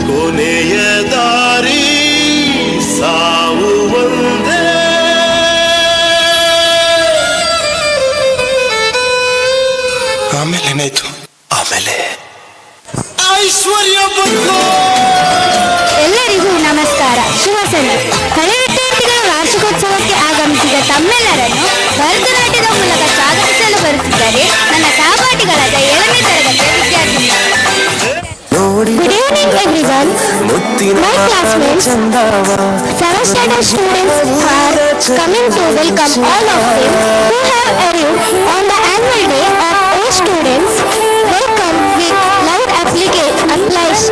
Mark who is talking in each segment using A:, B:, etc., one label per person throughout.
A: ಕೊನೆಯ ದಾರಿ ಸಾವು ಒಂದೇ.
B: ಆಮೇಲೆ ಏನಾಯ್ತು? ಆಮೇಲೆ ಐಶ್ವರ್ಯ ಬಂದ್ಲು.
C: ಎಲ್ಲರಿಗೂ ನಮಸ್ಕಾರ, ಶುಭ ಸಂಜೆ. ಹಳೆ ವಿದ್ಯಾರ್ಥಿಗಳ ವಾರ್ಷಿಕೋತ್ಸವಕ್ಕೆ ಆಗಮಿಸಿದ ತಮ್ಮೆಲ್ಲರನ್ನು ಭರತನಾಟ್ಯದ ಮೂಲಕ ಸ್ವಾಗತಿಸಲು ಬರುತ್ತಿದ್ದಾರೆ ನನ್ನ ಸಹಪಾಠಿಗಳಾದ ಏಳನೇ ತರಗತಿಯ ವಿದ್ಯಾರ್ಥಿಗಳು. Good evening, everyone. My classmates, seventh standard students are coming to welcome all of them who have arrived on the annual day of all students. Welcome with loud applause.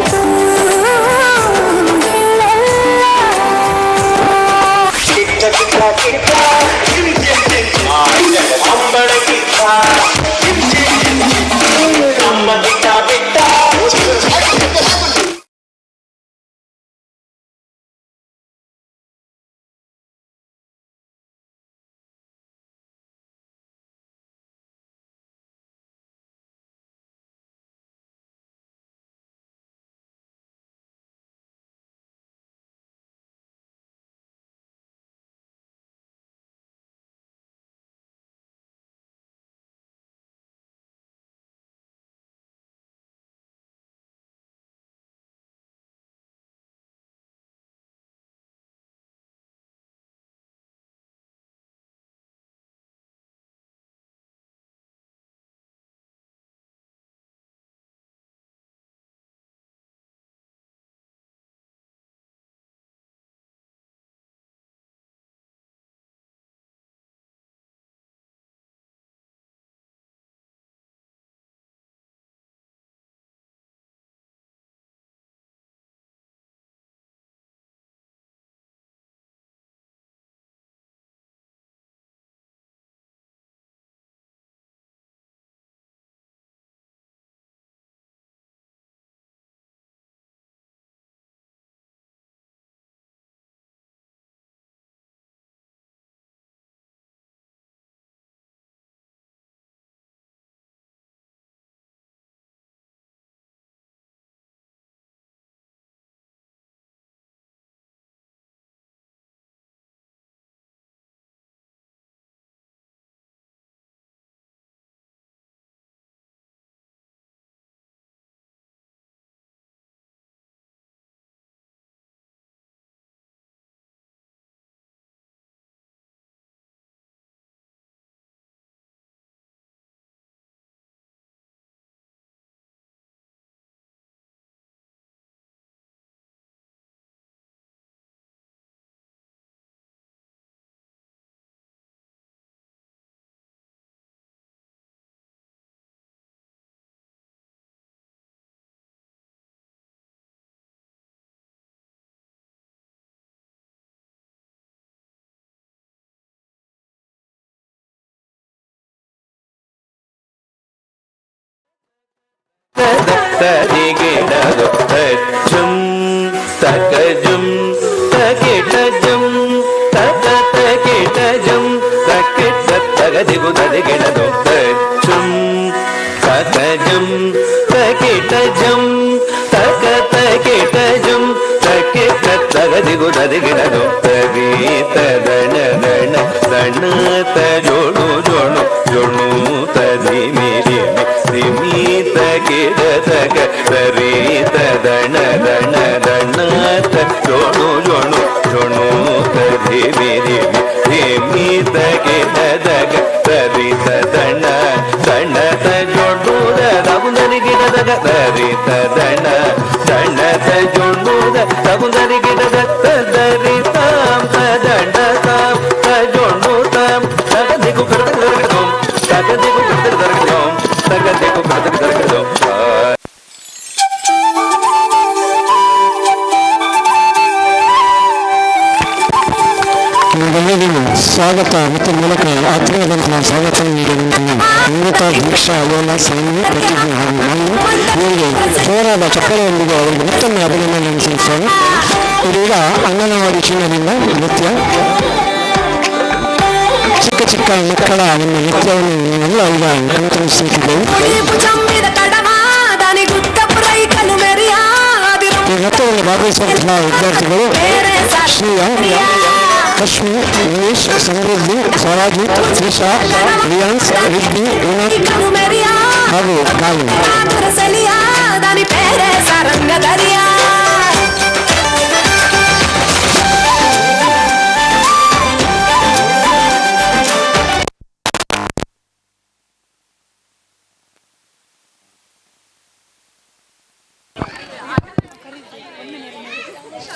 D: ತರಿಗಿಡದು ತಕಜುಂ ತಕಿಟಜುಂ ತಕ ತಕಿಟಜುಂ ತಕಿಟ ತಗದಿಗು ತದಿಗಿಡದು ತಚ್ಚುಂ ತಕಜುಂ ತಕಿಟಜುಂ ತಕ ತಕಿಟಜುಂ ತಕಿಟ ತಗದಿಗು ತದಿಗಿಡದು ತರಿ ತದಣ ದಣ ದಣ ತಜೋಣು ಜೋಣು ಜೋಣು ತದಿ ಮಿರಿ ರಿಮಿ ತಕಿಡ ತಕ ತರಿ ತದಣ ದಣ ದಣ ತ ಜೋಣು ಜೋಣು ಜೋಣು ತದಿ ಮಿರಿ ರಿಮಿ ತಕಿಡ ತಕ ತರಿ ತದಣ ದಣ ತ ಜೋಣು ದಗುಂದರಿ ಗಿಡ ದಗ ತರಿ ತದಣ ದಣ ತ ಜೋಣು ದಗುಂದರಿ ಗಿಡ ತದರಿ ತಾಂ ತದಂಡ ತಾಂ ತ ಜೋಣು ತಾಂ ತಗದಿಗು ಕಡದ ತಗದಿಗು ಕಡದ ತಗದಿಗು ಕಡದ.
E: ನಿಮ್ಮೆಲ್ಲರಿಗೂ ಸ್ವಾಗತ ಮತ್ತು ಮೂಲಕ ಆತ್ಮೀಯದಂತಹ ಸ್ವಾಗತ ನೀಡಿದಂತಹ ಅಮೃತ, ದೀಕ್ಷಾ, ಅಯೋಲ, ಸಾನ್ವಿ, ಪ್ರತಿಭೆ ಹಾಗೂ ನಾನು ಇವರಿಗೆ ಜೋರಾದ ಚಪ್ಪಾಳೆಯೊಂದಿಗೆ ಅವರಿಗೆ ಮತ್ತೊಮ್ಮೆ ಅಭಿನಂದನೆ ಸಲ್ಲಿಸ್ತೇನೆ. ಇದೀಗ ಅಂಗನವಾಡಿ ಚಿನ್ನದಿಂದ ನೃತ್ಯ. ಚಿಕ್ಕ ಚಿಕ್ಕ ಮಕ್ಕಳ ಒಂದು ನೃತ್ಯವನ್ನು ನಾವೆಲ್ಲ ಈಗ ಕಣ್ತುಂಬಿಸುತ್ತಿದ್ದೇವೆ.
F: ಚಮ್ಮಿದ ಕಡಮ ದಾನಿ ಗುತ್ತಪ್ಪ ರೈಕ.
E: ನೃತ್ಯದಲ್ಲಿ ಭಾಗವಹಿಸುವಂತಹ ವಿದ್ಯಾರ್ಥಿಗಳು ಶ್ರೀಯಾ, ಲಕ್ಷ್ಮಿ, ಉಮೇಶ್, ಸಮೃದ್ಧಿ, ಸ್ವರಾಜಿತ್, ತ್ರಿಷಾ, ರಿಯಾನ್ಸ್, ರಿದ್ದಿ, ವಿನೋದ್ ಹಾಗೂ ಗಾಯನ.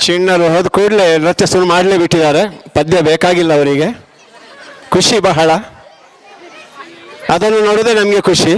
F: ಚಿಣ್ಣರು ಹೋದ ಕೂಡಲೇ ನೃತ್ಯ ಶುರು ಮಾಡಲೇ ಬಿಟ್ಟಿದ್ದಾರೆ. ಪದ್ಯ ಬೇಕಾಗಿಲ್ಲ ಅವರಿಗೆ, ಖುಷಿ ಬಹಳ. ಅದನ್ನು ನೋಡಿದ್ರೆ ನಮಗೆ ಖುಷಿ.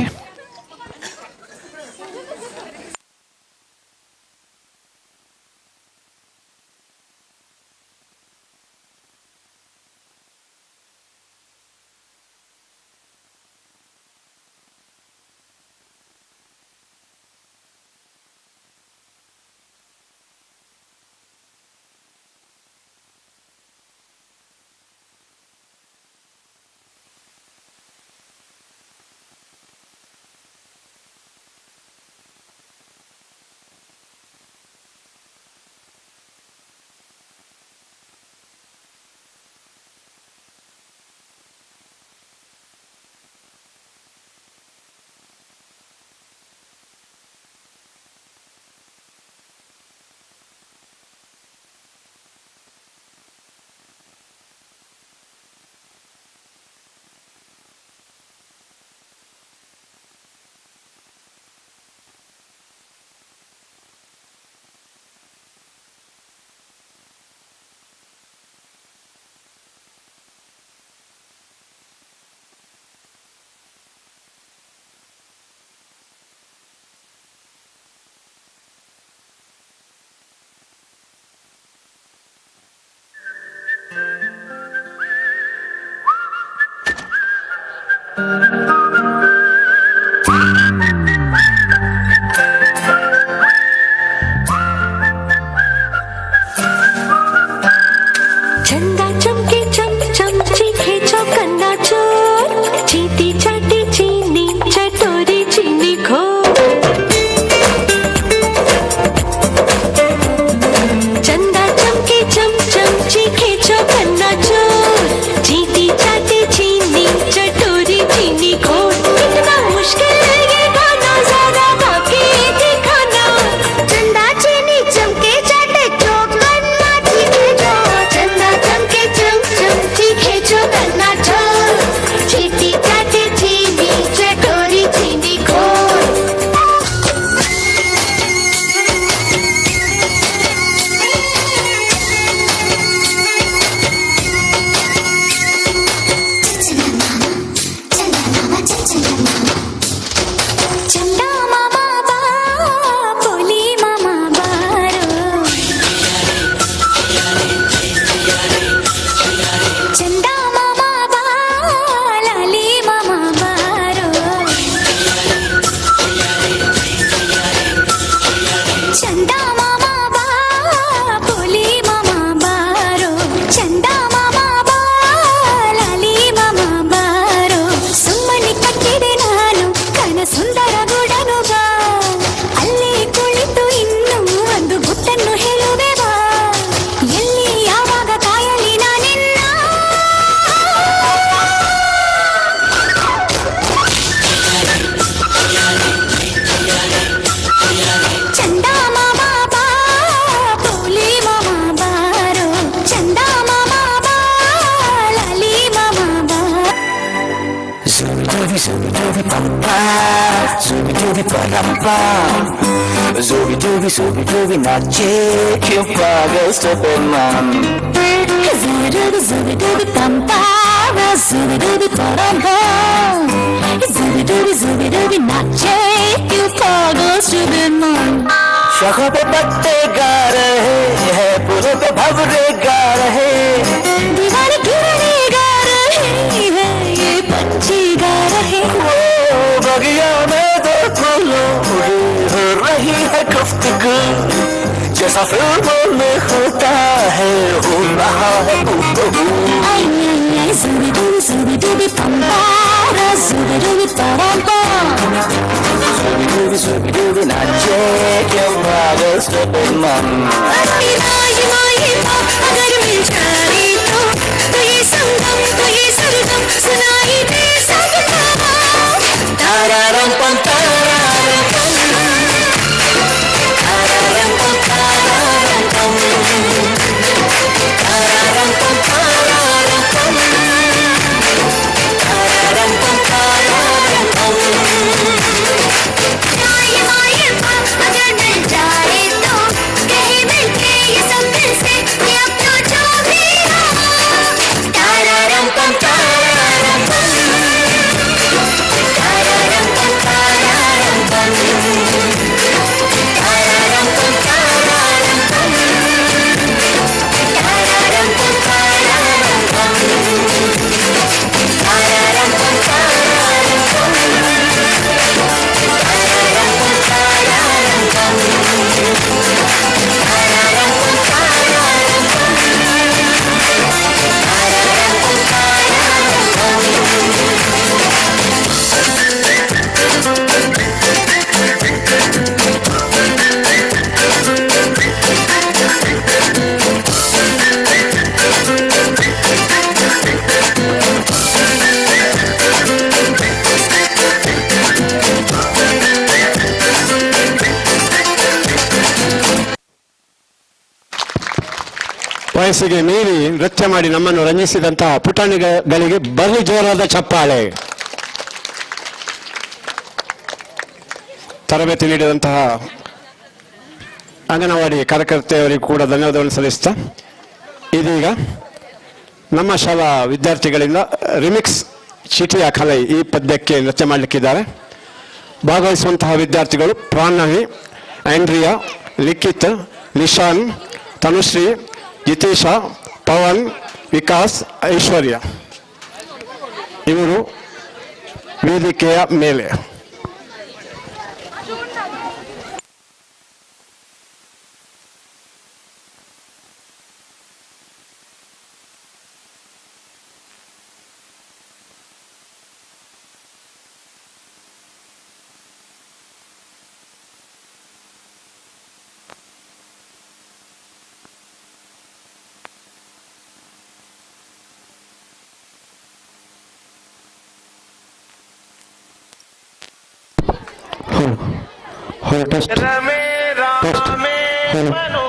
G: चंदा चमके चम चम चीखे चौकन्ना चोर, चीटी चाटी चीनी चटोरी चीनी खो। चंदा चमके चम चम चीखे चौकन्ना चोर, चीटी चाटी चीनी चटोरी चीनी खो। कितना मुश्किल ये गाना जरा बाकी दिखाना।
C: चंदा चीनी चमके चाटे चौकन्ना चीखे चो, चंदा चमके चम चम चीखे चौकन्ना चोर, चीटी चाटे चीनी चटोरी चीनी खोर।
G: चंदा मामा बा बोली मामा बारो, चंदा मामा बा लाली मामा बारो, चंदा मामा बा बोली मामा बारो, चंदा मामा ಬಾ ಲಾಲಿ ಮಾಮಾ ಬಾರೋ. ಸುಮ್ಮನೆ ಕಟ್ಟಿದೆ ನಾನು ಕನ ಸುಂದರ ಗೂಡನು ಬಾ, ಅಲ್ಲೇ ಕುಳಿತು ಇನ್ನು ಒಂದು ಗುಟ್ಟನ್ನು ಹೇಳುವೆ ಬಾ, ಎಲ್ಲಿ ಯಾವಾಗ ಕಾಯಲಿ ನಾನಿನ್ನ. ಚಂದಾ ಮಾಮಾ ಬಾ ಪೋಲಿ ಮಾಮಾ ಬಾರೋ, ಚಂದಾ ಮಾಮಾ ಬಾ ಲಾಲಿ ಮಾಮಾ ಬಾ.
D: Zubi dubi zubi dubi pampa, zubi dubi parampa, zubi dubi zubi dubi nache kyun pagal stupid man.
G: Zubi zubi dubi pampa, zubi dubi parampa, zubi dubi zubi dubi nache kyun pagal stupid man.
D: शाखों पे पत्ते गा रहे हैं, फूलों पे भंवरे गा रहे,
G: दीवाने किरणे गा रहे हैं, ये पंछी गा रहे।
D: वो बगिया में दो फूलों की हो रही है गुफ्तगू, जैसा फिल्मों में होता है हो रहा है हूबहू।
G: आई आई आई zubi dubi zubi dubi pampa, zubi dubi parampa,
D: zubi dubi zubi dubi nache kyun pagal stupid मन।
G: अगर मिल जाए तो ये संगम तो ये सरगम सुनाई दे सकता।
D: तारारम पम तारारम पम, तारारम पम तारारम पम, तारारम पम तारारम पम, तारारम पम तारारम पम।
C: अगर मिल जाए तो कहीं मिलके ये सब दिल से ये अपना जो भी हो।
D: तारारम पम तारारम पम, तारारम पम तारारम पम, तारारम पम तारारम पम, तारारम पम तारारम पम, तारारम पम तारारम पम, तारारम पम तारारम पम, तारारम पम तारारम पम, तारारम पम तारारम पम।
F: ವಯಸ್ಸಿಗೆ ಮೀರಿ ನೃತ್ಯ ಮಾಡಿ ನಮ್ಮನ್ನು ರಂಜಿಸಿದಂತಹ ಪುಟಾಣಿಗಳಿಗೆ ಬಲು ಜೋರಾದ ಚಪ್ಪಾಳೆ. ತರಬೇತಿ ನೀಡಿದಂತಹ ಅಂಗನವಾಡಿ ಕಾರ್ಯಕರ್ತೆಯವರಿಗೂ ಕೂಡ ಧನ್ಯವಾದವನ್ನು ಸಲ್ಲಿಸ್ತಾ, ಇದೀಗ ನಮ್ಮ ಶಾಲಾ ವಿದ್ಯಾರ್ಥಿಗಳಿಂದ ರಿಮಿಕ್ಸ್ ಚೀಟಿಯ ಕಲೆ ಈ ಪದ್ಯಕ್ಕೆ ನೃತ್ಯ ಮಾಡಲಿಕ್ಕಿದ್ದಾರೆ. ಭಾಗವಹಿಸುವಂತಹ ವಿದ್ಯಾರ್ಥಿಗಳು ಪ್ರಾಣವಿ, ಆಂಡ್ರಿಯಾ, ಲಿಖಿತ್, ನಿಶಾನ್, ತನುಶ್ರೀ, ಜಿತೇಶ, ಪವನ್, ವಿಕಾಸ್, ಐಶ್ವರ್ಯ ಇವರು ವೇದಿಕೆಯ ಮೇಲೆ.
E: Hello test test hello.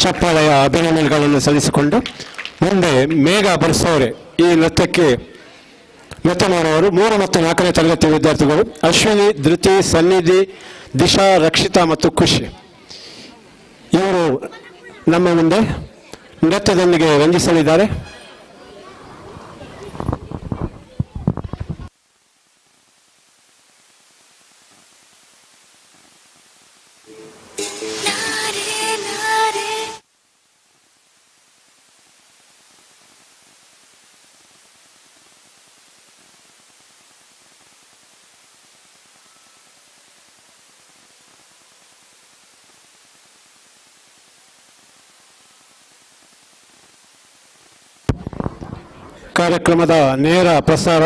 F: ಚಪ್ಪಾಳೆಯ ಅಭಿನಂದನೆಗಳನ್ನು ಸಲ್ಲಿಸಿಕೊಂಡು ಮುಂದೆ ಮೇಘ ಬರ್ಸೋರೆ ಈ ನೃತ್ಯಕ್ಕೆ ನೃತ್ಯ ಮಾಡುವವರು 3 ಮತ್ತು 4ನೇ ತರಗತಿಯ ವಿದ್ಯಾರ್ಥಿಗಳು ಅಶ್ವಿನಿ, ಧೃತಿ, ಸನ್ನಿಧಿ, ದಿಶಾ, ರಕ್ಷಿತಾ ಮತ್ತು ಖುಷಿ. ಇವರು ನಮ್ಮ ಮುಂದೆ ನೃತ್ಯದೊಂದಿಗೆ ರಂಜಿಸಲಿದ್ದಾರೆ. ಕಾರ್ಯಕ್ರಮದ ನೇರ ಪ್ರಸಾರ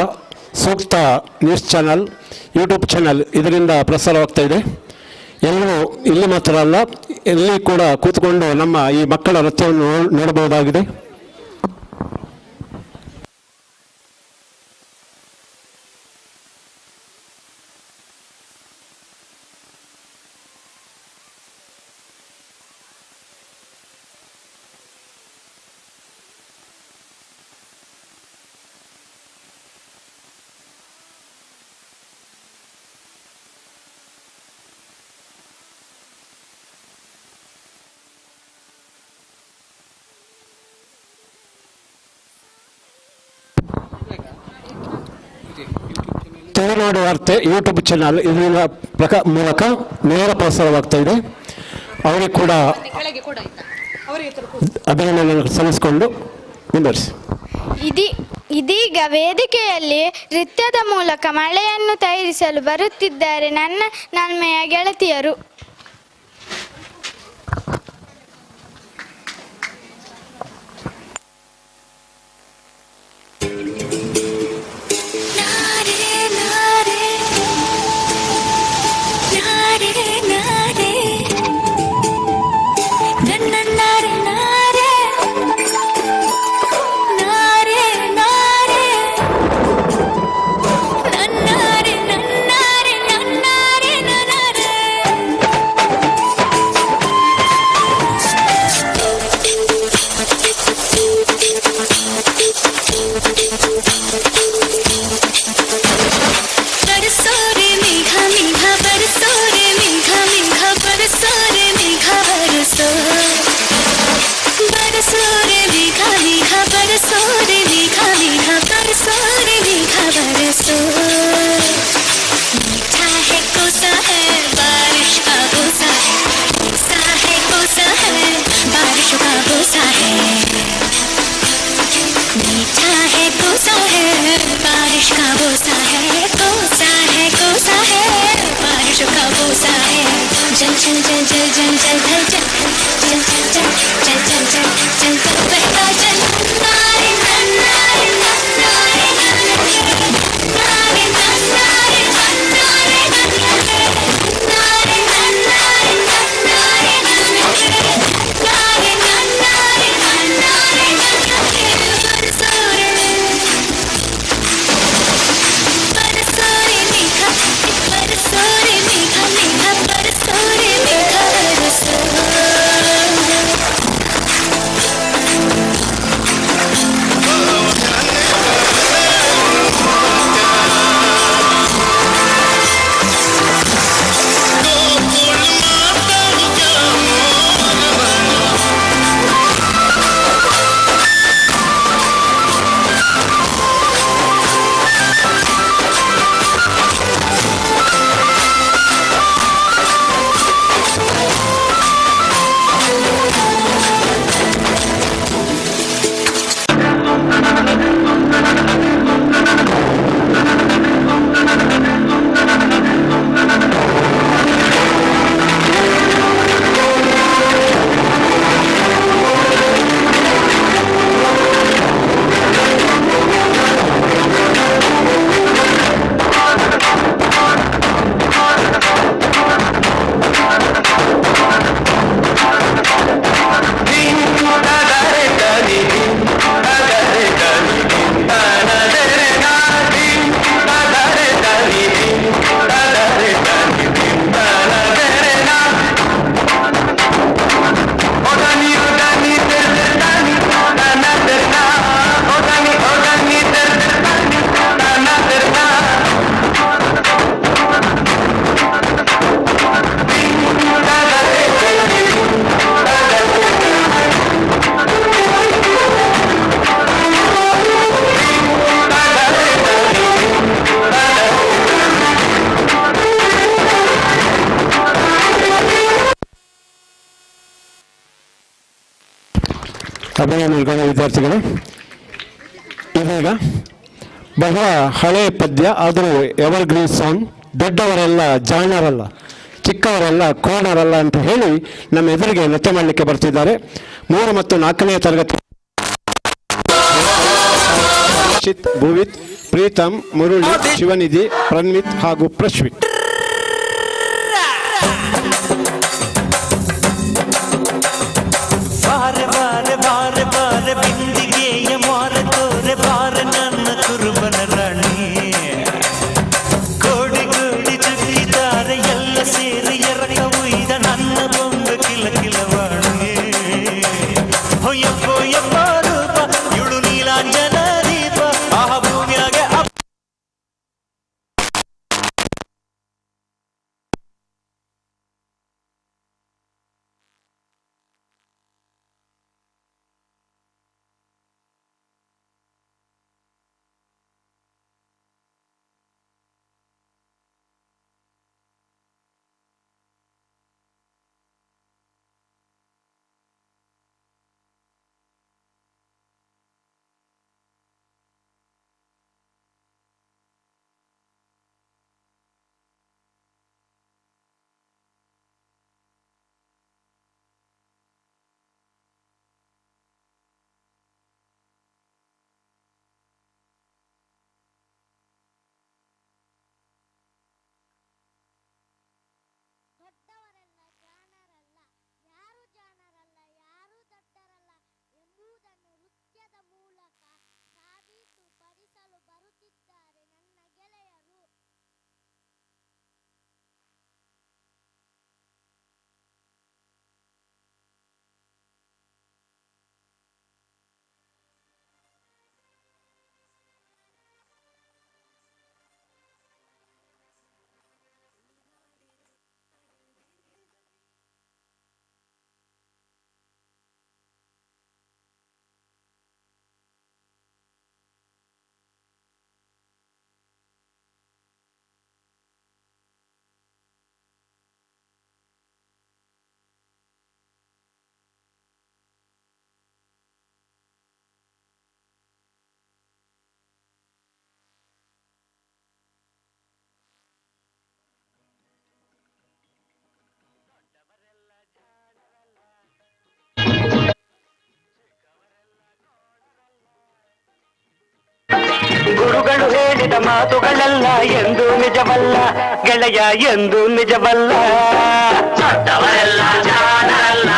F: ಸೂಕ್ತ ನ್ಯೂಸ್ ಚಾನಲ್, ಯೂಟ್ಯೂಬ್ ಚಾನಲ್ ಇದರಿಂದ ಪ್ರಸಾರವಾಗ್ತಾ ಇದೆ. ಎಲ್ಲರೂ ಇಲ್ಲಿ ಮಾತ್ರ ಅಲ್ಲ, ಇಲ್ಲಿ ಕೂಡ ಕೂತ್ಕೊಂಡು ನಮ್ಮ ಈ ಮಕ್ಕಳ ನೃತ್ಯವನ್ನು ನೋಡಬಹುದಾಗಿದೆ. ತುಳುನಾಡು ವಾರ್ತೆ ಯೂಟ್ಯೂಬ್ ಚಾನಲ್ ಇದರ ಮೂಲಕ ನೇರ ಪ್ರಸಾರವಾಗ್ತಾ ಇದೆ. ಅವರಿಗೆ ಕೂಡ ಅಭಿನಂದನೆ ಸಲ್ಲಿಸಿಕೊಂಡು ಮುಂದುವರಿಸಿ.
C: ಇದೀಗ ವೇದಿಕೆಯಲ್ಲಿ ನೃತ್ಯದ ಮೂಲಕ ಮಳೆಯನ್ನು ತಯಾರಿಸಲು ಬರುತ್ತಿದ್ದಾರೆ ನನ್ನ ನಲ್ಮೆಯ ಗೆಳತಿಯರು.
G: बरसो रे मेघा मेघा, बरसो रे मेघा।
F: ಅಭಿನಂದನೆಗಳು ವಿದ್ಯಾರ್ಥಿಗಳೇ. ಇದೀಗ ಬಹಳ ಹಳೆಯ ಪದ್ಯ, ಆದರೂ ಎವರ್ ಗ್ರೀನ್ ಸಾಂಗ್. ದೊಡ್ಡವರೆಲ್ಲ ಜಾಣರಲ್ಲ, ಚಿಕ್ಕವರೆಲ್ಲ ಕೋಣರಲ್ಲ ಅಂತ ಹೇಳಿ ನಮ್ಮ ಎದುರಿಗೆ ನೃತ್ಯ ಮಾಡಲಿಕ್ಕೆ ಬರ್ತಿದ್ದಾರೆ 3 ಮತ್ತು 4ನೇ ತರಗತಿ ಚಿತ್, ಭುವಿತ್, ಪ್ರೀತಮ್, ಮುರುಳಿ, ಶಿವನಿಧಿ, ಪ್ರನ್ವಿತ್ ಹಾಗೂ ಪ್ರಶ್ವಿತ್.
H: ಬಾರೆ ಬಾರೆ ಬಾರೆ ಬಾರೆ ಬಿಂದಿಗೆಯ ಮಾರೆ ತೋರೆ ಬಾರೆ ನನ್ನ ಕುರುಬನ ರಾಣಿ. ಕೋಡಿ ಕೋಡಿ ಚುಕ್ಕಿದ್ದಾರೆ ಎಲ್ಲ ಸೇರಿ ಎರಕ ಉಯ್ದ ನನ್ನ ಬೊಂಬ ಕಿಲ ಕಿಲವಾಣಿ. ಹೊಯ್ಯಪ್ಪೋ ಯಪ್ಪ ರೂಪ ಇವಳು ನೀಲಾಂಜನ ದೀಪ ಆಹ ಭೂಮಿಯಾಗೆ ಅಪ್ಪ.
C: ದೊಡ್ಡವರೆಲ್ಲ ಜಾಣರಲ್ಲ, ಯಾರು ಜಾಣರಲ್ಲ, ಯಾರು ದೊಡ್ಡರಲ್ಲ ಎಂಬುದನ್ನು ನೃತ್ಯದ ಮೂಲಕ ಸಾಬೀತುಪಡಿಸಲು ಬರುತ್ತಿದ್ದಾರೆ ನನ್ನ ಗೆಳೆಯರು.
D: ಗುರುಗಳು ಹೇಳಿದ ಮಾತುಗಳೆಲ್ಲ ಎಂದು ನಿಜವಲ್ಲ ಗೆಳೆಯ, ಎಂದು ನಿಜವಲ್ಲ. ದೊಡ್ಡವರೆಲ್ಲ ಜಾಣರಲ್ಲ.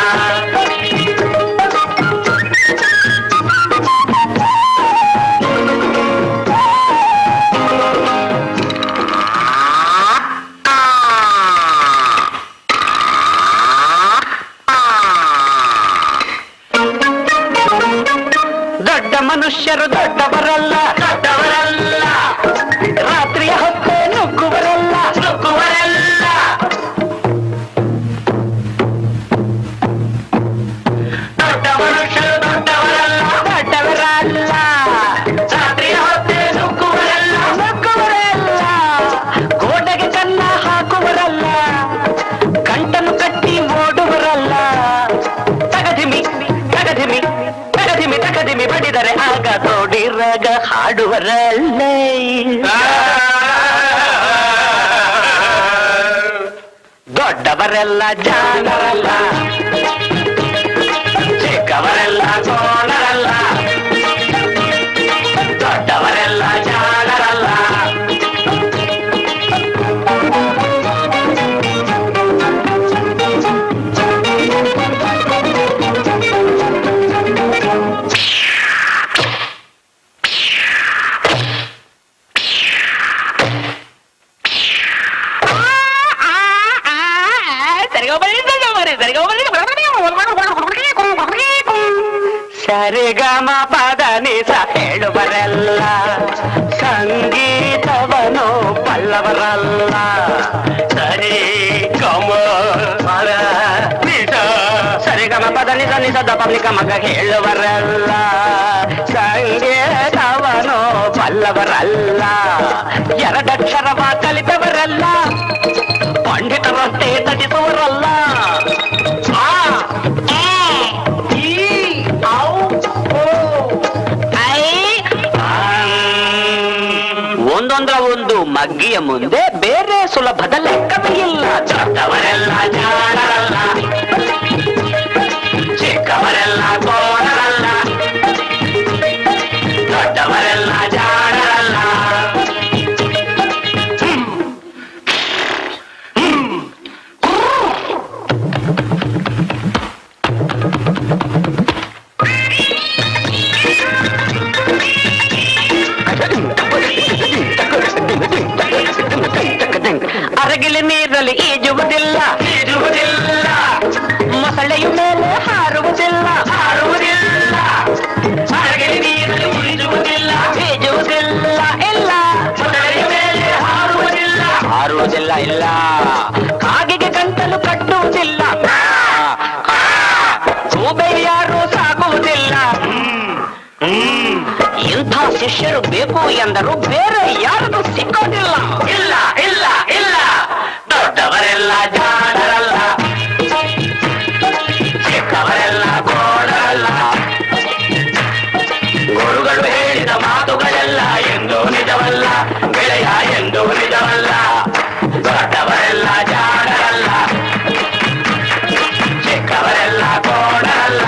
D: ದೊಡ್ಡ ಮನುಷ್ಯರು ದೊಡ್ಡವರಲ್ಲ, ದೊಡ್ಡವರಲ್ಲ. ರಾತ್ರಿಯ ಹೊತ್ತೆ ನುಗ್ಗುವರಲ್ಲ, ನುಗ್ಗುವರಲ್ಲ. ದೊಡ್ಡ ಮನುಷ್ಯರು ದೊಡ್ಡವರಲ್ಲ, ದೊಡ್ಡವರಲ್ಲ. ರಾತ್ರಿಯ ಹೊತ್ತೆ ನುಗ್ಗುವರಲ್ಲ, ನುಗ್ಗುವರಲ್ಲ. ಗೋಡೆಗೆ ಕನ್ನ ಹಾಕುವರಲ್ಲ, ಗಂಟನ್ನು ಕಟ್ಟಿ ಓಡುವರಲ್ಲ. ತಗಧಿಮಿ ತಗಧಿಮಿ ತಗಧಿಮಿ ತಗಧಿಮಿ ಬಡಿದರೆ ಆಗ ತೋಡಿರಾಗ ಹಾಡುವರಲ್ಲ. ದೊಡ್ಡವರೆಲ್ಲ ಜಾಣರಲ್ಲ, ಚಿಕ್ಕವರೆಲ್ಲ ಕೋಣರಲ್ಲ. ದೊಡ್ಡವರೆಲ್ಲ ಜಾಣರಲ್ಲ. ಸರಿಗಮ ಪದ ನಿಸ ಹೇಳುವರಲ್ಲ, ಸಂಗೀತವನು ಬಲ್ಲವರಲ್ಲ. ಸರಿ ಗಮ ಪದ ನಿಸ, ಸರಿಗಮ ಪದ ನಿಸ ನಿಸ the ಪಬ್ಲಿಕ ಮಗ ಹೇಳುವರಲ್ಲ, ಸಂಗೀತವನು ಬಲ್ಲವರಲ್ಲ. ಎರಡಕ್ಷರವ ಕಲಿತವರಲ್ಲ, ಪಂಡಿತರಂತೆ ನಟಿಸುವರಲ್ಲ. ಆ, ಎ, ಈ, ಔ,
I: ಸುಗ್ಗಿಯ ಮುಂದೆ ಬೇರೆ ಸುಲಭದ ಲೆಕ್ಕವೇ ಇಲ್ಲ. ದೊಡ್ಡವರೆಲ್ಲ ಜಾಣರಲ್ಲ, ಚಿಕ್ಕವರೆಲ್ಲ ಕೋಣರಲ್ಲ, ದೊಡ್ಡವರೆಲ್ಲ ಜಾಣರಲ್ಲ. ಅರಗಿಲಿ ನೀರಲ್ಲಿ ಈಜುವುದಿಲ್ಲ, ಈಜುವುದಿಲ್ಲ. ಮೊಸಳೆಯು ಮೇಲೆ ಹಾರುವುದಿಲ್ಲ, ಹಾರುವುದಿಲ್ಲ. ಅರಗಿಲಿ ನೀರಲ್ಲಿ ಈಜುವುದಿಲ್ಲ, ಈಜುವುದಿಲ್ಲ, ಇಲ್ಲ. ಮೊಸಳೆಯು ಮೇಲೆ ಹಾರುವುದಿಲ್ಲ, ಹಾರುವುದಿಲ್ಲ, ಇಲ್ಲ. ಕಾಗೆಗೆ ಗಂಟಲು ಕಟ್ಟುವುದಿಲ್ಲ, ಗೂಬೆ ಯಾರು ಸಾಗುವುದಿಲ್ಲ. ಇಂಥ ಶಿಷ್ಯರು ಬೇಕು ಎಂದರು ಬೇರೆ ಯಾರಿಗೂ ಸಿಕ್ಕೋದಿಲ್ಲ. ಇಲ್ಲ ಇಲ್ಲ ಇಲ್ಲ. ದೊಡ್ಡವರೆಲ್ಲ ಜಾಣರಲ್ಲ, ಚಿಕ್ಕವರೆಲ್ಲ ಗೋಡರಲ್ಲ. ಗುರುಗಳು ಹೇಳಿದ ಮಾತುಗಳೆಲ್ಲ ಎಂದೂ ನಿಜವಲ್ಲ ಗೆಳೆಯ, ಎಂದೂ ನಿಜವಲ್ಲ. ದೊಡ್ಡವರೆಲ್ಲ ಜಾಣರಲ್ಲ, ಚಿಕ್ಕವರೆಲ್ಲ ಗೋಡರಲ್ಲ,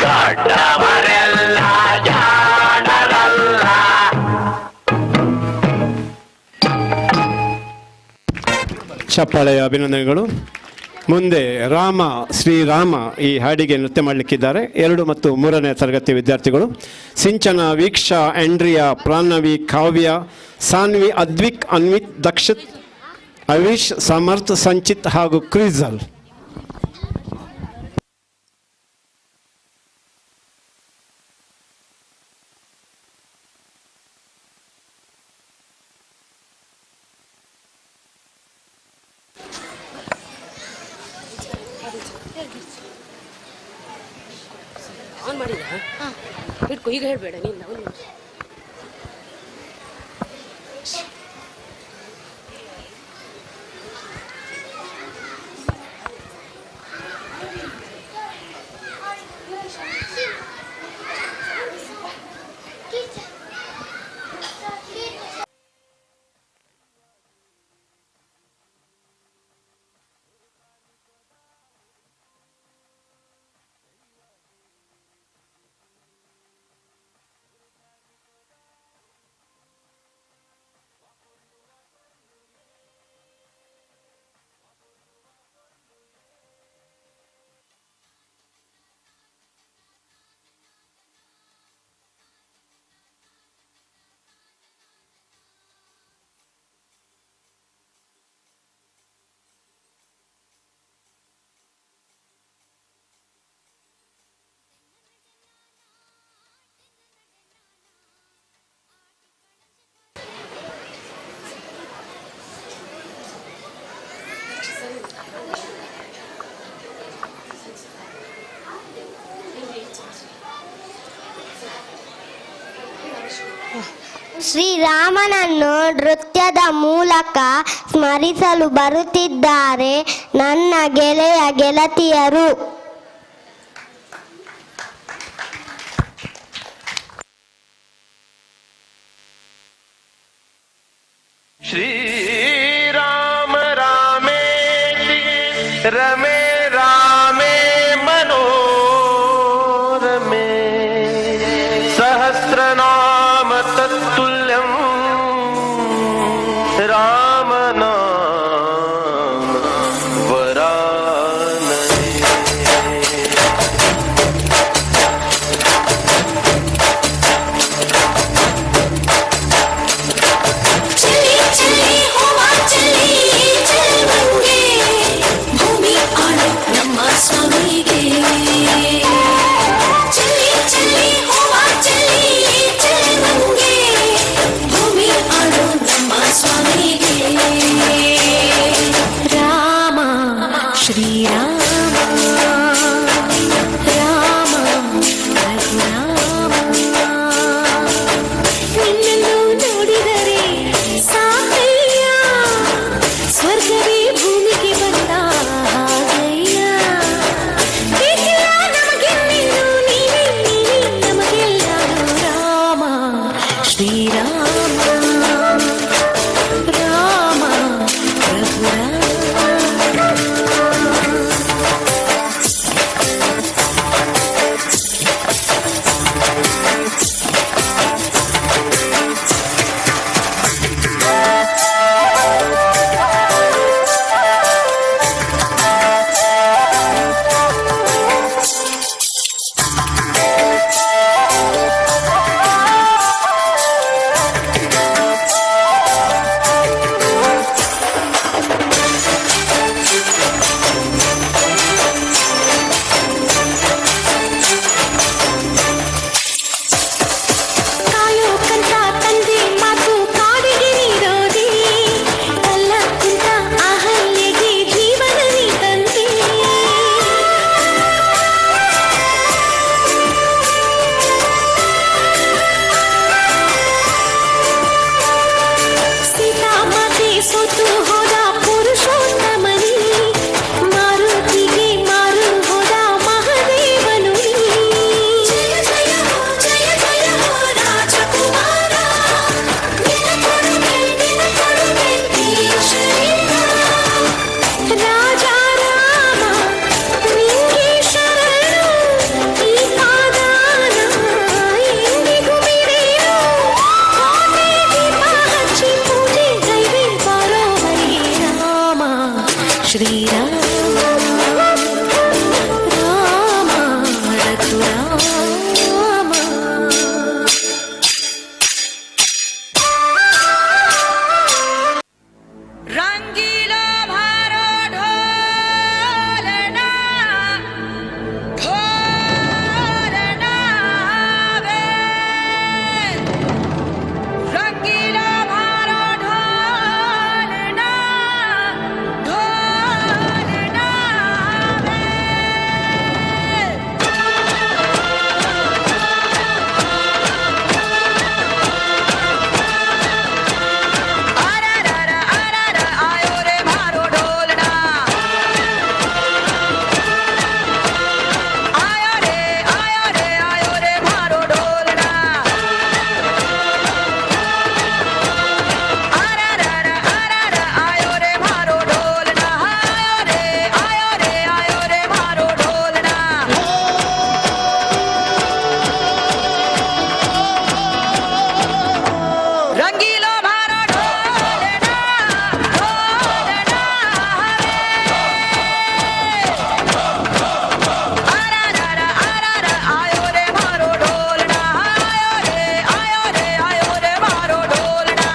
I: ದೊಡ್ಡವರೆಲ್ಲ ಜಾಣರಲ್ಲ.
F: ಚಪ್ಪಾಳೆಯ ಅಭಿನಂದನೆಗಳು. ಮುಂದೆ ರಾಮ ಶ್ರೀರಾಮ ಈ ಹಾಡಿಗೆ ನೃತ್ಯ ಮಾಡಲಿಕ್ಕಿದ್ದಾರೆ 2 ಮತ್ತು 3ನೇ ತರಗತಿ ವಿದ್ಯಾರ್ಥಿಗಳು. ಸಿಂಚನ, ವೀಕ್ಷಾ, ಆಂಡ್ರಿಯಾ, ಪ್ರಾಣವಿ, ಕಾವ್ಯ, ಸಾನ್ವಿ, ಅದ್ವಿಕ್, ಅನ್ವಿತ್, ದಕ್ಷಿತ್, ಅವಿಶ್, ಸಮರ್ಥ್, ಸಂಚಿತ್ ಹಾಗೂ ಕ್ರಿಜಲ್.
J: ಆನ್ ಮಾಡಿದ ಹಿಡ್ಕೊ, ಈಗ ಹೇಳಬೇಡ ನೀನು. ಒಂದು ನಿಮಿಷ.
C: ಶ್ರೀರಾಮನನ್ನು ನೃತ್ಯದ ಮೂಲಕ ಸ್ಮರಿಸಲು ಬರುತ್ತಿದ್ದಾರೆ ನನ್ನ ಗೆಳೆಯ ಗೆಳತಿಯರು.
A: ಶ್ರೀರಾಮ ರಾಮೇತಿ ರಮೇ ರಾಮೇ ಮನೋರಮೇ ಸಹಸ್ರನಾಮ ತತ್ತುಲ್ಯಂ ರಾಮ ನಾಮ ವರಾನನೆ.
G: चली चली हुआ चली चलವಂಗೆ ಭೂಮಿ ಆಳು ನಮ್ಮ ಸ್ವಾಮಿಗೆ. ಚಲಿ ಚಲಿ ಹುವಾ ಚಲಿ ಚಲವಂಗೆ ಭೂಮಿ ಆಳು ನಮ್ಮ ಸ್ವಾಮಿಗೆ. श्री राम राम रघुराम।
K: रंगीला भारो ढोलना ढोलना वे, रंगीला भारो ढोलना ढोलना वे। आरा आरा आयो रे भारो ढोलना, आयो रे आयो रे आयो रे भारो ढोलना। आरा आरा आरा आयो रे भारो ढोलना, आयो रे आयो रे आयो रे भारो ढोलना। रंगीलो भारो ढोलना ढोलना रे। आरा आरा आरा आयो रे भारो ढोलना, आयो रे आयो रे आयो रे भारो ढोलना।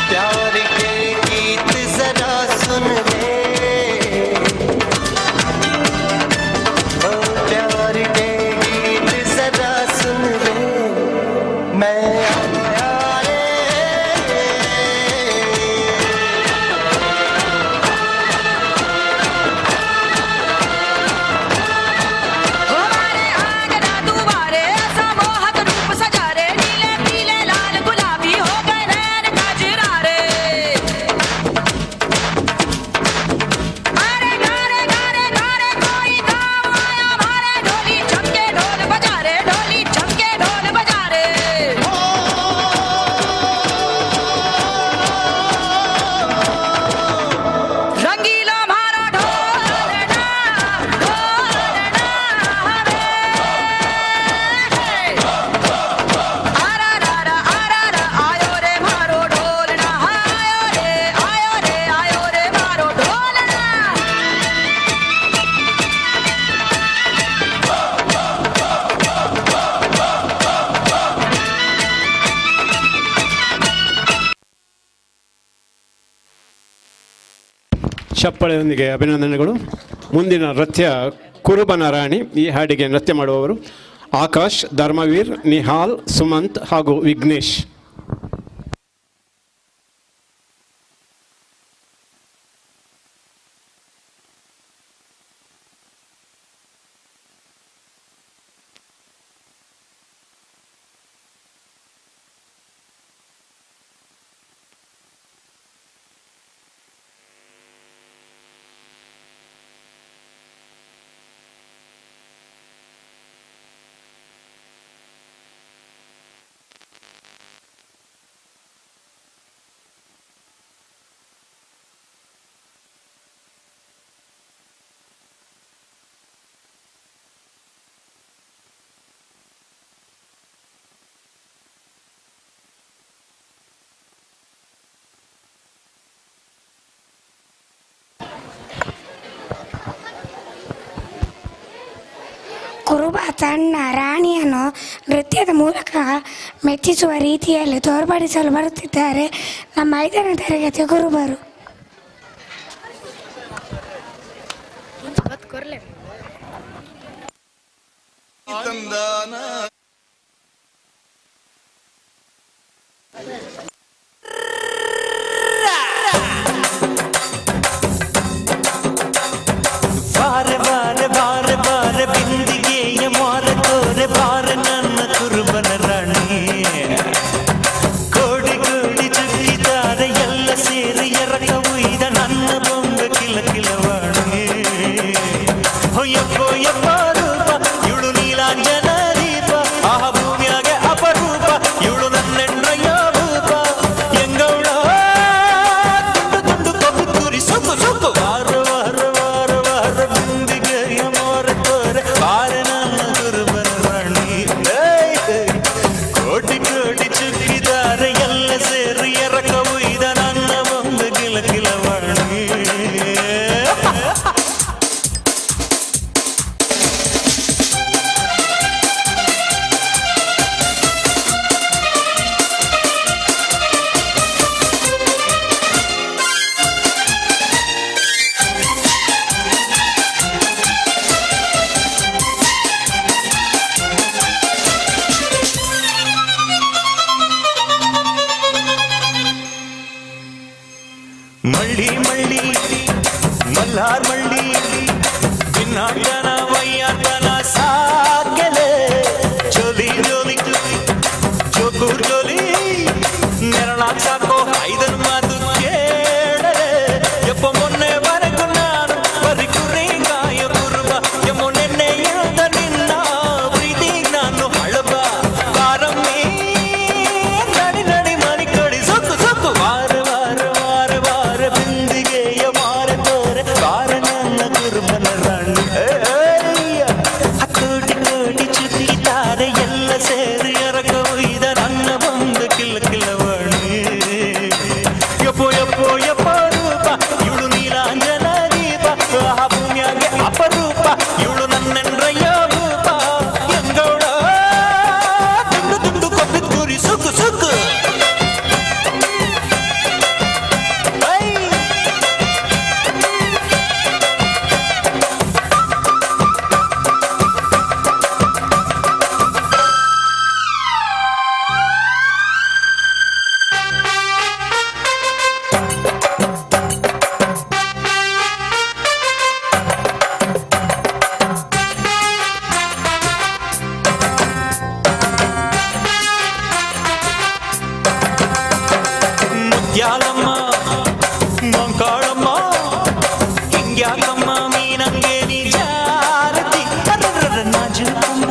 H: प्यार के गीत जरा सुन ले, ओ प्यार के गीत जरा सुन ले, मैं आया रे।
K: हमारे आंगना दुआरे ऐसा मोहक रूप सजा रे, नीले पीले लाल गुलाबी हो गए नैन कजरा रे। अरे गारे गारे गारे कोई गाँव आया मारे, ढोली झमके ढोल बजा रे, ढोली झमके ढोल बजा रे। रंगीला मारा ढोलना ढोलना रे। आरा आरा आरा आयो रे मारो ढोलना, आयो रे आयो रे आयो रे मारो ढोलना।
F: ಚಪ್ಪಳೆಯೊಂದಿಗೆ ಅಭಿನಂದನೆಗಳು. ಮುಂದಿನ ನೃತ್ಯ ಕುರುಬನ ರಾಣಿ. ಈ ಹಾಡಿಗೆ ನೃತ್ಯ ಮಾಡುವವರು ಆಕಾಶ್, ಧರ್ಮವೀರ್, ನಿಹಾಲ್, ಸುಮಂತ್ ಹಾಗೂ ವಿಘ್ನೇಶ್.
L: ಕುರುಬ ತನ್ನ ರಾಣಿಯನ್ನು ನೃತ್ಯದ ಮೂಲಕ ಮೆಚ್ಚಿಸುವ ರೀತಿಯಲ್ಲಿ ತೋರ್ಪಡಿಸಲು ಬರುತ್ತಿದ್ದಾರೆ ನಮ್ಮ 5ನೇ ತರಗತಿಯ ಕುರುಬರು.
H: ಬಾರೆ ಬಾರೆ ಬಾರೆ ಬಾರೆ ಬಿಂದಿಗೆಯ ಮಾರ ತೋರೆ ಬಾರೆ ನನ್ನ ಕುರುಬನ ರಾಣಿ, ಕೋಡಿ ಕೋಡಿ ಚುಕ್ಕಿದ್ದಾರೆ ಎಲ್ಲ ಸೇರಿ ಎರಕ ಉಯ್ದ ನನ್ನ ಬೊಂಬ ಕಿಲ ಕಿಲವಾಣಿ. ಹೊಯ್ಯಪ್ಪೋ ಯಪ್ಪ ರೂಪ ಇವಳು ನೀಲಾಂಜನ ದೀಪ, ಆಹ ಭೂಮಿಯಾಗೆ ಅಪರೂಪ ಇವಳು ನನ್ನೆಂಡ್ರಯ್ಯ ಭೂಪ. ಮುತ್ಯಾಲಮ್ಮ ಮಂಕಾಳಮ್ಮ ಹಿಂಗ್ಯಾಕಮ್ಮ ಮೀನಂಗೆ ನೀ ಜಾರತಿ ಅರರರ ನಾಜೂಕಮ್ಮ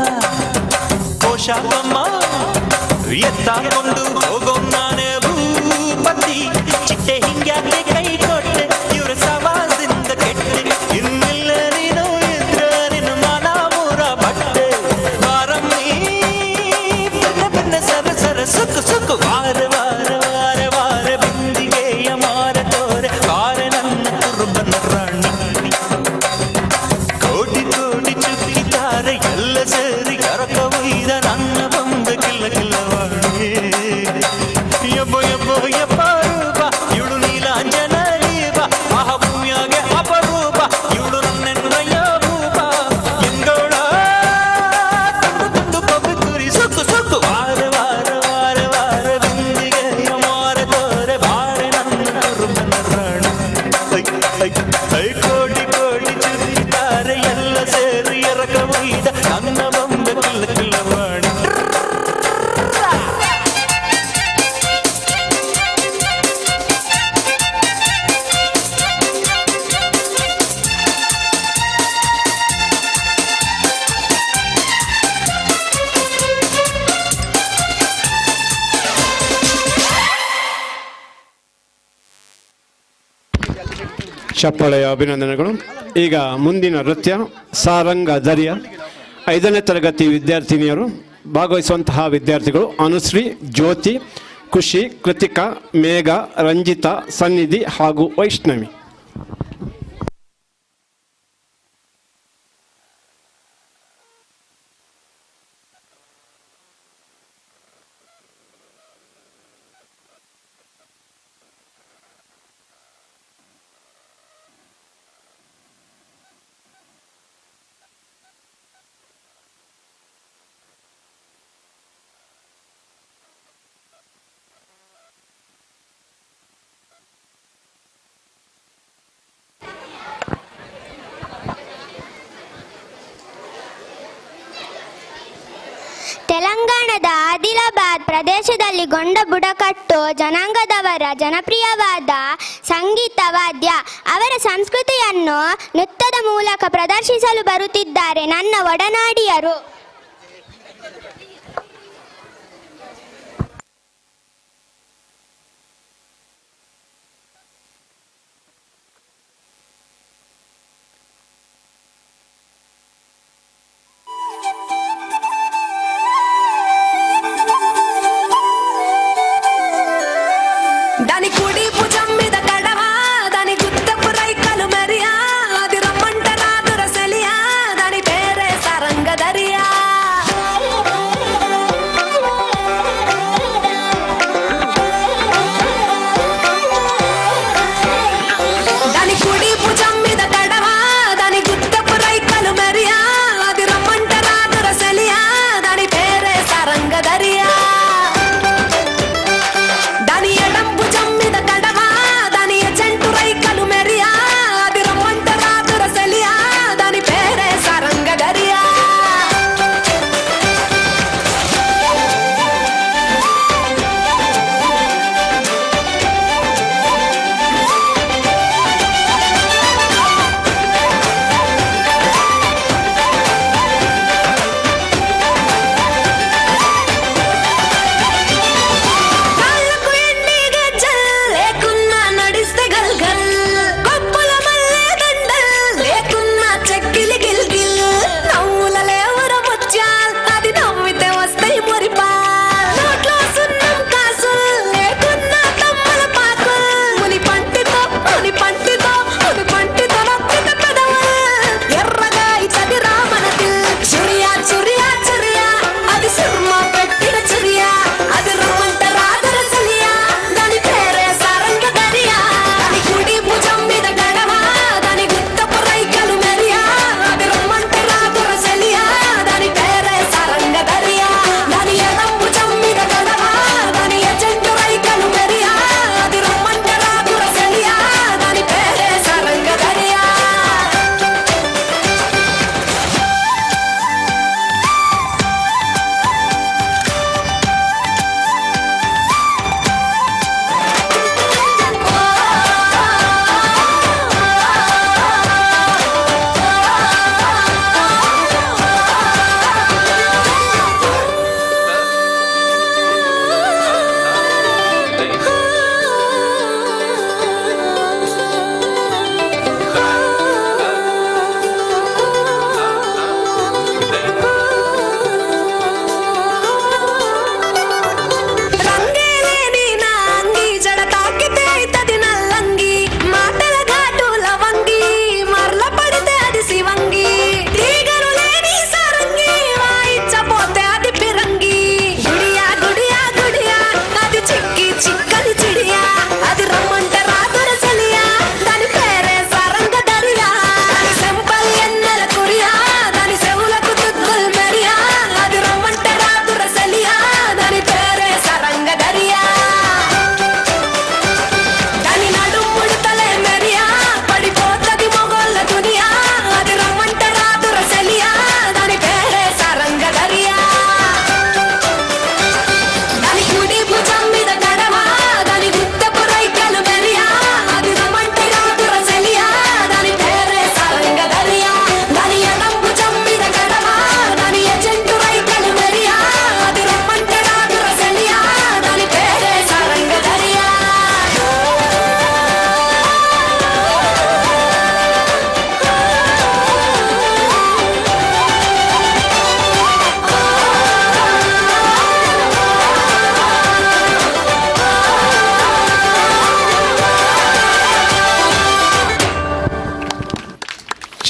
H: ಕೋಶಾಕಮ್ಮ ಎತ್ತಾಕೊಂಡು ಹೋಗೋ ನಾನೇ ಭೂಪತಿ ಚಿಟ್ಟೆ ಹಿಂಗ್ಯಾಕೆ ಕೈ ಕೊಟ್ಟೆ ಇವ್ರ ಸವಾಸದಿಂದ ಕೆಟ್ಟೆ ಇನ್ನಿಲ್ಲ ನೀನು ಇದ್ರ ನಿನ್ನ ಮನ ಮೂರ ಬಟ್ಟೆ ಬಾರಮ್ಮಿ ಬೆನ್ನ ಬೆನ್ನ ಸರ ಸರ ಸುಕ್ಕು ಸುಕ್ಕು ವಾರ ವಾರ ವಾರ ವಾರ ಬಿಂದಿಗೆಯ ಮಾರ ತೋರೆ ವಾರ ನನ್ನ ಕುರುಬನ ರಾಣಿ ಕೋಟಿ ಕೋಟಿ ಚುಕ್ಕಿತಾರೆ ಎಲ್ಲ ಸೇರಿ ಕರಕ ಒಯ್ದ ನನ್ನ ಬಂದ ಕಿಲ್ಲ ಕಿಲ್ಲವಾಣಿ ಯಬ್ಬ ಯಬ್ಬ ಯಪ್ಪ ರೂಪ ಇವಳು ನೀಲಾಂಜನ ದೀಪ ಆಹ ಭೂಮಿಯಾಗೆ ಅಪರೂಪ ಇವಳು ನನ್ನೆನ್ನಯ ಭೂಪ ಎಂಗೋಳ ತುಂಡು ತುಂಡು ಪಬ್ಬಿತುರಿ ಸುಕ್ಕು ಸುಕ್ಕು ವಾರ ವಾರ ವಾರ ವಾರ ಬಿಂದಿಗೆಯ ಮಾರ ತೋರೆ ಬಾರೆ ನನ್ನ ಕುರುಬನ ರಾಣಿ I I I ಕೋಟಿ ಕೋಟಿ ಚುಕ್ಕಿತಾರೆ ಎಲ್ಲ ಸೇರಿ ಎರಕ ಒಯ್ದ ನನ್ನ ಬಂದ ಕಿಲ್ಲ ಕಿಲ್ಲವಾಣಿ.
F: ಚಪ್ಪಾಳೆಯ ಅಭಿನಂದನೆಗಳು. ಈಗ ಮುಂದಿನ ನೃತ್ಯ ಸಾರಂಗ ದರಿಯ. 5ನೇ ತರಗತಿ ವಿದ್ಯಾರ್ಥಿನಿಯರು ಭಾಗವಹಿಸುವಂತಹ ವಿದ್ಯಾರ್ಥಿಗಳು ಅನುಶ್ರೀ, ಜ್ಯೋತಿ, ಖುಷಿ, ಕೃತಿಕಾ, ಮೇಘ, ರಂಜಿತಾ, ಸನ್ನಿಧಿ ಹಾಗೂ ವೈಷ್ಣವಿ.
C: ತೆಲಂಗಾಣದ ಆದಿಲಾಬಾದ್ ಪ್ರದೇಶದಲ್ಲಿ ಗೊಂಡ ಬುಡಕಟ್ಟು ಜನಾಂಗದವರ ಜನಪ್ರಿಯವಾದ ಸಂಗೀತ ವಾದ್ಯ. ಅವರ ಸಂಸ್ಕೃತಿಯನ್ನು ನೃತ್ಯದ ಮೂಲಕ ಪ್ರದರ್ಶಿಸಲು ಬರುತ್ತಿದ್ದಾರೆ ನನ್ನ ಒಡನಾಡಿಯರು.
K: దాని కుడి భుజం మీద కడవా, దాని గుత్తపు రైకలు మరియా, అది రమ్మంట రాదుర సెలియా, దాని పేరే సారంగ దరియా.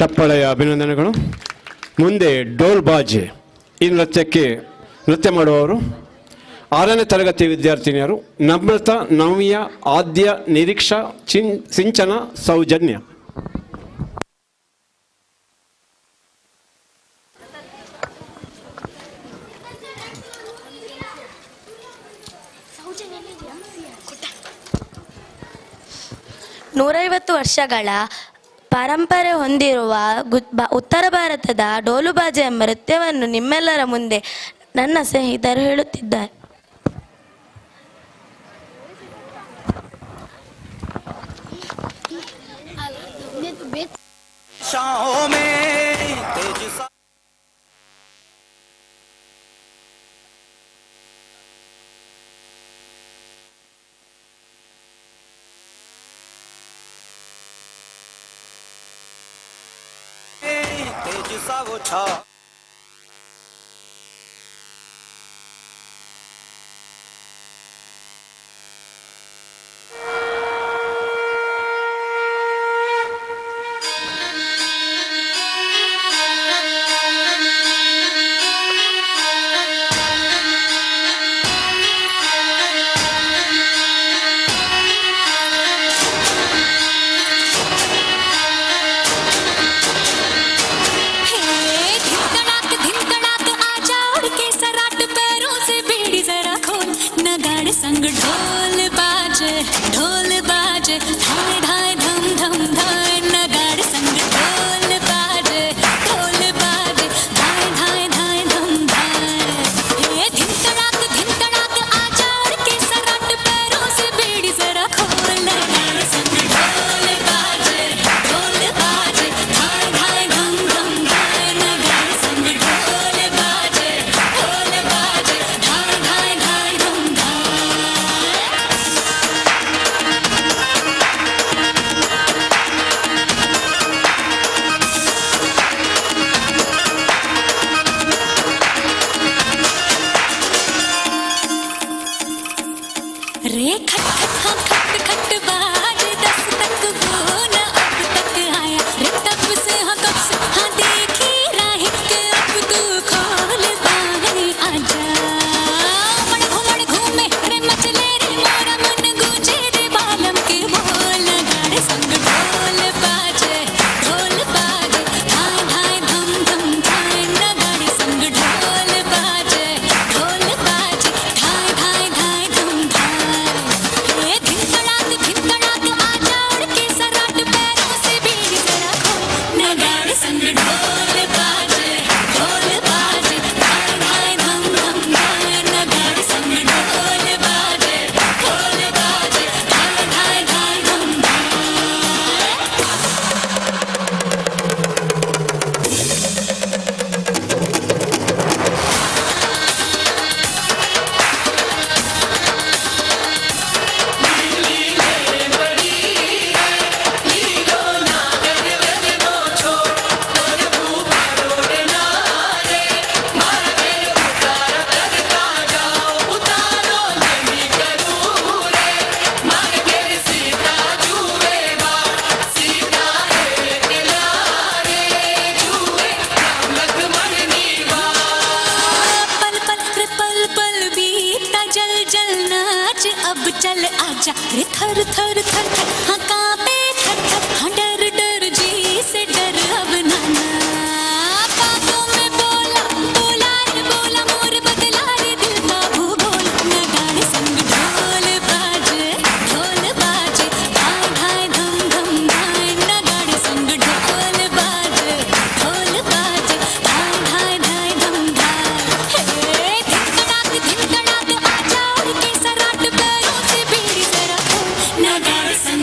F: ಚಪ್ಪಳೆಯ ಅಭಿನಂದನೆಗಳು. ಮುಂದೆ ಡೋಲ್ ಬಾಜೆ ಈ ನೃತ್ಯಕ್ಕೆ ನೃತ್ಯ ಮಾಡುವವರು 6ನೇ ತರಗತಿ ವಿದ್ಯಾರ್ಥಿನಿಯರು ನಮ್ರತ, ನವ್ಯ, ಆದ್ಯ, ನಿರೀಕ್ಷಾ, ಸಿಂಚನ, ಸೌಜನ್ಯ.
M: ನೂರೈವತ್ತು ವರ್ಷಗಳ ಪರಂಪರೆ ಹೊಂದಿರುವ ಉತ್ತರ ಭಾರತದ ಡೋಲುಬಾಜೆ ಎಂಬ ನೃತ್ಯವನ್ನು ನಿಮ್ಮೆಲ್ಲರ ಮುಂದೆ ನನ್ನ ಸ್ನೇಹಿತರು ಹೇಳುತ್ತಿದ್ದಾರೆ.
G: संग ढोल बाजे धाय धाय धम धम धाय नगाड़ संग ढोल बाजे धाय धाय धाय धम धाय। हे धिन तड़ाक आजा उड़ के सराट पैरों से बेड़ी जरा खोल नगाड़ संग ढोल बाजे धाय धाय धम धम धाय नगाड़ संग ढोल बाजे धाय धाय धाय धम धाय। रे खट खट हाँ खट खट बाज 10 तक वो न अब तक आया रे तब से हाँ कब से हाँ देखी राही के अब तू खोल बाहें आजा। मन घूमण घूमे रे मचले रे मोरा मन गूंजे रे बालम के बोल गाड़े संग ढोल बाजे धाय धाय धम धम धाय नगाड़े संग ढोल बाजे धाय धाय धाय धम धाय। हे धिन तड़ाक आजा उड़ के सराट पैरों से बेड़ी जरा खोल नगाड़े संग ढोल बाजे धाय धाय धम धम धाय नगाड़े संग ढोल बाजे धाय धाय धाय धम धाय। पल पल रे पल पल बीता जल जल नाच अब चल आजा रे थर थर थर थर हाँ कांपे थर थर हाँ डर डर जी से डर अब नाना। बातों में बोला बोला रे बोला मोर बदला रे दिल का भूगोल नगाड़े संग ढोल बाजे धाय धाय धम धम धाय नगाड़े संग ढोल बाजे धाय धाय धाय धम धाय। हे धिन तड़ाक आजा उड़ के सराट पैरों से बेड़ी जरा खोल नगाड़े संग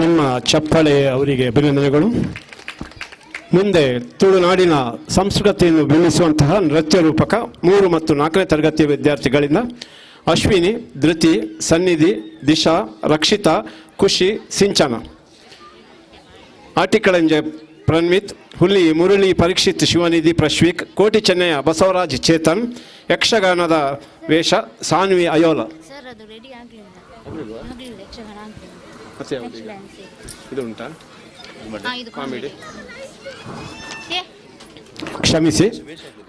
F: ನಿಮ್ಮ ಚಪ್ಪಾಳೆ ಅವರಿಗೆ ಅಭಿನಂದನೆಗಳು. ಮುಂದೆ ತುಳುನಾಡಿನ ಸಂಸ್ಕೃತಿಯನ್ನು ಬಿಂಬಿಸುವಂತಹ ನೃತ್ಯ ರೂಪಕ 3 ಮತ್ತು 4ನೇ ತರಗತಿಯ ವಿದ್ಯಾರ್ಥಿಗಳಿಂದ ಅಶ್ವಿನಿ, ಧೃತಿ, ಸನ್ನಿಧಿ, ದಿಶಾ, ರಕ್ಷಿತಾ, ಖುಷಿ, ಸಿಂಚನ, ಆಟಿಕಳಂಜೆ ಪ್ರನ್ವಿತ್, ಹುಲಿ ಮುರಳಿ, ಪರೀಕ್ಷಿತ್, ಶಿವನಿಧಿ, ಪ್ರಶ್ವಿಕ್, ಕೋಟಿ ಚೆನ್ನಯ್ಯ, ಬಸವರಾಜ್, ಚೇತನ್, ಯಕ್ಷಗಾನದ ವೇಷ ಸಾನ್ವಿ ಅಯೋಲ. ಇದು ಉಂಟಾ ಕಾಮಿಡಿ? ಕ್ಷಮಿಸಿ,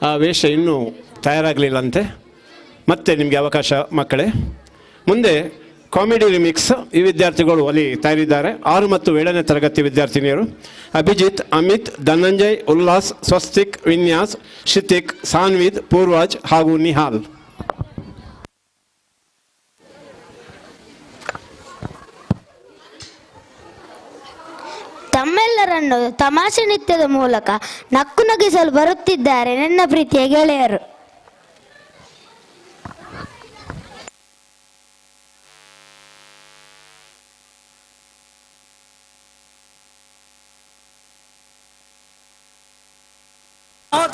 F: ಆ ವೇಷ ಇನ್ನೂ ತಯಾರಾಗಲಿಲ್ಲಂತೆ. ಮತ್ತೆ ನಿಮಗೆ ಅವಕಾಶ ಮಕ್ಕಳೇ. ಮುಂದೆ ಕಾಮಿಡಿ ರಿಮಿಕ್ಸ್ ಈ ವಿದ್ಯಾರ್ಥಿಗಳು ಅಲ್ಲಿ ತಯಾರಿದ್ದಾರೆ. 6 ಮತ್ತು 7ನೇ ತರಗತಿ ವಿದ್ಯಾರ್ಥಿನಿಯರು ಅಭಿಜಿತ್, ಅಮಿತ್, ಧನಂಜಯ್, ಉಲ್ಲಾಸ್, ಸ್ವಸ್ತಿಕ್, ವಿನ್ಯಾಸ್, ಶಿತಿಕ್, ಸಾನ್ವಿದ್, ಪೂರ್ವಾಜ್ ಹಾಗೂ ನಿಹಾಲ್.
C: ತಮ್ಮೆಲ್ಲರನ್ನು ತಮಾಷೆ ನೃತ್ಯದ ಮೂಲಕ ನಕ್ಕು ನಗಿಸಲು ಬರುತ್ತಿದ್ದಾರೆ ನನ್ನ ಪ್ರೀತಿಯ ಗೆಳೆಯರು.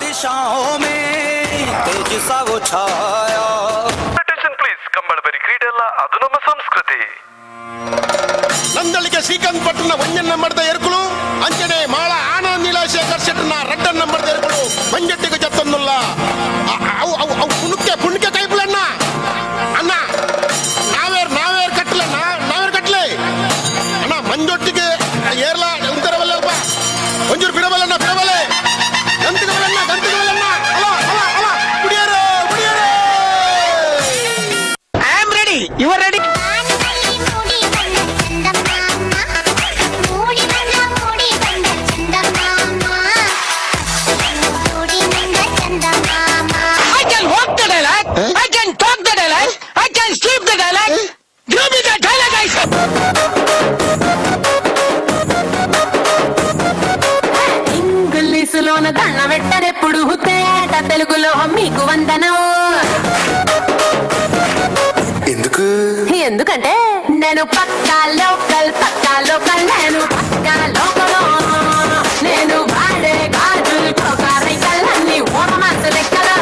H: दिशाओं में तेज सा वो छाया.
N: ಅಟೆನ್ಷನ್ ಪ್ಲೀಸ್, ಕಂಬಳ ಬರಿ ಕ್ರೀಡೆ ಅಲ್ಲ, ಅದು ನಮ್ಮ ಸಂಸ್ಕೃತಿ.
B: ನಂದಳಿಗೆ ಶ್ರೀಕಾಂತ್ ಭಟ್ರನ ಒಂಜನ್ ನಂಬರ್ದ ಎರ್ಕುಲು, ಅಂಚನೆ ಮಾಳ ಆನಂದ್ ನೀಲಶೇಖರ್ ಶೆಟ್ಟರ್ನ ರಡ್ಡನ್ ನಂಬರ್ದ ಎರ್ಕುಲು ಮಂಜಟ್ಟಿಗೆ ಜತ್ತೊಂದುಲ್ಲ. ಅವು ಅವು ಅವು ಪುಣಕ್ಕೆ ಪುಣಕ್ಕೆ ಕೈಪುಲಣ್ಣ ಅಣ್ಣ, ನಾವೇರ್ ನಾವೇರ್ ಕಟ್ಟಲೆ, ನಾವೇರ್ ಕಟ್ಟಲೆ ಅಣ್ಣ. ಮಂಜೊಟ್ಟಿಗೆ ಏರ್ಲ ಉಂತರವಲ್ಲ ಅಲ್ಪ ಒಂಜೂರು ಬಿಡಬಲ್ಲಣ್ಣ, ಬಿಡಬಲ್ಲೆ ಗಂತಿಗೆ ಗಂತಿಗೆ ಅಲ್ಲ ಅಲ್ಲ ಅಲ್ಲ, ಕುಡಿಯರು ಕುಡಿಯರು.
I: I am ready, you are ready. I can walk the dialogue, I can talk the dialogue, I can sleep the dialogue. Give me the dialogue, I said.
K: ఇంగ్లీషులోన దండ పెట్టరెప్పుడు తేట తెలుగులో మీకు వందనం.
D: ఎందుకు?
K: ఎందుకంటే నేను పక్కా లోకల్, పక్కా లోకల్, నేను పక్కా లోకల్. నేను వాడే గాజులు కోకారైకల్ అన్ని ఓరమాసు లెక్కలు.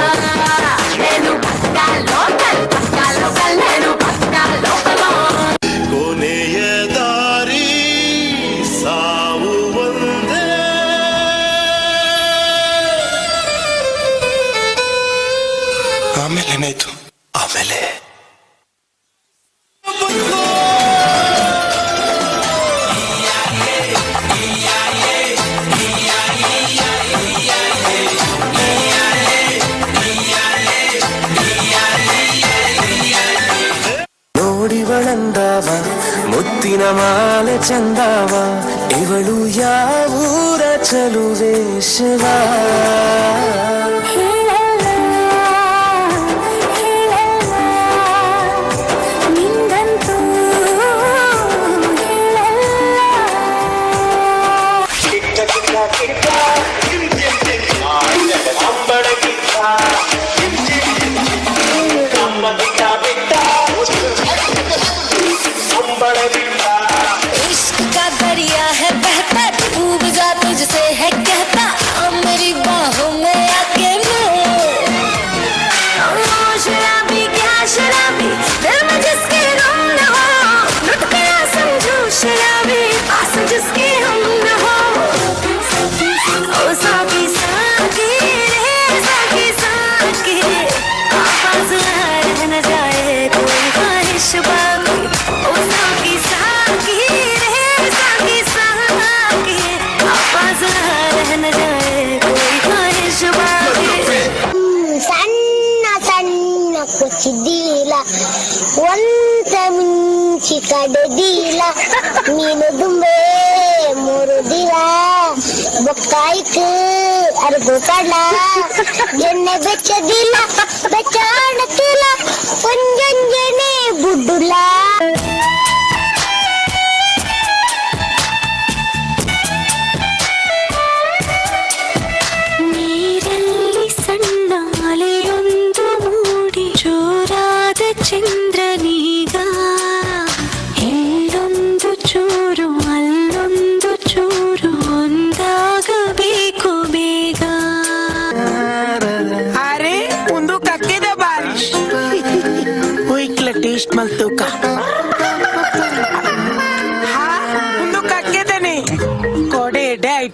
K: నేను పక్కా లోకల్, పక్కా లోకల్, నేను పక్కా లోకల్.
A: ಕೊನೆಯ ದಾರಿ ಸಾವು ಒಂದೇ.
B: ಆಮೇಲೆ ಏನಾಯ್ತು? ಆಮೇಲೆ
D: ನೋಡಿವಳಂದವ ಮುತ್ತಿನ ಮಾಲೆ ಚಂದವ, ಇವಳು ಯಾವೂರ ಚಲುವೆ ಶಿವ.
G: इश्क का दरिया है बहता, डूब जा तुझसे है कहता, आ मेरी बाहों में आके मिल। ओ शराबी क्या शराबी, दिल में जिसके गम न हो, लुट गया समझो शराबी, पास जिसके हम न हो। ओ साकी साकी रे साकी साकी, पास रह न जाए कोई ख्वाहिश बाकी। ओ साकी साकी रे साकी साकी, पास रह न जाए कोई ख्वाहिश बाकी।
C: ಸಣ್ಣ ಸಣ್ಣ ಕುಚಿದೀಲ, ಒಂತ ಮುಂಚಿ ಕಡೆದೀಲ, ಮೀನು ದುಂಬೆ ಮೂರು ದಿನ ಬೊಕ್ಕಾಯ್ತು ಅರ್ಗು ಕಡ, ಎಣ್ಣೆ ಬೆಚ್ಚದಿಲ್ಲ ಬೆಚ್ಚಾಣತಿಲ್ಲ, ಒಂಜೊಂಜನೆ ಬುಡ್ಡುಲ.
G: ನೀರಲ್ಲಿ ಸಣ್ಣ ಅಲೆಯೊಂದು ಮೂಡಿ ಜೋರಾದ ಚಂದ್ರನೀಗ, ಇಲ್ಲೊಂದು ಚೂರು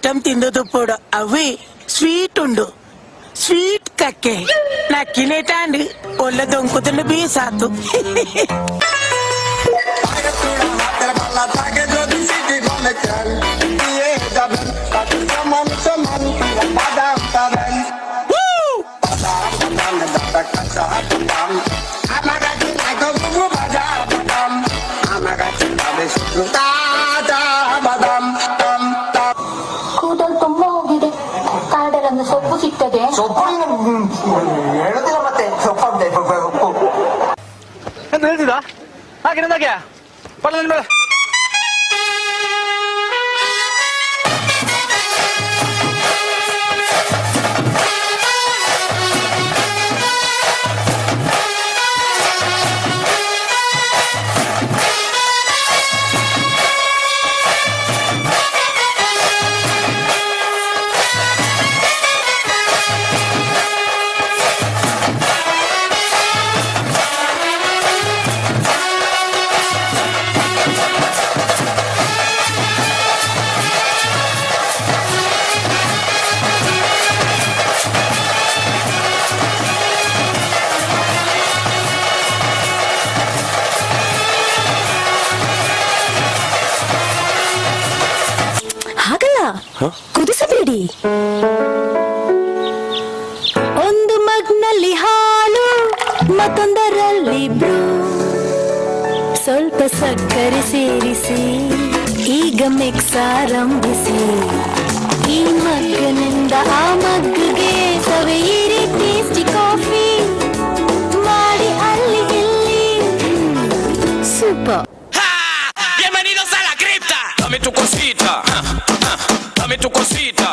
I: ಐಟಮ್ ತಿಂದು ಪೋಡು ಅವೇ ಸ್ವೀಟ್ ಉಂಡು ಸ್ವೀಟ್ ಕಕ್ಕೆ ನಕ್ಕಿಲೇಟಾಂಡ್ ಒಳ್ಳೆ ದೊಂಕುತಂಡು ಬೀಸಾತು.
O: ಕೂದಲು ತುಂಬಾ ಹೋಗಿದೆ, ಕಾರ್ಡಲ್ಲಿ ಸೊಪ್ಪು ಸಿಗ್ತದೆ.
D: ಸೊಪ್ಪು ಹೇಳುದಿಲ್ಲ ಮತ್ತೆ ಸೊಪ್ಪು
N: ಎಂತ ಹೇಳ್ತಿದ್ದ ಹಾಗೆ ನಂದಾಗೆ ಪಡ ಮೇಲೆ.
G: ಹಾಗಲ್ಲ, ಕುದಿಸಬೇಡಿ. ಒಂದು ಮಗ್ನಲ್ಲಿ ಹಾಲು, ಮತ್ತೊಂದರಲ್ಲಿ ಬ್ರೂ, ಸ್ವಲ್ಪ ಸಕ್ಕರೆ ಸೇರಿಸಿ ಈಗ ಮಿಕ್ಸ್ ಆರಂಭಿಸಿ. ಈ ಮಗ್ಗನಿಂದ ಆ ಮಗ್ಗಿಗೆ ಸವಿಯಿರಿ ಟೇಸ್ಟಿ ಕಾಫಿ ಮಾಡಿ ಅಲ್ಲಿ ಇಲ್ಲಿ super.
P: Bienvenidos a la cripta. Dame tu cosita. Dame tu cosita.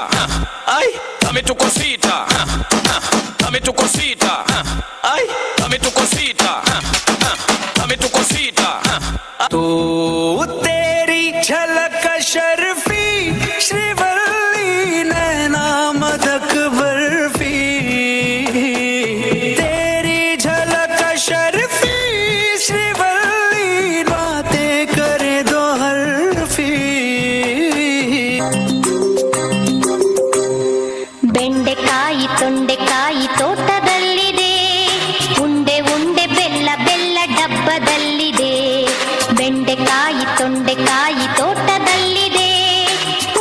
P: Ay, dame tu cosita. Dame tu cosita. Ay, dame tu cosita. Dame tu cosita.
H: तू तेरी झलक शर्फी श्रीवल्ली नैना मदक बर्फी तेरी झलक शर्फी श्रीवल्ली बातें करे दो हरफी.
C: ಬೆಂಡೆಕಾಯಿ ತೊಂಡೆಕಾಯಿ ತೋಟದಲ್ಲಿದೆ, ಉಂಡೆ ಉಂಡೆ ಬೆಲ್ಲ ಬೆಲ್ಲ ಡಬ್ಬದಲ್ಲಿದೆ. ಬೆಂಡೆಕಾಯಿ ತೊಂಡೆಕಾಯಿ ತೋಟದಲ್ಲಿದೆ,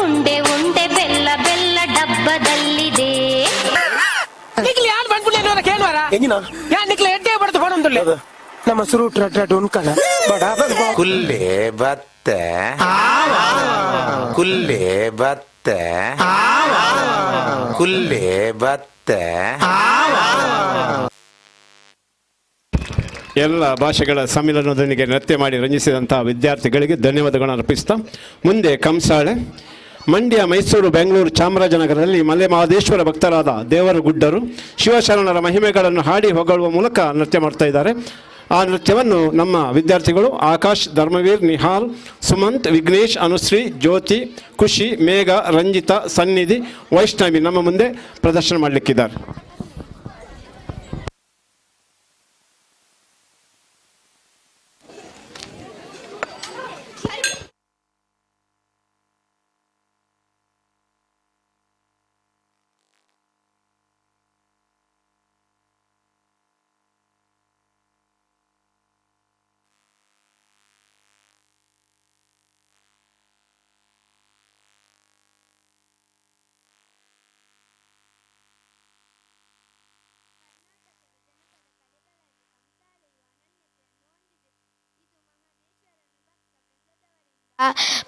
C: ಉಂಡೆ ಉಂಡೆ ಬೆಲ್ಲ ಬೆಲ್ಲ ಡಬ್ಬದಲ್ಲಿದೆ.
I: ನಿಕ್ಲಿ ಯಾನ್ ಬಂದ್ಬಿಡ್ಲಿ ಕೇಳುವಾರ ಯಾನ್ ನಿಕ್ಲೆ ಎಡ್ಡೆ ಬಡ್ದು ಫೋನ್ ನಮ್ಮ ಸುರೂಟ್ ರಡ್ ಉನ್ಕಣ ಬಡ.
Q: ಕುಲ್ಲೆ ಬತ್ತ ಕುಲ್ಲೆ ಬತ್ತ ಕುಲ್ಲೆ ಬತ್ತ.
F: ಎಲ್ಲ ಭಾಷೆಗಳ ಸಮ್ಮಿಲನದೊಂದಿಗೆ ನೃತ್ಯ ಮಾಡಿ ರಂಜಿಸಿದಂತಹ ವಿದ್ಯಾರ್ಥಿಗಳಿಗೆ ಧನ್ಯವಾದಗಳನ್ನು ಅರ್ಪಿಸ್ತಾ ಮುಂದೆ ಕಂಸಾಳೆ. ಮಂಡ್ಯ, ಮೈಸೂರು, ಬೆಂಗಳೂರು, ಚಾಮರಾಜನಗರದಲ್ಲಿ ಮಲೆ ಮಹದೇಶ್ವರ ಭಕ್ತರಾದ ದೇವರಗುಡ್ಡರು ಶಿವಶರಣರ ಮಹಿಮೆಗಳನ್ನು ಹಾಡಿ ಹೊಗಳುವ ಮೂಲಕ ನೃತ್ಯ ಮಾಡ್ತಾ ಇದ್ದಾರೆ. ಆ ನೃತ್ಯವನ್ನು ನಮ್ಮ ವಿದ್ಯಾರ್ಥಿಗಳು ಆಕಾಶ್, ಧರ್ಮವೀರ್, ನಿಹಾಲ್, ಸುಮಂತ್, ವಿಘ್ನೇಶ್, ಅನುಶ್ರೀ, ಜ್ಯೋತಿ, ಖುಷಿ, ಮೇಘ, ರಂಜಿತಾ, ಸನ್ನಿಧಿ, ವೈಷ್ಣವಿ ನಮ್ಮ ಮುಂದೆ ಪ್ರದರ್ಶನ ಮಾಡಲಿಕ್ಕಿದ್ದಾರೆ.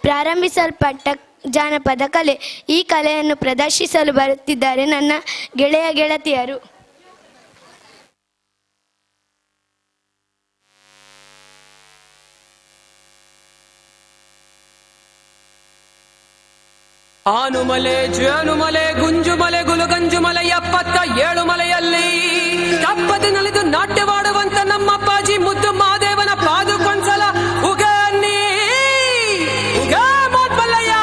M: ಪ್ರಾರಂಭಿಸಲ್ಪಟ್ಟ ಜಾನಪದ ಕಲೆ. ಈ ಕಲೆಯನ್ನು ಪ್ರದರ್ಶಿಸಲು ಬರುತ್ತಿದ್ದಾರೆ ನನ್ನ ಗೆಳೆಯ ಗೆಳತಿಯರು.
R: ಆನುಮಲೆ ಜೇನುಮಲೆ ಗುಂಜುಮಲೆ ಗುಲುಗಂಜುಮಲೆ 77 ಮಲೆಯಲ್ಲಿ ತಪ್ಪದೆ ನಲಿದು ನಾಟ್ಯವಾಡುವಂತ ನಮ್ಮ ಅಪ್ಪಾಜಿ ಮುದ್ದು ಮಹಾದೇವನ ಪಾದಕ್ಕೊಂದ್ಸಲ ಉಗನ್ನಿ ಉಗ ಮಾತ್ಮಲ್ಲಯ್ಯ.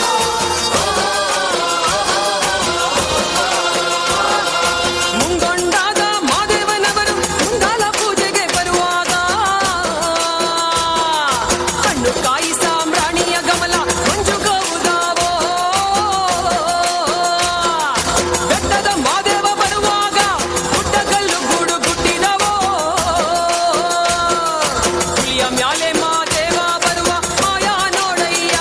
G: ಆ
R: ಕಾಯಿ ಸಾಮ್ರಾಣಿಯ ಗಮಲ ಮಂಜು ಗೌದಾವೋ. ಬೆಟ್ಟದ ಮಾದೇವ ಬರುವಾಗ ಗುಡ್ಡಗಲ್ಲು ಗೂಡು ಗುಟ್ಟಿದವೋ. ಹುಲಿಯ ಮ್ಯಾಲೆ ಮಾದೇವ ಬರುವ ಮಾಯಾ ನೋಡಯ್ಯ.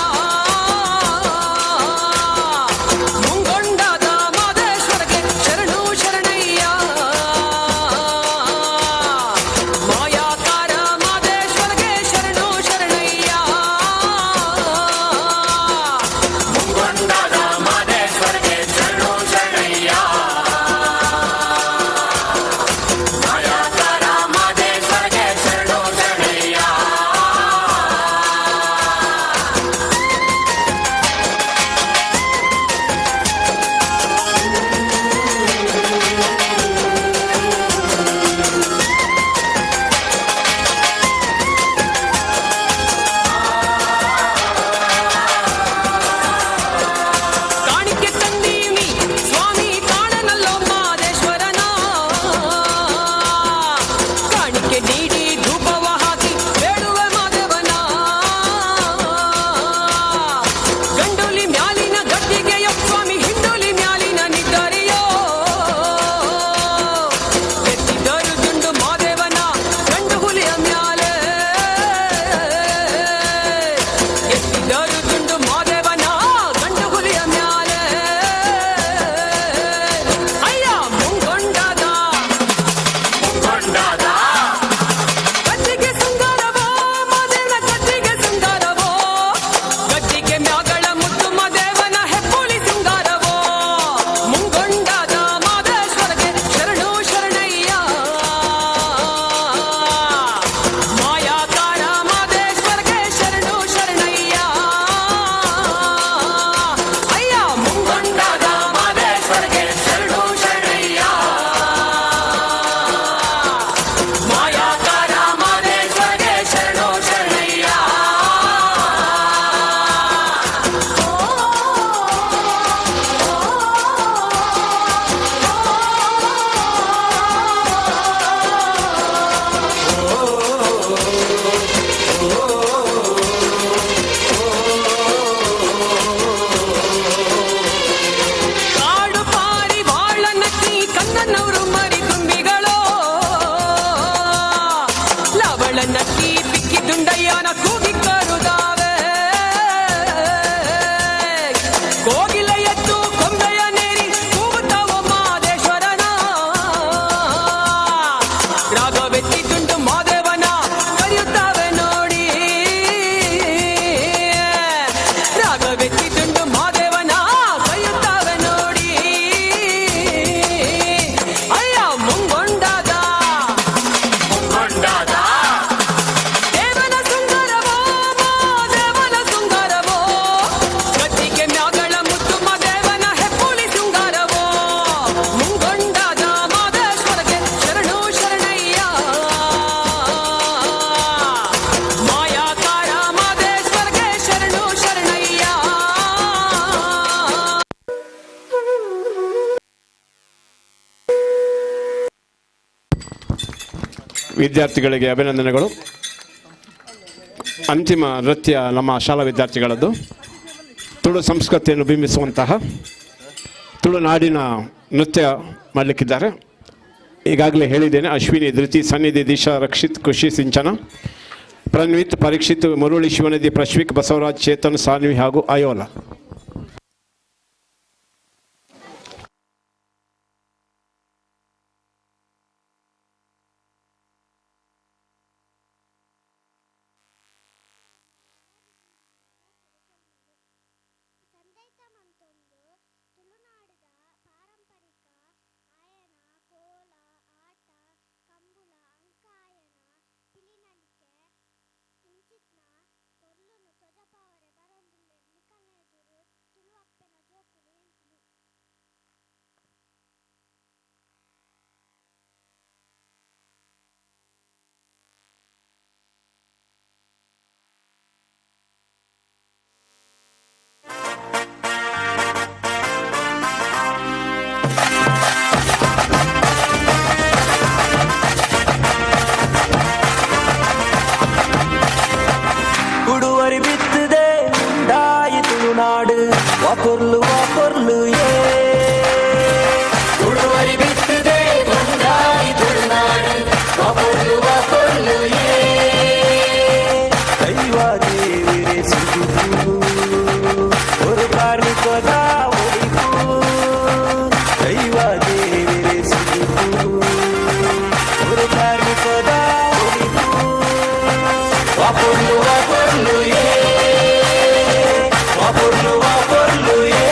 R: ಮುಂಗೊಂಡಾದ ಮಾದೇಶ್ವರಗೆ ಶರಣು ಶರಣಯ್ಯ. ಮಾಯಾಕಾರ ಮಾದೇಶ್ವರಗೆ ಶರಣು ಶರಣಯ್ಯ. ಮುಂಗೊಂಡಾದ ಮಾದೇಶ್ವರಗೆ ಶರಣು ಶರಣಯ್ಯ. ಮಾಯಾಕಾರ ಮಾದೇಶ್ವರಗೆ ಶರಣು ಶರಣಯ್ಯ. ಕಾಣಿಕೆ ತಂದೀನಿ ಸ್ವಾಮಿ ಕಾಣನಲ್ಲೋ ಮಾದೇಶ್ವರನ. ಕಾಣಿಕೆ ನೀಡಿ ಧೂಪವ ಹಾಕಿ ಬೇಡುವ ಮಾದೇವನ. ಗಂಡೋಲಿ ಮ್ಯಾಲಿನ ಗದ್ದಿಗೆಯೋ ಸ್ವಾಮಿ ಹಿಂಡೋಲಿ ಮ್ಯಾಲಿನ ನಿದ್ದರಿಯೋ. ಎತ್ತಿದರು ದುಂಡು ಮಾದೇವನ ಗಂಡು ಹುಲಿಯ ಮ್ಯಾಲೆ. ಎತ್ತಿದರು ದುಂಡು ಮಾದೇವನ ಗಂಡು ಹುಲಿಯ ಮ್ಯಾಲೆ. ಅಯ್ಯ ಮುಂಗೊಂಡಾದ ಮುಂಗೊಂಡಾದ ಗದ್ದಿಗೆ ಸಿಂಗಾರವೋ ಮಾದೇವನ ಗದ್ದಿಗೆ ಸಿಂಗಾರವೋ. ಗದ್ದಿಗೆ ಮ್ಯಾಗಳ ಮುದ್ದು ಮಾದೇವನ ಹೆಪ್ಪುಲಿ ಸಿಂಗಾರವೋ. ಮುಂಗೊಂಡಾದ ಮಾದೇಶ್ವರಗೆ ಶರಣು ಶರಣಯ್ಯ. ಮಾಯಾಕಾರ ಮಾದೇಶ್ವರಗೆ ಶರಣು ಶರಣಯ್ಯ. ಅಯ್ಯ ಮುಂಗೊಂಡಾದ ಮಾದೇಶ್ವರಗೆ ಶರಣು ಶರಣಯ್ಯ. ಮಾಯಾಕಾರ ಮಾದೇಶ್ವರಗೆ ಶರಣು ಶರಣಯ್ಯ. ಕಾಡು ಪಾರಿ ಬಾಳ ನಕ್ಕಿ ಕನ್ನನವರು ಮರಿ ತುಂಬಿಗಳೋ. ಲವಳ ನಕ್ಕಿ ಬಿಕ್ಕಿ ದುಂಡಯ್ಯನ ಕೂಗಿ ಕರುದಾವೆ. ಕೋಗಿಲ ಎತ್ತು ಕೊಂಬೆಯ ನೇರಿ ಕೂಗುತ್ತಾವ ಮಾದೇಶ್ವರನ. ರಾಗವೆತ್ತಿ ತುಂಡು ಮಾದೇವನ ಕರೆಯುತ್ತಾವೆ ನೋಡಿ. ರಾಗವೆತ್ತಿ ತುಂಡು ಮಾದೇವನ ಕರೆಯುತ್ತಾವೆ ನೋಡಿ. ಅಯ್ಯ ಮುಂಗೊಂಡಾದ ಮುಂಗೊಂಡಾದ ದೇವನ ಸುಂದರವೋ ಮಾದೇವನ ಸುಂದರವೋ. ಗದ್ದಿಗೆ ಮ್ಯಾಗಳ ಮುದ್ದು ಮಾದೇವನ ಹೆಪ್ಪುಲಿ ಶೃಂಗಾರವೋ. ಮುಂಗೊಂಡಾದ ಮಾದೇಶ್ವರಗೆ ಶರಣು ಶರಣಯ್ಯ. ಮಾಯಾಕಾರ ಮಾದೇಶ್ವರಗೆ ಶರಣು ಶರಣಯ್ಯ.
F: ವಿದ್ಯಾರ್ಥಿಗಳಿಗೆ ಅಭಿನಂದನೆಗಳು. ಅಂತಿಮ ನೃತ್ಯ ನಮ್ಮ ಶಾಲಾ ವಿದ್ಯಾರ್ಥಿಗಳದ್ದು. ತುಳು ಸಂಸ್ಕೃತಿಯನ್ನು ಬಿಂಬಿಸುವಂತಹ ತುಳುನಾಡಿನ ನೃತ್ಯ ಮಾಡಲಿಕ್ಕಿದ್ದಾರೆ. ಈಗಾಗಲೇ ಹೇಳಿದ್ದೇನೆ, ಅಶ್ವಿನಿ, ಧೃತಿ, ಸನ್ನಿಧಿ, ದಿಶಾ, ರಕ್ಷಿತ್, ಖುಷಿ, ಸಿಂಚನ, ಪ್ರನ್ವಿತ್, ಪರೀಕ್ಷಿತ್, ಮುರುಳಿ, ಶಿವನಿಧಿ, ಪ್ರಶ್ವಿಕ್, ಬಸವರಾಜ್, ಚೇತನ್, ಸಾನ್ವಿ ಹಾಗೂ ಅಯೋಲ.
C: ಇಂಚಿತ್ನ ಪೊರ್ಲುನು ತೊಜಪಾವರೆ ಬರೊಂದುಲ್ಲೆರ್ ನಿಕಲ್ನ ಎದುರು.
H: ತುಳುವರಿ ಬಿತ್ತದೆ ಉಂಡಾಯಿ ತುಳುನಾಡು ವಾಪೊರ್ಲು ವಾಪೊರ್ಲು ಏ ತುಳುವರಿ ಬಿತ್ತದೆ ಉಂಡಾಯಿ ತುಳುನಾಡು ವಾಪೊರ್ಲು ವಾಪೊರ್ಲು ಏ ದೈವ ದೇವಿರೆ ಸುಗಿಪು ஒரு ಕಾರ್ಮಿಕದ ಒಡಿಪು ದೈವ ದೇವಿರೆ ಸುಗಿಪು ஒரு ಕಾರ್ಮಿಕದ ಒಡಿಪು ವಾಪೊರ್ಲು ವಾಪೊರ್ಲು ಏ ವಾಪೊರ್ಲು ವಾಪೊರ್ಲು ಏ.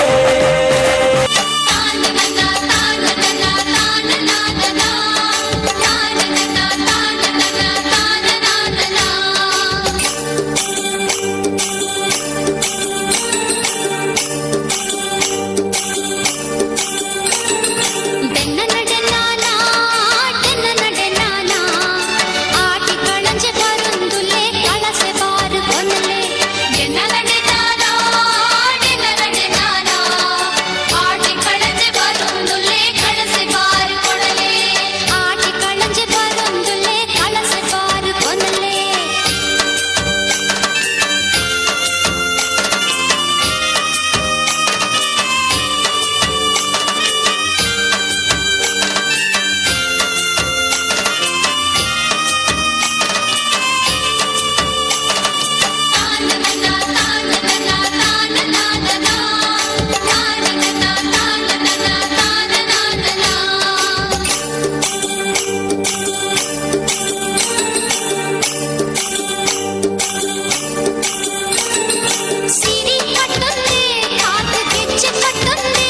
G: ಸಿರಿ ಕಟ್ಟೊಂದೆ ಕಾತು ಗೆಜ್ಜೆ ಕಟ್ಟೊಂದೆ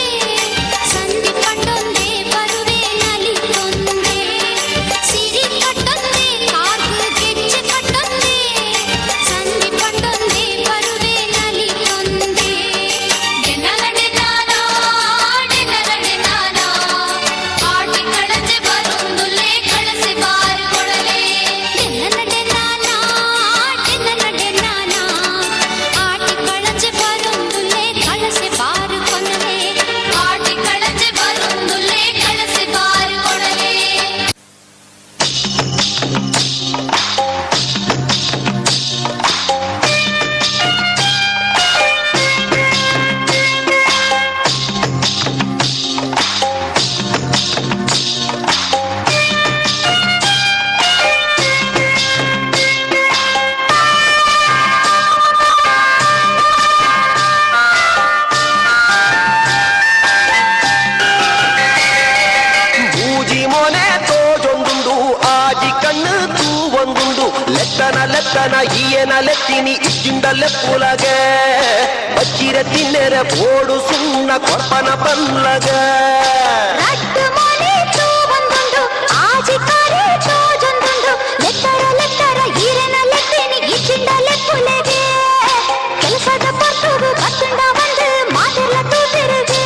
G: ಸಂಧಿ ಪಟ್ಟೊಂದೆ ಬರುವೆ ನಲಿತೊಂದೆ ಸಿರಿ ಕಟ್ಟೊಂದೆ ಕಾತು ಗೆಜ್ಜೆ ಕಟ್ಟೊಂದೆ ಸಂಧಿ ಪಟ್ಟೊಂದೆ ಬರುವೆ ನಲಿತೊಂದೆ ಡೆನ್ನಲಡೆ ನಾನಾ ಡೆನ್ನಲಡೆ ನಾನಾ ಆಟಿ ಕಳಚೆ ಬರುಂದುಲೆ ಕಳಸೆ ಬಾರು ಕೊಡಲೆ ಡೆನ್ನಲಡೆ ನಾನಾ ಡೆನ್ನಲಡೆ ನಾನಾ ಆಟಿ ಕಳಚೆ ಬರುಂದುಲೆ ಕಳಸೆ ಬಾರು ಕೊನಲೆ ಆಟಿ ಕಳಚೆ ಬರುಂದುಲೆ ಕಳಸೆ ಬಾರು ಕೊಡಲೆ.
D: ಮೂಜಿ ಮೊನೆ ತೋಜೊಂದುಂಡು ಆಜಿ ಕಣ್ಣು ತೂವೊಂದುಂಡು ಲೆತ್ತನ ಲೆತ್ತನ ಈಯನ ಲೆತ್ತಿನಿ ಇಜ್ಜಿಂಡ ಲೆಪ್ಪುಲಗೆ ಬಚ್ಚಿರ ತಿನ್ನೆರ ಬೋಡು ಸುಣ್ಣ ಕೊರ್ಪನ ಪಲ್ಲಗ.
G: ರಡ್ಡು ಮೊನೆ ತೂವೊಂದುಂಡು ಆಜಿ ಕಾರೆ ತೋಜೊಂದುಂಡು ಲೆತ್ತರ ಲೆತ್ತರ ಈರೆನ ಲೆತ್ತಿನಿ ಇಜ್ಜಿಂಡ ಲೆಪ್ಪುಲೆಗೆ ಕೆಲಸದ ಪೊರ್ತುಗು ಬತ್ತುಂಡ ಬಂದು ಮಾತೆಲ್ಲ ತೂತಿರುಗೆ.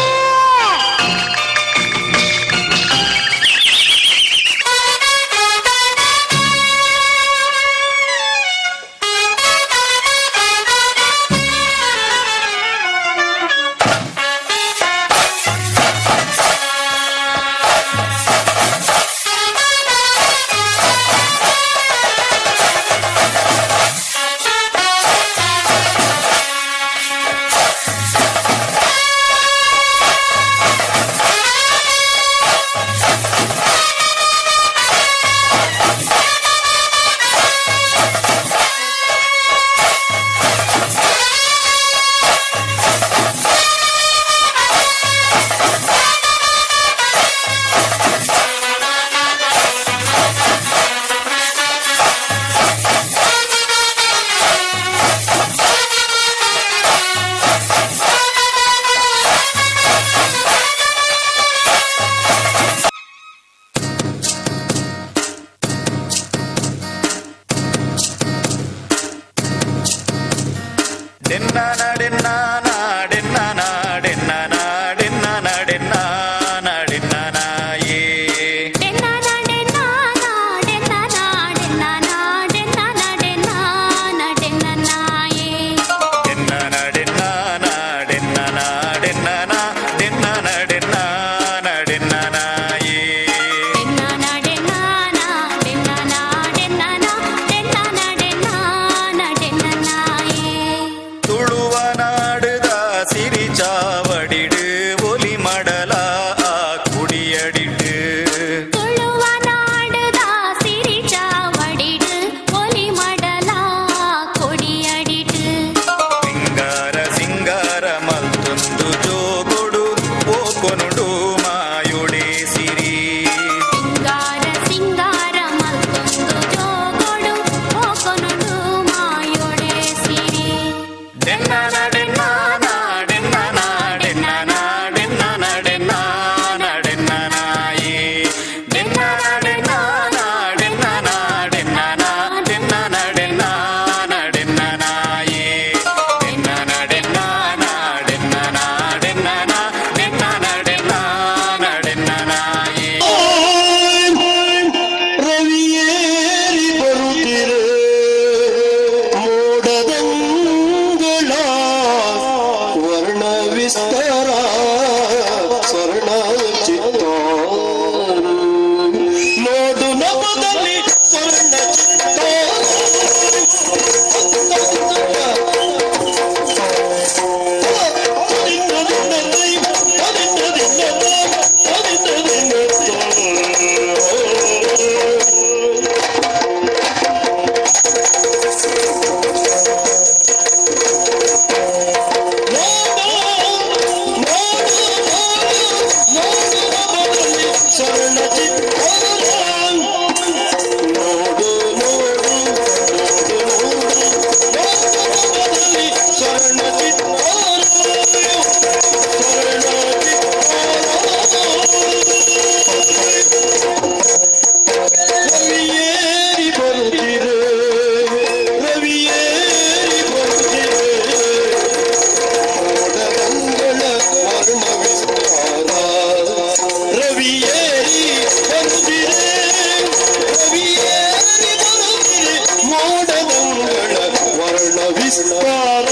A: ವಿಸ್ತಾರ,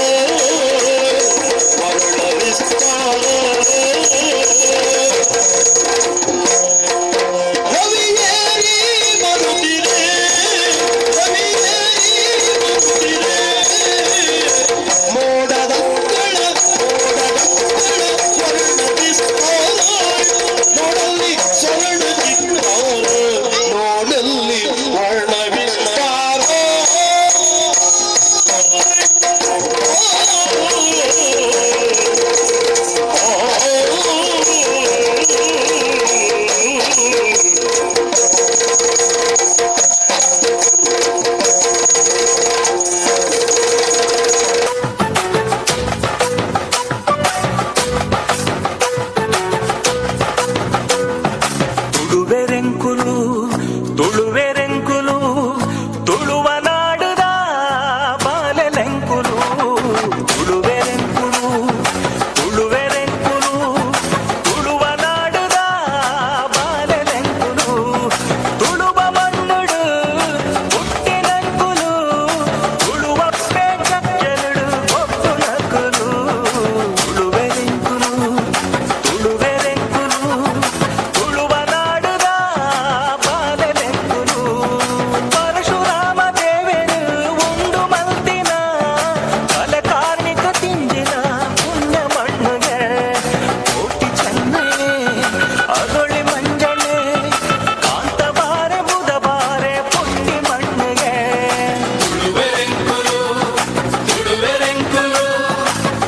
A: ವರ್ಣ ವಿಸ್ತಾರ. ರವಿಯೇರಿ ಬರುತ್ತಿದೆ, ರವಿಯೇರಿ ಬರುತ್ತಿದೆ. ಮೋಡದಕ್ಕಳ, ಮೋಡದಕ್ಕಳ ವರ್ಣ ವಿಸ್ತಾರ. ನೋಡಲ್ಲಿ ಸ್ವರ್ಣ ಚಿತ್ತಾರ, ನೋಡಲ್ಲಿ ವರ್ಣ ವಿಸ್ತಾರ.
H: ತುಳುವೆರೆಂಕುಲು ತುಳುವೆರೆಂಕುಲು ತುಳುವ ನಾಡುದ ಬಾಲೆಲೆಂಕುಲು. ತುಳುವೆರೆಂಕುಲು ತುಳುವೆರೆಂಕುಲು ತುಳುವ ನಾಡುದ ಬಾಲೆಲೆಂಕುಲು. ತುಳುವ ಮಣ್ಣುಡು ಹುಟ್ಟಿನಂಕುಲು, ತುಳುವಪ್ಪೆ ಚಕ್ಕೆಲುಡು ಒಪ್ಪುನಕುಲು. ತುಳುವೆರೆಂಕುಲು ತುಳುವೆರೆಂಕುಲು ತುಳುವ ನಾಡುದ ಬಾಲೆಲೆಂಕುಲು. ಪರಶುರಾಮ ದೇವರು ಉಂಡು ಮಲ್ತಿನ ಕಲೆ ಕಾರ್ಮಿಕ ತಿಂದಿನ ಪುಣ್ಯ ಮಣ್ಣುಗೆ. ಕೋಟಿ ಚೆನ್ನೆ ಅಗೊಳಿ ಮಂಜನೆ ಕಾಂತಬಾರೆ ಬುಧಬಾರೆ ಪುಟ್ಟಿ ಮಣ್ಣಿಗೆ. ತುಳುವೆರೆಂಕುಲು ತುಳುವೆರೆಂಕುಲು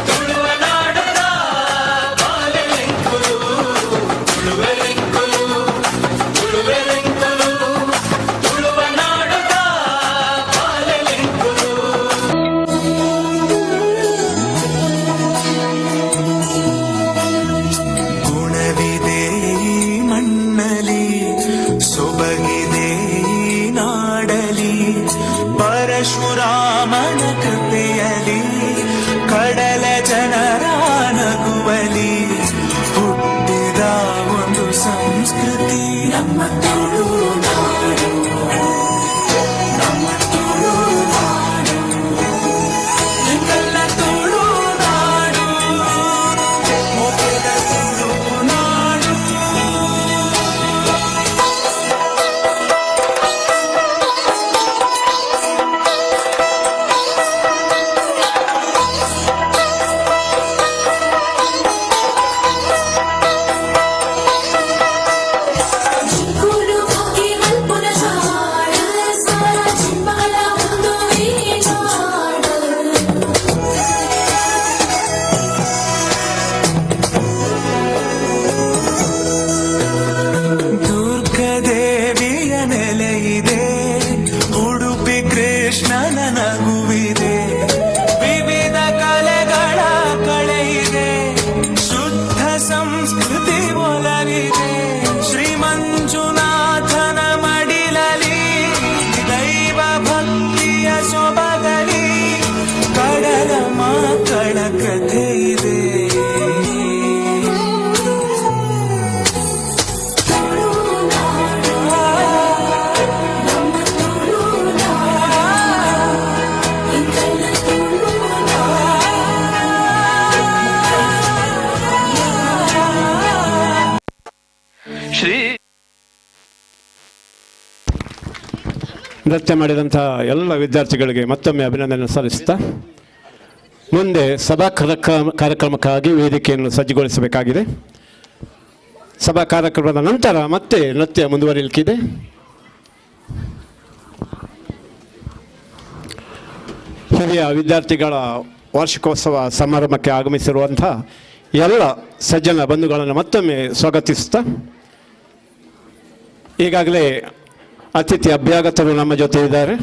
H: ತುಳುವ ನಾಡುದ ಬಾಲೆಲೆಂಕುಲು. ತುಳುವೆರೆಂಕುಲು ತುಳುವೆರೆಂಕುಲು ತುಳುವ ನಾಡುದ ಬಾಲೆಲೆಂಕುಲು.
S: ಗುಣವಿದೆ ಈ ಮಣ್ಣಲಿ, ಸೊಬಗಿದೆ ಈ ನಾಡಲಿ, ಪರಶುರಾಮನ ಕೃಪೆಯಲಿ, ಕಡಲ ಜನರ ನಗುವಲಿ ಹುಟ್ಟಿದ ಒಂದು ಸಂಸ್ಕೃತಿ ನಮ್ಮ ತುಳುನಾಡು, ನಮ್ಮ ತುಳುನಾಡು, ಎಂದಲ್ಲ ತುಳುನಾಡು, ಮೊದಲ ತುಳುನಾಡು.
G: ಚಿಕ್ಕುಲು ಬುಕ್ಕಿ ಮಲ್ಪುನ ಜಾಡ, ಸಾರ ಚಿಮ್ಮಲ ಒಂದು ವೀಣಾಡ.
S: ದುರ್ಗದೇವಿಯ ನೆಲೆಯಿದೆ, ಉಡುಪಿ ಕೃಷ್ಣನ ನಗುವಿದೆ, ವಿವಿಧ ಕಲೆಗಳ ಕಳೆಯಿದೆ, ಶುದ್ಧ ಸಂಸ್ಕೃತಿ ಒಲವಿದೆ. ಶ್ರೀ ಮಂಜುನಾಥನ ಮಡಿಲಲಿ ದೈವ ಭಕ್ತಿಯ ಸೊಬಗಲಿ ಕಡಲ ಮಕ್ಕಳ ಕಥೆ ಇದೆ.
P: ಶ್ರೀ
F: ನೃತ್ಯ ಮಾಡಿದಂಥ ಎಲ್ಲ ವಿದ್ಯಾರ್ಥಿಗಳಿಗೆ ಮತ್ತೊಮ್ಮೆ ಅಭಿನಂದನೆ ಸಲ್ಲಿಸುತ್ತಾ, ಮುಂದೆ ಸಭಾ ಕಾರ್ಯಕ್ರಮಕ್ಕಾಗಿ ವೇದಿಕೆಯನ್ನು ಸಜ್ಜುಗೊಳಿಸಬೇಕಾಗಿದೆ. ಸಭಾ ಕಾರ್ಯಕ್ರಮದ ನಂತರ ಮತ್ತೆ ನೃತ್ಯ ಮುಂದುವರಿಯಲಿಕ್ಕಿದೆ. ಹಿರಿಯ ವಿದ್ಯಾರ್ಥಿಗಳ ವಾರ್ಷಿಕೋತ್ಸವ ಸಮಾರಂಭಕ್ಕೆ ಆಗಮಿಸಿರುವಂಥ ಎಲ್ಲ ಸಜ್ಜನ ಬಂಧುಗಳನ್ನು ಮತ್ತೊಮ್ಮೆ ಸ್ವಾಗತಿಸುತ್ತಾ, ಈಗಾಗಲೇ ಅತಿಥಿ ಅಭ್ಯಾಗತರು ನಮ್ಮ ಜೊತೆ ಇದ್ದಾರೆ.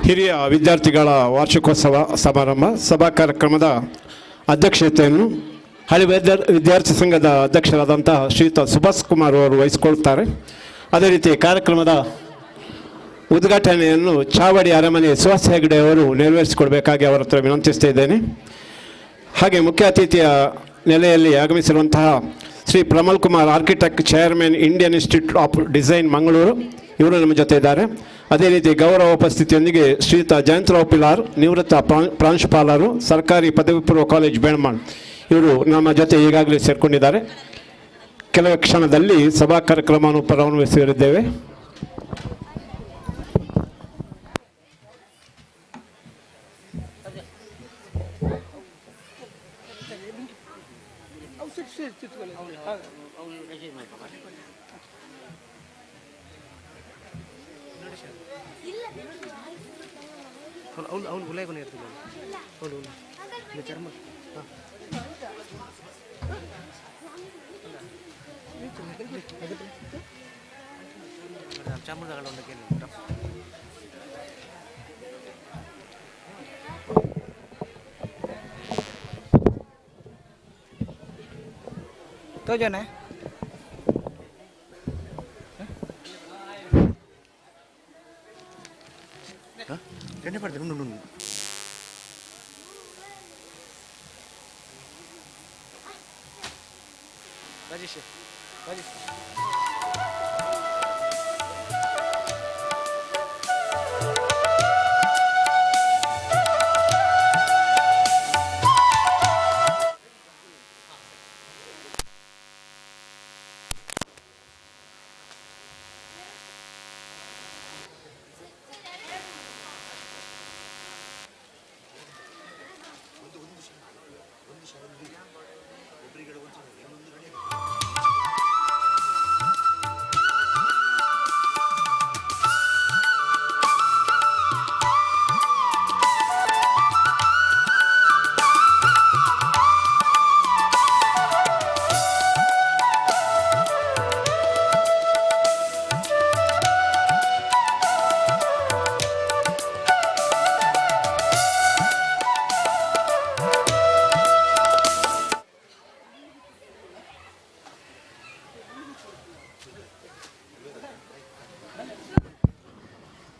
F: ಹಿರಿಯ ವಿದ್ಯಾರ್ಥಿಗಳ ವಾರ್ಷಿಕೋತ್ಸವ ಸಮಾರಂಭ ಸಭಾ ಕಾರ್ಯಕ್ರಮದ ಅಧ್ಯಕ್ಷತೆಯನ್ನು ಹಳೆ ವಿದ್ಯಾರ್ಥಿ ಸಂಘದ ಅಧ್ಯಕ್ಷರಾದಂತಹ ಶ್ರೀಯುತ ಸುಭಾಷ್ ಕುಮಾರ್ ಅವರು ವಹಿಸಿಕೊಳ್ತಾರೆ. ಅದೇ ರೀತಿ ಕಾರ್ಯಕ್ರಮದ ಉದ್ಘಾಟನೆಯನ್ನು ಚಾವಡಿ ಅರಮನೆ ಸುಹಾಸ್ ಹೆಗಡೆ ಅವರು ನೆರವೇರಿಸಿಕೊಡಬೇಕಾಗಿ ಅವರ ಹತ್ರ ವಿನಂತಿಸ್ತಾ ಇದ್ದೇನೆ. ಹಾಗೆ ಮುಖ್ಯ ಅತಿಥಿಯ ನೆಲೆಯಲ್ಲಿ ಆಗಮಿಸಿರುವಂತಹ Shri Pramal Kumar, architect, chairman, Indian Institute of Design, Mangaluru, ಇವರು ನಮ್ಮ ಜೊತೆ ಇದ್ದಾರೆ. ಅದೇ ರೀತಿ ಗೌರವ ಉಪಸ್ಥಿತಿಯೊಂದಿಗೆ ಶ್ರೀಯುತ ಜಯಂತರಾವ್ ಪಿಲಾರ್, ನಿವೃತ್ತ ಪ್ರಾಂಶುಪಾಲರು, ಸರ್ಕಾರಿ ಪದವಿ ಪೂರ್ವ ಕಾಲೇಜ್ ಬೆಳ್ಮಾಳ್, ಇವರು ನಮ್ಮ ಜೊತೆ ಈಗಾಗಲೇ ಸೇರಿಕೊಂಡಿದ್ದಾರೆ. ಕೆಲವು ಕ್ಷಣದಲ್ಲಿ ಸಭಾ ಕಾರ್ಯಕ್ರಮವನ್ನು ಪ್ರಾರಂಭಿಸಲಿದ್ದೇವೆ.
I: ತೋಜೋಣ.
T: ರಾಜೇಶ್ ರಾಜೇಶ್.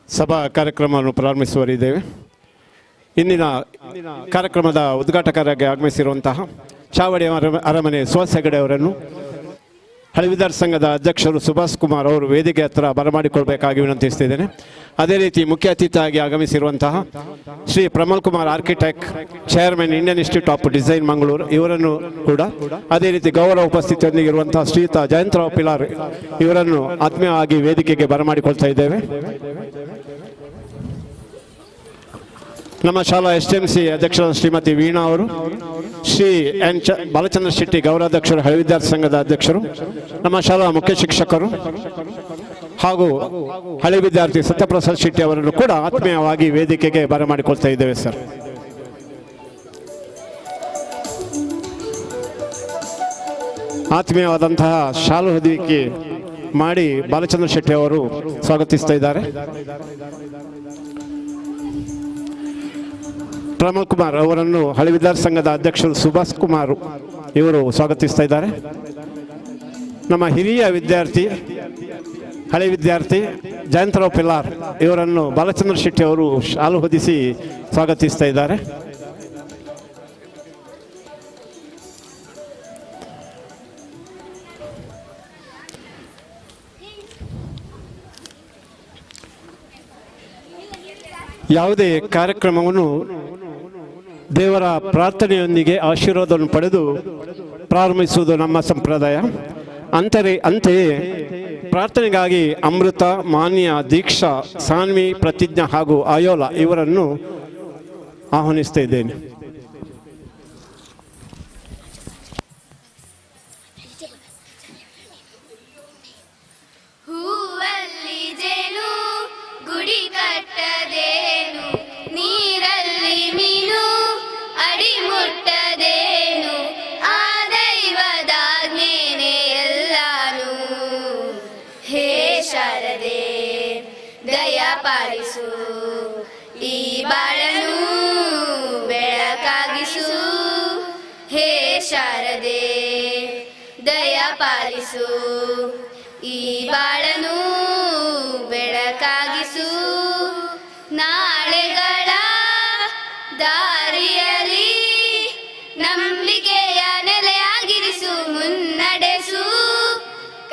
F: ಸಭಾ ಕಾರ್ಯಕ್ರಮವನ್ನು ಪ್ರಾರಂಭಿಸುವರಿದ್ದೇವೆ. ಇಂದಿನ ಕಾರ್ಯಕ್ರಮದ ಉದ್ಘಾಟಕರಾಗಿ ಆಗಮಿಸಿರುವಂತಹ ಚಾವಡಿ ಅರಮನೆ ಸುಹಾಸ್ ಹೆಗಡೆ ಅವರನ್ನು ಹಳೆ ವಿದ್ಯಾರ್ಥಿ ಸಂಘದ ಅಧ್ಯಕ್ಷರು ಸುಭಾಷ್ ಕುಮಾರ್ ಅವರು ವೇದಿಕೆ ಹತ್ರ ಬರಮಾಡಿಕೊಳ್ಬೇಕಾಗಿ ವಿನಂತಿಸ್ತಿದ್ದೇನೆ. ಅದೇ ರೀತಿ ಮುಖ್ಯ ಅತಿಥಿಯಾಗಿ ಆಗಮಿಸಿರುವಂತಹ Shri Pramal Kumar, architect, chairman, Indian Institute of Design, Mangaluru, ಇವರನ್ನು ಕೂಡ, ಅದೇ ರೀತಿ ಗೌರವ ಉಪಸ್ಥಿತಿಯೊಂದಿಗೆ ಇರುವಂತಹ ಶ್ರೀಯುತ ಜಯಂತರಾವ್ ಪಿಲಾರ್ ಇವರನ್ನು ಆತ್ಮೀಯವಾಗಿ ವೇದಿಕೆಗೆ ಬರಮಾಡಿಕೊಳ್ತಾ ಇದ್ದೇವೆ. ನಮ್ಮ ಶಾಲಾ ಎಸ್ ಎಂ ಸಿ ಅಧ್ಯಕ್ಷರ ಶ್ರೀಮತಿ ವೀಣಾ ಅವರು, ಶ್ರೀ ಎನ್ ಬಾಲಚಂದ್ರ ಶೆಟ್ಟಿ ಗೌರವಾಧ್ಯಕ್ಷರು, ಹಳೆ ವಿದ್ಯಾರ್ಥಿ ಸಂಘದ ಅಧ್ಯಕ್ಷರು, ನಮ್ಮ ಶಾಲಾ ಮುಖ್ಯ ಶಿಕ್ಷಕರು ಹಾಗೂ ಹಳೆ ವಿದ್ಯಾರ್ಥಿ ಸತ್ಯಪ್ರಸಾದ್ ಶೆಟ್ಟಿ ಅವರನ್ನು ಕೂಡ ಆತ್ಮೀಯವಾಗಿ ವೇದಿಕೆಗೆ ಬರಮಾಡಿಕೊಳ್ತಾ ಇದ್ದೇವೆ ಸರ್. ಆತ್ಮೀಯವಾದಂತಹ ಶಾಲು ಹೊದಿಕೆ ಮಾಡಿ ಬಾಲಚಂದ್ರ ಶೆಟ್ಟಿ ಅವರು ಸ್ವಾಗತಿಸ್ತಾ ಇದ್ದಾರೆ. ಪ್ರಮಲ್ ಕುಮಾರ್ ಅವರನ್ನು ಹಳೆ ವಿದ್ಯಾರ್ಥಿ ಸಂಘದ ಅಧ್ಯಕ್ಷರು ಸುಭಾಷ್ ಕುಮಾರ್ ಇವರು ಸ್ವಾಗತಿಸ್ತಾ ಇದ್ದಾರೆ. ನಮ್ಮ ಹಿರಿಯ ವಿದ್ಯಾರ್ಥಿ, ಹಳೆ ವಿದ್ಯಾರ್ಥಿ ಜಯಂತರಾವ್ ಪಿಲಾರ್ ಇವರನ್ನು ಬಾಲಚಂದ್ರ ಶೆಟ್ಟಿ ಅವರು ಶಾಲು ಹೊದಿಸಿ ಸ್ವಾಗತಿಸ್ತಾ ಇದ್ದಾರೆ. ಯಾವುದೇ ಕಾರ್ಯಕ್ರಮವನ್ನು ದೇವರ ಪ್ರಾರ್ಥನೆಯೊಂದಿಗೆ ಆಶೀರ್ವಾದವನ್ನು ಪಡೆದು ಪ್ರಾರಂಭಿಸುವುದು ನಮ್ಮ ಸಂಪ್ರದಾಯ. ಅಂತೆಯೇ ಪ್ರಾರ್ಥನೆಗಾಗಿ ಅಮೃತ, ಮಾನ್ಯ, ದೀಕ್ಷಾ, ಸಾನ್ವಿ, ಪ್ರತಿಜ್ಞಾ ಹಾಗೂ ಆಯೋಲ ಇವರನ್ನು ಆಹ್ವಾನಿಸ್ತಾ ಇದ್ದೇನೆ.
U: ಹೂವಲ್ಲಿ ಜೇನು ಗುಡಿ ಕಟ್ಟದೇನು, ನೀರಲ್ಲಿ ಮೀನು ಅಡಿ ಮುಟ್ಟದೇನು, ಆ ದೈವದಾಜ್ಞೇನೆ ಎಲ್ಲಾನು. ಹೇ ಶಾರದೆ ದಯ ಪಾಲಿಸು, ಈ ಬಾಳನು ಬೆಳಗಿಸು. ಶಾರದೆ ದಯ ಪಾಲಿಸು, ಈ ಬಾಳನು ಬೆಳಕಾಗಿಸು, ನಾಳೆಗಳ ದಾರಿಯಲಿ ನಂಬಿಕೆಯ ನೆಲೆಯಾಗಿರಿಸು, ಮುನ್ನಡೆಸು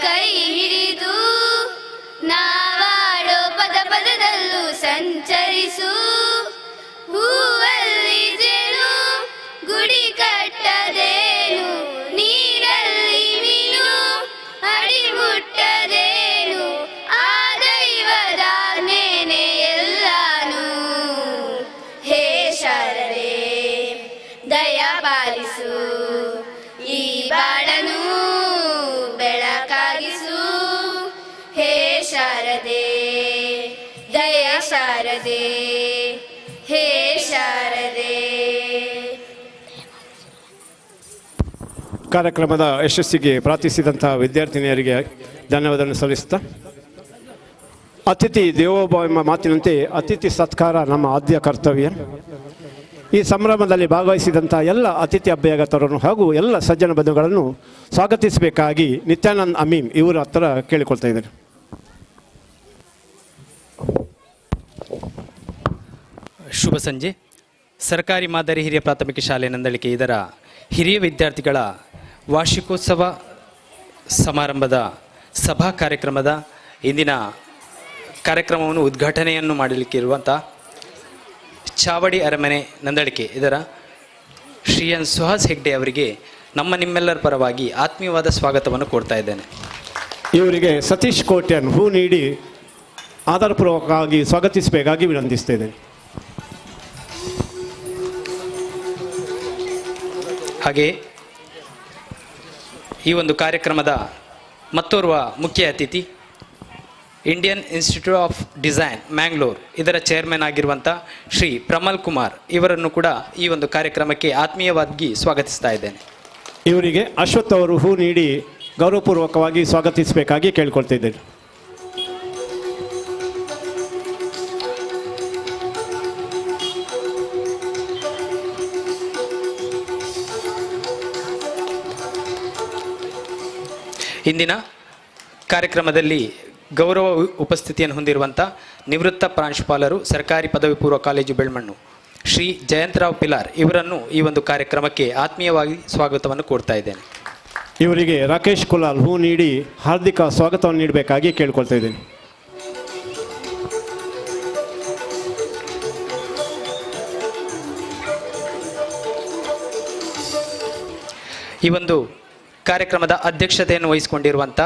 U: ಕೈ ಹಿಡಿದು, ನಾವಾಡೋ ಪದ ಪದದಲ್ಲೂ ಸಂಚರಿಸು, ಹೂವಲ್ಲಿ ಜೇನು ಗುಡಿ ಕಟ್ಟದೇನು, ನೀರಲ್ಲಿ ಮೀನು ಅಡಿ ಮುಟ್ಟದೇನು, ಆ ದೈವದ ನೇನೆ ಎಲ್ಲಾನು. ಹೇ ಶಾರದೆ ದಯ ಪಾಲಿಸು, ಈ ಬಾಳನು ಬೆಳಕಾಗಿಸು, ಹೇ ಶಾರದೆ ದಯ ಶಾರದೆ ಹೇ ಶಾರದೆ.
F: ಕಾರ್ಯಕ್ರಮದ ಯಶಸ್ಸಿಗೆ ಪ್ರಾರ್ಥಿಸಿದಂತಹ ವಿದ್ಯಾರ್ಥಿನಿಯರಿಗೆ ಧನ್ಯವಾದವನ್ನು ಸಲ್ಲಿಸುತ್ತಾ, ಅತಿಥಿ ದೇವೋಭವ ಎಂಬ ಮಾತಿನಂತೆ ಅತಿಥಿ ಸತ್ಕಾರ ನಮ್ಮ ಆದ್ಯ ಕರ್ತವ್ಯ. ಈ ಸಂಭ್ರಮದಲ್ಲಿ ಭಾಗವಹಿಸಿದಂಥ ಎಲ್ಲ ಅತಿಥಿ ಅಭ್ಯಾಗತರನ್ನು ಹಾಗೂ ಎಲ್ಲ ಸಜ್ಜನ ಬಂಧುಗಳನ್ನು ಸ್ವಾಗತಿಸಬೇಕಾಗಿ ನಿತ್ಯಾನಂದ್ ಅಮೀನ್ ಇವರ ಹತ್ರ ಕೇಳಿಕೊಳ್ತಾ ಇದ್ದೇನೆ.
E: ಶುಭ ಸಂಜೆ. ಸರ್ಕಾರಿ ಮಾದರಿ ಹಿರಿಯ ಪ್ರಾಥಮಿಕ ಶಾಲೆ ನಂದಳಿಕೆ ಇದರ ಹಿರಿಯ ವಿದ್ಯಾರ್ಥಿಗಳ ವಾರ್ಷಿಕೋತ್ಸವ ಸಮಾರಂಭದ ಸಭಾ ಕಾರ್ಯಕ್ರಮದ ಇಂದಿನ ಕಾರ್ಯಕ್ರಮವನ್ನು ಉದ್ಘಾಟನೆಯನ್ನು ಮಾಡಲಿಕ್ಕಿರುವಂಥ ಚಾವಡಿ ಅರಮನೆ ನಂದಳಿಕೆ ಇದರ ಶ್ರೀ ಎನ್ ಸುಹಾಸ್ ಹೆಗ್ಡೆ ಅವರಿಗೆ ನಮ್ಮ ನಿಮ್ಮೆಲ್ಲರ ಪರವಾಗಿ ಆತ್ಮೀಯವಾದ ಸ್ವಾಗತವನ್ನು ಕೋರ್ತಾ ಇದ್ದೇನೆ.
F: ಇವರಿಗೆ ಸತೀಶ್ ಕೋಟ್ಯನ್ ಹೂ ನೀಡಿ ಆಧಾರಪೂರ್ವಕವಾಗಿ ಸ್ವಾಗತಿಸಬೇಕಾಗಿ ವಿನಂತಿಸ್ತಾ ಇದ್ದೇನೆ.
E: ಹಾಗೆಯೇ ಈ ಒಂದು ಕಾರ್ಯಕ್ರಮದ ಮತ್ತೋರ್ವ ಮುಖ್ಯ ಅತಿಥಿ Indian Institute of Design Mangalore ಇದರ ಚೇರ್ಮನ್ ಆಗಿರುವಂಥ ಶ್ರೀ ಪ್ರಮಲ್ ಕುಮಾರ್ ಇವರನ್ನು ಕೂಡ ಈ ಒಂದು ಕಾರ್ಯಕ್ರಮಕ್ಕೆ ಆತ್ಮೀಯವಾಗಿ ಸ್ವಾಗತಿಸ್ತಾ ಇದ್ದೇನೆ.
F: ಇವರಿಗೆ ಅಶ್ವಥ್ ಅವರು ಹೂ ನೀಡಿ ಗೌರವಪೂರ್ವಕವಾಗಿ ಸ್ವಾಗತಿಸಬೇಕಾಗಿ ಕೇಳಿಕೊಳ್ತಿದ್ದೇನೆ.
E: ಇಂದಿನ ಕಾರ್ಯಕ್ರಮದಲ್ಲಿ ಗೌರವ ಉಪಸ್ಥಿತಿಯನ್ನು ಹೊಂದಿರುವಂಥ ನಿವೃತ್ತ ಪ್ರಾಂಶುಪಾಲರು ಸರ್ಕಾರಿ ಪದವಿ ಪೂರ್ವ ಕಾಲೇಜು ಬೆಳ್ಮಣ್ಣು ಶ್ರೀ ಜಯಂತರಾವ್ ಪಿಲಾರ್ ಇವರನ್ನು ಈ ಒಂದು ಕಾರ್ಯಕ್ರಮಕ್ಕೆ ಆತ್ಮೀಯವಾಗಿ ಸ್ವಾಗತವನ್ನು ಕೋರ್ತಾ ಇದ್ದೇನೆ.
F: ಇವರಿಗೆ ರಾಕೇಶ್ ಕುಲಾಲ್ ಹೂ ನೀಡಿ ಹಾರ್ದಿಕ ಸ್ವಾಗತವನ್ನು ನೀಡಬೇಕಾಗಿ ಕೇಳಿಕೊಳ್ತಾ ಇದ್ದೇನೆ.
E: ಈ ಒಂದು ಕಾರ್ಯಕ್ರಮದ ಅಧ್ಯಕ್ಷತೆಯನ್ನು ವಹಿಸಿಕೊಂಡಿರುವಂಥ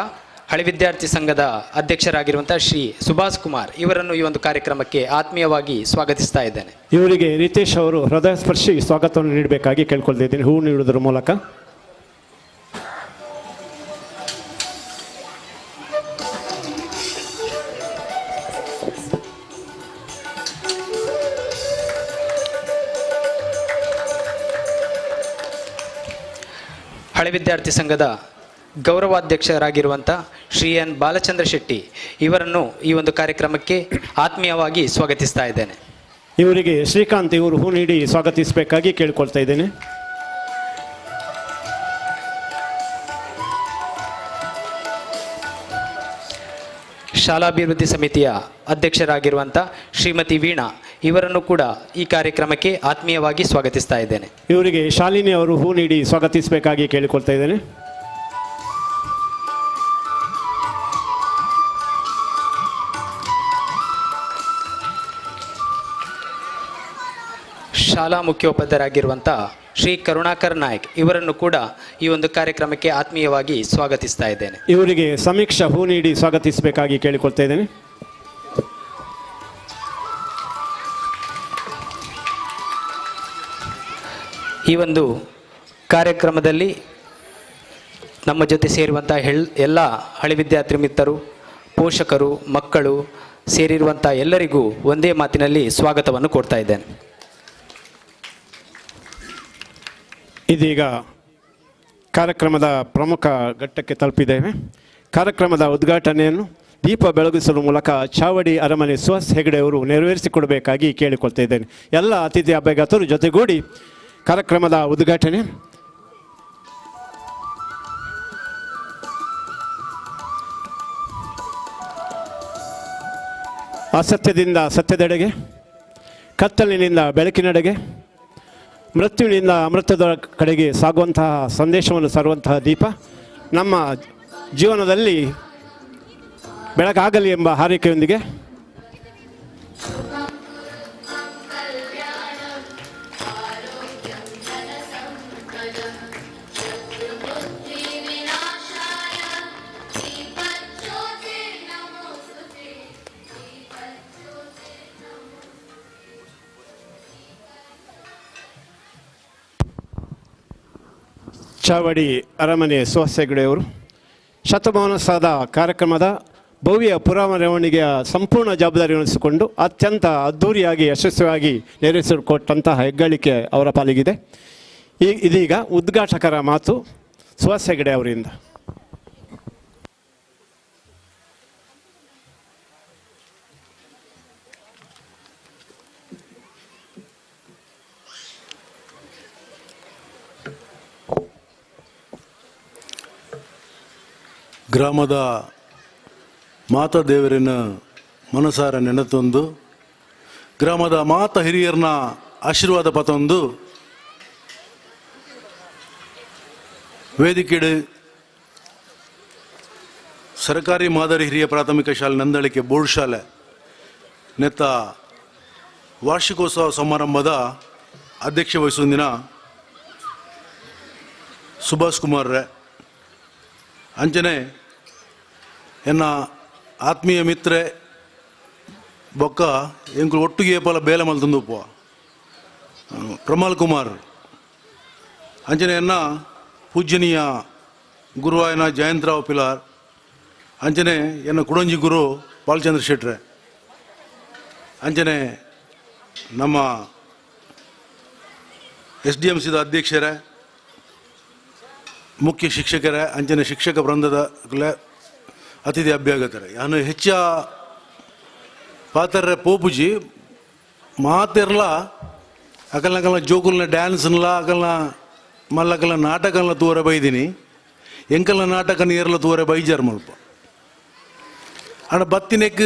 E: ಹಳೆ ವಿದ್ಯಾರ್ಥಿ ಸಂಘದ ಅಧ್ಯಕ್ಷರಾಗಿರುವಂಥ ಶ್ರೀ ಸುಭಾಷ್ ಕುಮಾರ್ ಇವರನ್ನು ಈ ಒಂದು ಕಾರ್ಯಕ್ರಮಕ್ಕೆ ಆತ್ಮೀಯವಾಗಿ ಸ್ವಾಗತಿಸ್ತಾ ಇದ್ದೇನೆ.
F: ಇವರಿಗೆ ರಿತೇಶ್ ಅವರು ಹೃದಯ ಸ್ಪರ್ಶಿ ಸ್ವಾಗತವನ್ನು ನೀಡಬೇಕಾಗಿ ಕೇಳಿಕೊಳ್ತಾ ಇದ್ದೇನೆ ಹೂ ನೀಡುವುದರ ಮೂಲಕ.
E: ಹಳೆ ವಿದ್ಯಾರ್ಥಿ ಸಂಘದ ಗೌರವಾಧ್ಯಕ್ಷರಾಗಿರುವಂಥ ಶ್ರೀ ಎನ್ ಬಾಲಚಂದ್ರ ಶೆಟ್ಟಿ ಇವರನ್ನು ಈ ಒಂದು ಕಾರ್ಯಕ್ರಮಕ್ಕೆ ಆತ್ಮೀಯವಾಗಿ ಸ್ವಾಗತಿಸ್ತಾ ಇದ್ದೇನೆ.
F: ಇವರಿಗೆ ಶ್ರೀಕಾಂತ್ ಇವರು ಹೂ ನೀಡಿ ಸ್ವಾಗತಿಸಬೇಕಾಗಿ ಕೇಳಿಕೊಳ್ತಾ ಇದ್ದೇನೆ.
E: ಶಾಲಾಭಿವೃದ್ಧಿ ಸಮಿತಿಯ ಅಧ್ಯಕ್ಷರಾಗಿರುವಂಥ ಶ್ರೀಮತಿ ವೀಣಾ ಇವರನ್ನು ಕೂಡ ಈ ಕಾರ್ಯಕ್ರಮಕ್ಕೆ ಆತ್ಮೀಯವಾಗಿ ಸ್ವಾಗತಿಸ್ತಾ ಇದ್ದೇನೆ.
F: ಇವರಿಗೆ ಶಾಲಿನಿ ಅವರು ಹೂ ನೀಡಿ ಸ್ವಾಗತಿಸಬೇಕಾಗಿ ಕೇಳಿಕೊಳ್ತಾ ಇದ್ದೇನೆ.
E: ಶಾಲಾ ಮುಖ್ಯೋಪಾಧ್ಯಾಯರಾಗಿರುವಂಥ ಶ್ರೀ ಕರುಣಾಕರ್ ನಾಯ್ಕ್ ಇವರನ್ನು ಕೂಡ ಈ ಒಂದು ಕಾರ್ಯಕ್ರಮಕ್ಕೆ ಆತ್ಮೀಯವಾಗಿ ಸ್ವಾಗತಿಸ್ತಾ ಇದ್ದೇನೆ.
F: ಇವರಿಗೆ ಸಮೀಕ್ಷಾ ಹೂ ನೀಡಿ ಸ್ವಾಗತಿಸಬೇಕಾಗಿ ಕೇಳಿಕೊಳ್ತಾ ಇದ್ದೇನೆ.
E: ಈ ಒಂದು ಕಾರ್ಯಕ್ರಮದಲ್ಲಿ ನಮ್ಮ ಜೊತೆ ಸೇರುವಂಥ ಎಲ್ಲ ಹಳೆ ವಿದ್ಯಾರ್ಥಿ ಮಿತ್ರರು, ಪೋಷಕರು, ಮಕ್ಕಳು ಸೇರಿರುವಂಥ ಎಲ್ಲರಿಗೂ ಒಂದೇ ಮಾತಿನಲ್ಲಿ ಸ್ವಾಗತವನ್ನು ಕೊಡ್ತಾ ಇದ್ದೇನೆ.
F: ಇದೀಗ ಕಾರ್ಯಕ್ರಮದ ಪ್ರಮುಖ ಘಟ್ಟಕ್ಕೆ ತಲುಪಿದ್ದೇವೆ. ಕಾರ್ಯಕ್ರಮದ ಉದ್ಘಾಟನೆಯನ್ನು ದೀಪ ಬೆಳಗಿಸುವ ಮೂಲಕ ಚಾವಡಿ ಅರಮನೆ ಸುಹಾಸ್ ಹೆಗಡೆಯವರು ನೆರವೇರಿಸಿಕೊಡಬೇಕಾಗಿ ಕೇಳಿಕೊಳ್ತಾ ಇದ್ದೇನೆ. ಎಲ್ಲ ಅತಿಥಿ ಅಭ್ಯಾಗತರು ಜೊತೆಗೂಡಿ ಕಾರ್ಯಕ್ರಮದ ಉದ್ಘಾಟನೆ ಅಸತ್ಯದಿಂದ ಸತ್ಯದೆಡೆಗೆ, ಕತ್ತಲಿನಿಂದ ಬೆಳಕಿನೆಡೆಗೆ, ಮೃತ್ಯುವಿನಿಂದ ಅಮೃತದ ಕಡೆಗೆ ಸಾಗುವಂತಹ ಸಂದೇಶವನ್ನು ಸಾರುವಂತಹ ದೀಪ ನಮ್ಮ ಜೀವನದಲ್ಲಿ ಬೆಳಕಾಗಲಿ ಎಂಬ ಹಾರೈಕೆಯೊಂದಿಗೆ ಚಾವಡಿ ಅರಮನೆ ಸುಹಾಸ್ ಹೆಗ್ಡೆಯವರು ಶತಮಾನೋತ್ಸವದ ಕಾರ್ಯಕ್ರಮದ ಭವ್ಯ ಪುರಮೆರವಣಿಗೆಯ ಸಂಪೂರ್ಣ ಜವಾಬ್ದಾರಿ ವಹಿಸಿಕೊಂಡು ಅತ್ಯಂತ ಅದ್ಧೂರಿಯಾಗಿ ಯಶಸ್ವಿಯಾಗಿ ನೆರವೇರಿಸಿಕೊಟ್ಟಂತಹ ಹೆಗ್ಗಳಿಕೆ ಅವರ ಪಾಲಿಗಿದೆ. ಇದೀಗ ಉದ್ಘಾಟಕರ ಮಾತು ಸುಹಾಸ್ ಹೆಗ್ಡೆ ಅವರಿಂದ.
J: ಗ್ರಾಮದ ಮಾತಾ ದೇವರಿನ ಮನಸಾರ ನೆನತೊಂದು, ಗ್ರಾಮದ ಮಾತಾ ಹಿರಿಯರನ್ನ ಆಶೀರ್ವಾದ ಪತೊಂದು ವೇದಿಕೆಡು ಸರ್ಕಾರಿ ಮಾದರಿ ಹಿರಿಯ ಪ್ರಾಥಮಿಕ ಶಾಲೆ ನಂದಳಿಕೆ ಬೋರ್ಡ್ ಶಾಲೆ ನೆತ್ತ ವಾರ್ಷಿಕೋತ್ಸವ ಸಮಾರಂಭದ ಅಧ್ಯಕ್ಷ ವಹಿಸುವಂದಿನ ಸುಭಾಷ್ ಕುಮಾರ್ ರೇ, ಅಂಚನೆ ಎನ್ನ ಆತ್ಮೀಯ ಮಿತ್ರೆ ಬೊಕ್ಕ ಎಂಕುಲು ಒಟ್ಟಿಗೆ ಏಪಲ ಬೇಲೆ ಮಲ್ತಂದುಪ್ಪ ಪ್ರಮಲ್ ಕುಮಾರ್, ಅಂಚನೆ ಎನ್ನ ಪೂಜ್ಯನೀಯ ಗುರುವಾಯನ ಜಯಂತರಾವ್ ಪಿಲಾರ್, ಅಂಚನೆ ಎನ್ನ ಕುಡಂಜಿ ಗುರು ಬಾಲಚಂದ್ರ ಶೆಟ್ರೆ, ಅಂಚನೆ ನಮ್ಮ ಎಸ್ ಡಿ ಎಂ ಸಿದ ಅಧ್ಯಕ್ಷರೇ, ಮುಖ್ಯ ಶಿಕ್ಷಕರೇ, ಅಂಚನೆ ಶಿಕ್ಷಕ ವೃಂದದ ಅತಿಥಿ ಅಭ್ಯಾಗತರೆ, ನಾನು ಹೆಚ್ಚ ಪಾತ್ರರೆ ಪೋಪುಜಿ ಮಾತಿರ್ಲ ಅಕಲ್ನಕಲ್ನ ಜೋಕುಲ್ನ ಡ್ಯಾನ್ಸ್ನ್ಲ ಅಕಲ್ನ ಮಲ್ಲಕಲ್ನ ನಾಟಕಲ್ನ ತೂರೆ ಬೈದಿನಿ, ಎಂಕಲ್ನ ನಾಟಕ ನೀರ್ಲ ತೂರೆ ಬೈಜಾರ್ ಮಲ್ಪ ಅಣ್ಣ ಬತ್ತಿನೆಕ್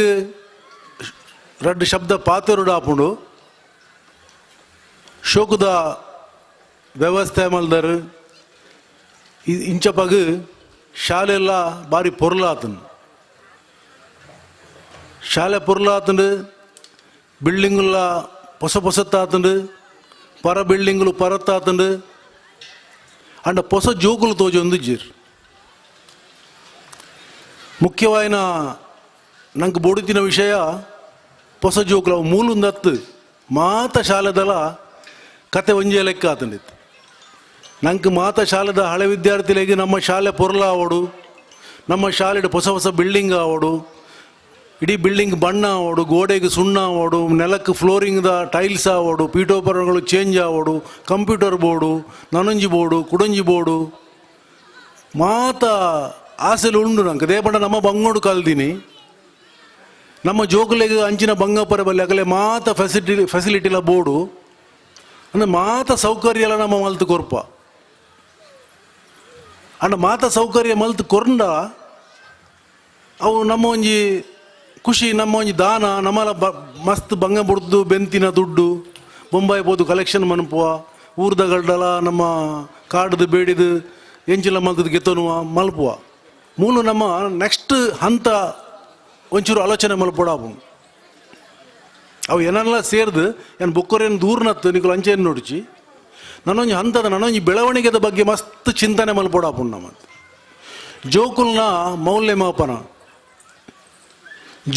J: ರಡ್ಡು ಶಬ್ದ ಪಾತೆರುಡು ಆಪುಂಡು ಶೋಕದ ವ್ಯವಸ್ಥೆ ಮಲ್ದರು ಇಂಚಪಗ್ ಶಾಲೆಲ್ಲ ಭಾರಿ ಪೊರ್ಲಾತನು, ಶಾಲೆ ಪೊರ್ಲಾತಂಡು, ಬಿಲ್ಡಿಂಗುಲ್ಲ ಹೊಸ ಹೊಸತ್ತಾತಂಡು, ಪರ ಬಿಲ್ಡಿಂಗುಲು ಪರತ್ತಾತಂಡು, ಅಂಡ ಹೊಸ ಜೋಕುಲು ತೋಜೊಂದು ಜೀರ್. ಮುಖ್ಯವಾಯಿನ ನಂಗೆ ಬೋಡುತ್ತಿನ ವಿಷಯ ಹೊಸ ಜೋಕುಲು ಅವು ಮೂಲುಂದತ್ತು ಮಾತ ಶಾಲೆದಲ ಕತೆ ಒಂಜೆ ಲೆಕ್ಕ ಆತಂಡಿತ್ತು. ನಂಗೆ ಮಾತ ಶಾಲೆದ ಹಳೆ ವಿದ್ಯಾರ್ಥಿಗಳಿಗೆ ನಮ್ಮ ಶಾಲೆ ಪೊರ್ಲ ಆವಡು, ನಮ್ಮ ಶಾಲೆಡು ಹೊಸ ಹೊಸ ಬಿಲ್ಡಿಂಗ್ ಆವಡು, ಇಡೀ ಬಿಲ್ಡಿಂಗ್ ಬಣ್ಣ ಆವಡು, ಗೋಡೆಗೆ ಸುಣ್ಣ ಆವಡು, ನೆಲಕ್ಕೆ ಫ್ಲೋರಿಂಗ್ದ ಟೈಲ್ಸ್ ಆವಡು, ಪೀಠೋಪಕರಣಗಳು ಚೇಂಜ್ ಆವಡು, ಕಂಪ್ಯೂಟರ್ ಬೋರ್ಡು, ನನಂಜಿ ಬೋರ್ಡು, ಕುಡಂಜಿ ಬೋರ್ಡು ಮಾತ ಆಸೆಲು ಉಂಡು ನಂಗೆ. ದೇಪಂಡ ನಮ್ಮ ಬಂಗೋಡು ಕಲ್ದಿನಿ, ನಮ್ಮ ಜೋಕುಲೆಗೆ ಅಂಚಿನ ಬಂಗಪ್ಪರ ಬಲ್ಲಿ ಅಗಲೆ ಮಾತ ಫೆಸಿಲಿಟಿಲ ಬೋರ್ಡು ಅಂದರೆ ಮಾತ ಸೌಕರ್ಯ ಎಲ್ಲ ನಮ್ಮ ಮಲ್ತು ಕೊರ್ಪ. ಅಂಡ ಮಾತ ಸೌಕರ್ಯ ಮಲ್ತು ಕೊರ್ಂಡ ಅವು ನಮ್ಮ ಒಂಜಿ ಖುಷಿ, ನಮ್ಮ ಒಂಜಿ ದಾನ, ನಮ್ಮಲ ಮಸ್ತ್ ಬಂಗ ಬುಡ್ದು ಬೆಂತಿನ ದುಡ್ಡು ಬೊಂಬಾಯಿ ಪೋದು ಕಲೆಕ್ಷನ್ ಮನ್ಪುವ, ಊರ್ದ ಗಡ್ಡಲ ನಮ್ಮ ಕಾಡ್ದು ಬೇಡಿದು ಎಂಚಿಲ ಮಲ್ತದ ಗೆತ್ತನುವ ಮಲ್ಪುವ. ಮೂಲ ನಮ್ಮ ನೆಕ್ಸ್ಟ್ ಹಂತ ಒಂಚೂರು ಆಲೋಚನೆ ಮಲ್ಪೊಡಾಪು. ಅವು ಏನೆಲ್ಲ ಸೇರ್ದು ಏನು ಬೊಕ್ಕೊರೇನು ದೂರ್ನತ್ತು ನಿಕುಲು ಅಂಚೆಯನ್ನು ನೋಡಿಚಿ ನನ್ನೊಂಜಿ ಹಂತದ ನನ್ನೊಂಜಿ ಬೆಳವಣಿಗೆದ ಬಗ್ಗೆ ಮಸ್ತ್ ಚಿಂತನೆ ಮಲ್ಪೊಡಾಪು. ನಮ್ಮ ಜೋಕುಲ್ನ ಮೌಲ್ಯಮಾಪನ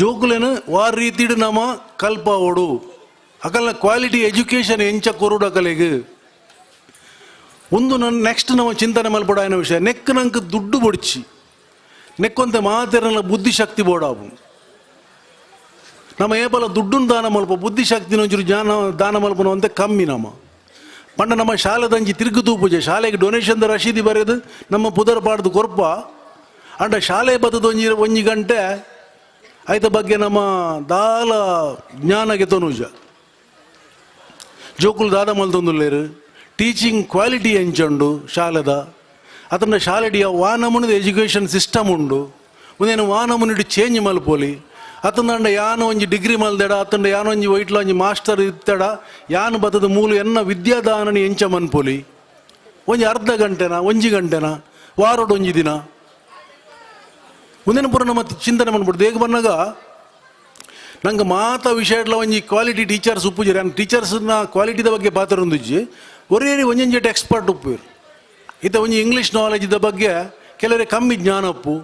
J: ಜೋಕುಲೇನು ವಾರ ರೀತಿಡು ನಮ್ಮ ಕಲ್ಪಾವೋಡು, ಅಕಲ್ನ ಕ್ವಾಲಿಟಿ ಎಜುಕೇಷನ್ ಎಂಚ ಕೊರುಡು ಅಕಲೆಗ್ ಒಂದು ನನ್ನ ನೆಕ್ಸ್ಟ್ ನಮ್ಮ ಚಿಂತನೆ ಮಲ್ಪೊಡಾಯಿನ ವಿಷಯ. ನೆಕ್ ನಂಗೆ ದುಡ್ಡು ಬೊಡ್ಚಿ ನೆಕ್ಕೊಂತೆ ಮಾತಿರಲ್ಲ ಬುದ್ಧಿಶಕ್ತಿ ಬೋಡಾಪು. ನಮ್ಮ ಏಪಲ ದುಡ್ಡನ್ನು ದಾನ ಮಲ್ಪ ಬುದ್ಧಿಶಕ್ತಿನ ಒಂಚೂರು ಜ್ಞಾನ ದಾನ ಮಲ್ಪನ ಅಂತ ಕಮ್ಮಿ ನಮ್ಮ ಪಂಡ. ನಮ್ಮ ಶಾಲೆದಂಜಿ ತಿರುಗು ತೂಪುಜೆ ಶಾಲೆಗೆ ಡೊನೇಷನ್ದ ರಶೀದಿ ಬರೆದು ನಮ್ಮ ಪುದರ್ ಪಾಡ್ದು ಕೊರ್ಪ ಅಂಡ ಶಾಲೆ ಬತ್ತದ ಒಂಜಿ ಒಂಜಿ ಗಂಟೆ ಆಯ್ತ ಬಗ್ಗೆ ನಮ್ಮ ದಾಲ ಜ್ಞಾನಗೆ ತೊನುಜ ಜೋಕುಲು ದಾದ ಮಲ್ತೊಂದುಲ್ಲೇರು ಟೀಚಿಂಗ್ ಕ್ವಾಲಿಟಿ ಎಂಚುಂಡು ಶಾಲೆದ ಅದನ್ನ ಶಾಲೆಡಿಯ ವಾನಮುನಿದ ಎಜುಕೇಷನ್ ಸಿಸ್ಟಮ್ ಉಂಡು ಒಂದೇನು ವಾನಮುನಿಡು ಚೇಂಜ್ ಮಲ್ಪೋಲಿ ಅತಂದಂಡ ಯಾನು ಒಂಜಿ ಡಿಗ್ರಿ ಮಲ್ದೆಡ ಅತಂಡ ಯಾನೊಂಜಿ ವೈಟ್ಲ ಒಂಜಿ ಮಾಸ್ಟರ್ ಇತ್ತಡ ಯಾನು ಬತ್ತದ ಮೂಲು ಎನ್ನ ವಿದ್ಯಾದಾನನಿ ಎಂಚ ಮನ್ಪೊಲಿ ಒಂಜಿ ಅರ್ಧ ಗಂಟೆನ ಒಂಜಿ ಗಂಟೆನ ವಾರೋಡು ಒಂಜಿ ದಿನ ಮುಂದಿನ ಪೂರ ನಮ್ಮ ಚಿಂತನೆ ಮನ್ಬಿಡ್ದು ಹೇಗೆ ಬಂದಾಗ ನಂಗೆ ಮಾತ ವಿಷಯ ಒಂಜಿ ಕ್ವಾಲಿಟಿ ಟೀಚರ್ಸ್ ಉಪ್ಪುಜಿ ನಾನು ಟೀಚರ್ಸ್ನ ಕ್ವಾಲಿಟಿದ ಬಗ್ಗೆ ಪಾತ್ರ ಒಂದುಜ್ಜಿ ಒರೇ ಒಂಜೊಂಜೆಟ್ ಎಕ್ಸ್ಪರ್ಟ್ ಉಪ್ಪುರು ಇತ್ತ ಒಂಜಿ ಇಂಗ್ಲೀಷ್ ನಾಲೆಜ್ದ ಬಗ್ಗೆ ಕೆಲವರೆ ಕಮ್ಮಿ ಜ್ಞಾನ ಉಪ್ಪು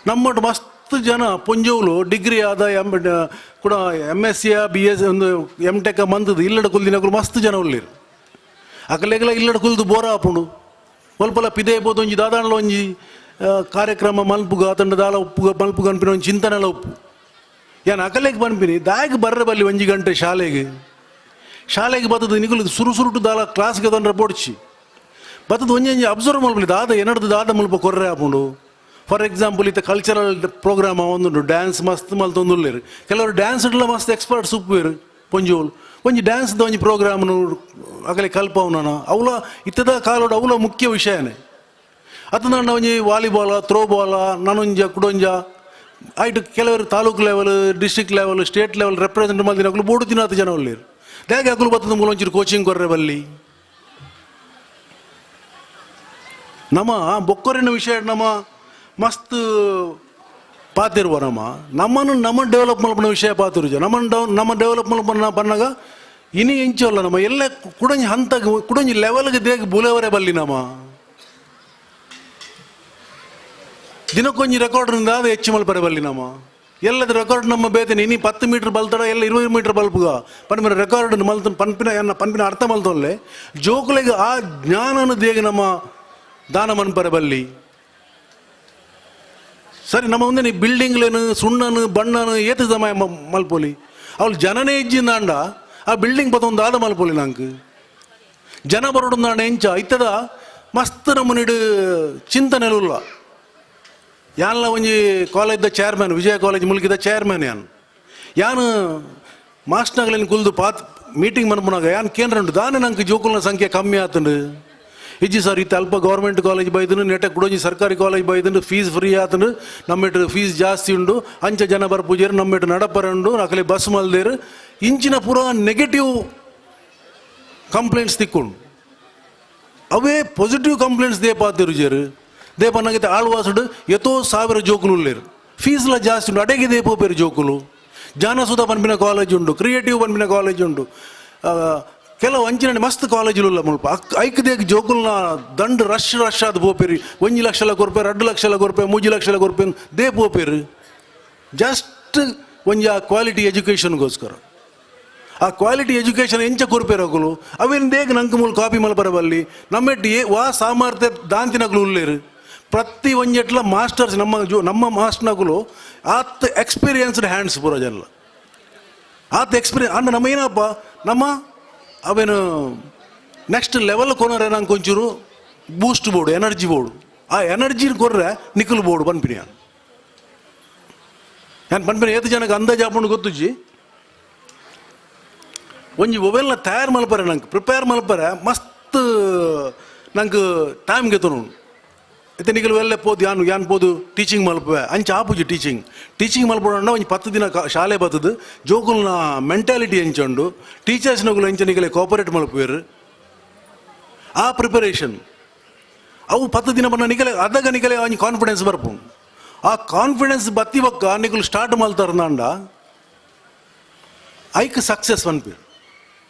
J: ನಮ್ಮೊಟ್ಟು ಮಸ್ತ್ ಜನ ಪೊಂಜೋವ್ಲು ಡಿಗ್ರಿ ಆದ ಎಮ್ ಕೂಡ ಎಮ್ ಎಸ್ ಸಿಯ ಬಿ ಎಸ್ ಒಂದು ಎಮ್ ಟೆಕ್ ಮಂದದ ಇಲ್ಲಡ ಕುಲ್ದಿನಕುಲು ಮಸ್ತ್ ಜನ ಉಳ್ಳೀರು ಅಕಲೆಗಲ ಇಲ್ಲಡ ಕುಲ್ದು ಬೋರ ಆಪುಂಡು ಒಲ್ಪಲ ಪಿದೆ ಬೋದು ಒಂಜಿ ದಾದಾಂಡ್ಲ ಒಂಜಿ ಕಾರ್ಯಕ್ರಮ ಮಲ್ಪುಗ ಅತಂಡ ದಾಲ ಉಪ್ಪುಗ ಮಲ್ಪುಗ ಅನ್ಪಿನ ಒಂಜಿ ಚಿಂತನೆಲ ಉಪ್ಪು ಯಾನ್ ಅಕಲೆಗ್ ಪನ್ಪಿನಿ ದಾಯಗ್ ಬರ್ರೆ ಬಲ್ಲಿ ಒಂಜಿ ಗಂಟೆ ಶಾಲೆಗೆ ಶಾಲೆಗೆ ಬತ್ತದ ನಿಕುಲು ಸುರು ಸುರುಟು ದಾಲ ಕ್ಲಾಸ್ಗೆ ತಂದ್ರೆ ಪೊಡ್ಚಿ ಬತ್ತದ ಒಂಜಿ ಅಬ್ಸರ್ವ್ ಮಲ್ಪಲಿ ದಾದ ಎನಡ್ದು ದಾದ ಮಲ್ಪ ಕೊರ್ರೆ ಆಪುಂಡು. ಫಾರ್ ಎಕ್ಸಾಂಪಲ್ ಇತ್ತ ಕಲ್ಚರಲ್ ಪ್ರೋಗ್ರಾಮ್ ಒಂದುಂಡು ಡ್ಯಾನ್ಸ್ ಮಸ್ತ್ ಮಲ್ತೊಂದುಲ್ಲೇರು ಕೆಲವರು ಡ್ಯಾನ್ಸ್ ಇಡ್ಲ ಮಸ್ತ್ ಎಕ್ಸ್ಪರ್ಟ್ಸ್ ಉಪ್ಪುವೇರು ಪೊಂಜೋಲು ಒಂಜಿ ಡ್ಯಾನ್ಸ್ದ ಒಂಜಿ ಪ್ರೋಗ್ರಾಮ್ನು ಅಗಲೆ ಕಲ್ಪವನ ಅವಲ ಇತ್ತದ ಕಾಲೋಡು ಅವಲ ಮುಖ್ಯ ವಿಷಯನೇ. ಅತಂದ ಒಂಜಿ ವಾಲಿಬಾಲ ಥ್ರೋಬಾಲ ನನೊಂಜ ಕುಡೊಂಜ ಆಯ್ತು ಕೆಲವರು taluk level district level state level represent ಮಲ್ದಿನ ಅಕುಲು ಬೋಡು ತಿನ್ನಾತ ಜನ ಉಳ್ಳೇರು ದಾಗೆ ಅಕುಲು ಬತ್ತದ ಮೂಲ ಒಂಚೂರು ಕೋಚಿಂಗ್ ಕೊರ್ರೆ ಬಲ್ಲಿ ನಮ್ಮ ಬೊಕ್ಕರಿನ ವಿಷಯ ನಮ್ಮ ಮಸ್ತ್ ಪಾತಿರುವ ನಮ್ಮ ನಮ್ಮನ್ನು ನಮ್ಮ ಡೆವಲಪ್ ಮಲ್ಪನ ವಿಷಯ ಪಾತಿರುಜ ನಮ್ಮನ್ನು ಡೌನ್ ನಮ್ಮ ಡೆವಲಪ್ ಮಲ್ಪನ ಬನ್ನಾಗ ಇನಿ ಎಂಚಲ್ಲ ನಮ್ಮ ಎಲ್ಲ ಕುಡಂಜಿ ಹಂತ ಕುಡಂಜಿ ಲೆವೆಲ್ಗೆ ದೇಗ ಬುಲೆವರೆ ಬಲ್ಲಿ ನಮ್ಮ ದಿನಕ್ಕೊಂಜಿ ರೆಕಾರ್ಡ್ನಿಂದ ಅದು ಹೆಚ್ಚು ಮಲ್ಪರೆ ಬಲ್ಲಿ ನಮ್ಮ ಎಲ್ಲದ ರೆಕಾರ್ಡ್ ನಮ್ಮ ಬೇತನೆ ಇನಿ 10 ಮೀಟರ್ ಬಲ್ತಡ ಎಲ್ಲ 20 ಮೀಟರ್ ಬಲ್ಪುಗ ಪನ್ಪಿನ ರೆಕಾರ್ಡ್ ಮಲ್ತ ಪನ್ಪಿನ ಎನ್ನ ಪನ್ಪಿನ ಅರ್ಥ ಮಲ್ತೊಲ್ಲೆ ಜೋಕುಲೆಗೆ ಆ ಜ್ಞಾನನ ದೇಗ ನಮ್ಮ ದಾನ ಮನ್ಪರೆ ಬಲ್ಲಿ. ಸರಿ ನಮ್ಮ ಒಂದೇ ಬಿಲ್ಡಿಂಗ್ಲೇನು ಸುಣ್ಣನು ಬಣ್ಣನು ಏತ ಸಮಯ ಮಲ್ಪೊಲಿ ಅವಳು ಜನನೇ ಇಜ್ಜಿಂದಾಂಡ ಆ ಬಿಲ್ಡಿಂಗ್ ಬತ್ತೊಂದು ಆದ ಮಲ್ಪೊಲಿ ನಂಗೆ ಜನ ಬರೋಡಂದಾಂಡ ಎಂಚ ಇತ್ತದ ಮಸ್ತ್ ನಮ್ಮನಿಡು ಚಿಂತನೆಲುಲ್ಲ. ಯಾನ್ಲ ಒಂಜಿ ಕಾಲೇಜ್ದ ಚೇರ್ಮನ್ ವಿಜಯ ಕಾಲೇಜ್ ಮುಲ್ಕಿದ ಚೇರ್ಮನ್ ಯಾನ್ ಯಾನು ಮಾಸ್ಟ್ನಾಗಲೇನು ಕುಲ್ದು ಪಾತ್ ಮೀಟಿಂಗ್ ಮನ್ಪುನಾಗ ಯಾನ್ ಕೇಂದ್ರ ಉಂಟು ದಾನೆ ನಂಗೆ ಜೋಕುಲ್ನ ಸಂಖ್ಯೆ ಕಮ್ಮಿ ಆತಂಡು ಇಜ್ಜಿ ಸರ್ ಇತ್ತ ಅಲ್ಪ ಗೌರ್ಮೆಂಟ್ ಕಾಲೇಜ್ ಬೈದನು ನೆಟ ಕುಡೊಂಜಿ ಸರ್ಕಾರಿ ಕಾಲೇಜ್ ಬೈದನು ಫೀಸ್ ಫ್ರೀ ಆತನು ನಮ್ಮೆಟ್ಟು ಫೀಸ್ ಜಾಸ್ತಿ ಉಂಡು ಅಂಚ ಜನ ಬರ್ಪೂಜೇರು ನಮ್ಮೆಟ್ಟು ನಡಪರ ಉಂಡು ಅಕಲೆ ಬಸ್ ಮಲ್ದೇರು ಇಂಚಿನ ಪೂರ ನೆಗೆಟಿವ್ ಕಂಪ್ಲೇಂಟ್ಸ್ ತಿಕ್ಕೊಂಡು ಅವೇ ಪಾಸಿಟಿವ್ ಕಂಪ್ಲೇಂಟ್ಸ್ ದೇಪಾತಿರುಜೇರು ದೇಪನ್ನಾಗೈತೆ ಆಳ್ವಾಸುಡು ಎತ್ತೋ ಸಾವಿರ ಜೋಕುಲು ಉಳ್ಳೇರು ಫೀಸ್ಲ ಜಾಸ್ತಿ ಉಂಡು ಅಡೆಗೆ ದೇಪೋಪೇರು ಜೋಕುಲು ಜಾನಸುಧ ಪನ್ಪಿನ ಕಾಲೇಜ್ ಉಂಡು ಕ್ರಿಯೇಟಿವ್ ಪನ್ಪಿನ ಕಾಲೇಜ್ ಉಂಡು ಕೆಲವು ಅಂಚಿನ ಮಸ್ತ್ ಕಾಲೇಜುಲು ಮುಲ್ಪ ಐಕ್ ದೇಕ್ ಜೋಕುಲ್ನ ದಂಡು ರಶ್ ರಶ್ ಆದ್ ಪೋಪೇರಿ 1 ಲಕ್ಷಲ ಕೊರ್ಪೇರು 2 ಲಕ್ಷಲ ಕೊರ್ಪೆ 3 ಲಕ್ಷಲ ಕೊರ್ಪೆ they ಪೋಪೇರು ಜಸ್ಟ್ ಒಂಜಿ ಆ ಕ್ವಾಲಿಟಿ ಎಜುಕೇಷನ್ಗೋಸ್ಕರ ಆ ಕ್ವಾಲಿಟಿ ಎಜುಕೇಷನ್ ಎಂಚ ಕೊರ್ಪೇರು ಅಕುಲು ಅವೇನು ದೇಗ ನಂಗೆ ಮೂಲ ಕಾಪಿ ಮಲ್ಪರ ಬಲ್ಲಿ ನಮ್ಮೆಟ್ಟು ವಾ ಸಾಮರ್ಥ್ಯ ದಾಂತಿನಕುಲು ಉಳ್ಳೇರು ಪ್ರತಿ ಒಂಜೆಟ್ಲ ಮಾಸ್ಟರ್ಸ್ ನಮ್ಮ ಜೋ ನಮ್ಮ ಮಾಸ್ಟರ್ನಕುಲು ಆತ್ ಎಕ್ಸ್ಪೀರಿಯನ್ಸ್ಡ್ ಹ್ಯಾಂಡ್ಸ್ ಪೂರ ಜನ ಆತ್ ಎಕ್ಸ್ಪೀರಿಯನ್ಸ್ ಅಂದ್ರೆ ನಮ್ಮ ಏನಪ್ಪ ನಮ್ಮ ಅವೇನು ನೆಕ್ಸ್ಟ್ ಲೆವೆಲ್ ಕೊನರೆ ನಂಗೆ ಒಂಚೂರು ಬೂಸ್ಟ್ ಬೋರ್ಡು ಎನರ್ಜಿ ಬೋರ್ಡು ಆ ಎನರ್ಜಿ ಕೊರ್ರೆ ನಿಖಲ್ ಬೋರ್ಡು ಪನ್ಪಿನಿ ನಾನು ನಾನು ಪನ್ಪಿನಿ ಏತು ಜನಕ್ಕೆ ಅಂದಾಜು ಹಾಕೊಂಡು ಗೊತ್ತುಜ್ಜಿ ಒಂಜಿ ಮೊಬೈಲ್ನ ತಯಾರು ಮಲ್ಪರೆ ನಂಗೆ ಪ್ರಿಪೇರ್ ಮಲ್ಪರೆ ಮಸ್ತ್ ನಂಗೆ ಟೈಮ್ ಗೆತ್ತನು ಇತ್ತೆ ನಿಗಲು ಎಲ್ಲೆ ಪೋದು ಯಾನು ಯಾನ್ ಪೋದು ಟೀಚಿಂಗ್ ಮಲ್ಪುವೆ ಅಂಚ ಆಪುಜಿ ಟೀಚಿಂಗ್ ಟೀಚಿಂಗ್ ಮಲ್ಪೋಣ ಒಂಜಿ 10 ದಿನ ಶಾಲೆ ಬತ್ತದು ಜೋಕುಲ್ನ ಮೆಂಟಾಲಿಟಿ ಎಂಚುಂಡು ಟೀಚರ್ಸ್ನಗುಲು ಎಂಚ ನಿಗಲೆ ಕೋಪರೇಟ್ ಮಲ್ಪುವೆರು ಆ ಪ್ರಿಪರೇಷನ್ ಅವು 10 ದಿನ ಬನ್ನ ನಿಗಲೆ ಅದಾಗ ನಿಗಲೆ ಒಂಜಿ ಕಾನ್ಫಿಡೆನ್ಸ್ ಬರ್ಪು ಆ ಕಾನ್ಫಿಡೆನ್ಸ್ ಬತ್ತಿ ಬೊಕ್ಕ ನಿಕುಲು ಸ್ಟಾರ್ಟ್ ಮಲ್ತಾರ ಐಕ್ ಸಕ್ಸಸ್ ಪನ್ಪೇರು.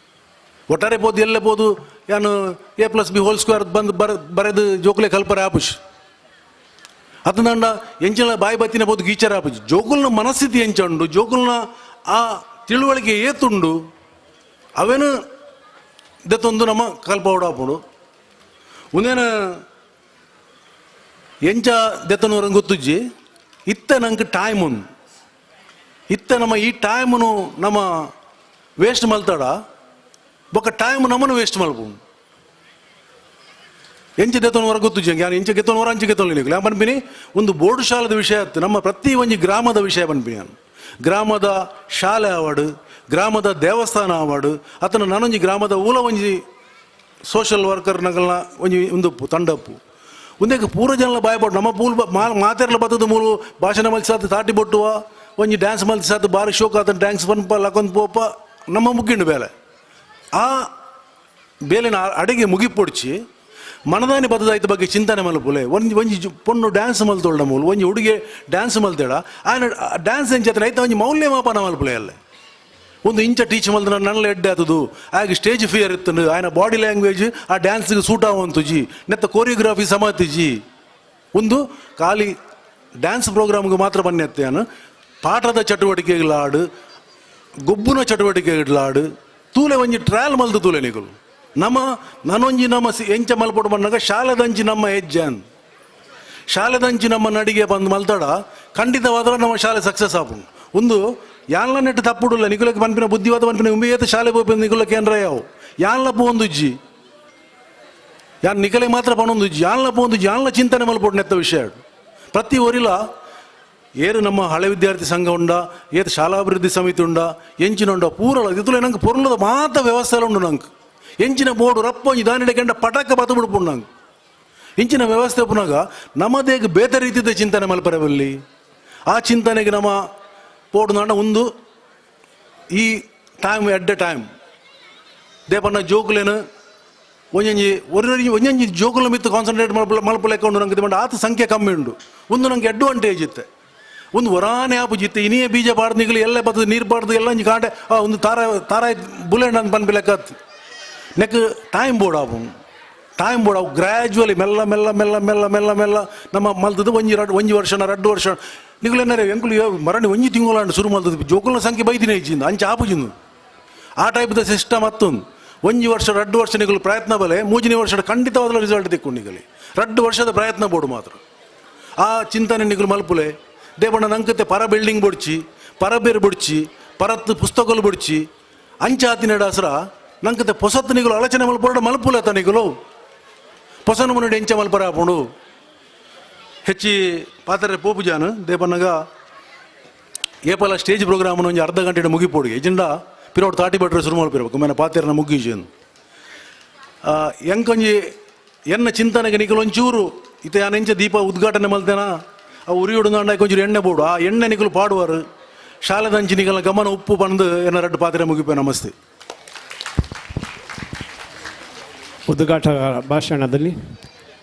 J: ಒಟ್ಟಾರೆ ಪೋದು ಎಲ್ಲೆ ಪೋದು ಯಾನು A plus B whole square ಬಂದು ಬರೆದು ಜೋಕುಲೆ ಕಲ್ಪರೆ ಆಪುಜ್ ಅತಂದಂಡ ಎಂಚಿನ ಬಾಯಿ ಬತ್ತಿನ ಬೋದು ಗೀಚರ್ ಆಪುಜಿ ಜೋಕುಲ್ನ ಮನಸ್ಥಿತಿ ಎಂಚುಂಡು ಜೋಕುಲ್ನ ಆ ತಿಳುವಳಿಕೆ ಏತುಂಡು ಅವೇನು ದೆತ್ತೊಂದು ನಮ್ಮ ಕಲ್ಪವಡ ಆಪುಂಡು ಒಂದೇನು ಎಂಚ ದೆತ್ತನವರಂಗೆ ಗೊತ್ತುಜ್ಜಿ ಇತ್ತ ನಂಗೆ ಟೈಮ್ ಉಂಡು ಇತ್ತ ನಮ್ಮ ಈ ಟೈಮನು ನಮ್ಮ ವೇಸ್ಟ್ ಮಲ್ತಾಡ ಬೊಕ್ಕ ಟೈಮ್ ನಮ್ಮನ್ನು ವೇಸ್ಟ್ ಮಲ್ಪುಂಡು ಎಂಚ ದೆತ್ತನವರ ಗೊತ್ತುಜ್ಜಿ ಯಾನು ಎಂಚ ಗೆತ್ತನವರ ಅಂಚೆ ಗೆತ್ತೊಂದು ಯಾನ್ ಪನ್ಪಿನಿ ಒಂದು ಬೋರ್ಡ್ ಶಾಲೆದ ವಿಷಯ ಆಯ್ತು ನಮ್ಮ ಪ್ರತಿ ಒಂಜಿ ಗ್ರಾಮದ ವಿಷಯ ಪನ್ಪಿನಿ ನಾನು ಗ್ರಾಮದ ಶಾಲೆ ಆವಾಡು ಗ್ರಾಮದ ದೇವಸ್ಥಾನ ಆವಾಡು ಅತನ ನಾನೊಂಜಿ ಗ್ರಾಮದ ಊಲ ಒಂಜಿ ಸೋಷಿಯಲ್ ವರ್ಕರ್ ನಗಲ್ನ ಒಂಜಿ ಒಂದು ತಂಡಪ್ಪು ಒಂದೇಕ ಪೂರ ಜನಲ ಬಾಯ್ಪಾಡು ನಮ್ಮ ಪೂಲ್ ಮಾತೆರ್ಲ ಬತ್ತದ ಮೂಲು ಭಾಷಣ ಮಲ್ಸಾತ್ ತಾಟಿ ಬೊಟ್ಟುವ ಒಂಜಿ ಡ್ಯಾನ್ಸ್ ಮಲ್ತಿ ಸಾತ್ ಬಾರಿ ಶೋಕ್ ಆತನ ಡ್ಯಾನ್ಸ್ ಪನ್ಪ ಲಕೊಂದು ಪೋಪ ನಮ್ಮ ಮುಗ್ಗಿಂಡು ಬೇಲೆ ಆ ಬೇಲೆನ ಅಡಿಗೆ ಮುಗಿಪೊಡ್ಚಿ ಮನದಾನಿ ಬದದಾಯ್ತ ಬಗ್ಗೆ ಚಿಂತನೆ ಮಲ್ಪುಲೆ. ಒಂಜಿ ಒಂಜಿ ಪೊಣ್ಣು ಡ್ಯಾನ್ಸ್ ಮಲ್ತೊಳ್ಳ ಮೂಲು ಒಂಜಿ ಹುಡುಗಿ ಡ್ಯಾನ್ಸ್ ಮಲ್ತೇಡ ಆಯನ ಡ್ಯಾನ್ಸ್ ಎಂಚ ಐತ ಒಂಜಿ ಮೌಲ್ಯಮಾಪನ ಮಲ್ಪುಲೆ. ಅಲ್ಲೇ ಒಂದು ಇಂಚ ಟೀಚ್ ಮಲ್ದ ನನ್ನಲ್ಲಿ ಎಡ್ಡೆ ಆತದು ಆಗ ಸ್ಟೇಜ್ ಫಿಯರ್ ಇತ್ತು ಆಯನ ಬಾಡಿ ಲ್ಯಾಂಗ್ವೇಜ್ ಆ ಡ್ಯಾನ್ಸ್ಗೆ ಸೂಟ್ ಆವಂತುಜಿ ನೆತ್ತ ಕೋರಿಯೋಗ್ರಫಿ ಸಮತಿಜಿ. ಒಂದು ಖಾಲಿ ಡ್ಯಾನ್ಸ್ ಪ್ರೋಗ್ರಾಮ್ಗೆ ಮಾತ್ರ ಬನ್ನೆತ್ತೇನು ಪಾಠದ ಚಟುವಟಿಕೆಗಳಾಡು ಗೊಬ್ಬುನ ಚಟುವಟಿಕೆಗಳಾಡು ತೂಲೆ ಒಂಜಿ ಟ್ರಯಲ್ ಮಲ್ದು ತೂಲೆ ನಿಕುಲು ನಮ್ಮ ನನೊಂಜಿ ನಮ್ಮ ಎಂಚ ಮಲ್ಪೊಡು ಬಂದಾಗ ಶಾಲೆದಂಚಿ ನಮ್ಮ ಹೆಜ್ಜೆನ್ ಶಾಲೆದಂಚಿ ನಮ್ಮ ನಡಿಗೆ ಬಂದು ಮಲ್ತಡ ಖಂಡಿತವಾದ್ರೆ ನಮ್ಮ ಶಾಲೆ ಸಕ್ಸಸ್ ಆಪುಂಡು. ಒಂದು ಯಾನ್ಲ ನೆಟ್ಟು ತಪ್ಪುಡುಲ್ಲ ನಿಕುಲಕ್ಕೆ ಪನ್ಪಿನ ಬುದ್ಧಿವಾದ ಪನ್ಪಿನ ಉಂಬಿಯೇತ ಶಾಲೆ ಪೋಪಿನ ನಿಕುಲಕ್ಕೆ ಏನ್ರ ಯಾವು ಯಾನ್ಲ ಪೋಂದುಜ್ಜಿ ಯಾನ್ ನಿಕಲೆ ಮಾತ್ರ ಪನೊಂದುಜ್ಜಿ ಯಾನ್ಲ ಪೋಂದುಜ್ಜಿ ಯಾನ್ಲ ಚಿಂತನೆ ಮಲ್ಪೊಡು ನೆತ್ತ ವಿಷಯ. ಪ್ರತಿ ಊರಿಲ ಏರು ನಮ್ಮ ಹಳೆ ವಿದ್ಯಾರ್ಥಿ ಸಂಘ ಉಂಡ ಏತು ಶಾಲಾಭಿವೃದ್ಧಿ ಸಮಿತಿ ಉಂಡ ಎಂಚಿನ ಉಂಡ ಪೂರಲ ಇದುಲ ನಂಗೆ ಪೊರ್ಲದ ಮಾತ ವ್ಯವಸ್ಥೆ ಉಂಡು ನಂಗೆ ಎಂಚಿನ ಬೋರ್ಡು ರಪ್ಪ ಒಂಜಿ ದಾನಿಡೆ ಕೆಂಡ ಪಟಕ ಬತ್ತು ಬಿಡ್ಪುಂಡು ನಂಗೆ ಇಂಚಿನ ವ್ಯವಸ್ಥೆ ಪುನಗ ನಮ್ಮದೇಗ ಬೇತೆ ರೀತಿಯ ಚಿಂತನೆ ಮಲ್ಪರವಲ್ಲಿ ಆ ಚಿಂತನೆಗೆ ನಮ್ಮ ಪೋಡು ನಾಡ ಒಂದು ಈ ಟೈಮ್ ಎಡ್ಡೆ ಟೈಮ್ ದೇಪನ್ನ ಜೋಕುಲೇನು ಒಂಜೊಂಜಿ ಒಂಜೊಂಜಿ ಒಂಜೊಂಜಿ ಜೋಕುಲ ಮಿತ್ತು ಕಾನ್ಸಂಟ್ರೇಟ್ ಮಲ್ಪಲೆಕ್ಕ ಉಂಡು ನಂಗೆ ಮಂಡ ಆತ ಸಂಖ್ಯೆ ಕಮ್ಮಿ ಉಂಡು ಒಂದು ನಂಗೆ ಅಡ್ವಾಂಟೇಜ್ ಇತ್ತೆ ಒಂದು ವರಾನೆ ಆಪುಜಿತ್ತೆ ಇನಿಯೇ ಬೀಜ ಪಾಡ್ದು ನಿಗಲಿ ಎಲ್ಲ ಬರ್ತದೆ ನೀರು ಪಾಡ್ದು ಎಲ್ಲ ಒಂಜಿ ಕಾಂಡೆ ಒಂದು ತಾರ ತಾರ ಬುಲೆಂಡ್ ಅಂತ ಪನ್ಪಿ ಲೆಕ್ಕ ನೆಕ್ ಟೈಮ್ ಬೋರ್ಡ್ ಆಪು ಟೈಮ್ ಬೋರ್ಡ್ ಅವು ಗ್ರ್ಯಾಜುವಲಿ ಮೆಲ್ಲ ಮೆಲ್ಲ ಮೆಲ್ಲ ಮೆಲ್ಲ ಮೆಲ್ಲ ಮೆಲ್ಲ ನಮ್ಮ ಮಲ್ತದ್ದು ಒಂಜಿ ರಡ್ ಒಂಜಿ ವರ್ಷ ರಡ್ಡು ವರ್ಷ ನಿಗುಲೆನಾರೆ ಎಂಕುಲು ಮರಣಿ ಒಂಜಿ ತಿಂಗಳು ಶುರು ಮಲ್ತದ್ದು ಜೋಕುಲ್ನ ಸಂಖ್ಯೆ ಬೈದಿನ ಇಜ್ಜಿಂದು ಅಂಚೆ ಆಪುಜಿಂದು ಆ ಟೈಪ್ದ ಸಿಸ್ಟಮ್ ಅತ್ತೊಂದು ಒಂಜಿ ವರ್ಷ ರಡ್ಡು ವರ್ಷ ನಿಗಲು ಪ್ರಯತ್ನ ಬಲೆ ಮೂಜನೇ ವರ್ಷ ಖಂಡಿತವಾದ ರಿಸಲ್ಟ್ ತಿಕ್ಕು ನಿಗಲಿ ರಡ್ಡು ವರ್ಷದ ಪ್ರಯತ್ನ ಬೋರ್ಡು ಮಾತ್ರ ಆ ಚಿಂತನೆ ನಿಗಲು ಮಲ್ಪುಲೆ ದೇವಣ್ಣ ನಂಕತೆ ಪರ ಬಿಲ್ಡಿಂಗ್ ಬೊಡ್ಚಿ ಪರ ಬೇರು ಬೊಡ್ಚಿ ಪರತ್ತು ಪುಸ್ತಕలు ಬೊಡ್ಚಿ ಅಂಚಾತಿನ ಹಸರ ನಂಕತೆ ಪೊಸತ್ತು ನಿಗಲು ಆಲೋಚನೆ ಮಲ್ಪೊಡ ಮಲ್ಪುಲೆ ತ ನಿಗಲು ಪೊಸನ ಮುನ್ನಡೆ ಎಂಚ ಮಲ್ಪರ ಆಪುಂಡು ಹೆಚ್ಚಿ ಪಾತ್ರೆ ಪೋಪುಜಾನು ದೇಪನ್ನಗ ಏಪಲ ಸ್ಟೇಜ್ ಪ್ರೋಗ್ರಾಮ್ ಒಂಜಿ ಅರ್ಧ ಗಂಟೆ ಮುಗಿಪೋಡಿಗೆ ಇಜಿಂಡ ಪಿರೋಡ್ ತಾಟಿ ಭಟ್ರೆ ಶುರು ಮಲ್ಪಿರಬೇಕು ಮೇನ ಪಾತೆರ್ನ ಮುಗಿಜನ್ ಎಂಕೊಂಜಿ ಎನ್ನ ಚಿಂತನೆಗೆ ನಿಕಲು ಒಂಚೂರು ಇತ್ತೆ ಎಂಚ ದೀಪ ಉದ್ಘಾಟನೆ ಮಲ್ತೇನ ಆ ಉರಿಯುಡು ನಾಂಡ ಕೊಂಚೂರು ಎಣ್ಣೆ ಬೋಡು ಆ ಎಣ್ಣೆ ನಿಕಲು ಪಾಡುವರು ಶಾಲೆದಂಚಿ ನಿಕಲ ಗಮನ ಉಪ್ಪು ಬಂದು ಎನ್ನ ರಡ್ಡು ಪಾತ್ರೆ ಮುಗಿಪೆ. ನಮಸ್ತೆ.
F: ಉದ್ಘಾಟಕ ಭಾಷಣದಲ್ಲಿ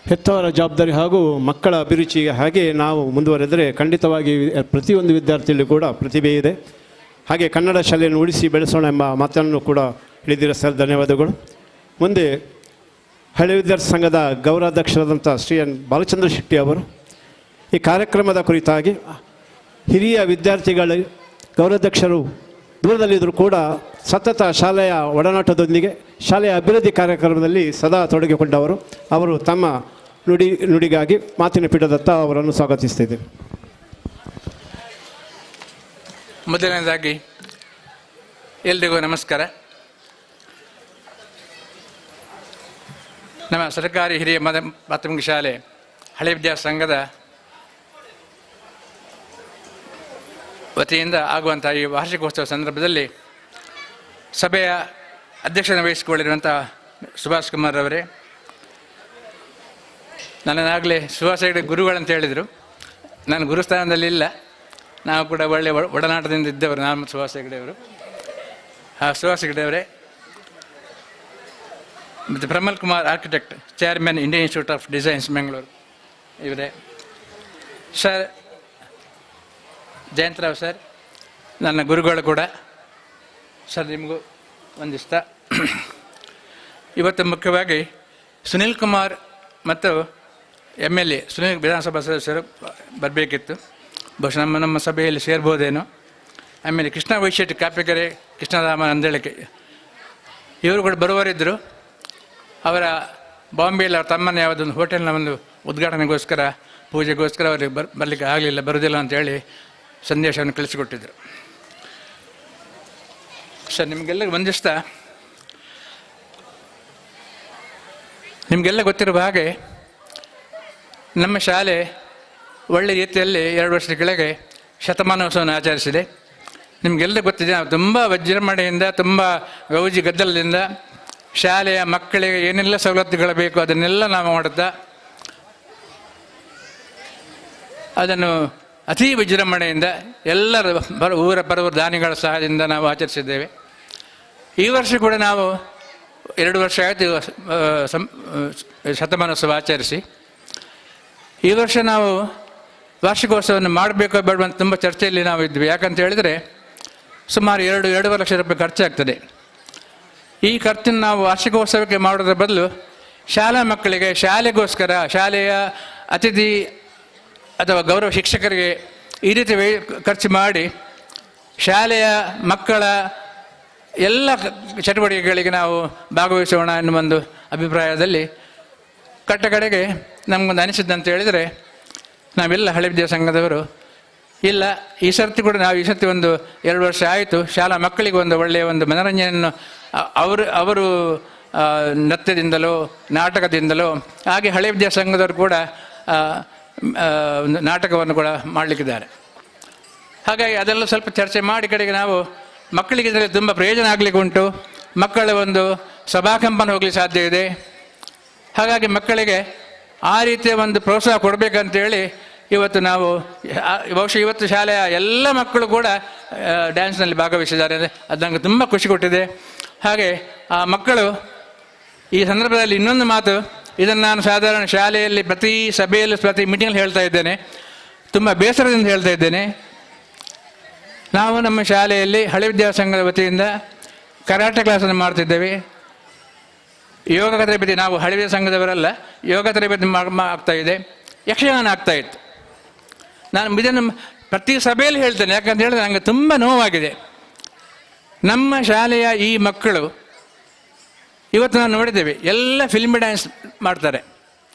F: ಹೆತ್ತವರ ಜವಾಬ್ದಾರಿ ಹಾಗೂ ಮಕ್ಕಳ ಅಭಿರುಚಿಗೆ ಹಾಗೆ ನಾವು ಮುಂದುವರೆದರೆ ಖಂಡಿತವಾಗಿ ಪ್ರತಿಯೊಂದು ವಿದ್ಯಾರ್ಥಿಯಲ್ಲೂ ಕೂಡ ಪ್ರತಿಭೆ ಇದೆ. ಹಾಗೆ ಕನ್ನಡ ಶಾಲೆಯನ್ನು ಉಳಿಸಿ ಬೆಳೆಸೋಣ ಎಂಬ ಮಾತನ್ನು ಕೂಡ ಹೇಳಿದ್ದೀರ ಸರ್, ಧನ್ಯವಾದಗಳು. ಮುಂದೆ ಹಳೆ ವಿದ್ಯಾರ್ಥಿ ಸಂಘದ ಗೌರವಾಧ್ಯಕ್ಷರಾದಂಥ ಶ್ರೀ ಎನ್ ಬಾಲಚಂದ್ರ ಶೆಟ್ಟಿ ಅವರು ಈ ಕಾರ್ಯಕ್ರಮದ ಕುರಿತಾಗಿ ಹಿರಿಯ ವಿದ್ಯಾರ್ಥಿಗಳ ಗೌರವಾಧ್ಯಕ್ಷರು ದೂರದಲ್ಲಿದ್ದರೂ ಕೂಡ ಸತತ ಶಾಲೆಯ ಒಡನಾಟದೊಂದಿಗೆ ಶಾಲೆಯ ಅಭಿವೃದ್ಧಿ ಕಾರ್ಯಕ್ರಮದಲ್ಲಿ ಸದಾ ತೊಡಗಿಕೊಂಡವರು. ಅವರು ತಮ್ಮ ನುಡಿಗಾಗಿ ಮಾತಿನ ಪೀಠದತ್ತ ಅವರನ್ನು ಸ್ವಾಗತಿಸ್ತಿದ್ದೇವೆ.
L: ಮೊದಲನೇದಾಗಿ ಎಲ್ರಿಗೂ ನಮಸ್ಕಾರ. ನಮ್ಮ ಸರ್ಕಾರಿ ಹಿರಿಯ ಪ್ರಾಥಮಿಕ ಶಾಲೆ ಹಳೆ ವಿದ್ಯಾರ್ಥಿ ಸಂಘದ ವತಿಯಿಂದ ಆಗುವಂಥ ಈ ವಾರ್ಷಿಕೋತ್ಸವ ಸಂದರ್ಭದಲ್ಲಿ ಸಭೆಯ ಅಧ್ಯಕ್ಷತೆ ವಹಿಸಿಕೊಳ್ಳಿರುವಂಥ ಸುಭಾಷ್ ಕುಮಾರ್ ಅವರೇ, ನನ್ನನ್ನಾಗಲೇ ಸುಭಾಷ್ ಹೆಗಡೆ ಗುರುಗಳಂತ ಹೇಳಿದರು. ನಾನು ಗುರುಸ್ಥಾನದಲ್ಲಿ ಇಲ್ಲ, ನಾವು ಕೂಡ ಒಳ್ಳೆಯ ಒಡನಾಟದಿಂದ ಇದ್ದವರು ನಾನು ಮತ್ತು ಸುಭಾಷ್ ಹೆಗಡೆಯವರು. ಸುಭಾಷ್ ಹೆಗಡೆಯವರೇ ಮತ್ತು Pramal Kumar architect, chairman Indian Institute of Designs Bengaluru ಇವರೇ, ಸರ್ ಜಯಂತರಾವ್ ಸರ್ ನನ್ನ ಗುರುಗಳು ಕೂಡ ಸರ್, ನಿಮಗೂ ಒಂದಿಸ್ತಾ. ಇವತ್ತು ಮುಖ್ಯವಾಗಿ ಸುನಿಲ್ ಕುಮಾರ್ ಮತ್ತು MLA Sunil ವಿಧಾನಸಭಾ ಸದಸ್ಯರು ಬರಬೇಕಿತ್ತು, ಬಹುಶಃ ನಮ್ಮ ನಮ್ಮ ಸಭೆಯಲ್ಲಿ ಸೇರ್ಬೋದೇನೋ. ಆಮೇಲೆ ಕೃಷ್ಣ ವೈಶೆಟ್ಟಿ ಕಾಪಿಕೆರೆ ಕೃಷ್ಣರಾಮ ನಂದಳಿಕೆ ಇವರು ಕೂಡ ಬರುವರಿದ್ದರು. ಅವರ ಬಾಂಬೆಯಲ್ಲಿ ಅವರ ತಮ್ಮನ ಯಾವುದೊಂದು ಹೋಟೆಲ್ನ ಒಂದು ಉದ್ಘಾಟನೆಗೋಸ್ಕರ ಪೂಜೆಗೋಸ್ಕರ ಅವರಿಗೆ ಬರಲಿಕ್ಕೆ ಆಗಲಿಲ್ಲ, ಬರೋದಿಲ್ಲ ಅಂತೇಳಿ ಸಂದೇಶವನ್ನು ಕಳಿಸಿಕೊಟ್ಟಿದ್ದರು. ಸರ್ ನಿಮಗೆಲ್ಲ ವಂದಿಸ್ತಾ, ನಿಮಗೆಲ್ಲ ಗೊತ್ತಿರುವ ಹಾಗೆ ನಮ್ಮ ಶಾಲೆ ಒಳ್ಳೆಯ ರೀತಿಯಲ್ಲಿ 2 ವರ್ಷದ ಕೆಳಗೆ ಶತಮಾನೋತ್ಸವವನ್ನು ಆಚರಿಸಿದೆ. ನಿಮಗೆಲ್ಲ ಗೊತ್ತಿದೆ, ನಾವು ತುಂಬ ವಿಜೃಂಭಣೆಯಿಂದ ತುಂಬ ಗೌಜಿ ಗದ್ದಲದಿಂದ ಶಾಲೆಯ ಮಕ್ಕಳಿಗೆ ಏನೆಲ್ಲ ಸವಲತ್ತುಗಳು ಬೇಕು ಅದನ್ನೆಲ್ಲ ನಾವು ಮಾಡುತ್ತಾ ಅದನ್ನು ಅತಿ ವಿಜೃಂಭಣೆಯಿಂದ ಎಲ್ಲರ ಊರ ಪರವರ ದಾನಿಗಳ ಸಹಾಯದಿಂದ ನಾವು ಆಚರಿಸಿದ್ದೇವೆ. ಈ ವರ್ಷ ಕೂಡ ನಾವು 2 ವರ್ಷ ಆಯಿತು ಶತಮಾನೋತ್ಸವ ಆಚರಿಸಿ. ಈ ವರ್ಷ ನಾವು ವಾರ್ಷಿಕೋತ್ಸವವನ್ನು ಮಾಡಬೇಕೋ ಬೇಡ ಅಂತ ತುಂಬ ಚರ್ಚೆಯಲ್ಲಿ ನಾವು ಇದ್ವಿ. ಯಾಕಂತ ಹೇಳಿದರೆ ಸುಮಾರು 2.25 ಲಕ್ಷ ರೂಪಾಯಿ ಖರ್ಚಾಗ್ತದೆ. ಈ ಖರ್ಚನ್ನು ನಾವು ವಾರ್ಷಿಕೋತ್ಸವಕ್ಕೆ ಮಾಡೋದ್ರ ಬದಲು ಶಾಲಾ ಮಕ್ಕಳಿಗೆ, ಶಾಲೆಗೋಸ್ಕರ, ಶಾಲೆಯ ಅತಿಥಿ ಅಥವಾ ಗೌರವ ಶಿಕ್ಷಕರಿಗೆ ಈ ರೀತಿ ಖರ್ಚು ಮಾಡಿ ಶಾಲೆಯ ಮಕ್ಕಳ ಎಲ್ಲ ಚಟುವಟಿಕೆಗಳಿಗೆ ನಾವು ಭಾಗವಹಿಸೋಣ ಎನ್ನುವ ಒಂದು ಅಭಿಪ್ರಾಯದಲ್ಲಿ ಕಟ್ಟ ಕಡೆಗೆ ನಮಗೊಂದು ಅನಿಸಿದ್ದಂತ ಹೇಳಿದರೆ, ನಾವೆಲ್ಲ ಹಳೆ ವಿದ್ಯಾ ಸಂಘದವರು ಇಲ್ಲ, ಈ ಸರ್ತಿ ಕೂಡ ನಾವು ಈ ಸರ್ತಿ ಒಂದು 2 ವರ್ಷ ಆಯಿತು ಶಾಲಾ ಮಕ್ಕಳಿಗೆ ಒಂದು ಒಳ್ಳೆಯ ಒಂದು ಮನರಂಜನೆಯನ್ನು ಅವರು ನೃತ್ಯದಿಂದಲೋ ನಾಟಕದಿಂದಲೋ, ಹಾಗೆ ಹಳೆ ವಿದ್ಯಾ ಸಂಘದವರು ಕೂಡ ಒಂದು ನಾಟಕವನ್ನು ಕೂಡ ಮಾಡಲಿಕ್ಕಿದ್ದಾರೆ. ಹಾಗಾಗಿ ಅದೆಲ್ಲ ಸ್ವಲ್ಪ ಚರ್ಚೆ ಮಾಡಿ ಕಡೆಗೆ ನಾವು ಮಕ್ಕಳಿಗೆ ಇದರಲ್ಲಿ ತುಂಬ ಪ್ರಯೋಜನ ಆಗಲಿಕ್ಕೆ ಉಂಟು, ಮಕ್ಕಳ ಒಂದು ಸಭಾಕಂಪನ ಹೋಗಲಿಕ್ಕೆ ಸಾಧ್ಯ ಇದೆ. ಹಾಗಾಗಿ ಮಕ್ಕಳಿಗೆ ಆ ರೀತಿಯ ಒಂದು ಪ್ರೋತ್ಸಾಹ ಕೊಡಬೇಕಂತೇಳಿ ಇವತ್ತು ನಾವು ಬಹುಶಃ ಇವತ್ತು ಶಾಲೆಯ ಎಲ್ಲ ಮಕ್ಕಳು ಕೂಡ ಡ್ಯಾನ್ಸ್ನಲ್ಲಿ ಭಾಗವಹಿಸಿದ್ದಾರೆ. ಅಂದರೆ ಅದು ನನಗೆ ತುಂಬ ಖುಷಿ ಕೊಟ್ಟಿದೆ. ಹಾಗೆ ಆ ಮಕ್ಕಳು ಈ ಸಂದರ್ಭದಲ್ಲಿ ಇನ್ನೊಂದು ಮಾತು, ಇದನ್ನು ನಾನು ಸಾಧಾರಣ ಶಾಲೆಯಲ್ಲಿ ಪ್ರತಿ ಸಭೆಯಲ್ಲೂ ಪ್ರತಿ ಮೀಟಿಂಗಲ್ಲಿ ಹೇಳ್ತಾ ಇದ್ದೇನೆ, ತುಂಬ ಬೇಸರದಿಂದ ಹೇಳ್ತಾ ಇದ್ದೇನೆ. ನಾವು ನಮ್ಮ ಶಾಲೆಯಲ್ಲಿ ಹಳೆ ವಿದ್ಯಾಸಂಘದ ವತಿಯಿಂದ ಕರಾಟೆ ಕ್ಲಾಸನ್ನು ಮಾಡ್ತಿದ್ದೇವೆ, ಯೋಗ ತರಬೇತಿ. ನಾವು ಹಳೆ ವಿದ್ಯಾ ಸಂಘದವರಲ್ಲ, ಯೋಗ ತರಬೇತಿ ಆಗ್ತಾ ಇದೆ, ಯಕ್ಷಗಾನ ಆಗ್ತಾ ಇತ್ತು. ನಾನು ಇದನ್ನು ಪ್ರತಿ ಸಭೆಯಲ್ಲಿ ಹೇಳ್ತೇನೆ, ಯಾಕಂತ ಹೇಳಿದ್ರೆ ನನಗೆ ತುಂಬ ನೋವಾಗಿದೆ. ನಮ್ಮ ಶಾಲೆಯ ಈ ಮಕ್ಕಳು ಇವತ್ತು ನಾವು ನೋಡಿದ್ದೇವೆ, ಎಲ್ಲ ಫಿಲ್ಮ್ ಡ್ಯಾನ್ಸ್ ಮಾಡ್ತಾರೆ.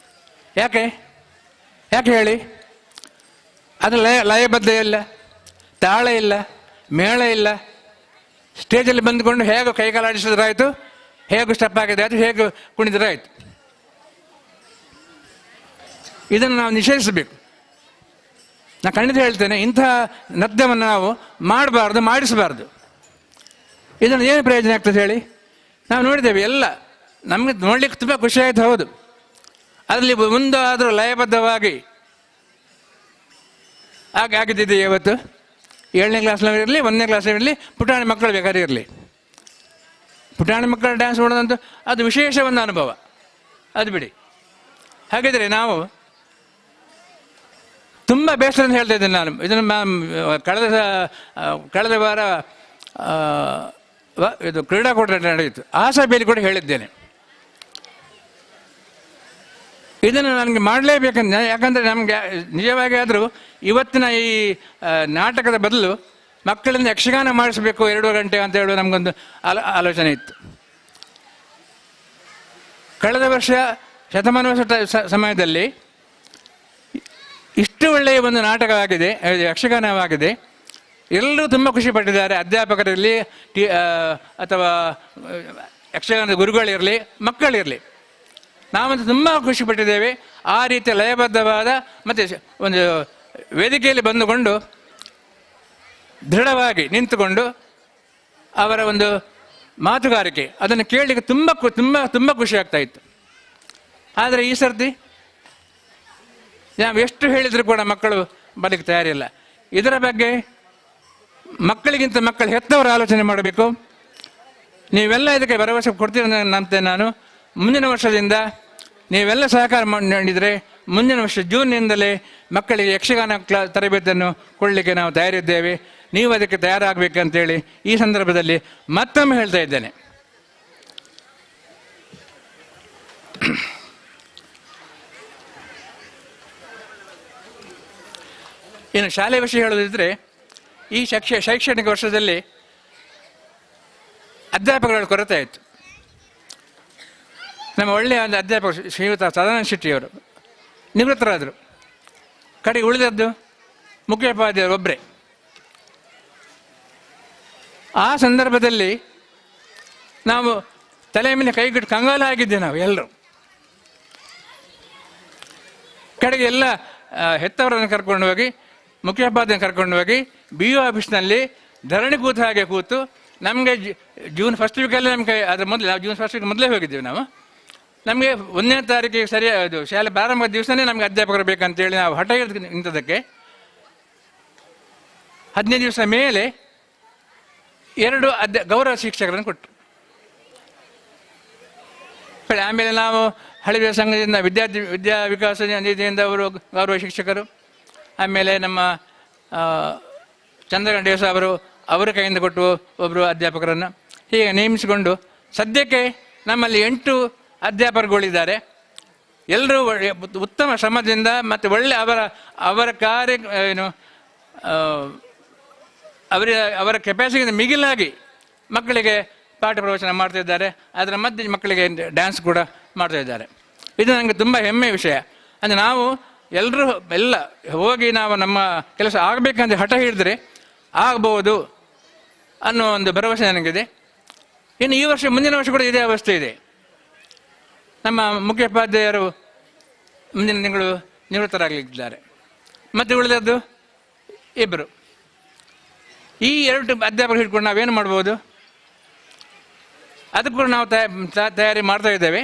L: ಯಾಕೆ ಯಾಕೆ ಹೇಳಿ? ಅದು ಲಯಬದ್ಧ ಇಲ್ಲ, ತಾಳ ಇಲ್ಲ, ಮೇಳ ಇಲ್ಲ. ಸ್ಟೇಜಲ್ಲಿ ಬಂದುಕೊಂಡು ಹೇಗೆ ಕೈಕಾಲಾಡಿಸಿದ್ರಾಯಿತು, ಹೇಗೆ ಸ್ಟೆಪ್ ಹಾಕಿದ್ರಾಯ್ತು, ಹೇಗೆ ಕುಣಿದ್ರಾಯ್ತು. ಇದನ್ನು ನಾವು ನಿಷೇಧಿಸಬೇಕು. ನಾನು ಖಂಡಿತ ಹೇಳ್ತೇನೆ, ಇಂತಹ ನೃತ್ಯವನ್ನು ನಾವು ಮಾಡಬಾರ್ದು, ಮಾಡಿಸಬಾರ್ದು. ಇದನ್ನು ಏನು ಪ್ರಯೋಜನ ಆಗ್ತದೆ ಹೇಳಿ? ನಾವು ನೋಡಿದ್ದೇವೆ ಎಲ್ಲ, ನಮಗೆ ನೋಡಲಿಕ್ಕೆ ತುಂಬ ಖುಷಿಯಾಯಿತು, ಹೌದು. ಅದರಲ್ಲಿ ಒಂದಾದರೂ ಲಯಬದ್ಧವಾಗಿ ಹಾಗೆ ಆಗಿದ್ದಿದೆ ಇವತ್ತು. 7ನೇ ಕ್ಲಾಸ್ನವರು ಇರಲಿ, 1ನೇ ಕ್ಲಾಸ್ನವರು ಇರಲಿ, ಪುಟಾಣಿ ಮಕ್ಕಳು ಬೇಕಾದ್ರೆ ಇರಲಿ, ಪುಟಾಣಿ ಮಕ್ಕಳ ಡ್ಯಾನ್ಸ್ ಮಾಡೋದಂತೂ ಅದು ವಿಶೇಷ ಒಂದು ಅನುಭವ, ಅದು ಬಿಡಿ. ಹಾಗಿದ್ರೆ ನಾವು ತುಂಬ ಬೇಸರದಿಂದ ಹೇಳ್ತಾ ಇದ್ದೇನೆ ನಾನು ಇದನ್ನು. ಕಳೆದ ವಾರ ಇದು ಕ್ರೀಡಾಕೂಟ ನಡೆಯಿತು, ಆ ಸಭೆಯಲ್ಲಿ ಕೂಡ ಹೇಳಿದ್ದೇನೆ. ಇದನ್ನು ನನಗೆ ಮಾಡಲೇಬೇಕಂತ, ಯಾಕಂದರೆ ನಮಗೆ ನಿಜವಾಗಿ ಆದರೂ ಇವತ್ತಿನ ಈ ನಾಟಕದ ಬದಲು ಮಕ್ಕಳಿಂದ ಯಕ್ಷಗಾನ ಮಾಡಿಸಬೇಕು 2 ಗಂಟೆ ಅಂತ ಹೇಳುವ ನಮಗೊಂದು ಆಲೋಚನೆ ಇತ್ತು. ಕಳೆದ ವರ್ಷ ಶತಮಾನೋತ್ಸವ ಸಮಯದಲ್ಲಿ ಇಷ್ಟು ಒಳ್ಳೆಯ ಒಂದು ನಾಟಕವಾಗಿದೆ, ಯಕ್ಷಗಾನವಾಗಿದೆ, ಎಲ್ಲರೂ ತುಂಬ ಖುಷಿಪಟ್ಟಿದ್ದಾರೆ. ಅಧ್ಯಾಪಕರಿರಲಿ, ಅಥವಾ ಯಕ್ಷಗಾನದ ಗುರುಗಳಿರಲಿ, ಮಕ್ಕಳಿರಲಿ, ನಾವಂತೂ ತುಂಬ ಖುಷಿಪಟ್ಟಿದ್ದೇವೆ. ಆ ರೀತಿಯ ಲಯಬದ್ಧವಾದ ಮತ್ತು ಒಂದು ವೇದಿಕೆಯಲ್ಲಿ ಬಂದುಕೊಂಡು ದೃಢವಾಗಿ ನಿಂತುಕೊಂಡು ಅವರ ಒಂದು ಮಾತುಗಾರಿಕೆ ಅದನ್ನು ಕೇಳಲಿಕ್ಕೆ ತುಂಬ ತುಂಬ ತುಂಬ ಖುಷಿ ಆಗ್ತಾ ಇತ್ತು. ಆದರೆ ಈ ಸರ್ತಿ ನಾವು ಎಷ್ಟು ಹೇಳಿದರೂ ಕೂಡ ಮಕ್ಕಳು ಬರಲಿಕ್ಕೆ ತಯಾರಿಲ್ಲ. ಇದರ ಬಗ್ಗೆ ಮಕ್ಕಳಿಗಿಂತ ಮಕ್ಕಳು ಹೆತ್ತವರು ಆಲೋಚನೆ ಮಾಡಬೇಕು. ನೀವೆಲ್ಲ ಇದಕ್ಕೆ ಭರವಸೆ ಕೊಡ್ತೀರ ನಂಬ್ತೇನೆ ನಾನು. ಮುಂದಿನ ವರ್ಷದಿಂದ ನೀವೆಲ್ಲ ಸಹಕಾರ ನೀಡಿದರೆ ಮುಂದಿನ ವರ್ಷ ಜೂನ್ನಿಂದಲೇ ಮಕ್ಕಳಿಗೆ ಯಕ್ಷಗಾನ ತರಬೇತಿಯನ್ನು ಕೊಡಲಿಕ್ಕೆ ನಾವು ತಯಾರಿದ್ದೇವೆ. ನೀವು ಅದಕ್ಕೆ ತಯಾರಾಗಬೇಕಂತೇಳಿ ಈ ಸಂದರ್ಭದಲ್ಲಿ ಮತ್ತೊಮ್ಮೆ ಹೇಳ್ತಾ ಇದ್ದೇನೆ. ಇನ್ನು ಶಾಲೆ ವಿಷಯ ಹೇಳೋದಿದ್ದರೆ, ಈ ಶೈಕ್ಷಣಿಕ ವರ್ಷದಲ್ಲಿ ಅಧ್ಯಾಪಕರ ಕೊರತೆ ಆಯಿತು. ನಮ್ಮ ಒಳ್ಳೆಯ ಒಂದು ಅಧ್ಯಾಪಕ ಶ್ರೀಯುತ ಸದಾನಂದ ಶೆಟ್ಟಿಯವರು ನಿವೃತ್ತರಾದರು. ಕಡೆಗೆ ಉಳಿದದ್ದು ಮುಖ್ಯೋಪಾಧ್ಯಾಯರು ಒಬ್ಬರೇ. ಆ ಸಂದರ್ಭದಲ್ಲಿ ನಾವು ತಲೆ ಮೇಲೆ ಕೈಗಿಟ್ಟು ಕಂಗಾಲಾಗಿದ್ದೆ ನಾವು ಎಲ್ಲರೂ. ಕಡೆಗೆ ಎಲ್ಲ ಹೆತ್ತವರನ್ನು ಕರ್ಕೊಂಡು ಹೋಗಿ, ಮುಖ್ಯೋಪಾಧ್ಯಾಯ ಕರ್ಕೊಂಡು ಹೋಗಿ ಬಿ you ಆಫೀಸ್ನಲ್ಲಿ ಧರಣಿ ಕೂತ ಹಾಗೆ ಕೂತು ನಮಗೆ ಜೂನ್ ಫಸ್ಟ್ ವೀಕಲ್ಲೇ ನಮಗೆ, ಅದರ ಮೊದಲು ನಾವು ಜೂನ್ ಫಸ್ಟ್ ವೀಕ್ ಮೊದಲೇ ಹೋಗಿದ್ದೀವಿ ನಾವು. ನಮಗೆ 1ನೇ ತಾರೀಕಿಗೆ ಸರಿಯಾದ ಶಾಲೆ ಪ್ರಾರಂಭದ ದಿವಸನೇ ನಮಗೆ ಅಧ್ಯಾಪಕರು ಬೇಕಂತೇಳಿ ನಾವು ಹಠ ಹಿಡಿದು ನಿಂತದಕ್ಕೆ 15 ದಿವಸ ಮೇಲೆ 2 ಗೌರವ ಶಿಕ್ಷಕರನ್ನು ಕೊಟ್ಟರು. ಆಮೇಲೆ ನಾವು ಹಳಿವೆ ಸಂಘದಿಂದ ವಿದ್ಯಾ ವಿಕಾಸ ನಿಧಿಯಿಂದ ಅವರು ಗೌರವ ಶಿಕ್ಷಕರು, ಆಮೇಲೆ ನಮ್ಮ ಚಂದ್ರಗಂಡೇಶ ಅವರು ಅವರ ಕೈಯಿಂದ ಕೊಟ್ಟು ಒಬ್ಬರು ಅಧ್ಯಾಪಕರನ್ನು ಹೀಗೆ ನೇಮಿಸಿಕೊಂಡು ಸದ್ಯಕ್ಕೆ ನಮ್ಮಲ್ಲಿ 8 ಅಧ್ಯಾಪಕರುಗಳಿದ್ದಾರೆ. ಎಲ್ಲರೂ ಉತ್ತಮ ಶ್ರಮದಿಂದ ಮತ್ತು ಒಳ್ಳೆ ಅವರ ಅವರ ಕಾರ್ಯ ಏನು ಅವರ ಕೆಪಾಸಿಟಿಯಿಂದ ಮಿಗಿಲಾಗಿ ಮಕ್ಕಳಿಗೆ ಪಾಠ ಪ್ರವಚನ ಮಾಡ್ತಾಯಿದ್ದಾರೆ. ಅದರ ಮಧ್ಯೆ ಮಕ್ಕಳಿಗೆ ಡ್ಯಾನ್ಸ್ ಕೂಡ ಮಾಡ್ತಾಯಿದ್ದಾರೆ. ಇದು ನನಗೆ ತುಂಬ ಹೆಮ್ಮೆಯ ವಿಷಯ. ಅಂದರೆ ನಾವು ಎಲ್ಲರೂ ಎಲ್ಲ ಹೋಗಿ ನಾವು ನಮ್ಮ ಕೆಲಸ ಆಗಬೇಕಂತ ಹಠ ಹಿಡಿದ್ರೆ ಆಗ್ಬೋದು ಅನ್ನೋ ಒಂದು ಭರವಸೆ ನನಗಿದೆ. ಇನ್ನು ಈ ವರ್ಷ ಮುಂದಿನ ವರ್ಷ ಕೂಡ ಇದೇ ಅವಸ್ಥೆ ಇದೆ. ನಮ್ಮ ಮುಖ್ಯೋಪಾಧ್ಯಾಯರು ಮುಂದಿನ ತಿಂಗಳು ನಿವೃತ್ತರಾಗಲಿದ್ದಾರೆ, ಮತ್ತು ಉಳಿದದ್ದು 2. ಈ 2 ಅಧ್ಯಾಪಕರು ಹಿಡ್ಕೊಂಡು ನಾವೇನು ಮಾಡ್ಬೋದು? ಅದಕ್ಕೂ ನಾವು ತಯಾರಿ ಮಾಡ್ತಾ ಇದ್ದೇವೆ.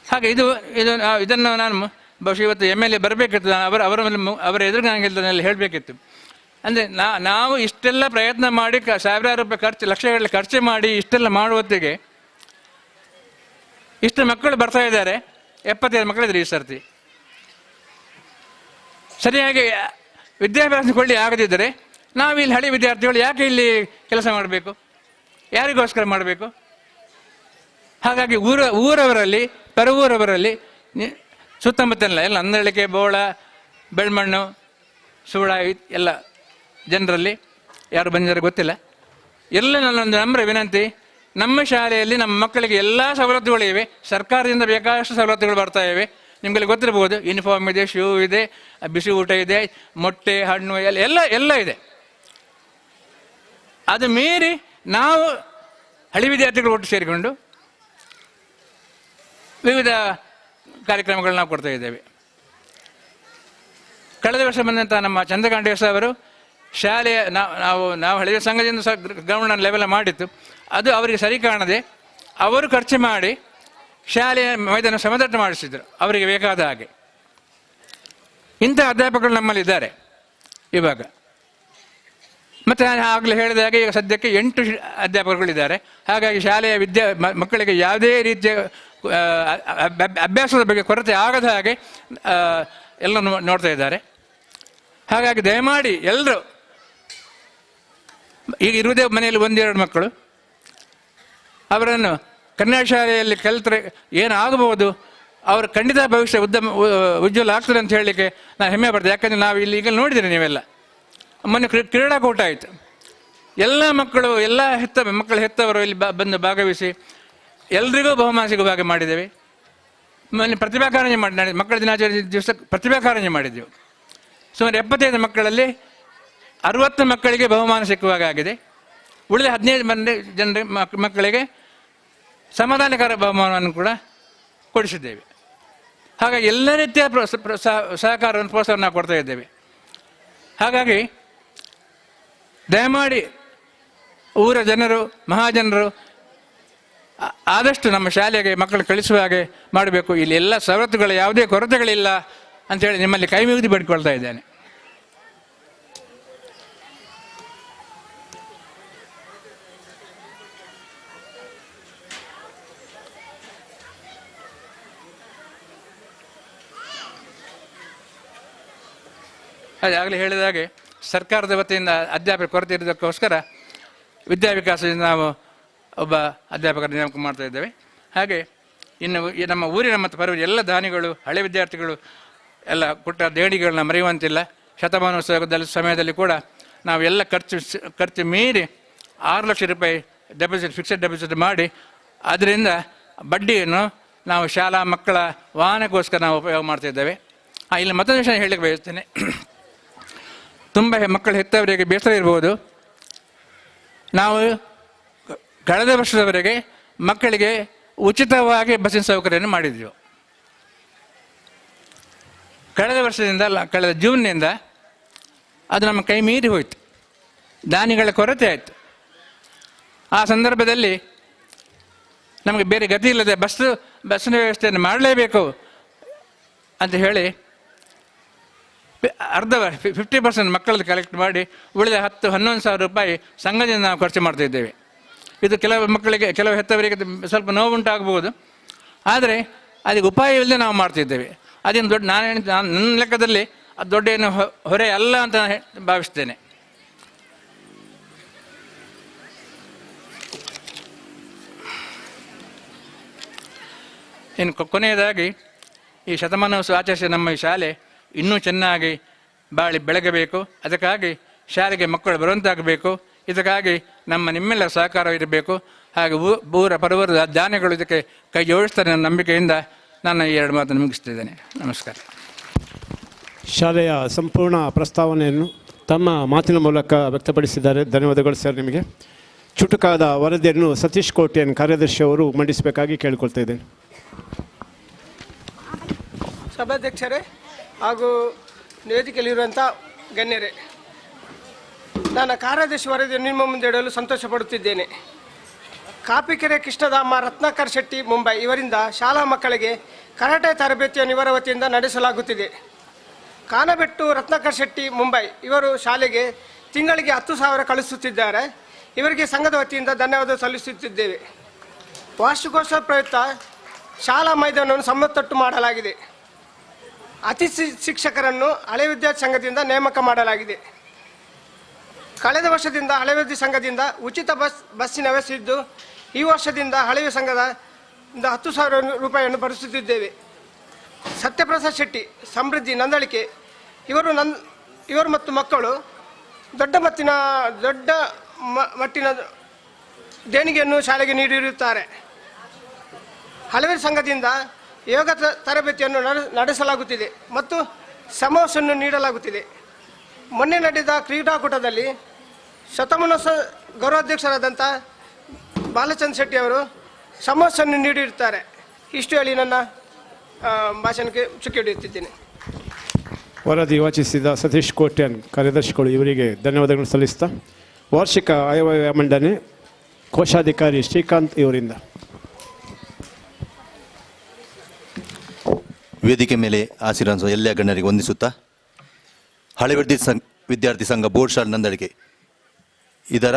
L: ಹಾಗೆ ಇದು ಇದು ಇದನ್ನು ನಾನು ಬಹುಶಃ ಇವತ್ತು MLA ಬರಬೇಕಿತ್ತು, ಅವರ ಅವರ ಮೇಲೆ ಅವರ ಎದುರು ನನಗೆ ಇದನ್ನೆಲ್ಲ ಹೇಳಬೇಕಿತ್ತು. ಅಂದರೆ ನಾವು ಇಷ್ಟೆಲ್ಲ ಪ್ರಯತ್ನ ಮಾಡಿ ಸಾವಿರಾರು ರೂಪಾಯಿ ಖರ್ಚು, ಲಕ್ಷಗಳ ಖರ್ಚು ಮಾಡಿ ಇಷ್ಟೆಲ್ಲ ಮಾಡುವ ಹೊತ್ತಿಗೆ ಇಷ್ಟು ಮಕ್ಕಳು ಬರ್ತಾ ಇದ್ದಾರೆ. 75 ಮಕ್ಕಳಿದ್ರು ಈ ಸರ್ತಿ. ಸರಿಯಾಗಿ ವಿದ್ಯಾಭ್ಯಾಸ ಕೊಳ್ಳಿ ಆಗದಿದ್ದರೆ ನಾವು ಇಲ್ಲಿ ಹಳೆ ವಿದ್ಯಾರ್ಥಿಗಳು ಯಾಕೆ ಇಲ್ಲಿ ಕೆಲಸ ಮಾಡಬೇಕು? ಯಾರಿಗೋಸ್ಕರ ಮಾಡಬೇಕು? ಹಾಗಾಗಿ ಊರವರಲ್ಲಿ, ಪರವೂರವರಲ್ಲಿ, ಸುತ್ತಮುತ್ತಲ ಎಲ್ಲ ಅಂದಳಿಕೆ, ಬೋಳ, ಬೆಳ್ಮಣ್ಣು, ಸೂಳ ಎಲ್ಲ ಜನರಲ್ಲಿ ಯಾರು ಬಂದಿದ್ದಾರೆ ಗೊತ್ತಿಲ್ಲ, ಎಲ್ಲ ನನ್ನೊಂದು ನಮ್ರ ವಿನಂತಿ, ನಮ್ಮ ಶಾಲೆಯಲ್ಲಿ ನಮ್ಮ ಮಕ್ಕಳಿಗೆ ಎಲ್ಲ ಸವಲತ್ತುಗಳಿವೆ. ಸರ್ಕಾರದಿಂದ ಬೇಕಾದಷ್ಟು ಸವಲತ್ತುಗಳು ಬರ್ತಾ ಇವೆ. ನಿಮಗೆಲ್ಲ ಗೊತ್ತಿರ್ಬೋದು, ಯೂನಿಫಾರ್ಮ್ ಇದೆ, ಶೂ ಇದೆ, ಬಿಸಿ ಊಟ ಇದೆ, ಮೊಟ್ಟೆ, ಹಣ್ಣು ಎಲ್ಲ ಎಲ್ಲ ಎಲ್ಲ ಇದೆ. ಅದು ಮೀರಿ ನಾವು ಹಳಿ ವಿದ್ಯಾರ್ಥಿಗಳು ಒಟ್ಟು ಸೇರಿಕೊಂಡು ವಿವಿಧ ಕಾರ್ಯಕ್ರಮಗಳನ್ನ ನಾವು ಕೊಡ್ತಾ ಇದ್ದೇವೆ. ಕಳೆದ ವರ್ಷ ಬಂದಂಥ ನಮ್ಮ ಚಂದ್ರಕಾಂಡೇಶ ಅವರು ಶಾಲೆಯ ನಾವು ನಾವು ಹಳೆಯ ಸಂಘದಿಂದ ಸಹ ಗ್ರೌಂಡನ್ನು ಲೆವೆಲ್ ಮಾಡಿತ್ತು. ಅದು ಅವರಿಗೆ ಸರಿ ಕಾಣದೆ ಅವರು ಖರ್ಚು ಮಾಡಿ ಶಾಲೆಯ ಮೈದಾನ ಸಮತಟ್ಟು ಮಾಡಿಸಿದರು ಅವರಿಗೆ ಬೇಕಾದ ಹಾಗೆ. ಇಂಥ ಅಧ್ಯಾಪಕರು ನಮ್ಮಲ್ಲಿದ್ದಾರೆ ಇವಾಗ. ಮತ್ತು ನಾನು ಆಗಲೇ ಹೇಳಿದ ಹಾಗೆ ಈಗ ಸದ್ಯಕ್ಕೆ 8 ಅಧ್ಯಾಪಕರುಗಳಿದ್ದಾರೆ. ಹಾಗಾಗಿ ಶಾಲೆಯ ವಿದ್ಯಾ ಮಕ್ಕಳಿಗೆ ಯಾವುದೇ ರೀತಿಯ ಅಭ್ಯಾಸದ ಬಗ್ಗೆ ಕೊರತೆ ಆಗದ ಹಾಗೆ ಎಲ್ಲ ನೋಡ್ತಾ ಇದ್ದಾರೆ. ಹಾಗಾಗಿ ದಯಮಾಡಿ ಎಲ್ಲರೂ, ಈಗ ಇರುವುದೇ ಮನೆಯಲ್ಲಿ 1-2 ಮಕ್ಕಳು, ಅವರನ್ನು ಕನ್ನಡ ಶಾಲೆಯಲ್ಲಿ ಕಲಿತರೆ ಏನಾಗಬಹುದು, ಅವರು ಖಂಡಿತ ಭವಿಷ್ಯ ಉಜ್ವಲ ಆಗ್ತದೆ ಅಂತ ಹೇಳಲಿಕ್ಕೆ ನಾನು ಹೆಮ್ಮೆ ಪಡ್ತೇನೆ. ಯಾಕಂದರೆ ನಾವು ಇಲ್ಲಿ ಈಗ ನೋಡಿದಿರಿ ನೀವೆಲ್ಲ, ಮೊನ್ನೆ ಕ್ರೀಡಾಕೂಟ ಆಯಿತು, ಎಲ್ಲ ಮಕ್ಕಳು, ಎಲ್ಲ ಮಕ್ಕಳು ಹೆತ್ತವರು ಇಲ್ಲಿ ಬಂದು ಭಾಗವಹಿಸಿ ಎಲ್ರಿಗೂ ಬಹುಮಾನ ಸಿಗುವ ಹಾಗೆ ಮಾಡಿದ್ದೇವೆ. ಮೊನ್ನೆ ಪ್ರತಿಭಾ ಕಾರಂಜಿ ಮಾಡಿ, ಮಕ್ಕಳ ದಿನಾಚರಣೆ ದಿವಸ ಪ್ರತಿಭಾ ಕಾರಂಜಿ ಮಾಡಿದ್ದೆವು. ಸುಮಾರು 75 ಮಕ್ಕಳಲ್ಲಿ 60 ಮಕ್ಕಳಿಗೆ ಬಹುಮಾನ ಸಿಕ್ಕುವಾಗ ಆಗಿದೆ. ಉಳಿದ 15 ಮಂದಿ ಜನರ ಮಕ್ಕಳಿಗೆ ಸಮಾಧಾನಕರ ಬಹುಮಾನವನ್ನು ಕೂಡ ಕೊಡಿಸಿದ್ದೇವೆ. ಹಾಗಾಗಿ ಎಲ್ಲ ರೀತಿಯ ಸಹಕಾರವನ್ನು, ಪ್ರೋತ್ಸಾಹವನ್ನು ನಾವು ಕೊಡ್ತಾ ಇದ್ದೇವೆ. ಹಾಗಾಗಿ ದಯಮಾಡಿ ಊರ ಜನರು, ಮಹಾಜನರು ಆದಷ್ಟು ನಮ್ಮ ಶಾಲೆಗೆ ಮಕ್ಕಳು ಕಳಿಸುವ ಹಾಗೆ ಮಾಡಬೇಕು. ಇಲ್ಲಿ ಎಲ್ಲ ಸವಲತ್ತುಗಳ ಯಾವುದೇ ಕೊರತೆಗಳಿಲ್ಲ ಅಂಥೇಳಿ ನಿಮ್ಮಲ್ಲಿ ಕೈ ಮುಗಿದು ಬೇಡಿಕೊಳ್ತಾ ಇದ್ದೇನೆ. ಅದೇ ಆಗಲೇ ಹೇಳಿದ ಹಾಗೆ ಸರ್ಕಾರದ ವತಿಯಿಂದ ಅಧ್ಯಾಪಕ ಕೊರತೆ ಇರೋದಕ್ಕೋಸ್ಕರ ವಿದ್ಯಾವಿಕಾಸದಿಂದ ನಾವು ಒಬ್ಬ ಅಧ್ಯಾಪಕರ ನೇಮಕ ಮಾಡ್ತಾ ಇದ್ದೇವೆ. ಹಾಗೆ ಇನ್ನು ನಮ್ಮ ಊರಿನ ಮತ್ತು ಪರವೂರಿನ ಎಲ್ಲ ದಾನಿಗಳು, ಹಳೆ ವಿದ್ಯಾರ್ಥಿಗಳು ಎಲ್ಲ ಕೊಟ್ಟ ದೇಣಿಗೆಗಳನ್ನ ಮರೆಯುವಂತಿಲ್ಲ. ಶತಮಾನೋತ್ಸವದ ಸಮಯದಲ್ಲಿ ಕೂಡ ನಾವು ಎಲ್ಲ ಖರ್ಚು ಮೀರಿ 6 ಲಕ್ಷ ರೂಪಾಯಿ ಡೆಪಾಸಿಟ್, ಫಿಕ್ಸೆಡ್ ಡೆಪಾಸಿಟ್ ಮಾಡಿ ಅದರಿಂದ ಬಡ್ಡಿಯನ್ನು ನಾವು ಶಾಲಾ ಮಕ್ಕಳ ವಾಹನಕ್ಕೋಸ್ಕರ ನಾವು ಉಪಯೋಗ ಮಾಡ್ತಾಯಿದ್ದೇವೆ. ಇಲ್ಲಿ ಮತ್ತೊಂದು ವಿಷಯ ಹೇಳಲಿಕ್ಕೆ ಬಯಸ್ತೇನೆ. ತುಂಬ ಮಕ್ಕಳು ಹೆತ್ತವರಿಗೆ ಬೇಸರ ಇರ್ಬೋದು. ನಾವು ಕಳೆದ ವರ್ಷದವರೆಗೆ ಮಕ್ಕಳಿಗೆ ಉಚಿತವಾಗಿ ಬಸ್ಸಿನ ಸೌಕರ್ಯವನ್ನು ಮಾಡಿದ್ದೆವು. ಕಳೆದ ವರ್ಷದಿಂದ ಅಲ್ಲ, ಕಳೆದ ಜೂನ್ನಿಂದ ಅದು ನಮ್ಮ ಕೈ ಮೀರಿ ಹೋಯಿತು. ದಾನಿಗಳ ಕೊರತೆ ಆಯಿತು. ಆ ಸಂದರ್ಭದಲ್ಲಿ ನಮಗೆ ಬೇರೆ ಗತಿ ಇಲ್ಲದೆ ಬಸ್ಸಿನ ವ್ಯವಸ್ಥೆಯನ್ನು ಮಾಡಲೇಬೇಕು ಅಂತ ಹೇಳಿ ಅರ್ಧ 50% ಮಕ್ಕಳದ್ದು ಕಲೆಕ್ಟ್ ಮಾಡಿ ಉಳಿದ 10-11 ಸಾವಿರ ರೂಪಾಯಿ ಸಂಘದಿಂದ ನಾವು ಖರ್ಚು ಮಾಡ್ತಿದ್ದೇವೆ. ಇದು ಕೆಲವು ಮಕ್ಕಳಿಗೆ, ಕೆಲವು ಹೆತ್ತವರಿಗೆ ಸ್ವಲ್ಪ ನೋವುಂಟಾಗಬಹುದು, ಆದರೆ ಅದಕ್ಕೆ ಉಪಾಯವಿಲ್ಲದೆ ನಾವು ಮಾಡ್ತಿದ್ದೇವೆ. ಅದೇನು ದೊಡ್ಡ, ನಾನು ನನ್ನ ಲೆಕ್ಕದಲ್ಲಿ ಅದು ದೊಡ್ಡ ಏನು ಹೊರೆ ಅಲ್ಲ ಅಂತ ನಾನು ಭಾವಿಸ್ತೇನೆ. ಇನ್ನು ಕೊನೆಯದಾಗಿ, ಈ ಶತಮಾನೋತ್ಸವ ಆಚರಿಸಿದ ನಮ್ಮ ಈ ಶಾಲೆ ಇನ್ನೂ ಚೆನ್ನಾಗಿ ಬಾಳಿ ಬೆಳಗಬೇಕು. ಅದಕ್ಕಾಗಿ ಶಾಲೆಗೆ ಮಕ್ಕಳು ಬರುವಂತಾಗಬೇಕು. ಇದಕ್ಕಾಗಿ ನಮ್ಮ ನಿಮ್ಮೆಲ್ಲ ಸಹಕಾರ ಇರಬೇಕು. ಹಾಗೆ ಊರ ಪರವರ ದಾನಿಗಳು ಇದಕ್ಕೆ ಕೈ ಜೋಡಿಸ್ತಾರೆ ನನ್ನ ನಂಬಿಕೆಯಿಂದ ನಾನು ಈ ಎರಡು ಮಾತನ್ನು ಮುಗಿಸ್ತಿದ್ದೇನೆ. ನಮಸ್ಕಾರ.
F: ಶಾಲೆಯ ಸಂಪೂರ್ಣ ಪ್ರಸ್ತಾವನೆಯನ್ನು ತಮ್ಮ ಮಾತಿನ ಮೂಲಕ ವ್ಯಕ್ತಪಡಿಸಿದ್ದಾರೆ. ಧನ್ಯವಾದಗಳು ಸರ್ ನಿಮಗೆ. ಚುಟುಕಾದ ವರದಿಯನ್ನು ಸತೀಶ್ ಕೋಟ್ಯನ್ ಕಾರ್ಯದರ್ಶಿಯವರು ಮಂಡಿಸಬೇಕಾಗಿ ಕೇಳಿಕೊಳ್ತಾ ಇದ್ದೇನೆ.
K: ಸಭಾಧ್ಯಕ್ಷರೇ ಹಾಗೂ ವೇದಿಕೆಯಲ್ಲಿರುವಂಥ ಗಣ್ಯರೇ, ನನ್ನ ಕಾರ್ಯದರ್ಶಿ ವರದಿಯನ್ನು ನಿಮ್ಮ ಮುಂದೆ ಇಡಲು ಸಂತೋಷ ಪಡುತ್ತಿದ್ದೇನೆ. ಕಾಪಿಕೆರೆ ಕೃಷ್ಣಧಾಮ ರತ್ನಾಕರ್ ಶೆಟ್ಟಿ ಮುಂಬೈ ಇವರಿಂದ ಶಾಲಾ ಮಕ್ಕಳಿಗೆ ಕರಾಟೆ ತರಬೇತಿಯನ್ನು ಇವರ ವತಿಯಿಂದ ನಡೆಸಲಾಗುತ್ತಿದೆ. ಕಾನಬೆಟ್ಟು ರತ್ನಾಕರ್ ಶೆಟ್ಟಿ ಮುಂಬೈ ಇವರು ಶಾಲೆಗೆ ತಿಂಗಳಿಗೆ 10,000 ಕಳಿಸುತ್ತಿದ್ದಾರೆ. ಇವರಿಗೆ ಸಂಘದ ವತಿಯಿಂದ ಧನ್ಯವಾದ ಸಲ್ಲಿಸುತ್ತಿದ್ದೇವೆ. ವಾರ್ಷಿಕೋತ್ಸವ ಪ್ರಯುಕ್ತ ಶಾಲಾ ಮೈದಾನವನ್ನು ಸಮತಟ್ಟು ಮಾಡಲಾಗಿದೆ. ಅತಿಥಿ ಶಿಕ್ಷಕರನ್ನು ಹಳೆ ವಿದ್ಯಾರ್ಥಿ ಸಂಘದಿಂದ ನೇಮಕ ಮಾಡಲಾಗಿದೆ. ಕಳೆದ ವರ್ಷದಿಂದ ಹಳೆ ವಿದ್ಯಾರ್ಥಿ ಸಂಘದಿಂದ ಉಚಿತ ಬಸ್ಸಿನ ವ್ಯವಸ್ಥೆ ಇದ್ದು, ಈ ವರ್ಷದಿಂದ ಹಳೆಯ ಸಂಘದ 10,000 ರೂಪಾಯಿಯನ್ನು ಭರಿಸುತ್ತಿದ್ದೇವೆ. ಸತ್ಯಪ್ರಸಾದ್ ಶೆಟ್ಟಿ ಸಮೃದ್ಧಿ ನಂದಳಿಕೆ ಇವರು ಮತ್ತು ಮಕ್ಕಳು ದೊಡ್ಡ ಮಟ್ಟಿನ ದೇಣಿಗೆಯನ್ನು ಶಾಲೆಗೆ ನೀಡಿರುತ್ತಾರೆ. ಹಲವಾರು ಸಂಘದಿಂದ ಯೋಗ ತರಬೇತಿಯನ್ನು ನಡೆಸಲಾಗುತ್ತಿದೆ ಮತ್ತು ಸಮೋಸನ್ನು ನೀಡಲಾಗುತ್ತಿದೆ. ಮೊನ್ನೆ ನಡೆದ ಕ್ರೀಡಾಕೂಟದಲ್ಲಿ ಶತಮಾನೋತ್ಸವ ಗೌರವಾಧ್ಯಕ್ಷರಾದಂಥ ಬಾಲಚಂದ್ರ ಶೆಟ್ಟಿ ಅವರು ಸಮೋಸನ್ನು ನೀಡಿರುತ್ತಾರೆ. ಇಷ್ಟು ಹೇಳಿ ನನ್ನ ಭಾಷಣಕ್ಕೆ ಚುಕ್ಕಿ ಹಿಡಿಯುತ್ತಿದ್ದೇನೆ.
F: ವರದಿ ವಾಚಿಸಿದ ಸತೀಶ್ ಕೋಟ್ಯಾನ್ ಕಾರ್ಯದರ್ಶಿಗಳು ಇವರಿಗೆ ಧನ್ಯವಾದಗಳನ್ನು ಸಲ್ಲಿಸ್ತಾ, ವಾರ್ಷಿಕ ಆಯವ್ಯಯ ಮಂಡನೆ ಕೋಶಾಧಿಕಾರಿ ಶ್ರೀಕಾಂತ್ ಇವರಿಂದ.
V: ವೇದಿಕೆ ಮೇಲೆ ಆಶೀರ್ವದಿಸುವ ಎಲ್ಲ ಗಣ್ಯರಿಗೆ ವಂದಿಸುತ್ತಾ, ಹಳೆ ವಿದ್ಯಾರ್ಥಿ ಸಂಘ ಬೋರ್ಡ್ ಶಾಲೆ ನಂದಳಿಕೆ ಇದರ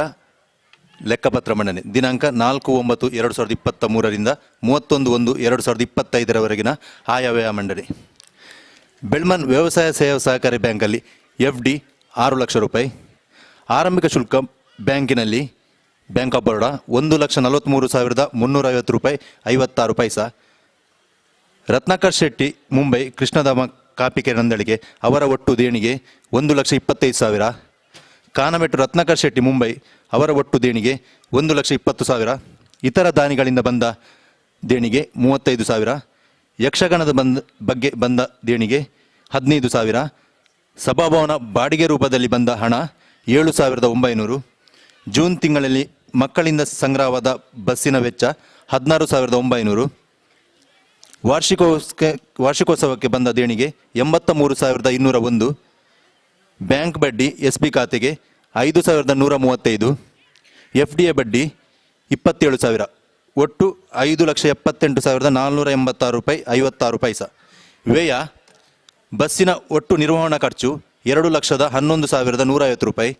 V: ಲೆಕ್ಕಪತ್ರ ಮಂಡನೆ ದಿನಾಂಕ 4/9/2023ರಿಂದ 31/1/2025ರವರೆಗಿನ ಆಯವ್ಯಯ ಮಂಡನೆ. ಬೆಳ್ಮನ್ ವ್ಯವಸಾಯ ಸೇವಾ ಸಹಕಾರಿ ಬ್ಯಾಂಕಲ್ಲಿ FD 6 lakh ರೂಪಾಯಿ, ಆರಂಭಿಕ ಶುಲ್ಕ ಬ್ಯಾಂಕಿನಲ್ಲಿ ಬ್ಯಾಂಕ್ ಆಫ್ ಬರೋಡಾ 1,43,350 ರೂಪಾಯಿ 56 ಪೈಸಾ. ರತ್ನಾಕರ್ ಶೆಟ್ಟಿ ಮುಂಬೈ ಕೃಷ್ಣಧಾಮ ಕಾಪಿಕೆರೆ ನಂದಳಿಕೆ ಅವರ ಒಟ್ಟು ದೇಣಿಗೆ 1,25,000. ಕಾನಮೆಟ್ಟು ರತ್ನಾಕರ್ ಶೆಟ್ಟಿ ಮುಂಬೈ ಅವರ ಒಟ್ಟು ದೇಣಿಗೆ 1,20,000. ಇತರ ದಾನಿಗಳಿಂದ ಬಂದ ದೇಣಿಗೆ 35,000. ಯಕ್ಷಗಾನದ ಬಗ್ಗೆ ಬಂದ ದೇಣಿಗೆ 15,000. ಸಭಾಭವನ ಬಾಡಿಗೆ ರೂಪದಲ್ಲಿ ಬಂದ ಹಣ 7,900. ಜೂನ್ ತಿಂಗಳಲ್ಲಿ ಮಕ್ಕಳಿಂದ ಸಂಗ್ರಹವಾದ ಬಸ್ಸಿನ ವೆಚ್ಚ 16,900. ವಾರ್ಷಿಕೋತ್ಸವಕ್ಕೆ ಬಂದ ದೇಣಿಗೆ 83,201. ಬ್ಯಾಂಕ್ ಬಡ್ಡಿ SB ಖಾತೆಗೆ 5,135. FDA ಬಡ್ಡಿ 27,000. ಒಟ್ಟು 5,78,486 ರೂಪಾಯಿ 56 ಪೈಸಾ. ವ್ಯಯ ಬಸ್ಸಿನ ಒಟ್ಟು ನಿರ್ವಹಣಾ ಖರ್ಚು 2,11,150 ರೂಪಾಯಿ.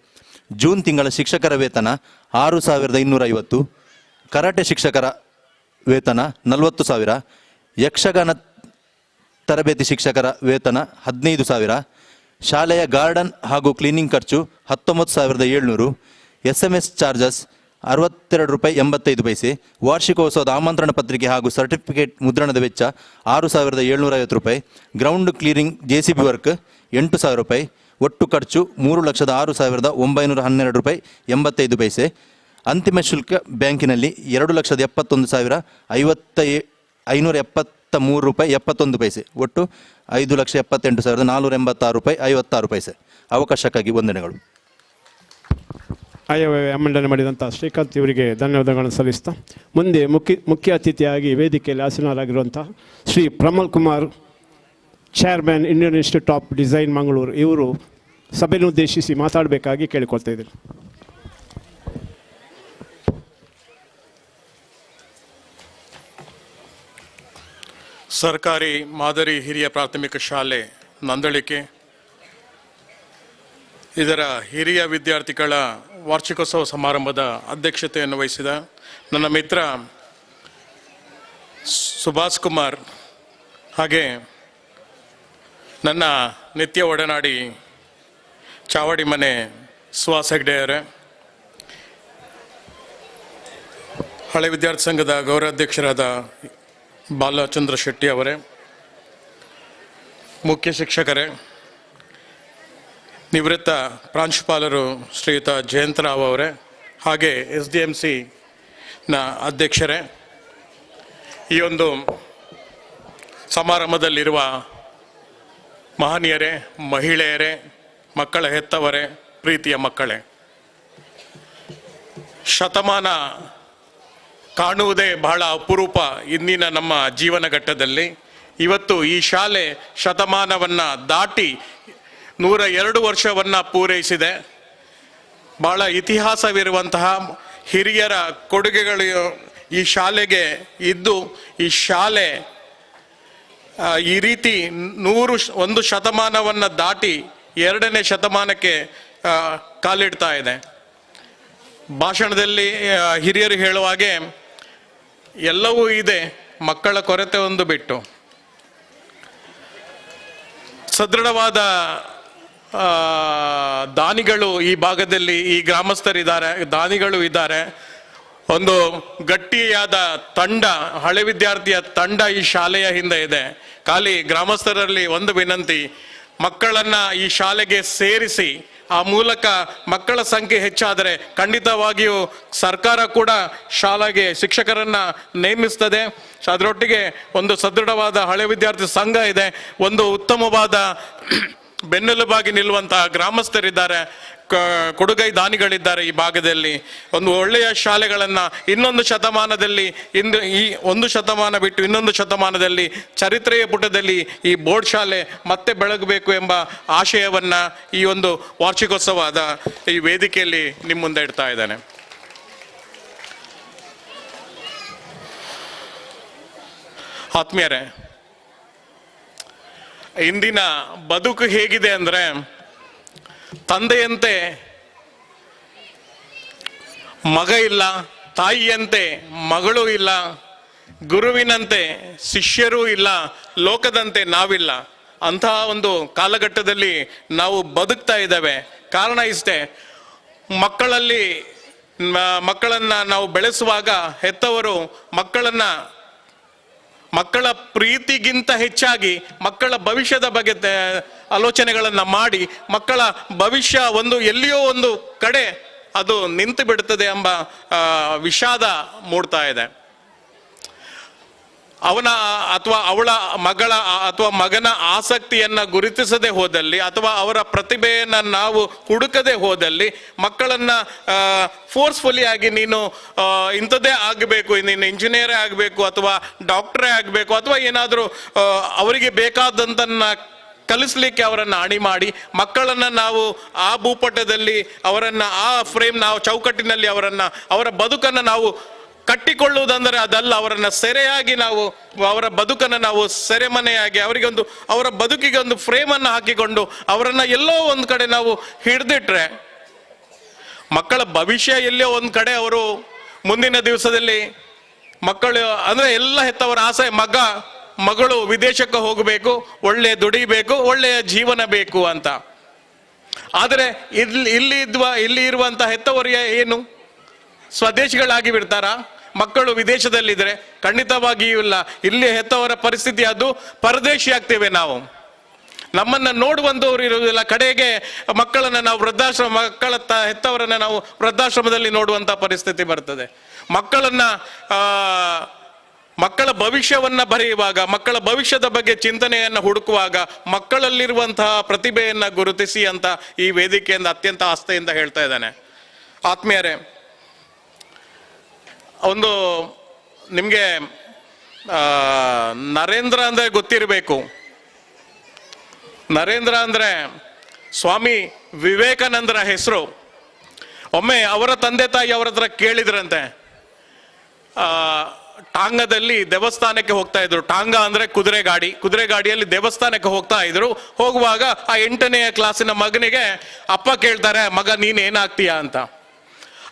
V: ಜೂನ್ ತಿಂಗಳ ಶಿಕ್ಷಕರ ವೇತನ 6,250. ಕರಾಟೆ ಶಿಕ್ಷಕರ ವೇತನ 40,000. ಯಕ್ಷಗಾನ ತರಬೇತಿ ಶಿಕ್ಷಕರ ವೇತನ 15,000. ಶಾಲೆಯ ಗಾರ್ಡನ್ ಹಾಗೂ ಕ್ಲೀನಿಂಗ್ ಖರ್ಚು 19,700. SMS charges 62 ರೂಪಾಯಿ 85 ಪೈಸೆ. ವಾರ್ಷಿಕೋತ್ಸವದ ಆಮಂತ್ರಣ ಪತ್ರಿಕೆ ಹಾಗೂ ಸರ್ಟಿಫಿಕೇಟ್ ಮುದ್ರಣದ ವೆಚ್ಚ 6,750 ರೂಪಾಯಿ. ಗ್ರೌಂಡ್ ಕ್ಲೀನಿಂಗ್ JCB work 8,000 ರೂಪಾಯಿ. ಒಟ್ಟು ಖರ್ಚು 3,06,912 ರೂಪಾಯಿ 85 ಪೈಸೆ. ಅಂತಿಮ ಶುಲ್ಕ ಬ್ಯಾಂಕಿನಲ್ಲಿ 2,71,573 ರೂಪಾಯಿ 71 ಪೈಸೆ. ಒಟ್ಟು 5,78,486 ರೂಪಾಯಿ 56 ಪೈಸೆ. ಅವಕಾಶಕ್ಕಾಗಿ ವಂದನೆಗಳು.
F: ಆಯವ್ಯಯ ಮಂಡನೆ ಮಾಡಿದಂಥ ಶ್ರೀಕಾಂತ್ ಇವರಿಗೆ ಧನ್ಯವಾದಗಳನ್ನು ಸಲ್ಲಿಸ್ತಾ, ಮುಂದೆ ಮುಖ್ಯ ಅತಿಥಿಯಾಗಿ ವೇದಿಕೆಯಲ್ಲಿ ಆಸೀನರಾಗಿರುವಂಥ Shri Pramal Kumar, chairman, Indian Institute of Design Mangaluru, ಇವರು ಸಭೆಯನ್ನುದ್ದೇಶಿಸಿ ಮಾತಾಡಬೇಕಾಗಿ ಕೇಳಿಕೊಳ್ತಾ ಇದ್ದೀನಿ.
W: ಸರ್ಕಾರಿ ಮಾದರಿ ಹಿರಿಯ ಪ್ರಾಥಮಿಕ ಶಾಲೆ ನಂದಳಿಕೆ
B: ಇದರ ಹಿರಿಯ ವಿದ್ಯಾರ್ಥಿಗಳ ವಾರ್ಷಿಕೋತ್ಸವ ಸಮಾರಂಭದ ಅಧ್ಯಕ್ಷತೆಯನ್ನು ವಹಿಸಿದ ನನ್ನ ಮಿತ್ರ ಸುಭಾಷ್ ಕುಮಾರ್, ಹಾಗೆ ನನ್ನ ನಿತ್ಯ ಒಡನಾಡಿ ಚಾವಡಿ ಮನೆ ಸುಹಾಸ್ ಹೆಗ್ಡೆಯವರೇ, ಹಳೆ ವಿದ್ಯಾರ್ಥಿ ಸಂಘದ ಗೌರವಾಧ್ಯಕ್ಷರಾದ ಬಾಲಚಂದ್ರ ಶೆಟ್ಟಿ ಅವರೇ, ಮುಖ್ಯ ಶಿಕ್ಷಕರೇ, ನಿವೃತ್ತ ಪ್ರಾಂಶುಪಾಲರು ಶ್ರೀಯುತ ಜಯಂತರಾವ್ ಅವರೇ, ಹಾಗೆ ಎಸ್ ಡಿ ಎಮ್ ಸಿನ ಅಧ್ಯಕ್ಷರೇ, ಈ ಒಂದು ಸಮಾರಂಭದಲ್ಲಿರುವ ಮಹನೀಯರೇ, ಮಹಿಳೆಯರೇ, ಮಕ್ಕಳ ಹೆತ್ತವರೇ, ಪ್ರೀತಿಯ ಮಕ್ಕಳೇ, ಶತಮಾನ ಕಾಣುವುದೇ ಬಹಳ ಅಪರೂಪ ಇಂದಿನ ನಮ್ಮ ಜೀವನ ಘಟ್ಟದಲ್ಲಿ. ಇವತ್ತು ಈ ಶಾಲೆ ಶತಮಾನವನ್ನು ದಾಟಿ 102 ವರ್ಷವನ್ನು ಪೂರೈಸಿದೆ. ಬಹಳ ಇತಿಹಾಸವಿರುವಂತಹ ಹಿರಿಯರ ಕೊಡುಗೆಗಳು ಈ ಶಾಲೆಗೆ ಇದ್ದು, ಈ ಶಾಲೆ ಈ ರೀತಿ 1 ಶತಮಾನವನ್ನು ದಾಟಿ 2ನೇ ಶತಮಾನಕ್ಕೆ ಕಾಲಿಡ್ತಾ ಇದೆ. ಭಾಷಣದಲ್ಲಿ ಹಿರಿಯರು ಹೇಳುವ ಹಾಗೆ ಎಲ್ಲವೂ ಇದೆ, ಮಕ್ಕಳ ಕೊರತೆ ಒಂದು ಬಿಟ್ಟು. ಸದೃಢವಾದ ದಾನಿಗಳು ಈ ಭಾಗದಲ್ಲಿ, ಈ ಗ್ರಾಮಸ್ಥರಿದ್ದಾರೆ, ದಾನಿಗಳು ಇದ್ದಾರೆ. ಒಂದು ಗಟ್ಟಿಯಾದ ತಂಡ, ಹಳೆ ವಿದ್ಯಾರ್ಥಿಯ ತಂಡ ಈ ಶಾಲೆಯ ಹಿಂದೆ ಇದೆ. ಖಾಲಿ ಗ್ರಾಮಸ್ಥರಲ್ಲಿ ಒಂದು ವಿನಂತಿ, ಮಕ್ಕಳನ್ನ ಈ ಶಾಲೆಗೆ ಸೇರಿಸಿ, ಆ ಮೂಲಕ ಮಕ್ಕಳ ಸಂಖ್ಯೆ ಹೆಚ್ಚಾದರೆ ಖಂಡಿತವಾಗಿಯೂ ಸರ್ಕಾರ ಕೂಡ ಶಾಲೆಗೆ ಶಿಕ್ಷಕರನ್ನ ನೇಮಿಸ್ತದೆ. ಅದರೊಟ್ಟಿಗೆ ಒಂದು ಸದೃಢವಾದ ಹಳೆ ವಿದ್ಯಾರ್ಥಿ ಸಂಘ ಇದೆ, ಒಂದು ಉತ್ತಮವಾದ ಬೆನ್ನೆಲುಬಾಗಿ ನಿಲ್ಲುವಂತಹ ಗ್ರಾಮಸ್ಥರಿದ್ದಾರೆ, ಕೊಡುಗೈ ದಾನಿಗಳಿದ್ದಾರೆ ಈ ಭಾಗದಲ್ಲಿ. ಒಂದು ಒಳ್ಳೆಯ ಶಾಲೆಗಳನ್ನು ಇನ್ನೊಂದು ಶತಮಾನದಲ್ಲಿ, ಇಂದು ಈ ಒಂದು ಶತಮಾನ ಬಿಟ್ಟು ಇನ್ನೊಂದು ಶತಮಾನದಲ್ಲಿ ಚರಿತ್ರೆಯ ಪುಟದಲ್ಲಿ ಈ ಬೋರ್ಡ್ ಶಾಲೆ ಮತ್ತೆ ಬೆಳಗಬೇಕು ಎಂಬ ಆಶಯವನ್ನು ಈ ಒಂದು ವಾರ್ಷಿಕೋತ್ಸವದ ಈ ವೇದಿಕೆಯಲ್ಲಿ ನಿಮ್ಮ ಮುಂದೆ ಇಡ್ತಾ ಇದ್ದಾನೆ. ಆತ್ಮೀಯರೇ, ಇಂದಿನ ಬದುಕು ಹೇಗಿದೆ ಅಂದರೆ, ತಂದೆಯಂತೆ ಮಗ ಇಲ್ಲ, ತಾಯಿಯಂತೆ ಮಗಳು ಇಲ್ಲ, ಗುರುವಿನಂತೆ ಶಿಷ್ಯರೂ ಇಲ್ಲ, ಲೋಕದಂತೆ ನಾವಿಲ್ಲ. ಅಂತಹ ಒಂದು ಕಾಲಘಟ್ಟದಲ್ಲಿ ನಾವು ಬದುಕ್ತಾ ಇದ್ದೇವೆ. ಕಾರಣ ಇಷ್ಟೇ, ಮಕ್ಕಳನ್ನು ನಾವು ಬೆಳೆಸುವಾಗ ಹೆತ್ತವರು ಮಕ್ಕಳ ಪ್ರೀತಿಗಿಂತ ಹೆಚ್ಚಾಗಿ ಮಕ್ಕಳ ಭವಿಷ್ಯದ ಬಗ್ಗೆ ಆಲೋಚನೆಗಳನ್ನು ಮಾಡಿ, ಮಕ್ಕಳ ಭವಿಷ್ಯ ಒಂದು ಎಲ್ಲಿಯೋ ಒಂದು ಕಡೆ ಅದು ನಿಂತು ಬಿಡುತ್ತದೆ ಎಂಬ ವಿಷಾದ ಮೂಡ್ತಾ ಇದೆ. ಅವನ ಅಥವಾ ಅವಳ ಮಗಳ ಅಥವಾ ಮಗನ ಆಸಕ್ತಿಯನ್ನು ಗುರುತಿಸದೆ ಹೋದಲ್ಲಿ, ಅಥವಾ ಅವರ ಪ್ರತಿಭೆಯನ್ನು ನಾವು ಹುಡುಕದೆ ಹೋದಲ್ಲಿ, ಮಕ್ಕಳನ್ನು ಫೋರ್ಸ್ಫುಲಿ ಆಗಿ ನೀನು ಇಂಥದ್ದೇ ಆಗಬೇಕು, ನೀನು ಇಂಜಿನಿಯರೇ ಆಗಬೇಕು ಅಥವಾ ಡಾಕ್ಟ್ರೇ ಆಗಬೇಕು ಅಥವಾ ಏನಾದರೂ ಅವರಿಗೆ ಬೇಕಾದಂತನ್ನ ಕಲಿಸ್ಲಿಕ್ಕೆ ಅವರನ್ನು ಅಣಿ ಮಾಡಿ, ಮಕ್ಕಳನ್ನು ನಾವು ಆ ಭೂಪಟದಲ್ಲಿ ಅವರನ್ನು ಆ ಫ್ರೇಮ್ ನಾವು ಚೌಕಟ್ಟಿನಲ್ಲಿ ಅವರನ್ನು ಅವರ ಬದುಕನ್ನು ನಾವು ಕಟ್ಟಿಕೊಳ್ಳುವುದಂದರೆ ಅದಲ್ಲ, ಅವರನ್ನು ಸೆರೆಯಾಗಿ ನಾವು ಅವರ ಬದುಕನ್ನು ನಾವು ಸೆರೆಮನೆಯಾಗಿ ಅವರಿಗೆ ಒಂದು ಅವರ ಬದುಕಿಗೆ ಒಂದು ಫ್ರೇಮನ್ನು ಹಾಕಿಕೊಂಡು ಅವರನ್ನು ಎಲ್ಲೋ ಒಂದು ಕಡೆ ನಾವು ಹಿಡಿದಿಟ್ರೆ ಮಕ್ಕಳ ಭವಿಷ್ಯ ಎಲ್ಲೋ ಒಂದು ಕಡೆ ಅವರು ಮುಂದಿನ ದಿವಸದಲ್ಲಿ ಮಕ್ಕಳು ಅಂದರೆ ಎಲ್ಲ ಹೆತ್ತವರ ಆಸೆ ಮಗ ಮಗಳು ವಿದೇಶಕ್ಕೆ ಹೋಗಬೇಕು, ಒಳ್ಳೆಯ ದುಡಿಬೇಕು, ಒಳ್ಳೆಯ ಜೀವನ ಬೇಕು ಅಂತ. ಆದರೆ ಇಲ್ಲಿ ಇರುವಂಥ ಹೆತ್ತವರಿಗೆ ಏನು ಸ್ವದೇಶಿಗಳಾಗಿ ಬಿಡ್ತಾರಾ? ಮಕ್ಕಳು ವಿದೇಶದಲ್ಲಿದ್ದರೆ ಖಂಡಿತವಾಗಿಯೂ ಇಲ್ಲ. ಇಲ್ಲಿ ಹೆತ್ತವರ ಪರಿಸ್ಥಿತಿ ಅದು, ಪರದೇಶಿ ಆಗ್ತೇವೆ ನಾವು, ನಮ್ಮನ್ನ ನೋಡುವಂಥವ್ರು ಇರುವುದಿಲ್ಲ. ಕಡೆಗೆ ಮಕ್ಕಳನ್ನ ನಾವು ವೃದ್ಧಾಶ್ರಮ, ಮಕ್ಕಳ ಹೆತ್ತವರನ್ನ ನಾವು ವೃದ್ಧಾಶ್ರಮದಲ್ಲಿ ನೋಡುವಂಥ ಪರಿಸ್ಥಿತಿ ಬರ್ತದೆ. ಮಕ್ಕಳ ಭವಿಷ್ಯವನ್ನ ಬರೆಯುವಾಗ, ಮಕ್ಕಳ ಭವಿಷ್ಯದ ಬಗ್ಗೆ ಚಿಂತನೆಯನ್ನು ಹುಡುಕುವಾಗ ಮಕ್ಕಳಲ್ಲಿರುವಂತಹ ಪ್ರತಿಭೆಯನ್ನ ಗುರುತಿಸಿ ಅಂತ ಈ ವೇದಿಕೆಯಿಂದ ಅತ್ಯಂತ ಆಸ್ಥೆಯಿಂದ ಹೇಳ್ತಾ ಇದ್ದಾನೆ. ಆತ್ಮೀಯರೇ, ಒಂದು ನಿಮಗೆ ನರೇಂದ್ರ ಅಂದರೆ ಗೊತ್ತಿರಬೇಕು. ನರೇಂದ್ರ ಅಂದರೆ ಸ್ವಾಮಿ ವಿವೇಕಾನಂದರ ಹೆಸರು. ಒಮ್ಮೆ ಅವರ ತಂದೆ ತಾಯಿ ಅವರ ಹತ್ರ ಕೇಳಿದ್ರಂತೆ, ಟಾಂಗದಲ್ಲಿ ದೇವಸ್ಥಾನಕ್ಕೆ ಹೋಗ್ತಾ ಇದ್ರು. ಟಾಂಗ ಅಂದ್ರೆ ಕುದುರೆ ಗಾಡಿ. ಕುದುರೆ ಗಾಡಿಯಲ್ಲಿ ದೇವಸ್ಥಾನಕ್ಕೆ ಹೋಗ್ತಾ ಇದ್ರು. ಹೋಗುವಾಗ ಆ 8ನೇ ಕ್ಲಾಸಿನ ಮಗನಿಗೆ ಅಪ್ಪ ಕೇಳ್ತಾರೆ, ಮಗ ನೀನ್ ಏನಾಗ್ತೀಯಾ ಅಂತ.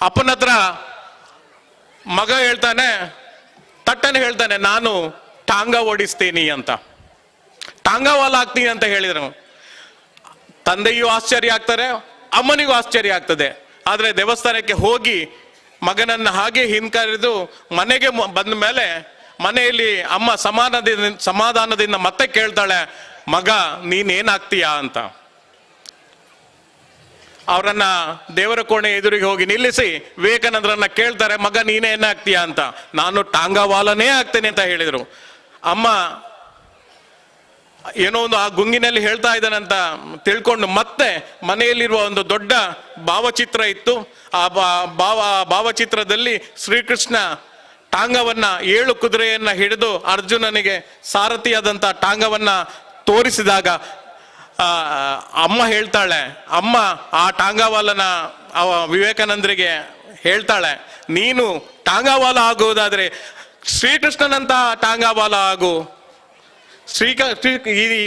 B: ಅಪ್ಪನ ಹತ್ರ ಮಗ ಹೇಳ್ತಾನೆ, ತಟ್ಟನೆ ಹೇಳ್ತಾನೆ, ನಾನು ಟಾಂಗ ಓಡಿಸ್ತೀನಿ ಅಂತ, ಟಾಂಗವಾಲ ಆಗ್ತೀನಿ ಅಂತ ಹೇಳಿದ್ರು. ತಂದೆಯೂ ಆಶ್ಚರ್ಯ ಆಗ್ತಾರೆ, ಅಮ್ಮನಿಗೂ ಆಶ್ಚರ್ಯ ಆಗ್ತದೆ. ಆದ್ರೆ ದೇವಸ್ಥಾನಕ್ಕೆ ಹೋಗಿ ಮಗನನ್ನ ಹಾಗೆ ಹಿಂಕರೆದು ಮನೆಗೆ ಬಂದ ಮೇಲೆ ಮನೆಯಲ್ಲಿ ಅಮ್ಮ ಸಮಾಧಾನದಿಂದ ಮತ್ತೆ ಕೇಳ್ತಾಳೆ, ಮಗ ನೀನೇನಾಗ್ತೀಯಾ ಅಂತ. ಅವರನ್ನ ದೇವರ ಕೋಣೆ ಎದುರಿಗೆ ಹೋಗಿ ನಿಲ್ಲಿಸಿ ವಿವೇಕಾನಂದರನ್ನ ಕೇಳ್ತಾರೆ, ಮಗ ನೀನೇನಾಗ್ತೀಯಾ ಅಂತ. ನಾನು ಟಾಂಗವಾಲನೇ ಆಗ್ತೇನೆ ಅಂತ ಹೇಳಿದ್ರು. ಅಮ್ಮ ಏನೋ ಒಂದು ಆ ಗುಂಗಿನಲ್ಲಿ ಹೇಳ್ತಾ ಇದ್ದಾನಂತ ತಿಳ್ಕೊಂಡು ಮತ್ತೆ ಮನೆಯಲ್ಲಿರುವ ಒಂದು ದೊಡ್ಡ ಭಾವಚಿತ್ರ ಇತ್ತು. ಆ ಭಾವಚಿತ್ರದಲ್ಲಿ ಶ್ರೀಕೃಷ್ಣ ಟಾಂಗವನ್ನ, 7 ಕುದುರೆಯನ್ನ ಹಿಡಿದು ಅರ್ಜುನನಿಗೆ ಸಾರಥಿಯಾದಂಥ ಟಾಂಗವನ್ನ ತೋರಿಸಿದಾಗ ಅಮ್ಮ ಹೇಳ್ತಾಳೆ, ಅಮ್ಮ ಆ ಟಾಂಗವಾಲನ ವಿವೇಕಾನಂದರಿಗೆ ಹೇಳ್ತಾಳೆ, ನೀನು ಟಾಂಗವಾಲ ಆಗುವುದಾದ್ರೆ ಶ್ರೀಕೃಷ್ಣನಂತ ಟಾಂಗವಾಲ ಆಗು. ಈ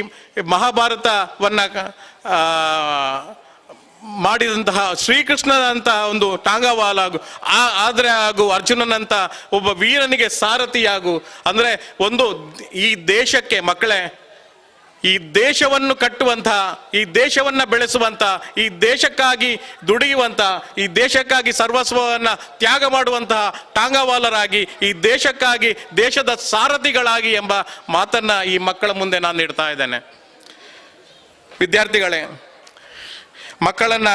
B: ಮಹಾಭಾರತವನ್ನ ಮಾಡಿದಂತಹ ಶ್ರೀಕೃಷ್ಣನಂತಹ ಒಂದು ಟಾಂಗವಾಲ ಆಗು, ಆದ್ರೆ ಆಗು ಅರ್ಜುನನಂತ ಒಬ್ಬ ವೀರನಿಗೆ ಸಾರಥಿಯಾಗು. ಅಂದ್ರೆ ಒಂದು ಈ ದೇಶಕ್ಕೆ ಮಕ್ಕಳೇ, ಈ ದೇಶವನ್ನು ಕಟ್ಟುವಂತಹ, ಈ ದೇಶವನ್ನ ಬೆಳೆಸುವಂತಹ, ಈ ದೇಶಕ್ಕಾಗಿ ದುಡಿಯುವಂತಹ, ಈ ದೇಶಕ್ಕಾಗಿ ಸರ್ವಸ್ವವನ್ನ ತ್ಯಾಗ ಮಾಡುವಂತಹ ಟಾಂಗವಾಲರಾಗಿ, ಈ ದೇಶಕ್ಕಾಗಿ ದೇಶದ ಸಾರಥಿಗಳಾಗಿ ಎಂಬ ಮಾತನ್ನ ಈ ಮಕ್ಕಳ ಮುಂದೆ ನಾನು ಇಡ್ತಾ ಇದ್ದೇನೆ. ವಿದ್ಯಾರ್ಥಿಗಳೇ, ಮಕ್ಕಳನ್ನ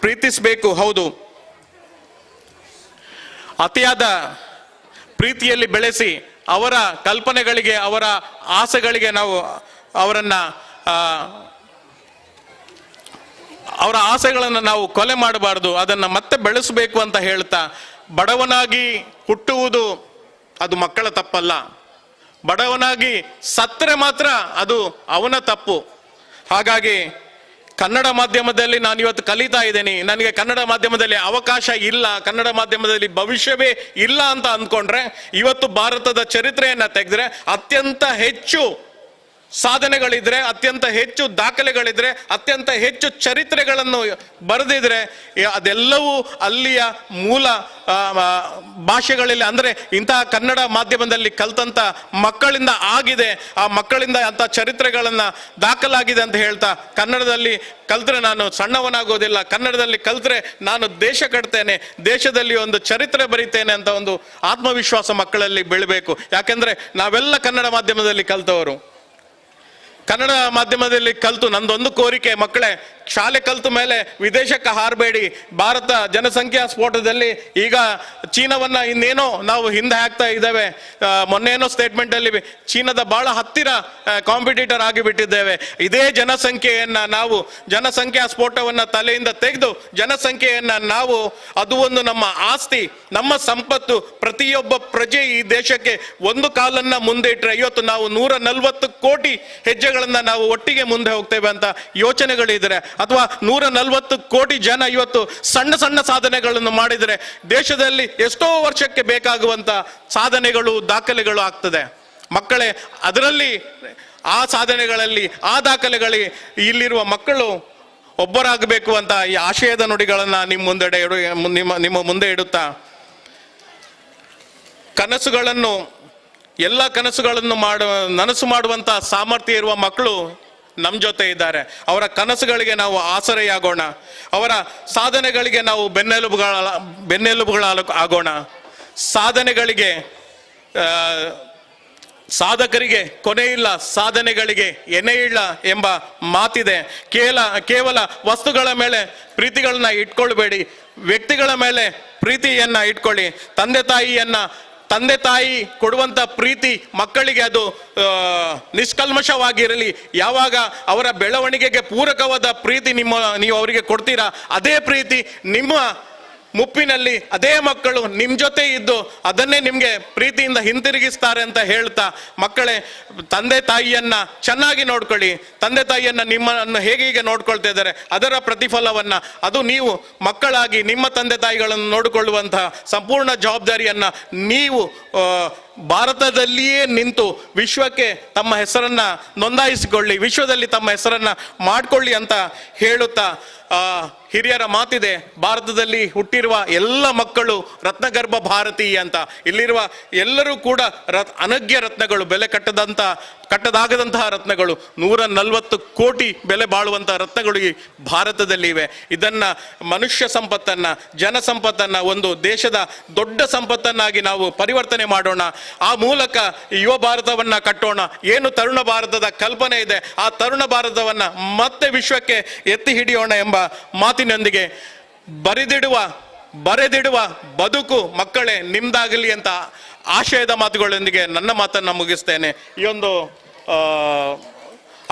B: ಪ್ರೀತಿಸಬೇಕು, ಹೌದು. ಅತಿಯಾದ ಪ್ರೀತಿಯಲ್ಲಿ ಬೆಳೆಸಿ ಅವರ ಕಲ್ಪನೆಗಳಿಗೆ, ಅವರ ಆಸೆಗಳಿಗೆ ನಾವು ಅವರನ್ನ, ಅವರ ಆಸೆಗಳನ್ನು ನಾವು ಕೊಲೆ ಮಾಡಬಾರ್ದು, ಅದನ್ನು ಮತ್ತೆ ಬೆಳೆಸಬೇಕು ಅಂತ ಹೇಳ್ತಾ, ಬಡವನಾಗಿ ಹುಟ್ಟುವುದು ಅದು ಮಕ್ಕಳ ತಪ್ಪಲ್ಲ, ಬಡವನಾಗಿ ಸತ್ತರೆ ಮಾತ್ರ ಅದು ಅವನ ತಪ್ಪು. ಹಾಗಾಗಿ ಕನ್ನಡ ಮಾಧ್ಯಮದಲ್ಲಿ ನಾನು ಇವತ್ತು ಕಲಿತಾ ಇದ್ದೇನೆ, ನನಗೆ ಕನ್ನಡ ಮಾಧ್ಯಮದಲ್ಲಿ ಅವಕಾಶ ಇಲ್ಲ, ಕನ್ನಡ ಮಾಧ್ಯಮದಲ್ಲಿ ಭವಿಷ್ಯವೇ ಇಲ್ಲ ಅಂತ ಅಂದ್ಕೊಂಡ್ರೆ, ಇವತ್ತು ಭಾರತದ ಚರಿತ್ರೆಯನ್ನ ತೆಗೆದ್ರೆ ಅತ್ಯಂತ ಹೆಚ್ಚು ಸಾಧನೆಗಳಿದ್ರೆ, ಅತ್ಯಂತ ಹೆಚ್ಚು ದಾಖಲೆಗಳಿದ್ರೆ, ಅತ್ಯಂತ ಹೆಚ್ಚು ಚರಿತ್ರೆಗಳನ್ನು ಬರೆದಿದ್ರೆ, ಅದೆಲ್ಲವೂ ಅಲ್ಲಿಯ ಮೂಲ ಭಾಷೆಗಳಲ್ಲಿ, ಅಂದ್ರೆ ಇಂತಹ ಕನ್ನಡ ಮಾಧ್ಯಮದಲ್ಲಿ ಕಲ್ತಂತ ಮಕ್ಕಳಿಂದ ಆಗಿದೆ, ಆ ಮಕ್ಕಳಿಂದ ಅಂಥ ಚರಿತ್ರೆಗಳನ್ನ ದಾಖಲಾಗಿದೆ ಅಂತ ಹೇಳ್ತಾ, ಕನ್ನಡದಲ್ಲಿ ಕಲ್ತ್ರೆ ನಾನು ಸಣ್ಣವನಾಗೋದಿಲ್ಲ, ಕನ್ನಡದಲ್ಲಿ ಕಲ್ತ್ರೆ ನಾನು ದೇಶ ಕಟ್ತೇನೆ, ದೇಶದಲ್ಲಿ ಒಂದು ಚರಿತ್ರೆ ಬರೀತೇನೆ ಅಂತ ಒಂದು ಆತ್ಮವಿಶ್ವಾಸ ಮಕ್ಕಳಲ್ಲಿ ಬೆಳಿಬೇಕು. ಯಾಕೆಂದ್ರೆ ನಾವೆಲ್ಲ ಕನ್ನಡ ಮಾಧ್ಯಮದಲ್ಲಿ ಕಲ್ತವರು. ಕನ್ನಡ ಮಾಧ್ಯಮದಲ್ಲಿ ಕಲ್ತು ನಂದೊಂದು ಕೋರಿಕೆ ಮಕ್ಕಳೇ, ಶಾಲೆ ಕಲ್ತ ಮೇಲೆ ವಿದೇಶಕ್ಕೆ ಹಾರಬೇಡಿ. ಭಾರತ ಜನಸಂಖ್ಯಾ ಸ್ಫೋಟದಲ್ಲಿ ಈಗ ಚೀನಾವನ್ನ ಇನ್ನೇನೋ ನಾವು ಹಿಂದೆ ಹಾಕ್ತಾ ಇದ್ದೇವೆ. ಮೊನ್ನೇನೋ ಸ್ಟೇಟ್ಮೆಂಟಲ್ಲಿ ಚೀನಾದ ಬಹಳ ಹತ್ತಿರ ಕಾಂಪಿಟೇಟರ್ ಆಗಿಬಿಟ್ಟಿದ್ದೇವೆ. ಇದೇ ಜನಸಂಖ್ಯೆಯನ್ನ ನಾವು, ಜನಸಂಖ್ಯಾ ಸ್ಫೋಟವನ್ನ ತಲೆಯಿಂದ ತೆಗೆದು ಜನಸಂಖ್ಯೆಯನ್ನ ನಾವು, ಅದು ಒಂದು ನಮ್ಮ ಆಸ್ತಿ, ನಮ್ಮ ಸಂಪತ್ತು. ಪ್ರತಿಯೊಬ್ಬ ಪ್ರಜೆ ಈ ದೇಶಕ್ಕೆ ಒಂದು ಕಾಲನ್ನ ಮುಂದೆ ಇಟ್ಟರೆ ಇವತ್ತು ನಾವು 140 ಕೋಟಿ ಹೆಜ್ಜೆಗಳನ್ನ ನಾವು ಒಟ್ಟಿಗೆ ಮುಂದೆ ಹೋಗ್ತೇವೆ ಅಂತ ಯೋಚನೆಗಳಿದ್ರೆ, ಅಥವಾ 140 ಕೋಟಿ ಜನ ಇವತ್ತು ಸಣ್ಣ ಸಣ್ಣ ಸಾಧನೆಗಳನ್ನು ಮಾಡಿದರೆ ದೇಶದಲ್ಲಿ ಎಷ್ಟೋ ವರ್ಷಕ್ಕೆ ಬೇಕಾಗುವಂತ ಸಾಧನೆಗಳು, ದಾಖಲೆಗಳು ಆಗ್ತದೆ ಮಕ್ಕಳೇ. ಅದರಲ್ಲಿ ಆ ಸಾಧನೆಗಳಲ್ಲಿ, ಆ ದಾಖಲೆಗಳಿಗೆ ಇಲ್ಲಿರುವ ಮಕ್ಕಳು ಒಬ್ಬರಾಗಬೇಕು ಅಂತ ಈ ಆಶಯದ ನುಡಿಗಳನ್ನ ನಿಮ್ಮ ಮುಂದೆ ಇಡುತ್ತಾ, ಕನಸುಗಳನ್ನು, ಎಲ್ಲ ಕನಸುಗಳನ್ನು ನನಸು ಮಾಡುವಂತ ಸಾಮರ್ಥ್ಯ ಇರುವ ಮಕ್ಕಳು ನಮ್ಮ ಜೊತೆ ಇದ್ದಾರೆ. ಅವರ ಕನಸುಗಳಿಗೆ ನಾವು ಆಸರೆಯಾಗೋಣ, ಅವರ ಸಾಧನೆಗಳಿಗೆ ನಾವು ಬೆನ್ನೆಲುಬುಗಳ ಆಗೋಣ. ಸಾಧನೆಗಳಿಗೆ, ಸಾಧಕರಿಗೆ ಕೊನೆ ಇಲ್ಲ, ಸಾಧನೆಗಳಿಗೆ ಎನೆ ಇಲ್ಲ ಎಂಬ ಮಾತಿದೆ. ಕೇವಲ ವಸ್ತುಗಳ ಮೇಲೆ ಪ್ರೀತಿಗಳನ್ನ ಇಟ್ಕೊಳ್ಬೇಡಿ, ವ್ಯಕ್ತಿಗಳ ಮೇಲೆ ಪ್ರೀತಿಯನ್ನ ಇಟ್ಕೊಳ್ಳಿ. ತಂದೆ ತಾಯಿ ಕೊಡುವಂಥ ಪ್ರೀತಿ ಮಕ್ಕಳಿಗೆ ಅದು ನಿಷ್ಕಲ್ಮಶವಾಗಿರಲಿ. ಯಾವಾಗ ಅವರ ಬೆಳವಣಿಗೆಗೆ ಪೂರಕವಾದ ಪ್ರೀತಿ ನೀವು ಅವರಿಗೆ ಕೊಡ್ತೀರಾ, ಅದೇ ಪ್ರೀತಿ ನಿಮ್ಮ ಮುಪ್ಪಿನಲ್ಲಿ ಅದೇ ಮಕ್ಕಳು ನಿಮ್ಮ ಜೊತೆ ಇದ್ದು ಅದನ್ನೇ ನಿಮಗೆ ಪ್ರೀತಿಯಿಂದ ಹಿಂತಿರುಗಿಸ್ತಾರೆ ಅಂತ ಹೇಳ್ತಾ, ಮಕ್ಕಳೇ, ತಂದೆ ತಾಯಿಯನ್ನ ಚೆನ್ನಾಗಿ ನೋಡ್ಕೊಳ್ಳಿ. ತಂದೆ ತಾಯಿಯನ್ನ ನಿಮ್ಮನ್ನು ಹೇಗೆ ಹೀಗೆ ನೋಡ್ಕೊಳ್ತಾ ಇದ್ದಾರೆ ಅದರ ಪ್ರತಿಫಲವನ್ನ ಅದು ನೀವು ಮಕ್ಕಳಾಗಿ ನಿಮ್ಮ ತಂದೆ ತಾಯಿಗಳನ್ನು ನೋಡಿಕೊಳ್ಳುವಂತಹ ಸಂಪೂರ್ಣ ಜವಾಬ್ದಾರಿಯನ್ನ ನೀವು ಭಾರತದಲ್ಲಿಯೇ ನಿಂತು ವಿಶ್ವಕ್ಕೆ ತಮ್ಮ ಹೆಸರನ್ನ ನೋಂದಾಯಿಸಿಕೊಳ್ಳಿ, ವಿಶ್ವದಲ್ಲಿ ತಮ್ಮ ಹೆಸರನ್ನ ಮಾಡಿಕೊಳ್ಳಿ ಅಂತ ಹೇಳುತ್ತಾ, ಹಿರಿಯರ ಮಾತಿದೆ, ಭಾರತದಲ್ಲಿ ಹುಟ್ಟಿರುವ ಎಲ್ಲ ಮಕ್ಕಳು ರತ್ನಗರ್ಭ ಭಾರತೀಯ ಅಂತ. ಇಲ್ಲಿರುವ ಎಲ್ಲರೂ ಕೂಡ ಅನಗ್ಯ ರತ್ನಗಳು, ಬೆಲೆ ಕಟ್ಟದಾಗದಂತಹ ರತ್ನಗಳು, 140 ಕೋಟಿ ಬೆಲೆ ಬಾಳುವಂತಹ ರತ್ನಗಳು ಈ ಭಾರತದಲ್ಲಿ ಇವೆ. ಇದನ್ನ ಮನುಷ್ಯ ಸಂಪತ್ತನ್ನ, ಜನ ಸಂಪತ್ತನ್ನ ಒಂದು ದೇಶದ ದೊಡ್ಡ ಸಂಪತ್ತನ್ನಾಗಿ ನಾವು ಪರಿವರ್ತನೆ ಮಾಡೋಣ. ಆ ಮೂಲಕ ಯುವ ಭಾರತವನ್ನ ಕಟ್ಟೋಣ. ಏನು ತರುಣ ಭಾರತದ ಕಲ್ಪನೆ ಇದೆ, ಆ ತರುಣ ಭಾರತವನ್ನ ಮತ್ತೆ ವಿಶ್ವಕ್ಕೆ ಎತ್ತಿ ಹಿಡಿಯೋಣ ಎಂಬ ಮಾತಿನೊಂದಿಗೆ ಬರೆದಿಡುವ ಬದುಕು ಮಕ್ಕಳೇ ನಿಮ್ದಾಗಲಿ ಅಂತ ಆಶಯದ ಮಾತುಗಳೊಂದಿಗೆ ನನ್ನ ಮಾತನ್ನು ಮುಗಿಸ್ತೇನೆ. ಈ ಒಂದು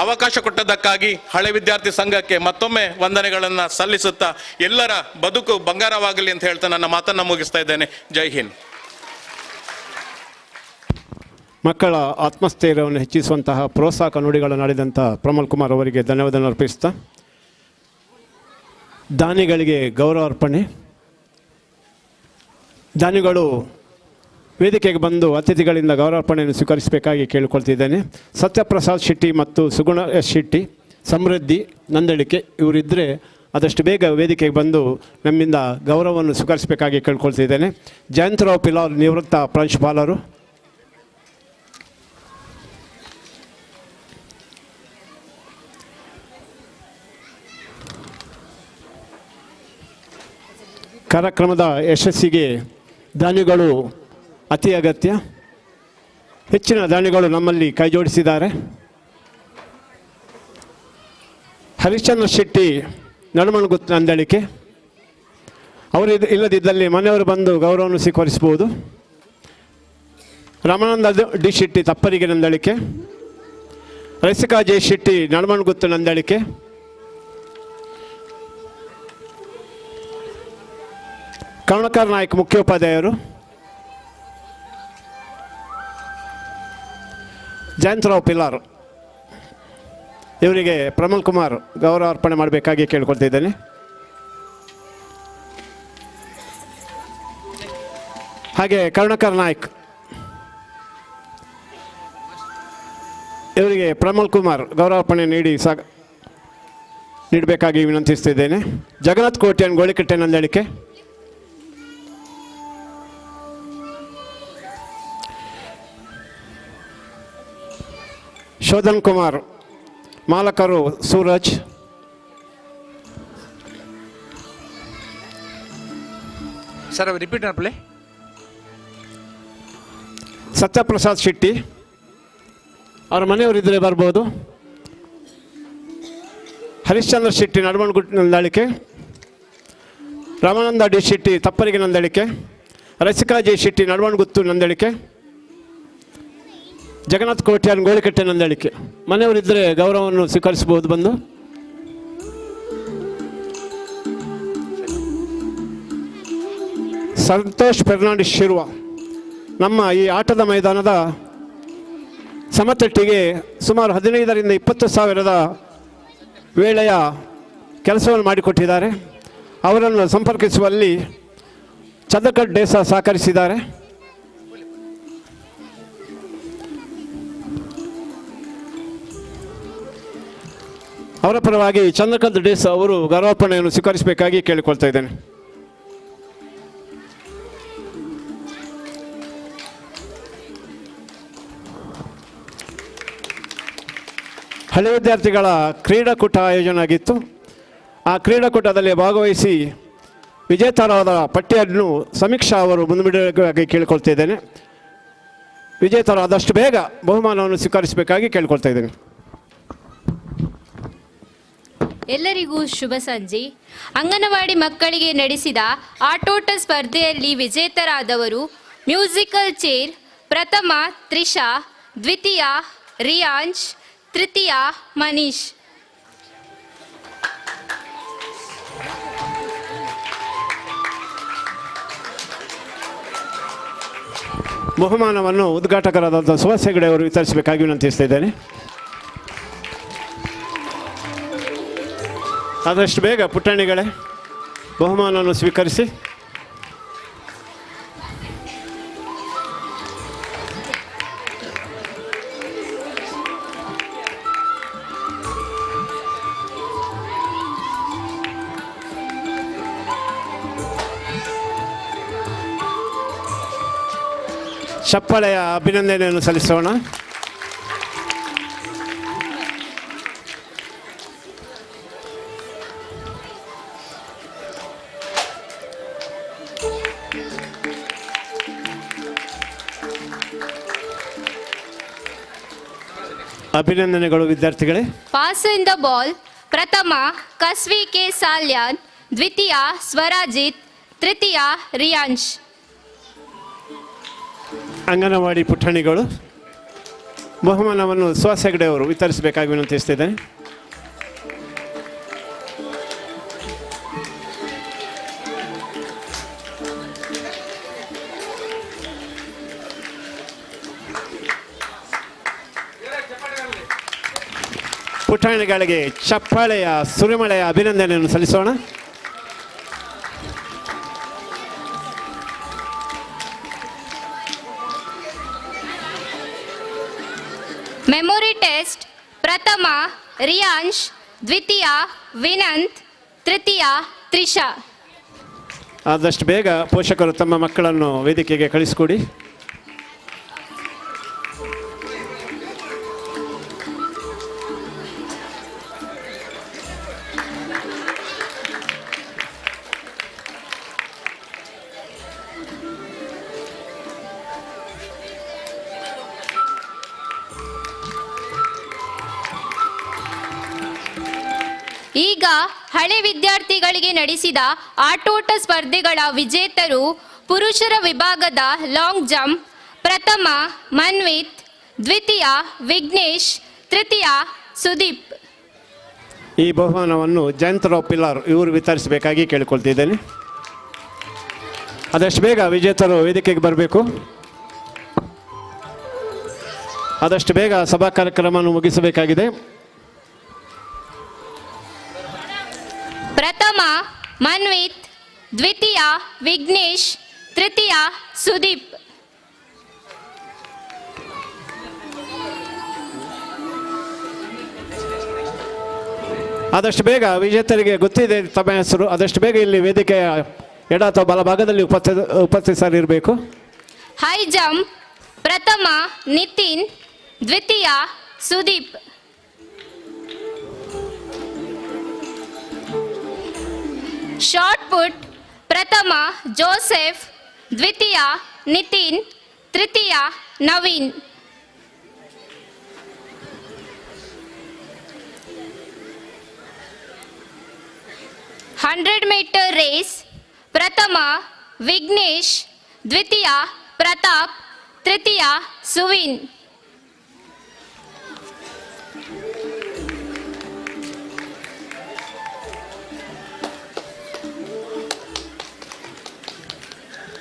B: ಅವಕಾಶ ಕೊಟ್ಟದ್ದಕ್ಕಾಗಿ ಹಳೆ ವಿದ್ಯಾರ್ಥಿ ಸಂಘಕ್ಕೆ ಮತ್ತೊಮ್ಮೆ ವಂದನೆಗಳನ್ನು ಸಲ್ಲಿಸುತ್ತಾ ಎಲ್ಲರ ಬದುಕು ಬಂಗಾರವಾಗಲಿ ಅಂತ ಹೇಳ್ತಾ ನನ್ನ ಮಾತನ್ನು ಮುಗಿಸ್ತಾ ಇದ್ದೇನೆ. ಜೈ ಹಿಂದ್.
F: ಮಕ್ಕಳ ಆತ್ಮಸ್ಥೈರ್ಯವನ್ನು ಹೆಚ್ಚಿಸುವಂತಹ ಪ್ರೋತ್ಸಾಹಕ ನುಡಿಗಳನ್ನು ಆಡಿದಂಥ ಪ್ರಮೋದ್ ಕುಮಾರ್ ಅವರಿಗೆ ಧನ್ಯವಾದ ಅರ್ಪಿಸ್ತಾ, ದಾನಿಗಳಿಗೆ ಗೌರವ ಅರ್ಪಣೆ. ದಾನಿಗಳು ವೇದಿಕೆಗೆ ಬಂದು ಅತಿಥಿಗಳಿಂದ ಗೌರವಾರ್ಪಣೆಯನ್ನು ಸ್ವೀಕರಿಸಬೇಕಾಗಿ ಕೇಳಿಕೊಳ್ತಿದ್ದೇನೆ. ಸತ್ಯಪ್ರಸಾದ್ ಶೆಟ್ಟಿ ಮತ್ತು ಸುಗುಣ ಎಸ್ ಶೆಟ್ಟಿ, ಸಮೃದ್ಧಿ ನಂದಳಿಕೆ ಇವರಿದ್ದರೆ ಆದಷ್ಟು ಬೇಗ ವೇದಿಕೆಗೆ ಬಂದು ನಮ್ಮಿಂದ ಗೌರವವನ್ನು ಸ್ವೀಕರಿಸಬೇಕಾಗಿ ಕೇಳಿಕೊಳ್ತಿದ್ದೇನೆ. ಜಯಂತರಾವ್ ಪಿಲಾರ್, ನಿವೃತ್ತ ಪ್ರಾಂಶುಪಾಲರು. ಕಾರ್ಯಕ್ರಮದ ಯಶಸ್ಸಿಗೆ ದಾನಿಗಳು ಅತಿ ಅಗತ್ಯ. ಹೆಚ್ಚಿನ ದಾನಿಗಳು ನಮ್ಮಲ್ಲಿ ಕೈಜೋಡಿಸಿದ್ದಾರೆ. ಹರಿಶ್ಚಂದ್ರ ಶೆಟ್ಟಿ ನಡುಮಣಗುತ್ತ ನಂದಳಿಕೆ ಅವರು ಇಲ್ಲದಿದ್ದಲ್ಲಿ ಮನೆಯವರು ಬಂದು ಗೌರವವನ್ನು ಸ್ವೀಕರಿಸ್ಬೋದು. ರಮಾನಂದ ಡಿ ಶೆಟ್ಟಿ ತಪ್ಪರಿಗೆ ನಂದಳಿಕೆ, ರಸಿಕಾ ಜೆ ಶೆಟ್ಟಿ ನಡುಮಣಗುತ್ತು ನಂದಳಿಕೆ, ಕರುಣಾಕರ್ ನಾಯ್ಕ್ ಮುಖ್ಯೋಪಾಧ್ಯಾಯರು, ಜಯಂತರಾವ್ ಪಿಲಾರ್ ಇವರಿಗೆ ಪ್ರಮೋದ್ ಕುಮಾರ್ ಗೌರವ ಅರ್ಪಣೆ ಮಾಡಬೇಕಾಗಿ ಕೇಳಿಕೊಳ್ತಿದ್ದೇನೆ. ಹಾಗೆ ಕರುಣಾಕರ್ ನಾಯ್ಕ್ ಇವರಿಗೆ ಪ್ರಮೋದ್ ಕುಮಾರ್ ಗೌರವಾರ್ಪಣೆ ನೀಡಿ ನೀಡಬೇಕಾಗಿ ವಿನಂತಿಸ್ತಿದ್ದೇನೆ. ಜಗನ್ನಾಥ್ ಕೋಟ್ಯಾನ್ ಗೋಳಿಕಟ್ಟೆ ನಂದಳಿಕೆ, ಶೋಧನ್ ಕುಮಾರ್ ಮಾಲಕರು ಸೂರಜ್,
L: ಸರ್ ರಿಪೀಟ್ ಮಾಡಪ್ಲೆ.
F: ಸತ್ಯಪ್ರಸಾದ್ ಶೆಟ್ಟಿ ಅವರ ಮನೆಯವರಿದ್ದರೆ ಬರ್ಬೋದು. Harishchandra Shetty Nadumanagutta Nandalike, Ramananda D Shetty Tapparige Nandalike, Rasika J Shetty Naduvanaguttu Nandalike, Jagannath Kotian Golikatte Nandalike. ಮನೆಯವರಿದ್ದರೆ ಗೌರವವನ್ನು ಸ್ವೀಕರಿಸಬಹುದು ಬಂದು. ಸಂತೋಷ್ ಫೆರ್ನಾಂಡಿಸ್ ಶಿರ್ವ ನಮ್ಮ ಈ ಆಟದ ಮೈದಾನದ ಸಮತಟ್ಟಿಗೆ ಸುಮಾರು 15 ರಿಂದ 20 ಸಾವಿರದ ವೇಳೆಯ ಕೆಲಸವನ್ನು ಮಾಡಿಕೊಟ್ಟಿದ್ದಾರೆ. ಅವರನ್ನು ಸಂಪರ್ಕಿಸುವಲ್ಲಿ ಚಂದ್ರಕಟ್ ಡೇಸ ಸಹಕರಿಸಿದ್ದಾರೆ. ಅವರ ಪರವಾಗಿ ಚಂದ್ರಕಾಂತ್ ಡೇಸ ಅವರು ಗೌರವಾರ್ಪಣೆಯನ್ನು ಸ್ವೀಕರಿಸಬೇಕಾಗಿ ಕೇಳಿಕೊಳ್ತಾ ಇದ್ದೇನೆ. ಹಳೆ ವಿದ್ಯಾರ್ಥಿಗಳ ಕ್ರೀಡಾಕೂಟ ಆಯೋಜನೆ ಆಗಿತ್ತು. ಆ ಕ್ರೀಡಾಕೂಟದಲ್ಲಿ ಭಾಗವಹಿಸಿ ವಿಜೇತರಾದ ಪಟ್ಟಿಯನ್ನು ಸಮೀಕ್ಷಾ ಅವರು ಮುಂದುವರಿಯಬೇಕಾಗಿ ಕೇಳಿಕೊಳ್ತಾ ಇದ್ದೇನೆ. ವಿಜೇತರು ಆದಷ್ಟು ಬೇಗ ಬಹುಮಾನವನ್ನು ಸ್ವೀಕರಿಸಬೇಕಾಗಿ ಕೇಳಿಕೊಳ್ತಾ ಇದ್ದೇನೆ.
N: ಎಲ್ಲರಿಗೂ ಶುಭ ಸಂಜೆ. ಅಂಗನವಾಡಿ ಮಕ್ಕಳಿಗೆ ನಡೆಸಿದ ಆಟೋಟ ಸ್ಪರ್ಧೆಯಲ್ಲಿ ವಿಜೇತರಾದವರು ಮ್ಯೂಸಿಕಲ್ ಚೇರ್ ಪ್ರಥಮ ತ್ರಿಷಾ, ದ್ವಿತೀಯ ರಿಯಾಂಶ್, ತೃತೀಯ ಮನೀಶ್.
F: ಬಹುಮಾನವನ್ನು ಉದ್ಘಾಟಕರಾದಂಥ ಸುಭಾಷ್ ಹೆಗಡೆ ಅವರು ವಿತರಿಸಬೇಕಾಗಿ ವಿನಂತಿಸ್ತಾ ಇದ್ದೇನೆ. ಆದಷ್ಟು ಬೇಗ ಪುಟ್ಟಣಿಗಳೇ ಬಹುಮಾನವನ್ನು ಸ್ವೀಕರಿಸಿ. ಚಪ್ಪಾಳೆಯ ಅಭಿನಂದನೆಯನ್ನು ಸಲ್ಲಿಸೋಣ. ಅಭಿನಂದನೆಗಳು ವಿದ್ಯಾರ್ಥಿಗಳೇ.
N: ಪಾಸ್ ಇನ್ the ball ಪ್ರಥಮ ಕಸ್ವಿ ಕೆ ಸಾಲ್ಯಾನ್, ದ್ವಿತೀಯ ಸ್ವರಾಜಿತ್, ತೃತೀಯ ರಿಯಾಂಶ್.
F: ಅಂಗನವಾಡಿ ಪುಟ್ಟಣಿಗಳು ಬಹುಮಾನವನ್ನು ಸುಹಾಸ್ ಹೆಗಡೆ ಅವರು ವಿತರಿಸಬೇಕಾಗಿ ವಿನಂತಿಸ್ತಿದ್ದೇನೆ. ಪುಟ್ಟಣಿಗಳಿಗೆ ಚಪ್ಪಾಳೆಯ ಸುರಿಮಳೆಯ ಅಭಿನಂದನೆಯನ್ನು ಸಲ್ಲಿಸೋಣ.
N: ಮೆಮೊರಿ ಟೆಸ್ಟ್ ಪ್ರಥಮ ರಿಯಾಂಶ್, ದ್ವಿತೀಯ ವಿನಂತ್, ತೃತೀಯ ತ್ರಿಷಾ.
F: ಆದಷ್ಟು ಬೇಗ ಪೋಷಕರು ತಮ್ಮ ಮಕ್ಕಳನ್ನು ವೇದಿಕೆಗೆ ಕಳಿಸಿಕೊಡಿ.
N: ಈಗ ಹಳೆ ವಿದ್ಯಾರ್ಥಿಗಳಿಗೆ ನಡೆಸಿದ ಆಟೋಟ ಸ್ಪರ್ಧೆಗಳ ವಿಜೇತರು ಪುರುಷರ ವಿಭಾಗದ ಲಾಂಗ್ ಜಂಪ್ ಪ್ರಥಮ ಮನ್ವಿತ್, ದ್ವಿತೀಯ ವಿಘ್ನೇಶ್, ತೃತೀಯ ಸುದೀಪ್.
F: ಈ ಬಹುಮಾನವನ್ನು ಜಯಂತರಾವ್ ಪಿಲ್ಲಾರ್ ಇವರು ವಿತರಿಸಬೇಕಾಗಿ ಕೇಳಿಕೊಳ್ತಿದ್ದೇನೆ. ಆದಷ್ಟು ಬೇಗ ವಿಜೇತರು ವೇದಿಕೆಗೆ ಬರಬೇಕು. ಆದಷ್ಟು ಬೇಗ ಸಭಾ ಕಾರ್ಯಕ್ರಮವನ್ನು ಮುಗಿಸಬೇಕಾಗಿದೆ.
N: ಪ್ರಥಮ ಮನ್ವಿತ್, ದ್ವಿತೀಯ ವಿಘ್ನೇಶ್, ತೃತೀಯ ಸುದೀಪ್.
F: ಆದಷ್ಟು ಬೇಗ ವಿಜೇತರಿಗೆ ಗೊತ್ತಿದೆ ತಮ್ಮ ಹೆಸರು. ಆದಷ್ಟು ಬೇಗ ಇಲ್ಲಿ ವೇದಿಕೆಯ ಎಡ ಅಥವಾ ಬಲಭಾಗದಲ್ಲಿ ಉಪಸ್ಥಿತರಿರಬೇಕು.
N: ಹೈ ಜಂಪ್ ಪ್ರಥಮ ನಿತಿನ್, ದ್ವಿತೀಯ ಸುದೀಪ್. ಶಾರ್ಟ್ ಪುಟ್ ಪ್ರಥಮ ಜೋಸೆಫ್, ದ್ವಿತೀಯ ನಿತಿನ್, ತೃತೀಯ ನವೀನ್. 100 ಮೀಟರ್ ರೇಸ್ ಪ್ರಥಮ ವಿಘ್ನೇಶ್, ದ್ವಿತೀಯ ಪ್ರತಾಪ್, ತೃತೀಯ ಸುವಿನ್.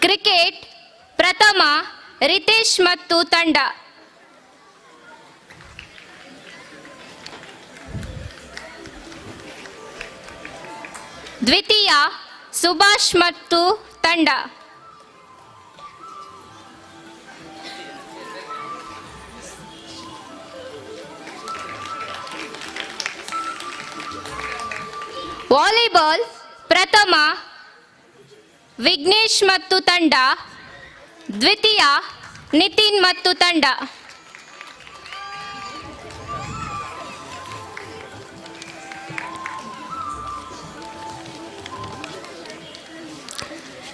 N: ಕ್ರಿಕೆಟ್ ಪ್ರಥಮ ರಿತೇಶ್ ಮತ್ತು ತಂಡ. ದ್ವಿತೀಯ ಸುಭಾಷ್ ಮತ್ತು ತಂಡ. ವಾಲಿಬಾಲ್ ಪ್ರಥಮ ವಿಘ್ನೇಶ್ ಮತ್ತು ತಂಡ, ದ್ವಿತೀಯ ನಿತಿನ್ ಮತ್ತು ತಂಡ.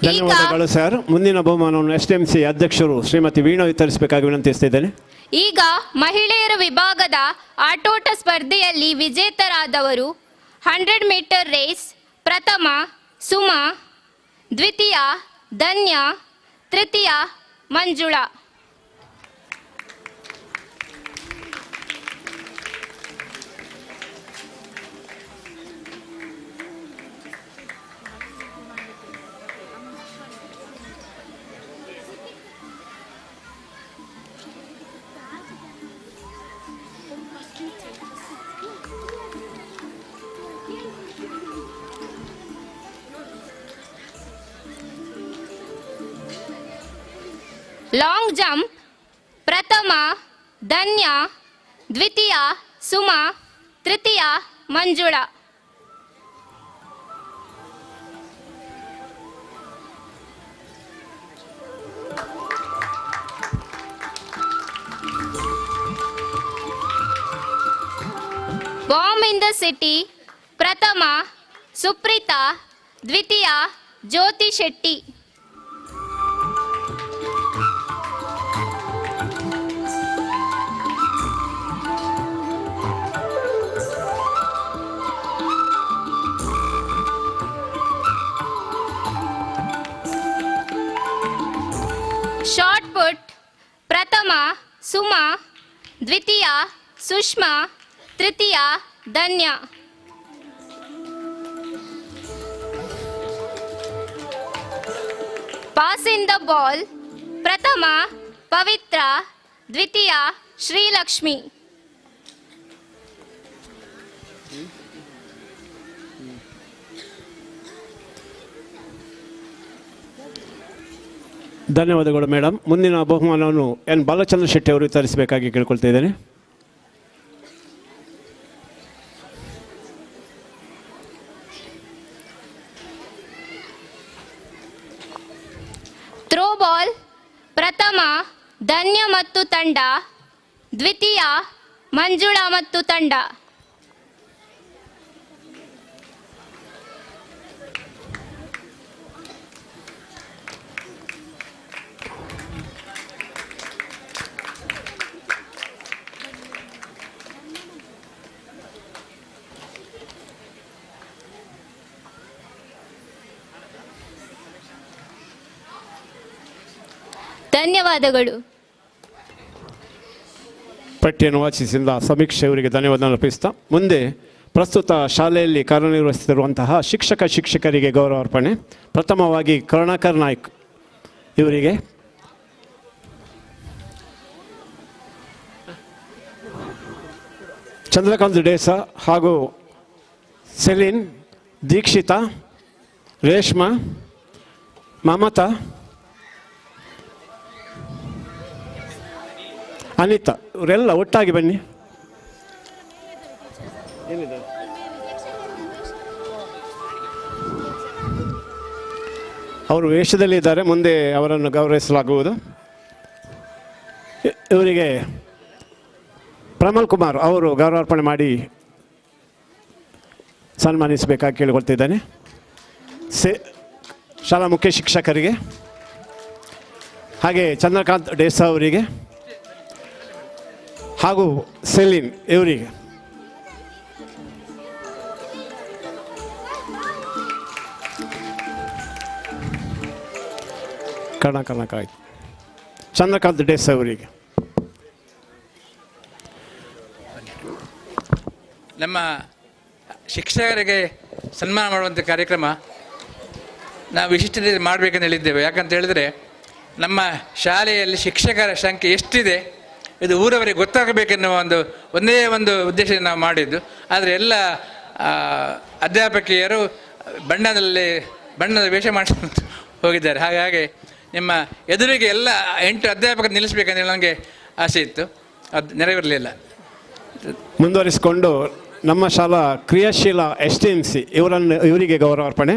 F: ಧನ್ಯವಾದಗಳು ಸರ್. ಮುಂದಿನ ಬಹುಮಾನವನ್ನು ಎಸ್ ಎಂ ಸಿ ಅಧ್ಯಕ್ಷರು ಶ್ರೀಮತಿ ವೀಣಾ ವಿತರಿಸಬೇಕಾಗಿ ವಿನಂತಿಸ್ತಿದ್ದೇನೆ.
N: ಈಗ ಮಹಿಳೆಯರ ವಿಭಾಗದ ಆಟೋಟ ಸ್ಪರ್ಧೆಯಲ್ಲಿ ವಿಜೇತರಾದವರು 100 ಮೀಟರ್ ರೇಸ್ ಪ್ರಥಮ ಸುಮಾ, ದ್ವಿತೀಯ ಧನ್ಯ, ತೃತೀಯ ಮಂಜುಳಾ. ಲಾಂಗ್ ಜಂಪ್ ಪ್ರಥಮ ಧನ್ಯ, ದ್ವಿತೀಯ ಸುಮಾ, ತೃತೀಯ Manjula. Bomb in the city ಪ್ರಥಮ ಸುಪ್ರೀತಾ, ದ್ವಿತೀಯ ಜ್ಯೋತಿ ಶೆಟ್ಟಿ. ಶಾರ್ಟ್ ಪುಟ್ ಪ್ರಥಮ ಸುಮಾ, ದ್ವಿತೀಯ ಸುಷ್ಮಾ, ತೃತೀಯ Dhanya. Pass in the ball ಪ್ರಥಮ ಪವಿತ್ರ, ದ್ವಿತೀಯ ಶ್ರೀಲಕ್ಷ್ಮಿ.
F: ಧನ್ಯವಾದಗಳು ಮೇಡಮ್. ಮುಂದಿನ ಬಹುಮಾನವನ್ನು ಎನ್ ಬಾಲಚಂದ್ರ ಶೆಟ್ಟಿ ಅವರು ವಿತರಿಸಬೇಕಾಗಿ ಕೇಳಿಕೊಳ್ತಾ ಇದ್ದೇನೆ.
N: ಥ್ರೋಬಾಲ್ ಪ್ರಥಮ ಧನ್ಯ ಮತ್ತು ತಂಡ, ದ್ವಿತೀಯ ಮಂಜುಳಾ ಮತ್ತು ತಂಡ. ಧನ್ಯವಾದಗಳು.
F: ಪಟ್ಟಿಯನ್ನು ವಾಚಿಸಿದ ಸಮೀಕ್ಷೆ ಅವರಿಗೆ ಧನ್ಯವಾದ ಅರ್ಪಿಸ್ತಾ ಮುಂದೆ ಪ್ರಸ್ತುತ ಶಾಲೆಯಲ್ಲಿ ಕಾರ್ಯನಿರ್ವಹಿಸುತ್ತಿರುವಂತಹ ಶಿಕ್ಷಕ ಶಿಕ್ಷಕರಿಗೆ ಗೌರವ ಅರ್ಪಣೆ. ಪ್ರಥಮವಾಗಿ ಕರುಣಾಕರ್ ನಾಯ್ಕ್ ಇವರಿಗೆ, ಚಂದ್ರಕಾಂತ್ ಡೇಸಾ ಹಾಗೂ ಸೆಲಿನ್, ದೀಕ್ಷಿತಾ, ರೇಷ್ಮಾ, ಮಮತಾ, ಅನಿತಾ ಇವರೆಲ್ಲ ಒಟ್ಟಾಗಿ ಬನ್ನಿ. ಅವರು ವೇಷದಲ್ಲಿ ಇದ್ದಾರೆ, ಮುಂದೆ ಅವರನ್ನು ಗೌರವಿಸಲಾಗುವುದು. ಇವರಿಗೆ ಪ್ರಮಲ್ ಕುಮಾರ್ ಅವರು ಗೌರವಾರ್ಪಣೆ ಮಾಡಿ ಸನ್ಮಾನಿಸಬೇಕಾಗಿ ಕೇಳಿಕೊಳ್ತಿದ್ದೇನೆ. ಶಾಲಾ ಮುಖ್ಯ ಶಿಕ್ಷಕರಿಗೆ ಹಾಗೆ ಚಂದ್ರಕಾಂತ್ ಡೇಸಾ ಅವರಿಗೆ ಹಾಗೂ ಸೆಲಿನ್ ಇವರಿಗೆ. ಕರ್ನಾಟಕ ಆಯಿತು. ಚಂದ್ರಕಾಂತ್ ಡೇಸಾ ಅವರಿಗೆ.
L: ನಮ್ಮ ಶಿಕ್ಷಕರಿಗೆ ಸನ್ಮಾನ ಮಾಡುವಂಥ ಕಾರ್ಯಕ್ರಮ ನಾವು ವಿಶಿಷ್ಟ ರೀತಿ ಮಾಡಬೇಕಂತ ಹೇಳಿದ್ದೇವೆ. ಯಾಕಂತ ಹೇಳಿದರೆ ನಮ್ಮ ಶಾಲೆಯಲ್ಲಿ ಶಿಕ್ಷಕರ ಸಂಖ್ಯೆ ಎಷ್ಟಿದೆ ಇದು ಊರವರಿಗೆ ಗೊತ್ತಾಗಬೇಕೆನ್ನುವ ಒಂದೇ ಒಂದು ಉದ್ದೇಶ ನಾವು ಮಾಡಿದ್ದು. ಆದರೆ ಎಲ್ಲ ಅಧ್ಯಾಪಕಿಯರು ಬಣ್ಣದ ವೇಷ ಮಾಡಿ ಹೋಗಿದ್ದಾರೆ. ಹಾಗಾಗಿ ನಿಮ್ಮ ಎದುರಿಗೆ ಎಲ್ಲ 8 ಅಧ್ಯಾಪಕರು ನಿಲ್ಲಿಸಬೇಕಂತ ನನಗೆ ಆಸೆ ಇತ್ತು, ಅದು ನೆರವೇರಲಿಲ್ಲ.
F: ಮುಂದುವರಿಸಿಕೊಂಡು ನಮ್ಮ ಶಾಲಾ ಕ್ರಿಯಾಶೀಲ STMC ಇವರಿಗೆ ಗೌರವಾರ್ಪಣೆ.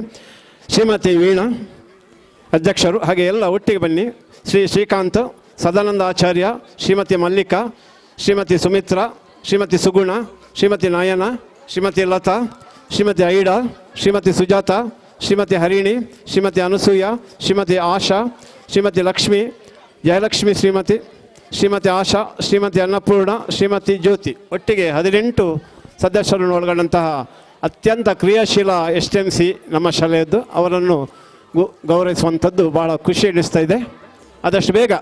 F: ಶ್ರೀಮತಿ ವೀಣಾ ಅಧ್ಯಕ್ಷರು ಹಾಗೆ ಎಲ್ಲ ಒಟ್ಟಿಗೆ ಬನ್ನಿ. ಶ್ರೀ ಶ್ರೀಕಾಂತ್, ಸದಾನಂದ ಆಚಾರ್ಯ, ಶ್ರೀಮತಿ ಮಲ್ಲಿಕಾ, ಶ್ರೀಮತಿ ಸುಮಿತ್ರಾ, ಶ್ರೀಮತಿ ಸುಗುಣ, ಶ್ರೀಮತಿ ನಯನ, ಶ್ರೀಮತಿ ಲತಾ, ಶ್ರೀಮತಿ ಐಡಾ, ಶ್ರೀಮತಿ ಸುಜಾತ, ಶ್ರೀಮತಿ ಹರಿಣಿ, ಶ್ರೀಮತಿ ಅನಸೂಯ, ಶ್ರೀಮತಿ ಆಶಾ, ಶ್ರೀಮತಿ ಲಕ್ಷ್ಮಿ, ಜಯಲಕ್ಷ್ಮಿ, ಶ್ರೀಮತಿ ಆಶಾ, ಶ್ರೀಮತಿ ಅನ್ನಪೂರ್ಣ, ಶ್ರೀಮತಿ ಜ್ಯೋತಿ, ಒಟ್ಟಿಗೆ 18 ಸದಸ್ಯರನ್ನು ಒಳಗೊಂಡಂತಹ ಅತ್ಯಂತ ಕ್ರಿಯಾಶೀಲ STMC ನಮ್ಮ ಶಾಲೆಯದ್ದು. ಅವರನ್ನು ಗೌರವಿಸುವಂಥದ್ದು ಭಾಳ ಖುಷಿ ಎನಿಸ್ತಾ ಇದೆ. ಆದಷ್ಟು ಬೇಗ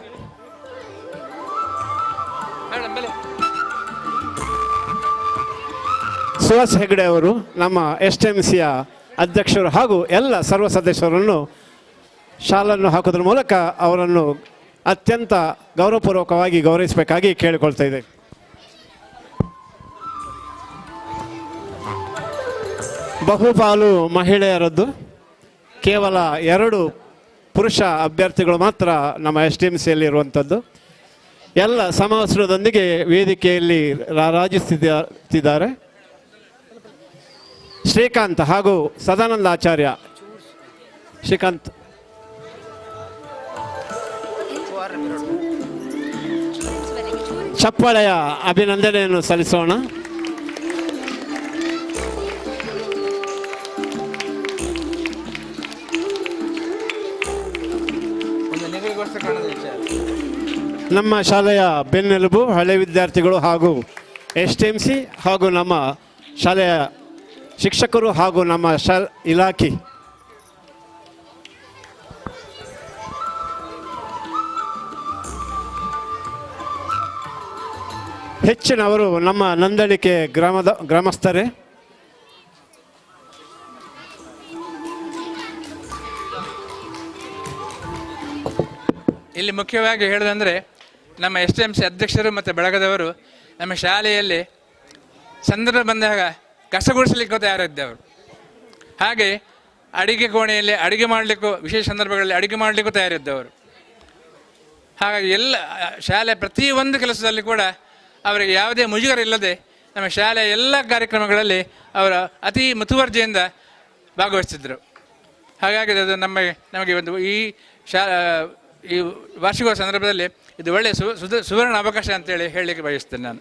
F: ಸುಹಾಸ್ ಹೆಗ್ಡೆ ಅವರು ನಮ್ಮ STMCಯ ಅಧ್ಯಕ್ಷರು ಹಾಗೂ ಎಲ್ಲ ಸರ್ವ ಸದಸ್ಯರನ್ನು ಶಾಲನ್ನು ಹಾಕೋದ್ರ ಮೂಲಕ ಅವರನ್ನು ಅತ್ಯಂತ ಗೌರವಪೂರ್ವಕವಾಗಿ ಗೌರವಿಸಬೇಕಾಗಿ ಕೇಳಿಕೊಳ್ತಾ ಇದೆ. ಬಹುಪಾಲು ಮಹಿಳೆಯರದ್ದು, ಕೇವಲ 2 ಪುರುಷ ಅಭ್ಯರ್ಥಿಗಳು ಮಾತ್ರ ನಮ್ಮ ಎಸ್ ಡಿ ಎಮ್ ಸಿಯಲ್ಲಿ ಇರುವಂಥದ್ದು. ಎಲ್ಲ ಸಮವಸ್ತ್ರದೊಂದಿಗೆ ವೇದಿಕೆಯಲ್ಲಿ ರಾರಾಜಿಸುತ್ತಿದ್ದಾರೆ. ಶ್ರೀಕಾಂತ್ ಹಾಗೂ ಸದಾನಂದ ಆಚಾರ್ಯ. ಶ್ರೀಕಾಂತ್ ಚಪ್ಪಾಳೆಯ ಅಭಿನಂದನೆಯನ್ನು ಸಲ್ಲಿಸೋಣ. ನಮ್ಮ ಶಾಲೆಯ ಬೆನ್ನೆಲುಬು ಹಳೆ ವಿದ್ಯಾರ್ಥಿಗಳು ಹಾಗೂ ಎಸ್ ಟಿ ಎಮ್ ಸಿ ಹಾಗೂ ನಮ್ಮ ಶಾಲೆಯ ಶಿಕ್ಷಕರು ಹಾಗೂ ನಮ್ಮ ಇಲಾಖೆ ಹೆಚ್ಚಿನವರು ನಮ್ಮ ನಂದಳಿಕೆ ಗ್ರಾಮದ ಗ್ರಾಮಸ್ಥರೇ.
L: ಇಲ್ಲಿ ಮುಖ್ಯವಾಗಿ ಹೇಳೋದಂದರೆ ನಮ್ಮ ಎಸ್ ಟಿ ಎಮ್ ಸಿ ಅಧ್ಯಕ್ಷರು ಮತ್ತು ಬಳಗದವರು ನಮ್ಮ ಶಾಲೆಯಲ್ಲಿ ಸಂದರ್ಭ ಬಂದಾಗ ಕಸ ಗುಡಿಸಲಿಕ್ಕೂ ತಯಾರಿದ್ದವರು. ಹಾಗೆ ಅಡಿಗೆ ಕೋಣೆಯಲ್ಲಿ ಅಡಿಗೆ ಮಾಡಲಿಕ್ಕೂ ವಿಶೇಷ ಸಂದರ್ಭಗಳಲ್ಲಿ ಅಡಿಗೆ ಮಾಡಲಿಕ್ಕೂ ತಯಾರಿದ್ದವರು. ಹಾಗಾಗಿ ಎಲ್ಲ ಶಾಲೆ ಪ್ರತಿಯೊಂದು ಕೆಲಸದಲ್ಲಿ ಕೂಡ ಅವರಿಗೆ ಯಾವುದೇ ಮುಜುಗರ ಇಲ್ಲದೆ ನಮ್ಮ ಶಾಲೆಯ ಎಲ್ಲ ಕಾರ್ಯಕ್ರಮಗಳಲ್ಲಿ ಅವರ ಅತಿ ಮುತುವರ್ಜಿಯಿಂದ ಭಾಗವಹಿಸ್ತಿದ್ದರು. ಹಾಗಾಗಿ ಅದು ನಮಗೆ ಒಂದು ಈ ಈ ವಾರ್ಷಿಕೋತ್ಸವ ಸಂದರ್ಭದಲ್ಲಿ ಇದು ಒಳ್ಳೆಯ ಸುವರ್ಣ ಅವಕಾಶ ಅಂತೇಳಿ ಹೇಳಲಿಕ್ಕೆ ಬಯಸ್ತೇನೆ ನಾನು.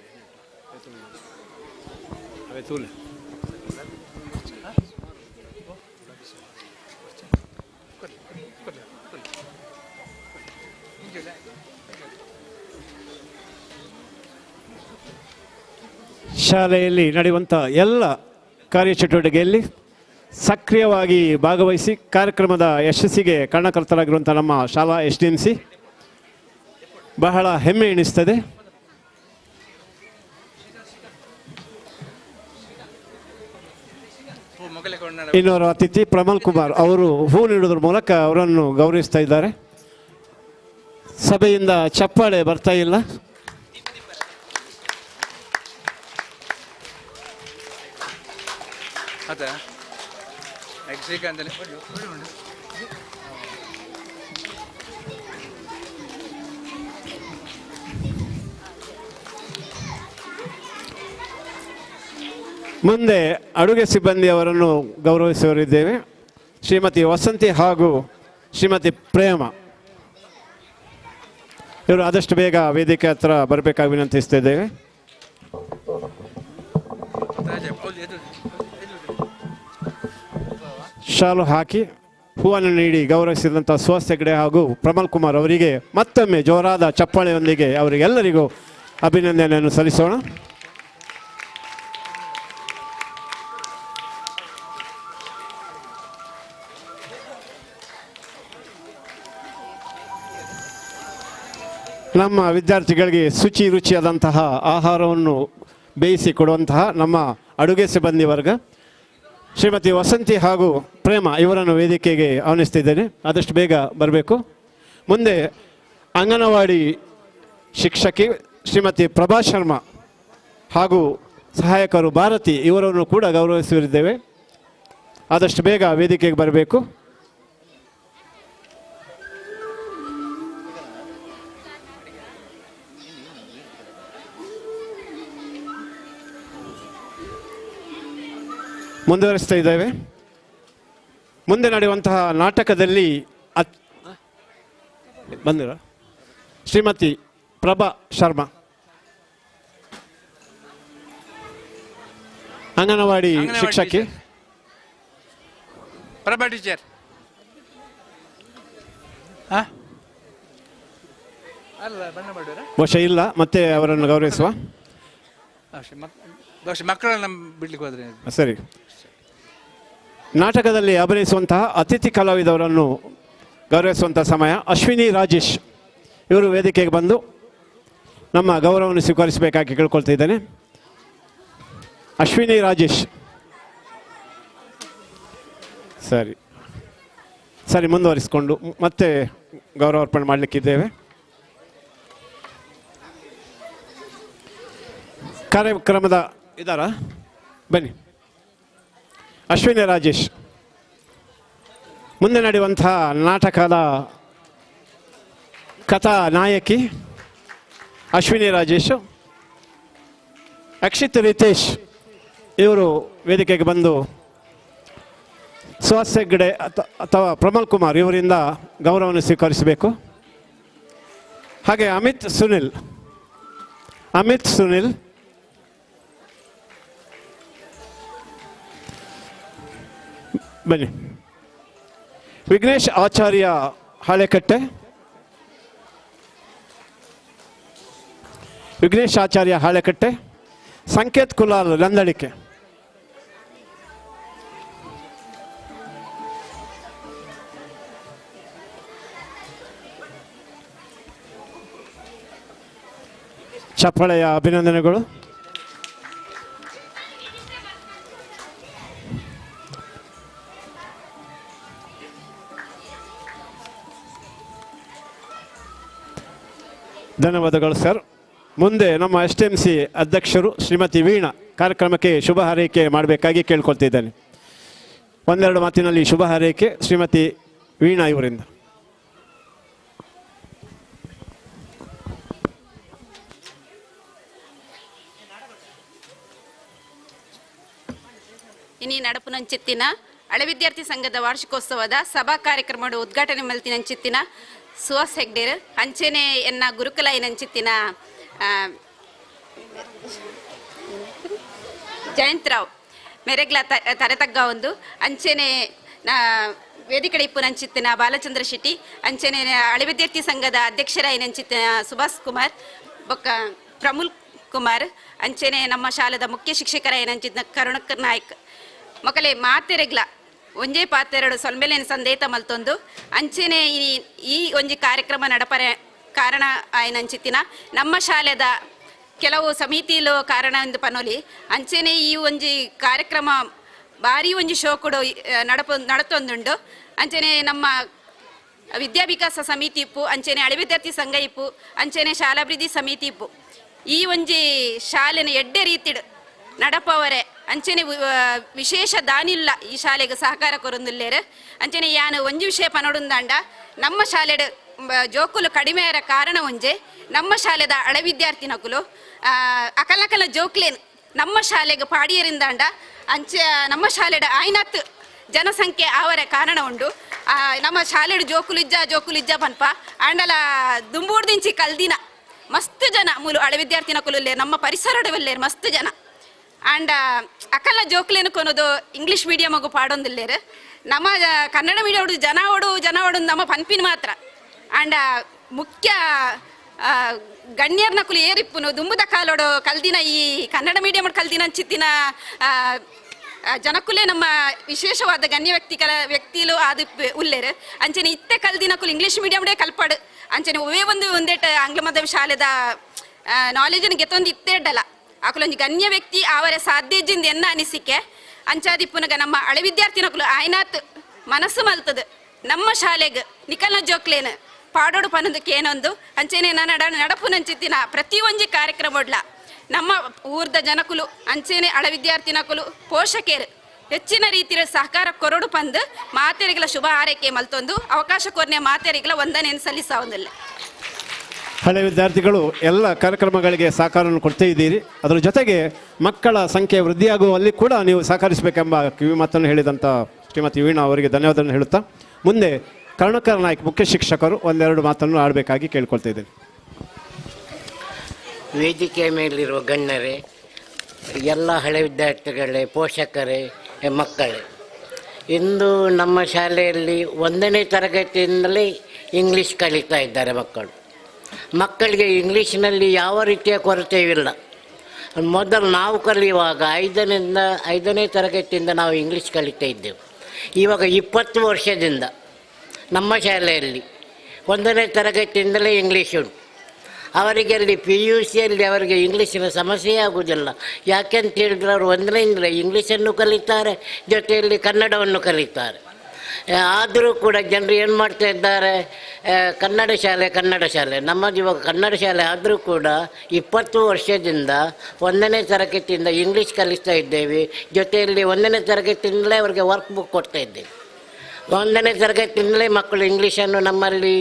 F: ಶಾಲೆಯಲ್ಲಿ ನಡೆಯುವಂಥ ಎಲ್ಲ ಕಾರ್ಯಚಟುವಟಿಕೆಯಲ್ಲಿ ಸಕ್ರಿಯವಾಗಿ ಭಾಗವಹಿಸಿ ಕಾರ್ಯಕ್ರಮದ ಯಶಸ್ಸಿಗೆ ಕಾರಣಕರ್ತರಾಗಿರುವಂಥ ನಮ್ಮ ಶಾಲಾ ಎಸ್ ಡಿ ಎಮ್ ಸಿ ಬಹಳ ಹೆಮ್ಮೆ ಎನಿಸ್ತದೆ. ಇನ್ನೋರ್ವ ಅತಿಥಿ ಪ್ರಮಲ್ ಕುಮಾರ್ ಅವರು ಹೂ ನೀಡುವುದರ ಮೂಲಕ ಅವರನ್ನು ಗೌರವಿಸ್ತಾ ಇದ್ದಾರೆ. ಸಭೆಯಿಂದ ಚಪ್ಪಾಳೆ ಬರ್ತಾ ಇಲ್ಲ. ಮುಂದೆ ಅಡುಗೆ ಸಿಬ್ಬಂದಿಯವರನ್ನು ಗೌರವಿಸುವರಿದ್ದೇವೆ. ಶ್ರೀಮತಿ ವಸಂತಿ ಹಾಗೂ ಶ್ರೀಮತಿ ಪ್ರೇಮ ಇವರು ಆದಷ್ಟು ಬೇಗ ವೇದಿಕೆ ಹತ್ರ ಬರಬೇಕಾಗಿ ವಿನಂತಿಸ್ತಾ ಇದ್ದೇವೆ. ಶಾಲು ಹಾಕಿ ಹೂವನ್ನು ನೀಡಿ ಗೌರವಿಸಿದಂಥ ಸುಹಾಸ್ ಹೆಗ್ಡೆ ಹಾಗೂ ಪ್ರಮಲ್ ಕುಮಾರ್ ಅವರಿಗೆ ಮತ್ತೊಮ್ಮೆ ಜೋರಾದ ಚಪ್ಪಾಳೆಯೊಂದಿಗೆ ಅವರಿಗೆಲ್ಲರಿಗೂ ಅಭಿನಂದನೆಯನ್ನು ಸಲ್ಲಿಸೋಣ. ನಮ್ಮ ವಿದ್ಯಾರ್ಥಿಗಳಿಗೆ ಶುಚಿ ರುಚಿಯಾದಂತಹ ಆಹಾರವನ್ನು ಬೇಯಿಸಿ ಕೊಡುವಂತಹ ನಮ್ಮ ಅಡುಗೆ ಸಿಬ್ಬಂದಿ ವರ್ಗ ಶ್ರೀಮತಿ ವಸಂತಿ ಹಾಗೂ ಪ್ರೇಮ ಇವರನ್ನು ವೇದಿಕೆಗೆ ಆಹ್ವಾನಿಸ್ತಿದ್ದೇನೆ. ಆದಷ್ಟು ಬೇಗ ಬರಬೇಕು. ಮುಂದೆ ಅಂಗನವಾಡಿ ಶಿಕ್ಷಕಿ ಶ್ರೀಮತಿ ಪ್ರಭಾ ಶರ್ಮಾ ಹಾಗೂ ಸಹಾಯಕರು ಭಾರತಿ ಇವರನ್ನು ಕೂಡ ಗೌರವಿಸಿದ್ದೇವೆ. ಆದಷ್ಟು ಬೇಗ ವೇದಿಕೆಗೆ ಬರಬೇಕು. ಮುಂದುವರಿಸ್ತಾ ಇದ್ದೇವೆ. ಮುಂದೆ ನಡೆಯುವಂತಹ ನಾಟಕದಲ್ಲಿ ಬಂದಿರ ಶ್ರೀಮತಿ ಪ್ರಭಾ ಶರ್ಮಾ, ಅಂಗನವಾಡಿ ಶಿಕ್ಷಕಿ
L: ಪ್ರಭಾ ಟೀಚರ್.
F: ಬಹುಶಃ ಇಲ್ಲ, ಮತ್ತೆ ಅವರನ್ನು ಗೌರವಿಸುವ
L: ಮಕ್ಕಳನ್ನ ಬಿಡ್ಲಿಕ್ಕೆ ಹೋದ್ರೆ
F: ಸರಿ. ನಾಟಕದಲ್ಲಿ ಅಭಿನಯಿಸುವಂತಹ ಅತಿಥಿ ಕಲಾವಿದವರನ್ನು ಗೌರವಿಸುವಂತಹ ಸಮಯ. ಅಶ್ವಿನಿ ರಾಜೇಶ್ ಇವರು ವೇದಿಕೆಗೆ ಬಂದು ನಮ್ಮ ಗೌರವವನ್ನು ಸ್ವೀಕರಿಸಬೇಕಾಗಿ ಕೇಳ್ಕೊಳ್ತಾ ಇದ್ದೇನೆ. ಅಶ್ವಿನಿ ರಾಜೇಶ್, ಸರಿ ಸರಿ, ಮುಂದುವರಿಸಿಕೊಂಡು ಮತ್ತೆ ಗೌರವ ಅರ್ಪಣೆ ಮಾಡಲಿಕ್ಕಿದ್ದೇವೆ. ಕಾರ್ಯಕ್ರಮದ ಇದಾರ ಬನ್ನಿ ಅಶ್ವಿನಿ ರಾಜೇಶ್. ಮುಂದೆ ನಡೆಯುವಂಥ ನಾಟಕದ ಕಥಾ ನಾಯಕಿ ಅಶ್ವಿನಿ ರಾಜೇಶ್, ಅಕ್ಷಿತ್ ರಿತೇಶ್ ಇವರು ವೇದಿಕೆಗೆ ಬಂದು ಸುಹಾಸ್ ಹೆಗ್ಡೆ ಅಥವಾ ಪ್ರಮಲ್ ಕುಮಾರ್ ಇವರಿಂದ ಗೌರವವನ್ನು ಸ್ವೀಕರಿಸಬೇಕು. ಹಾಗೆ ಅಮಿತ್ ಸುನಿಲ್, ಅಮಿತ್ ಸುನಿಲ್, ಬನ್ನಿ. ವಿಘ್ನೇಶ್ ಆಚಾರ್ಯ ಹಾಳೆಕಟ್ಟೆ, ವಿಘ್ನೇಶ್ ಆಚಾರ್ಯ ಹಾಳೆಕಟ್ಟೆ, ಸಂಕೇತ್ ಕುಲಾಲ್ ನಂದಳಿಕೆ. ಚಪ್ಪಾಳೆಯ ಅಭಿನಂದನೆಗಳು. ಧನ್ಯವಾದಗಳು ಸರ್. ಮುಂದೆ ನಮ್ಮ ಎಸ್ ಟಿ ಎಂ ಸಿ ಅಧ್ಯಕ್ಷರು ಶ್ರೀಮತಿ ವೀಣಾ ಕಾರ್ಯಕ್ರಮಕ್ಕೆ ಶುಭ ಹಾರೈಕೆ ಮಾಡಬೇಕಾಗಿ ಕೇಳ್ಕೊಳ್ತಿದ್ದೇನೆ. ಒಂದೆರಡು ಮಾತಿನಲ್ಲಿ ಶುಭ ಹಾರೈಕೆ ಶ್ರೀಮತಿ ವೀಣಾ ಇವರಿಂದ.
O: ಇನಿ ನಡಪುನಂಚಿತ್ತಿನ ಹಳೆ ವಿದ್ಯಾರ್ಥಿ ಸಂಘದ ವಾರ್ಷಿಕೋತ್ಸವದ ಸಭಾ ಕಾರ್ಯಕ್ರಮದ ಉದ್ಘಾಟನೆ ಮಲ್ತಿನಂಚಿತ್ತಿನ ಸುಹಾಸ್ ಹೆಗ್ಡೇರ್, ಅಂಚೆನೆ ಎನ್ನ ಗುರುಕುಲ ಏನಂಚಿತ್ತಿನ ಜಯಂತರಾವ್ ಮೆರೆಗ್ಲ ತರೆತಗ್ಗ ಒಂದು, ಅಂಚೆನೆ ವೇದಿಕಡೆ ಇಪ್ಪುನಂಚಿತ್ತಿನ ಬಾಲಚಂದ್ರ ಶೆಟ್ಟಿ, ಅಂಚೆನೆ ಹಳೆ ವಿದ್ಯಾರ್ಥಿ ಸಂಘದ ಅಧ್ಯಕ್ಷರ ಏನಂಚಿತ್ತಿನ ಸುಭಾಷ್ ಕುಮಾರ್ ಬೊಕ್ಕ ಪ್ರಮುಲ್ ಕುಮಾರ್, ಅಂಚೆನೆ ನಮ್ಮ ಶಾಲೆದ ಮುಖ್ಯ ಶಿಕ್ಷಕರ ಏನಂಚಿತ್ತಿನ ಕರುಣಕರ್ ನಾಯ್ಕ್ ಮೊಕಲೆ ಮಾತೆರೆಗ್ಲ ಒಂಜೇ ಪಾತೆರಡು ಸೊಲ್ಮೆಲೇನು ಸಂದೇತ ಮಲ್ತೊಂದು ಅಂಚೆನೆ ಈ ಒಂಜಿ ಕಾರ್ಯಕ್ರಮ ನಡಪರೆ ಕಾರಣ ಆಯ್ನಂಚಿತ್ತಿನ ನಮ್ಮ ಶಾಲೆದ ಕೆಲವು ಸಮಿತಿಲು ಕಾರಣ ಎಂದು ಪನೋಲಿ. ಅಂಚೆನೆ ಈ ಒಂಜಿ ಕಾರ್ಯಕ್ರಮ ಭಾರಿ ಒಂಜಿ ಶೋಕುಡು ನಡತೊಂದುಂಡು. ಅಂಚೆನೆ ನಮ್ಮ ವಿದ್ಯಾವಿಕಾಸ ಸಮಿತಿ ಇಪ್ಪು, ಅಂಚೆನೆ ಹಳೆ ವಿದ್ಯಾರ್ಥಿ ಸಂಘ ಇಪ್ಪು, ಅಂಚೆನೆ ಶಾಲಾಭಿವೃದ್ಧಿ ಸಮಿತಿ ಇಪ್ಪು. ಈ ಒಂಜಿ ಶಾಲೆನ ಎಡ್ಡೆ ರೀತಿಡು ನಡಪವರೆ ಅಂಚೆನೆ ವಿಶೇಷ ದಾನಿಲ್ಲ ಈ ಶಾಲೆಗೆ ಸಹಕಾರ ಕೊರೊಂದುಲ್ಲೇರು. ಅಂಚೆನೆ ಯಾನು ಒಂಜಿ ವಿಷಯ ಪನೊಡುಂದಾಂಡ ನಮ್ಮ ಶಾಲೆಡ್ ಜೋಕುಲು ಕಡಿಮೆ ಆರ ಕಾರಣ ಒಂಜೆ ನಮ್ಮ ಶಾಲೆದ ಹಳೆ ವಿದ್ಯಾರ್ಥಿನಕುಲು ಅಕಲಕಲ ಜೋಕ್ಲೇನ್ ನಮ್ಮ ಶಾಲೆಗೆ ಪಾಡಿಯರಿಂದಾಂಡ ಅಂಚೆ ನಮ್ಮ ಶಾಲೆಡ ಆಯ್ನಾತ್ ಜನಸಂಖ್ಯೆ ಆವರೆ ಕಾರಣ ಉಂಡು. ನಮ್ಮ ಶಾಲೆಡ್ ಜೋಕುಲಿಜ್ಜ ಜೋಕುಲಿಜ್ಜ ಪನ್ಪ ಆಂಡಲ ದುಂಬೂರ್ದಿಂಚಿ ಕಲ್ದಿನ ಮಸ್ತ್ ಜನ ಮೂಲು ಹಳೆ ವಿದ್ಯಾರ್ಥಿನಕುಲು ನಮ್ಮ ಪರಿಸರಡವಲ್ಲೇರು ಮಸ್ತ್ ಜನ. ಆಂಡ ಅಕಲ ಜೋಕ್ಲೇನು ಕೊನೋದು ಇಂಗ್ಲೀಷ್ ಮೀಡಿಯಮ್ಗೂ ಪಾಡೊಂದಿಲ್ಲೇರು. ನಮ್ಮ ಕನ್ನಡ ಮೀಡಿಯಂ ಜನ ಓಡು ಜನ ಓಡು ನಮ್ಮ ಪನ್ಪಿನ ಮಾತ್ರ. ಆಂಡ ಮುಖ್ಯ ಗಣ್ಯರ್ನಕುಲು ಏರಿಪ್ಪುನು ದುಂಬುದ ಕಾಲೋಡು ಕಲ್ದಿನ ಈ ಕನ್ನಡ ಮೀಡಿಯಂ ಕಲ್ದಿನ ಚಿತ್ತಿನ ಜನಕುಲೇ ನಮ್ಮ ವಿಶೇಷವಾದ ಗಣ್ಯ ವ್ಯಕ್ತಿಗಳ ವ್ಯಕ್ತಿಲು ಅದು ಉಲ್ಲೇರು. ಅಂಚನೆ ಇತ್ತೆ ಕಲ್ದಿನಕುಲು ಇಂಗ್ಲೀಷ್ ಮೀಡಿಯಂಡೇ ಕಲ್ಪಾಡು. ಅಂಚನೆ ಒವೇ ಒಂದು ಒಂದೇಟ ಆಂಗ್ಲ ಮಾಧ್ಯಮ ಶಾಲೆದ ನಾಲೆಜನ್ನು ಗೆತ್ತೊಂದು ಇತ್ತೇ ಇಡ್ಡಲ್ಲ ಆಕುಲೊಂಜಿ ಗಣ್ಯ ವ್ಯಕ್ತಿ ಆವರೆ ಸಾಧ್ಯಜಿಂದ ಎನ್ನ ಅನಿಸಿಕೆ. ಅಂಚಾದಿಪ್ಪುನಗ ನಮ್ಮ ಹಳೆ ವಿದ್ಯಾರ್ಥಿನಕುಲು ಆಯ್ನಾತ್ ಮನಸ್ಸು ಮಲ್ತದ ನಮ್ಮ ಶಾಲೆಗೆ ನಿಕಲ್ನ ಜೋಕ್ಲೇನು ಪಾಡೋಡು ಪನೊಂದಕ್ಕೆ ಏನೊಂದು ಅಂಚೆನೆ ನಾನು ನಡಪುನಂಚಿತ್ತಿನ ಪ್ರತಿಯೊಂಜಿ ಕಾರ್ಯಕ್ರಮ ಒಡ್ಲ ನಮ್ಮ ಊರ್ದ ಜನಕುಲು ಅಂಚೆನೆ ಹಳೆ ವಿದ್ಯಾರ್ಥಿನಕುಲು ಪೋಷಕರು ಹೆಚ್ಚಿನ ರೀತಿಯ ಸಹಕಾರ ಕೊರಡು ಪಂದು ಮಾತೆರಿಗಳ ಶುಭ ಹಾರೈಕೆ ಮಲ್ತೊಂದು ಅವಕಾಶ ಕೊರನೆ ಮಾತೆರಿಗಳ ವಂದನೆಯನ್ನು ಸಲ್ಲಿಸಾವೊಂದಿಲ್ಲ.
F: ಹಳೆ ವಿದ್ಯಾರ್ಥಿಗಳು ಎಲ್ಲ ಕಾರ್ಯಕ್ರಮಗಳಿಗೆ ಸಹಕಾರವನ್ನು ಕೊಡ್ತೇ ಇದ್ದೀರಿ. ಅದರ ಜೊತೆಗೆ ಮಕ್ಕಳ ಸಂಖ್ಯೆ ವೃದ್ಧಿಯಾಗುವಲ್ಲಿ ಕೂಡ ನೀವು ಸಹಕರಿಸಬೇಕೆಂಬ ಕಿವಿ ಮಾತನ್ನು ಹೇಳಿದಂಥ ಶ್ರೀಮತಿ ವೀಣಾ ಅವರಿಗೆ ಧನ್ಯವಾದವನ್ನು ಹೇಳುತ್ತಾ ಮುಂದೆ ಕರುಣಾಕರ್ ನಾಯ್ಕ್ ಮುಖ್ಯ ಶಿಕ್ಷಕರು ಒಂದೆರಡು ಮಾತನ್ನು ಆಡಬೇಕಾಗಿ ಕೇಳ್ಕೊಳ್ತಾ ಇದ್ದೇನೆ.
Q: ವೇದಿಕೆಯ ಮೇಲಿರುವ ಗಣ್ಯರೇ, ಎಲ್ಲ ಹಳೆ ವಿದ್ಯಾರ್ಥಿಗಳೇ, ಪೋಷಕರೇ, ಮಕ್ಕಳೇ, ಇಂದು ನಮ್ಮ ಶಾಲೆಯಲ್ಲಿ 1ನೇ ತರಗತಿಯಿಂದಲೇ ಇಂಗ್ಲೀಷ್ ಕಲಿತಾ ಇದ್ದಾರೆ ಮಕ್ಕಳು. ಮಕ್ಕಳಿಗೆ ಇಂಗ್ಲೀಷ್ನಲ್ಲಿ ಯಾವ ರೀತಿಯ ಕೊರತೆಯಿಲ್ಲ. ಮೊದಲು ನಾವು ಕಲಿಯುವಾಗ 5ನೇ ತರಗತಿಯಿಂದ ನಾವು ಇಂಗ್ಲೀಷ್ ಕಲಿತಾ ಇದ್ದೆವು. ಇವಾಗ 20 ವರ್ಷದಿಂದ ನಮ್ಮ ಶಾಲೆಯಲ್ಲಿ 1ನೇ ತರಗತಿಯಿಂದಲೇ ಇಂಗ್ಲೀಷ್ ಉಂಟು. ಅವರಿಗೆ ಅಲ್ಲಿ PUCಯಲ್ಲಿ ಅವರಿಗೆ ಇಂಗ್ಲೀಷಿನ ಸಮಸ್ಯೆ ಆಗುವುದಿಲ್ಲ. ಯಾಕೆಂತ ಹೇಳಿದರೆ ಅವರು 1ರಿಂದ ಇಂಗ್ಲೀಷನ್ನು ಕಲಿತಾರೆ, ಜೊತೆಯಲ್ಲಿ ಕನ್ನಡವನ್ನು ಕಲಿತಾರೆ. ಆದರೂ ಕೂಡ ಜನರು ಏನು ಮಾಡ್ತಾ ಇದ್ದಾರೆ, ಕನ್ನಡ ಶಾಲೆ ಕನ್ನಡ ಶಾಲೆ. ನಮ್ಮದು ಇವಾಗ ಕನ್ನಡ ಶಾಲೆ ಆದರೂ ಕೂಡ 20 ವರ್ಷದಿಂದ 1ನೇ ತರಗತಿಯಿಂದ ಇಂಗ್ಲೀಷ್ ಕಲಿಸ್ತಾ ಇದ್ದೇವೆ. ಜೊತೆಯಲ್ಲಿ 1ನೇ ತರಗತಿಯಿಂದಲೇ ಅವರಿಗೆ ವರ್ಕ್ ಬುಕ್ ಕೊಡ್ತಾ ಇದ್ದೇವೆ. ಒಂದನೇ ತರಗತಿಯಿಂದಲೇ ಮಕ್ಕಳು ಇಂಗ್ಲೀಷನ್ನು ನಮ್ಮಲ್ಲಿ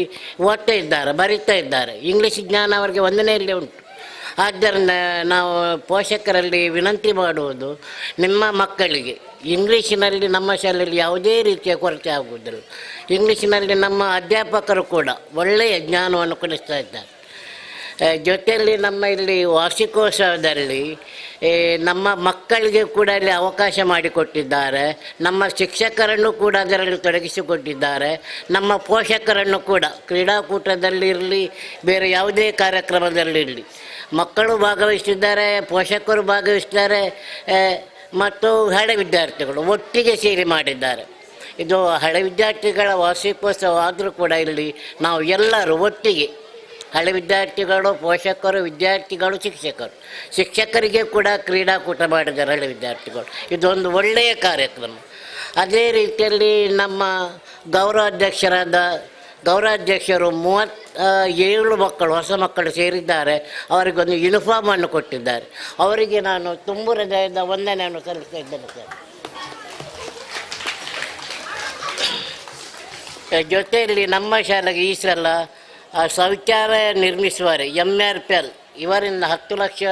Q: ಓದ್ತಾ ಇದ್ದಾರೆ, ಬರೀತಾ ಇದ್ದಾರೆ. ಇಂಗ್ಲೀಷ್ ಜ್ಞಾನ ಅವರಿಗೆ ಒಂದನೆಯಲ್ಲೇ ಉಂಟು. ಆದ್ದರಿಂದ ನಾವು ಪೋಷಕರಲ್ಲಿ ವಿನಂತಿ ಮಾಡುವುದು, ನಿಮ್ಮ ಮಕ್ಕಳಿಗೆ ಇಂಗ್ಲೀಷಿನಲ್ಲಿ ನಮ್ಮ ಶಾಲೆಯಲ್ಲಿ ಯಾವುದೇ ರೀತಿಯ ಕೊರತೆ ಆಗುವುದಿಲ್ಲ. ಇಂಗ್ಲೀಷಿನಲ್ಲಿ ನಮ್ಮ ಅಧ್ಯಾಪಕರು ಕೂಡ ಒಳ್ಳೆಯ ಜ್ಞಾನವನ್ನು ಕೊಡಿಸ್ತಾ ಇದ್ದಾರೆ. ಜೊತೆಯಲ್ಲಿ ನಮ್ಮ ಇಲ್ಲಿ ವಾರ್ಷಿಕೋತ್ಸವದಲ್ಲಿ ನಮ್ಮ ಮಕ್ಕಳಿಗೆ ಕೂಡ ಇಲ್ಲಿ ಅವಕಾಶ ಮಾಡಿಕೊಟ್ಟಿದ್ದಾರೆ. ನಮ್ಮ ಶಿಕ್ಷಕರನ್ನು ಕೂಡ ಅದರಲ್ಲಿ ತೊಡಗಿಸಿಕೊಟ್ಟಿದ್ದಾರೆ. ನಮ್ಮ ಪೋಷಕರನ್ನು ಕೂಡ ಕ್ರೀಡಾಕೂಟದಲ್ಲಿರಲಿ, ಬೇರೆ ಯಾವುದೇ ಕಾರ್ಯಕ್ರಮದಲ್ಲಿರಲಿ ಮಕ್ಕಳು ಭಾಗವಹಿಸಿದ್ದಾರೆ, ಪೋಷಕರು ಭಾಗವಹಿಸಿದ್ದಾರೆ ಮತ್ತು ಹಳೆ ವಿದ್ಯಾರ್ಥಿಗಳು ಒಟ್ಟಿಗೆ ಸೇರಿ ಮಾಡಿದ್ದಾರೆ. ಇದು ಹಳೆ ವಿದ್ಯಾರ್ಥಿಗಳ ವಾರ್ಷಿಕೋತ್ಸವ ಆದರೂ ಕೂಡ ಇಲ್ಲಿ ನಾವು ಎಲ್ಲರೂ ಒಟ್ಟಿಗೆ ಹಳೆ ವಿದ್ಯಾರ್ಥಿಗಳು, ಪೋಷಕರು, ವಿದ್ಯಾರ್ಥಿಗಳು, ಶಿಕ್ಷಕರು, ಶಿಕ್ಷಕರಿಗೆ ಕೂಡ ಕ್ರೀಡಾಕೂಟ ಮಾಡಿದ್ದಾರೆ ಹಳೆ ವಿದ್ಯಾರ್ಥಿಗಳು. ಇದೊಂದು ಒಳ್ಳೆಯ ಕಾರ್ಯಕ್ರಮ. ಅದೇ ರೀತಿಯಲ್ಲಿ ನಮ್ಮ ಗೌರವಾಧ್ಯಕ್ಷರು 37 ಮಕ್ಕಳು, ಹೊಸ ಮಕ್ಕಳು ಸೇರಿದ್ದಾರೆ. ಅವರಿಗೊಂದು ಯೂನಿಫಾರ್ಮನ್ನು ಕೊಟ್ಟಿದ್ದಾರೆ. ಅವರಿಗೆ ನಾನು ತುಂಬು ಹೃದಯದ ವಂದನೆಯನ್ನು ಸಲ್ಲಿಸ್ತಾ ಇದ್ದೇನೆ ಸರ್. ಜೊತೆಯಲ್ಲಿ ನಮ್ಮ ಶಾಲೆಗೆ ಈ ಸಲ ಶೌಚಾಲಯ ನಿರ್ಮಿಸುವರೆ MRPL ಇವರಿಂದ 10 ಲಕ್ಷ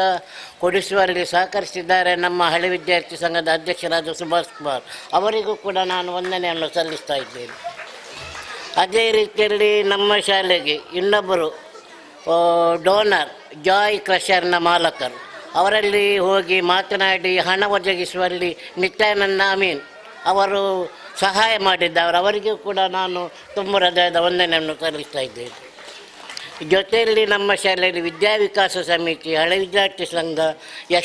Q: ಕೊಡಿಸುವಲ್ಲಿ ಸಹಕರಿಸಿದ್ದಾರೆ ನಮ್ಮ ಹಳೆ ವಿದ್ಯಾರ್ಥಿ ಸಂಘದ ಅಧ್ಯಕ್ಷರಾದ ಸುಭಾಷ್ ಕುಮಾರ್ ಅವರಿಗೂ ಕೂಡ ನಾನು ವಂದನೆಯನ್ನು ಸಲ್ಲಿಸ್ತಾ ಇದ್ದೇನೆ. ಅದೇ ರೀತಿಯಲ್ಲಿ ನಮ್ಮ ಶಾಲೆಗೆ ಇನ್ನೊಬ್ಬರು ಡೋನರ್ ಜಾಯ್ ಕ್ರಷರ್ನ ಮಾಲಕರು, ಅವರಲ್ಲಿ ಹೋಗಿ ಮಾತನಾಡಿ ಹಣ ಒದಗಿಸುವಲ್ಲಿ ನಿತ್ಯಾನಂದ ಅಮೀನ್ ಅವರು ಸಹಾಯ ಮಾಡಿದ್ದಾರೆ. ಅವರಿಗೂ ಕೂಡ ನಾನು ತುಂಬ ಹೃದಯದ ವಂದನೆಯನ್ನು ಸಲ್ಲಿಸ್ತಾ ಇದ್ದೇನೆ. ಜೊತೆಯಲ್ಲಿ ನಮ್ಮ ಶಾಲೆಯಲ್ಲಿ ವಿದ್ಯಾವಿಕಾಸ ಸಮಿತಿ, ಹಳೆ ವಿದ್ಯಾರ್ಥಿ ಸಂಘ,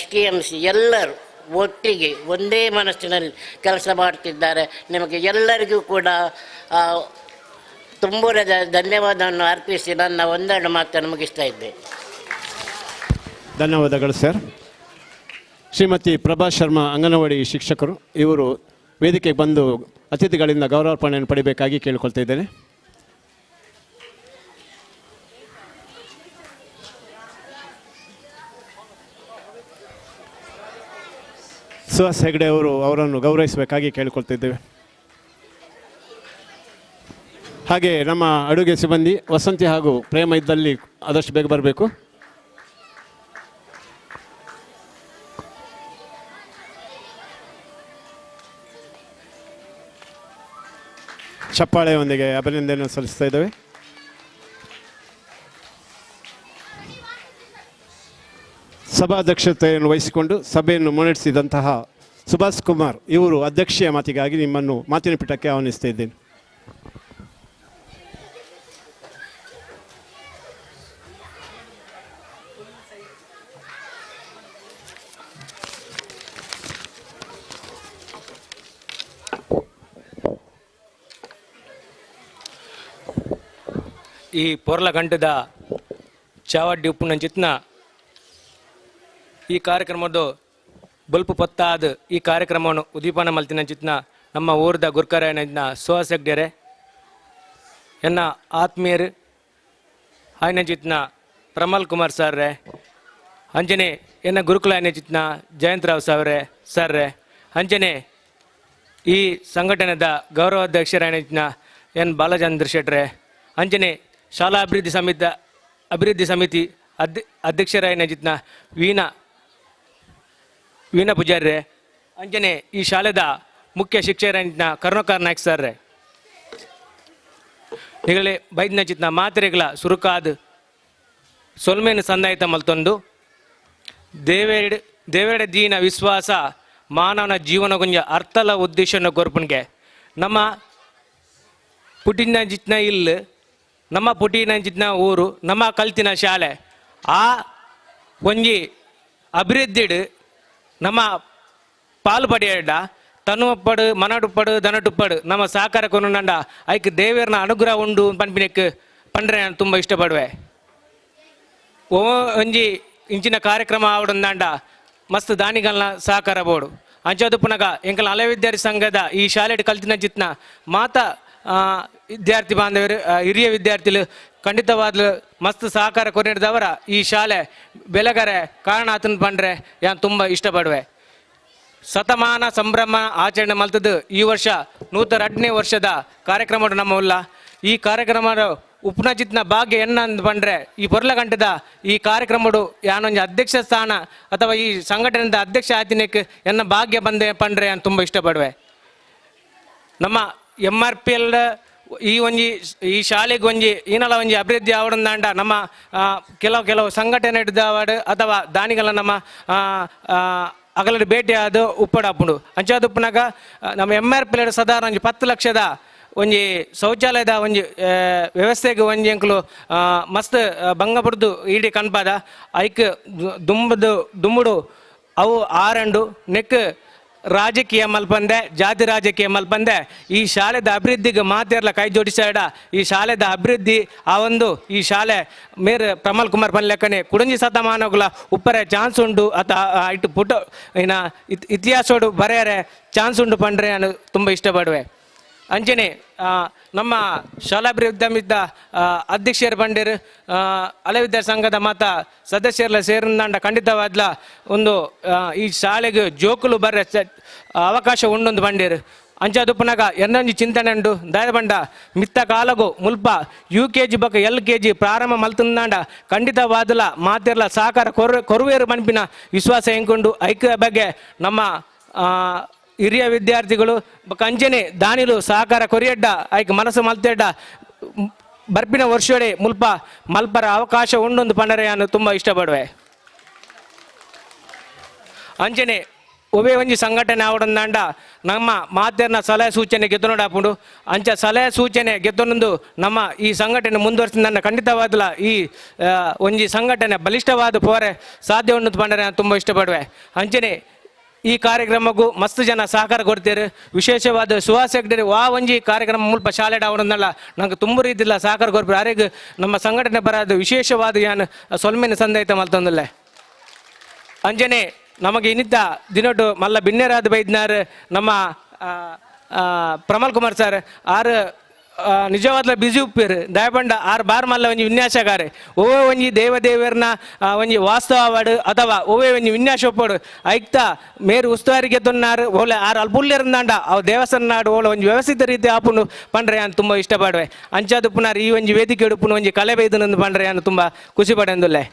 Q: STMC ಎಲ್ಲರೂ ಒಟ್ಟಿಗೆ ಒಂದೇ ಮನಸ್ಸಿನಲ್ಲಿ ಕೆಲಸ ಮಾಡ್ತಿದ್ದಾರೆ. ನಿಮಗೆ ಎಲ್ಲರಿಗೂ ಕೂಡ ತುಂಬ ಧನ್ಯವಾದವನ್ನು ಅರ್ಪಿಸಿ ನನ್ನ ಒಂದೆರಡು ಮಾತನ್ನು ಮುಗಿಸ್ತಾ ಇದ್ದೆ.
F: ಧನ್ಯವಾದಗಳು ಸರ್. ಶ್ರೀಮತಿ ಪ್ರಭಾ ಶರ್ಮಾ ಅಂಗನವಾಡಿ ಶಿಕ್ಷಕರು, ಇವರು ವೇದಿಕೆಗೆ ಬಂದು ಅತಿಥಿಗಳಿಂದ ಗೌರವಾರ್ಪಣೆಯನ್ನು ಪಡಿಬೇಕಾಗಿ ಕೇಳಿಕೊಳ್ತಾ ಇದ್ದೇನೆ. ಸುಹಾಸ್ ಹೆಗ್ಡೆ ಅವರು ಅವರನ್ನು ಗೌರವಿಸಬೇಕಾಗಿ ಕೇಳಿಕೊಳ್ತಿದ್ದೇವೆ. ಹಾಗೆ ನಮ್ಮ ಅಡುಗೆ ಸಿಬ್ಬಂದಿ ವಸಂತಿ ಹಾಗೂ ಪ್ರೇಮ ಇದ್ದಲ್ಲಿ ಆದಷ್ಟು ಬೇಗ ಬರಬೇಕು. ಚಪ್ಪಾಳೆಯೊಂದಿಗೆ ಅಭಿನಂದನೆ ಸಲ್ಲಿಸ್ತಾ ಇದ್ದೇವೆ. ಸಭಾಧ್ಯಕ್ಷತೆಯನ್ನು ವಹಿಸಿಕೊಂಡು ಸಭೆಯನ್ನು ಮುನ್ನಡೆಸಿದಂತಹ ಸುಭಾಷ್ ಕುಮಾರ್ ಇವರು ಅಧ್ಯಕ್ಷೀಯ ಮಾತಿಗಾಗಿ ನಿಮ್ಮನ್ನು ಮಾತಿನ ಪೀಠಕ್ಕೆ ಆಹ್ವಾನಿಸ್ತಾ ಇದ್ದೇನೆ.
M: ಈ ಪೊರ್ಲಗಂಟದ ಚಾವಡ್ಡಿ ಉಪ್ಪುನಂಚಿತ್ನ ಈ ಕಾರ್ಯಕ್ರಮದ ಬಲ್ಪು ಪತ್ತಾದ ಈ ಕಾರ್ಯಕ್ರಮವನ್ನು ಉದ್ದೀಪನ ಮಲ್ತಿನಂಚಿತ್ನ ನಮ್ಮ ಊರದ ಗುರ್ಕರನ ಸುಹಾಸ್ ಹೆಗ್ಡೆರೆ, ಎನ್ನ ಆತ್ಮೀಯರು ಆಯ್ನಂಚಿತ್ನ ಪ್ರಮಲ್ ಕುಮಾರ್ ಸರ್ರೆ, ಅಂಜನೆ ಎನ್ನ ಗುರುಕುಲ ಆಯ್ನಂಚಿತ್ನ ಜಯಂತರಾವ್ ಸಾವ್ರೆ ಸರ್ರೆ, ಅಂಜನೆ ಈ ಸಂಘಟನೆದ ಗೌರವಾಧ್ಯಕ್ಷರಾಯನಂಚಿತ್ನ ಎನ್ ಬಾಲಚಂದ್ರ ಶೆಟ್ರೆ, ಅಂಜನೆ ಶಾಲಾ ಅಭಿವೃದ್ಧಿ ಸಮಿತಿ ಅಧ್ಯಕ್ಷರಾಯನಂಚಿತ್ನ ವೀಣಾ ಪೂಜಾರ್ರೆ, ಅಂಜನೆ ಈ ಶಾಲೆದ ಮುಖ್ಯ ಶಿಕ್ಷಕರಾಯನ ಕರುಣಾಕರ್ ನಾಯ್ಕ್ ಸರ್ರೆ, ನಿಗಳೆ ಬೈದ್ನಚಿತ್ನ ಮಾತ್ರೆಗಳ ಸುರುಕಾದ ಸೊಲ್ಮೇನ ಸಂದಾಯಿತ ಮಲ್ತೊಂದು ದೇವೇಡ ದೀನ ವಿಶ್ವಾಸ ಮಾನವನ ಜೀವನ ಗುಂಜ ಅರ್ಥಲ ಉದ್ದೇಶನ ಕೊರ್ಪುನ್ಗೆ ನಮ್ಮ ಪುಟಿನ ಜಿತ್ನ ಇಲ್ಲು, ನಮ್ಮ ಪುಟಿನ ಜಿತ್ನ ಊರು, ನಮ್ಮ ಕಲ್ತಿನ ಶಾಲೆ ಆ ಒಂಜಿ ಅಭಿವೃದ್ಧಿಡು ನಮ್ಮ ಪಾಲು ಪಡೆಯಡ ತನುವಪ್ಪಡು ಮನಡುಪ್ಪಡು ದನಟುಪ್ಪಡು ನಮ್ಮ ಸಹಕಾರ ಕೊನುಂಡ ಐಕ್ ದೇವೇರ್ನ ಅನುಗ್ರಹ ಉಂಡು ಪನ್ಪಿನಕ್ಕೆ ಪಂಡ್ರೆ ನಾನು ತುಂಬ ಇಷ್ಟಪಡುವೆ. ಓ ಒಂಜಿ ಇಂಚಿನ ಕಾರ್ಯಕ್ರಮ ಆವಡಂದಾಂಡ ಮಸ್ತ್ ದಾನಿಗಳನ್ನ ಸಹಕಾರ ಬೋಡು ಅಂಚೋದು ಪುನಗ ಎಂಕಲ್ ಹಳೆ ವಿದ್ಯಾರ್ಥಿ ಸಂಘದ ಈ ಶಾಲೆಡ್ ಕಲ್ತಿನ ಜಿತ್ನ ಮಾತಾ ವಿದ್ಯಾರ್ಥಿ ಬಾಂಧವರು ಹಿರಿಯ ವಿದ್ಯಾರ್ಥಿಗಳು ಖಂಡಿತವಾಗ್ಲೂ ಮಸ್ತ್ ಸಹಕಾರ ಕೊರಿದವರ ಈ ಶಾಲೆ ಬೆಳಗರೆ ಕಾರಣ ಆತನ ಪಂಡ್ರೆ ಯಾನ್ ತುಂಬ ಇಷ್ಟಪಡುವೆ. ಶತಮಾನ ಸಂಭ್ರಮ ಆಚರಣೆ ಮಲ್ತದ್ದು ಈ ವರ್ಷ 102ನೇ ವರ್ಷದ ಕಾರ್ಯಕ್ರಮ ನಮ್ಮ ಉಲ್ಲ. ಈ ಕಾರ್ಯಕ್ರಮದ ಉಪನಜಿತ್ನ ಭಾಗ್ಯ ಎನ್ನ ಅಂದ್ ಪಂಡ್ರೆ ಈ ಪೊರ್ಲಗಂಟದ ಈ ಕಾರ್ಯಕ್ರಮಡು ಯಾನೊಂಜಿ ಅಧ್ಯಕ್ಷ ಸ್ಥಾನ ಅಥವಾ ಈ ಸಂಘಟನೆದ ಅಧ್ಯಕ್ಷ ಆತಿನಕ್ಕೆ ಎನ್ನ ಭಾಗ್ಯ ಬಂದೆ ಪಂಡ್ರೆ ನಾನು ತುಂಬ ಇಷ್ಟಪಡುವೆ. ನಮ್ಮ ಎಮ್ ಆರ್ ಪಿ ಎಲ್ ಈ ಒಂಜಿ ಈ ಶಾಲೆಗೆ ಒಂಜಿ ಈನಲ ಒಂಜಿ ಅಭಿವೃದ್ಧಿ ಆವಡಂದಾಂಡ ನಮ್ಮ ಕೆಲವು ಕೆಲವು ಸಂಘಟನೆ ಹಿಡಿದವಾಡು ಅಥವಾ ದಾನಿಗಳ ನಮ್ಮ ಅಗಲಡು ಭೇಟಿ ಆದ ಉಪ್ಪಡಾಪುಂಡು. ಅಂಚಾದ ಉಪ್ಪುನಾಗ ನಮ್ಮ ಎಮ್ ಆರ್ ಪಿ ಎಲ್ ಸಾಧಾರಣ ಒಂಜಿ 10 ಲಕ್ಷದ ಒಂಜಿ ಶೌಚಾಲಯದ ಒಂಜಿ ವ್ಯವಸ್ಥೆಗೆ ಒಂಜಿ ಅಂಕಲು ಮಸ್ತ್ ಭಂಗ ಪಡ್ದು ಇಡೀ ಕಣ್ಪಾದ ಐಕ್ ದುಂಬದು ದುಂಬುಡು ಅವು ಆರಂಡು ನೆಕ್ ರಾಜಕೀಯ ಮಲ್ಪಂದೆ ಜಾತಿ ರಾಜಕೀಯ ಮಲ್ಪಂದೆ ಈ ಶಾಲೆದ ಅಭಿವೃದ್ಧಿಗೆ ಮಾತೆರ್ಲ ಕೈ ಜೋಡಿಸಾಡ ಈ ಶಾಲೆದ ಅಭಿವೃದ್ಧಿ ಆ ಒಂದು ಈ ಶಾಲೆ ಮೇರ್ ಪ್ರಮಲ್ ಕುಮಾರ್ ಪನ್ಲೆಕ್ಕನೆ ಕುಡಂಜಿ ಶತಮಾನಗುಲ ಉಪ್ಪರೆ ಚಾನ್ಸ್ ಉಂಡು ಅತ ಇಟ್ಟು ಪುಟ ಏನ ಇತಿಹಾಸೋಡು ಬರೆಯರೆ ಚಾನ್ಸ್ ಉಂಡು ಪಂಡ್ರೆ ನಾನು ತುಂಬ ಇಷ್ಟಪಡುವೆ. ಅಂಚನೆ ನಮ್ಮ ಶಾಲಾಭಿವೃದ್ಧಿ ಅಧ್ಯಕ್ಷರು ಪಂಡೇರು ಹಳೆ ವಿದ್ಯಾರ್ಥಿ ಸಂಘದ ಮಾತ ಸದಸ್ಯರೆಲ್ಲ ಸೇರಿದಂಡ ಖಂಡಿತವಾದ್ಲ ಒಂದು ಈ ಶಾಲೆಗೆ ಜೋಕುಲು ಬರ್ರೆ ಅವಕಾಶ ಉಂಡೊಂದು ಬಂಡೇರು. ಅಂಚಾದುಪ್ಪನಾಗ ಎನ್ನೊಂಜಿ ಚಿಂತನೆ ಉಂಡು ದಾಯ ಬಂಡ ಮಿತ್ತ ಕಾಲಗು ಮುಲ್ಪ ಯು ಕೆ ಜಿ ಬೊಕ ಎಲ್ ಕೆ ಜಿ ಪ್ರಾರಂಭ ಮಲ್ತಂದಾಂಡ ಖಂಡಿತವಾದಲ ಮಾತೆರ್ಲ ಸಹಕಾರ ಕೊರುವೇರು ಮನ್ಪಿನ ವಿಶ್ವಾಸ ಎಂಕೊಂಡು ಐಕ್ಯ ಬಗ್ಗೆ ನಮ್ಮ ಹಿರಿಯ ವಿದ್ಯಾರ್ಥಿಗಳು ಕಂಚನೆ ದಾನಿಲು ಸಹಕಾರ ಕೊರಿಯಡ್ಡ ಐಕ್ ಮನಸ್ಸು ಮಲ್ತೆಡ್ಡ ಬರ್ಪಿನ ವರ್ಷೋಡೆ ಮುಲ್ಪ ಮಲ್ಪರ ಅವಕಾಶ ಉಂಡೊಂದು ಪಂಡರೆ ನಾನು ತುಂಬ ಇಷ್ಟಪಡುವೆ. ಅಂಚನೆ ಒವೇ ಒಂಜಿ ಸಂಘಟನೆ ಆವಡಂದಾಂಡ ನಮ್ಮ ಮಾತೆರ್ನ ಸಲಹೆ ಸೂಚನೆ ಗೆದ್ದೊಂಡು ಅಂಚ ಸಲಹೆ ಸೂಚನೆ ಗೆದ್ದೊಂದು ನಮ್ಮ ಈ ಸಂಘಟನೆ ಮುಂದುವರಿಸಿದ ಖಂಡಿತವಾದಲ ಈ ಒಂಜಿ ಸಂಘಟನೆ ಬಲಿಷ್ಠವಾದ ಪೋರೆ ಸಾಧ್ಯ ಉಂಡು ಪಂಡರೆ ನಾನು ತುಂಬ ಇಷ್ಟಪಡುವೆ. ಅಂಚನೆ ಈ ಕಾರ್ಯಕ್ರಮಕ್ಕೂ ಮಸ್ತ್ ಜನ ಸಹಕಾರ ಕೊಡ್ತೀರಿ. ವಿಶೇಷವಾದ ಸುಹಾಸ್ ಹೆಗ್ಡೆ ವಾ ಒಂಜಿ ಕಾರ್ಯಕ್ರಮ ಮುಲ್ಪ ಶಾಲೆ ಅವರನ್ನೆಲ್ಲ ನಂಗೆ ತುಂಬ ರೀತಿಲ್ಲ ಸಹಕಾರ ಕೊಡ್ತಾರೆ. ಆರೇಗ ನಮ್ಮ ಸಂಘಟನೆ ಬರೋದು ವಿಶೇಷವಾದ ಯಾನು ಸೊಲ್ಮೆನ ಸಂದೈತ ಮಲ್ತೊಂದಿಲ್ಲ. ಅಂಜನೆ ನಮಗೆ ಇನ್ನಿದ್ದ ದಿನೊಟ್ಟು ಮಲ್ಲ ಬಿನ್ನೆರಾದ ಬೈದ್ನಾರ್ ನಮ್ಮ ಪ್ರಮಲ್ ಕುಮಾರ್ ಸರ್ ಆರು ನಿಜವಾದ ಬಿಜಿ ಉಪ್ಪಿರು ದಯಪಂಡ ಆರು ಬಾರ್ ಮಲ್ಲ ಒಂಜಿ ವಿನ್ಯಾಸಗಾರೆ ಒವ್ವೆ ಒಂಜಿ ದೇವದೇವರ್ನ ಒಂಜಿ ವಾಸ್ತವವಾಡು ಅಥವಾ ಒವ್ವೆ ಒಂಜಿ ವಿನ್ಯಾಸ ಒಪ್ಪಡು ಐಕ್ತ ಮೇರು ಉಸ್ತುವಾರಿಗೆ ತೊನ್ನಾರು ಓಲೆ ಆರು ಅಲ್ಪುಲ್ಯರಂದಾಂಡ ಅವು ದೇವಸ್ಥಾನ ನಾಡು ಓಲೆ ಒಂಜಿ ವ್ಯವಸ್ಥಿತ ರೀತಿ ಆಪುನು ಪಂಡ್ರೆ ನಾನು ತುಂಬ ಇಷ್ಟಪಡುವೆ. ಅಂಚಾದುಪ್ಪುನಾರು ಈ ಒಂಜಿ ವೇದಿಕೆ ಉಡುಪುನು ಒಂಜಿ ಕಲೆ ಬೈದನಂದು ಪಂಡ್ರೆ ನಾನು ತುಂಬ ಖುಷಿ ಪಡೆಂದುಲ್ಲೆ.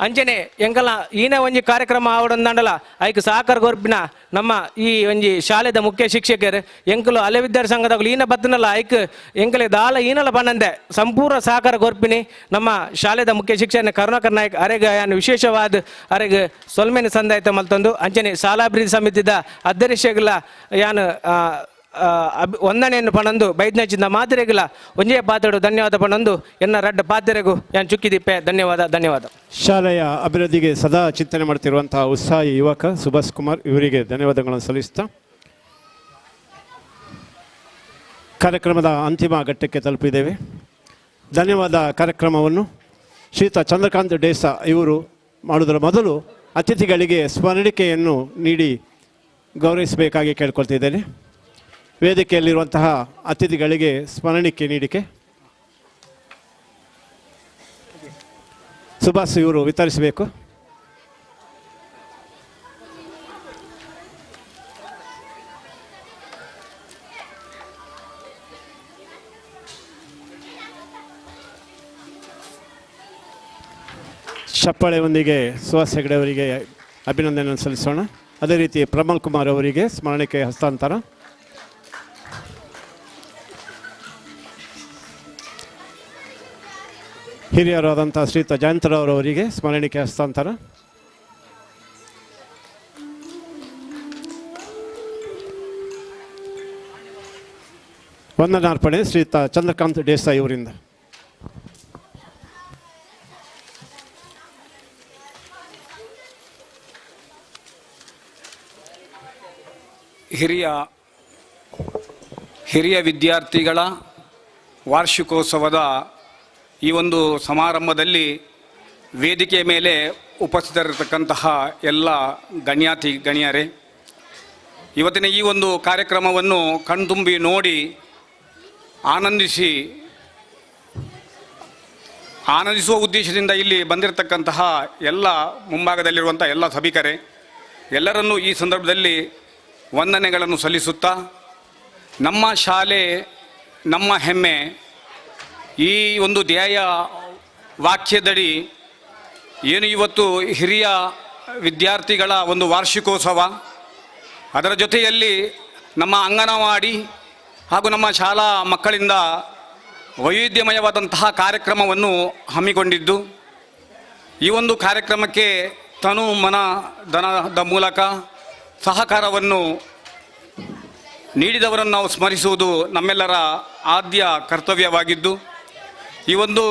M: ಅಂಚನೆ ಎಂಕಲ ಈನ ಒಂಜಿ ಕಾರ್ಯಕ್ರಮ ಆವಡಂದಾಂಡಲ ಐಕ್ ಸಹಕಾರ ಕೊರ್ಪಿನ ನಮ್ಮ ಈ ಒಂಜಿ ಶಾಲೆದ ಮುಖ್ಯ ಶಿಕ್ಷಕರು ಎಂಕಲು ಹಳೆ ವಿದ್ಯಾರ್ಥಿ ಸಂಘದಗಳು ಈನ ಬತ್ತನಲ್ಲ ಐಕ್ ಎಂಕಲೆ ದಾಲ ಈನಲ ಬಣ್ಣಂದೆ ಸಂಪೂರ್ಣ ಸಹಕಾರ ಕೊರ್ಪಿನಿ ನಮ್ಮ ಶಾಲೆದ ಮುಖ್ಯ ಶಿಕ್ಷಕ ಕರುಣಾಕರ್ ನಾಯಕ್ ಅರೆಗ ಯಾನ್ ವಿಶೇಷವಾದ ಅರೆಗ ಸೊಲ್ಮೆನ ಸಂದಾಯ್ತ ಮಲ್ತೊಂದು ಅಂಚನೆ ಶಾಲಾಭಿವೃದ್ಧಿ ಸಮಿತಿದ ಅಧ್ಯಕ್ಷಗಳ ಯಾನ್ ವಂದನೆಯನ್ನು ಪಣಂದು ಬೈದ್ನಚಿಂದ ಮಾತಿರೆಗಿಲ್ಲ ಒಂಜೇ ಪಾತ್ರೆಡು ಧನ್ಯವಾದ ಪಣಂದು ಎನ್ನ ರಡ್ಡ ಪಾತ್ರೆಗೂ ಯಾನ್ ಚುಕ್ಕಿದಿಪ್ಪೆ ಧನ್ಯವಾದ ಧನ್ಯವಾದ.
F: ಶಾಲೆಯ ಅಭಿವೃದ್ಧಿಗೆ ಸದಾ ಚಿಂತನೆ ಮಾಡ್ತಿರುವಂತಹ ಉತ್ಸಾಹಿ ಯುವಕ ಸುಭಾಷ್ ಕುಮಾರ್ ಇವರಿಗೆ ಧನ್ಯವಾದಗಳನ್ನು ಸಲ್ಲಿಸ್ತಾ ಕಾರ್ಯಕ್ರಮದ ಅಂತಿಮ ಘಟ್ಟಕ್ಕೆ ತಲುಪಿದ್ದೇವೆ. ಧನ್ಯವಾದ ಕಾರ್ಯಕ್ರಮವನ್ನು ಶ್ರೀಯುತ ಚಂದ್ರಕಾಂತ್ ಡೇಸಾ ಇವರು ಮಾಡುವುದರ ಮೊದಲು ಅತಿಥಿಗಳಿಗೆ ಸ್ಮರಣಿಕೆಯನ್ನು ನೀಡಿ ಗೌರವಿಸಬೇಕಾಗಿ ಕೇಳ್ಕೊಳ್ತಿದ್ದೇನೆ. ವೇದಿಕೆಯಲ್ಲಿರುವಂತಹ ಅತಿಥಿಗಳಿಗೆ ಸ್ಮರಣಿಕೆ ನೀಡಿಕೆ ಸುಭಾಷ್ ಇವರು ವಿತರಿಸಬೇಕು. ಚಪ್ಪಾಳೆಯೊಂದಿಗೆ ಸುಹಾಸ್ ಹೆಗಡೆ ಅವರಿಗೆ ಅಭಿನಂದನೆ ಸಲ್ಲಿಸೋಣ. ಅದೇ ರೀತಿ ಪ್ರಮಲ್ ಕುಮಾರ್ ಅವರಿಗೆ ಸ್ಮರಣಿಕೆ ಹಸ್ತಾಂತರ. ಹಿರಿಯರಾದಂಥ ಶ್ರೀಯುತ ಜಯಂತರಾವ್ರವರಿಗೆ ಸ್ಮರಣಿಕೆ ಹಸ್ತಾಂತರ. ವಂದನಾರ್ಪಣೆ ಶ್ರೀಯುತ ಚಂದ್ರಕಾಂತ್ ದೇಸಾಯಿ ಅವರಿಂದ.
C: ಹಿರಿಯ ವಿದ್ಯಾರ್ಥಿಗಳ ವಾರ್ಷಿಕೋತ್ಸವದ ಈ ಒಂದು ಸಮಾರಂಭದಲ್ಲಿ ವೇದಿಕೆಯ ಮೇಲೆ ಉಪಸ್ಥಿತರಿರತಕ್ಕಂತಹ ಎಲ್ಲ ಗಣ್ಯಾತಿ ಗಣ್ಯರೇ, ಇವತ್ತಿನ ಈ ಒಂದು ಕಾರ್ಯಕ್ರಮವನ್ನು ಕಣ್ತುಂಬಿ ನೋಡಿ ಆನಂದಿಸುವ ಉದ್ದೇಶದಿಂದ ಇಲ್ಲಿ ಬಂದಿರತಕ್ಕಂತಹ ಎಲ್ಲ ಮುಂಭಾಗದಲ್ಲಿರುವಂಥ ಎಲ್ಲ ಸಭಿಕರೇ, ಎಲ್ಲರನ್ನೂ ಈ ಸಂದರ್ಭದಲ್ಲಿ ವಂದನೆಗಳನ್ನು ಸಲ್ಲಿಸುತ್ತಾ, ನಮ್ಮ ಶಾಲೆ ನಮ್ಮ ಹೆಮ್ಮೆ ಈ ಒಂದು ಧ್ಯೇಯ ವಾಕ್ಯದಡಿ ಏನು ಇವತ್ತು ಹಿರಿಯ ವಿದ್ಯಾರ್ಥಿಗಳ ಒಂದು ವಾರ್ಷಿಕೋತ್ಸವ, ಅದರ ಜೊತೆಯಲ್ಲಿ ನಮ್ಮ ಅಂಗನವಾಡಿ ಹಾಗೂ ನಮ್ಮ ಶಾಲಾ ಮಕ್ಕಳಿಂದ ವೈವಿಧ್ಯಮಯವಾದಂತಹ ಕಾರ್ಯಕ್ರಮವನ್ನು ಹಮ್ಮಿಕೊಂಡಿದ್ದು, ಈ ಒಂದು ಕಾರ್ಯಕ್ರಮಕ್ಕೆ ತನು ಮನ ಧನದ ಮೂಲಕ ಸಹಕಾರವನ್ನು ನೀಡಿದವರನ್ನು ನಾವು ಸ್ಮರಿಸುವುದು ನಮ್ಮೆಲ್ಲರ ಆದ್ಯ ಕರ್ತವ್ಯವಾಗಿದ್ದು, ಈ ಒಂದು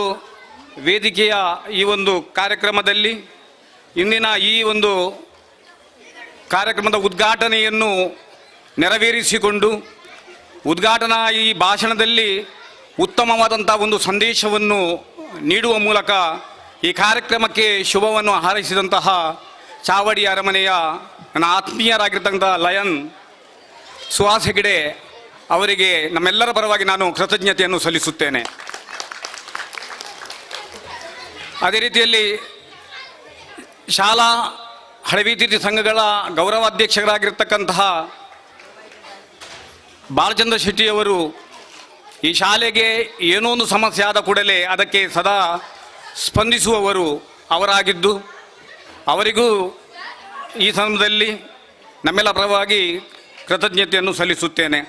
C: ವೇದಿಕೆಯ ಈ ಒಂದು ಕಾರ್ಯಕ್ರಮದಲ್ಲಿ ಇಂದಿನ ಈ ಒಂದು ಕಾರ್ಯಕ್ರಮದ ಉದ್ಘಾಟನೆಯನ್ನು ನೆರವೇರಿಸಿಕೊಂಡು ಉದ್ಘಾಟನಾ ಈ ಭಾಷಣದಲ್ಲಿ ಉತ್ತಮವಾದಂಥ ಒಂದು ಸಂದೇಶವನ್ನು ನೀಡುವ ಮೂಲಕ ಈ ಕಾರ್ಯಕ್ರಮಕ್ಕೆ ಶುಭವನ್ನು ಹಾರೈಸಿದಂತಹ ಚಾವಡಿ ಅರಮನೆಯ ನನ್ನ ಆತ್ಮೀಯರಾಗಿರ್ತಕ್ಕಂಥ ಲಯನ್ ಸುಹಾಸ್ ಹೆಗಡೆ ಅವರಿಗೆ ನಮ್ಮೆಲ್ಲರ ಪರವಾಗಿ ನಾನು ಕೃತಜ್ಞತೆಯನ್ನು ಸಲ್ಲಿಸುತ್ತೇನೆ. ಅದೇ ರೀತಿಯಲ್ಲಿ ಶಾಲಾ ಹಳವಿತಿಥಿ ಸಂಘಗಳ ಗೌರವಾಧ್ಯಕ್ಷರಾಗಿರ್ತಕ್ಕಂತಹ ಬಾಲಚಂದ್ರ ಶೆಟ್ಟಿಯವರು ಈ ಶಾಲೆಗೆ ಏನೋ ಒಂದು ಸಮಸ್ಯೆ ಆದ ಕೂಡಲೇ ಅದಕ್ಕೆ ಸದಾ ಸ್ಪಂದಿಸುವವರು ಅವರಾಗಿದ್ದು, ಅವರಿಗೂ ಈ ಸಂದರ್ಭದಲ್ಲಿ ನಮ್ಮೆಲ್ಲ ಪರವಾಗಿ ಕೃತಜ್ಞತೆಯನ್ನು ಸಲ್ಲಿಸುತ್ತೇನೆ.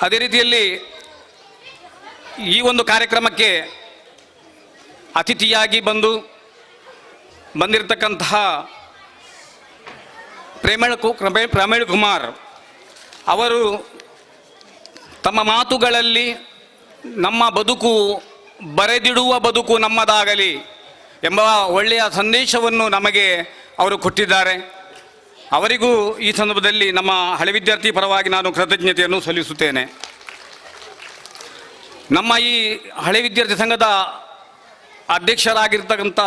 C: ಅದೇ ರೀತಿಯಲ್ಲಿ ಈ ಒಂದು ಕಾರ್ಯಕ್ರಮಕ್ಕೆ ಅತಿಥಿಯಾಗಿ ಬಂದಿರತಕ್ಕಂತಹ ಪ್ರಮೇಳ್ ಕುಮಾರ್ ಅವರು ತಮ್ಮ ಮಾತುಗಳಲ್ಲಿ ನಮ್ಮ ಬದುಕು ಬರೆದಿಡುವ ಬದುಕು ನಮ್ಮದಾಗಲಿ ಎಂಬ ಒಳ್ಳೆಯ ಸಂದೇಶವನ್ನು ನಮಗೆ ಅವರು ಕೊಟ್ಟಿದ್ದಾರೆ. ಅವರಿಗೂ ಈ ಸಂದರ್ಭದಲ್ಲಿ ನಮ್ಮ ಹಳೆ ವಿದ್ಯಾರ್ಥಿ ಪರವಾಗಿ ನಾನು ಕೃತಜ್ಞತೆಯನ್ನು ಸಲ್ಲಿಸುತ್ತೇನೆ. ನಮ್ಮ ಈ ಹಳೆ ವಿದ್ಯಾರ್ಥಿ ಸಂಘದ ಅಧ್ಯಕ್ಷರಾಗಿರ್ತಕ್ಕಂಥ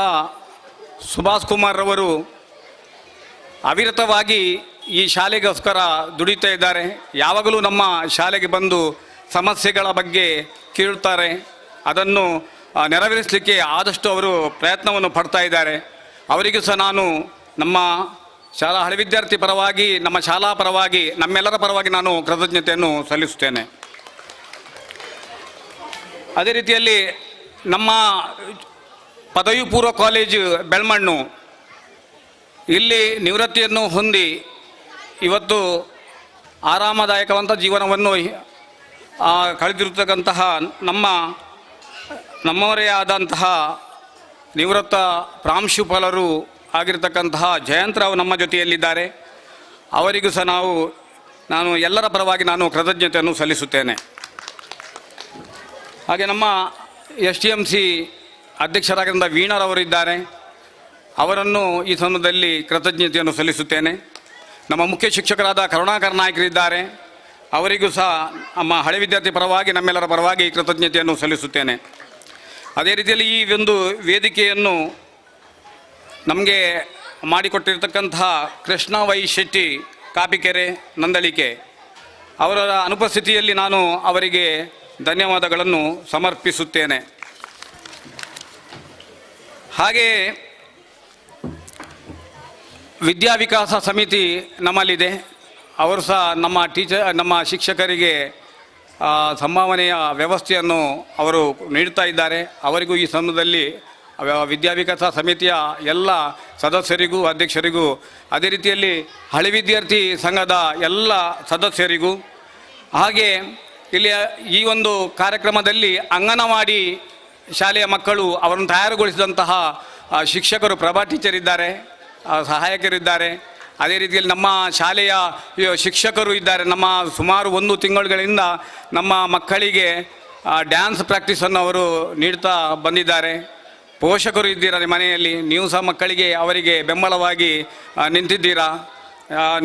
C: ಸುಭಾಷ್ ಕುಮಾರ್ ರವರು ಅವಿರತವಾಗಿ ಈ ಶಾಲೆಗೋಸ್ಕರ ದುಡಿತಾ ಇದ್ದಾರೆ. ಯಾವಾಗಲೂ ನಮ್ಮ ಶಾಲೆಗೆ ಬಂದು ಸಮಸ್ಯೆಗಳ ಬಗ್ಗೆ ಕೇಳುತ್ತಾರೆ, ಅದನ್ನು ನೆರವೇರಿಸಲಿಕ್ಕೆ ಆದಷ್ಟು ಅವರು ಪ್ರಯತ್ನವನ್ನು ಪಡ್ತಾ ಇದ್ದಾರೆ. ಅವರಿಗೂ ಸಹ ನಾನು ನಮ್ಮ ಶಾಲಾ ಹಳೆ ವಿದ್ಯಾರ್ಥಿ ಪರವಾಗಿ, ನಮ್ಮ ಶಾಲಾ ಪರವಾಗಿ, ನಮ್ಮೆಲ್ಲರ ಪರವಾಗಿ ನಾನು ಕೃತಜ್ಞತೆಯನ್ನು ಸಲ್ಲಿಸುತ್ತೇನೆ. ಅದೇ ರೀತಿಯಲ್ಲಿ ನಮ್ಮ ಪದವಿ ಪೂರ್ವ ಕಾಲೇಜು ಬೆಳ್ಮಣ್ಣು ಇಲ್ಲಿ ನಿವೃತ್ತಿಯನ್ನು ಹೊಂದಿ ಇವತ್ತು ಆರಾಮದಾಯಕವಂಥ ಜೀವನವನ್ನು ಕಳೆದಿರತಕ್ಕಂತಹ ನಮ್ಮವರೇ ಆದಂತಹ ನಿವೃತ್ತ ಪ್ರಾಂಶುಪಾಲರು ಆಗಿರತಕ್ಕಂತಹ ಜಯಂತರಾವ್ ನಮ್ಮ ಜೊತೆಯಲ್ಲಿದ್ದಾರೆ. ಅವರಿಗೂ ಸಹ ನಾನು ಎಲ್ಲರ ಪರವಾಗಿ ನಾನು ಕೃತಜ್ಞತೆಯನ್ನು ಸಲ್ಲಿಸುತ್ತೇನೆ. ಹಾಗೆ ನಮ್ಮ STMC ಅಧ್ಯಕ್ಷರಾಗಿದ್ದ ವೀಣಾರವರಿದ್ದಾರೆ, ಅವರನ್ನು ಈ ಸಂದರ್ಭದಲ್ಲಿ ಕೃತಜ್ಞತೆಯನ್ನು ಸಲ್ಲಿಸುತ್ತೇನೆ. ನಮ್ಮ ಮುಖ್ಯ ಶಿಕ್ಷಕರಾದ ಕರುಣಾಕರ್ ನಾಯ್ಕರಿದ್ದಾರೆ, ಅವರಿಗೂ ಸಹ ನಮ್ಮ ಹಳೆ ವಿದ್ಯಾರ್ಥಿ ಪರವಾಗಿ ನಮ್ಮೆಲ್ಲರ ಪರವಾಗಿ ಕೃತಜ್ಞತೆಯನ್ನು ಸಲ್ಲಿಸುತ್ತೇನೆ. ಅದೇ ರೀತಿಯಲ್ಲಿ ಈ ಒಂದು ವೇದಿಕೆಯನ್ನು ನಮಗೆ ಮಾಡಿಕೊಟ್ಟಿರ್ತಕ್ಕಂತಹ ಕೃಷ್ಣ ವೈ ಶೆಟ್ಟಿ ಕಾಪಿಕೆರೆ ನಂದಳಿಕೆ ಅವರ ಅನುಪಸ್ಥಿತಿಯಲ್ಲಿ ನಾನು ಅವರಿಗೆ ಧನ್ಯವಾದಗಳನ್ನು ಸಮರ್ಪಿಸುತ್ತೇನೆ. ಹಾಗೆಯೇ ವಿದ್ಯಾ ವಿಕಾಸ ಸಮಿತಿ ನಮ್ಮಲ್ಲಿದೆ, ಅವರು ಸಹ ನಮ್ಮ ಶಿಕ್ಷಕರಿಗೆ ಸಂಭಾವನೆಯ ವ್ಯವಸ್ಥೆಯನ್ನು ಅವರು ನೀಡ್ತಾ ಇದ್ದಾರೆ. ಅವರಿಗೂ ಈ ಸಂದರ್ಭದಲ್ಲಿ ವಿದ್ಯಾ ವಿಕಾಸ ಸಮಿತಿಯ ಎಲ್ಲ ಸದಸ್ಯರಿಗೂ ಅಧ್ಯಕ್ಷರಿಗೂ, ಅದೇ ರೀತಿಯಲ್ಲಿ ಹಳೆ ವಿದ್ಯಾರ್ಥಿ ಸಂಘದ ಎಲ್ಲ ಸದಸ್ಯರಿಗೂ, ಹಾಗೆ ಇಲ್ಲಿ ಈ ಒಂದು ಕಾರ್ಯಕ್ರಮದಲ್ಲಿ ಅಂಗನವಾಡಿ ಶಾಲೆಯ ಮಕ್ಕಳು ಅವರನ್ನು ತಯಾರುಗೊಳಿಸಿದಂತಹ ಶಿಕ್ಷಕರು ಪ್ರಭಾ ಟೀಚರ್ ಇದ್ದಾರೆ, ಸಹಾಯಕರಿದ್ದಾರೆ. ಅದೇ ರೀತಿಯಲ್ಲಿ ನಮ್ಮ ಶಾಲೆಯ ಶಿಕ್ಷಕರು ಇದ್ದಾರೆ. ನಮ್ಮ ಸುಮಾರು 1 ತಿಂಗಳುಗಳಿಂದ ನಮ್ಮ ಮಕ್ಕಳಿಗೆ ಡ್ಯಾನ್ಸ್ ಪ್ರಾಕ್ಟೀಸನ್ನು ಅವರು ನೀಡ್ತಾ ಬಂದಿದ್ದಾರೆ. ಪೋಷಕರು ಇದ್ದೀರಾ ನಿಮ್ಮ ಮನೆಯಲ್ಲಿ, ನೀವು ಸಹ ಮಕ್ಕಳಿಗೆ ಅವರಿಗೆ ಬೆಂಬಲವಾಗಿ ನಿಂತಿದ್ದೀರಾ.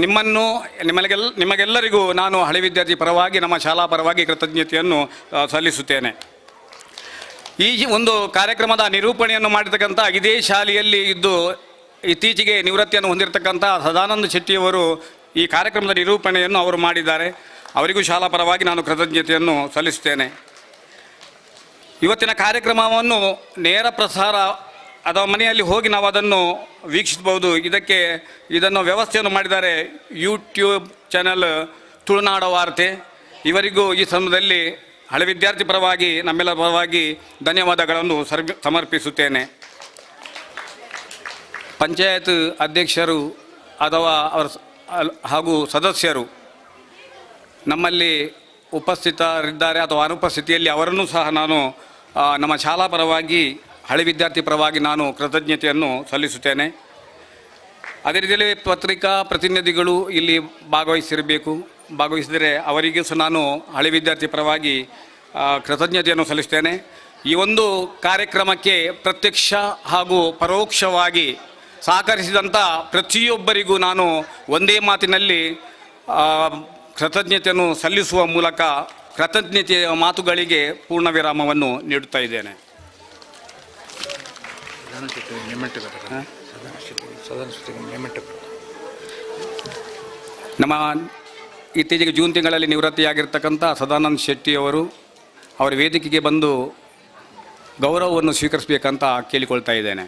C: ನಿಮ್ಮನ್ನು ನಿಮಗೆಲ್ಲರಿಗೂ ನಾನು ಹಳೆ ವಿದ್ಯಾರ್ಥಿ ಪರವಾಗಿ ನಮ್ಮ ಶಾಲಾ ಪರವಾಗಿ ಕೃತಜ್ಞತೆಯನ್ನು ಸಲ್ಲಿಸುತ್ತೇನೆ. ಈ ಒಂದು ಕಾರ್ಯಕ್ರಮದ ನಿರೂಪಣೆಯನ್ನು ಮಾಡಿರ್ತಕ್ಕಂಥ ಇದೇ ಶಾಲೆಯಲ್ಲಿ ಇದ್ದು ಇತ್ತೀಚೆಗೆ ನಿವೃತ್ತಿಯನ್ನು ಹೊಂದಿರತಕ್ಕಂಥ ಸದಾನಂದ ಶೆಟ್ಟಿಯವರು ಈ ಕಾರ್ಯಕ್ರಮದ ನಿರೂಪಣೆಯನ್ನು ಅವರು ಮಾಡಿದ್ದಾರೆ. ಅವರಿಗೂ ಶಾಲಾ ಪರವಾಗಿ ನಾನು ಕೃತಜ್ಞತೆಯನ್ನು ಸಲ್ಲಿಸುತ್ತೇನೆ. ಇವತ್ತಿನ ಕಾರ್ಯಕ್ರಮವನ್ನು ನೇರ ಪ್ರಸಾರ ಅಥವಾ ಮನೆಯಲ್ಲಿ ಹೋಗಿ ನಾವು ಅದನ್ನು ವೀಕ್ಷಿಸಬಹುದು. ಇದಕ್ಕೆ ಇದನ್ನು ವ್ಯವಸ್ಥೆಯನ್ನು ಮಾಡಿದ್ದಾರೆ ಯೂಟ್ಯೂಬ್ ಚಾನೆಲ್ ತುಳುನಾಡ ವಾರ್ತೆ. ಇವರಿಗೂ ಈ ಸಮಯದಲ್ಲಿ ಹಳೆ ವಿದ್ಯಾರ್ಥಿ ಪರವಾಗಿ, ನಮ್ಮೆಲ್ಲರ ಪರವಾಗಿ ಧನ್ಯವಾದಗಳನ್ನು ಸಮರ್ಪಿಸುತ್ತೇನೆ. ಪಂಚಾಯತ್ ಅಧ್ಯಕ್ಷರು ಅಥವಾ ಅವರ ಹಾಗೂ ಸದಸ್ಯರು ನಮ್ಮಲ್ಲಿ ಉಪಸ್ಥಿತರಿದ್ದಾರೆ ಅಥವಾ ಅನುಪಸ್ಥಿತಿಯಲ್ಲಿ ಅವರನ್ನು ಸಹ ನಾನು ನಮ್ಮ ಶಾಲಾ ಪರವಾಗಿ, ಹಳೆ ವಿದ್ಯಾರ್ಥಿ ಪರವಾಗಿ ನಾನು ಕೃತಜ್ಞತೆಯನ್ನು ಸಲ್ಲಿಸುತ್ತೇನೆ. ಅದೇ ರೀತಿಯಲ್ಲಿ ಪತ್ರಿಕಾ ಪ್ರತಿನಿಧಿಗಳು ಇಲ್ಲಿ ಭಾಗವಹಿಸಿರಬೇಕು. ಭಾಗವಹಿಸಿದರೆ ಅವರಿಗೂ ಸಹ ನಾನು ಹಳೆ ವಿದ್ಯಾರ್ಥಿ ಪರವಾಗಿ ಕೃತಜ್ಞತೆಯನ್ನು ಸಲ್ಲಿಸ್ತೇನೆ. ಈ ಒಂದು ಕಾರ್ಯಕ್ರಮಕ್ಕೆ ಪ್ರತ್ಯಕ್ಷ ಹಾಗೂ ಪರೋಕ್ಷವಾಗಿ ಸಹಕರಿಸಿದಂಥ ಪ್ರತಿಯೊಬ್ಬರಿಗೂ ನಾನು ಒಂದೇ ಮಾತಿನಲ್ಲಿ ಕೃತಜ್ಞತೆಯನ್ನು ಸಲ್ಲಿಸುವ ಮೂಲಕ ಕೃತಜ್ಞತೆಯ ಮಾತುಗಳಿಗೆ ಪೂರ್ಣ ವಿರಾಮವನ್ನು ನೀಡುತ್ತಾ ಇದ್ದೇನೆ. ನಮ್ಮ ಇತ್ತೀಚೆಗೆ ಜೂನ್ ತಿಂಗಳಲ್ಲಿ ನಿವೃತ್ತಿಯಾಗಿರ್ತಕ್ಕಂಥ ಸದಾನಂದ ಶೆಟ್ಟಿಯವರು ಅವರ ವೇದಿಕೆಗೆ ಬಂದು ಗೌರವವನ್ನು ಸ್ವೀಕರಿಸಬೇಕಂತ ಕೇಳಿಕೊಳ್ತಾ ಇದ್ದೇನೆ.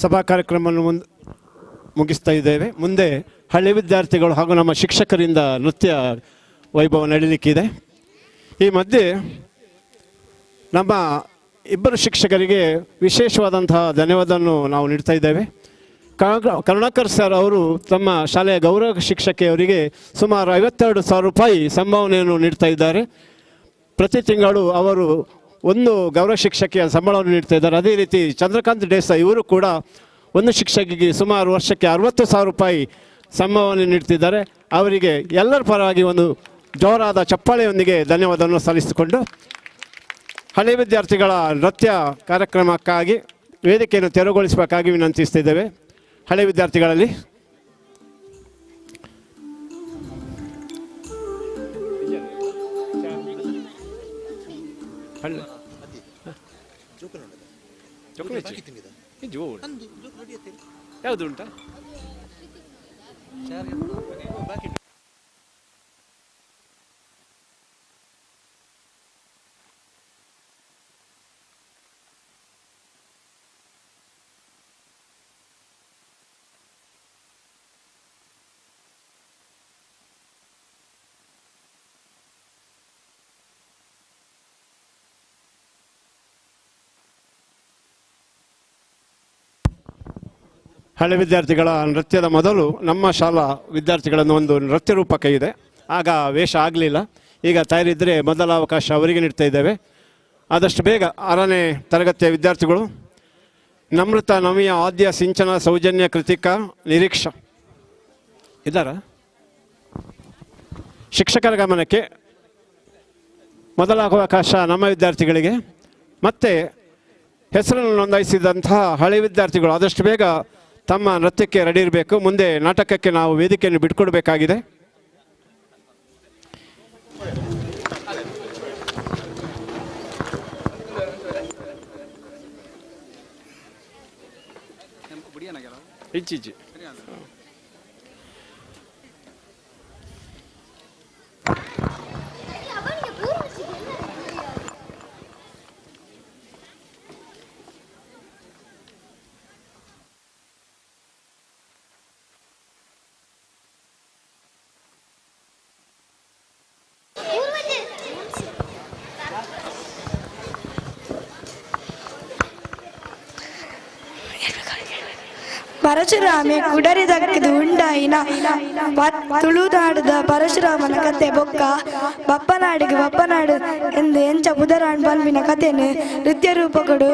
F: ಸಭಾ ಕಾರ್ಯಕ್ರಮವನ್ನು ಮುಗಿಸ್ತಾ ಇದ್ದೇವೆ. ಮುಂದೆ ಹಳ್ಳಿ ವಿದ್ಯಾರ್ಥಿಗಳು ಹಾಗೂ ನಮ್ಮ ಶಿಕ್ಷಕರಿಂದ ನೃತ್ಯ ವೈಭವ ನಡೀಲಿಕ್ಕಿದೆ. ಈ ಮಧ್ಯೆ ನಮ್ಮ ಇಬ್ಬರು ಶಿಕ್ಷಕರಿಗೆ ವಿಶೇಷವಾದಂತಹ ಧನ್ಯವಾದವನ್ನು ನಾವು ನೀಡ್ತಾ ಇದ್ದೇವೆ. ಕರುಣಾಕರ್ ಸರ್ ಅವರು ತಮ್ಮ ಶಾಲೆಯ ಗೌರವ ಶಿಕ್ಷಕಿಯವರಿಗೆ ಸುಮಾರು 52,000 ರೂಪಾಯಿ ಸಂಭಾವನೆಯನ್ನು ನೀಡ್ತಾ ಇದ್ದಾರೆ. ಪ್ರತಿ ತಿಂಗಳು ಅವರು ಒಂದು ಗೌರವ ಶಿಕ್ಷಕಿಯ ಸಂಬಳವನ್ನು ನೀಡ್ತಾ ಇದ್ದಾರೆ. ಅದೇ ರೀತಿ ಚಂದ್ರಕಾಂತ್ ದೇಸಾಯಿ ಇವರು ಕೂಡ ಒಂದು ಶಿಕ್ಷಕಿಗೆ ಸುಮಾರು ವರ್ಷಕ್ಕೆ 60,000 ರೂಪಾಯಿ ಸಂಭಾವನೆ ನೀಡ್ತಿದ್ದಾರೆ. ಅವರಿಗೆ ಎಲ್ಲರ ಪರವಾಗಿ ಒಂದು ಜೋರಾದ ಚಪ್ಪಾಳೆಯೊಂದಿಗೆ ಧನ್ಯವಾದವನ್ನು ಸಲ್ಲಿಸಿಕೊಂಡು ಹಳೆ ವಿದ್ಯಾರ್ಥಿಗಳ ನೃತ್ಯ ಕಾರ್ಯಕ್ರಮಕ್ಕಾಗಿ ವೇದಿಕೆಯನ್ನು ತೆರವುಗೊಳಿಸಬೇಕಾಗಿ ವಿನಂತಿಸ್ತಿದ್ದೇವೆ. ಹಳೆ ವಿದ್ಯಾರ್ಥಿಗಳಲ್ಲಿ ಯಾವುದು ಉಂಟಾ? ಹಳೆ ವಿದ್ಯಾರ್ಥಿಗಳ ನೃತ್ಯದ ಮೊದಲು ನಮ್ಮ ಶಾಲಾ ವಿದ್ಯಾರ್ಥಿಗಳನ್ನು ಒಂದು ನೃತ್ಯ ರೂಪಕ ಇದೆ. ಆಗ ವೇಷ ಆಗಲಿಲ್ಲ, ಈಗ ತಯಾರಿದ್ದರೆ ಮೊದಲ ಅವಕಾಶ ಅವರಿಗೆ ನೀಡ್ತಾ ಇದ್ದೇವೆ. ಆದಷ್ಟು ಬೇಗ 6ನೇ ತರಗತಿಯ ವಿದ್ಯಾರ್ಥಿಗಳು ನಮೃತ, ನವಿಯ, ಆದ್ಯ, ಸಿಂಚನ, ಸೌಜನ್ಯ, ಕೃತಿಕಾ, ನಿರೀಕ್ಷಾ ಇದ್ದಾರಾ? ಶಿಕ್ಷಕರ ಗಮನಕ್ಕೆ ಮೊದಲ ಅವಕಾಶ ನಮ್ಮ ವಿದ್ಯಾರ್ಥಿಗಳಿಗೆ. ಮತ್ತು ಹೆಸರನ್ನು ನೋಂದಾಯಿಸಿದಂತಹ ಹಳೆ ವಿದ್ಯಾರ್ಥಿಗಳು ಆದಷ್ಟು ಬೇಗ ತಮ್ಮ ನೃತ್ಯಕ್ಕೆ ರೆಡಿ ಇರಬೇಕು. ಮುಂದೆ ನಾಟಕಕ್ಕೆ ನಾವು ವೇದಿಕೆಯನ್ನು ಬಿಟ್ಟುಕೊಡಬೇಕಾಗಿದೆ.
D: ಪರಶುರಾಮೆ ಕುಡರಿದಕ್ಕದು ಉಂಡಾಯಿನ ತುಳುನಾಡದ ಪರಶುರಾಮನ ಕತೆ ಬೊಕ್ಕ ಬಪ್ಪನಾಡಿಗೆ ಬಪ್ಪನಾಡು ಎಂದು ಎಂಚ ಬುಧರಾಣ್ ಪನ್ಪಿನ ಕಥೆನು ನೃತ್ಯ ರೂಪಕೊಡು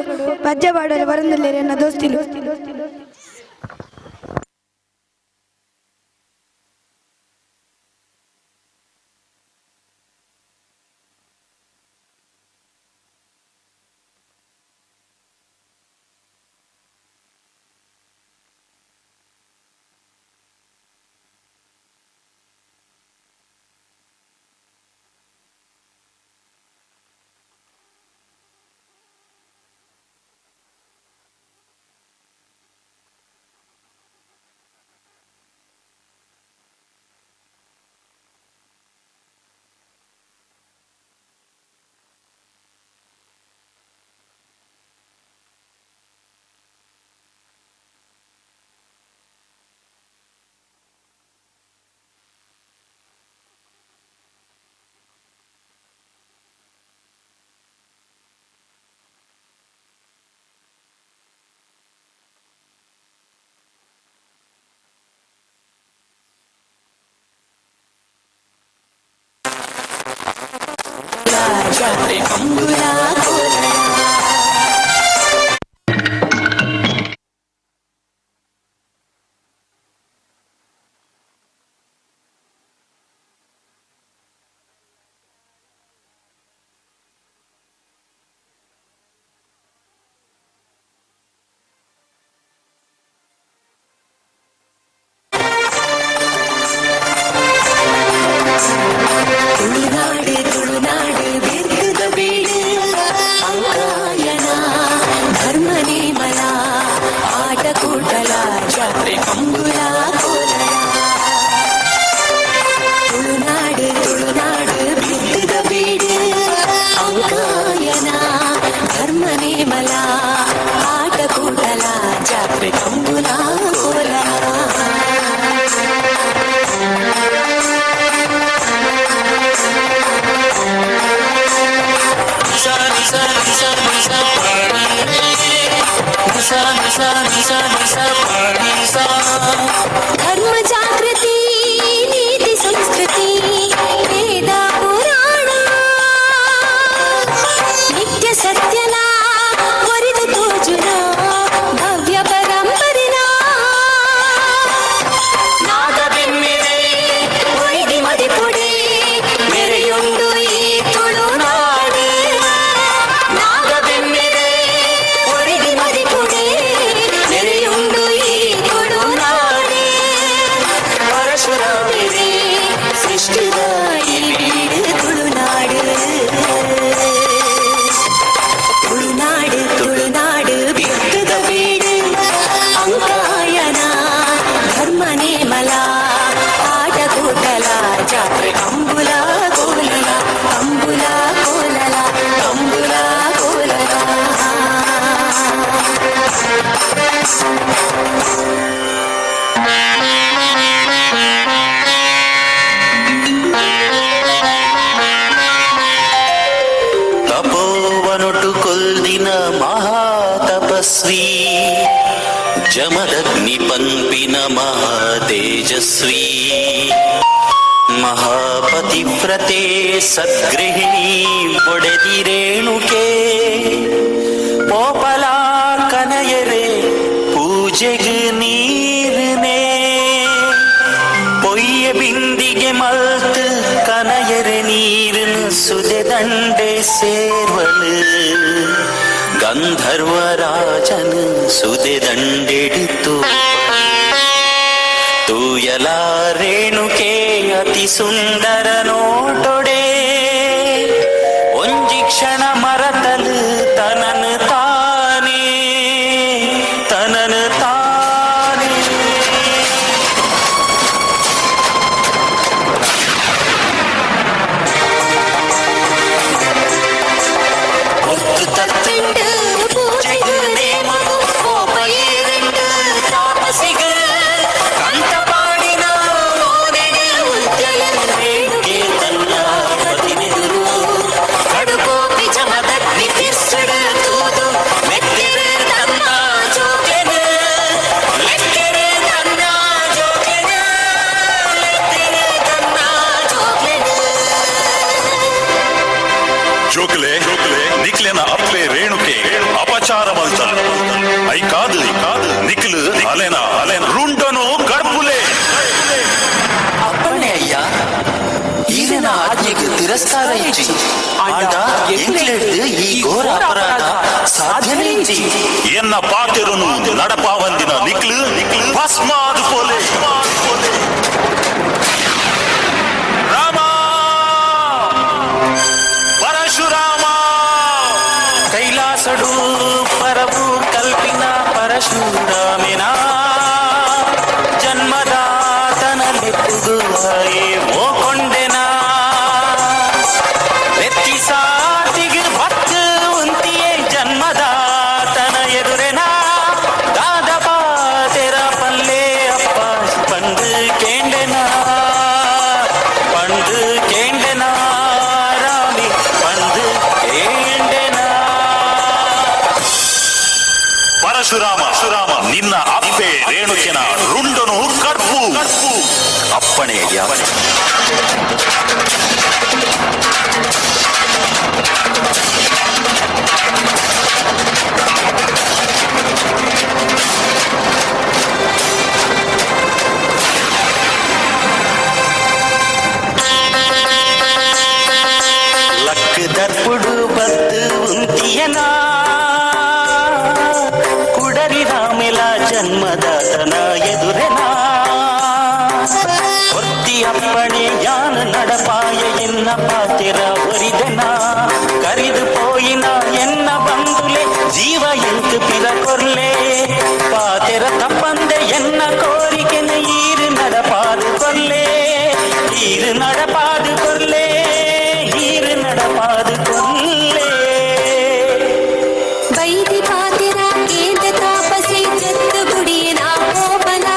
D: ಪದ್ಯ ಪಾಡಲು ಬರಂದಿಲ್ಲೇರೆ ಎನ್ನ ದೋಸ್ತಿಲು.
G: ಜಾತ್ರೆ ಕಂಬುಲ ಕೋಲ. ತುಳುನಾಡು ತುಳುನಾಡು ಬಿರ್ಕದ ಬೀಡು, ಅಂಕಾಯನ ಧರ್ಮ ನೇಮಲ ಆಟ ಕೂಟಲ ಜಾತ್ರೆ ಕಂಬುಲ ಕೋಲ. ತುಳುನಾಡು ತುಳುನಾಡು ಬಿರ್ಕದ ಬೀಡು, ಅಂಕಾಯನ ಧರ್ಮ ನೇಮಲ ಆಟ ಕೂಟಲ ಜಾತ್ರೆ ಕಂಬುಲ ಕೋಲ. ಧರ್ಮ ಜಾಗೃತಿ ನೀತಿ ಸಂಸ್ಕೃತಿ ವೇದ ಪುರಾಣ ನಿತ್ಯ ಸತ್ಯನ ಒರಿದು ತೋಜುನ ಭವ್ಯ ಪರಂಪರೆನ. ನಾಗಬೆಮ್ಮೆರೆ ಒಯ್ದಿ ಮದಿಪುಡಿ ಮೆರೆಯುಂಡು ಈ ತುಳುನಾಡು. ನಾಗಬೆಮ್ಮೆರೆ ಒರಿದಿ ಮದಿಪುಡಿ ಮೆರೆಯುಂಡು ಈ ತುಳುನಾಡು. ಪರಶುರಾಮರೇ ಸೃಷ್ಟಿದ ಈ ಬೀಡು ತುಳುನಾಡು. ತುಳುನಾಡು ತುಳುನಾಡು ಬಿತ್ತದ ಬೀಡು, ಅಂಕಾಯನ ಧರ್ಮ ನೇಮಲ ಆಟ ಕೂಟಲ ಜಾತ್ರೆ ಕಂಬುಲ ಕೋಲಲ ಕಂಬುಲ ಕೋಲಲ ಕಂಬುಲ ಕೋಲಲ.
H: ತಪೋವನೊಟು ಕೊಲ್ದಿನ ಮಹಾತಪಸ್ವಿ ಜಮದಗ್ನಿ ಪನ್ಪಿನ ಮಹಾತೇಜಸ್ವಿ ಮಹಾಪತಿವ್ರತೆ ಸದ್ಗೃಹಿಣಿ ಬೊಡೆದಿರೇಣುಕೆ ಪೋಪಲಾ ಕನಯರೆ ಪೂಜೆಗೆ ನೀರಿನೇ ಪೊಯ್ಯ ಬಿಂದಿಗೆ ಮಲ್ತ್ ಕನಯರೆ ನೀರಿನ ಸುದೆ ದಂಡೆ ಸೇರ್ವಳು ಗಂಧರ್ವರಾಜನ ಸುದೆ ದಂಡೆಡಿತು ತೂಯಲ ರೇಣುಕೆ ಅತಿ ಸುಂದರ ನೋಟೊಡೆ ಒಂಜಿ ಕ್ಷಣ ಮರತಲು ತನನು ತಾನೇ ತನನು ತಾನೇ.
G: ಮುತ್ತು ತತ್ತಂಡು ಪೂಜೆಗು ನೇಮಗು ಕೋಪ ಏರೆಂಡು ತಾಪಸಿಗು
H: ಕಂತ ಪಾಡಿನ
G: ಮೋನೆಗೆ ಉಜ್ಜಲನ ರೇಣುಕೆ ತನ್ನ ಪತಿನೆದುರು ಕಡುಕೋಪಿ ಜಮದಗ್ನಿ ತಿರ್ಸಡು ತೂದು ಮೆತ್ತಿರು ತನ್ನ ಜೋಕೆನು ಲೆಕ್ಕೆರು ತನ್ನ ಜೋಕೆನು ಲೆಕ್ಕೆರು ತನ್ನ ಜೋಕೆನು.
A: ಜೋಕ್ಲೆ ಜೋಕ್ಲೆ ನಿಕ್ಲೆನ ಅಪ್ಪೆ ರೇಣುಕೆ ಅಪಚಾರ ಮಲ್ತ I ಕಾದು ಕಾದು ನಿಕ್ಲು ಅಲೆನ ಅಲೆನ ರುಂಡನು ಕರ್ಪುಲೆ.
R: ಅಪ್ಪಣೆ ಅಯ್ಯ, ಈರನ ಆಜ್ಞೆಗೆ ತಿರಸ್ಕಾರ ಇಚ್ಚಿ ಆಂಡ ಎಂಕ್ಲೆಡ್ದು ಈ ಘೋರ ಅಪರಾಧ ಸಾಧ್ಯನೇ ಇಜ್ಜಿ.
A: ಎನ್ನ ಪಾತೆರುನು ನಡಪಾವಂದಿನ ನಿಕ್ಲು ಭಸ್ಮಾದು ಪೋಲೆ. ರಾಮ ಪರಶುರಾಮ
H: ಕೈಲಾಸಡು ಪರವು ಕಲ್ಪಿನ ಪರಶುರಾಮಿನ ಜನ್ಮದಾತನ ಲೆಪ್ಪುಗು ಓ ಕೊಂಡೆನ ನೆತ್ತಿ ಸಾತಿಗೆ ಭಕ್ತ ಉಂತಿಯೇ ಜನ್ಮದಾತನ ಎದುರೆನ ದಾದ ಪಾತೆರ ಪಲ್ಲೆ ಅಪ್ಪ ಪಂದು ಕೇಂಡೆನ ಪಂದು ಕೇಂಡೆನ ರಾಮಿ ಪಂದು ಕೇಂಡೆನ.
A: ಪರಶುರಾಮ ಸುರಾಮ ನಿನ್ನ ಅಪ್ಪೆ ರೇಣುಕೆನ ರುಂಡನು ಕರ್ಪು
R: ಅಪ್ಪಣೆ ಅಯ್ಯ.
H: ದರ್ಪುಡು ಬತ್ತು ಉಂತಿಯನ ಕುಡರಿ ರಾಮೆಲ ಜನ್ಮದಾತನ ಎದುರೆನ ಒತ್ತಿ ಅಪ್ಪಣೆ ಯಾನ ನಡಪಾಯ ಎನ್ನ ಪಾತೆರ ಒರಿದೆನ ಕರಿದು ಪೋಯಿನ ಎನ್ನ ಬಂದುಲೆ ಜೀವ ಎಂತು ಪಿರ ಕೊರ್ಲೆ ಪಾತೆರ ತಪ್ಪಂದೆ ಎನ್ನ ಕೋರಿಕೆನ ಈರು ನಡಪಾದು ಕೊರ್ಲೆ ಈರು ನಡಪಾದು ಕೊರ್ಲೆ ಈರು ನಡಪಾದು ಕೊರ್ಲೆ.
G: ವೈದಿ ಪಾತಿರ ಕೇಂದ್ರ ತಾಪಸಿ ಜತ್ತು ಗುಡಿಯನ ಕೋಪನ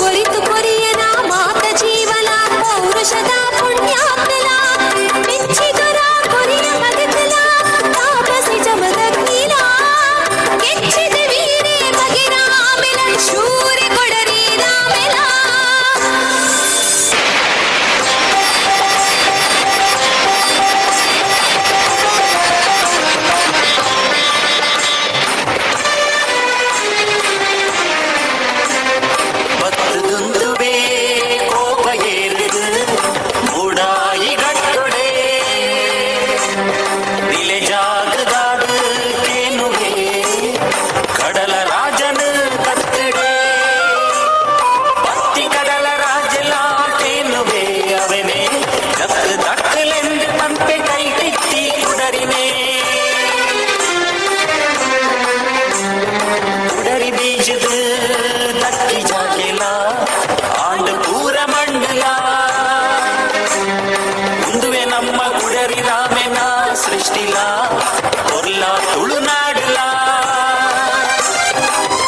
G: ಕೊರಿತು ಕೊರಿಯನ ಮಾತ ಜೀವನ ಪೌರುಷದ ಪುಣ್ಯಾತ್ಮಲ ಮೆಚ್ಚಿದರ ಕೊರಿಯ ಮಗತಲ ತಾಪಸಿ ಜಮದಗ್ನಿಲ ಕೆಚ್ಚಿದ ವೀರೆ ಮಗಿರಾಮೆಲ ಶೂರ ಕೊಡರಿ ರಾಮೆಲ.
H: ಬತ್ತುದುಂದುಬೇ ಕೋಪ ಏರಿದು ಮೂಡಾಯಿ ಗಟ್ಟೊಡೆ ನಿಲೆ ಜಾಗದಾಡು ಕೇನುವೆ ಕಡಲ ರಾಜನು ಕತ್ತಡೆ பத்தி கடல ராஜலா கேனுவே அவனே தக்கு தக்கலென்று பம்பை கை தித்தி குடறினே குடரி ಬೀಜದ ತಟ್ಟಿ ಜಾಗೆಲ ಆಂಡು ಪೂರ ಮಂಡಲ ಉಂದುವೆ ನಮ್ಮ ಕುಡರಿ ರಾಮೆನ ಸೃಷ್ಟಿಲ ಕೊರ್ಲ ತುಳುನಾಡುಲ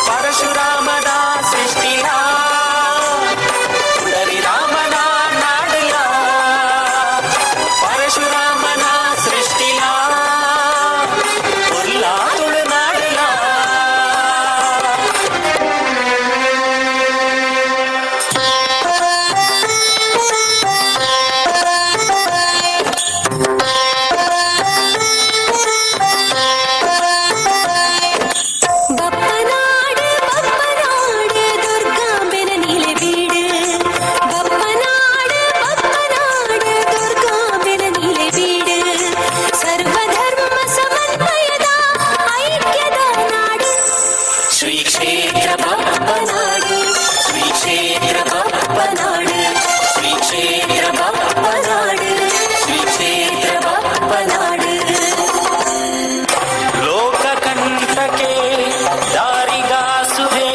H: ಪರಶುರಾಮನ ಸೃಷ್ಟಿಲ ಕುಡರಿ ರಾಮನ ನಾಡುಲ ಪರಶುರಾಮನ ಸೃಷ್ಟಿಲ ಕೊರ್ಲ ತುಳುನಾಡುಲ.
G: ಬಪ್ಪನಾಡು ಬಪ್ಪನಾಡು ದುರ್ಗಾಂಬೆನ ನೀಲೆ ಬೀಡು ಬಪ್ಪನಾಡು ಬಪ್ಪನಾಡು ದುರ್ಗಾಂಬೆನ ನೀಲೆ ಬೀಡು ಸರ್ವಧರ್ಮ ಸಮನ್ವಯದ ಐಕ್ಯದ ನಾಡು.
H: ಶ್ರೀ ಕ್ಷೇತ್ರ ಬಪ್ಪನಾಡು ಶ್ರೀ ಕ್ಷೇತ್ರ ಬಪ್ಪನಾಡು ಶ್ರೀ ಕ್ಷೇತ್ರ ಬಪ್ಪನಾಡು ಶ್ರೀ ಕ್ಷೇತ್ರ ಬಪ್ಪನಾಡು. ಲೋಕಕಂಟಕೆ ದಾರಿಗಾಸುವೆ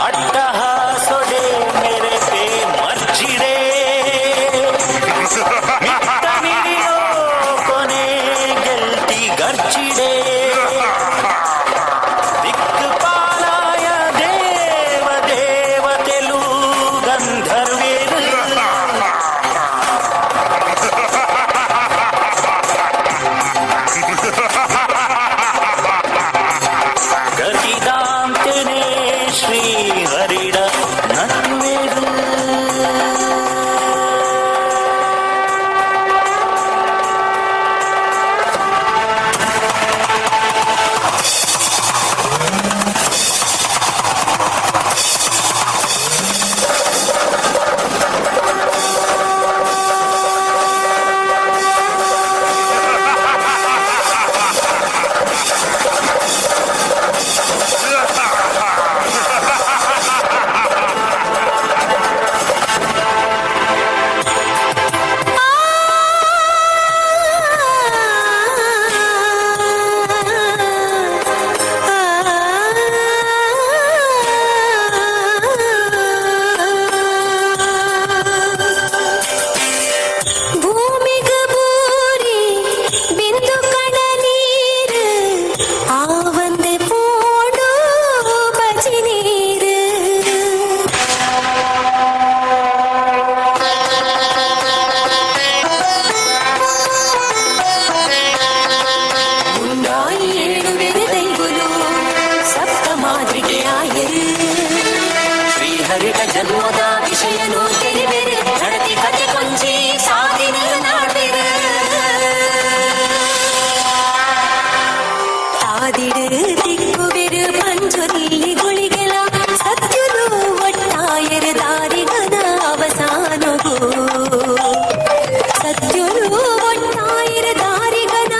H: ಅಟ್ಟಹಾಸೊಡೆ ಮೆರೆಪೆ ಮರ್ಜಿಡೆ ಮಿತ್ತ ಮಿಡಿಯೋ ಕೊನೆ ಗೆಲ್ತಿ ಗರ್ಜಿಡೆ ದಿಕ್ಪಾಲಾಯ ದೇವ ದೇವತೆಲು ಗಂಧರ್ವೇರು ಗತಿದಾಂತೆನೆ ಶ್ರೀ ಹರಿಡ ನಡುವೆರು.
G: ಭೂಮಿಗ ಬೂರಿ ಬಿಂದು ಕಣ ನೀರು ಆವಂದೆ ಪೋಡು ಬಜಿ ನೀರು. ಮುಂಡಾಯಿ ಏಳುವೆರು ದೈವುಲು ಸಪ್ತ ಮಾದರಿಗೆ ಆಯರು
H: ಶ್ರೀಹರಿಡ ಜನ್ಮದ
G: ವಿಷಯನು ತೆರಿವೆರು ನಡತಿ ಕತೆ ಕೊಂಚಿ ಸಾಧಿನ ನಾಡ್ವೆರು ತಾದಿಡು ದಿಕ್ಕುವೆರು ಪಂಜುರ್ಲಿ ಗುಳಿಗೆಲ ಸತ್ಯುಲು ಒಟ್ಟಾಯರು ದಾರಿಗನ ಅವಸಾನಗು ಸತ್ಯುಲು ಒಟ್ಟಾಯರು ದಾರಿಗನ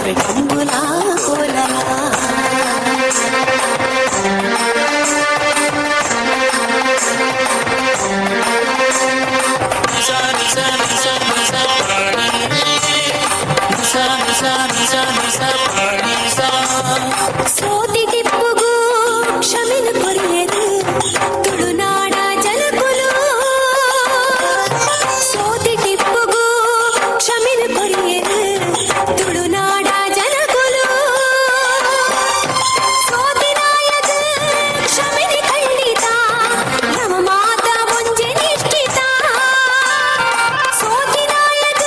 G: ಜಾತ್ರೆ ಕಂಬುಲ ಕೋಲಲ. ಸೋತಿ ಟಿಪ್ಪುಗು ಕ್ಷಮೆನು ಕೊರಿಯರು ತುಳುನಾಡ ಜನಕುಲು. ಸೋತಿ ಟಿಪ್ಪುಗು ಕ್ಷಮೆನು ಕೊರಿಯರು ತುಳುನಾಡ ಜನಕುಲು. ಸೋತಿನಾಯಗ ಕ್ಷಮೆನೆ ಖಂಡಿತ, ನಮ್ಮ ಮಾತ ಒಂಜೆ ನಿಶ್ಚಿತ. ಸೋತಿನಾಯಗ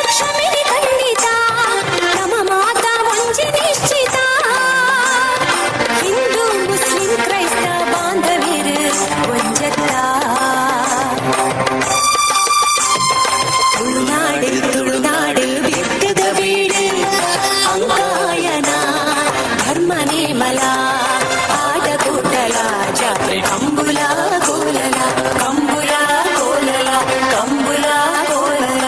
G: ಕ್ಷಮೆನೆ ಖಂಡಿತ, ನಮ್ಮ ಮಾತ ಒಂಜೆ ನಿಶ್ಚಿತ. ಹಿಂದೂ ಮುಸ್ಲಿಂ ಕ್ರೈಸ್ತ ಬಾಂಧವ್ಯರು ಒಂಜತ್ತ. ತುಳುನಾಡು ತುಳುನಾಡು ಬಿತ್ತದ ಬೀಡು, ಅಂಕಾಯನ ಧರ್ಮ ನೇಮಲ ಆಟಕೂಟಲ ಜಾತ್ರೆ ಕಂಬುಲ ಕೋಲಲ, ಕಂಬುಲ ಕೋಲಲ, ಕಂಬುಲ ಕೋಲಲ.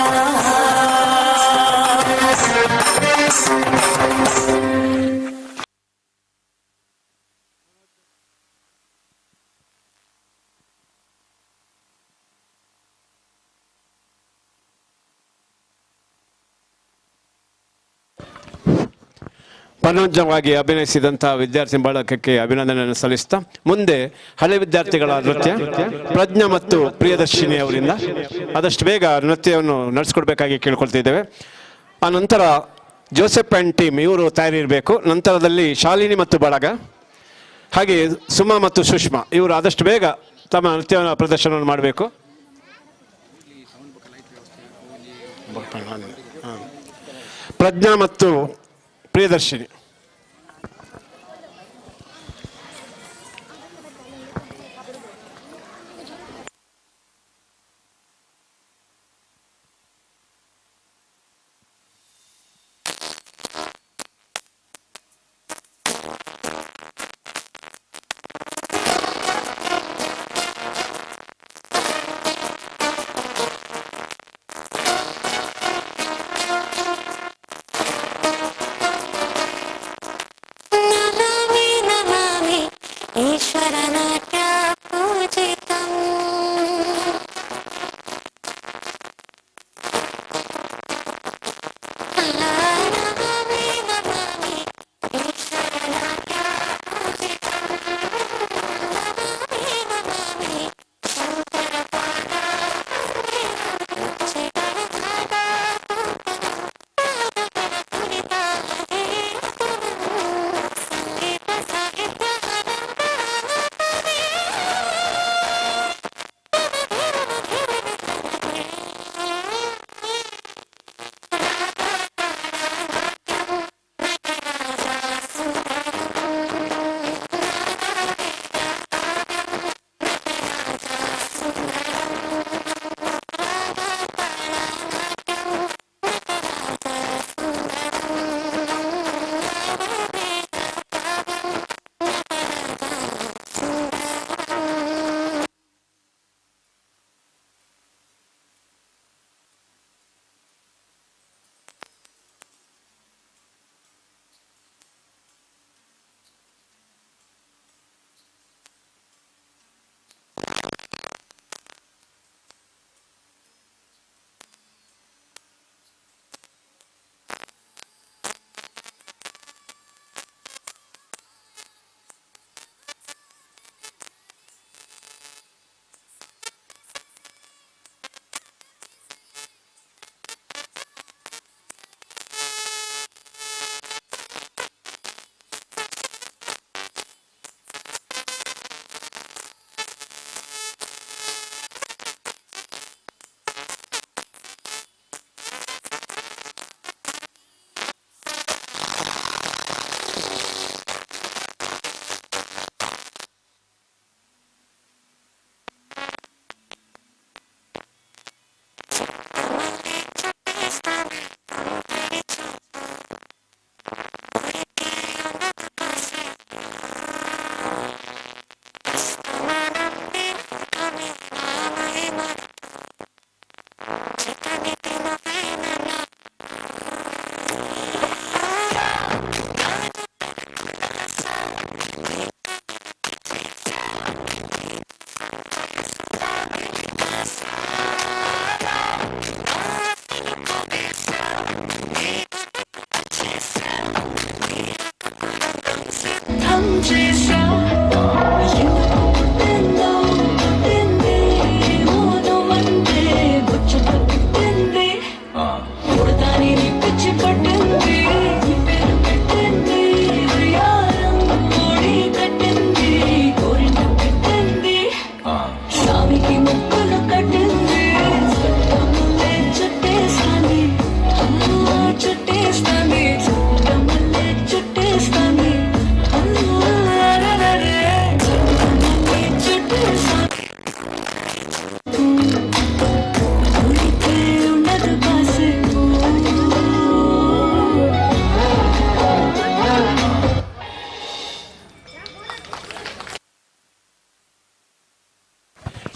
F: ಮನೋಜ್ಞವಾಗಿ ಅಭಿನಯಿಸಿದಂಥ ವಿದ್ಯಾರ್ಥಿ ಬಳಗಕ್ಕೆ ಅಭಿನಂದನೆಯನ್ನು ಸಲ್ಲಿಸ್ತಾ, ಮುಂದೆ ಹಳೆ ವಿದ್ಯಾರ್ಥಿಗಳ ನೃತ್ಯ ಪ್ರಜ್ಞಾ ಮತ್ತು ಪ್ರಿಯದರ್ಶಿನಿ ಅವರಿಂದ ಆದಷ್ಟು ಬೇಗ ನೃತ್ಯವನ್ನು ನಡೆಸಿಕೊಡ್ಬೇಕಾಗಿ ಕೇಳ್ಕೊಳ್ತಿದ್ದೇವೆ. ಆ ನಂತರ ಜೋಸೆಫ್ ಆ್ಯಂಡ್ ಟೀಮ್ ಇವರು ತಯಾರಿರಬೇಕು. ನಂತರದಲ್ಲಿ ಶಾಲಿನಿ ಮತ್ತು ಬಳಗ, ಹಾಗೆ ಸುಮಾ ಮತ್ತು ಸುಷ್ಮಾ ಇವರು ಆದಷ್ಟು ಬೇಗ ತಮ್ಮ ನೃತ್ಯವನ್ನು ಪ್ರದರ್ಶನವನ್ನು ಮಾಡಬೇಕು. ಪ್ರಜ್ಞಾ ಮತ್ತು ಪ್ರಿಯದರ್ಶಿನಿ.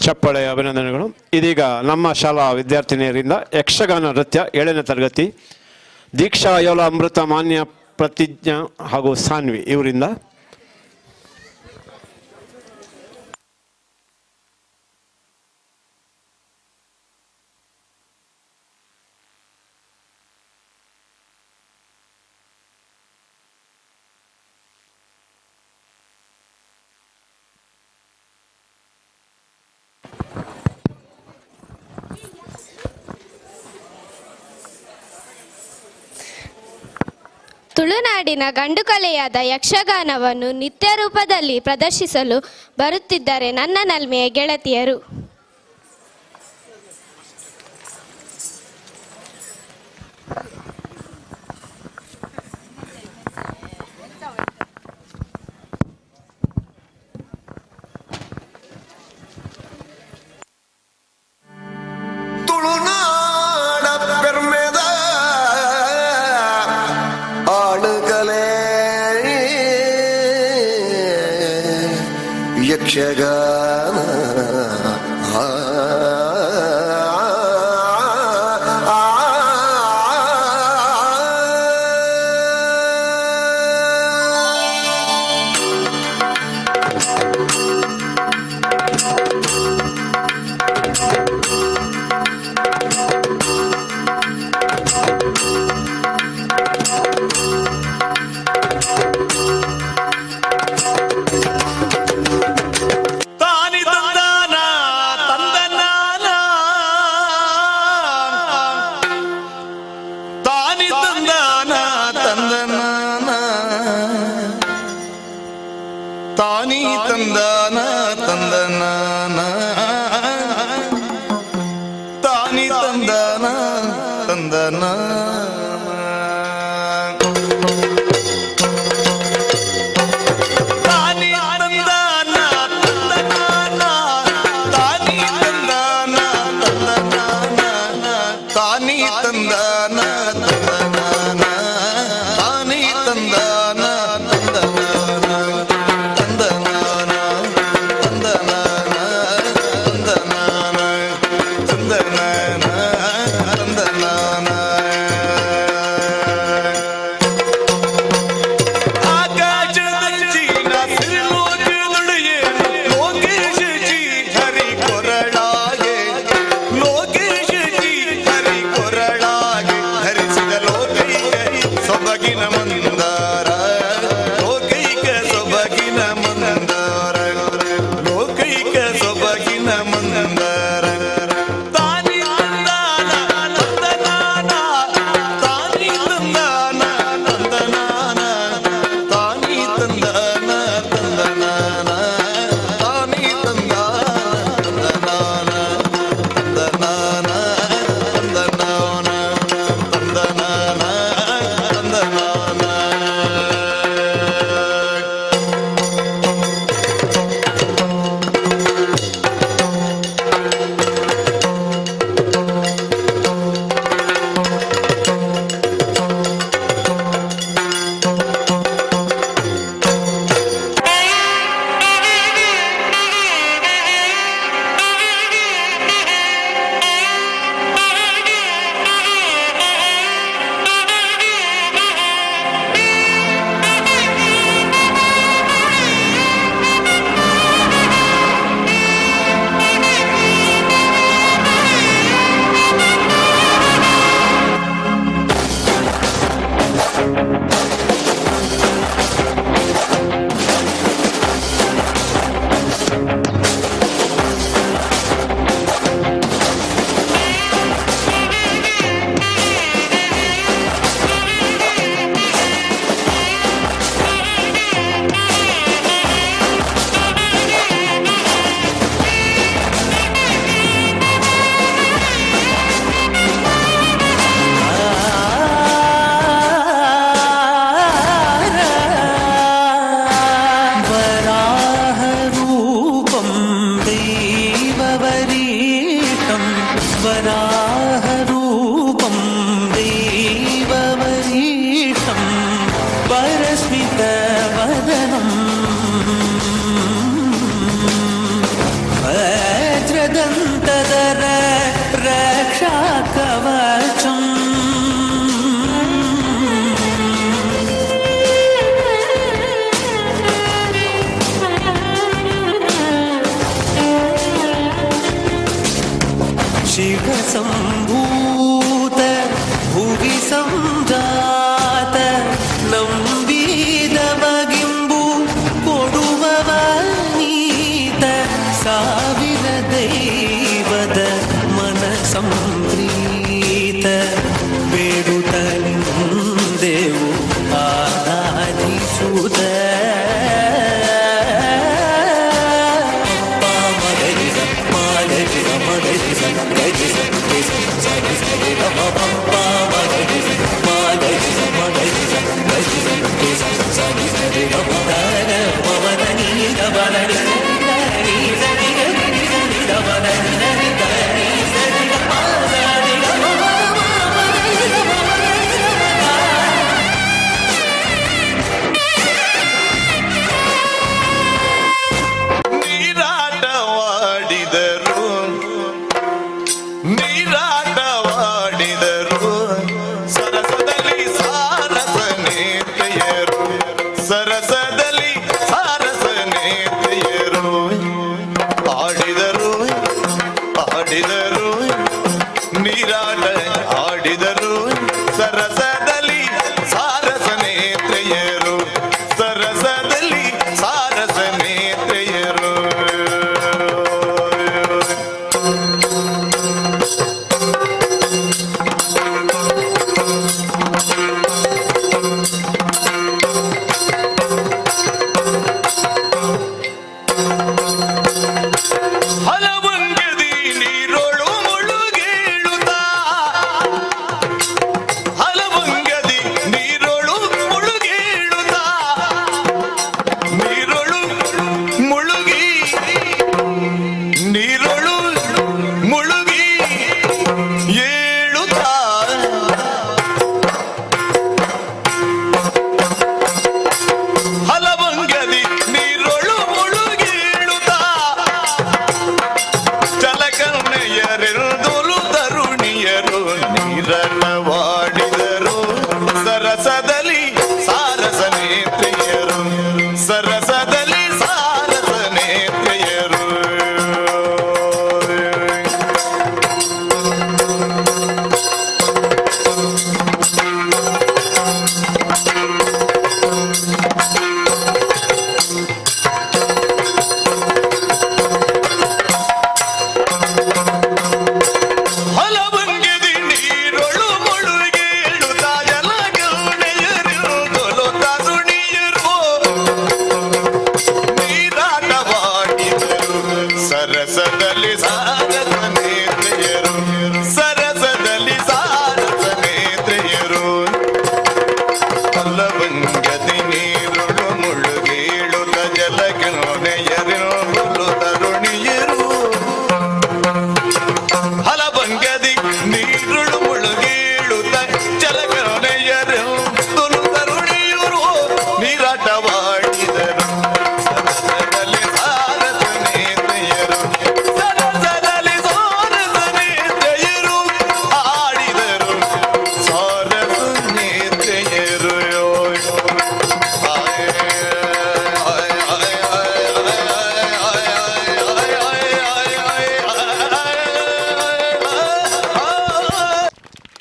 F: ಚಪ್ಪಳೆಯ ಅಭಿನಂದನೆಗಳು. ಇದೀಗ ನಮ್ಮ ಶಾಲಾ ವಿದ್ಯಾರ್ಥಿನಿಯರಿಂದ ಯಕ್ಷಗಾನ ನೃತ್ಯ 7ನೇ ತರಗತಿ ದೀಕ್ಷಾ ಯೋಲ ಅಮೃತ ಮಾನ್ಯ ಪ್ರತಿಜ್ಞಾ ಹಾಗೂ ಸಾನ್ವಿ ಇವರಿಂದ.
U: ತುಳುನಾಡಿನ ಗಂಡುಕಲೆಯಾದ ಯಕ್ಷಗಾನವನ್ನು ನಿತ್ಯ ರೂಪದಲ್ಲಿ ಪ್ರದರ್ಶಿಸಲು ಬರುತ್ತಿದ್ದಾರೆ ನನ್ನ ನಲ್ಮೆಯ ಗೆಳತಿಯರು.
P: ತುಳುನಾಡ ಪೆರ್ಮೆದ ಆಳುಗಲೇ ಯಕ್ಷಗಾನ
H: ತಾನಿ ತಂದಾನ
A: ಸರಸದಲ್ಲಿ ಸಾರಸ ನೇತ್ರೆಯರು, ಸರಸದಲ್ಲಿ ಸಾರಸ ನೇತ್ರೆಯರು. ಹಲವಂಗೆದಿ ನೀರೊಳು ಮುಳುಗೇಳುತ್ತ ಜಲಗೌಣೆಯರು ಕೊಲೊತರುಣಿಯರು ನೀರಾಟವಾಡಿದರು. ಸರಸದಲ್ಲಿ ಸಾರಸ ನೇತ್ರೆಯರು, ಸರಸದಲ್ಲಿ ಸಾರಸ ನೇತ್ರೆಯರು. ಹಲವಂಗದಿ ನೀರೊಳು ಮುಳುಗೇಳುತ್ತ ಜಲಗೌಣೆಯರು ಕೊಲೊತರುಣಿಯರು ಹಲವಂಗದಿ ನೀರುಳು ಮುಳುಗೇಳುತ್ತ ಜಲಗಣೆಯರು ತುಲು ತರುಣಿಯರು ನೀರಾಟವಾಡಿದರು. ಸರಸದಲ್ಲಿ ಸಾರಸ ನೇತ್ರೆಯರು, ಸರಸದಲ್ಲಿ ಸಾರಸ ನೇತ್ರೆಯರು ಆಡಿದರು ಸಾರಸ ನೇತ್ರೆಯರು.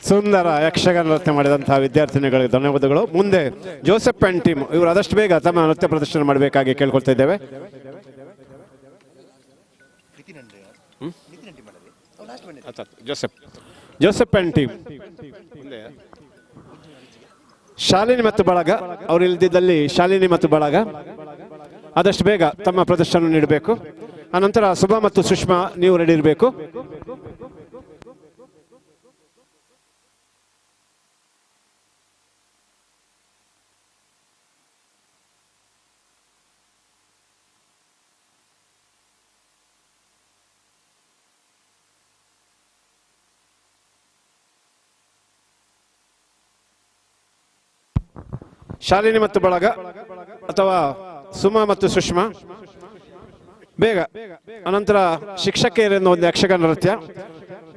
F: ಸುಂದರ ಯಕ್ಷಗಾನ ನೃತ್ಯ ಮಾಡಿದಂತಹ ವಿದ್ಯಾರ್ಥಿನಿಗಳಿಗೆ ಧನ್ಯವಾದಗಳು. ಮುಂದೆ ಜೋಸೆಫ್ ಆ್ಯಂಡ್ ಟೀಮ್ ಇವರು ಆದಷ್ಟು ಬೇಗ ತಮ್ಮ ನೃತ್ಯ ಪ್ರದರ್ಶನ ಮಾಡಬೇಕಾಗಿ ಕೇಳ್ಕೊಳ್ತಾ ಇದ್ದೇವೆ. ಜೋಸೆಫ್ ಆ್ಯಂಡ್ ಟೀಮ್, ಶಾಲಿನಿ ಮತ್ತು ಬಳಗ ಅವರು ಇಲ್ದಿದ್ದಲ್ಲಿ ಶಾಲಿನಿ ಮತ್ತು ಬಳಗ ಆದಷ್ಟು ಬೇಗ ತಮ್ಮ ಪ್ರದರ್ಶನ ನೀಡಬೇಕು. ಆನಂತರ ಸುಭಾ ಮತ್ತು ಸುಷ್ಮಾ ನೀವು ರೆಡಿ ಇರಬೇಕು. ಶಾಲಿನಿ ಮತ್ತು ಬಳಗ ಅಥವಾ ಸುಮಾ ಮತ್ತು ಸುಷ್ಮಾ ಬೇಗ. ಅನಂತರ ಶಿಕ್ಷಕಿಯರಿಂದ ಒಂದು ಯಕ್ಷಗಾನ ನೃತ್ಯ,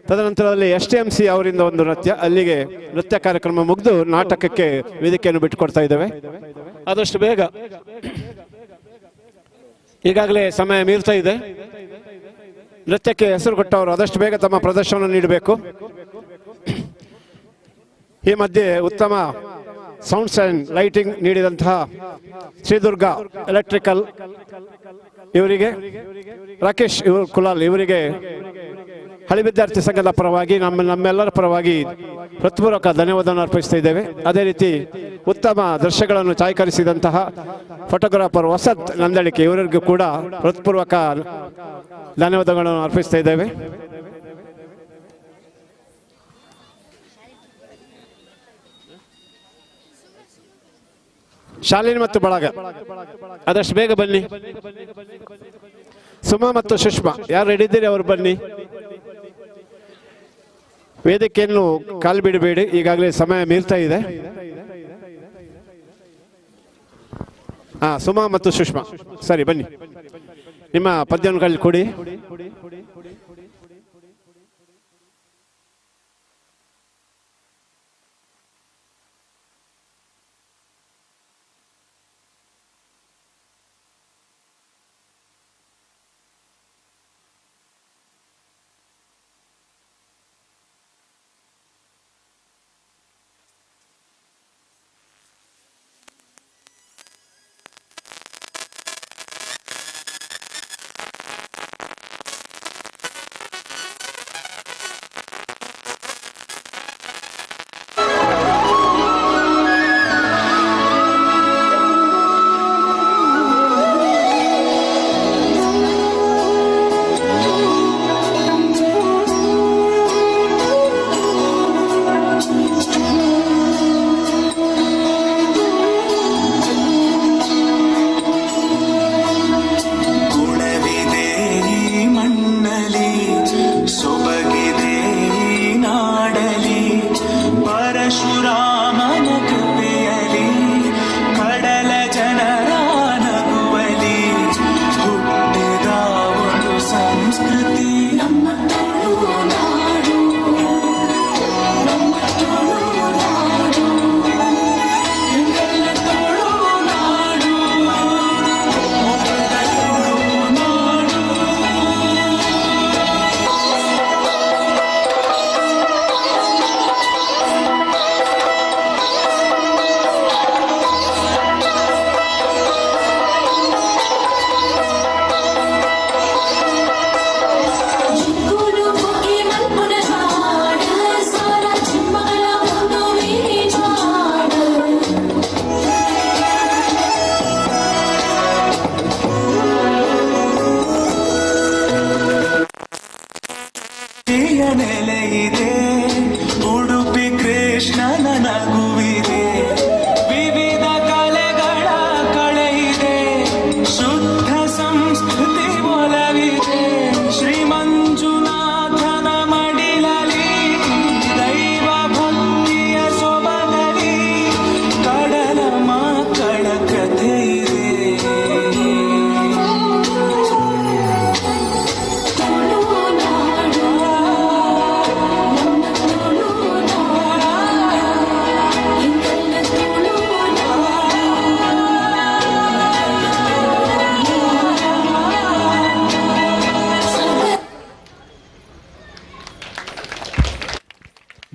F: ತದನಂತರದಲ್ಲಿ ಎಸ್ ಟಿ ಎಂ ಸಿ ಅವರಿಂದ ಒಂದು ನೃತ್ಯ. ಅಲ್ಲಿಗೆ ನೃತ್ಯ ಕಾರ್ಯಕ್ರಮ ಮುಗಿದು ನಾಟಕಕ್ಕೆ ವೇದಿಕೆಯನ್ನು ಬಿಟ್ಟುಕೊಡ್ತಾ ಇದ್ದೇವೆ. ಆದಷ್ಟು ಬೇಗ, ಈಗಾಗಲೇ ಸಮಯ ಮೀರ್ತಾ ಇದೆ. ನೃತ್ಯಕ್ಕೆ ಹೆಸರು ಕೊಟ್ಟವರು ಆದಷ್ಟು ಬೇಗ ತಮ್ಮ ಪ್ರದರ್ಶನ ನೀಡಬೇಕು. ಈ ಮಧ್ಯೆ ಉತ್ತಮ ಸೌಂಡ್ಸ್ ಆ್ಯಂಡ್ ಲೈಟಿಂಗ್ ನೀಡಿದಂತಹ ಶ್ರೀದುರ್ಗ ಎಲೆಕ್ಟ್ರಿಕಲ್ ಇವರಿಗೆ, ರಾಕೇಶ್ ಇವರು ಕುಲಾಲ್ ಇವರಿಗೆ ಹಳಿ ವಿದ್ಯಾರ್ಥಿ ಸಂಘದ ಪರವಾಗಿ ನಮ್ಮೆಲ್ಲರ ಪರವಾಗಿ ಹೃತ್ಪೂರ್ವಕ ಧನ್ಯವಾದವನ್ನು ಅರ್ಪಿಸ್ತಾ ಇದ್ದೇವೆ. ಅದೇ ರೀತಿ ಉತ್ತಮ ದೃಶ್ಯಗಳನ್ನು ಛಾಯೀಕರಿಸಿದಂತಹ ಫೋಟೋಗ್ರಾಫರ್ ವಸಂತ್ ನಂದಳಿಕೆ ಇವರಿಗೂ ಕೂಡ ಹೃತ್ಪೂರ್ವಕ ಧನ್ಯವಾದಗಳನ್ನು ಅರ್ಪಿಸ್ತಾ ಇದ್ದೇವೆ. ಶಾಲಿನಿ ಮತ್ತು ಬಳಗ ಆದಷ್ಟು ಬೇಗ ಬನ್ನಿ. ಸುಮಾ ಮತ್ತು ಸುಷ್ಮಾ ಯಾರು ರೆಡಿ ಇದ್ದೀರಿ ಅವರು ಬನ್ನಿ. ವೇದಿಕೆಯನ್ನು ಕಾಲು ಬಿಡಬೇಡಿ, ಈಗಾಗಲೇ ಸಮಯ ಮೀರ್ತಾ ಇದೆ. ಹಾ, ಸುಮಾ ಮತ್ತು ಸುಷ್ಮಾ ಸರಿ ಬನ್ನಿ, ನಿಮ್ಮ ಪದ್ಯವನ್ನು ಕೊಡಿ.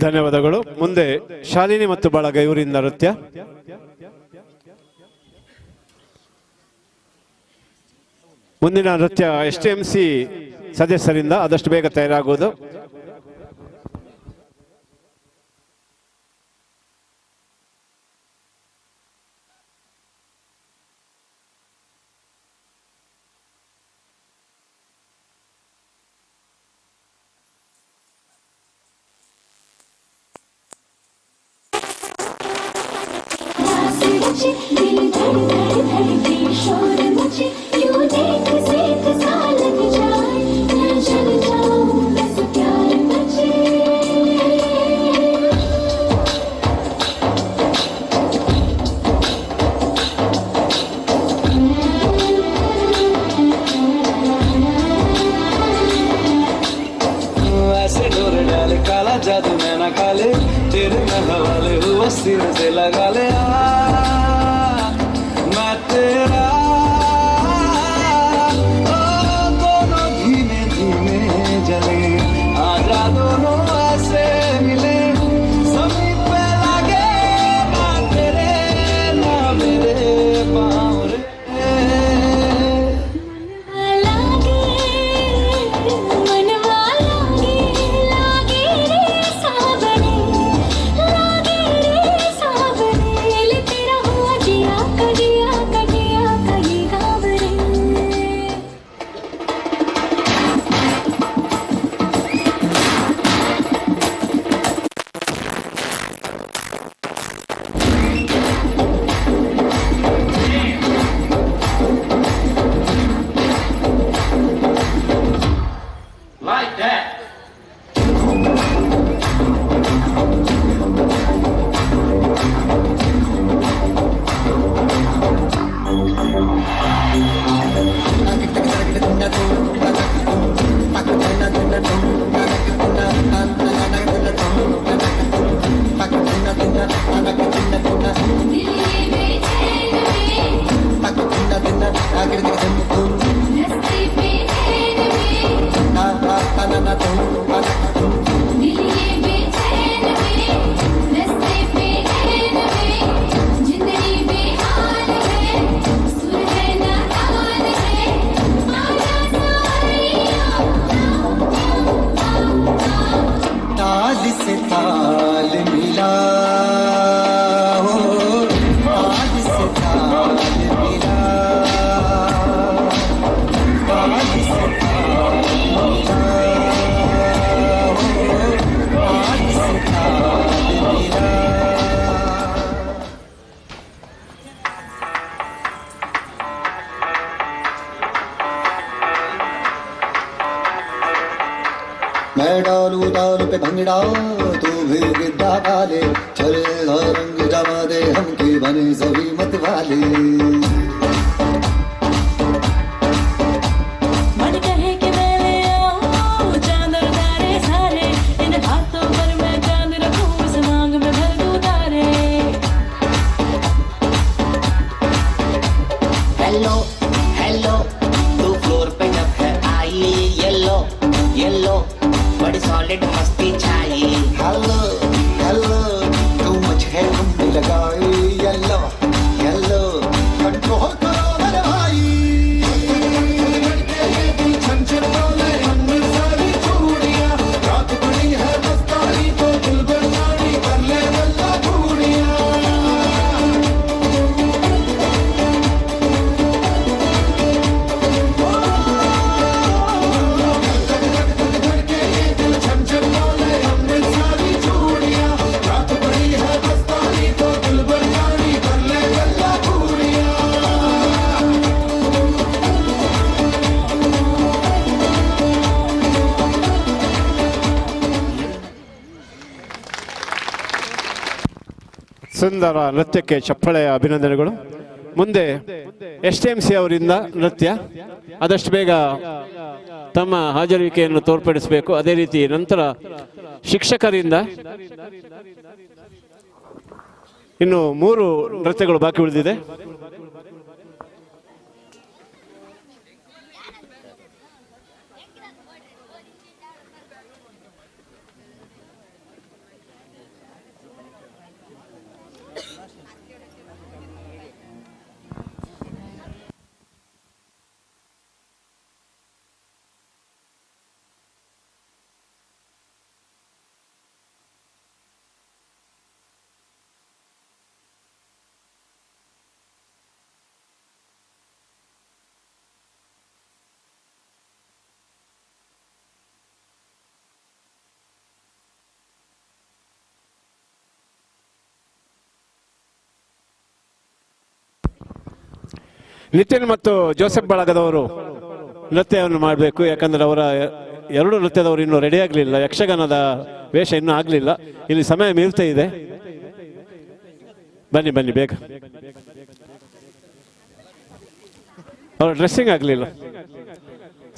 F: ಧನ್ಯವಾದಗಳು. ಮುಂದೆ ಶಾಲಿನಿ ಮತ್ತು ಬಳಗ ಇವರಿಂದ ನೃತ್ಯ. ಮುಂದಿನ ನೃತ್ಯ STMC ಸದಸ್ಯರಿಂದ ಆದಷ್ಟು ಬೇಗ ತಯಾರಾಗುವುದು.
G: दिल धड़ धड़ धड़के शोर मचे यूं देख सेख सा लग जाए मैं जल जाऊं बस प्यार बचे।
I: ऐसे डोर डाले काला जादू नैना काले तेरे मैं हवाले हुआ सीने से लगा ले मैं तेरा ओ दोनों धीमे धीमे जले आजा दोनों ऐसे मिले समीप पे लागे ना तेरे ना मेरे पाँव रे।
G: मनवा लागे लागे रे सावने लागे रे सावने ले तेरा हुआ जिया का जिया का जिया का ये गाँव रे।
I: Like that.
G: दिल ये बेचैन में रस्ते पे चैन में दिल ये बेचैन में रस्ते पे चैन में जिंदगी बेहाल है सुर है ना ताल है आजा सारिया।
I: ताल से ताल मिला हो ताल से ताल मिला ताल से ताल मिला हो ताल से ताल मिला।
S: मैं डालू ताल पे भंगड़ा तू भी गिद्दा डाले चले रंग जमा दे हम के बने सभी मत वाले।
G: मन कहे कि मैं ले आऊं चांद और तारे सारे इन हाथों पर मैं चांद रखूं इस मांग में भर दूं तारे।
W: हेलो हेलो तू फ्लोर पे जब है आई येलो येलो बड़ी सॉलिड मस्ती छाई।
S: हेलो हेलो तू मुझे तुमने लगाई येलो येलो कंट्रोल करो मेरे भाई।
I: रात बड़ी है मस्तानी तो दिल बचानी कर ले गल्ला पूरियां। रात बड़ी है मस्तानी तो दिल बचानी कर ले गल्ला पूरियां।
F: ಸುಂದರ ನೃತ್ಯಕ್ಕೆ ಚಪ್ಪಳೆಯ ಅಭಿನಂದನೆಗಳು. ಮುಂದೆ STMC ಅವರಿಂದ ನೃತ್ಯ. ಆದಷ್ಟು ಬೇಗ ತಮ್ಮ ಹಾಜರುವಿಕೆಯನ್ನು ತೋರ್ಪಡಿಸಬೇಕು. ಅದೇ ರೀತಿ ನಂತರ ಶಿಕ್ಷಕರಿಂದ ಇನ್ನು 3 ನೃತ್ಯಗಳು ಬಾಕಿ ಉಳಿದಿದೆ. ನಿತಿನ್ ಮತ್ತು ಜೋಸೆಫ್ ಬಳಗದವರು ನೃತ್ಯವನ್ನು ಮಾಡಬೇಕು. ಯಾಕಂದರೆ ಅವರ ಎರಡು ನೃತ್ಯದವರು ಇನ್ನೂ ರೆಡಿ ಆಗಲಿಲ್ಲ, ಯಕ್ಷಗಾನದ ವೇಷ ಇನ್ನೂ ಆಗಲಿಲ್ಲ. ಇಲ್ಲಿ ಸಮಯ ಮೀರ್ತಾ ಇದೆ. ಬನ್ನಿ ಬನ್ನಿ ಬೇಗ, ಅವರ ಡ್ರೆಸ್ಸಿಂಗ್ ಆಗಲಿಲ್ಲ,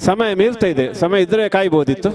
F: ಸಮಯ ಮೀರ್ತಾ ಇದೆ. ಸಮಯ ಇದ್ರೆ ಕಾಯ್ಬೋದಿತ್ತು.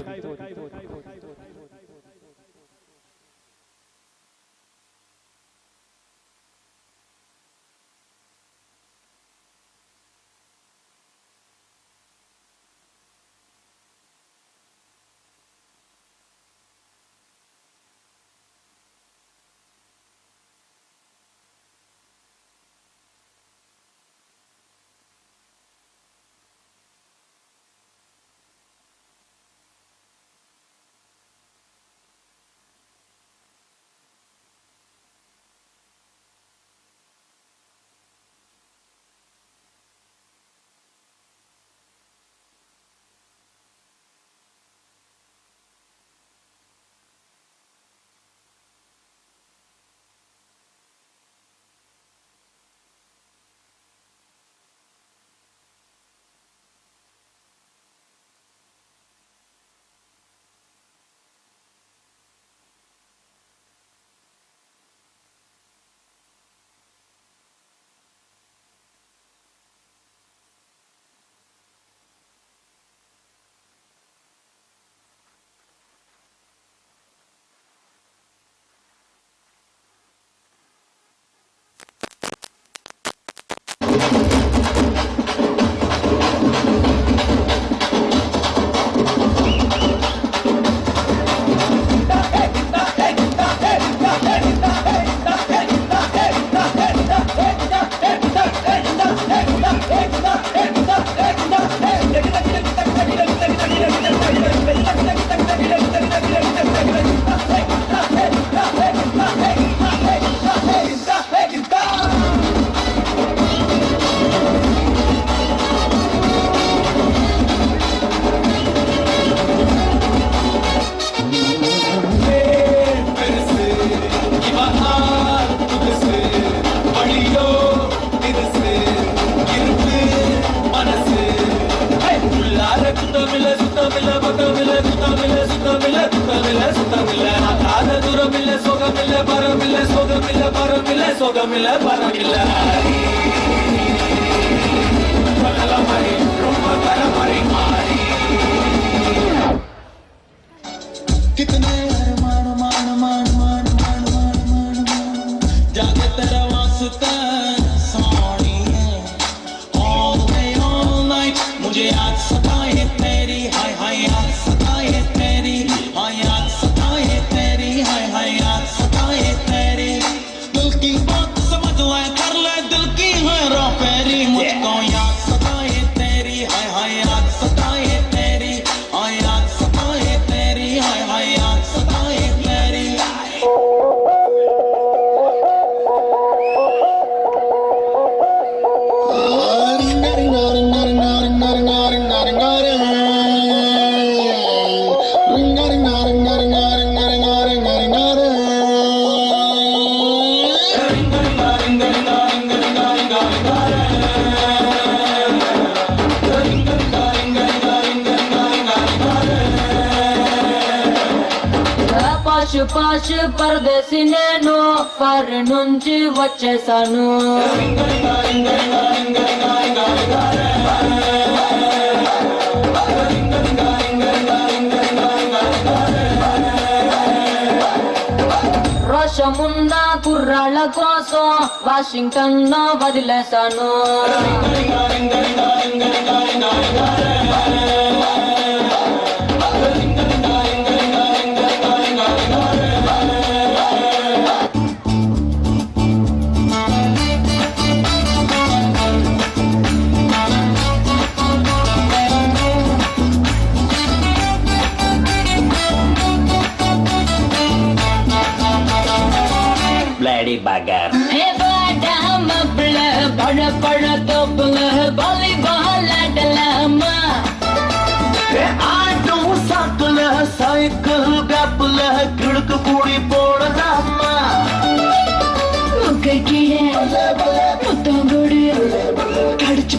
H: कितने अरमान मान मान मान मान मान मान मान जागे तेरे वास्ते सोनी है ऑल डे ऑल नाइट मुझे याद सताए तेरी हाय हाय याद सताए तेरी हाय याद सताए तेरी हाय हाय याद सताए तेरी दिल की बात समझ ले कर ले दिल की है रो पेरी मुझको याद सताए तेरी हाय हाय याद सताए तेरी हाय याद सताए तेरी हाय हाय याद सताए तेरी।
E: పాషు పాషు పరదేశి నేను ఫారిన్ నుంచి వచ్చేసాను. రోషమున్న కుర్రాళ్ళ కోసం వాషింగ్టన్ వదిలేశాను.
W: Bloody bugger.
E: Hey வாடா மாப்பிள, பழ பழ தோப்புல வாலிபால் ஆடலாமா?
H: ஆட்டோ சாக்குல சைக்கிள் கேப்புல கிழக்கு கூடி போடலாமா?
E: மூக்கை கீழே முத்தம் கொடு, கடிச்சு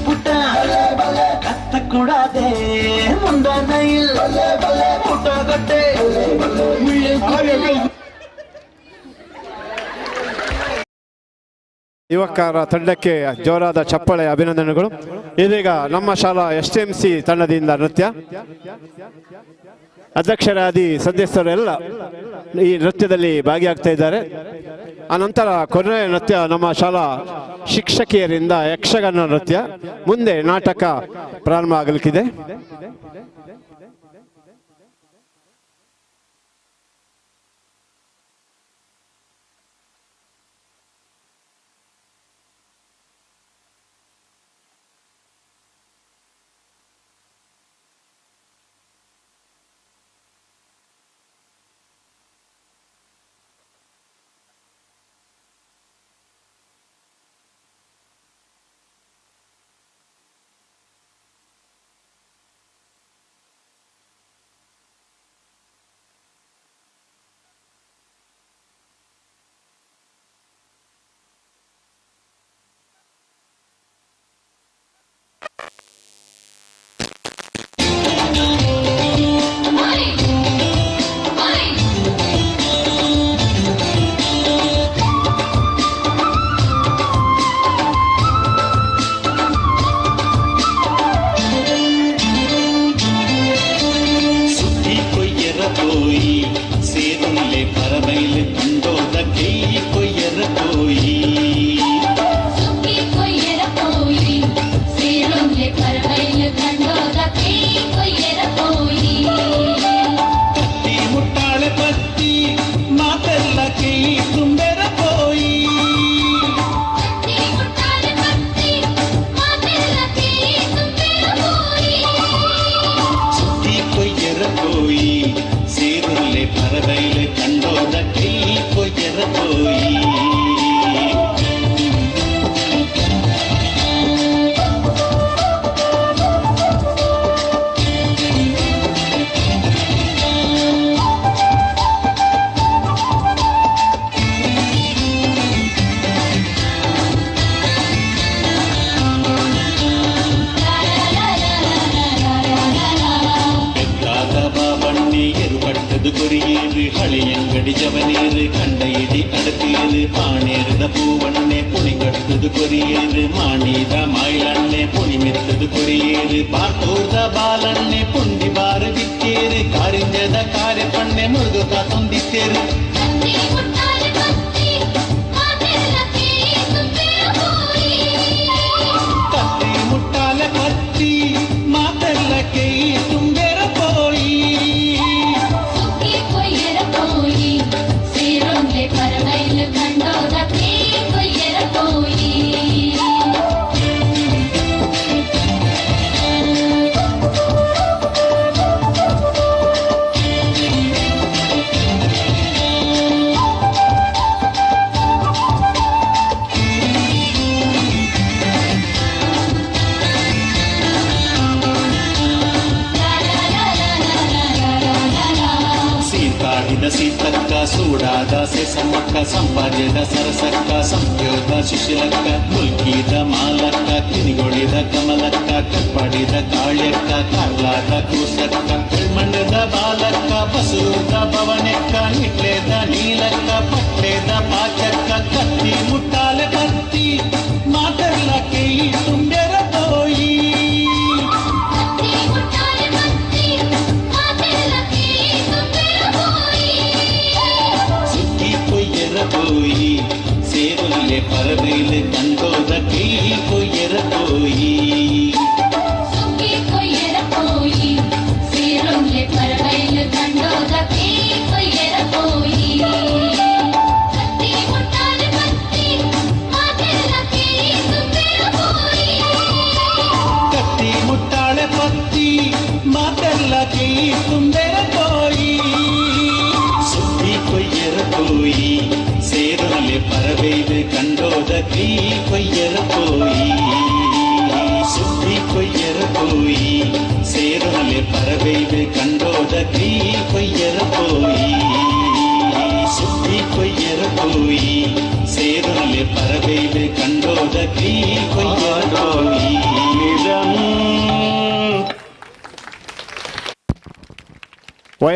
F: ಯುವಕರ ತಂಡಕ್ಕೆ ಜೋರಾದ ಚಪ್ಪಾಳೆ ಅಭಿನಂದನೆಗಳು. ಇದೀಗ ನಮ್ಮ ಶಾಲಾ ಎಸ್.ಟಿ.ಎಂ.ಸಿ ತಂಡದಿಂದ ನೃತ್ಯ. ಅಧ್ಯಕ್ಷರಾದಿ ಸದಸ್ಯರೆಲ್ಲ ಈ ನೃತ್ಯದಲ್ಲಿ ಭಾಗಿಯಾಗ್ತಾ ಇದ್ದಾರೆ. ಅನಂತರ ಕೊನೆಯ ನೃತ್ಯ ನಮ್ಮ ಶಾಲಾ ಶಿಕ್ಷಕಿಯರಿಂದ ಯಕ್ಷಗಾನ ನೃತ್ಯ. ಮುಂದೆ ನಾಟಕ ಪ್ರಾರಂಭ ಆಗಲಿಕ್ಕಿದೆ.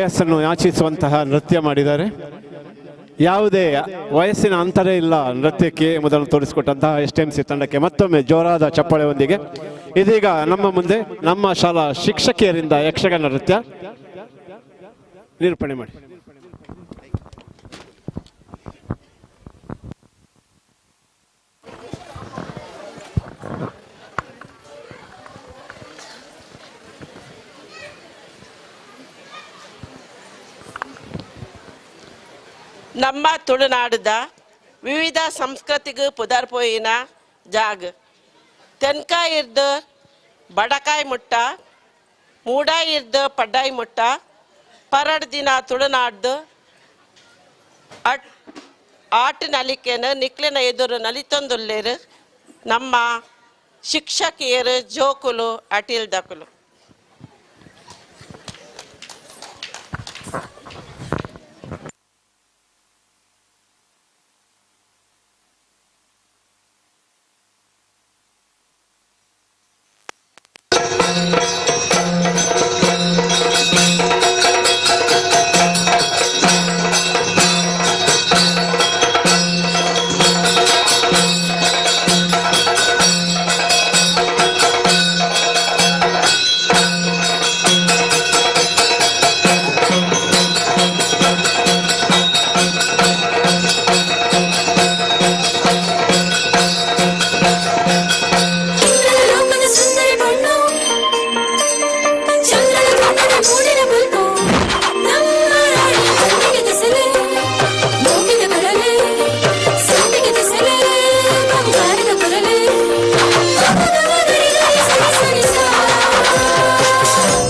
F: ಶ್ರೇಯಸ್ಸನ್ನು ಯಾಚಿಸುವಂತಹ ನೃತ್ಯ ಮಾಡಿದ್ದಾರೆ. ಯಾವುದೇ ವಯಸ್ಸಿನ ಅಂತರ ಇಲ್ಲ ನೃತ್ಯಕ್ಕೆ ಎಂಬುದನ್ನು ತೋರಿಸಿಕೊಟ್ಟಂತಹ ಎಸ್ ಟಿ ಎಂ ಸಿ ತಂಡಕ್ಕೆ ಮತ್ತೊಮ್ಮೆ ಜೋರಾದ ಚಪ್ಪಾಳೆಯೊಂದಿಗೆ ಇದೀಗ ನಮ್ಮ ಮುಂದೆ ನಮ್ಮ ಶಾಲಾ ಶಿಕ್ಷಕಿಯರಿಂದ ಯಕ್ಷಗಾನ ನೃತ್ಯ ನಿರೂಪಣೆ ಮಾಡಿ.
J: ನಮ್ಮ ತುಳುನಾಡದ ವಿವಿಧ ಸಂಸ್ಕೃತಿಗೂ ಪುದರ್ಪೋಯಿನ ಜಾಗ್ ತೆನ್ಕಾಯಿರ್ದು ಬಡಕಾಯಿ ಮುಟ್ಟ, ಮೂಡಾಯಿರ್ದು ಪಡ್ಡಾಯಿ ಮುಟ್ಟ, ಪರಡ್ ದಿನ ತುಳುನಾಡ್ದು ಆಟ ನಲಿಕೆನ ನಿಕ್ಲಿನ ಎದುರು ನಲಿತೊಂದುಲ್ಲೇರು ನಮ್ಮ ಶಿಕ್ಷಕಿಯರು ಜೋಕುಲು ಅಟಿಲ್ದಕುಲು.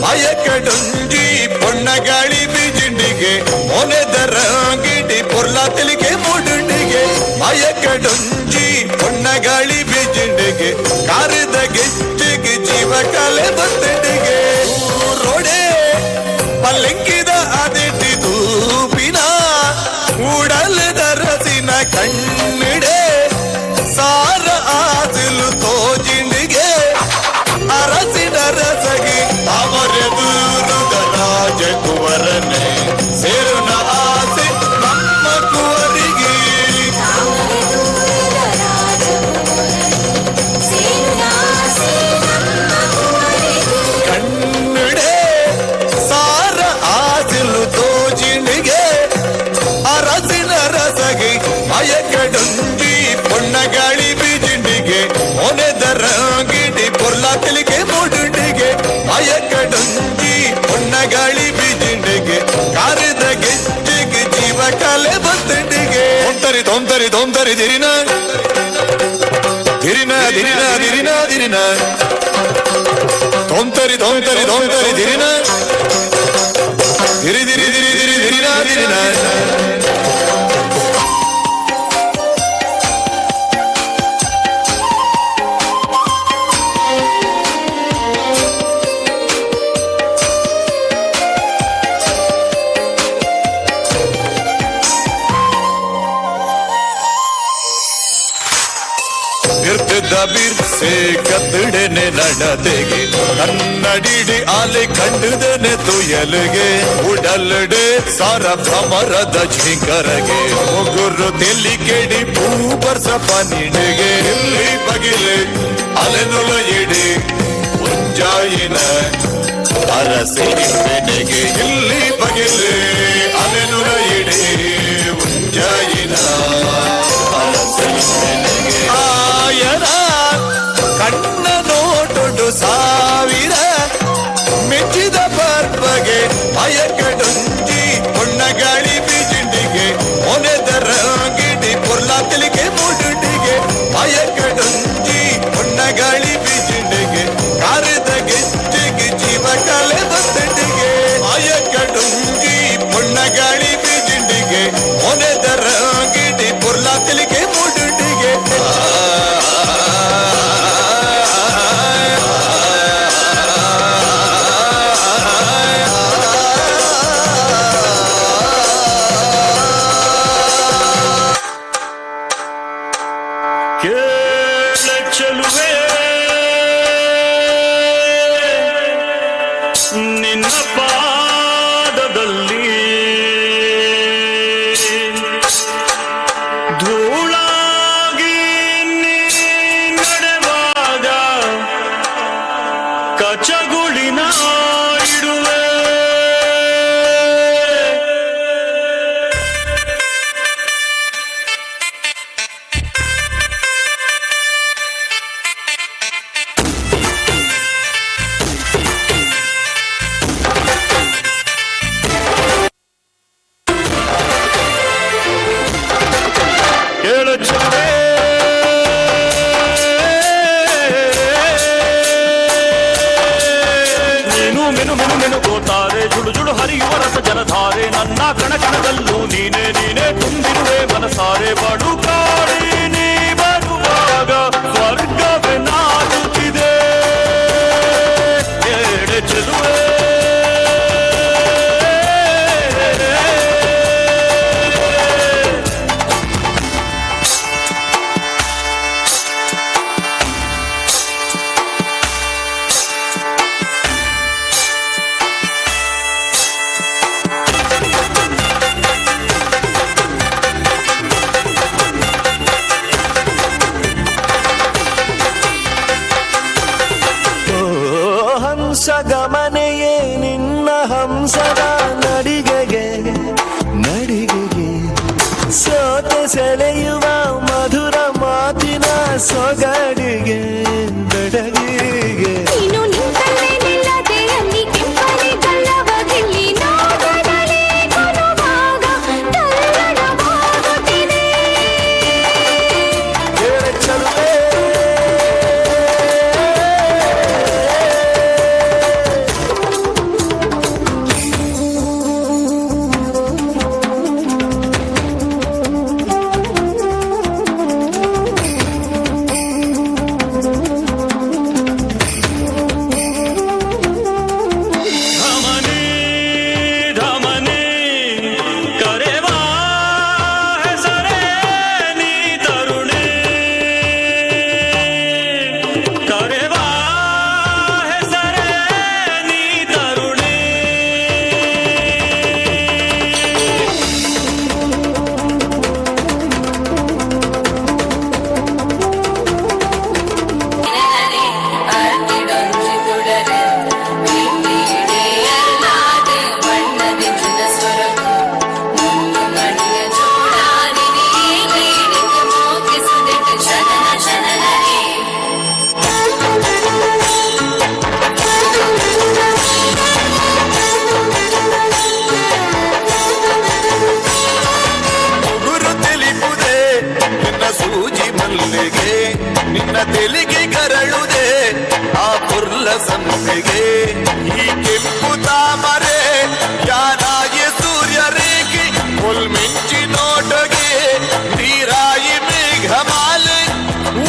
K: ಮಯಕಡೊಂಜಿ ಪೊಣ್ಣಗಾಳಿ ಬಿಜಿಂಡಿಗೆ ಮೊನೆದರ ಗಿಡಿ ಪೊರ್ಲ ತೆಲಿಗೆ ಮುಡುಂಡಿಗೆ ಮಯಕಡೊಂಜಿ ಪೊಣ್ಣಗಾಳಿ ಬಿಜಿಂಡಿಗೆ ಕಾರದ ಗೆಜ್ಜೆಗೆ ಜೀವ ಕಲೆ ಬತ್ತಡಿಗೆ ರೋಡೆ ಪಲ್ಲಂಕಿದ ಅದಿಟಿ ದೂಪಿನ ಉಡಲದ ರಸಿನ ಕಣ್ಣಿಡೆ ಸಾರ ಆಸಿಲು ತೋಜಿಂಡಿಗೆ ಅರಸಿನ ರಸಗಿ ಅವರೆದುರುದ ರಾಜಕುವರನೆ ಸೇರುನ ಆಸೆ ನಮ್ಮ ಕುವರಿಗೆ ಕಣ್ಣಿಡೆ ಸಾರ ಆಸಿಲು ತೋಜಿಣಿಗೆ ಅರಸಿನ ರಸಗಿ ಮಯಕಡೊಂಜಿ ಪೊಣ್ಣಗಾಳಿ ಬಿಜಿಂಡಿಗೆ ಮೊನೆದರ ಗಿಡಿ ಪೊರ್ಲ ತೆಲಿಗೆ ಮುಡುಂಡಿಗೆ ಮಯಕಡೊಂಜಿ ಪೊಣ್ಣಗಾಳಿ ಬಿಜಿಂಡಿಗೆ ಕಾರದ ಗೆಜ್ಜೆಗೆ ಜೀವ ಕಲೆ ಬತ್ತಂಡಿಗೆ ತೊಂತರಿ ತೊಂತರಿ ತೊಂತರಿ ದಿರಿನ ದಿರಿನ ದಿರಿನ ದಿರಿನ ದಿರಿನ ತೊಂತರಿ ತೊಂತರಿ ತೊಂತರಿ ದಿರಿನ ದಿರಿ ದಿರಿ ದಿರಿ ದಿರಿ ದಿರಿನ ದಿರಿನ. ಬಿರ್ತಿದ್ದ ಬಿರ್ಸೆ ಕತ್ತಡನೆ ನಡತೆಗೆ ಕನ್ನಡಿಡಿ ಆಲೆ ಕಂಡದನೆ ತುಯಲಿಗೆ ಉಡಲಡೆ ಸಾರ ಭ್ರಮರದ ಝಿಂಕರಗೆ ಮುಗುರು ತೆಲಿ ಕೆಡಿ ಪೂ ಬರ್ಸ ಪನಿಡಿಗೆ ಇಲ್ಲಿ ಬಗಿಲೆ ಅಲೆನುಲ ಇಡಿ ಉಂಜಾಯಿನ ಅರಸೆ ಬೆನೆಗೆ ಇಲ್ಲಿ ಬಗಿಲೆ ಅಲೆನುಲ ಇಡಿ ಉಂಜಾಯಿನ ಅರಸೆ ಬೆನೆಗೆ ಆಯನ ಕಣ್ಣ ನೋಟುಡು ಸಾವಿರ ಮೆಚ್ಚಿದ ಪರ್ಪಗೆ ಮಯಕಡೊಂಜಿ ಪೊಣ್ಣಗಾಳಿ ಬಿಜಿಂಡಿಗೆ ಮೊನೆದರ ಗಿಡಿ ಪೊರ್ಲ ತೆಲಿಗೆ ಮುಡುಂಡಿಗೆ ಮಯಕಡೊಂಜಿ ಪೊಣ್ಣಗಾಳಿ ಬಿಜಿಂಡಿಗೆ ಕಾರದ ಗೆಜ್ಜೆಗೆ ಜೀವ ಕಲೆ ಬತ್ತಂಡಿಗೆ ಮಯಕಡೊಂಜಿ ಪೊಣ್ಣಗಾಳಿ ಬಿಜಿಂಡಿಗೆ ಮೊನೆದರ ಗಿಡಿ ಪೊರ್ಲ ತೆಲಿಗೆ ಮುಡುಂಡಿಗೆ.
A: ಕೇಳ ಚೆಲುವೆ ನಿನ್ನ ಪಾದದಲ್ಲಿ
H: ತಾರೆ, ಜುಳು ಜುಳು ಹರಿಯುವ ರಸ ಜಲಧಾರೆ, ನನ್ನ ಕಣ ಕಣದಲ್ಲೂ ನೀನೇ ನೀನೇ ತುಂಬಿರುವೆ ಮನಸಾರೆ. ಬಡು ಕಾಡಿ ನೀ ಬರುವಾಗ ಸ್ವರ್ಗವೇ ನಾಚುತ್ತಿದೆ. ಏಳೆ ಚೆಲುವೆ
P: ಹಂಸಗಮನೆಯೇ ನಿನ್ನ ಹಂಸದ ನಡಿಗೆಗೆ ನಡಿಗೆಗೆ ಸೋತೆ ಸೆಳೆಯುವ ಮಧುರ ಮಾತಿನ ಸೊಗಡಿಗೆ ಬೆಡಗಿಗೆ.
G: ನೀನು ನಿಂತಲ್ಲೇ ನಿಲ್ಲದೆ ಅಲ್ಲಿ ಕೆಂಪನೆ ಗಲ್ಲವ ಗಿಲ್ಲಿ ನೋಡಲೇ ಕೊಡುವಾಗ ತಲ್ಲಣವಾಗುತ್ತಿದೆ.
P: ಏಳೆ ಚಲುವೆ
H: धमनी धमनी करेवा है सरेनी तरुणी, करेवा है सरेनी तरुणी.
K: ಉಗುರು ತಿಳಿಪುದೆ ನಿನ್ನ ಸೂಜಿ ಮಲ್ಲಿಗೆ, ನಿನ್ನ ತೆಲಿಗೆ ಕರಳುದೆ ಆ ಪುರ್ಲ ಸಂಪಿಗೆ. ಈ ಕೆಂಪು ತಾಮರೆ ಯಾನಾಗಿ ಸೂರ್ಯ ರೇಖೆ, ಮಿಂಚಿ ನೋಟಗೆ ನೀರಾಯಿ ಮೇಘಮಾಲೆ,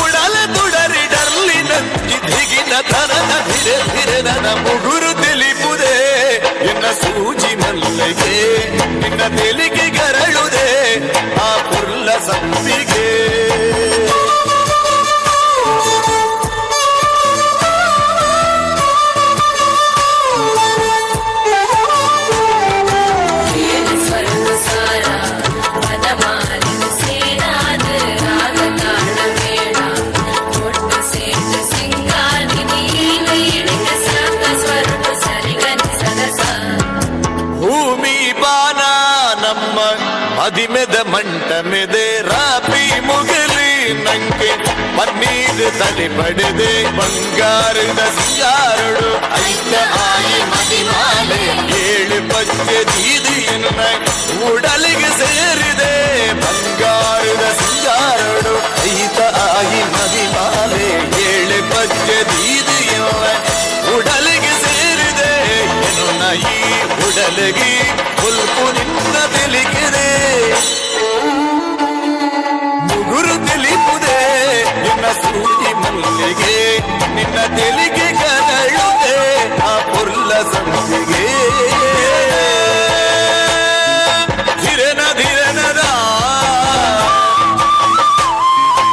K: ಉಡಲ ತುಡರಿ ಡರ್ಲಿ ನಂಜಿ ಧಿಗಿನ ತನನ ಧಿರೆ ಧಿರೆ ನನ. ಮುಗುರು ತಿಳಿಪುದೆ ನಿನ್ನ ಸೂಜಿ ಮಲ್ಲಿಗೆ, ನಿನ್ನ ತೆಲಿಗೆ ಗರಳುದೆ ಆ ಪುರ್ಲ ಸಂಪಿಗೆ. ಭೂಮಿ ಬಾನ ನಮ್ಮ ಮದಿಮೆದ ಮಂಟಮೆದೆ, ರಾಪಿ ಮುಗಲಿ ನಂಗೆ ಪನ್ನೀರು ತಲೆ ಪಡೆದೆ, ಬಂಗಾರದ ಸಿಂಗಾರುಡು ಐತ ಆಯಿ ಮದಿಮಾಲೆ, ಏಳು ಪಚ್ಚೆ ದೀದಿಯನ್ನ ಉಡಲಿಗೆ ಸೇರಿದೆ, ಬಂಗಾರದ ಸಿಂಗಾರುಡು ಐತ ಆಯಿ ಮದಿಮಾಲೆ, ಏಳು ಪಚ್ಚೆ ದೀದಿಯನ್ನ ಉಡಲಿಗೆ ಸೇರಿದೆ. ಎನ್ನ ಈ ಉಡಲಿಗೆ ಹುಲ್ಪು ನಿನ್ನ ತಿಳಿಕಿದೆ, ಮುಗುರು ತಿಳಿಪುದೆ ನಿನ್ನ ಸೂಜಿ ಮಲ್ಲಿಗೆ, ನಿನ್ನ ತೆಲಿಗೆ ಕರಳುದೆ ಆ ಪುರ್ಲ ಸಂಪಿಗೆ. ಧಿರನ ಧಿರನದ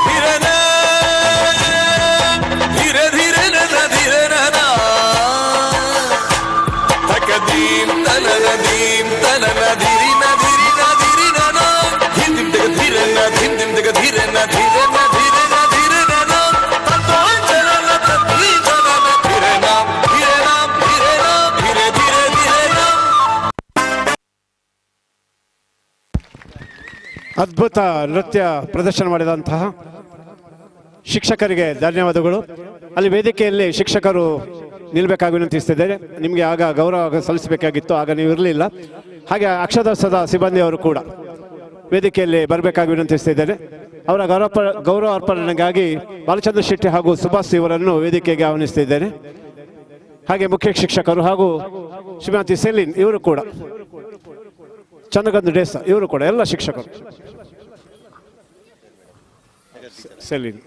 K: ಧಿರನ ಧಿರ ಧಿರನದ ಧಿರನದ ತಕದೀಂ ತನನ ದೀಂ ತನನ ಧಿರಿನ ಧಿರಿನ ಧಿರಿನನ ಧಿಂ ಧಿಂ ಧಿರನ ಧಿಂ ಧಿಂ ಧಿಗ ಧಿರನ ಧಿರನ ಧಿರನ ಧಿರನನ ತತ್ವಾಂಚಲನ ತತ್ವೀಚಲನ ಧಿರನ ಧಿರನ ಧಿರನ ಧಿರ ಧಿರ ಧಿರನ.
F: ಅದ್ಭುತ ನೃತ್ಯ ಪ್ರದರ್ಶನ ಮಾಡಿದಂತಹ ಶಿಕ್ಷಕರಿಗೆ ಧನ್ಯವಾದಗಳು. ಅಲ್ಲಿ ವೇದಿಕೆಯಲ್ಲಿ ಶಿಕ್ಷಕರು ನಿಲ್ಲಬೇಕಾಗಿ ವಿನಂತಿಸ್ತಿದ್ದೇನೆ. ನಿಮಗೆ ಆಗ ಗೌರವ ಸಲ್ಲಿಸಬೇಕಾಗಿತ್ತು, ಆಗ ನೀವು ಇರಲಿಲ್ಲ. ಹಾಗೆ ಅಕ್ಷರಸದ ಸಿಬ್ಬಂದಿಯವರು ಕೂಡ ವೇದಿಕೆಯಲ್ಲಿ ಬರಬೇಕಾಗಿ ವಿನಂತಿಸ್ತಿದ್ದೇನೆ. ಅವರ ಗೌರವ ಅರ್ಪಣೆಗಾಗಿ ಬಾಲಚಂದ್ರ ಶೆಟ್ಟಿ ಹಾಗೂ ಸುಭಾಷ್ ಇವರನ್ನು ವೇದಿಕೆಗೆ ಆಹ್ವಾನಿಸ್ತಿದ್ದೇನೆ. ಹಾಗೆ ಮುಖ್ಯ ಶಿಕ್ಷಕರು ಹಾಗೂ ಶ್ರೀಮತಿ ಸೆಲಿನ್ ಇವರು ಕೂಡ, ಚಂದ್ರಕಾಂತ್ ಡೇಸ ಇವರು ಕೂಡ, ಎಲ್ಲ ಶಿಕ್ಷಕರು. ಸೆಲಿನ್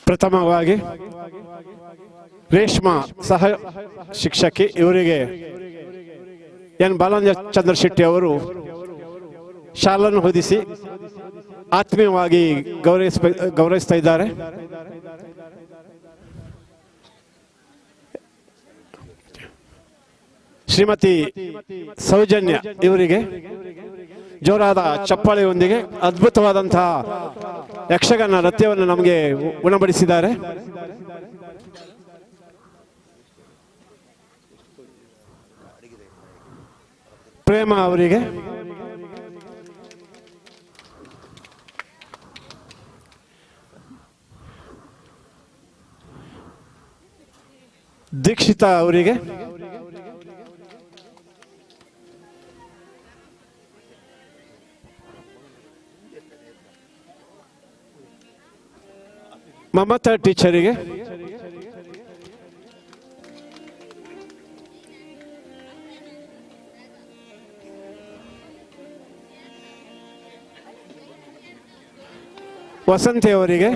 F: ಪ್ರಥಮವಾಗಿ ರೇಷ್ಮಾ ಸಹ ಶಿಕ್ಷಕಿ ಇವರಿಗೆ ಎನ್ ಬಾಲಚಂದ್ರ ಶೆಟ್ಟಿ ಅವರು ಶಾಲನ್ನು ಹೊದಿಸಿ ಆತ್ಮೀಯವಾಗಿ ಗೌರವಿಸ್ತಾ ಇದ್ದಾರೆ. ಶ್ರೀಮತಿ ಸೌಜನ್ಯ ಇವರಿಗೆ ಜೋರಾದ ಚಪ್ಪಾಳೆಯೊಂದಿಗೆ ಅದ್ಭುತವಾದಂತಹ ಯಕ್ಷಗಾನ ನೃತ್ಯವನ್ನು ನಮಗೆ ಉಣಬಡಿಸಿದ್ದಾರೆ. ಪ್ರೇಮ ಅವರಿಗೆ ದೀಕ್ಷಿತಾ ಅವರಿಗೆ ಮಮತಾ ಟೀಚರಿಗೆ ವಸಂತಿ ಅವರಿಗೆ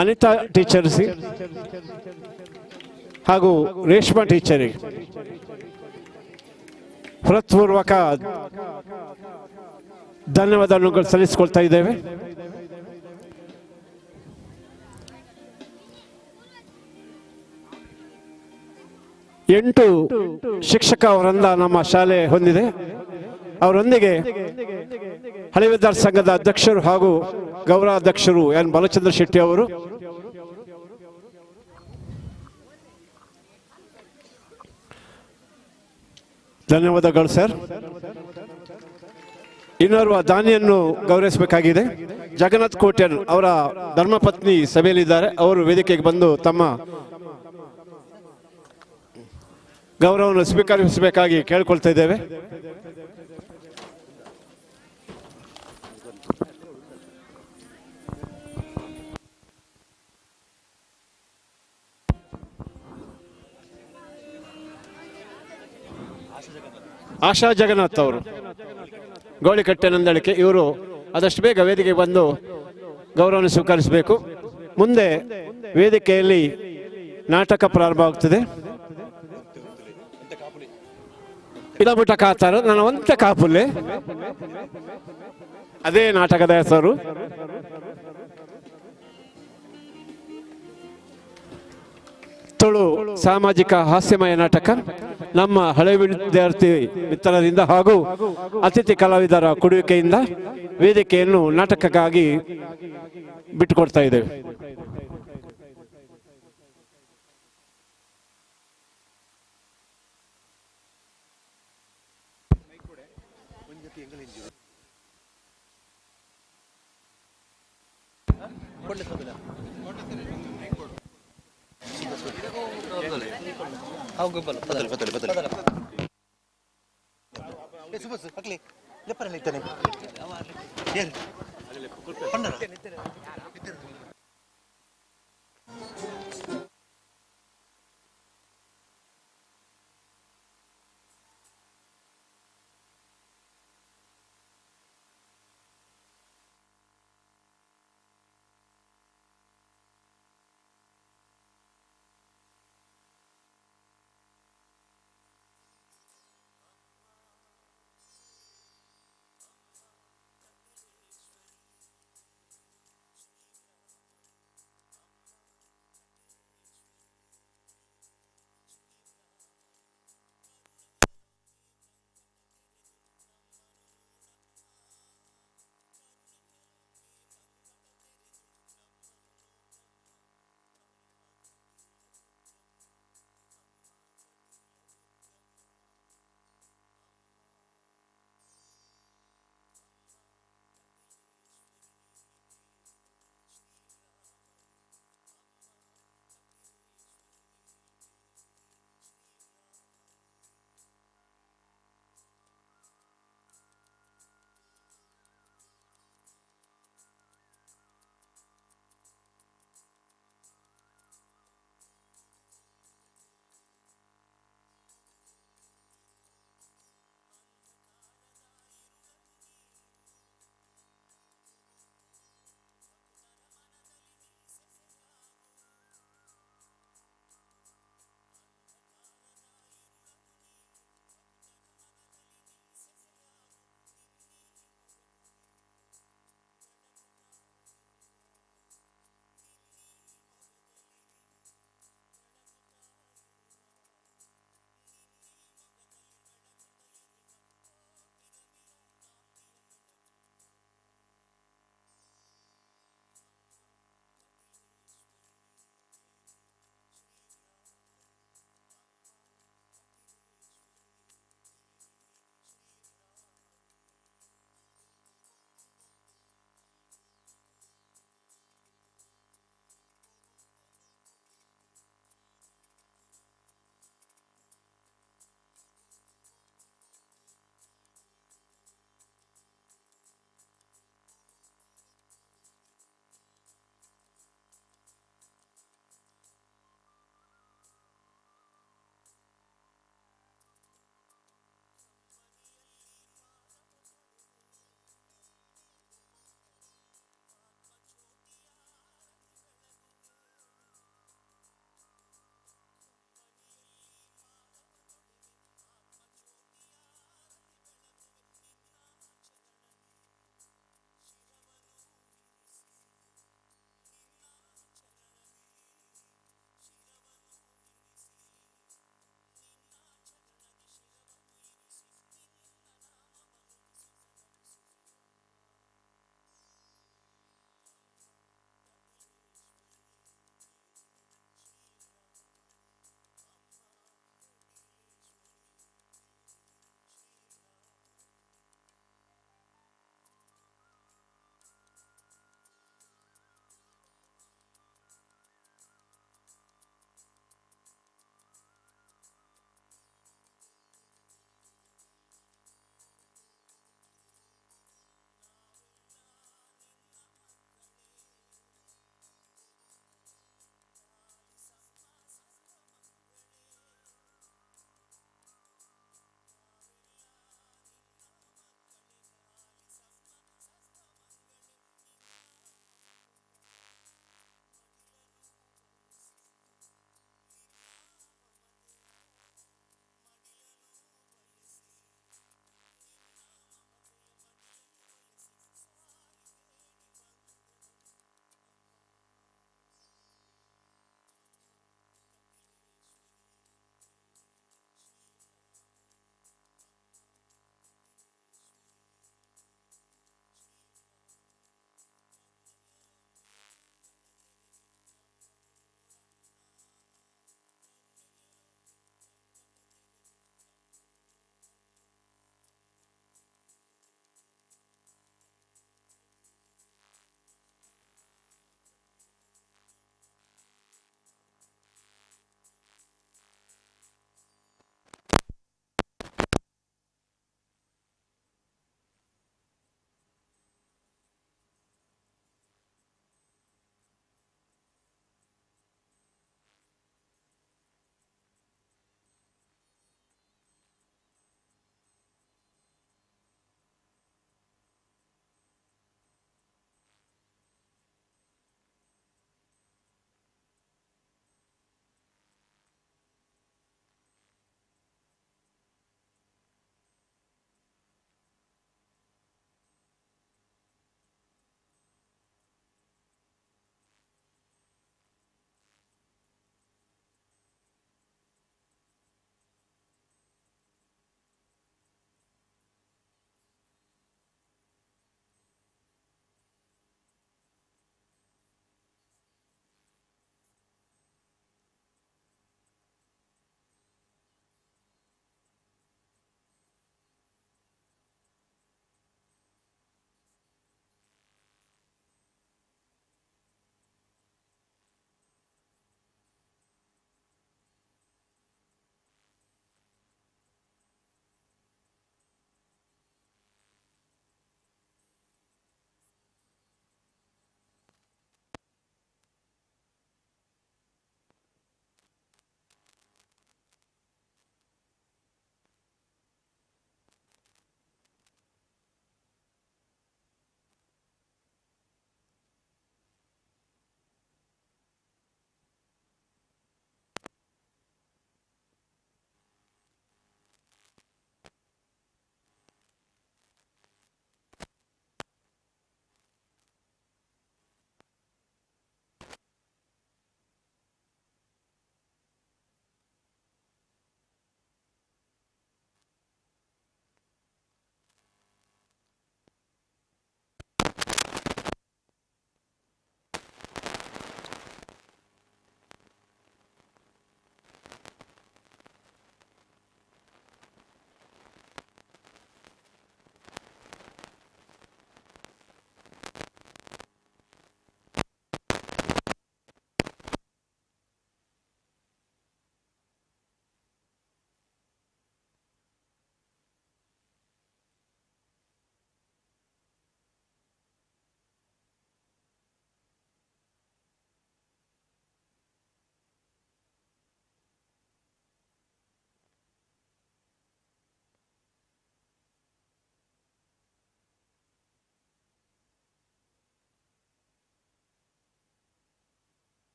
F: ಅನಿತಾ ಟೀಚರ್ಸ್ ಹಾಗೂ ರೇಷ್ಮಾ ಟೀಚರಿಗೆ ಹೃತ್ಪೂರ್ವಕ ಧನ್ಯವಾದಗಳನ್ನು ಸಲ್ಲಿಸಿಕೊಳ್ತಾ ಇದ್ದೇವೆ. 8 ಶಿಕ್ಷಕ ವೃಂದ ನಮ್ಮ ಶಾಲೆ ಹೊಂದಿದೆ. ಅವರೊಂದಿಗೆ ಹಳೆ ವಿದ್ಯಾರ್ಥಿ ಸಂಘದ ಅಧ್ಯಕ್ಷರು ಹಾಗೂ ಗೌರವಾಧ್ಯಕ್ಷರು ಎನ್ ಬಾಲಚಂದ್ರ ಶೆಟ್ಟಿ ಅವರು, ಧನ್ಯವಾದಗಳು ಸರ್. ಇನ್ನೋರ್ವ ದಾನಿಯನ್ನು ಗೌರವಿಸಬೇಕಾಗಿದೆ. ಜಗನ್ನಾಥ್ ಕೋಟ್ಯನ್ ಅವರ ಧರ್ಮಪತ್ನಿ ಸಭೆಯಲ್ಲಿದ್ದಾರೆ. ಅವರು ವೇದಿಕೆಗೆ ಬಂದು ತಮ್ಮ ಗೌರವವನ್ನು ಸ್ವೀಕರಿಸಬೇಕಾಗಿ ಕೇಳಿಕೊಳ್ತಾ ಇದ್ದೇವೆ. ಆಶಾ ಜಗನ್ನಾಥ್ ಅವರು ಗೋಳಿಕಟ್ಟೆ ನಂದಳಿಕೆ ಇವರು ಆದಷ್ಟು ಬೇಗ ವೇದಿಕೆಗೆ ಬಂದು ಗೌರವವನ್ನು ಸ್ವೀಕರಿಸಬೇಕು. ಮುಂದೆ ವೇದಿಕೆಯಲ್ಲಿ ನಾಟಕ ಪ್ರಾರಂಭವಾಗ್ತದೆ. ಇಳಬುಟ ಕಾತಾರ ನನ್ನ ಒಂತ ಕಾಪುಲ್ಲೆ, ಅದೇ ನಾಟಕದ ಹೆಸರು. ತುಳು ಸಾಮಾಜಿಕ ಹಾಸ್ಯಮಯ ನಾಟಕ ನಮ್ಮ ಹಳೆ ವಿದ್ಯಾರ್ಥಿ ಮಿತ್ರರಿಂದ ಹಾಗೂ ಅತಿಥಿ ಕಲಾವಿದರ ಕೊಡುವಿಕೆಯಿಂದ ವೇದಿಕೆಯನ್ನು ನಾಟಕಕ್ಕಾಗಿ ಬಿಟ್ಟುಕೊಡ್ತಾ ಇದ್ದೇವೆ.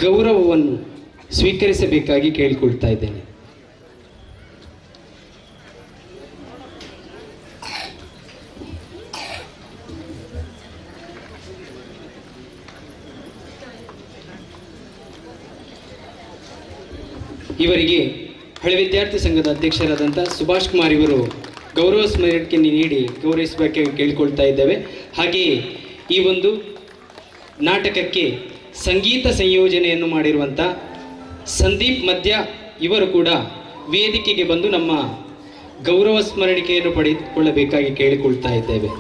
B: ಗೌರವವನ್ನು ಸ್ವೀಕರಿಸಬೇಕಾಗಿ ಕೇಳಿಕೊಳ್ತಾ ಇದ್ದೇನೆ. ಇವರಿಗೆ ಹಳೆ ವಿದ್ಯಾರ್ಥಿ ಸಂಘದ ಅಧ್ಯಕ್ಷರಾದಂಥ ಸುಭಾಷ್ ಕುಮಾರ್ ಇವರು ಗೌರವ ಸ್ಮರಣಿಕೆಯನ್ನು ನೀಡಿ ಗೌರವಿಸಬೇಕಾಗಿ ಕೇಳಿಕೊಳ್ತಾ ಇದ್ದೇವೆ. ಹಾಗೆಯೇ ಈ ಒಂದು ನಾಟಕಕ್ಕೆ ಸಂಗೀತ ಸಂಯೋಜನೆಯನ್ನು ಮಾಡಿರುವಂಥ ಸಂದೀಪ್ ಮಧ್ಯ ಇವರು ಕೂಡ ವೇದಿಕೆಗೆ ಬಂದು ನಮ್ಮ ಗೌರವ ಸ್ಮರಣಿಕೆಯನ್ನು ಪಡೆದುಕೊಳ್ಳಬೇಕಾಗಿ ಕೇಳಿಕೊಳ್ತಾ ಇದ್ದೇವೆ.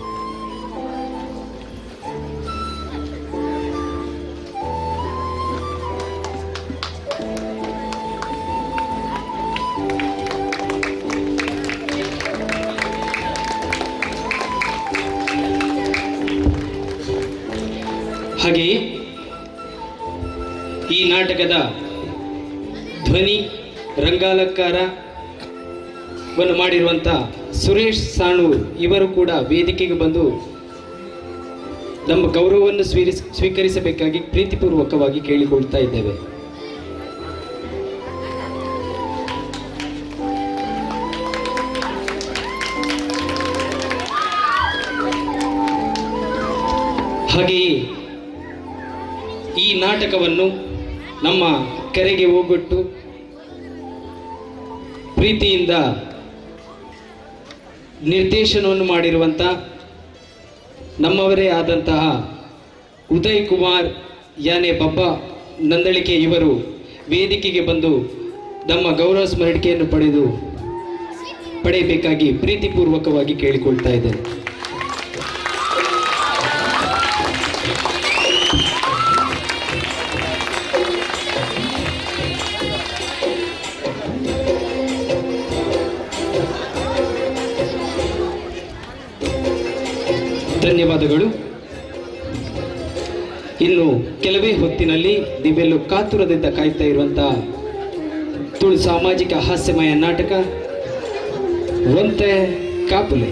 B: ಹಾಗೆಯೇ ಈ ನಾಟಕದ ಧ್ವನಿ ರಂಗಾಲಂಕಾರವನ್ನು ಮಾಡಿರುವಂಥ ಸುರೇಶ್ ಸಾಣೂರ್ ಇವರು ಕೂಡ ವೇದಿಕೆಗೆ ಬಂದು ನಮ್ಮ ಗೌರವವನ್ನು ಸ್ವೀಕರಿಸಬೇಕಾಗಿ ಪ್ರೀತಿಪೂರ್ವಕವಾಗಿ ಕೇಳಿಕೊಳ್ತಾ ಇದ್ದೇವೆ. ಹಾಗೆಯೇ ಈ ನಾಟಕವನ್ನು ನಮ್ಮ ಕರೆಗೆ ಹೋಗೊಟ್ಟು ಪ್ರೀತಿಯಿಂದ ನಿರ್ದೇಶನವನ್ನು ಮಾಡಿರುವಂಥ ನಮ್ಮವರೇ ಆದಂತಹ ಉದಯ್ ಕುಮಾರ್ ಯಾನೆ ಬಬ್ಬ ನಂದಳಿಕೆ ಇವರು ವೇದಿಕೆಗೆ ಬಂದು ನಮ್ಮ ಗೌರವ ಸ್ಮರಣಿಕೆಯನ್ನು ಪಡೆಯಬೇಕಾಗಿ ಪ್ರೀತಿಪೂರ್ವಕವಾಗಿ ಕೇಳಿಕೊಳ್ತಾ ಇದ್ದೇನೆ. ಧನ್ಯವಾದಗಳು. ಇನ್ನು ಕೆಲವೇ ಹೊತ್ತಿನಲ್ಲಿ ನೀವೆಲ್ಲೂ ಕಾತುರದಿಂದ ಕಾಯ್ತಾ ಇರುವಂತಹ ತುಳು ಸಾಮಾಜಿಕ ಹಾಸ್ಯಮಯ ನಾಟಕ ಒಂತೆ ಕಾಪುಲೆ.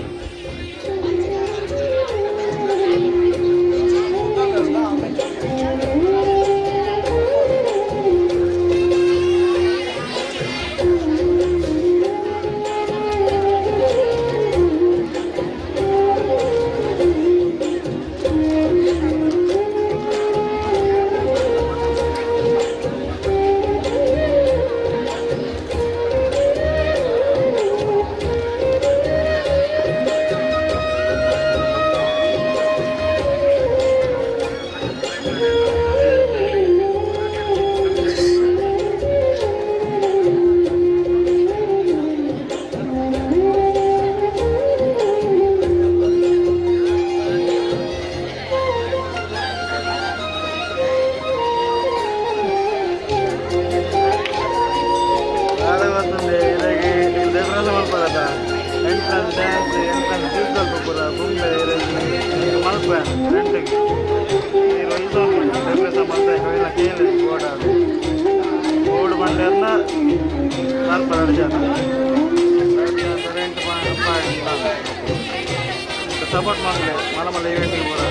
T: ಸಪೋರ್ಟ್ ಮಾಡಲಿ ಮಲ ಮಲ್ಲ ಇವೆಂಟಿಗೆ ಪೂರ.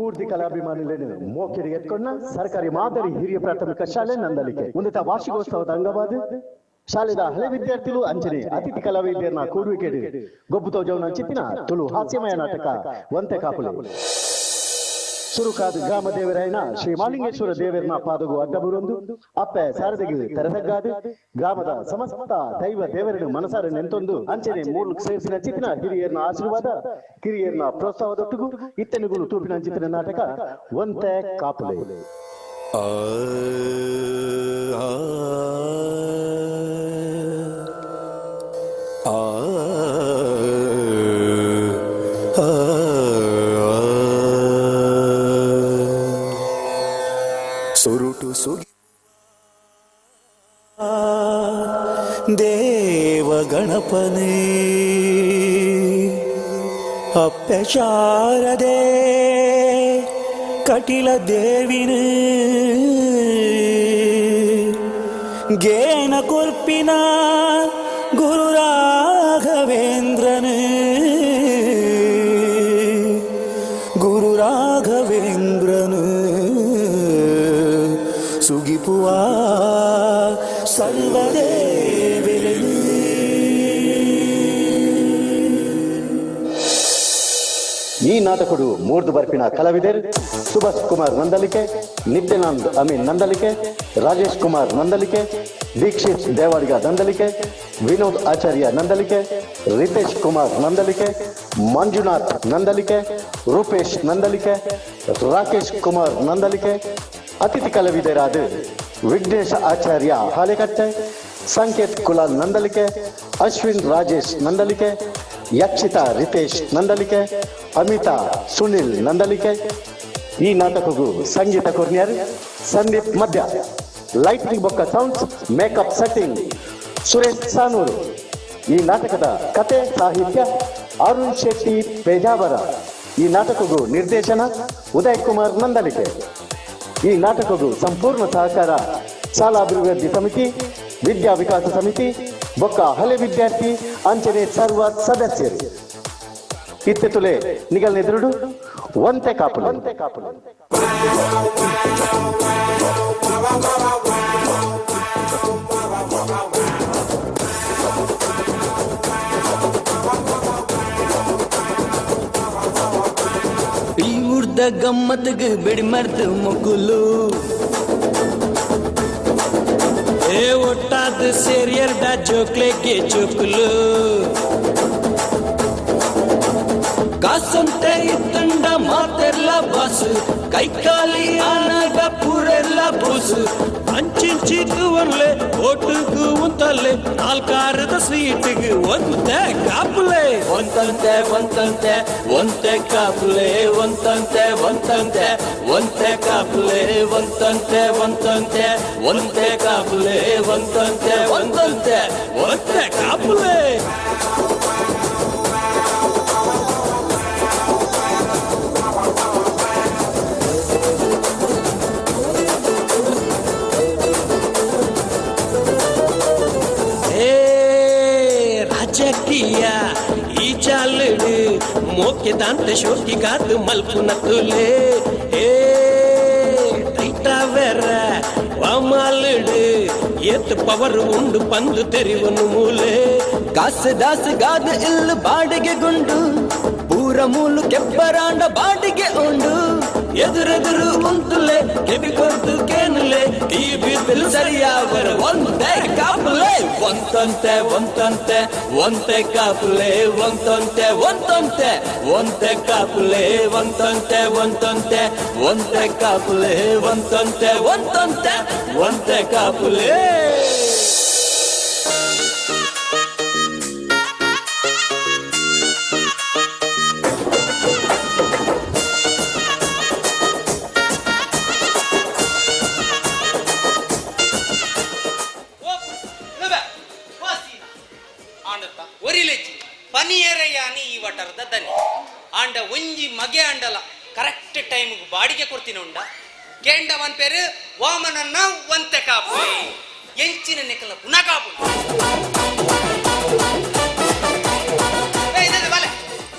F: ಕೂರ್ದಿ ಕಲಾಭಿಮಾನಿಲೇನು ಮೋಕೆರಿ ಎತ್ಕೊಂಡ ಸರ್ಕಾರಿ ಮಾದರಿ ಹಿರಿಯ ಪ್ರಾಥಮಿಕ ಶಾಲೆ ನಂದಲಿಕೆ ಉನ್ನತ ವಾರ್ಷಿಕೋತ್ಸವದ ಅಂಗವಾದ ಶಾಲೆದ ಹಳೆ ವಿದ್ಯಾರ್ಥಿಗಳು ಅಂಚನೆ ಅತಿಥಿ ಕಲಾವಿದರನ್ನ ಕೂಡುವಿಕೆ ಗೊಬ್ಬು ತೋಜವನ ಚಿತ್ತಿನ ತುಳು ಹಾಸ್ಯಮಯ ನಾಟಕ ಒಂತೆ ಕಾಪುಲೆ ಸುರುಕಾದ ಗ್ರಾಮ ದೇವರಾಯನ ಶ್ರೀ ಮಾಲಿಂಗೇಶ್ವರ ದೇವರನ ಪಾದಗು ಅಡ್ಡಬುರೊಂದು ಅಪ್ಪೆ ಸಾರದೆಗೆ ತೆರೆದಗ್ಗಾದು ಗ್ರಾಮದ ಸಮಸ್ತ ದೈವ ದೇವರನ್ನು ಮನಸಾರ ನೆಂತೊಂದು ಅಂಚನೆ ಮೂರು ಸೇರಿಸಿನ ಚಿತ್ತಿನ ಹಿರಿಯರ್ನ ಆಶೀರ್ವಾದ ಕಿರಿಯರ್ನ ಪ್ರೋತ್ಸಾಹದೊಟ್ಟಿಗೂ ಇತ್ತನಿಗುಲು ತೂಪಿನ ಚಿತ್ತಿನ ನಾಟಕ ಒಂತೆ ಕಾಪುಲೆ.
P: ಸುರುಟು ಸುಗಿ ದೇವ ಗಣಪನೇ ಅಪ್ಪೆ ಶಾರದೆ ಕಟಿಲ ದೇವಿನ ಗೇನ ಕೊರ್ಪಿನ ಗುರು ರಾಘವೇಂದ್ರನೇ ಗುರು ರಾಘವೇಂದ್ರನು ಸುಗಿಪುವ ಸರ್ವದೇವಿರನು.
F: ಈ ನಾಟಕಡು ಮೂರ್ದು ಬರ್ಪಿನ ಕಲಾವಿದರು ಸುಭಾಷ್ ಕುಮಾರ್ ನಂದಲಿಕೆ, ನಿತ್ಯಾನಂದ್ ಅಮೀನ್ ನಂದಲಿಕೆ, ರಾಜೇಶ್ ಕುಮಾರ್ ನಂದಲಿಕೆ, ದೀಕ್ಷಿತ್ ದೇವಾಡಿಗ ನಂದಲಿಕೆ, ವಿನೋದ್ ಆಚಾರ್ಯ ನಂದಲಿಕೆ, ರಿತೇಶ್ ಕುಮಾರ್ ನಂದಲಿಕೆ, ಮಂಜುನಾಥ್ ನಂದಲಿಕೆ, ರೂಪೇಶ್ ನಂದಲಿಕೆ, ರಾಕೇಶ್ ಕುಮಾರ್ ನಂದಲಿಕೆ, ಅತಿಥಿ ಕಲಾವಿದರಾದ ವಿಘ್ನೇಶ್ ಆಚಾರ್ಯ ಹಾಲೆಕಟ್ಟೆ, ಸಂಕೇತ್ ಕುಲಾಲ್ ನಂದಲಿಕೆ, ಅಶ್ವಿನ್ ರಾಜೇಶ್ ನಂದಲಿಕೆ, ಯಕ್ಷಿತಾ ರಿತೇಶ್ ನಂದಲಿಕೆ, ಅಮಿತಾ ಸುನಿಲ್ ನಂದಲಿಕೆ. ಈ ನಾಟಕಗೂ ಸಂಗೀತ ಕೊರ್ನ್ಯಾರ್ ಸಂದೀಪ್ ಮಧ್ಯ, ಲೈಟಿಂಗ್ ಬೊಕ್ಕ ಸೌಂಡ್ಸ್, ಮೇಕಪ್ ಸೆಟ್ಟಿಂಗ್ ಸುರೇಶ್ ಸಾನೂರು. ಈ ನಾಟಕದ ಕತೆ ಸಾಹಿತ್ಯ ಅರುಣ್ ಶೆಟ್ಟಿ ಪೇಜಾವರ. ಈ ನಾಟಕಗೂ ನಿರ್ದೇಶನ ಉದಯ್ ಕುಮಾರ್ ನಂದಲಿಕೆ. ಈ ನಾಟಕಗೂ ಸಂಪೂರ್ಣ ಸಹಕಾರ ಶಾಲಾಭಿವೃದ್ಧಿ ಸಮಿತಿ, ವಿದ್ಯಾ ವಿಕಾಸ ಸಮಿತಿ, ಬೊಕ್ಕ ಹಳೆ ವಿದ್ಯಾರ್ಥಿ ಅಂಚನೆ ಸರ್ವ ಸದಸ್ಯರು. ಇತ್ತೆತುಲೆ ನಿಗಲ್ನೆದುರುಡು ಒಂತೆ ಕಾಪುಲೆ. ಒಂತೆ ಕಾಪುಲೆ.
L: ಈ ಊರ್ದ ಗಮ್ಮತ್ಗ್ ಬೆಡಿಮರ್ದು ಮೊಗುಲು ಏ ಒಟ್ಟಾದ ಸೇರಿಯರ್ಡ ಜೋಕ್ಲೆಗೆ ಜೋಕುಲು ಕಾಸಂತೆ ಇತ್ತಂಡ ಮಾತೆಲ್ಲ ಬಾಸು ಕೈಕಾಲಿ ಆನಾಗ ಪೂರೆಲ್ಲ ಬೂಸು ಅಂಚಿಂಚಿக்கு ಒನ್ಲೆ ಓಟುக்கு ಉಂತಲ್ಲೆ ನಾಲ್ಕಾರದ ಸ್ವೀಟಿಗೆ ಒಂತೆ ಕಾಪುಲೆ ಒಂತಂತೆ ಒಂತಂತೆ ಒಂತೆ ಕಾಪುಲೆ ಒಂತಂತೆ ಒಂತಂತೆ ಒಂತೆ ಕಾಪುಲೆ ಒಂತಂತೆ ಒಂತಂತೆ ಒಂತೆ ಕಾಪುಲೆ ಒಂತಂತೆ ಒಂತಂತೆ ಒಂತೆ ಕಾಪುಲೆ. ರಾಜಕೀಯ ಈ ಚಾಲುಡು ಮೋಕೆ ದಾಂತ ಶೋಕಿ ಗಾತು ಮಲ್ಪುನ ತುಲೆ ಏ ಟೈಟಾವೆರ ವಾಮಾಲುಡು ಏತ್ ಪವರ್ ಉಂಡು ಪಂದು ತೆರಿವನು ಮೂಲೆ
N: ಕಾಸು ದಾಸು ಗಾದ ಇಲ್ಲು ಬಾಡಿಗೆ ಗುಂಡು ಪೂರ ಮೂಲು ಕೆಬ್ಬರಾಂಡ ಬಾಡಿಗೆ ಉಂಡು
L: ಎದುರೆದುರು ಉಂತುಲೆ ಕೆಬಿ ಕೊರ್ದು ಕೇನುಲೆ ಈ ಬಿದ್ದಲು ಸರಿಯಾವರ ಒಂದೇ ಕಾಪುಲೆ ಒಂತಂತೆ ಒಂತಂತೆ ಒಂತೆ ಕಾಪುಲೆ ಒಂತಂತೆ ಒಂತಂತೆ ಒಂತೆ ಕಾಪುಲೆ ಒಂತಂತೆ ಒಂತಂತೆ ಒಂತೆ ಕಾಪುಲೆ ಒಂತಂತೆ ಒಂತಂತೆ ಒಂತೆ ಕಾಪುಲೆ.
B: ಆಂಡ ಒಂಜಿ ಮಗೆ ಅಂಡಲ ಕರೆಕ್ಟ್ ಟೈಮ್ಗೆ ಬಾಡಿಗೆ ಕೊಡ್ತೀನಿ ಉಂಡ ಕೇಂಡವನ್ ಪೇರು ವಾಮನನ್ನ ಒಂತೆ ಕಾಪು ಎಂಚಿನ ನೆಕಲ ಪುನಃ ಕಾಪು ಬಾಲೆ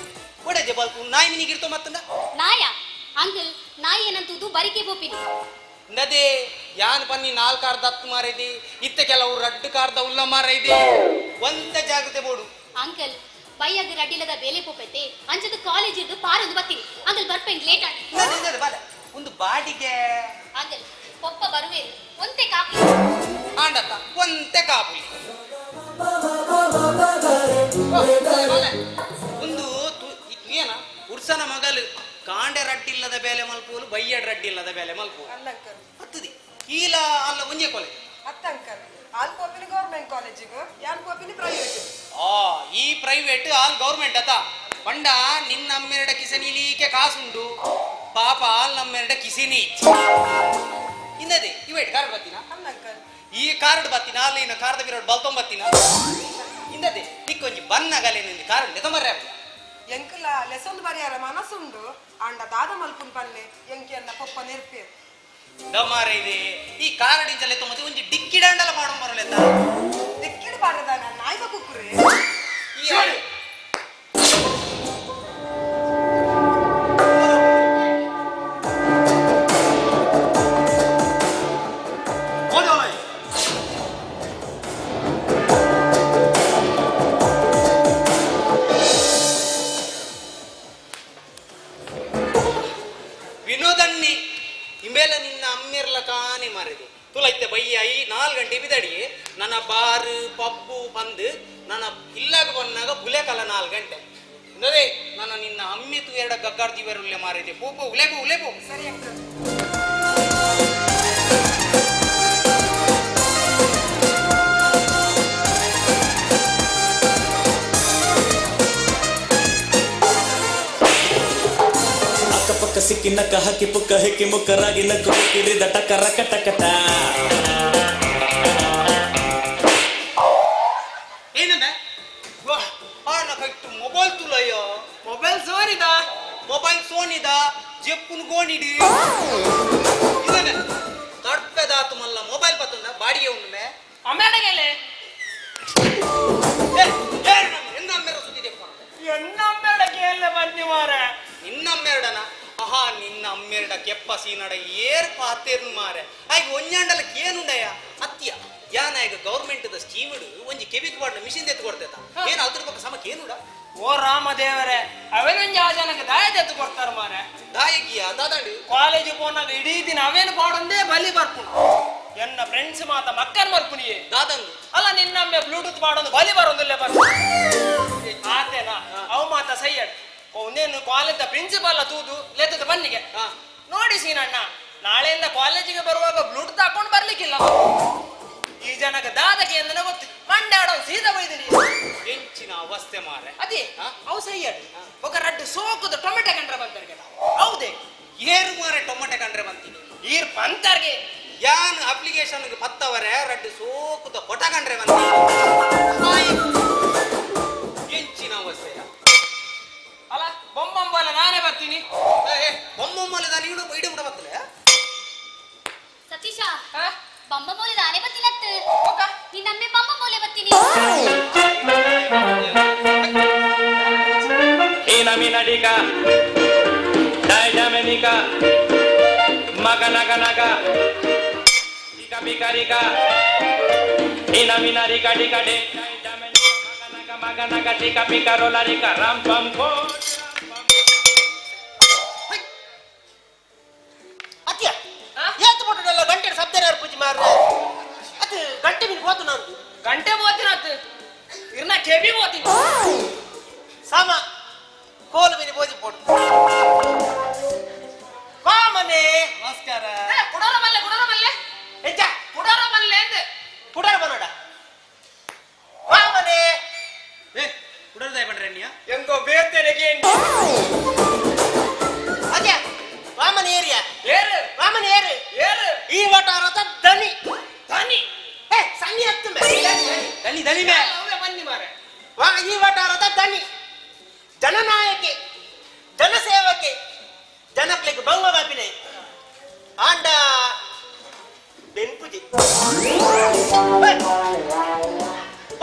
B: ಒಡೆ ಜಬಾಲ್ಕು ನಾಯಿ ಮಿನಿಗಿರ್ತೋ ಮತ್ತಂದ
V: ನಾಯ ಅಂಕಲ್
B: ಇಂದದೇ ಯಾನ್ ಪನ್ನಿ ನಾಲ್ಕು ಕಾರ್ದ ಹತ್ತು ಮಾರೈದಿ ಇತ್ತೆ ಕೆಲವು ರಡ್ಡು ಕಾರ್ದ ಉಲ್ಲ ಮಾರೈದಿ ಒಂದ ಜಾಗ್ರತೆ ಬೋಡು.
O: ಅಂಕಲ್ ಬೈಯಾಗ ರಡ್ಡಿಲ್ಲದ ಬೇಲೆ ಪೋಪೈತೆ ಅಂಚದ ಕಾಲೇಜ್ ಇದ್ದು ಪಾರೊಂದು ಬರ್ತೀನಿ ಅಂಕಲ್ ಬರ್ಪೆಂಗ್ ಲೇಟ್ ಆಗಿ
B: ಒಂದು ಬಾಡಿಗೆ
O: ಅಂಕಲ್ ಪೊಪ್ಪ ಬರುವೆ ಒಂತೆ ಕಾಪಿ
B: ಆಂಡತ್ತ ಒಂತೆ ಕಾಪುಲಿ ಒಂದು ಏನ ಉರ್ಸನ ಮಗಲು ಕಾಂಡೆ ರಡ್ಡಿಲ್ಲದ ಬೇಲೆ ಮಲ್ಪೋಲು ಬೈಯಡ್ ರಡ್ಡಿಲ್ಲದ ಬೇಲೆ ಮಲ್ಪೋಲು ಹತ್ತದಿ ಈಲ ಅಲ್ಲ ಒಂಜೆ ಕಾಲೇಜ್
Q: ಅತ್ತ ಅಂಕಲ್ ಆಲ್ ಪೋಪಿನಿ ಗೌರ್ಮೆಂಟ್ ಕಾಲೇಜಿಗೆ ಯಾನ್ ಪೋಪಿನಿ ಪ್ರೈವೇಟ್.
B: ಆ ಈ ಪ್ರೈವೇಟ್ ಆಲ್ ಗೌರ್ಮೆಂಟ್ ಅತ ಬಂಡ ನಿನ್ನ ಅಮ್ಮೆರಡ ಕಿಸನಿಲೀಕೆ ಕಾಸುಂಡು ಪಾಪ ಆಲ್ ನಮ್ಮೆರಡ ಕಿಸಿನಿ ಇನ್ನದೇ ಇವೇಟ್ ಕಾರ್ಡ್ ಬತ್ತೀನ ಈ ಕಾರ್ಡ್ ಬತ್ತೀನ ಅಲ್ಲಿ ಇನ್ನ ಕಾರ್ದ ಬಿರೋಡ್ ಬಲ್ತೊಂಬತ್ತೀನ ಇಂದದೆ ನಿಕ್ಕೊಂಜಿ ಬನ್ನಗಲೆ ನಿನ್ನ ಕಾರ್ಡ್ ಲೆತೊಂಬರ್ರೆ
Q: ಎಂಕಲ ಲೆಸೊಂದು ಬರಿಯಾರ ಮನಸ್ಸುಂಡು ಅಂಡ ದಾದ ಮಲ್ಪುನ್ ಪಲ್ಲೆ ಎಂಕಿ ಅನ್ನ ಪೊಪ್ಪ ನೆರ್ಪೆ
B: ಡಮಾರ ಇದೆ ಈ ಕಾರ್ಡ್ ಇಂಚ ಲೆತ್ತೊಂಬತ್ತಿ ಒಂಜಿ ಡಿಕ್ಕಿ ದಂಡಲ ಮಾಡೋ ಬರಲೆತ್ತ
Q: ಡಿಕ್ಕಿಡ್ ಬಾರದ ನಾಯ್ಕ ಕುಕ್ಕುರೆ
B: ವಿನೋದಣ್ಣಿ ಇಮೇಲೆ ನಿನ್ನ ಅಮ್ಮಿರ್ಲ ಕಾನಿ ಮಾರಿದೆ ತುಲೈತೆ ಬಯ್ಯ ಈ 4 ಗಂಟೆ ಬಿದಡಿ ನನ್ನ ಬಾರು ಪಬ್ಬು ಬಂದು ನನ್ನ ಇಲ್ಲಾಗ ಬಂದಾಗ ಬುಲೆಕಲ್ಲ 4 ಗಂಟೆ ಅದೇ ನನ್ನ ನಿನ್ನ ಅಮ್ಮಿ ತು ಎರಡ ಗಗ್ಗಾಡ್ತೀವರುಲ್ಲೆ ಮಾರಿದೆ ಪೋ ಉಲೇಬೋ ಉಲೇಬೋ
Q: ಸರಿ ಅಂಕಲ್.
P: ಅಕ್ಕಪಕ್ಕ ಸಿಕ್ಕಿ ನಕ್ಕ ಹಕ್ಕಿ ಪುಕ್ಕ ಹೆಕ್ಕಿ ಮುಕ್ಕರಾಗಿ ನಕ್ಕು ಕಿರಿದ ಟಕ ರಕ ಟಕಟ.
B: ಏನಂದ ಮೊಬೈಲ್ ತುಲಯ್ಯ ಮೊಬೈಲ್ ಸೋನಿದ ಮೊಬೈಲ್ ಸೋನಿದ ಜೆಪ್ಪುನ್ ಗೋಣಿಡಿ ಇದನ್ನ ತಡ್ಪೆದಾತು ಮಲ್ಲ ಮೊಬೈಲ್ ಪತ್ತಂದ ಬಾಡಿಗೆ ಉಂಡು
M: ಅಮ್ಮೆಡಗೆಲೆ
B: ಎನ್ನ ಅಮ್ಮೆರ ಸುದ್ದಿ
M: ಎನ್ನ ಅಮ್ಮೆಡಗೆಲ್ಲ ಬನ್ನಿ ಮಾರೆ
B: ನಿನ್ನ ಅಮ್ಮೆರಡನ ಆಹಾ ನಿನ್ನ ಅಮ್ಮೆರಡ ಕೆಪ್ಪ ಸೀನಡ ಏರ್ ಪಾತೇರ್ನು ಮಾರೆ ಆಯ್ಕೆ ಒಂಜಾಂಡಲ ಕೇನುಂಡಯ್ಯ ಅತ್ಯ ಯಾನಾಗ ಗೌರ್ಮೆಂಟ್ the ಸ್ಕೀಮಿಡು ಒಂಜಿ ಕೆಬಿಕ್ ಬಾಡ್ನ ಮಿಷಿನ್ ಎತ್ತು ಕೊಡ್ತೇತ ಏನು ಅದ್ರ ಪಕ್ಕ ಸಮಕ್ಕೆ ಏನುಡ
M: ಓ ರಾಮ ದೇವರೇ ಅವೇನೊಂಜಿ ಆ ಜನಕ್ಕೆ ದಾಯ ಎತ್ತು ಕೊಡ್ತಾರ ಮಾರೆ
B: ದಾಯಗಿಯ ದಾದಾಂಡಿ
M: ಕಾಲೇಜ್ ಪೋನಾಗ ಇಡೀ ದಿನ ಅವೇನು ಪಾಡೊಂದೇ ಬಲಿ ಬರ್ಪುಣ ಎನ್ನ ಫ್ರೆಂಡ್ಸ್ ಮಾತ ಮಕ್ಕನ್ ಮರ್ಪುಣಿಯೇ
B: ದಾದಂದು
M: ಅಲ್ಲ ನಿನ್ನಮ್ಮೆ ಬ್ಲೂಟೂತ್ ಪಾಡೊಂದು ಬಲಿ ಬರೋದಿಲ್ಲ ಬರ್ಪು ಆತೇನಾ ಅವು ಮಾತ ಸೈಯಡ್ ಒಂದೇನು ಕಾಲೇಜ್ ಪ್ರಿನ್ಸಿಪಾಲ್ ತೂದು ಲೇತದ ಬನ್ನಿಗೆ ನೋಡಿ ಸೀನಣ್ಣ ನಾಳೆಯಿಂದ ಕಾಲೇಜಿಗೆ ಬರುವಾಗ ಬ್ಲೂಟೂತ್ ಹಾಕೊಂಡು ಬರ್ಲಿಕ್ಕಿಲ್ಲ ಈ ಜನಕ್ಕೆ ದಾದಕ್ಕೆ ಎಂದನ ಗೊತ್ತು ಮಂಡ್ಯಾಡ ಸೀದಾ ಬೈದಿನಿ
B: ಎಂಚಿನ ಅವಸ್ಥೆ ಮಾರೆ
M: ಅದೇ ಅವು ಸೈಯಡ್ ఒక ರಡ್ಡು ಸೋಕುದ ಟೊಮೆಟೊ ಕಂಡ್ರೆ ಬಂತಾರ್ಗೆ ಹೌದೇ
B: ಏರು ಮಾರೆ ಟೊಮೆಟೊ ಕಂಡ್ರೆ ಬಂತೀನಿ
M: ಈರ್ ಪಂತಾರ್ಗೆ
B: ಯಾನ್ ಅಪ್ಲಿಕೇಶನ್ ಪತ್ತವರೆ ರಡ್ಡು ಸೋಕುದ ಪೊಟ ಕಂಡ್ರೆ ಬಂತೀನಿ ಎಂಚಿನ ಅವಸ್ಥೆ
M: ಅಲ್ಲ ಬೊಮ್ಮಂಬಲ ನಾನೇ ಬರ್ತೀನಿ
B: ಬೊಮ್ಮಂಬಲ ನಾನು ಇಡು ಇಡು ಬಿಡ ಬರ್ತಲೆ
O: ಸತೀಶ ಬೊಮ್ಮ ಮೋಲೆ ನಾನೇ ಬರ್ತೀನತ್ತ ನಿನ್ನಮ್ಮೆ ಬೊಮ್ಮ ಮೋಲೆ ಬರ್ತೀನಿ
V: ನಮಿನಡಿಗ ಡೈಡಮೆನಿಕ ಮಗ ನಗ ನಗ ಟಿಕ ಪಿಕರಿಗ ಇನಮಿನರಿಗ ಡಿಗ ಡೆ ಮಗ ಮಗ ನಗ ಟಿಕ ಪಿಕರೋಲರಿಕ ರಾಮ್ ಪಂ ಕೋ
J: ಅತ್ಯ ಏತು ಪಟ್ಟುಡಲ್ಲ ಗಂಟೆ ಶಬ್ದ ಪೂಜೆ ಮಾರ್ರೆ ಅದು ಗಂಟೆ ಮೀನು ಹೋತು ನಾನು
M: ಗಂಟೆ ಹೋತಿನ ಇರ್ನ ಕೆಬಿ ಹೋತೀನಿ
J: ಸಾಮ ಕೋಲು ಮೀನು ಪೂಜೆ ಪೋಡು ವಾಮನೆ
B: ನಮಸ್ಕಾರ
M: ಕುಡಾರ ಮಲ್ಲೆ ಕುಡಾರ ಮಲ್ಲೆ
J: ಎಂಚ
M: ಕುಡಾರ ಮಲ್ಲೆ ಅಂದೆ
J: ಕುಡಾರ ಬನ್ನೋಡ ವಾಮನೆ
B: ಏ ಕುಡಾರ ಬಂಡ್ರೆ ನೀ
M: ಎಂಗೋ ಬೇತೇನೆ
J: ಅದೇ ವಾಮನ ಏರಿಯಾ
M: ಏರು
J: ವಾಮನ ಏರು
M: ಏರು
J: ಈ ವಟಾರದ ದನಿ
M: ದನಿ
J: ಏ ಸನ್ನಿ ಹತ್ತು ಮೇ
B: ದನಿ ದನಿ ಮೇ
M: ಅವೇ ಬನ್ನಿ ಮಾರೆ
J: ವಾ ಈ ವಟಾರದ ದನಿ ಜನನಾಯಕೆ ಜನಸೇವಕೆ ಜನಕ್ಲೆಗ್ ಬಂಗ ಬಾಪಿನೆ ಆಂಡ ಬೆನ್ಪುಜಿ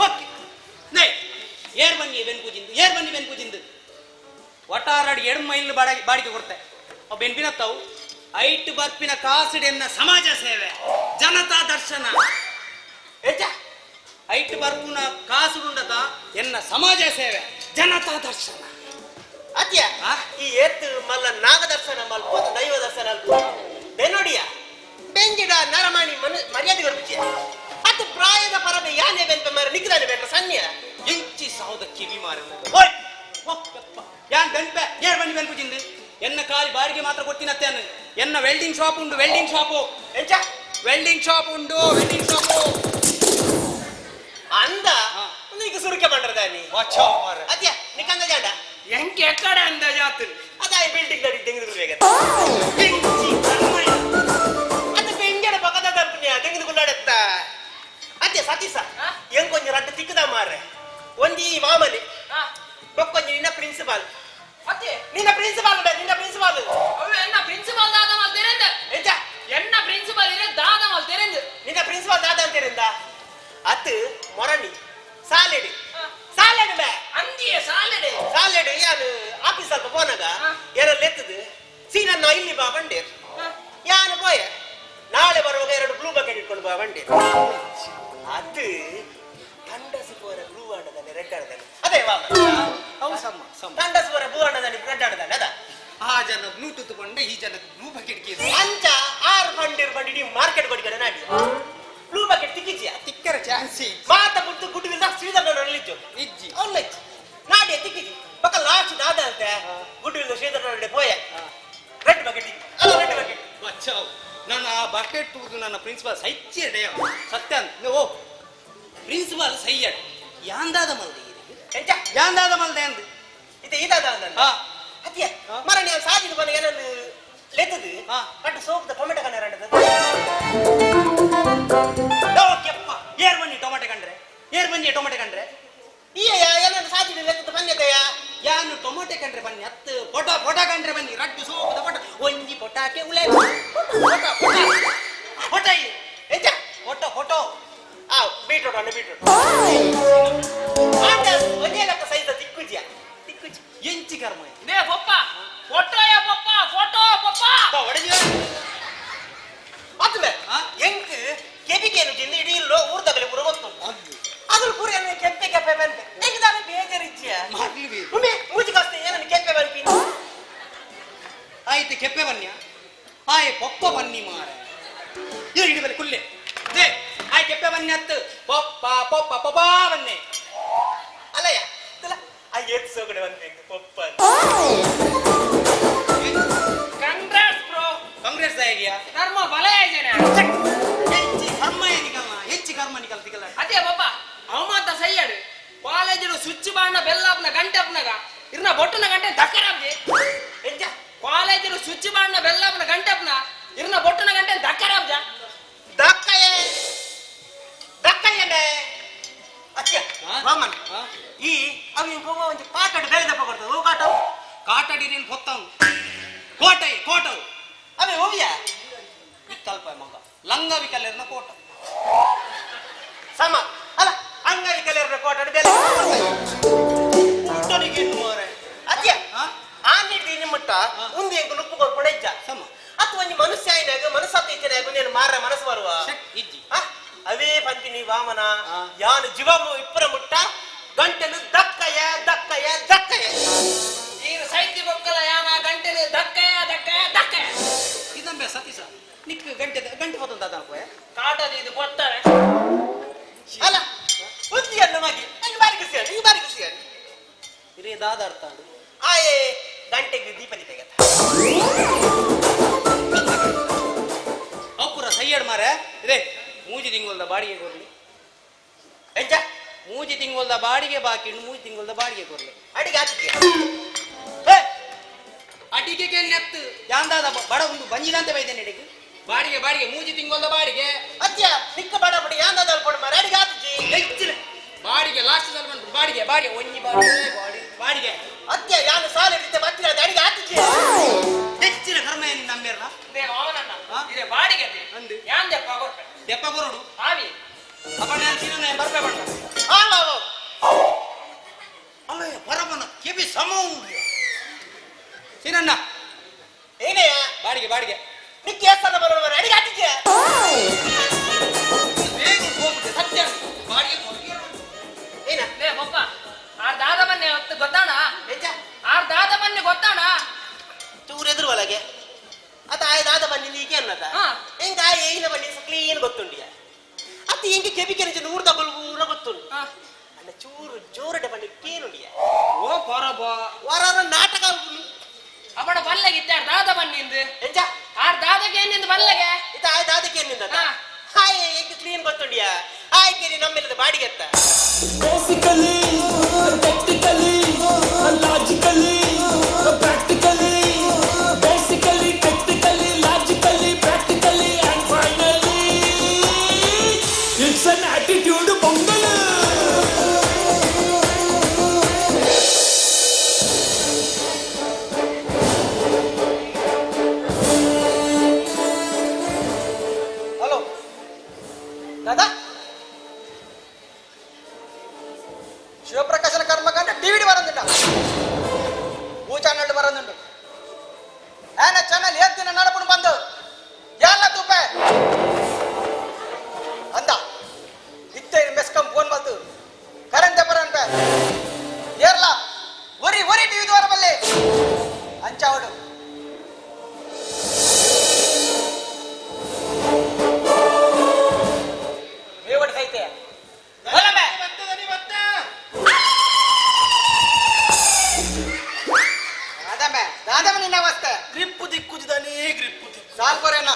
B: ಓಕೆ ನೈ ಏರ್ ಬನ್ನಿ ಬೆನ್ಪೂಜಿಂದು ಏರ್ ಬನ್ನಿ ಬೆನ್ಪೂಜಿಂದು ವಟಾರಡಿ ಎಡ್ ಮೈಲ್ ಬಾಡಿಗೆ ಬಾಡಿಗೆ ಕೊಡ್ತೆ ಅವು ಬೆನ್ಪಿನತ್ತಾವು
C: ಐಟ್ ಬರ್ಪಿನ ಕಾಸುಡೆನ್ನ ಸಮಾಜ ಸೇವೆ ಜನತಾ ದರ್ಶನ ಐಟ್ ಬರ್ಪುನ ಕಾಸುಡುಂಡದ ಎನ್ನ ಸಮಾಜ ಸೇವೆ ಜನತಾ ದರ್ಶನ.
J: ಅತ್ಯ ಈ ಏತ್ ಮಲ್ಲ ನಾಗ ದರ್ಶನ ಮಲ್ಪ ದೈವ ದರ್ಶನ ಅಲ್ಪ ಬೆನೋಡಿಯ ಬೆಂಜಿಡ ನರಮಾಣಿ ಮನು ಮರ್ಯಾದೆ ಕೊರ್ಪಿಚೆ ಅತ್ ಪ್ರಾಯದ ಪರಬೆ ಯಾನೆ ಬೆನ್ಪೆ ಮಾರ ನಿಕ್ದಾನೆ ಬೆಂಟ ಸನ್ಯ
C: ಎಂಚಿ ಸಾವುದ ಕಿವಿ ಮಾರ ಯಾನ್ ಬೆನ್ಪೆ ಏರ್ ಬನ್ನಿ ಬೆನ್ಪು ಜಿಂದು ಎನ್ನ ಕಾಲಿ ಬಾರಿಗೆ ಮಾತ್ರ ಕೊಡ್ತೀನತ್ತೇನು. ಎನ್ನ ವೆಲ್ಡಿಂಗ್ ಶಾಪ್ ಉಂಡು, ವೆಲ್ಡಿಂಗ್ ಶಾಪು
J: ಎಂಚ
C: ವೆಲ್ಡಿಂಗ್ ಶಾಪ್ ಉಂಡು, ವೆಲ್ಡಿಂಗ್ ಶಾಪು
J: ಅಂದ ನೀಗ ಸುರುಕೆ ಪಂಡ್ರದಾನಿ ಅತ್ಯ ನಿಕ್ಕಂದ ಜಾಂಡ
C: ಎಂಕೆ ಎಕ್ಕಡೆ ಅಂದಾಜಾತು
J: ಅದಾಯ ಬಿಲ್ಡಿಂಗ್ ನಡಿ ತೆಗೆದು ಅದು ಬೆಂಜಡ ಪಕ್ಕದ ತರ್ಪುಣ್ಯ ತೆಗೆದು ಕುಲ್ಲಾಡೆತ್ತ ಅತ್ಯ ಸತೀಸ ಎಂಕೊಂಜಿ ರಡ್ಡು ತಿಕ್ಕದ ಮಾರ್ರೆ ಒಂಜಿ ಮಾಮಲಿ ಬೊಕ್ಕೊಂಜಿ ನಿನ್ನ ಪ್ರಿನ್ಸಿಪಾಲ್ ನಿನ್ನ ಪ್ರಿನ್ಸಿಪಾಲ್ ನಿನ್ನ ಪ್ರಿನ್ಸಿಪಾಲ್
E: ಎನ್ನ ಪ್ರಿನ್ಸಿಪಾಲ್ ದಾದ ಮಲ್ತೆರೆಂದ
J: ಎಂಚ
E: ಎನ್ನ ಪ್ರಿನ್ಸಿಪಾಲ್ ಇರೆ ದಾದ ಮಲ್ತೆರೆಂದು
J: ನಿನ್ನ ಪ್ರಿನ್ಸಿಪಾಲ್ ದಾದ ಅಂತೀರಿಂದ ಅತ್ ಮೊರಣಿ ಸಾಲೆಡಿ ಸಾಲೆಡು ಬೇ
E: ಅಂದಿಯೇ ಸಾಲೆಡೆ
J: ಸಾಲೆಡು ಯಾನು ಆಫೀಸ್ ಸ್ವಲ್ಪ ಪೋನಾಗ ಯಾರಲ್ಲಿ ಎತ್ತದು ಸೀನನ್ನ ಇಲ್ಲಿ ಬಾ ಬಂಡೇರ್ ಯಾನು ಪೋಯ ನಾಳೆ ಬರುವಾಗ ಎರಡು ಬ್ಲೂ ಬಕೆಟ್ ಇಟ್ಕೊಂಡು ಬಾ ಬಂಡೇರ್ ಅದು ತಂಡಸು ಪೋರ ಬ್ಲೂ ಆಡದಾನೆ ರೆಡ್ ಆಡದಾನೆ ಅದೇ ವಾ ತಂಡಸು ಪೋರ ಬ್ಲೂ ಆಡದಾನೆ ರೆಡ್ ಆಡದಾನೆ ಅದ
C: ಆ ಜನ ಬ್ಲೂ ತುತ್ತುಕೊಂಡೆ ಈ ಜನ ಬ್ಲೂ ಬಕೆಟ್
J: ಅಂಚ ಆರು ಬಂಡೀರ್ ಬಂಡಿ ನೀವು ಮಾರ್ಕೆಟ್ ಕೊಡಿಕಡೆ ನಾಡಿ ಬ್ಲೂ ಬಕೆಟ್ ತಿಕ್ಕಿಜಿಯ
C: ತಿಕ್ಕರ ಚಾನ್ಸ್
J: ಮಾತ ಬಿಟ್ಟು ಗುಡ್ಡದಿಂದ ಶ್ರೀಧರನಲ್ಲಿ ಇಜ್ಜು
C: ಇಜ್ಜಿ
J: ಅವ್ನ ಇಜ್ಜಿ ನಾಡಿ ತಿಕ್ಕಿಜಿ ಪಕ್ಕ ಲಾಸ್ಟ್ ದಾದ ಅಂತೆ ಗುಡ್ಡದಿಂದ ಶ್ರೀಧರನಲ್ಲಿ ಪೋಯ ರೆಡ್ ಬಕೆಟ್ ಅಲ್ಲ ರೆಡ್ ಬಕೆಟ್
C: ಬಚ್ಚಾವ್ ನನ್ನ ಆ ಬಕೆಟ್ ತೂದು ನನ್ನ ಪ್ರಿನ್ಸಿಪಾಲ್ ಸೈಚ್ಚಿಯಡೆ ಸತ್ಯ ಅಂತ ಓ ಪ್ರಿನ್ಸಿಪಾಲ್ ಸೈಯಡ್ ಯಾಂದಾದ ಮಲ್ದೆ
J: ಎಂಚ
C: ಯಾಂದಾದ ಮಲ್ದೆ ಅಂದು
J: ಇದು ಇದಾದ ಅಂದ ಅತ್ತಿಯ ಮರ ನೀವು ಸಾಧಿದ ಬನ್ನ ಏನನ್ನು ಲೆತ್ತದು ಬಟ್ ಸೋಪದ ಟೊಮೆಟೊ ಕಣ್ಣೆ
C: ಏರ್ ಬನ್ನಿ ಟೊಮೆಟೊ ಕಂಡ್ರೆ ಏರ್ ಬನ್ನಿ ಟೊಮೆಟೊ ಕಂಡ್ರೆ
J: ಈ ಏನನ್ನು ಸಾಧಿದ ಲೆತ್ತದ ಬನ್ನಿದೆಯಾ
C: ಯಾನು ಟೊಮೆಟೊ ಕಂಡ್ರೆ ಬನ್ನಿ ಹತ್ತು ಫೋಟೋ ಫೋಟೋ ಕಂಡ್ರೆ ಬನ್ನಿ ರಡ್ಡು ಸೋಪದ ಫೋಟೋ ಒಂಜಿ ಫೋಟಾಕೆ ಉಳೆ ಫೋಟೋ ಫೋಟೋ ಫೋಟೋ
J: ಎಂಚ
C: ಫೋಟೋ ಫೋಟೋ
J: ಆ ಬೀಟ್ರೋಟ್ ಅಣ್ಣ ಬೀಟ್ರೋಟ್ ಒಂದೇ ಲಕ್ಕ ಸೈಜ್ ತಿಕ್ಕುಜಿಯ ತಿಕ್ಕುಜಿ
C: ಎಂಚಿ ಕರ್ಮ
E: they ಪಪ್ಪ ಫೋಟೋ ಯಾ ಪಪ್ಪ ಫೋಟೋ ಪಪ್ಪ
J: ಒಡಜಿ ಆತುಮೆ ಎಂಕ್ ಕೆಬಿಕೇನು ಜಿಂದ ಇಡೀ ಲೋ ಊರ್ದಗಲಿ ಪೂರ ಗೊತ್ತು ಅದ್ರ ಪೂರ ಏನು ಕೆಪ್ಪೆ ಕೆಪ್ಪೆ ಬಂತೆ ಎಂಕ್ ದಾನೆ ಬೇಜಾರಿಜ್ಜಿಯ ಉಮೆ ಮೂಜಿ ಕಾಸ್ತೆ ಏನನ್ನು ಕೆಪ್ಪೆ ಬನ್ಪಿ
C: ಆಯ್ತು ಕೆಪ್ಪೆ ಬನ್ನಿಯ ಆಯ್ ಪಪ್ಪ ಬನ್ನಿ ಮಾರ ಇದು ಹಿಡಿಬಲೆ ಕುಲ್ಲೆ they ಆಯ್ ಕೆಪ್ಪೆ ಬನ್ನಿ ಅತ್ತು ಪಪ್ಪ ಪಪ್ಪ ಪಪ್ಪ ಬನ್ನಿ
J: ಅಲ್ಲಯ್ಯ ಆ ಏತ್ ಸೋಗಡೆ ಬಂದೆ ಪಪ್ಪ
E: ಕಂಗ್ರೆಸ್ ಬ್ರೋ
C: ಕಾಂಗ್ರೆಸ್ ಆಗಿಯಾ
E: ಕರ್ಮ ಬಲ ಜನ
C: ಹೆಚ್ಚಿ ಕರ್ಮ ಏನಿಕಲ್ಲ ಹೆಚ್ಚಿ ಕರ್ಮ ನಿಕಲ್ ತಿಕಲ್ಲ
E: ಅದೇ ಪಪ್ಪ ಅವಮಾತ ಸೈಯಡು ಕಾಲೇಜು ಸ್ವಿಚ್ ಬಾಣ ಬೆಲ್ಲ ಅಪ್ನ ಗಂಟೆ ಅಪ್ನಗ ಇರ್ನ ಬೊಟ್ಟನ ಗಂಟೆ ದಕ್ಕರಾಬ್ಜಿ
J: ಎಂಚ
E: ಕಾಲೇಜು ಸ್ವಿಚ್ ಬಾಣ ಬೆಲ್ಲ ಅಪ್ನ ಗಂಟೆ ಅಪ್ನ ಇರ್ನ ಬೊಟ್ಟನ ಗಂಟೆ ದಕ್ಕರಾಬ್ಜ
J: ದಕ್ಕಯೇ ದಕ್ಕಯ್ಯನೇ ಅತ್ಯ ವಾಮನ್ ಈ ಅವ ಒಂದು ಕಾಟಾಡು ಬೇರೆ ದಪ್ಪ ಬರ್ತದೆ ಓ ಕಾಟವು
C: ಕಾಟಾಡಿರೇನು ಹೊತ್ತವನು ಕೋಟೆ ಕೋಟವು
J: ಅವೇ ಹೋವಿಯ
C: ವಿಕಲ್ಪ ಮಗ ಲಂಗ ವಿಕಲ್ಯರ್ನ ಕೋಟ
J: ಸಮ ಅಲ್ಲ ಅಂಗ ವಿಕಲ್ಯರ್ನ ಕೋಟಾಡು ಬೇರೆ
C: ಊಟನಿಗೆ ಮಾರೆ
J: ಅತ್ಯ ಆ ನೀಡಿ ನಿಮ್ಮಟ್ಟ ಒಂದು ಎಂಕು ನುಪ್ಪು ಕೊಡ್ಪಡ ಇಜ್ಜ
C: ಸಮ
J: ಅತ್ ಒಂಜಿ ಮನುಷ್ಯ ಆಯ್ನಾಗ ಮನಸ್ಸಾತ ಇಚ್ಛೆನಾಗ ನೀನು ಮಾರ ಮನಸ್ಸು ಬರುವ
C: ಇಜ್ಜಿ
J: ಅವೇ ಪಂಪಿನಿ ವಾಮನ ಯಾನು ಜೀವಮು ಇಪ್ಪರ ಮುಟ್ಟ ಗಂಟೆನು ದಕ್ಕಯ ದಕ್ಕಯ ದಕ್ಕಯ
E: ನೀನು ಸೈತಿ ಬೊಕ್ಕಲ ಯಾನ ಗಂಟೆನು ದಕ್ಕಯ ದಕ್ಕಯ ದಕ್ಕಯ
C: ಇದೊಮ್ಮೆ ಸತೀಶ ನಿಕ್ ಗಂಟೆ ಗಂಟೆ ಹೊತ್ತಂತ ಅನ್ಕೋಯ
E: ಕಾಟದ ಇದು ಕೊಡ್ತಾರೆ
J: ಅಲ್ಲ ಬುದ್ಧಿಯನ್ನು ಮಗಿ ನಂಗೆ ಬಾರಿ ಖುಷಿ ಆಯ್ತು, ನಿಂಗೆ ಬಾರಿ ಖುಷಿ ಆಯ್ತು.
C: ಇರೇ ದಾದ ಅರ್ಥ
J: ಆಯೇ ಗಂಟೆಗೆ ದೀಪ ದೀಪ
C: ಅಪ್ಪುರ ಸೈಯಡ್ ಮಾರೆ ಇದೇ ಮೂಜಿ ತಿಂಗಳದ ಬಾಡಿಗೆ ಕೊರ್ಲಿ
J: ಎಂಚ
C: ಮೂಜಿ ತಿಂಗಳದ ಬಾಡಿಗೆ ಬಾಕಿ ಉಂಡು ಮೂಜಿ ತಿಂಗಳದ ಬಾಡಿಗೆ ಕೊರ್ಲಿ
J: ಅಡಿಗೆ ಹಾಕಿದ್ಯಾ
C: ಏ ಅಡಿಗೆ ಕೆನ್ನೆತ್ತು ಯಾಂದಾದ ಬಡ ಒಂದು ಬಂಜಿದಂತೆ ಬೈದೇನೆ ಅಡಿಗೆ ಬಾಡಿಗೆ ಬಾಡಿಗೆ ಮೂಜಿ ತಿಂಗಳದ ಬಾಡಿಗೆ
J: ಅತ್ಯ ನಿಕ್ಕ ಬಡ ಬಡ ಯಾಂದಾದ ಅಲ್ಪಡು ಮಾರೆ ಅಡಿಗೆ ಹಾಕಿದ್ದಿ
C: ಹೆಚ್ಚಿನ ಬಾಡಿಗೆ ಲಾಸ್ಟ್ ಸಲ ಬಂತು ಬಾಡಿಗೆ ಬಾಡಿಗೆ ಒಂಜಿ ಬಾಡಿಗೆ ಬಾಡಿಗೆ ಬಾಡಿಗೆ
J: ಅತ್ಯ ಯಾನು ಸಾಲ ಹಿಡಿತೆ ಬತ್ತಿರ ಅಡಿಗೆ ಹಾಕಿದ್ದಿ
C: ಹೆಚ್ಚಿನ ಕರ್ಮ ಏನು ನಮ್ಮೆರ್ನ
E: ಇದೇ ವಾಮನಣ್ಣ ಇದೇ ಬಾಡಿಗೆ
C: ಅಂದು
E: ಯಾನ್ ದೆಪ್ಪ ಕೊರ್ಪೆ
C: ದೆಪ್ಪ ಕೊರಡು
E: ಆವಿ
C: ಅಪ್ಪ ನಾನು ಸೀನ ಬರ್ಪೆ ಬಂಡ
J: ಆವ
C: ಅಲ್ಲ ಪರಮನ ಕೆಬಿ ಸಮ ಉಂಡು ಸೀನಣ್ಣ
J: ಏನೆಯ
C: ಬಾಡಿಗೆ ಬಾಡಿಗೆ
J: ಕೇಸನ ಬರೋಣ ಅಡಿಗೆ ಹಾಕಿದ್ಯಾ
C: ಬೇಗ ಹೋಗ್ಬಿಟ್ಟೆ ಸತ್ಯ ಬಾಡಿಗೆ
J: ಏನ
E: ಲೇ ಬೊಪ್ಪ ಆರ್ ದಾದ ಮನೆ ಹೊತ್ತು ಗೊತ್ತಾಣ ಆರ್ ದಾದ ಮನೆ ಗೊತ್ತಾಣ
J: ಚೂರು ಎದುರು ಒಳಗೆ ಅತ ಆಯ್ ದಾದ ಬನ್ನಿ ನೀಗೆ ಅನ್ನದ ಹೆಂಗ ಆ ಏನ ಬನ್ನಿ ಕ್ಲೀನ್ ಗೊತ್ತುಂಡಿಯ ಅತ್ತ ಹೆಂಗೆ ಕೆಬಿ ಕೆರೆಜ ನೂರು ಡಬಲ್ ಊರ ಗೊತ್ತುಂಡು ಅಲ್ಲ ಚೂರು ಜೋರಡೆ ಬನ್ನಿ ಕೇನುಂಡಿಯ
E: ಓ ಪರಬ
J: ವಾರ ನಾಟಕ
E: ಅವನ ಬಲ್ಲೆಗೆ ಇದ್ದ ದಾದ ಬನ್ನಿಂದು
J: ಎಂಜ
E: ಆರ್ ದಾದಗೆ ಏನಿಂದ ಬಲ್ಲೆಗೆ
J: ಇತ್ತ ಆಯ್ ದಾದಕ್ಕೆ ಏನಿಂದ ಹಾಯ್ ಹೆಂಗೆ ಕ್ಲೀನ್ ಗೊತ್ತುಂಡಿಯ ಆಯ್ ಕೇರಿ ನಮ್ಮೆಲ್ಲದ ಬಾಡಿಗೆ ಅತ್ತ
L: Basically, technically, logically, practically, basically, technically, logically, practically, and finally, it's an attitude pongal.
C: Hello ದಾದಾ ಶಿವಪ್ರಕಾಶನ ಕರ್ಮಕಾಂಡ ಟಿವಿಡಿ ಬರಂದುಂಡ ಭೂ ಚಾನಲ್ ಬರಂದುಂಡು ಆನ ಚಾನಲ್ ಏತ್ ದಿನ ನಡಪುಣು ಬಂದು ಯಾಲ ತೂಪೆ ಅಂದ ಇತ್ತೆ ಮೆಸ್ಕಂ ಫೋನ್ ಬಂತು ಕರೆಂಟ್ ಬರಂತೆ ಏರ್ಲ ಒರಿ ಒರಿ ಟಿವಿ ದ್ವಾರ ಬಲ್ಲೆ ಅಂಚಾವಡು ಮೇವಡ್ ಸೈತೆ ದಾದಮ್ಮ ನಿನ್ನ ಅವಸ್ಥೆ
J: ಗ್ರಿಪ್ಪು ದಿಕ್ಕುಜಿದಾನೇ ಗ್ರಿಪ್ಪು ದಿಕ್ಕು
C: ಸಾಲ್ ಕೊರೆನ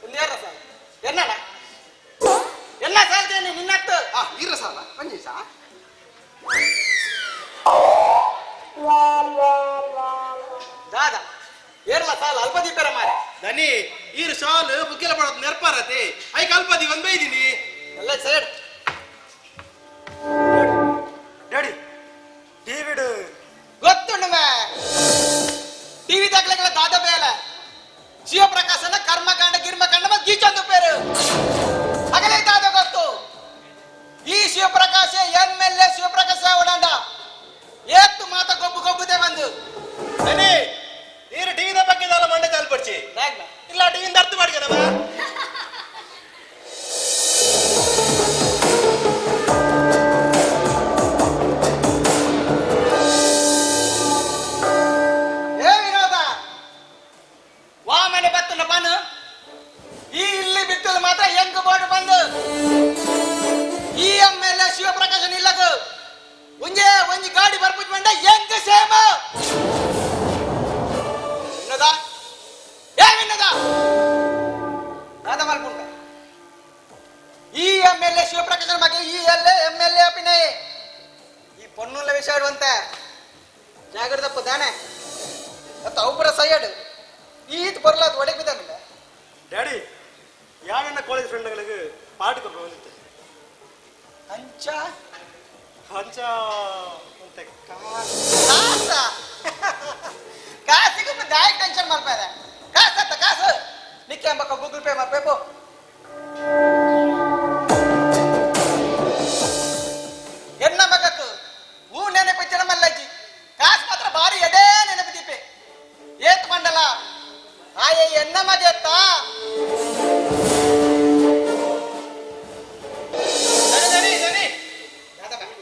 C: ಒಂದು ಏರ್ರ ಸಾಲ್ ಎನ್ನಣ ಎಲ್ಲ ಸಾಲ್ತೇನೆ ನಿನ್ನತ್ತು
T: ಆ ಇರ ಸಾಲ ಒಂಜಿ ಸಾ
C: ದಾದ ಏರ್ಲ ಸಾಲ ಅಲ್ಪ ದೀಪರ ಮಾರೆ
J: ದನಿ ಈರು ಶಾಲ್ ಬುಕ್ಕೆಲ ಪಡೋದು ನೆರ್ಪಾರತೆ I ಕಲ್ಪದಿ ಒಂದ್ ಬೈದಿನಿ
C: ಎಲ್ಲ ಸೈಡ್
T: ಡ್ಯಾಡಿ ಟಿವಿಡು
C: ಗೊತ್ತುಂಡು ಮೇ ಟಿವಿ ದಾಖಲೆಗಳ ದಾದ ಬೇಲೆ ಶಿವಪ್ರಕಾಶನ ಕರ್ಮಕಾಂಡ ಗಿರ್ಮಕಾಂಡ ಮತ್ತು ಗೀಚೊಂದು ಪೇರು ಅಗಲೇ ದಾದ ಗೊತ್ತು ಈ ಶಿವಪ್ರಕಾಶ ಎಂ ಎಲ್ ಎ ಶಿವಪ್ರಕಾಶ ಓಡಾಂಡ ಏತ್ತು ಮಾತ ಗೊಬ್ಬು ಗೊಬ್ಬುದೇ ಬಂದು
J: ದನಿ ನೀರು ಟಿವಿದ ಬಗ್ಗೆ ದಾಲ ಮಂಡೆ ತಲ್ಪಡ್ಚಿ ಇಲ್ಲ ಟಿವಿಯಿಂದ ಅರ್ಥ ಮಾಡ್ಕೊಳವ
C: ಏ ವಿನೋದ ವಾ ಮನೆ ಬತ್ತನ ಬನ್ ಈ ಇಲ್ಲಿ ಬಿತ್ತಲು ಮಾತ್ರ ಹೆಂಗ್ ಬೋರ್ಡ್ ಬಂದು ಈ ಎಂ ಎಲ್ ಎ ಶಿವಪ್ರಕಾಶ ನಿಲ್ಲಗು ಒಂಜೇ ಒಂಜಿ ಗಾಡಿ ಬರ್ಪುಜ್ ಬಂಡ ಹೆಂಗ್ ಸೇಮ ವಿನೋದ ಏ ವಿನೋದ ದಾದ ಮಲ್ಪುಂಡ ಈ ಎಂ ಎಲ್ ಎ ಶಿವಪ್ರಕಾಶನ ಬಗ್ಗೆ ಈ ಎಲ್ ಎಂ ಎಲ್ ಎ ಅಪಿನಯ್ ಈ ಪೊನ್ನುಲ್ಲ ವಿಷಯ ಇಡುವಂತೆ ಜಾಗ್ರತಪ್ಪ ದಾನೆ ಮತ್ತು ಅವಪುರ ಸೈಯಡ್ ಈತ್ ಬರಲಾದ ಒಡೆಗೆ ಬಿದ್ದಾನಿಲ್ಲ
T: ಡ್ಯಾಡಿ ಯಾರನ್ನ ಕಾಲೇಜ್ ಫ್ರೆಂಡ್ಗಳಿಗೆ ಪಾರ್ಟಿ ಕೊಟ್ಟು ಬಂದಿತ್ತು
C: ಅಂಚ
T: ಅಂಚ ಅಂತ
C: ಕಾಸ ಕಾಸಿಗೆ ದಾಯಿ ಟೆನ್ಷನ್ ಮಾಡ್ತಾ ಕಾಸು ಅತ್ತ ಕಾಸು ನಿಕ್ಕೆ ಅಂಬಕ ಗೂಗಲ್ ಪೇ ಮಾಡ್ಬೇಕು ಎನ್ನ ಮಗಕ್ಕು ಹೂ ನೆನಪು ಮಲ್ಲಜ್ಜಿ ಕಾಸು ಮಾತ್ರ ಭಾರಿ ಎದೇ ನೆನಪು ದೀಪೆ ಏತ್ ಮಂಡಲ ಆಯೆ ಎನ್ನ ಮಗೆತ್ತ
J: ದನಿ ದನಿ ದನಿ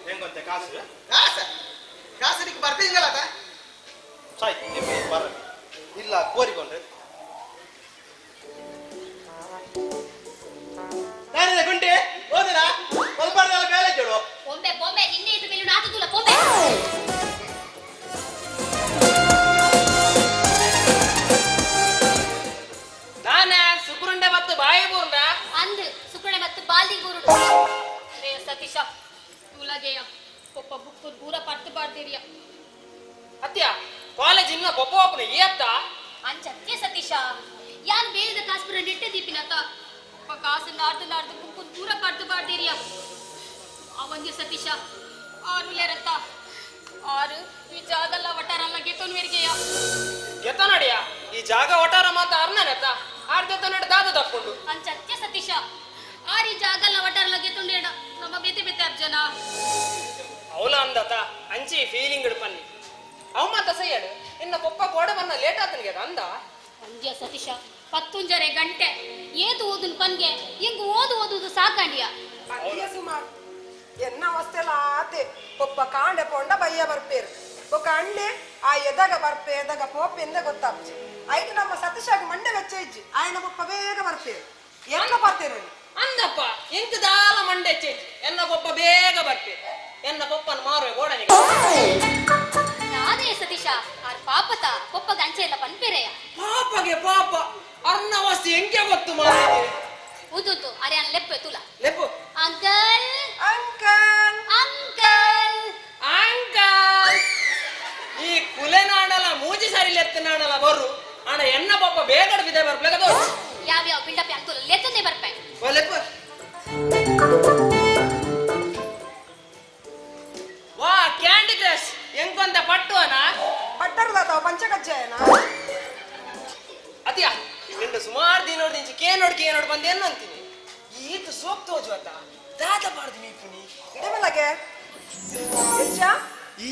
J: ಹೆಂಗೊತ್ತೆ ಕಾಸು
C: ಕಾಸು ಕಾಸು ನಿಕ್ಕೆ ಬರ್ತಿದ್ಯಲ್ಲ ಅದ
J: ಸಾಯ್ ನಿಮಗೆ ಬರ ಇಲ್ಲ ಕೋರಿಕೊಂಡ್ರೆ ನಾನಿದೆ ಗುಂಡಿ ಹೋದಿರಾ ಮಲ್ಬಾರ್ದೆಲ್ಲ ಬೇಲೆ ಚೋಡು
O: ಬೊಂಬೆ ಬೊಂಬೆ ನಿನ್ನೆ ಇದು ಮೇಲೆ ನಾತುಲ್ಲ ಬೊಂಬೆ
E: ನಾನ ಸುಕುರುಂಡೆ ಮತ್ತು ಬಾಯಿ ಬೂರ್ಂಡ
O: ಅಂದು ಸುಕುಣೆ ಮತ್ತು ಬಾಲ್ದಿ ಬೂರುಡು ರೇ ಸತೀಶ ತುಲಗೆಯ ಪೊಪ್ಪ ಬುಕ್ಕು ದೂರ ಪಟ್ಟು ಬಾರ್ದಿರಿಯ
E: ಅತ್ಯ ಕಾಲೇಜ್ ಇನ್ನ ಪೊಪ್ಪ ಒಪ್ಪನ ಏತ್ತ
O: ಅಂಚತ್ಯ ಸತೀಶ ಯಾನ್ ಬೇರೆದ ಕಾಸ್ಪುರ ನೆಟ್ಟೆ ದೀಪಿನತ ಪೊಪ್ಪ ಕಾಸು ನಾರ್ದು ನಾರ್ದು ಬುಕ್ಕು ದೂರ ಪಟ್ಟು ಬಾರ್ದಿರಿಯ ಅವಂಜಿ ಸತೀಶ ಆರು ಲೇರತ್ತ ಆರು ಈ ಜಾಗಲ್ಲ ವಟಾರಲ್ಲ ಗೆತೊನ್ವೆರ್ಗೆಯ
E: ಗೆತ್ತ ನೋಡಿಯ ಈ ಜಾಗ ಒಟಾರ ಮಾತ ಅರ್ನನೆತ್ತ ಆರ್ದೆತ್ತ ನಡೆ ದಾದ ತಕ್ಕೊಂಡು
O: ಅಂಚತ್ಯ ಸತೀಶ ಆರಿ ಜಾಗಲ್ಲ ವಟಾರಲ್ಲ ಗೆತೊಂಡೇಡ ನಮ್ಮ ಬೇತೆ ಬೇತೆ ಅರ್ಜನ
E: ಅವಲ ಅಂದತ ಅಂಚಿ ಫೀಲಿಂಗ್ ಇಡ್ಪನ್ನಿ ಅವ ಮಾತ ಸೈಯಡು ಇನ್ನ ಪೊಪ್ಪ ಗೋಡ ಬನ್ನ ಲೇಟ್ ಆತನಿಗೆ ಅಂದ.
O: ಒಂಜೆ ಸತೀಶ ಪತ್ತುಂಜರೆ ಗಂಟೆ ಏತು ಓದುನ್ ಪನ್ಗೆ ಎಂಗ್ ಓದು ಓದುದು ಸಾಕಾಂಡಿಯ
Q: ಪಂಡಿಯ ಸುಮಾರು ಎನ್ನ ಅವಸ್ಥೆಲ ಆತೆ ಒಬ್ಬ ಕಾಂಡೆ ಪೋಂಡ ಬಯ್ಯ ಬರ್ಪೇರು ಒಕ್ಕ ಅಣ್ಣೆ ಆ ಎದಗ ಬರ್ಪೆ ಎದಗ ಪೋಪೆ ಎಂದ ಗೊತ್ತಾಪ್ಜಿ ಐದು ನಮ್ಮ ಸತೀಶಾಗ ಮಂಡೆ ವೆಚ್ಚ ಇಜ್ಜಿ ಆಯನ ಪೊಪ್ಪ ಬೇಗ ಬರ್ಪೇರು ಎಲ್ಲ ಬರ್ತೇರು
E: ಅಂದಪ್ಪ ಎಂತ ದಾಲ ಮಂಡೆ ಚೇಜ್ ಎನ್ನ ಪೊಪ್ಪ ಬೇಗ ಬರ್ಪೆ ಎನ್ನ ಪೊಪ್ಪನ ಮಾರುವೆ ಗೋಡನಿಗೆ
O: ನಾನೇ ಸತೀಶ ಆರ್ ಪಾಪತ ಪೊಪ್ಪಗ ಅಂಚೆ ಎಲ್ಲ ಪನ್ಪೇರೆಯ
E: ಪಾಪಗೆ ಪಾಪ ಅರ್ನ ಅವಸ್ಥೆ ಎಂಕೆ ಗೊತ್ತು ಮಾರೆ
O: ಉದುತು ಅರೆ ಅನ್ ಲೆಪ್ಪೆ ತುಲ
E: ಲೆಪ್ಪು
O: ಅಂಕಲ್
Q: ಅಂಕಲ್
O: ಅಂಕಲ್
E: ಅಂಕಲ್ ಈ ಕುಲೆನಾಡಲ ಮೂಜಿ ಸಾರಿ ಲೆತ್ತನಾಡಲ ಬರು ಅಣ್ಣ ಎನ್ನ ಪಾಪ ಬೇಗ ಬಿದೆ ಬರ್ಪ್ಲೆಗ ದೋಸ್
O: ಯಾವ ಯಾವ ಬಿಲ್ಡಪ್ ಅಂಕಲ್ ಲೆತ್ತನೆ ಬರ್ಪೆ
E: ಲೆಪ್ಪು ವಾ ಕ್ಯಾಂಡಿ ಕ್ರಶ್ ಎಂಕೊಂದ ಪಟ್ಟುವನ
Q: ಪಟ್ಟರ್ದಾತ ಪಂಚಕಜ್ಜಾಯನ
E: ಅತಿಯಾ ನಿಂಡು ಸುಮಾರು ದಿನ ನೋಡ್ದಿಂಚಿ ಕೇ ನೋಡ್ ಕೇ ನೋಡ್ ಬಂದು ಏನು ಅಂತೀನಿ ಈತ ಸೋಪ್ ತೋಜು ಅತ್ತ ದಾದ ಬಾರ್ದು ಮೀಪುನಿ
Q: ಇಡಮಲಗೆ ಹೆಚ್ಚ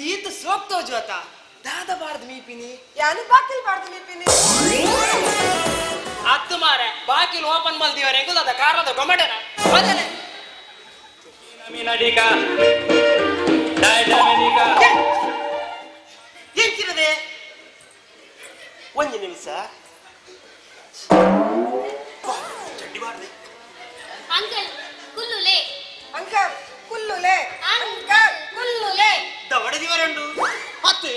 E: ಈತ ಸೋಪ್ ತೋಜು ಅತ್ತ ದಾದ ಬಾರ್ದು ಮೀಪಿನಿ
Q: ಯಾನು ಬಾಕಿಲ್ ಬಾರ್ದು ಮೀಪಿನಿ
E: ಅತ್ತು ಮಾರೆ ಬಾಕಿಲ್ ಓಪನ್ ಮಲ್ದಿವರೆ ಹೆಂಗುದಾದ ಕಾರದ ಗೊಮಟನ ಬದಲೆ
V: ಮೀನಡಿಕ ಡೈಡಮಿನಿಕ
J: ಎಂಚಿನದೆ ಒಂದು ನಿಮಿಷ ಚಡ್ಡಿ ಬಾರ್ದೆ
O: ಅಂಕಲ್ ಕುಲ್ಲುಲೆ
Q: ಅಂಕಲ್ ಕುಲ್ಲುಲೆ ಅಂಕಲ್ ಕುಲ್ಲುಲೆ
J: ದವಡದಿವರಂಡು ಮತ್ತು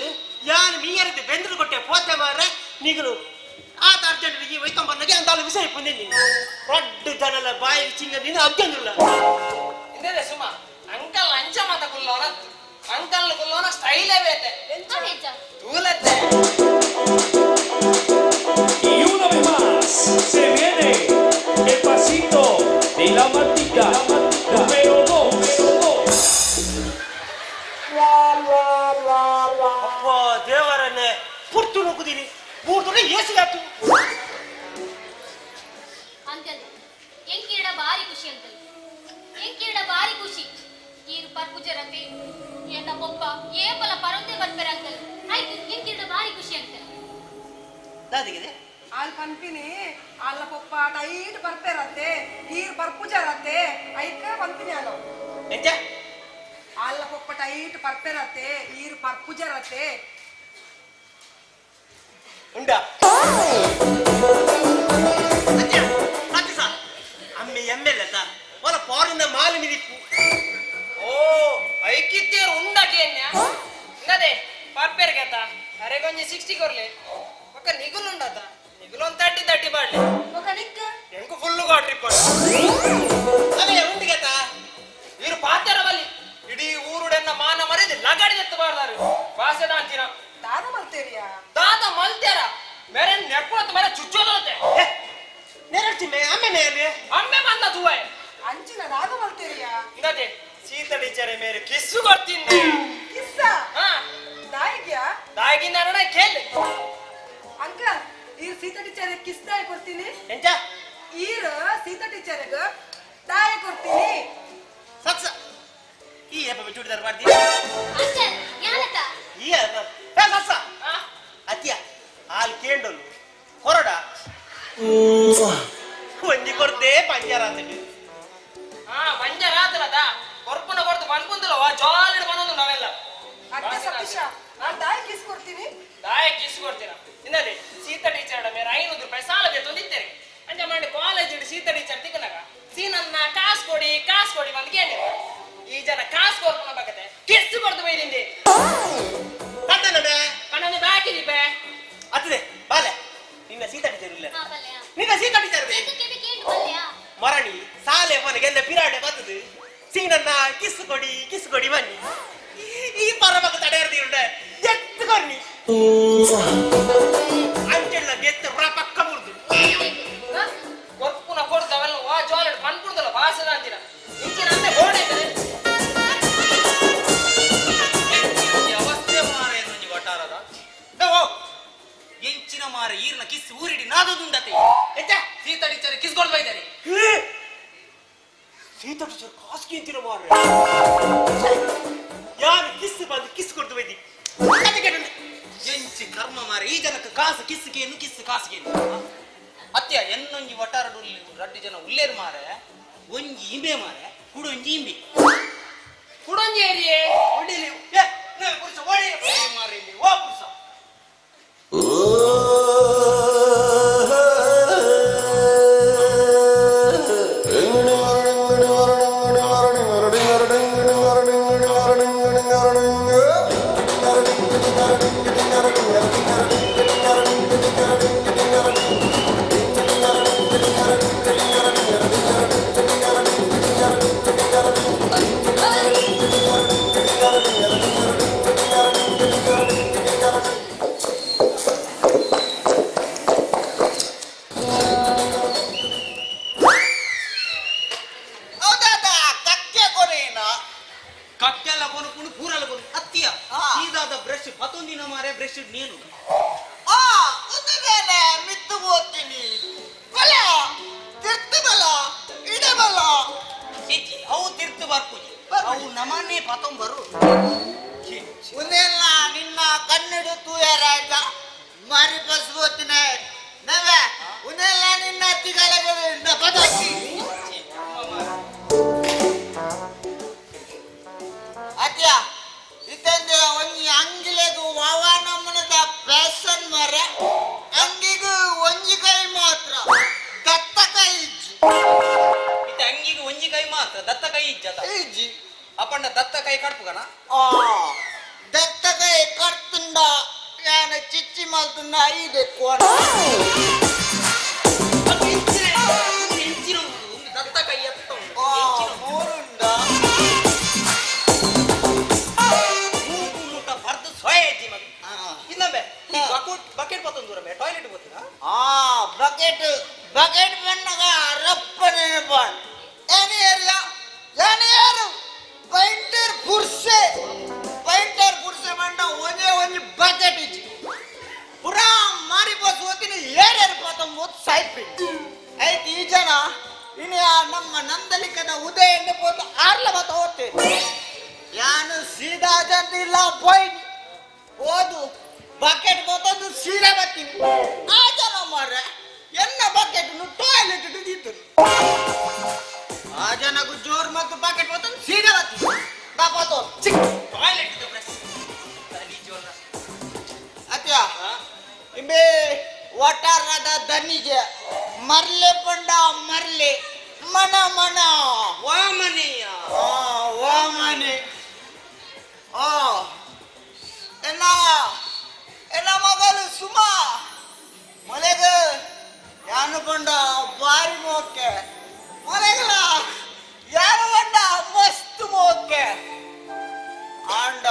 J: ಯಾನು ಮೀಯರದೆ ಬೆಂದ್ರು ಕೊಟ್ಟೆ ಪೋತೆ ಮಾರ್ರೆ ನೀಗಲು ಆತ ಅರ್ಜೆಂಟ್ ಈ ವೈತಂಬನ್ನಗೆ ಅಂತಾಲು ವಿಷಯ ಪುಂದೆ ರಡ್ಡು ಜನಲ ಬಾಯಿ ಚಿಂಗ ನೀನು ಅಗ್ಗಂದುಲ್ಲ
E: ಇಂದೇ ಸುಮಾ ಅಂಕಲ್ ಅಂಚ ಮಾತ ಕುಲ್ಲೋನ ಅಂಕಲ್ ಕುಲ್ಲೋನ ಸ್ಟೈಲೇ ಬೇತೆ ತೂಲತ್ತೆ
D: Y una vez más se viene el pasito de la matica número 2.
J: ಅಪ್ಪ ದೇವರನ್ನೇ ಪುರ್ತು ನುಗ್ಗುದೀನಿ ಪೂರ್ತುನೆ ಏಸಿಗಾತು
O: ಅಂಕಲ್ ಎಂಕೀಡ ಬಾರಿ ಖುಷಿ ಅಂಕಲ್ ಎಂಕೀಡ ಬಾರಿ ಖುಷಿ ಈರು ಪರ್ಪುಜರತೆ ಎನ್ನ ಪೊಪ್ಪ ಏಪಲ ಪರೊಂದೆ ಬರ್ಪೆರ ಅಂಕಲ್ ಆಯ್ತು ಎಂಕೀಡ ಬಾರಿ ಖುಷಿ ಅಂಕಲ್
J: ದಾದಿಗಿದೆ
Q: ಆಲ್ ಪನ್ಪಿನಿ ಅಲ್ಲ ಪೊಪ್ಪ ಟೈಟ್ ಬರ್ಪೇರತ್ತೆ ಈರ್ ಬರ್ಪುಜರತ್ತೆ ಐಕ ಪನ್ಪಿನಿ ಅಲ್ಲ
J: ಎಂಚ
Q: ಅಲ್ಲ ಪೊಪ್ಪ ಟೈಟ್ ಬರ್ಪೇರತ್ತೆ ಈರ್ ಬರ್ಪುಜರತ್ತೆ
J: ಉಂಡಾ ಅತ್ತೆ ಸಾ ಅಮ್ಮೆ ಎಮ್ಮೆಲ್ಲ ಒಲ ಫಾರಿನ ಮಾಲು ಮಿದಿಪ್ಪು
E: ಓ ಐಕಿತ್ತೇರು ಉಂಡಾಕೇನ್ಯ ಇಂಗದೆ ಪರ್ಪೆರ್ಗೆತ ಅರೆ ಕೊಂಜಿ 60 ಕೊರ್ಲೆ ಒಕ್ಕ ನಿಗುಲುಂಡಾತ ನಿಗುಲೊಂದು 30 30 ಬಾಡ್ಲೆ
Q: ಒಕ್ಕ ನಿಕ್ಕ
E: ಎಂಕು ಫುಲ್ಲು ಕ್ವಾಟ್ರಿ ಪಡ
J: ಅವೇ ಉಂಡಿಗೆತ
E: ಇರು ಪಾತೆರ ಬಲ್ಲಿ ಇಡೀ ಊರುಡೆನ್ನ ಮಾನ ಮರೆದು ಲಗಡಿ ಎತ್ತು ಬಾರ್ದಾರು ವಾಸದ ಅಂತಿನ
Q: ದಾದ ಮಲ್ತೇರಿಯಾ
E: ದಾದ ಮಲ್ತೇರ ಮೇರೆ ನೆರ್ಪುಣತ್ ಮೇರೆ ಚುಚ್ಚೋದಲತೆ
J: ನೆರಡ್ತಿ ಮೇ ಅಮ್ಮೆ ಮೇಲೆ
E: ಅಮ್ಮೆ ಬಂದ ತೂವಾಯ್
Q: ಅಂಚಿನ ದಾದ ಮಲ್ತೇರಿಯಾ
E: ಇಂಗದೆ ಸೀತ ಟೀಚರೆ ಮೇರೆ ಕಿಸ್ಸು ಕೊಡ್ತೀನಿ
Q: ಕಿಸ್ಸ ದಾಯಿಗ್ಯಾ
E: ದಾಯಿಗಿಂದ ನೋಡ ಕೇಳಿ
Q: ಅಂಕಲ್ ಈರ್ ಸೀತಾ ಟೀಚರ್ ಕಿಸ್ ದಾಯ ಕೊಡ್ತೀನಿ
J: ಎಂಚ
Q: ಈರ್ ಸೀತಾ ಟೀಚರ್ಗ ದಾಯ ಕೊಡ್ತೀನಿ
J: ಸಕ್ಸ ಈ ಏಪ ಚೂಡಿದಾರ್ ಮಾಡ್ದಿ
O: ಅಂಕಲ್ ಯಾಲತ
J: ಈ ಏಪ ಏ ಸಕ್ಸ ಅತ್ತಿಯ ಹಾಲ್ ಕೇಂಡಲು ಕೊರಡ ಒಂಜಿ ಕೊರ್ದೆ ಪಂಜಾರ ಆತಂಡು
E: ಹಾ ಪಂಜಾರ ಆತಲದ ಕೊರ್ಪುನ ಕೊರ್ದು ಪನ್ಪುಂದಿಲ್ಲ ವಾ ಜಾಲಿಡ್ ಬಂದೊಂದು ನಾವೆಲ್ಲ
Q: ಅತ್ತೆ ಸತೀಶ ನಾನು ದಾಯ ಕಿಸ್ ಕೊಡ್ತೀನಿ
E: ದಾಯ ಕಿಸ್ ಕೊಡ್ತೀನ ಇನ್ನದೇ ಸೀತಾ ಟೀಚರ್ ಮೇರೆ 500 ರೂಪಾಯಿ ಸಾಲ ತಂದಿದ್ದೇನೆ ಅಂಜ ಮಾಡಿ ಕಾಲೇಜ್ ಇಡು ಸೀತಾ ಟೀಚರ್ ತಿಕ್ಕನಾಗ ಸೀನನ್ನ ಕಾಸು ಕೊಡಿ ಕಾಸು ಕೊಡಿ ಬಂದು ಕೇಳಿದ ಈ ಜನ ಕಾಸು ಕೊರ್ಪುನ ಬಗತೆ ಕಿಸ್ ಕೊಡ್ದು ಬೈದಿಂದೆ ಕಣ್ಣನ್ನು ಬಾಕಿದೀಪೆ
J: ಅತ್ತದೆ ಬಾಲೆ ನಿನ್ನ ಸೀತಾ ಟೀಚರ್ ಇಲ್ಲ ನಿನ್ನ ಸೀತಾ ಟೀಚರ್ ಮರಣಿ ಸಾಲೆ ಮನೆಗೆಲ್ಲ ಪಿರಾಡೆ ಬರ್ತದೆ ಸೀನನ್ನ ಕಿಸ್ ಕೊಡಿ ಕಿಸ್ ಕೊಡಿ ಬನ್ನಿ ಈ ಪರಮಕ ತಡೆಯರ್ದಿ ಉಂಡೆ ಎತ್ತು ಕೊರ್ನಿ ಅಂಚೆಲ್ಲ ಗೆತ್ತು ಪಕ್ಕ ಮುರಿದು
E: ಕೊರ್ಪುನ ಕೊಡ್ದು ಅವೆಲ್ಲ ವಾ ಜಾಲೆಡ್ ಪನ್ಪುಂದಲ್ಲ ವಾಸದ ಅಂತಿನ ಇಂಚಿನ ಅಂತೆ ಬೋರ್ಡ್ ಐತದೆ
C: ಅವಸ್ಥೆ ಮಾರ ಒಂಜಿ ವಟಾರದ ಎಂಚಿನ ಮಾರ ಈರ್ನ ಕಿಸ್ ಊರಿಡಿ ನಾದದುಂಡತೆ ಸೀತಾ ಟೀಚರ್ ಕಿಸ್ ಕೊಡ್ದು ಬೈದಾರೆ
J: ಸೀತಾ ಟೀಚರ್ ಕಾಸ್ಕಿ ಅಂತಿರ ಮಾರ ಯಾರು ಕಿಸ್ ಬಂದು ಕಿಸ್ ಕೊಡ್ದು ಬೈದಿ
C: ಎಂಚಿ ಕರ್ಮ ಮಾರ ಈ ಜನಕ್ಕೆ ಕಾಸು ಕಿಸ್ಗೇನು ಕಿಸ್ ಕಾಸುಗೇನು
J: ಒಂಜಿ ಇಂಬೆ ಮಾರೆ ಕುಡೊಂಜಿ ಇಂಬೆ
E: ಕುಡೊಂಜಿ ಏರಿಯೇ
J: ಒಡಿಲಿ ಏ ನಾ ಪುರುಷ ಒಡಿ ಮಾರೆ ಇಲ್ಲಿ ಓ ಪುರುಷ
C: ಹೌದಾದ ಕಕ್ಕೆ ಕೊರೇನ
J: ಕಕ್ಕೆಲ್ಲ ಕೊನು ಪೂರಲ್ಲ ಕೊನು ಅತ್ತಿಯ ಸೀದಾದ ಬ್ರಷ್ ಪತ್ತೊಂದಿನ ಮಾರೆ ಬ್ರಷ್ ನೀನು
C: ಆ ಉದ್ದದೇನೆ ಮಿತ್ತು ಹೋಗ್ತೀನಿ ಬಲ ತಿರ್ತು ಬಲ ಇಡಬಲ
J: ಚೀಚಿ ಅವು ತಿರ್ತು ಬರ್ಪುಜಿ ಅವು ನಮನೆ ಪತ್ತೊಂಬರು
C: ಒಂದೆಲ್ಲ ನಿನ್ನ ಕನ್ನಡ ತೂಯರಾಯ್ತ ಮಾರಿ ಬಸ್ ಹೋಗ್ತೀನಿ ನವೆ ಒಂದೆಲ್ಲ ನಿನ್ನ ತಿಗಲಗೆ ಪದಕ್ಕಿ ಅತ್ಯ ಇತ್ತಂದ್ರೆ ಒಂಜಿ ಅಂಗಿಲೆಗು ವಾವ ನಮ್ಮನದ ಪ್ಯಾಷನ್ ಮಾರ ಅಂಗಿಗೂ ಒಂಜಿ ಕೈ ಮಾತ್ರ ದತ್ತ ಕೈ ಇಜ್ಜಿ
J: ಇತ್ತೆ ಅಂಗಿಗೆ ಒಂಜಿ ಕೈ ಮಾತ್ರ ದತ್ತ ಕೈ ಇಜ್ಜತ
C: ಇಜ್ಜಿ
J: ಅಪ್ಪಣ್ಣ ದತ್ತ ಕೈ ಕಡ್ಪುಗನ
C: ಆ ದತ್ತ ಕೈ ಕಡ್ತುಂಡ ಯಾನ ಚಿಚ್ಚಿ ಮಲ್ತುಂಡ ಐದೆ ಕೋಣ
J: ಎಂಚಿನ ದತ್ತ ಕೈ ಎತ್ತ
C: ಆ ಮೂರುಂಡ
J: ಮುಟ್ಟ ಬರ್ದು ಸೊಯೆ ಇಜ್ಜಿ ಮಗ ಇನ್ನೊಮ್ಮೆ ಬಕೆಟ್ ಬಕೆಟ್ ಪತ್ತೊಂದು ದೂರ ಟಾಯ್ಲೆಟ್ ಗೊತ್ತಿಲ್ಲ
C: ಆ ಬಕೆಟ್ ಬಕೆಟ್ ಬಣ್ಣಗ ರಪ್ಪ ನೆನಪಾನ್ ಏನೇ ಏರಿಯಾ ಏನೇ ಯಾರು ಪೈಂಟರ್ ಪುರ್ಸೆ ಪೈಂಟರ್ ಪುರ್ಸೆ ಬಣ್ಣ ಒಂದೇ ಒಂಜಿ ಬಕೆಟ್ ಇಜ್ಜಿ ಪುರಾ ಮಾರಿ ಬಸ್ ಹೋಗ್ತೀನಿ ಏರ್ಯಾರು ಪತ್ತೊಂಬತ್ತು ಸೈಪಿ ಆಯ್ತು ಈ ಜನ ಇನ್ನು ಆ ನಮ್ಮ ನಂದಲಿಕನ ಉದಯ ಎಣ್ಣೆ ಪೋತು ಆರ್ಲ ಮತ ಹೋಗ್ತೇನೆ ಯಾನು ಸೀದಾ ಜಂತಿಲ್ಲ ಪೋಯ್ನಿ ಹೋದು ಬಕೆಟ್ ಪೋತೊಂದು ಸೀರೆ ಬರ್ತೀನಿ ಆ ಜನ ಮಾರ್ರೆ ಎನ್ನ ಬಕೆಟ್ ಟಾಯ್ಲೆಟ್ ಇತ್ತು ಆ ಜನಕ್ಕೂ ಜೋರ್ ಮತ್ತು ಬಕೆಟ್ ಪೋತೊಂದು ಸೀರೆ ಬರ್ತೀನಿ ಬಾ ಪೋತು
J: ಟಾಯ್ಲೆಟ್ ಬ್ರಷ್
C: ಅತ್ಯ ಇಂಬೆ ವಟಾರದ ದನಿಗೆ ಮರ್ಲೆ ಪಂಡ ಮರ್ಲೆ ಮನ ಮನ
J: ವಾಮನೆಯ
C: ಆ ವಾಮನೆ ಆ ಎನ್ನ ಎನ್ನ ಮಗಳು ಸುಮಾ ಮೊಲೆಗ ಯಾನು ಪಂಡ ಬಾರಿ ಮೋಕೆ ಮೊಲೆಗಲ ಯಾನು ಪಂಡ ಮಸ್ತ್ ಮೋಕೆ ಆಂಡ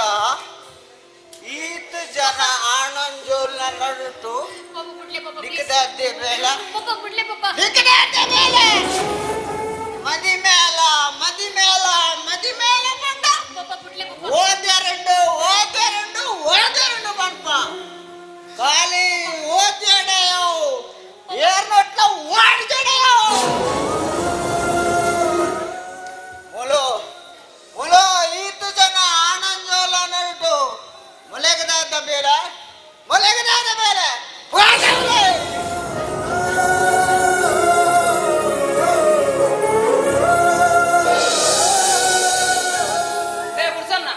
C: ಈತ ಜನ ಆನಂಜೋಲ್ನ ನಡುಟು
O: ಪಾಪ ಬಿಡ್ಲೆ ಪಾಪ ಪ್ಲೀಸ್.
C: ನಿಕ್ಕದಾದ್ದೆ ಬೇಲ
O: ಪಾಪ ಬಿಡ್ಲೆ ಪಾಪ
C: ನಿಕ್ಕದಾದ್ದೆ ಬೇಲೆ ಮದಿ ಮೇಲ ಮದಿ ಮೇಲ ಮದಿ ಮೇಲ ಪಂಡ
O: ಪಾಪ ಬಿಡ್ಲೆ ಪಾಪ
C: ಓದ್ಯಾರಂಡು ಓದ್ಯಾರಂಡು ಓದ್ಯಾರಂಡು ಪಂಪ ಖಾಲಿ ಓದ್ಯಾಡೆಯೋ ಏರ್ನೊಟ್ಲ ಓಡ್ಜಡೆಯೋ ಮೊಲೋ ಮೊಲೋ ಈತ ಜನ ಆನಂಜೋಲ ನಡುಟು ಮೊಲೆಗದಾದ ಬೇರೆ ಮೊಲೆಗದಾದ ಬೇರೆ ಓದ್ಯಾರೆ.
E: ರೇ ಪುರ್ಸನ್ನ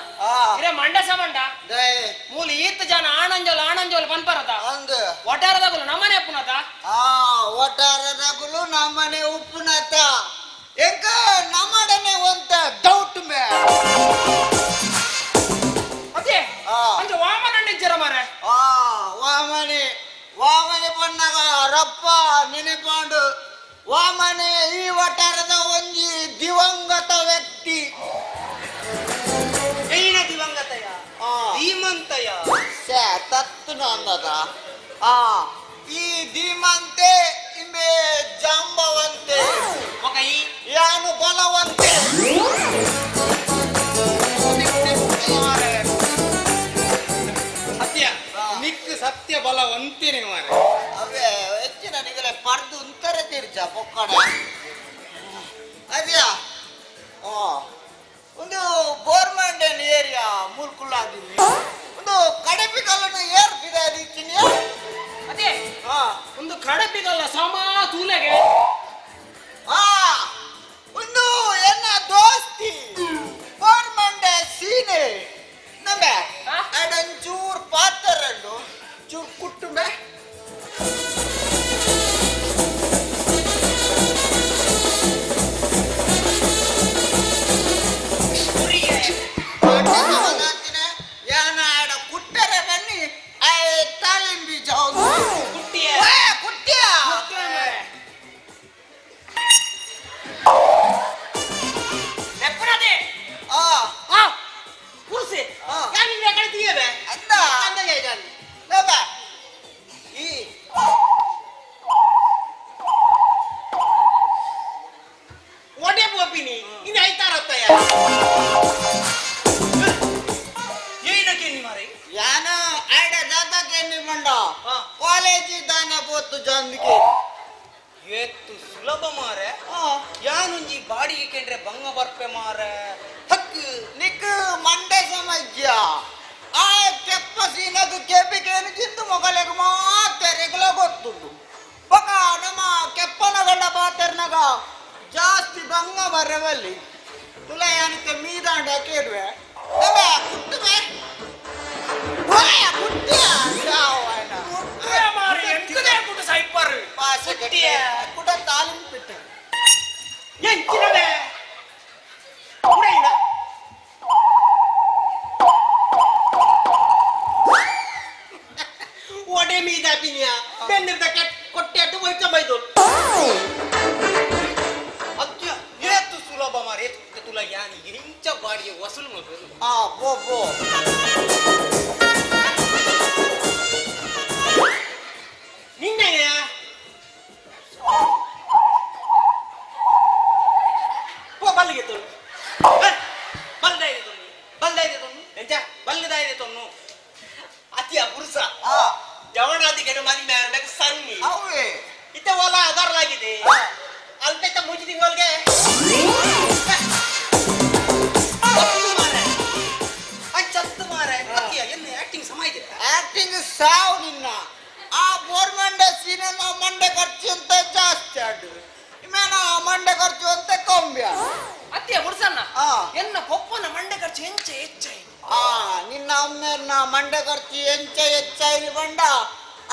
E: ಇರೇ ಮಂಡ ಸಮಂಡ ಮೂಲ ಈತ ಜನ ಆನಂಜೋಲ್ ಆನಂಜೋಲ್ ಪನ್ಪರತ
C: ಅಂದು
E: ಒಟ್ಟಾರದಾಗುಲು ನಮ್ಮನೆ ಅಪ್ಪನತ
C: ಆ ಒಟ್ಟಾರದಾಗುಲು ನಮ್ಮನೆ ಉಪ್ಪುನತ ಎಂಕ ನಮ್ಮಡನೆ ಒಂತ ಡೌಟ್ ಮೇ
E: ಅದೇ ಅಂಚ ವಾಮನಣ್ಣ ಇಜ್ಜರ ಮಾರೆ
C: ಆ ವಾಮನೆ ವಾಮನೆ ಪಣ್ಣಗ ರಪ್ಪ ನೆನೆಪಾಂಡು ವಾಮನೆ ಈ ವಟಾರದ ಒಂಜಿ ದಿವಂಗತ ವ್ಯಕ್ತಿ
J: ಏನ ದಿವಂಗತಯ ಧೀಮಂತಯ
C: ಸೇ ತತ್ತು ಅಂದದ ಆ ಈ ಧೀಮಂತೆ ಇಂಬೆ ಜಾಂಬವಂತೆ ಯಾನು ಬಲವಂತೆ
J: ಸತ್ಯ ನಿಕ್ ಸತ್ಯ ಬಲವಂತೇನೆ ಮಾರೆ
C: ಅವೇ ಹೆಚ್ಚಿನ ನಿಗಲೆ ಪರ್ದು ಉಂತರ ತಿರ್ಜ ಪೊಕ್ಕಡ ಅದ್ಯಾ ಆ ಒಂದು ಬೋರ್ಮಂಡನ್ ಏರಿಯಾ ಮೂಲ್ಕುಲ್ಲಾದಿನಿ ಒಂದು ಕಡಪಿಕಲ್ಲನ ಏರ್ ಬಿದಾದಿತ್ತೀನಿ
E: ಅದೇ ಒಂದು ಕಡಪಿಗಲ್ಲ ಸಮ ತೂಲೆಗೆ
C: ಆ ಒಂದು ದಾನ ಪೋತು ಜಾಂದಿಗೆ
J: ಏತ್ತು ಸುಲಭ ಮಾರೆ ಯಾನುಂಜಿ ಬಾಡಿಗೆ ಕೇಂದ್ರೆ ಬಂಗ ಬರ್ಪೆ ಮಾರೆ ಹಕ್ಕು
C: ನಿಕ್ ಮಂಡೆ ಸಮಜ್ಯ ಆ ಕೆಪ್ಪ ಸೀನಗು ಕೆಪಿಕೇನು ಚಿಂದು ಮೊಗಲೆಗ್ ಮಾತೆರೆಗ್ಲ ಗೊತ್ತುಂಡು ಬೊಕ ನಮ್ಮ ಕೆಪ್ಪನಗಂಡ ಪಾತೆರ್ನಗ ಜಾಸ್ತಿ ಬಂಗ ಬರವಲ್ಲಿ ತುಲ ಯಾನಿತ್ತೆ ಮೀದಾಂಡ ಕೇಳುವೆ ನಮ್ಮ ಕುಟ್ಟುವೆ ಕುಟ ತಾಲಿಂ ಪಿಟ್ಟು
J: ಎಂಚಿನವೇ ಒಡೆ ಮೀದ ಪಿನ್ಯ ಬೆನ್ನಿರ್ದ ಕೊಟ್ಟೆ ಅಟ್ಟು ಹೋಯ್ತ ಬೈದು ಅತ್ಯ ಏತು ಸುಲಭ ಮಾರೆ ತುಲ ಯಾನಿ ಇಂಚ ಬಾಡಿಗೆ ವಸೂಲು ಮಾಡ್ಬೋದು
C: ಆ ಬೋ ಬೋ
J: ನಿನ್ನೆಯ ಪೋ ಬಲ್ಲಿಗೆ ತೊನ್ನು ಬಲ್ದಾಯಿದೆ ತೊನ್ನು ಬಲ್ದಾಯಿದೆ ತೊನ್ನು ಎಂಚ ಬಲ್ಲದಾಯಿದೆ ತೊನ್ನು ಅತಿಯ ಪುರುಷ ಜವಣಾದಿಗೆ ಮದಿ ಮ್ಯಾರಡಕ್ಕೆ ಸನ್ನಿ
C: ಅವೇ
J: ಇತ್ತ ಓಲ ಅದರಲಾಗಿದೆ ಅಲ್ಪೆತ್ತ ಮೂಜಿ ತಿಂಗಳಿಗೆ ಚತ್ತು ಮಾರೆ ಅತಿಯ ಎನ್ನ ಆಕ್ಟಿಂಗ್ ಸಮ ಇದೆ
C: ಆಕ್ಟಿಂಗ್ ಸಾವು ನಿನ್ನ ಆ ಬೋರ್ಮಂಡೆ ಸೀನನ್ನ ಮಂಡೆ ಖರ್ಚು ಅಂತ ಜಾಸ್ತಿ ಆಡು ಇಮೇನ ಮಂಡೆ ಖರ್ಚು ಅಂತ ಕಮ್ಮಿ
E: ಅತ್ತಿಯ ಪುರುಷಣ್ಣ ಎನ್ನ ಪೊಪ್ಪನ ಮಂಡೆ ಖರ್ಚು ಎಂಚ ಹೆಚ್ಚಾಯಿ
C: ಆ ನಿನ್ನ ಅಮ್ಮೇರ್ನ ಮಂಡೆ ಖರ್ಚು ಎಂಚ ಹೆಚ್ಚಾಯಿ ಬಂಡ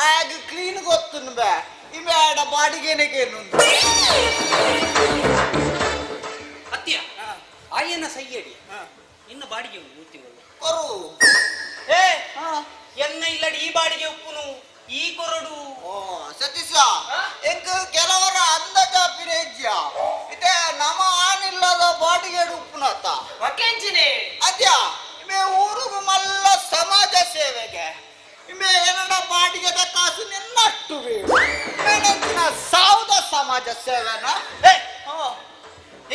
C: ಆಗ ಕ್ಲೀನ್ ಗೊತ್ತುನ್ ಬೇ ಇಮೇಡ ಬಾಡಿಗೆನಗೇನು
J: ಅತ್ತಿಯ ಆಯನ ಸೈಯಡಿ ನಿನ್ನ ಬಾಡಿಗೆ ಉಂಟು ತಿಂಗಳು
C: ಕೊರು
J: ಏ ಎನ್ನ ಇಲ್ಲಡಿ ಈ ಬಾಡಿಗೆ ಉಪ್ಪುನು ಈ ಕೊರಡು
C: ಓ ಸತೀಶ ಎಂಕ್ ಕೆಲವರ ಅಂದಾಜ ಪಿರೇಜ್ಯ ಇತ್ತೆ ನಮ ಆನಿಲ್ಲದ ಬಾಡಿಗೆ ಉಪ್ಪುನತ್ತ
E: ಒಕೆಂಚಿನಿ
C: ಅದ್ಯಾ ಇಮೆ ಊರುಗು ಮಲ್ಲ ಸಮಾಜ ಸೇವೆಗೆ ಇಮೆ ಏನಡ ಬಾಡಿಗೆದ ಕಾಸು ನಿನ್ನಷ್ಟು ಮೇನೆಂಚಿನ ಸಾವುದ ಸಮಾಜ ಸೇವೆನ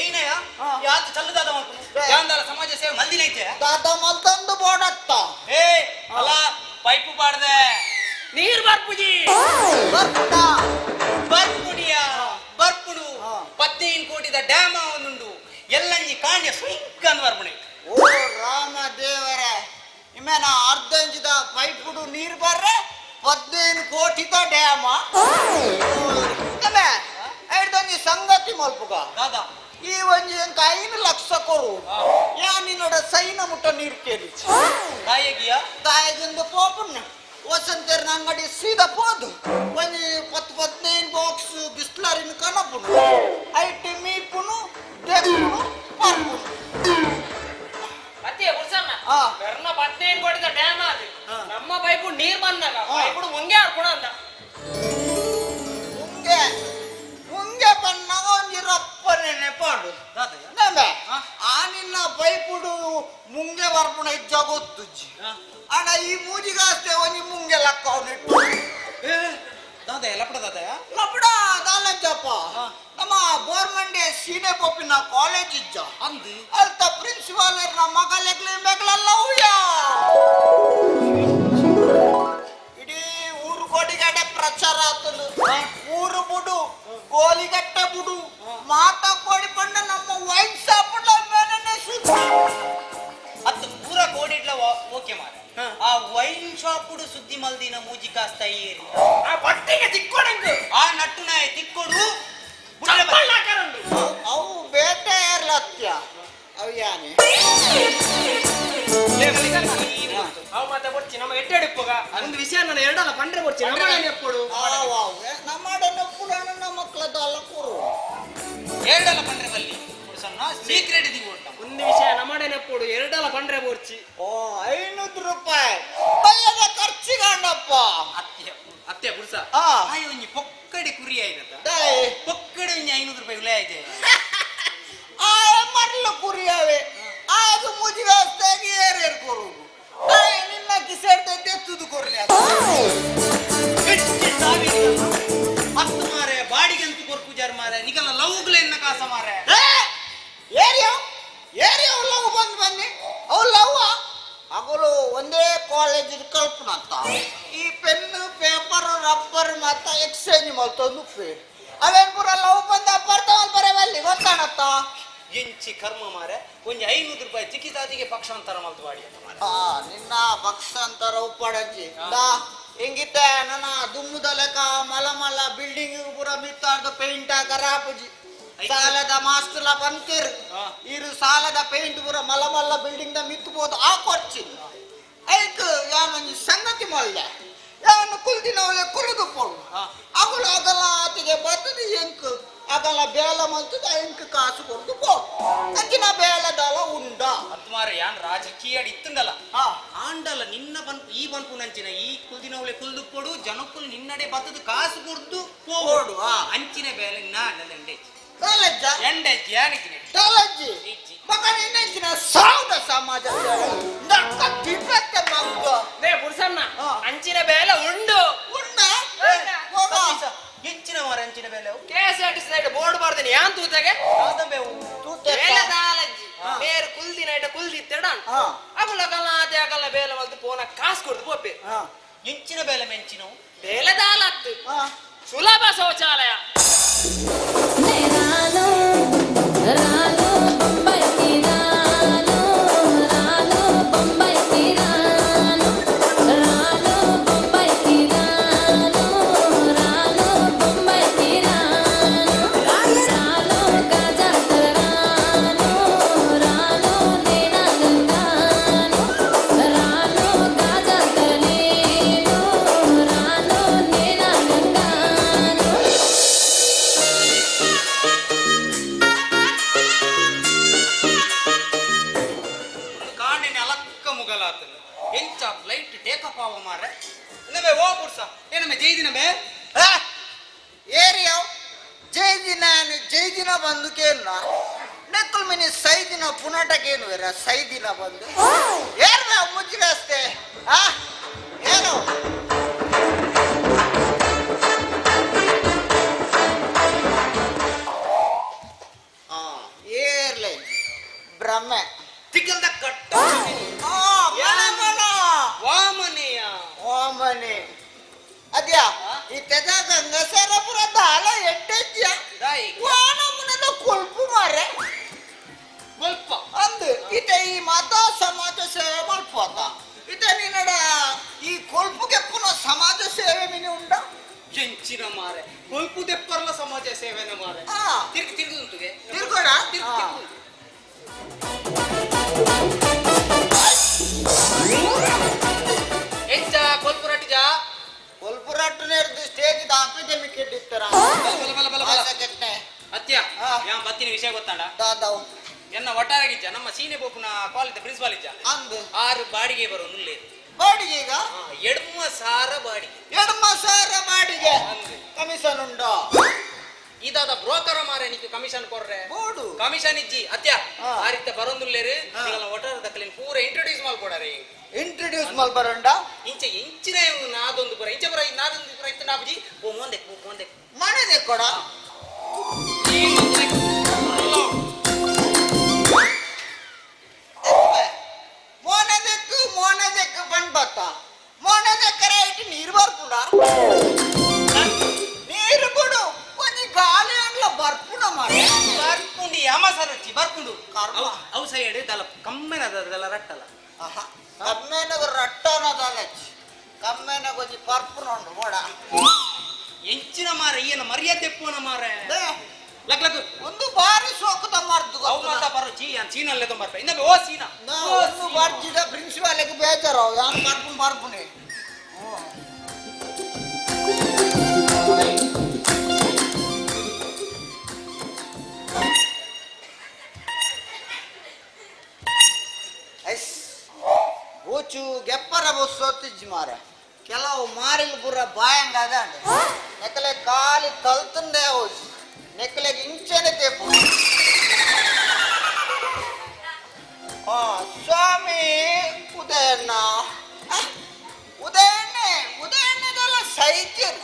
J: ಏನಯ್ಯ ಯಾತ ಚಲ್ಲದಾದ ಮಾಡ್ಕೊಂಡು ಯಾಂದಾಲ ಸಮಾಜ ಸೇವೆ ಮಲ್ದಿನೈತೆ
C: ದಾದ ಮಲ್ತಂದು ಬೋಡತ್ತ
J: ಏ ಅಲ್ಲ ಪೈಪು ಬಾಡ್ದೆ
E: ನೀರ್ ಬರ್ಪುಜಿ
C: ಬರ್ಪುಡ
J: ಬರ್ಪುಡಿಯ ಬರ್ಪುಡು 15 ಕೋಟಿದ ಡ್ಯಾಮ ಒಂದುಂಡು ಎಲ್ಲಂಜಿ ಕಾಣ್ಯ ಸುಂಕ್ ಅನ್ವರ್ಪಣೆ
C: ಓ ರಾಮ ದೇವರೇ ಇಮೇನ ಅರ್ಧ ಇಂಚಿದ ಪೈಪುಡು ನೀರು ಬರ್ರೆ 15 ಕೋಟಿದ ಡ್ಯಾಮ ಐದೊಂಜಿ ಸಂಗತಿ ಮಲ್ಪುಗ
J: ದಾದಾ
C: ಈ ಒಂಜಿ ಎಂಕ 5 ಲಕ್ಷ ಕೊರು ಯಾ ನಿನ್ನೋಡ ಸೈನ ಮುಟ್ಟ ನೀರು ಕೇಳಿ
J: ತಾಯಿಗಿಯ
C: ತಾಯಿಗಿಂದ ಪೋಪುಣ್ಣ ವಸಂತರ್ನ ಅಂಗಡಿ ಸೀದಾ ಪೋದು ಒಂಜಿ 10 15 ಬಾಕ್ಸ್ ಬಿಸ್ಲರಿನ ಕನಪುನು ಐಟಿ ಮೀಪುನು ದೆಪ್ಪುನು ಪರ್ಪುನು
E: ಅತ್ತಿಯ ಪುರುಷಣ್ಣ ಬೆರ್ನ 15 ಕೋಟಿದ ಡ್ಯಾಮ್ ಅದು ನಮ್ಮ ಪೈಪು ನೀರ್ ಬಂದಾಗ ಪೈಪುಡು ಮುಂಗೆ ಹಾರ್ಪುಣ ಅಂದ
C: ಮುಂಗೆ ಮುಂಗೆ ಬನ್ನಾಗ ಒಂಜಿ ರಪ್ಪನೆ ನೆಪಾಡು ನಂಬೆ ಆ ನಿನ್ನ ಪೈಪುಡು ಮುಂಗೆ ಬರ್ಪುಣ ಇಜ್ಜ ಗೊತ್ತುಜ್ಜಿ ಅಣ್ಣ ಈ ಮೂಜಿಗಾಸ್ತೆ ಒಂಜಿ ಮುಂಗೆ ಲಕ್ಕ ಅವನಿಟ್ಟು
J: ದಾದಾ ಲಪಡ ದಾದಾ
C: ಲಪಡ ದಾಲಂಜಪ್ಪ ನಮ್ಮ ಬೋರ್ಮಂಡೆ ಸೀನೆ ಪೊಪ್ಪಿನ ಕಾಲೇಜ್ ಇಜ್ಜ
J: ಅಂದು
C: ಅಲ್ತ ಪ್ರಿನ್ಸಿಪಾಲರ್ನ ಮಗಲೆಗ್ಲಿ ಮೆಗಲೆಲ್ಲ ಉಯ್ಯ ಇಡೀ ಊರು ಕೊಡಿಗಡೆ ಪ್ರಚಾರ ಆತನು ಊರು ಬುಡು ಗೋಲಿಗಟ್ಟೆ ಬುಡು ಮಾತಾ ಕೋಡಿ ಪಂಡ ನಮ್ಮ ವೈನ್ ಶಾಪ್ ಮೇಲನೆ ಸುದ್ದಿ
J: ಅತ್ತು ಪೂರ ಕೋಡಿಡ್ಲ ಓಕೆ ಮಾರ ಆ ವೈನ್ ಶಾಪ್ ಸುದ್ದಿ ಮಲ್ದಿನ ಮೂಜಿ ಕಾಸ್ತ ಏರಿ
E: ಆ ಬಟ್ಟೆಗೆ ತಿಕ್ಕೊಡಂಗು
J: ಆ ನಟ್ಟು ನಾಯಿ ತಿಕ್ಕೊಡು
C: ಅವು ಬೇಟೆ ಏರ್ಲತ್ಯ ಅವು ಯಾನೆ
E: ಅವು ಮಾತ ಕೊಡ್ಚಿ ನಮ್ಮ ಎಟ್ಟೆಡಿಪ್ಪುಗ ಒಂದು ವಿಷಯ ನಾನು ಎರಡಲ್ಲ ಪಂಡ್ರೆ ಕೊಡ್ಚಿ ನಮ್ಮ ಎಪ್ಪಡು
C: ನಮ್ಮಡನ್ನ ಪುರಾಣ ನಮ್ಮ ಮಕ್ಕಳದಲ್ಲ ಕೂರು
J: ಎರಡಲ್ಲ ಪಂಡ್ರೆ ಬಲ್ಲಿ ಸಣ್ಣ ಸೀಕ್ರೆಟ್ ದಿವು
E: ಒಂದು ವಿಷಯ ನಮ್ಮಡನೆ ಎಪ್ಪಡು ಎರಡಲ್ಲ ಪಂಡ್ರೆ ಬೋರ್ಚಿ
C: ಓ 500 ರೂಪಾಯಿ ಬಯ್ಯದ ಖರ್ಚಿಗಣ್ಣಪ್ಪ
J: ಅತ್ತೆ ಪುರುಷ ಆಯ್ ಒಂಜಿ ಪೊಕ್ಕಡೆ ಕುರಿ ಆಯ್ತದ ಪೊಕ್ಕಡೆ ಒಂಜಿ 500 ರೂಪಾಯಿ ಉಲೆ ಆಯ್ತೆ
C: ಆ ಮರ್ಲು ಕುರಿಯಾವೆ ಆಗ ಮುಜಿಗಾಸ್ತಾಗಿ ಏರೇರ್ ಕೊರು ನಿನ್ನ ಕಿಸೆಡ್ದೆ ತೆತ್ತುದು ಕೊರ್ಲಿ
J: ಹತ್ತು ಮಾರೆ ಬಾಡಿಗೆ ಅಂತೂ ಕೊರ್ಪುಜಾರ್ ಮಾರೆ ನಿಗಲ್ಲ ಲವ್ಗ್ಲೆನ್ನ ಕಾಸ ಮಾರೆ
C: ಏರಿಯೋ ಏರಿಯೋ ಲವ್ ಬಂದು ಬನ್ನಿ ಅವು ಲವ್ ಅಗಲು ಒಂದೇ ಕಾಲೇಜ್ ಕಲ್ಪನಂತ ಈ ಪೆನ್ ಪೇಪರ್ ರಬ್ಬರ್ ಮಾತ ಎಕ್ಸ್ಚೇಂಜ್ ಮಲ್ತೊಂದು ಅವೇನ್ ಪೂರ ಲವ್ ಬಂದ ಅಪ್ಪರ್ತ ಮಲ್ಪರೆ ಬಲ್ಲಿ ಗೊತ್ತಾಣತ್ತ
J: ಎಂಚಿ ಕರ್ಮ ಮಾರೆ ಒಂಜಿ 500 ರೂಪಾಯಿ ಚಿಕಿತ್ಸಾದಿಗೆ ಪಕ್ಷಾಂತರ ಮಲ್ತು ಬಾಡಿ
C: ಆ ನಿನ್ನ ಪಕ್ಷಾಂತರ ಉಪ್ಪಡಜ್ಜಿ ದಾ ಹಿಂಗಿತ್ತ ನನ್ನ ದುಮ್ಮುದ ಲೆಕ್ಕ ಮಲ ಮಲ ಬಿಲ್ಡಿಂಗ್ ಪೂರ ಮಿತ್ತಾರ್ದ ಪೇಂಟ್ ಹಾಕರಾಪುಜಿ ಸಾಲದ ಮಾಸ್ತುಲ ಬಂತೀರ್ ಇರು ಸಾಲದ ಪೇಂಟ್ ಪೂರ ಮಲ ಮಲ್ಲ ಬಿಲ್ಡಿಂಗ್ the ಮಿತ್ತು ಬೋದು ಆ ಕೊರ್ಚಿ ಐಕ್ ಯಾನೊಂಜಿ ಸಂಗತಿ ಮಲ್ದೆ ಯಾನು ಕುಲ್ದಿನವಳೆ ಕುಲುದು ಪೋಡು ಅಗುಲು ಅಗಲ ಆತಿಗೆ ಬರ್ತದೆ ಎಂಕ್ ಅಗಲ ಬೇಲ ಮಲ್ತದ ಎಂಕ್ ಕಾಸು ಕೊಡ್ದು ಪೋ ಅಂಚಿನ ಬೇಲದಲ ಉಂಡ
J: ಮಾರೆ ಯಾನ್ ರಾಜಕೀಯ ಇತ್ತುಂಡಲ ಆಂಡಲ ನಿನ್ನ ಬನ್ ಈ ಬನ್ಪು ನಂಚಿನ ಈ ಕುಲ್ದಿನವಳೆ ಕುಲ್ದು ಪೋಡು ಜನಕ್ಕುಲ್ ನಿನ್ನಡೆ ಬತ್ತದ ಕಾಸು ಕೊಡ್ದು ಪೋಡು ಅಂಚಿನ ಬೇಲೆ ನಾ
C: ಕಾಲಜ್ಜ
J: ಎಂಡೆಜ್ಜಿ ಯಾನಿಕ್ಕಿನ
C: ಕಾಲಜ್ಜಿ ಮಗ ನಿನ್ನೆಂಚಿನ ಸಾವುದ ಸಮಾಜ ನಕ್ಕ ತಿಪ್ಪತ್ತೆ ಮಗ್ಗ
E: ನೇ ಪುರುಷಣ್ಣ ಅಂಚಿನ ಬೇಲೆ ಉಂಡು
C: ಉಂಡ
J: ಎಂಚಿನ ಮಾರೆ ಅಂಚಿನ ಬೇಲೆ
E: ಕೆಎಸ್ಆರ್ಟಿಸಿ ನೈಟ್ ಬೋರ್ಡ್ ಬಾರ್ದೇನೆ ಯಾನ್ ತೂತೆಗೆ ಬೇಲೆ ದಾಲಜ್ಜಿ ಬೇರೆ ಕುಲ್ದಿ ನೈಟ್ ಕುಲ್ದಿತ್ತೆಡ ಅಗುಲ ಗಲಾತೆ ಅಗಲ ಬೇಲೆ ಮಲ್ತು ಪೋನ ಕಾಸು ಕೊಡ್ದು ಪೋಪೆ
J: ಎಂಚಿನ ಬೇಲೆ ಮೆಂಚಿನ
E: ಬೇಲೆ ದಾಲತ್ತು ಸುಲಭ ಶೌಚಾಲಯ
J: ಎಂಚ ಫ್ಲೈಟ್ ಟೇಕ್ ಆಫ್ ಆವ ಮಾರೆ ನಮೆ ಓ ಪುರ್ಸ ಏನಮೆ ಜೈದಿನಮೆ
C: ಏರಿಯೋ ಜೈದಿನ ಜೈದಿನ ಬಂದು ಕೇನ ನೆಕ್ಕಲ್ ಮಿನಿ ಸೈದಿನ ಪುನಾಟಕೇನು ಬೇರ ಸೈದಿನ ಬಂದು ಏರ್ನ ಮುಜ್ಜಿಗಾಸ್ತೆ ಆ ಏನು ಆ ಏರ್ಲೈನ್ ಭ್ರಮೆ
J: ತಿಕ್ಕಲ್ದ ಕಟ್ಟ ವಾಮನೆಯ
C: ವಾಮನೆ ಅದ್ಯಾ ಈ ತೆದ ಗಂಗಸರ ಪುರ ದಾಲ ಎಟ್ಟೆಜ್ಜ ವಾನಮುನದ ಕೊಲ್ಪು ಮಾರೆ
J: ಕೊಲ್ಪ
C: ಅಂದು ಇತ ಈ ಮಾತ ಸಮಾಜ ಸೇವೆ ಮಲ್ಪೋತ ಇತ ನಿನ್ನಡ ಈ ಕೊಲ್ಪು ಕೆಪ್ಪುನ ಸಮಾಜ ಸೇವೆ ಮಿನಿ ಉಂಡ
J: ಎಂಚಿನ ಮಾರೆ ಕೊಲ್ಪು ದೆಪ್ಪರ್ಲ ಸಮಾಜ ಸೇವೆನ ಮಾರೆ ತಿರ್ಗಿ ತಿರ್ಗಿ ಉಂಟುಗೆ
C: ತಿರ್ಗೋಣ
J: ತಿರ್ಗಿ ಎಂಚ ಕೊಲ್ಪುರಟ್ಟಿಜ
C: ಕೊಲ್ಪುರಟ್ಟು ನೇರ್ದು ಸ್ಟೇಜ್ ದಾಪಿದೆ ಮಿಕ್ಕಿಟ್ಟಿತ್ತರ
J: ಬಲ ಬಲ ಬಲ ಅತ್ಯ ಯಾನ್ ಬತ್ತಿನ ವಿಷಯ ಗೊತ್ತಾಂಡ
C: ದಾದಾವು
J: ಎನ್ನ ಒಟ್ಟಾರೆಗಿಜ್ಜ ನಮ್ಮ ಸೀನೆ ಬೋಪುನ ಕಾಲೇಜ್ ಪ್ರಿನ್ಸಿಪಾಲ್ ಇಜ್ಜ
C: ಅಂದು
J: ಆರು ಬಾಡಿಗೆ ಬರೋ ನುಲ್ಲೆ
C: ಬಾಡಿಗೆ ಈಗ
J: 8,000 ಬಾಡಿಗೆ
C: 8,000 ಬಾಡಿಗೆ ಕಮಿಷನ್ ಉಂಡು
J: ಇದಾದ ಬ್ರೋಕರ್ ಮಾರೆ ನಿಕ್ ಕಮಿಷನ್ ಕೊರ್ರೆ
C: ಬೋಡು
J: ಕಮಿಷನ್ ಇಜ್ಜಿ ಅತ್ಯ ಆ ರೀತಿ ಬರೋಂದುಲ್ಲೇರು ಒಟ್ಟಾರೆ ದಕ್ಕಲಿನ ಪೂರ ಇಂಟ್ರೊಡ್ಯೂಸ್ ಮಲ್ಪಡಾರೆ
C: ಇಂಟ್ರೊಡ್ಯೂಸ್ ಮಲ್ಪರಂಡ
J: ಇಂಚ ಇಂಚಿನ ನಾದೊಂದು ಪುರ ಇಂಚ ಪುರ ನಾದೊಂದು ಪುರ ಇತ್ತು ನಾಬುಜಿ ಓ ಮೋಂದೆ ಮೋಂದೆ
C: ಮನೆದೆ ಕೊಡ ಮೋನದಕ್ಕು ಮೋನದಕ್ಕು ಬಂದ್ ಬತ್ತ ಮೋನದಕ್ಕರ ಇಟ್ಟು ನೀರು ಬರ್ಪುಂಡ ನೀರು ಬಿಡು ಒಂಜಿ ಗಾಳಿ ಅಂಡ್ಲ ಬರ್ಪುಣ ಮಾರೆ
J: ಬರ್ಪುಂಡಿ ಯಮ ಸರಚಿ ಬರ್ಪುಂಡು
C: ಕರ್ಮ
J: ಅವು ಸೈಡ್ ದಲ ಕಮ್ಮೆನ ದಲ ರಟ್ಟಲ
C: ಆಹಾ ಕಮ್ಮೆನಗ ರಟ್ಟನದಲ ಕಮ್ಮೆನ ಒಂಜಿ ಪರ್ಪುನ ಉಂಡು ಬೋಡ
J: ಎಂಚಿನ ಮಾರ ಈಯನ ಮರ್ಯಾದೆ ಪೋನ ಮಾರೆ ಲಕ್ ಲಕ್
C: ಒಂದು ಬಾರಿ ಸೋಕುದ ಮರ್ದು
J: ಅವು ಮಾತ ಬರೋಚಿ ಯಾನ್ ಚೀನಲ್ಲೇ ತೊಂಬರ್ಪ ಇನ್ನೊಮ್ಮೆ ಓ ಸೀನಾ
C: ಒಂದು ಬರ್ಜಿಡ ಪ್ರಿನ್ಸಿಪಾಲ್ಗೆ ಬೇಜಾರು ಯಾನ್ ಬರ್ಪುನ್ ಬರ್ಪುನೆ ಎಸ್ ಊಚು ಗೆಪ್ಪರ ಬೊಸ್ಸೊತ್ತಿಜ್ಜಿ ಮಾರ ಕೆಲವು ಮಾರಿಲ್ ಪೂರ ಬಾಯಂಗ ಅದಾಂಡ ನೆಕ್ಕಲೆ ಕಾಲಿ ತಲ್ತಂದೆ ಹೋಜಿ ನೆಕ್ಕಲೆಗೆ ಇಂಚೆನೆ ತೇಪು ಆ ಸ್ವಾಮಿ ಉದಯಣ್ಣ ಉದಯಣ್ಣೆ ಉದಯಣ್ಣದೆಲ್ಲ ಸೈಜರ್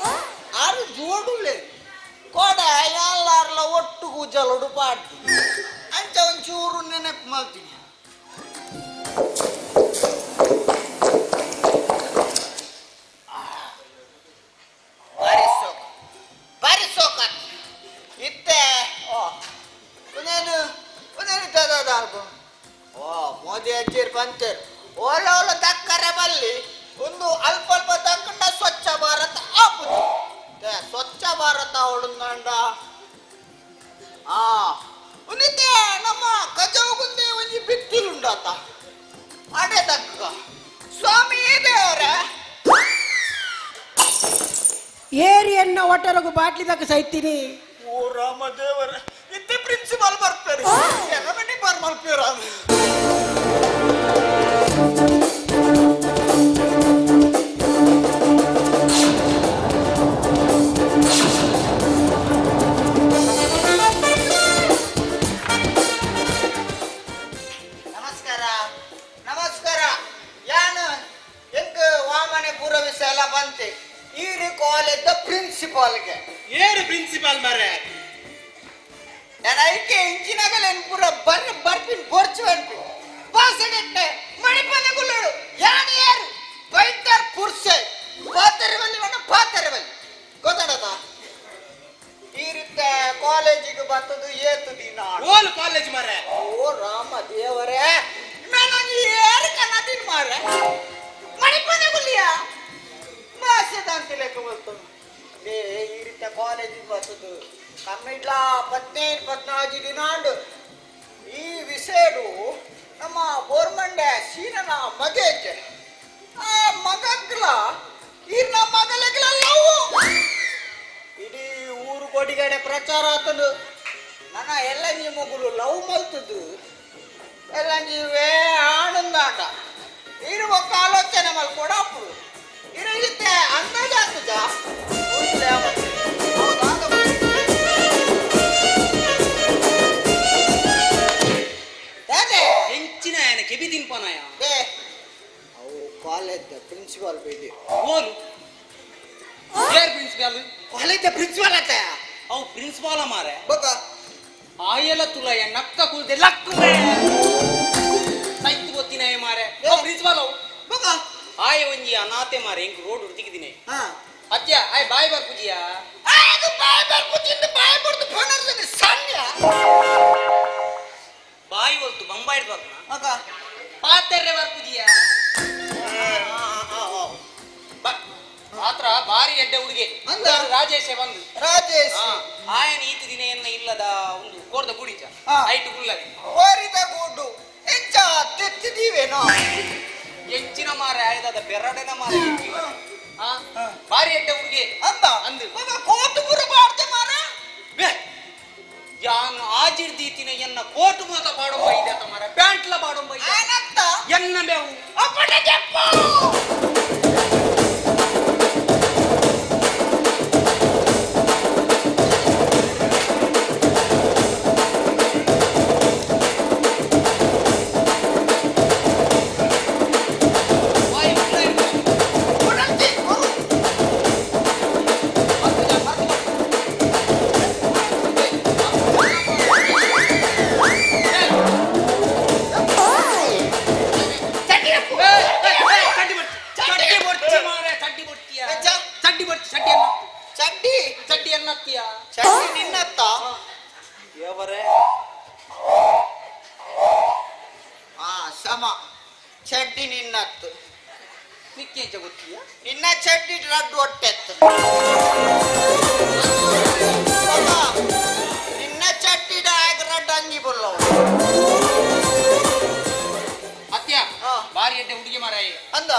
C: ಆರು ಜೋಡುಲೆ ಕೋಡ ಎಲ್ಲಾರ್ಲ ಒಟ್ಟು ಕೂಜಲುಡು ಪಾಡ್ದು ಅಂಚ ಒಂಚೂರು ನೆನಪು ಮಲ್ತೀನಿ ಮಂತೇರು ಓಲ ಓಲ ದಕ್ಕರೆ ಬಲ್ಲಿ ಒಂದು ಅಲ್ಪ ಅಲ್ಪ ದಕ್ಕಂಡ ಸ್ವಚ್ಛ ಭಾರತ ಆಪುಜಿ. ಸ್ವಚ್ಛ ಭಾರತ ಅವಳುಂದಂಡ ಆ ಒಂದಿತ್ತೆ ನಮ್ಮ ಕಜವುಗುಂದೆ ಒಂಜಿ ಬಿತ್ತಿಲುಂಡಾತ ಅಡೆ ದಕ್ಕ ಸ್ವಾಮಿ ದೇವರ
R: ಏರಿಯನ್ನ ಒಟ್ಟರಗು ಬಾಟ್ಲಿದಾಗ ಸೈತೀನಿ.
C: ಓ ರಾಮ ದೇವರ, ಇತ್ತೆ ಪ್ರಿನ್ಸಿಪಾಲ್ ಬರ್ತಾರೆ, ಎಲ್ಲ ಬಾರ್ ಮಲ್ಪೇರ. ನಮಸ್ಕಾರ ನಮಸ್ಕಾರ. ಯಾನು ಎಂಕ್ ವಾಮನೆ ಪೂರ ವಿಷಯ ಎಲ್ಲ ಬಂತೆ ಈರು ಕಾಲೇಜ್ ಪ್ರಿನ್ಸಿಪಾಲ್ಗೆ.
J: ಏರು ಪ್ರಿನ್ಸಿಪಾಲ್ ಮಾರ್ರೆ?
C: ನಾನು ಐಕೆ ಇಂಜಿನಾಗಲೇನು ಪೂರ ಬರ್ ಬರ್ಪಿನ್ ಬೊರ್ಚು ಅನ್ಪಿ ಬಾಸೆಗೆಟ್ಟೆ ಮಣಿಪದ ಗುಲ್ಲೋಡು ಯಾನು ಯಾರು ಬೈತಾರ್ ಪುರ್ಸೆ ಪಾತರವಲ್ಲಿ ಮಣ್ಣ ಪಾತರವಲ್ಲಿ ಗೊತ್ತಾಡದ. ಈ ರೀತಿ ಕಾಲೇಜಿಗೆ ಬರ್ತದು ಏತು ದಿನ
J: ಓಲ್ ಕಾಲೇಜ್ ಮಾರ್ರೆ?
C: ಓ ರಾಮ ದೇವರೇ, ನಾನು ಏರು ಕನ್ನದಿನ ಮಾರ್ರೆ ಮಣಿಪದ ಗುಲ್ಲಿಯ ಬಾಸೆದಂತ ಲೆಕ್ಕ ಬರ್ತದೆ. ಈ ರೀತಿ ಕಾಲೇಜಿಗೆ ಬರ್ತದು ಕಮ್ಮಿಡ್ಲ 15 14 ದಿನ ಉಂಡು. ಈ ವಿಷಯಡು ನಮ್ಮ ಬೋರ್ಮಂಡೆ ಸೀನನ ಮಗೇಜೆ ಆ ಮಗಗ್ಲ ಈರ್ನ ಮಗಲಗ್ಲ ಲವ್ ಇಡೀ ಊರು ಕೊಡಿಗಡೆ ಪ್ರಚಾರ ಆತದು. ನನ್ನ ಎಲ್ಲ ನೀ ಮಗುಲು ಲವ್ ಮಲ್ತದ್ದು ಎಲ್ಲ ನೀವೇ ಆನಂದಾಟ ಇರುವ ಆಲೋಚನೆ ಮಲ್ಕೊಡ ಅಪ್ಪು ಇರುತ್ತೆ ಅಂದಾಜಾಗ್ತದ.
J: ಹೆಂಚಿನ ಕೆಬಿ ತಿನ್ಪನಾಯ
C: ಅವು ಕಾಲೇಜ್ ಪ್ರಿನ್ಸಿಪಾಲ್ ಬೇಡಿ.
J: ಓನು ಏರ್ ಪ್ರಿನ್ಸಿಪಾಲ್?
C: ಕಾಲೇಜ್ ಪ್ರಿನ್ಸಿಪಾಲ್ ಆತ
J: ಅವು ಪ್ರಿನ್ಸಿಪಾಲ ಮಾರೆ
C: ಬೊಕ
J: ಆಯಲ ತುಲಯ ನಕ್ಕ ಕುಲ್ದೆ ಲಕ್ಕು ಸೈತ್ ಗೊತ್ತಿನಾಯ ಮಾರೆ. ಅವು ಪ್ರಿನ್ಸಿಪಾಲ್ ಅವು
C: ಬೊಕ
J: ಆಯ ಒಂಜಿ ಅನಾಥೆ ಮಾರೆ ಎಂಕ್ ರೋಡ್ ಹುಡುಕಿದ್ದೀನಿ ಅತ್ಯ ಆಯ್ ಬಾಯ್ ಬರ್ಪುಜಿಯಾ?
C: ಆಗ ಬಾಯ್ ಬರ್ಪುಜಿಂದ ಬಾಯ್ ಬರ್ದು ಫೋನರ್ದನೆ ಸಣ್ಣ
J: ಬಾಯಿ ಹೊಲ್ತು ಬೊಂಬಾಯಿ ಬರ್ಪುನ
C: ಮಗ
J: ಪಾತೆರ್ರೆ ಬರ್ಪುಜಿಯಾ? ಮಾತ್ರ ಬಾರಿ ಎಡ್ಡೆ ಹುಡುಗಿ
C: ಅಂದ
J: ರಾಜೇಶ್ ಬಂದು
C: ರಾಜೇಶ್
J: ಆಯನ ಈತ ದಿನ ಎನ್ನ ಇಲ್ಲದ ಒಂದು ಕೋರ್ದ ಗುಡಿಚ ಐಟು ಗುಲ್ಲದಿ
C: ಕೋರಿದ ಗೂಡು ಹೆಚ್ಚ ತೆತ್ತಿದೀವೇನೋ
J: ಹೆಚ್ಚಿನ ಮಾರೆ ಆಯ್ದಾದ ಬೆರಡೆನ ಮಾರೆ ಬಾರಿ ಎಡ್ಡೆ ಹುಡುಗಿ
C: ಅಂದ
J: ಅಂದು
C: ಕೋಟು ಪುರ ಬಾಡ್ತೆ ಮಾರ
J: ಯಾನು ಆಜಿರ್ದೀತಿನ ಎನ್ನ ಕೋಟು ಮಾತ ಬಾಡೊಂಬ ಇದೆ ಮಾರ ಪ್ಯಾಂಟ್ಲ ಬಾಡೊಂಬ ಎನ್ನ ಬೇವು
C: ಚಡ್ಡಿ ನಿನ್ನತ್ತು ನಿನ್ನ ಚಡ್ಡಿ ರಡ್ಡು ಹೊಟ್ಟೆತ್ತು ನಿನ್ನ ಚಡ್ಡಿ ರಡ್ಡು ಅಂಗಿ ಬಲ್ಲವು
J: ಅತ್ಯ ಬಾರಿ ಎಡ್ಡೆ ಹುಡುಗಿ ಮಾರಾಯ
C: ಅಂದ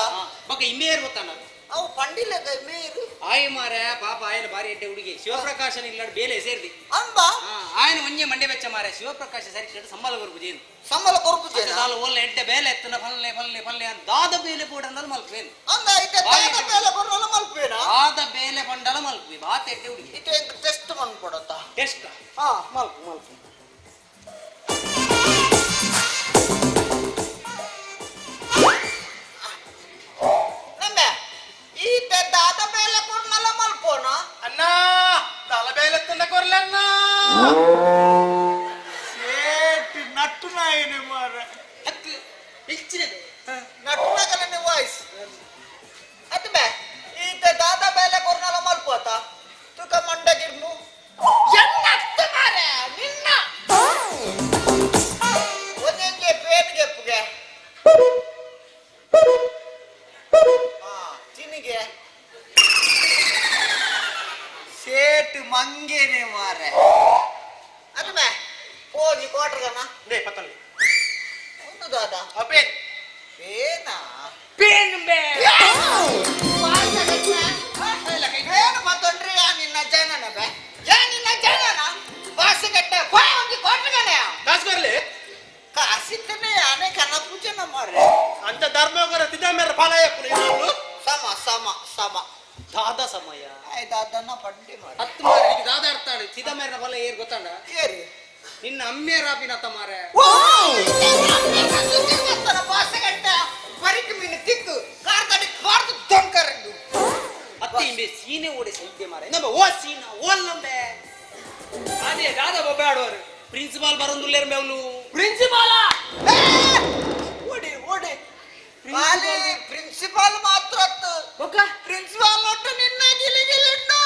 J: ಬೊಕ್ಕ ಇಮ್ಮೇರು ಗೊತ್ತಾನ
C: ಅವು ಪಂಡಿಲ್ಲ ಮೇರು
J: ಆಯ ಮಾರ ಪಾಪ ಆಯನ ಬಾರಿ ಎಡ್ಡೆ ಹುಡುಗಿ ಶಿವಪ್ರಕಾಶನ ಇಲ್ಲಾಡ್ ಬೇಲೆ ಸೇರ್ದಿ
C: ಅಂಬ
J: ಆಯನ ಒಂಜೆ ಮಂಡೆ ಬೆಚ್ಚ ಮಾರ ಶಿವಪ್ರಕಾಶ ಸರಿ ಕಟ್ಟು ಸಂಬಳ ಕೊರ್ಪುಜೇನು
C: ಸಂಬಳ ಕೊರ್ಪುಜೇನು
J: ದಾಲ ಒಲ್ಲ ಎಡ್ಡೆ ಬೇಲೆ ಎತ್ತನ ಫಲ್ಲೆ ಫಲ್ಲೆ ಫಲ್ಲೆ ಅಂತ ದಾದ ಬೇಲೆ ಪೋಡಂದಲ ಮಲ್ಪೇನು
C: ಅಂದ ಇತ್ತೆ ದಾದ ಬೇಲೆ ಕೊರ್ರಲ ಮಲ್ಪೇನ
J: ದಾದ ಬೇಲೆ ಪಂಡಲ ಮಲ್ಪೆ ಬಾತ ಎಡ್ಡೆ ಹುಡುಗಿ
C: ಇತ್ತೆ ಟೆಸ್ಟ್ ಮನ್ಕೊಡತ್ತ
J: ಟೆಸ್ಟ್
C: ಹಾ
J: ಮಲ್ಪು ಮಲ್ಪು
C: ದಾದ ಬೇಲೆ ಕೊರ್ನಲ ಮಲ್ಪೋನ
J: ಅಣ್ಣ ದಾಲ ಬೇಲೆ ತಂದ ಕೊರ್ಲಣ್ಣ
C: ಸೇಟ್ ನಟ್ಟು ನಾಯಿನೆ ಮಾರ
J: ಹಕ್ಕು ಹೆಚ್ಚಿನದೆ
C: ನಟ್ಟು ನಗಲನೆ ವಾಯ್ಸ್ ಅತ್ ಬೇ ಈತ ದಾದ ಬೇಲೆ ಕೊರ್ನಲ ಮಲ್ಪೋತ ತುಕ ಮಂಡಗಿರ್ನು ಎನ್ನತ್ತ ಮಾರೆ ನಿನ್ನ ಒಂದೊಂದೇ ಪೇನ್ ಗೆಪ್ಪುಗೆ ಮಂಗೇನೆ ಮಾರೆ ಅದು ಬೇ ಹೋಗಿ ಕ್ವಾರ್ಟರ್ಗನ
J: ನೇ ಪತ್ತಲ್ಲಿ
C: ಒಂದು ದಾದ
J: ಪೇನ್
C: ಪೇನಾ
E: ಪೇನ್ ಬೇ
C: ಏನು ಮತ್ತೊಂಡ್ರಿ ಯಾ ನಿನ್ನ ಜನನ ಬೇ ಯಾ ನಿನ್ನ ಜನನ ಬಾಸಿ ಕಟ್ಟ ಹೋಯ್ ಒಂದು ಕ್ವಾರ್ಟರ್ಗನೆ
J: ಕಾಸು ಕೊರ್ಲಿ
C: ಕಾಸಿತ್ತನೆ ಯಾನೆ ಕನ್ನ ಪೂಜೆನ ಮಾರೆ
J: ಅಂತ ಧರ್ಮಗರ ತಿದ್ದ ಮೇರೆ ಫಲ ಯಪ್ಪುನು
C: ಸಮ ಸಮ ಸಮ
J: ದಾದ ಸಮಯ
C: ಆಯ್ ದಾದನ್ನ ಪಂಡಿ ಮಾರೆ
J: ಹತ್ತು ಮಾರೆ ಈಗ ದಾದ ಅರ್ತಾಳು ಸಿದ ಮೇರಿನ ಫಲ ಏರ್ ಗೊತ್ತಾಂಡ
C: ಏರಿ
J: ನಿನ್ನ ಅಮ್ಮೆ ರಾಪಿನತ್ತ ಮಾರೆ
C: ಬರಿಕ್ ಮೀನು ತಿಕ್ಕು ಕಾರ್ದಡಿ ಕಾರ್ದು ದೊಂಕರಂಡು
J: ಅತ್ತೆ ಇಂಬೆ ಸೀನೆ ಓಡೆ ಸೈದ್ಯ ಮಾರೆ ನಂಬ ಓ ಸೀನ ಓಲ್ ನಂಬೆ ಅದೇ ದಾದ ಬೊಬ್ಬೆ ಆಡುವರು ಪ್ರಿನ್ಸಿಪಾಲ್ ಬರೋದುಲ್ಲೇರ್ ಮೇವ್ಲು
E: ಪ್ರಿನ್ಸಿಪಾಲ
C: ಓಡಿ ಓಡಿ ಬಾಲಿ ಪ್ರಿನ್ಸಿಪಾಲ್ ಮಾತ್ರ ಅತ್ತು ಪ್ರಿನ್ಸಿಪಾಲ್ ಒಟ್ಟು ನಿನ್ನ ಗಿಲಿಗಿಲಿಣ್ಣು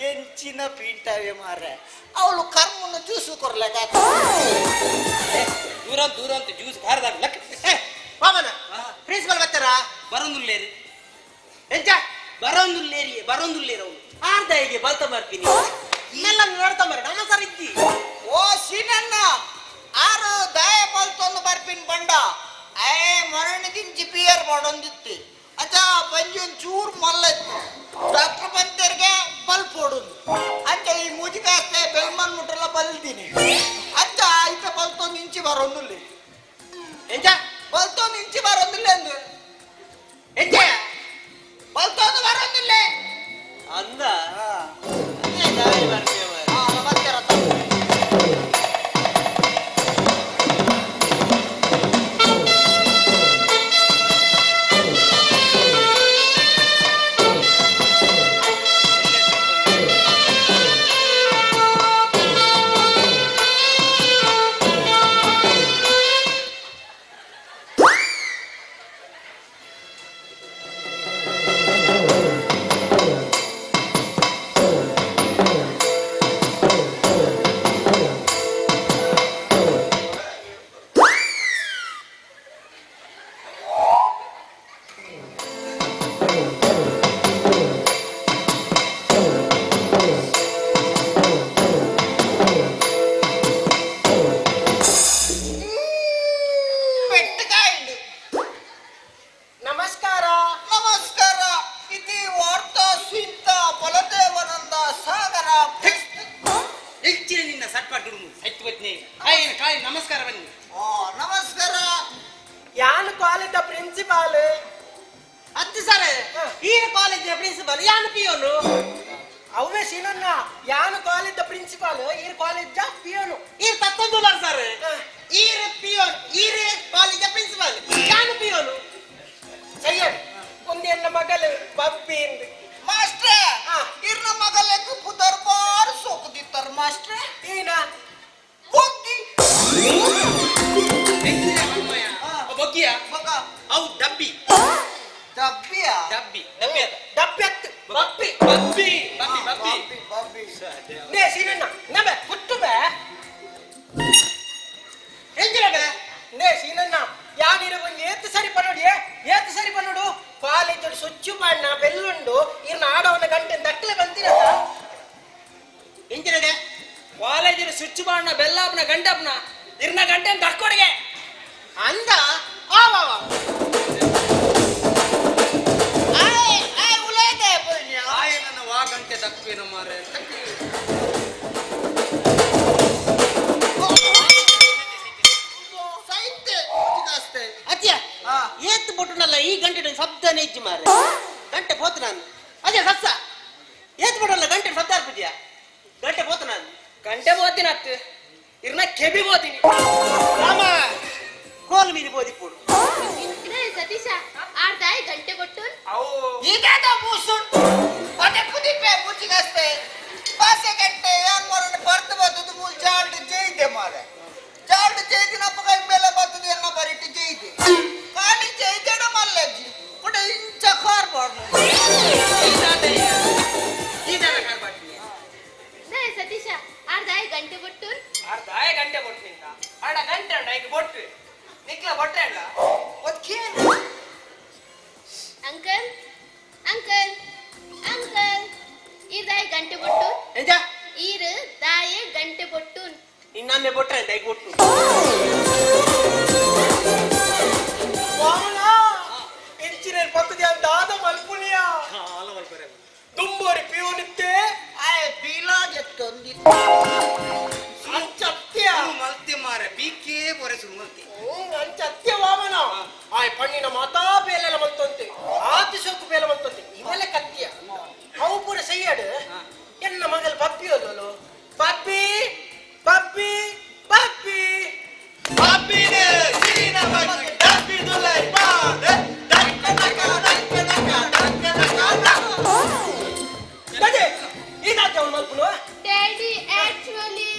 C: ಎಂಚಿನ ಪೀಂಟಾವೆ ಮಾರೆ ಅವಳು ಕರ್ಮನ್ನು ಜ್ಯೂಸು ಕೊರ್ಲೆಕ
J: ದೂರ ದೂರ ಅಂತ ಜ್ಯೂಸ್ ಬಾರದಾಗ ಲಕ್ ವಾಮನ ಪ್ರಿನ್ಸಿಪಾಲ್ ಬರ್ತಾರ ಬರೋದುಲ್ಲೇರಿ ಎಂಚ ಬರೋದುಲ್ಲೇರಿ ಬರೋದುಲ್ಲೇರಿ ಅವನು ಆರ್ಧ ಹೀಗೆ ಬಲ್ತ ಬರ್ತೀನಿ ಇನ್ನೆಲ್ಲ ನೋಡ್ತಾ ಮರ ನಮ್ಮ ಸರ್ ಇದ್ದಿ
C: ಓ ಸೀನಣ್ಣ ಆರು ದಾಯ ಬಲ್ತೊಂದು ಬರ್ಪಿನ್ ಬಂಡ ಏ ಮೊರಣ ದಿಂಚಿ ಬಿಯರ್ ಮಾಡೊಂದಿತ್ತು ಅಚ್ಚ ಬಂಜಿ ಒಂದ್ ಚೂರು ಮಲ್ಲ ಇತ್ತು ಡಾಕ್ಟರ್ ಬಂತೇರಿಗೆ ಬಲ್ ಪೋಡುದು ಅಂಚ ಈ ಮುಜಿಕಾಸ್ತೆ ಬೆಲ್ಮನ್ ಮುಟ್ಟೆಲ್ಲ ಬಲ್ತೀನಿ ಅಂಚ ಐತ ಬಲ್ತೊಂದು ಇಂಚಿ ಬರೋದಿಲ್ಲ
J: ಎಂಚ
C: ಬಲ್ತೊಂದು ಇಂಚಿ ಬರೋದಿಲ್ಲ ಅಂದು
J: ಎಂಚ
C: ಬಲ್ತೊಂದು ಬರೋದಿಲ್ಲ
J: ಅಂದ ದಾಯ ಬರ್ತೀಯ
C: ಬರ್ತಾರ ಪೆಟ್ಟಕಾಯಿಂಡು
R: ನಮಸ್ಕಾರ
C: ನಮಸ್ಕಾರ ಇತಿ ವಾರ್ತಾ ಸೀತ ಬಲದೇವನಂದ ಸಾಗರ
J: ಹೆಚ್ಚಿನ ನಿನ್ನ ಸಟ್ಪಾಟ್ ಹುಡುಗು ಸೈತ್ ಬತ್ನಿ ಕಾಯಿ ಕಾಯಿ ನಮಸ್ಕಾರ ಬನ್ನಿ
C: ಓ ನಮಸ್ಕಾರ
R: ಯಾನು ಕಾಲೇಜ್ ಪ್ರಿನ್ಸಿಪಾಲ್
J: ಅತ್ತು ಸರ್ ಈ ಕಾಲೇಜಿನ ಪ್ರಿನ್ಸಿಪಾಲ್ ಯಾನು ಪಿಯೋನು
R: ಅವೇ ಸೀನನ್ನ ಯಾನು ಕಾಲೇಜ್ ಪ್ರಿನ್ಸಿಪಾಲ್ ಈರ್ ಕಾಲೇಜ್ ಪಿಯೋನು
J: ಈ ತತ್ತೊಂದು ಸರ್ ಈರ್ ಪಿಯೋನ್ ಈರ್ ಕಾಲೇಜ ಪ್ರಿನ್ಸಿಪಾಲ್ ಯಾನು ಪಿಯೋನು
R: ಸಯ್ಯಡ್ ಒಂದೆನ್ನ ಮಗಲು ಬಬ್ಬಿ
C: ಮಾಸ್ಟ್ರೆ ಇರ್ನ ಮಗಲೆಕ್ಕು ಪುದರ್ಬಾರ್ ಸೋಕುದಿತ್ತಾರ ಮಾಸ್ಟ್ರೆ
R: ಈನ
C: ಬೊಗ್ಗಿ
J: ಬೊಗ್ಗಿಯ
C: ಮಗ
J: ಅವು ಡಬ್ಬಿ
C: ಡಬ್ಬಿಯ
J: ಡಬ್ಬಿ ಡಬ್ಬಿ ಅದ
R: ಡಬ್ಬಿ ಅತ್ತು ಬಬ್ಬಿ
J: ಬಬ್ಬಿ ಬಬ್ಬಿ ಬಬ್ಬಿ
C: ಬಬ್ಬಿ
R: ನೇ ಸೀನಣ್ಣ ನಬೆ ಹುಟ್ಟು ಬೇ
J: ಹೆಂಗಿರಬೆ
R: ನೇ ಸೀನಣ್ಣ ಯಾನಿರ ಒಂಜಿ ಏತ್ ಸರಿ ಪನ್ನೋಡು ಏತ್ ಸರಿ ಪನ್ನೋಡು ಕಾಲೇಜ್ ಸುಚ್ಚು ಬಣ್ಣ ಬೆಲ್ಲುಂಡು ಇರ್ನ ಆಡವನ ಗಂಟೆ ದಕ್ಕಲೆ ಬಂತಿರತ್ತ
J: ಹೆಂಗಿರಡೆ
E: ಕಾಲೇಜಿನ ಸ್ವಿಚ್ ಬಾಣ ಬೆಲ್ಲಾಪ್ನ ಗಂಟಪ್ನ ಇರ್ನ ಗಂಟೆ ದಕ್ಕೊಡಿಗೆ
J: ಅಂದ ಆ ವಾ ವಾ ಆಯ್ ನನ್ನ ವಾ ಗಂಟೆ ದಕ್ಕೇನು ಮಾರೆ ಅತ್ಯ ಏತ್ ಬೊಟ್ಟುನಲ್ಲ ಈ ಗಂಟೆ ಶಬ್ದನೇ ಇಜ್ಜಿ ಮಾರೆ ಗಂಟೆ ಪೋತು ನಾನು ಅದೇ ಸತ್ಸ ಏತ್ ಬೊಟ್ಟಲ್ಲ ಗಂಟೆ ಶಬ್ದ ಅರ್ಪಿದ್ಯಾ ಗಂಟೆ ಪೋತು ನಾನು
E: ಗಂಟೆ ಬೋತೀನಿ ಅತ್ತು ಇರ್ನ ಕೆಬಿ ಬೋತೀನಿ
J: ರಾಮ ಕೋಲ್ ಮೀರಿ ಬೋದಿಪ್ಪುಡು
O: ಸತೀಶ ಆಡ್ದಾಯ್ ಗಂಟೆ ಕೊಟ್ಟು
C: ಇದಾದ ಮೂಸುಂಟು ಅದೇ ಪುದಿಪೆ ಮುಚ್ಚಿಗಸ್ತೆ ಪಾಸೆ ಗಂಟೆ ಯಾನ್ ಮರಣ ಬರ್ತು ಬರ್ತದು ಮೂಲ್ ಜಾಲ್ಡ್ ಜೈದೆ ಮಾರೆ ಜಾಲ್ಡ್ ಜೈದಿನ ಅಪ್ಪಗ ಮೇಲೆ ಬರ್ತದೆ ಎನ್ನ ಬರಿಟ್ಟು ಜೈದೆ ಕಾಲಿ ಜೈದೆಡ ಮಲ್ಲಜ್ಜಿ ಪುಟ ಇಂಚ ಕಾರ್ ಬಾರ್ದು
O: ಸತೀಶ ಆಡ್ದಾಯ್ ಗಂಟೆ ಕೊಟ್ಟು
E: ಅರ್ಧಾಯ ಗಂಟೆ ಕೊಟ್ಟು ನಿಂತ ಅಡ ಗಂಟೆ ಉಂಡ ಈಗ ಬೊಟ್ಟು ನಿಕ್ಲ ಬೊಟ್ಟೆ ಅಲ್ಲ
O: ಅಂಕಲ್ ಅಂಕಲ್
I: ಅಂಕಲ್ ಇದಾಯ್ ಗಂಟೆ ಬೊಟ್ಟು
R: ಎಂಜ
I: ಈರು ದಾಯೆ ಗಂಟೆ ಬೊಟ್ಟು
R: ಇನ್ನೊಮ್ಮೆ ಬೊಟ್ರೆ ದೈ ಬೊಟ್ಟು ವಾಮನ ಇಂಚಿನೇರ್ ಪತ್ತುದಿ ಅಂತ ದಾದ ಮಲ್ಪುಣಿಯ ದುಂಬೋರಿ ಪಿಯೂನಿತ್ತೆ
C: ಆಯ್ ಪೀಲಾ ಜತ್ತೊಂದಿ
R: ಅಂಚತ್ಯ
C: ಮಲ್ತಿ ಮಾರೆ ಬೀಕೇ ಪೊರೆ ಸುರು ಮಲ್ತಿ
R: ಅಂಚತ್ಯ ವಾಮನ ಆಯ್ ಪಣ್ಣಿನ ಮಾತಾ ಬೇಲೆಲ್ಲ ಮಲ್ತೊಂತೆ ಆತಿ ಸೋಕು ಬೇಲೆ ಮಲ್ತೊಂತೆ ಇವೆಲ್ಲ ಕತ್ತಿಯ ಅವು ಪೂರ ಸೈಯಾಡು ಎನ್ನ ಮಗಲ್ ಪಪ್ಪಿ ಅಲ್ಲೋ ಪಪ್ಪಿ ಪಪ್ಪಿ ಪಪ್ಪಿ
C: ಪಪ್ಪಿನೆ ಸೀನ ಬಗ್ಗೆ ಡಬ್ಬಿ ದುಲೈ ಪಾದೆ ಡಕ್ಕ ಡಕ್ಕ ಡಕ್ಕ ಡಕ್ಕ ಡಕ್ಕ ಡಕ್ಕ
R: ಡಡೆ ಇದಾಕೆ ಅವನು ಮಲ್ಪುನು
I: ಡ್ಯಾಡಿ ಆಕ್ಚುಲಿ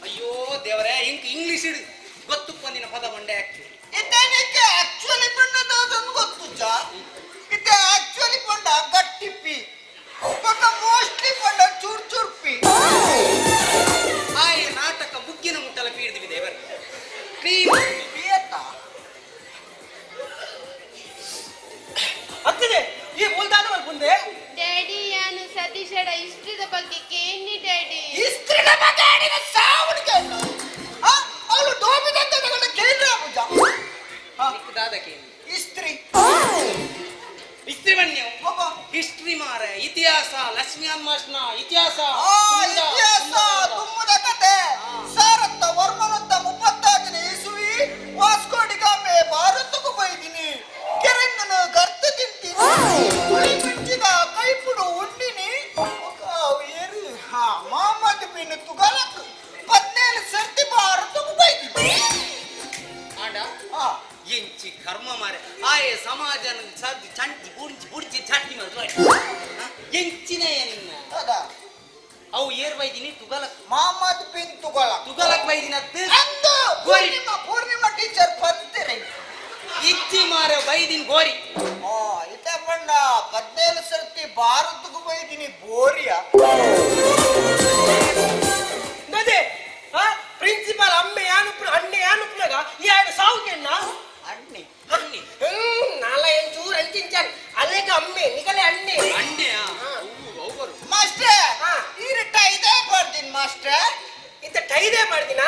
C: ಅಯ್ಯೋ ದೇವರೇ ಇಂಕ್ ಇಂಗ್ಲಿಷ್ ಇಡು ಗೊತ್ತು ಪಂದಿನ ಪದ ಬಂಡೆ ಆಕ್ಚುಲಿ ಇದೇನಕ್ಕೆ ಆಕ್ಚುಲಿ ಬಣ್ಣದಾದನ್ನು ಗೊತ್ತು ಚಾ ಇದೆ ಆಕ್ಚುಲಿ ಪಂಡ ಗಟ್ಟಿ ಪಿ ಪಕ್ಕ ಮೋಸ್ಟ್ಲಿ ಪಂಡ ಚೂರ್ ಚೂರ್ ಪಿ ಆಯ್ ನಾಟಕ ಬುಗ್ಗಿನ ಮುಟ್ಟಲ ಪೀಡ್ದಿವಿ ದೇವರೇ ಕ್ಲೀನ್
R: ಅತ್ತದೆ ಈ ಮುಲ್ದಾದ ಮಲ್ಪುಂದೆ
I: ಡ್ಯಾಡಿ ಯಾನು ಸತೀಶಡ ಇಷ್ಟದ ಬಗ್ಗೆ ಕೇನಿ ಡ್ಯಾಡಿ
C: ಇಸ್ತ್ರಿನ ಬಗ್ಗೆ ಆಡಿದ ಸಾವಣಿಗೆ ಅವಳು ಡೋಬಿದಂತ ತಗೊಂಡ ಕೇಂದ್ರ ಪೂಜಾ ಇಸ್ತ್ರಿ ಇಸ್ತ್ರಿ ಬನ್ನಿ ಹಿಸ್ಟ್ರಿ ಮಾರೆ ಇತಿಹಾಸ ಲಕ್ಷ್ಮೀ ಅನ್ಮಾಷ್ನ ಇತಿಹಾಸ ಇತಿಹಾಸ ತುಮ್ಮದ ಕತೆ ಸಾರತ್ತ ವರ್ಮನತ್ತ ಮುಪ್ಪತ್ತಾಜನೇ ಇಸುವಿ ವಾಸ್ಕೋ ಡಿಗಾಮೆ ಭಾರತಕ್ಕೂ ಬೈದಿನಿ ಕೆರೆಂಗನ ಗರ್ತ ತಿಂತೀನಿ ಹುಳಿ ಮಿಂಚಿದ ಕೈಪುಡು ಉಂಡಿನಿ ಏರು ಹಾ ಮೊಹಮ್ಮದ್ ಬಿನ್ ತುಗಲಕ್ 17 ಸರ್ತಿ ಭಾರತಕ್ಕೂ ಬೈದಿನಿ ಆಡ ಎಂಚಿ ಕರ್ಮ ಮಾರೆ ಆಯೆ ಸಮಾಜನ ಸದ್ ಚಂಟಿ ಬುಡ್ಜಿ ಬುಡ್ಜಿ ಚಟ್ನಿ ಮಾಡು ಎಂಚಿನೇ ನಿನ್ನ ಅವು ಏರ್ ಬೈದಿನಿ ತುಗಲಕ್ ಮೊಹಮ್ಮದ್ ಬಿನ್ ತುಗಲಕ್ ತುಗಲಕ್ ಬೈದಿನ ಪೂರ್ಣಿಮಾ ಪೂರ್ಣಿಮಾ ಟೀಚರ್ ಪಂತಿರಿ ಇಚ್ಚಿ ಮಾರೆ ಬೈದಿನ ಗೋರಿ ಇತ ಬಣ್ಣ 17 ಸರ್ತಿ ಭಾರತಕ್ಕೂ ಬೈದಿನಿ ಬೋರಿಯ
R: ನದೇ ಪ್ರಿನ್ಸಿಪಾಲ್ ಅಮ್ಮೆ ಯಾನುಪ್ಪ ಅಣ್ಣೆ ಯಾನುಪ್ಪನಾಗ ಎರಡು ಸಾವುಕೆಣ್ಣ
C: ಅಣ್ಣೆ ಅಣ್ಣೆ
R: ನಾಲ ಎಂಚೂರು ಅಂಚಿಂಚಾನ್ ಅಲ್ಲೇಗ ಅಮ್ಮೆ ನಿಗಲೆ ಅಣ್ಣೆ
C: ಅಣ್ಣೆ ಮಾಸ್ಟರ್ ಈ ಟೈದೇ ಬರ್ದಿನ್ ಮಾಸ್ಟರ್
R: ಇಂತ ಟೈದೇ ಮಾಡ್ದಿನ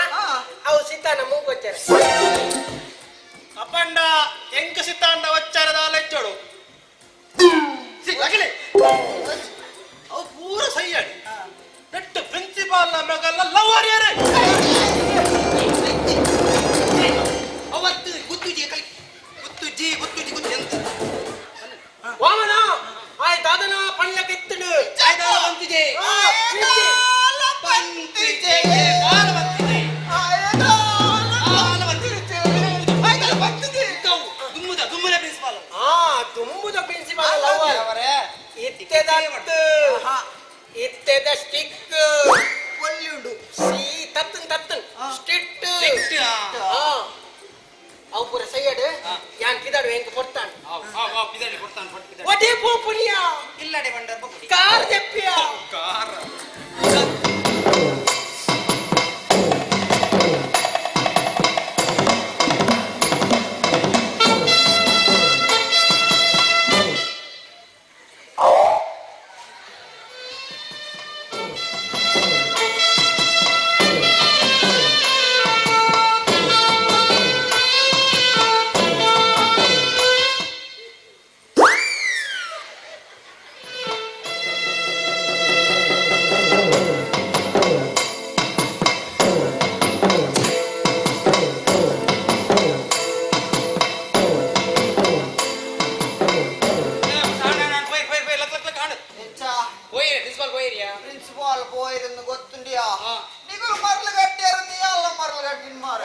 R: ಅವು ಸಿತಾನ ಮೂಗೊಚ್ಚಾರ
T: ಅಪ್ಪಂಡ ಎಂಕ ಸಿತಾಂಡ ವಚ್ಚಾರದ ಲೆಚ್ಚೋಡು ಅಗಲೆ ಅವು ಪೂರ ಸೈಯಾಡಿ ನೆಟ್ಟು ಪ್ರಿನ್ಸಿಪಾಲ್ ಮಗಲ್ಲ ಲವರ್ ಯಾರೇ
C: ಅವತ್ತು ಗುತ್ತುಜಿ ಕಲಿ ಗುತ್ತುಜಿ ಗುತ್ತುಜಿ ಗುತ್ತು ಎಂತ
R: ವಾಮನ ಆಯ್ ದಾದನ ಪಣ್ಣ ಕೆತ್ತಡು
C: ಆಯ್ದಾಲ ಬಂತಿಜೆ ಬಂತಿಜೆ ದಾಲ ಬಂತಿಜೆ ದಾಲ ಬಂತಿಜೆ ದುಮ್ಮುದ ದುಮ್ಮುದ ಪ್ರಿನ್ಸಿಪಾಲ್
R: ಆ ದುಮ್ಮುದ ಪ್ರಿನ್ಸಿಪಾಲ್ ಲವರ್ ಇತ್ತೆದತ್ತು ಇತ್ತೆದ ಸ್ಟಿಕ್
C: ಒಳ್ಳೆಯುಂಡು
R: ಸಿ ತತ್ತನ್ ತತ್ತನ್ ಸ್ಟಿಟ್ ಅವು ಪೂರ ಸೈಯಡ್ ಯಾನ್ ಕಿದಾಡು ಎಂಕ ಕೊಡ್ತಾನೆ ಒಡೆ ಪೋಪುನಿಯ
C: ಇಲ್ಲಡೆ ಬಂಡರ್ ಪೋಪುನಿ
R: ಕಾರ್ ಜಪ್ಪಿಯ
C: ಕಾರ್ ಪ್ರಿನ್ಸಿಪಾಲ್ ಪೋಯಿರೆಂದು ಗೊತ್ತುಂಡಿಯಾ ನಿಗುಲು ಮರಳು ಕಟ್ಟಿಯಾರು ನೀ ಅಲ್ಲ ಮರಳು ಕಟ್ಟಿನ ಮಾರ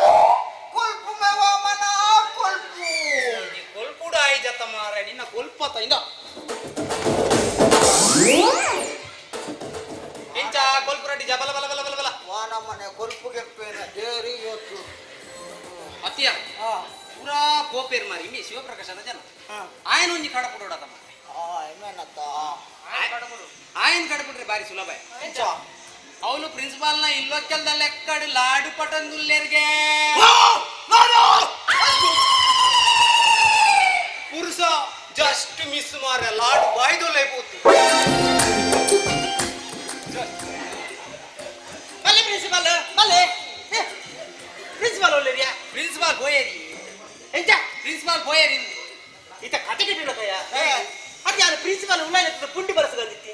C: ಕೊಲ್ಪು ಮೇವಾಮನ ಕೊಲ್ಪು ಕೊಲ್ಪುಡ ಆಯ್ಜತ್ತ ಮಾರ ನಿನ್ನ ಕೊಲ್ಪತ ಇಂದ ಎಂಚ ಕೊಲ್ಪು ರೆಡ್ಡಿ ಜಬಲ ಬಲ ಬಲ ಬಲ ಬಲ ವಾ ನಮ್ಮನೆ ಕೊಲ್ಪು ಗೆಪ್ಪೇನ ದೇರಿ ಇವತ್ತು ಅತ್ತಿಯ ಪೂರಾ ಪೋಪೇರ್ ಮಾರಿ ಇಮ್ಮಿ ಶಿವಪ್ರಕಾಶದ ಜನ ಆಯನ ಒಂಜಿ ಕಡಪುಡೋಡತ ಮಾರೆ ಆಯನ್ ಕಡಪುಡ್ರೆ ಬಾರಿ ಸುಲಭ ಅವನು ಪ್ರಿನ್ಸಿಪಾಲ್ನ ಇಲ್ಲೊಕ್ಕೆಲ್ದ ಲೆಕ್ಕಡು ಲಾಡು ಪಟಂದುಲ್ಲೇರ್ಗೆ ಪುರುಷ ಜಸ್ಟ್ ಮಿಸ್ ಮಾರ ಲಾಡು ಬಾಯ್ದೊಲ್ಲೇ ಪೋತು. ಪ್ರಿನ್ಸಿಪಾಲ್ ಪೋಯೇರಿ
J: ಎಂಚ
C: ಪ್ರಿನ್ಸಿಪಾಲ್ ಪೋಯೇರಿ
J: ಇತ ಕತೆ ಕೆಟ್ಟಿಡಕಯ್ಯ ಅದು ಯಾರು ಪ್ರಿನ್ಸಿಪಾಲ್ ಉಳ್ಳಾಯ ಪುಂಡಿ ಬರಸಗಂದಿತ್ತಿ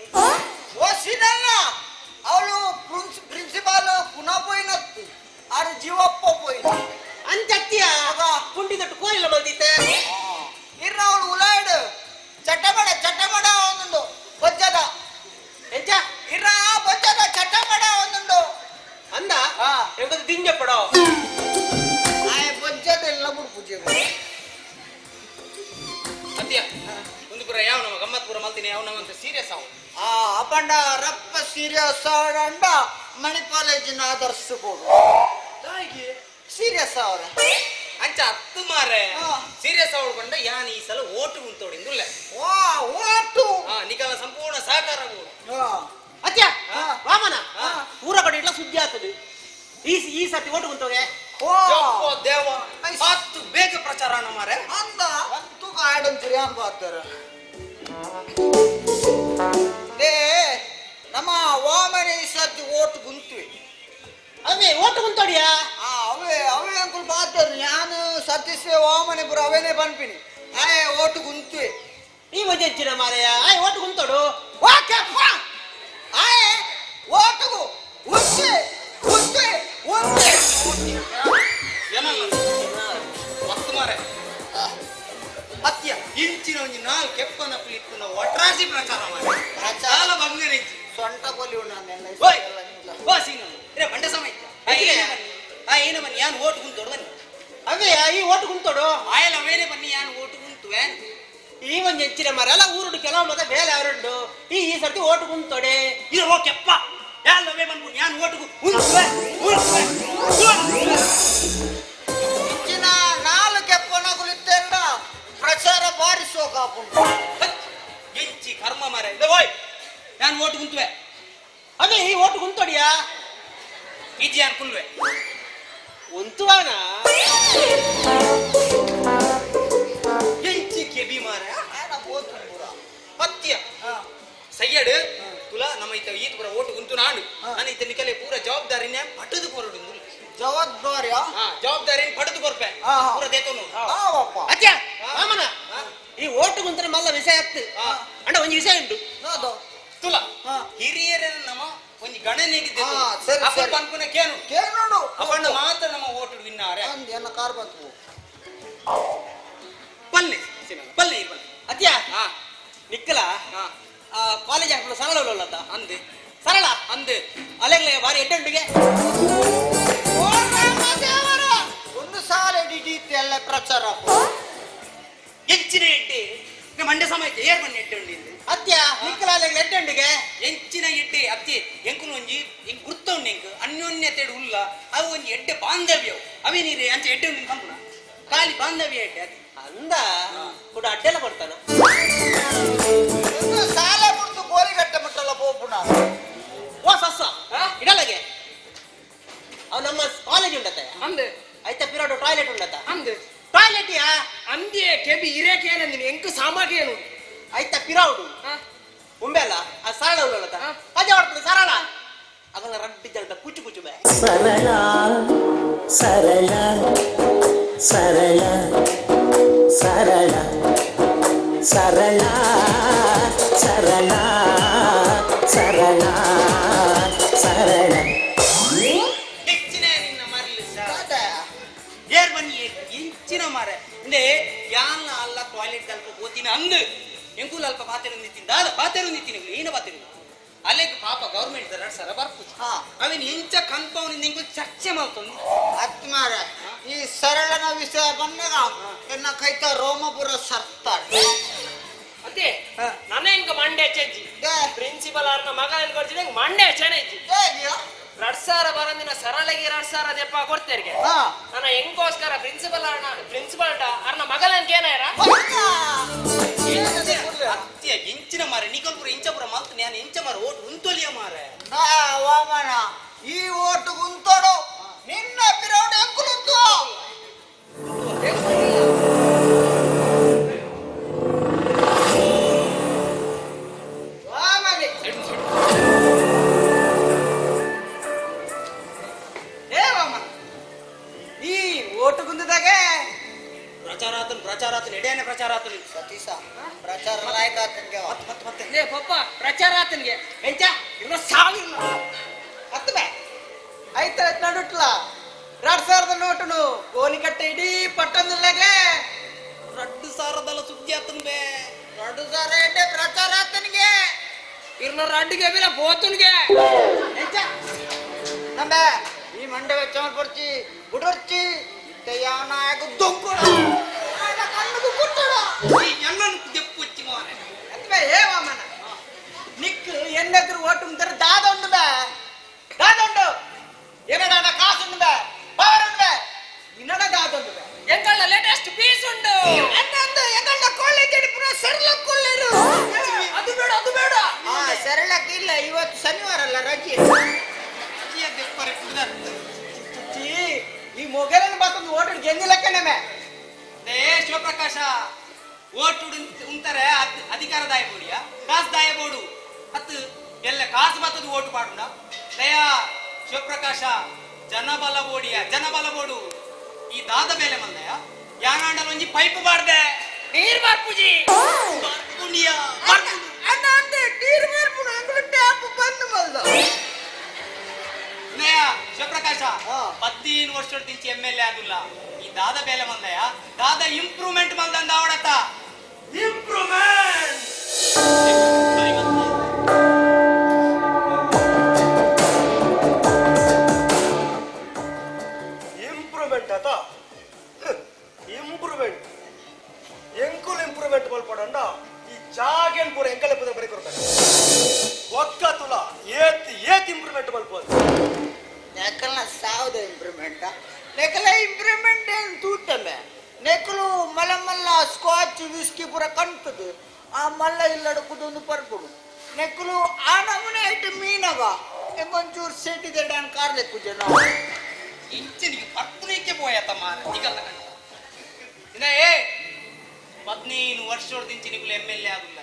C: ಓ ಸೀನಣ್ಣ ಅವಳು ಪ್ರಿನ್ಸಿಪಾಲ್ ಪುನಃ ಪೋಯಿನತ್ತು ಆರು ಜೀವಪ್ಪ ಪೋಯಿನ
J: ಅಂಚತ್ತಿಯ ಪುಂಡಿ ದಟ್ಟು ಕೋರಿಲ್ಲ ಮಲ್ದಿತ್ತೆ
C: ಇರ್ನ ಅವಳು ಉಲಾಯ್ಡು ಚಟ್ಟಮಡ ಚಟ್ಟಮಡ ಒಂದುಂಡು ಬೊಜ್ಜದ
J: ಎಂಚ
C: ಇರ್ನ ಬೊಜ್ಜದ ಚಟ್ಟಮಡ ಒಂದುಂಡು
J: ಅಂದ ಎಂಬುದು ದಿಂಜ ಪಡೋ
C: ಆಯ್ ಬೊಜ್ಜದ ಎಲ್ಲ ಪೂಜೆ
E: ಅತ್ಯ ಒಂದು ಪುರ ಯಾವ ನಮ್ಮ ಗಮ್ಮತ್ ಪುರ ಮಲ್ತೀನಿ ಯಾವ ನಮ್ಮ ಸೀರಿಯಸ್ ಅವು
C: ಆ ಅಪಂಡ ರಪ್ಪ ಸೀರಿಯಸ್ ಆಡಂಡ ಮಣಿಪಾಲೇಜಿನ ಆದರ್ಶ ಕೊಡು ಸೀರಿಯಸ್ ಅವರ
E: ಅಂಚ ಹತ್ತು ಮಾರೆ ಸೀರಿಯಸ್ ಅವಳು ಬಂಡ ಯಾನ್ ಈ ಸಲ ಓಟು ಉಂತೋಡಿಂದುಲ್ಲ
C: ವಾ ಓಟು
E: ನಿಕಲ ಸಂಪೂರ್ಣ ಸಹಕಾರ
J: ಅತ್ಯ ವಾಮನ ಊರ ಕಡೆ ಇಟ್ಲ ಸುದ್ದಿ ಆಗ್ತದೆ ಈ ಈ ಸರ್ತಿ ಓಟು ಕುಂತೋಗೆ
C: ಓ
E: ದೇವ ಹತ್ತು ಬೇಗ ಪ್ರಚಾರ ಮಾರೆ
C: ಅಂದ ತೂಕ ಆಡಂಚುರಿ ಅನ್ಬಾರ್ತಾರ ಲೇ ನಮ್ಮ ವಾಮನ ಈ ಸರ್ತಿ ಓಟು ಗುಂತ್ವಿ
J: ಅವೇ ಓಟು ಗುಂತೋಡಿಯಾ
C: ಅವೇ ಅವೇ ಅಂಕುಲ್ ಬಾತಾರೆ ನಾನು ಸತೀಶ್ ವಾಮನೆ ಪುರ ಅವೇನೆ ಪನ್ಪಿನಿ ಆಯ್ ಓಟು ಗುಂತ್ವಿ
J: ಈ ಮಜೆಂಚಿನ ಮಾರೆಯ ಆಯ್ ಓಟು ಗುಂತೋಡು
C: ವಾಕೆಪ್ಪ ಆಯ್ ಓಟುಗು ಉಂತೆ ಉಂತೆ ಉಂತೆ
E: ಒತ್ತು ಮಾರೆ ಅತ್ಯ ಇಂಚಿನ ಒಂಜಿ ನಾಲ್ ಕೆಪ್ಪನ ಪುಲಿಪ್ಪುನ ಒಟ್ರಾಸಿ ಪ್ರಚಾರ ಮಾರೆ ಚಾಲ ಬಂಗನೆ ಇಜ್ಜಿ
C: ಸೊಂಟ ಕೊಲಿ
E: ಓಯ್ ಓ ಸೀನು ರೇ ಬಂಡೆ ಸಮಯ ಆ ಏನ ಬನ್ನಿ ಯಾನ್ ಓಟು ಗುಂತೋಡು ಬನ್ನಿ
J: ಅವೇ ಈ ಓಟು ಗುಂತೋಡು
E: ಆಯಲ್ ಅವೇನೆ ಬನ್ನಿ ಯಾನ್ ಓಟು ಗುಂತುವೆ
J: ಈ ಒಂಜಿ ಎಂಚಿನ ಮಾರೆ ಅಲ್ಲ ಊರುಡು ಕೆಲವು ಮತ ಬೇಲೆ ಅವರುಂಡು ಈ ಈ ಸರ್ತಿ ಓಟು ಗುಂತೋಡೆ
E: ಇದು ಓ ಕೆಪ್ಪ ಯಾನ್ ಅವೇ ಬಂದ್ಬಿಡು ಯಾನ್ ಓಟು ಗುಂತುವೆ ಗುಂತುವೆ
C: ಇಂಚಿನ ನಾಲ್ ಕೆಪ್ಪನ ಕುಲಿತ್ತೆಂಡ ಪ್ರಚಾರ ಬಾರಿಸೋ ಕಾಪುಂಡು
E: ಎಂಚಿ ಕರ್ಮ ಮಾರೆ ಓಯ್ ಯಾನ್ ಓಟು ಗುಂತುವೆ
J: ಅವೇ ಈ ಓಟು ಗುಂತೋಡಿಯಾ
E: ಇಜ್ಜಿ ಯಾನ್ ಕುಲ್ವೆ
J: ಉಂತುವಾನ
E: ಎಂಚಿ ಕೆಬಿ ಮಾರೆ ಪತ್ಯ ಸಯ್ಯಡು ತುಲ ನಮ್ಮ ಈತ ಈತ ಪೂರ ಓಟು ಗುಂತು ನಾಡು ನಾನು ಈತ ನಿಕಲೆ ಪೂರ ಜವಾಬ್ದಾರಿನೇ ಪಟದು ಕೊರಡು
C: ಜವಾಬ್ದಾರಿಯಾ
E: ಜವಾಬ್ದಾರಿನ ಪಡೆದು ಕೊರ್ಪೆ ಪೂರ ದೇತೋನು
J: ಅತ್ಯ ವಾಮನ ಈ ಓಟು ಗುಂತನ ಮಲ್ಲ ವಿಷಯ ಆಗ್ತು ಅಣ್ಣ ಒಂಜಿ ವಿಷಯ ಉಂಟು
E: ತುಲ ಹಿರಿಯರ ನಮ್ಮ ಒಂಜಿ ಗಣನೆಗೆ
C: ಸರಿ,
E: ಅಪ್ಪ
C: ಸರಿ.
E: ಪನ್ಪುನ ಕೇನು
C: ಕೇನೋಡು
E: ಅಪ್ಪಣ್ಣ ಮಾತ್ರ ನಮ್ಮ ಓಟು ವಿನ್ನಾರೆ
C: ಅಂದ್ ಎನ್ನ ಕಾರ್ ಬಂತು
E: ಪಲ್ಲೆ ಪಲ್ಲೆ ಇರ್ಬಲ್ಲೆ
J: ಅತ್ಯ ನಿಕ್ಕಲ ಕಾಲೇಜ್ ಹಾಕ್ಬಿಡು ಸರಳ ಉಳ್ಳತ್ತ
E: ಅಂದೆ
J: ಸರಳ
E: ಅಂದೆ
J: ಅಲೆಗ್ಲೆ ಬಾರಿ ಎಡ್ಡುಂಡಿಗೆ
C: ಒಂದು ಸಾಲ ಇಡೀತಿ ಎಲ್ಲ ಪ್ರಚಾರ
E: ಎಂಚಿನ ಎಡ್ಡೆ ಮಂಡ್ಯ ಸಮಯ ಏರ್ ಮಣ್ಣು ಎಡ್ಡೆ ಉಂಡು
J: ಅತ್ಯ ನಿಕ್ಕಲ ಅಲೆಗ್ಲೆ ಎಡ್ಡುಂಡಿಗೆ
E: ಎಂಚಿನ ಎಡ್ಡೆ ಅತ್ತಿ ಎಂಕುನು ಒಂಜಿ ಎಂಕ್ ಗುರ್ತ ಉಂಡು ಎಂಕ್ ಅನ್ಯೋನ್ಯತೆಡು ಉಲ್ಲ ಅವು ಒಂಜಿ ಎಡ್ಡೆ ಬಾಂಧವ್ಯವು ಅವೇ ನೀರು ಅಂಚ ಎಡ್ಡೆ ಉಂಡು ಕಂಪುನ ಖಾಲಿ ಬಾಂಧವ್ಯ ಎಡ್ಡೆ ಅದು
J: ಅಂದ ಕೂಡ ಅಡ್ಡೆಲ್ಲ ಕೊಡ್ತಾನ
C: ಒಂದು ಸಾಲ ಕೊಡ್ತು ಗೋಲಿಗಟ್ಟೆ ಮಟ್ಟಲ್ಲ ಪೋಪುಣ
J: ಓ ಸಸ್ಸ ಇಡಲಗೆ ಅವ್ ನಮ್ಮ ಕಾಲೇಜ್ ಉಂಡತ್ತ
E: ಅಂದೆ
J: ಐತ ಪಿರೋಡು ಟಾಯ್ಲೆಟ್ ಉಂಡತ್ತ
E: ಅಂದೆ
J: ಟಾಯ್ಲೆಟ್ ಯಾ
E: ಅಂದೆ ಕೆಬಿ ಇರೇಕೇನಂದಿನಿ ಎಂಕ್ ಸಾಮಾಗೇನು
J: ಐತ ಪಿರೌಡು ಉಂಬೆಲ್ಲ ಆ ಸರಳ ಉಳ್ಳತ್ತ ಅಜ ಹೊಡ್ತದೆ ಸರಳ ಅದನ್ನ ರಡ್ಡಿ ಜಲ್ದ ಕುಚ್ಚು ಕುಚ್ಚು ಬೇ
L: ಸರಳ ಸರಳ ಸರಳ ಸರಳ ಸರಳ ಸರಳ ಸರಳ ಸರಳ
E: ಹೆಚ್ಚಿನ ನಿನ್ನ ಮರಲಿ ಏರ್ ಬನ್ನಿ ಇಂಚಿನ ಮಾರೆ ಇಂದೆ ಯಾನ್ ಅಲ್ಲ ಟಾಯ್ಲೆಟ್ ಅಲ್ಪ ಹೋತಿನ ಅಂದು ಎಂಕುಲ ಅಲ್ಪ ಪಾತೆರು ನಿಂತಿನ ದಾದ ಪಾತೆರು ನಿಂತಿನ ಏನ ಪಾತೆರು ಅಲ್ಲೇಗ್ ಪಾಪ ಗೌರ್ಮೆಂಟ್ ದರ ಸರ ಬರ್ಪುಜಿ ಅವಿನ ಇಂಚ ಕನ್ಪೌನಿಂದ ಎಂಕುಲ್ ಚರ್ಚೆ ಮಾಡ್ತೊಂದು
C: ಆತ್ಮಾರ ಈ ಸರಳನ ವಿಷಯ ಬಂದಾಗ ಎನ್ನ ಕೈತ ರೋಮಪುರ ಸರ್ತಾಳೆ
E: ಅದೇ ನನ್ನ ಹೆಂಗ ಮಂಡೆ ಚಜ್ಜಿ ಪ್ರಿನ್ಸಿಪಲ್ ಅವ್ರನ್ನ ಮಗ ಕೊಡ್ತೀನಿ ಮಂಡೆ ಚೆನ್ನಜ್ಜಿ 2000 ಬರಂದಿನ ಸರಳಗಿ 2000 ದೆಪ್ಪ ಕೊಡ್ತೇರಿಗೆ ನನ್ನ ಹೆಂಗೋಸ್ಕರ ಪ್ರಿನ್ಸಿಪಲ್ ಅರ್ನ ಪ್ರಿನ್ಸಿಪಲ್ ಅರ್ನ ಮಗಲನ್ ಏನಾರ ಅತ್ಯ ಇಂಚಿನ ಮಾರೆ ನಿಕಲ್ಪುರ ಇಂಚಪುರ ಮಲ್ತು ನಾನು ಇಂಚ ಮಾರ ಓಟು ಉಂತೊಲಿಯ ಮಾರೆ
C: ವಾಮನ ಈ ಓಟು ಉಂತೋಡು ನಿನ್ನ ಪಿರೌಡು ಎಂಕುಲುಂತು ವಾಮನೆ
J: ಏ ವಾಮನ ಈ ಓಟು ಪ್ರಚಾರ ಆತನ ಎಡೆಯನ್ನ ಪ್ರಚಾರ ಆತನ
C: ಸತೀಶ ಪ್ರಚಾರ ಲಾಯಕ ಆತನ್ಗೆ
J: ಮತ್ತೆ ಮತ್ತೆ
E: ಲೇ ಪಪ್ಪ ಪ್ರಚಾರ ಆತನ್ಗೆ ಎಂಚ ಇವ್ನ ಸಾವಿಲ್ಲ
C: ಹತ್ತು ಬೇ ಐತ ನಡುಟ್ಲ 2000 ನೋಟುನು ಗೋಲಿಕಟ್ಟೆ ಇಡೀ ಪಟ್ಟಣದಲ್ಲಾಗೆ
J: 2000 ಸುದ್ದಿ ಆತನ್ ಬೇ
C: 2000 ಎಡ್ಡೆ ಪ್ರಚಾರ ಆತನಿಗೆ
E: ಇರ್ನ ರಡ್ಡಿಗೆ ಬಿಲ ಪೋತುನ್ಗೆ
C: ಎಂಚ ನಂಬ ಈ ಮಂಡೆ ವೆಚ್ಚ ಪೊರ್ಚಿ ಬುಡೊರ್ಚಿ ಇತ್ತಯ್ಯಾವನ ದೊಂಕುಡ ಕಣ್ಣುಗು ಕುಟ್ಟಡ
J: ಎನ್ನನ್ ದೆಪ್ಪುಚ್ಚಿ ಮಾರೆ
C: ಅತ್ವೆ ಏ ವಾಮನ ನಿಕ್ ಎನ್ನೆದುರು ಓಟು ಮುಂದರ ದಾದೊಂಡು ಬೇ ದಾದೊಂಡು ಏನಡ ಕಾಸುಂಡು ಬೇ ಪವರ್ ಉಂಡು ಬೇ ಇನ್ನಡ ದಾದೊಂಡು ಬೇ
E: ಎಂಕಲ್ನ ಲೇಟೆಸ್ಟ್ ಪೀಸ್ ಉಂಡು
C: ಅನ್ನಂದು ಎಂಕಲ್ನ ಕಾಲೇಜ್ ಪುರ ಸೆರ್ಲಕ್ ಕೊಲ್ಲೇರು
E: ಅದು ಬೇಡ ಅದು ಬೇಡ
C: ಆ ಸೆರ್ಲಕ್ ಇಲ್ಲ ಇವತ್ತು ಶನಿವಾರ ಅಲ್ಲ ರಜೆ ಈ ಮೊಗಲನ ಬಾತೊಂದು ಓಟು ಗೆಂದಿಲಕ್ಕನೆ
J: ಏ ಶಿವಪ್ರಕಾಶ ಓಟು ಉಂತಾರೆ ಅಧಿಕಾರ ದಾಯ ಬೋಡಿಯ ಕಾಸು ದಾಯ ಬೋಡು ಅತ್ತು ಎಲ್ಲ ಕಾಸು ಬತ್ತದ ಓಟು ಪಾಡುಂಡ ದಯಾ ಶಿವಪ್ರಕಾಶ ಜನಬಲ ಬೋಡಿಯ ಜನಬಲ ಬೋಡು ಈ ದಾದ ಮೇಲೆ ಮಂದಯ ಯಾನಾಂಡಲ ಒಂಜಿ ಪೈಪ್ ಬಾಡ್ದೆ
E: ನೀರ್ ಬಾರ್ಪುಜಿ
J: ಬಾರ್ಪುಣಿಯ
C: ನೀರ್ ಬಾರ್ಪುಣ ಅಂಗುಳು ಟ್ಯಾಪ್ ಬಂದ್ ಮಲ್ದ
J: ನಯ ಶಿವಪ್ರಕಾಶ 15 ವರ್ಷದ ದಿಂಚಿ ಎಮ್ ಎಲ್ ಎ ಆಗುಲ್ಲ ಈ ದಾದ ಬೇಲೆ ಮಂದಯ ದಾದ ಇಂಪ್ರೂವ್ಮೆಂಟ್ ಮಲ್ದಂದ ಅವಡತ ಇಂಪ್ರೂವ್ಮೆಂಟ್
T: ಇಂಪ್ರೂವ್ಮೆಂಟ್ ಆತ ಇಂಪ್ರೂವ್ಮೆಂಟ್ ಎಂಕುಲ್ ಇಂಪ್ರೂವ್ಮೆಂಟ್ ಮಲ್ಪಡಂಡ ಈ ಜಾಗೇನ್ ಪೂರ ಎಂಕಲೆ ಪೂರ ಬರಿ ಕೊಡ್ತಾರೆ ಒಕ್ಕ ತುಲ ಏತ್ ಏತ್ ಇಂಪ್ರೂವ್ಮೆಂಟ್ ಮಲ್ಪೋದು
C: ನೆಕಲ್ನ ಸಾವದ ಇಂಪ್ರೂವ್ಮೆಂಟ್ ನೆಕಲ ಇಂಪ್ರೂವ್ಮೆಂಟ್ ಏನು ತೂತಮೆ ನೆಕಲು ಮಲ್ಲ ಮಲ್ಲ ಸ್ಕಾಚ್ ವಿಸ್ಕಿ ಪೂರ ಕಾಣ್ತದೆ ಆ ಮಲ್ಲ ಇಲ್ಲಡ ಕುದೊಂದು ಪರ್ಪುಡು ನೆಕಲು ಆ ನಮೂನೆ ಐಟು ಮೀನಗ ಎಂಗೊಂಚೂರು ಸೆಟ್ಟಿದೆ ಡಾನ್ ಕಾರ್ಲೆ ಕುಜನ
J: ಇಂಚನಿಗೆ ಪರ್ಪುನಕ್ಕೆ ಪೋಯತ ಮಾರ ನಿಗಲ್ಲ ಕಂಡ ಏ 15 ವರ್ಷದ ದಿಂಚಿ ನಿಕುಲು ಎಮ್ ಎಲ್ ಎ ಆಗುಲ್ಲ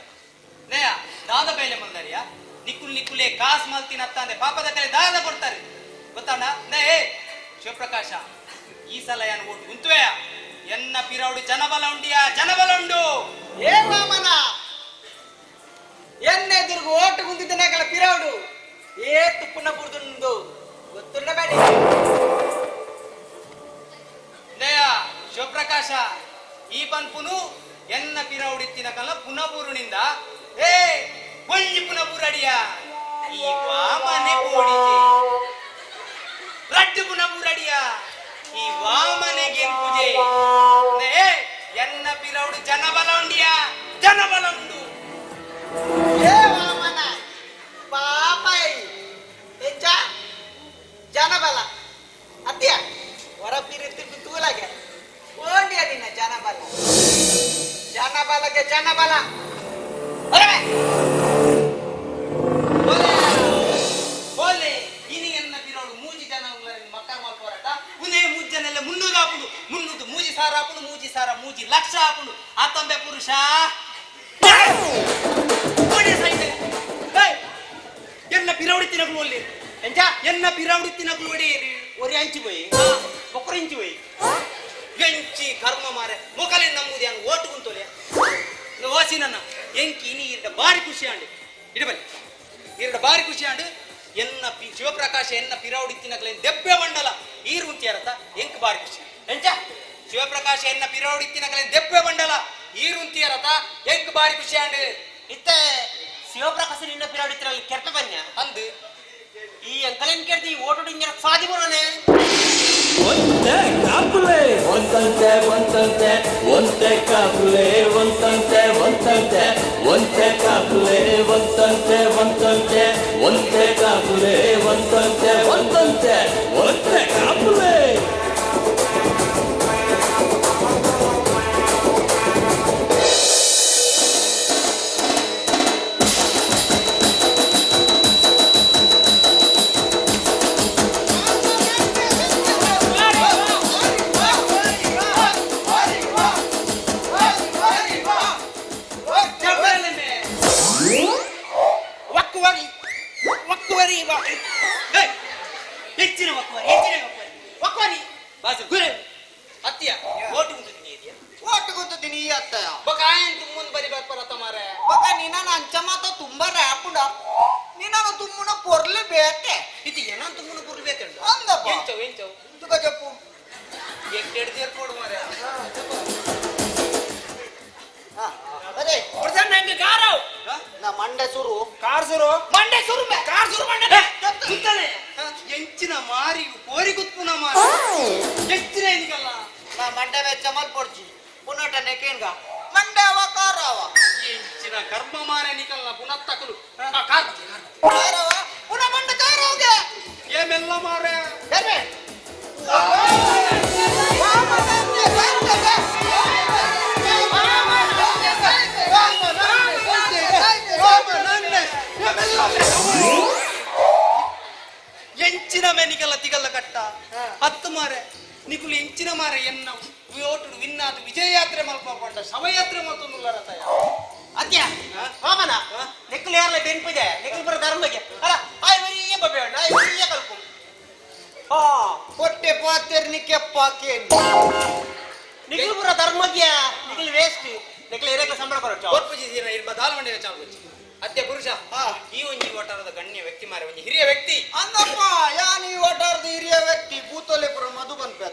J: ನಯ ದಾದ ಬೇಲೆ ಮಂದರಿಯ ನಿಕ್ಕುಲ್ ನಿಕ್ಕುಲೇ ಕಾಸು ಮಲ್ತಿನ ಅತ್ತಂದೆ ಪಾಪದ ಕಲೆ ದಾದ ಕೊಡ್ತಾರೆ ಗೊತ್ತಾಣ ಏ ಶಿವಪ್ರಕಾಶ ಈ ಸಲ ಏನು ಓಟು ಗುಂತುವೆಯ ಎನ್ನ ಪಿರೌಡು ಜನಬಲ ಉಂಡಿಯಾ ಜನಬಲ ಉಂಡು
C: ಏ ವಾಮನ ಎನ್ನೆದುರ್ಗು ಓಟು ಗುಂತಿದ್ದನಾಗಲ ಪಿರೌಡು ಏ ತುಪ್ಪನ ಬುರ್ದುಂಡು ಗೊತ್ತುಂಡ ಬೇಡಿ
J: ನಯ ಶಿವಪ್ರಕಾಶ ಈ ಪನ್ಪುನು ಎನ್ನ ಪಿರೌಡಿತ್ತಿನ ಕಲ ಪುನಬೂರುನಿಂದ ಏ ಒಂಜಿ ಪುನಬೂರಡಿಯ ಈ ವಾಮನೆ ಪೋಡಿಜೆ ರಡ್ಡು ಪುನಬೂರಡಿಯ ಈ ವಾಮನೆಗೆ ಪೂಜೆ ಏ ಎನ್ನ ಪಿರೌಡು ಜನಬಲ ಉಂಡಿಯ ಜನಬಲ ಉಂಡು
C: ಏ ವಾಮನ ಪಾಪಾಯಿ ಎಂಚ ಜನಬಲ ಅತ್ತಿಯ ಹೊರ ಪಿರಿತಿ ತೂಲಾಗೆ ಓಂಡಿಯ ನಿನ್ನ ಜನಬಲ ಜನಬಲಕ್ಕೆ ಜನಬಲ
J: ಬೋಲೆ ಇನಿ ಎನ್ನ ಪಿರೌಡು ಮೂಜಿ ಜನ ಮಕ್ಕಳ ಮಲ್ಪೋರಟ ಉನೇ ಮೂಜನೆಲ್ಲ ಮುನ್ನೂರು ಹಾಪುಂಡು ಮುನ್ನೂರು ಮೂಜಿ ಸಾರ ಹಾಪುಂಡು ಮೂಜಿ ಸಾರ ಮೂಜಿ ಲಕ್ಷ ಹಾಪುಂಡು ಆತಂಬೆ ಪುರುಷ ಎನ್ನ ಪಿರೌಡಿ ತಿನಗಳು ಒಲ್ಲಿ ಎಂಚ ಎನ್ನ ಪಿರೌಡಿ ತಿನಗಳು ಒಡೆಯರಿ ಒರಿ ಅಂಚಿ ಪೋಯಿ ಒಕ್ಕರು ಇಂಚಿ ಪೋಯಿ ಎಂಚಿ ಕರ್ಮ ಮಾರೆ ಮೊಕಲೆ ನಮ್ಮುದು ಅನ್ ಓಟು ಕುಂತೋಲೆ ಓಸಿ ನನ್ನ ಎಂಕಿ ಇನಿ ಇರ್ಡ ಬಾರಿ ಖುಷಿ ಆಂಡು ಇಡಬಲ್ಲಿ ಇರ್ಡ ಬಾರಿ ಖುಷಿ ಆಂಡು ಎನ್ನ ಶಿವಪ್ರಕಾಶ ಎನ್ನ ಪಿರೌಡಿ ತಿನಕಲೆ ದೆಬ್ಬೆ ಮಂಡಲ ಈರು ಉಂತಿಯಾರತ್ತ ಎಂಕ್ ಬಾರಿ ಖುಷಿ ಎಂಚ ಶಿವಪ್ರಕಾಶ ಎನ್ನ ಪಿರೌಡಿ ತಿನಕಲೆ ದೆಬ್ಬೆ ಮಂಡಲ ಈರು ಉಂತಿಯಾರತ್ತ ಎಂಕ್ ಬಾರಿ ಖುಷಿ ಆಂಡು
R: ಇತ್ತೆ ಶಿವಪ್ರಕಾಶ ನಿನ್ನ ಪಿರೌಡಿ ತಿರಲ್ಲಿ ಕೆರ್ಪೆ ಬನ್ಯ
J: ಅಂದು
R: ಈ ಅಂಕಲೇನ್ ಕೇಳ್ತಿ ಈ ಓಟು ಇಂಜರ ಸಾದಿ ಬರೋನೆ
L: ಒಂತೆ ಕಾಪುಲೆ ಒಂತಂತೆ ಒಂತಂತೆ ಒಂತೆ ಕಾಪುಲೆ ಒಂತಂತೆ ಒಂತಂತೆ ಒಂತೆ ಕಾಪುಲೆ ಒಂತಂತೆ ಒಂತಂತೆ ಒಂತೆ ಕಾಪುಲೆ ಒಂತಂತೆ ಒಂತಂತೆ ಒಂತೆ ಕಾಪುಲೆ
J: ಒಕ್ಕುವರಿ ಒಕ್ಕುವರಿ ಹೆಚ್ಚಿನ ಒಕ್ಕುವರಿ
C: ಅತ್ತಯ
E: ಬೊಕ ಆಯನ್ ತುಮ್ಮುನ್ ಬರಿ ಬರ್ಪರತ ಮಾರೆ
C: ಬೊಕ ನಿನ್ನ ಅಂಚ ಮಾತ ತುಂಬಾ ರ್ಯಾಪುಡ ನಿನ್ನ ತುಮ್ಮುನ ಪೊರ್ಲೆ ಬೇತೆ
E: ಇದು ಏನನ್ ತುಮ್ಮುನ ಪೊರ್ಲೆ ಬೇತೆ
C: ಅಂದಪ್ಪ
E: ಎಂಚವು ಎಂಚವು
C: ತುಕ ಜಪ್ಪು
E: ಎಟ್ಟೆಡ್ ತೇರ್ಕೊಡು ಮಾರೆ
C: ಅದೇ
E: ಪ್ರಸನ್ನ ಕಾರವ್
C: ನಾ ಮಂಡೆ ಸುರು
E: ಕಾರ್ ಸುರು
C: ಮಂಡೆ ಸುರು ಮೇ
E: ಕಾರ್ ಸುರು ಮಂಡೆ ಸುತ್ತನೆ ಎಂಚಿನ ಮಾರಿ ಕೋರಿ ಕುತ್ಪುನ ಮಾರಿ ಎಂಚಿನ ಎನಿಕಲ್ಲ
C: ನಾ ಮಂಡೆ ವೆಚ್ಚ ಮಲ್ಪೊಡ್ಚಿ ಪುನಟ ನೆಕೇನ್ಗ ಮಂಡೆ ಅವ ಕಾರ್ ಅವ
E: ಎಂಚಿನ ಕರ್ಮ ಮಾರೆ ನಿಕಲ್ಲ ಪುನಃ ತಕಲು ಕಾರ್
C: ಕಾರವ ಪುನಃ ಮಂಡೆ ಕಾರ್ ಅವಗೆ
E: ಏಮೆಲ್ಲ ಮಾರೆ
C: ಬರ್ಬೆ
E: ಎಂಚಿನ ಮೆನಿಕಲ್ಲ ತಿಗಲ್ಲ ಕಟ್ಟ ಹತ್ತು ಮಾರೆ ನಿಕುಲು ಎಂಚಿನ ಮಾರೆ ಎನ್ನ ಓಟುಡು ವಿನ್ನಾದು ವಿಜಯಯಾತ್ರೆ ಮಲ್ಪ ಶವಯಾತ್ರೆ ಮಲ್ತೊಂದುಲ್ಲ ರಥಯ
J: ಅತ್ಯ ವಾಮನ ನಿಕ್ಕಲು ಯಾರಲ್ಲ ಬೆನ್ಪಿದೆ ನಿಕ್ಕಲು ಬರೋ ಧರ್ಮಕ್ಕೆ ಅಲ್ಲ ಆಯ್ ವರಿಯ ಬಬೇಡ ಆಯ್ ವರಿಯ ಕಲ್ಪು
C: ಆ ಹೊಟ್ಟೆ ಪಾತೆರ್ನಿ ಕೆಪ್ಪಾಕೇನ್
J: ನಿಕ್ಕಲು ಬರೋ ಧರ್ಮಕ್ಕೆ ನಿಕ್ಕಲು ವೇಸ್ಟ್ ನಿಕ್ಕಲು ಏರಕ್ಲ ಸಂಬಳ ಕೊರಚು
E: ಕೊರ್ಪುಜಿ ಇರ್ಬ ದಾಲ್ಮಂಡೆ ಚಾಲ್ಪುಜಿ ಅತ್ಯ ಪುರುಷ ಈ ಒಂಜಿ ವಟಾರದ ಗಣ್ಯ ವ್ಯಕ್ತಿ ಮಾರೆ ಒಂಜಿ ಹಿರಿಯ ವ್ಯಕ್ತಿ
C: ಅಂದಪ್ಪ ಯಾನ್ ಈ ವಟಾರದ ಹಿರಿಯ ವ್ಯಕ್ತಿ ಭೂತೋಲೆಪುರ ಮಧು ಬಂದ್ಪೆ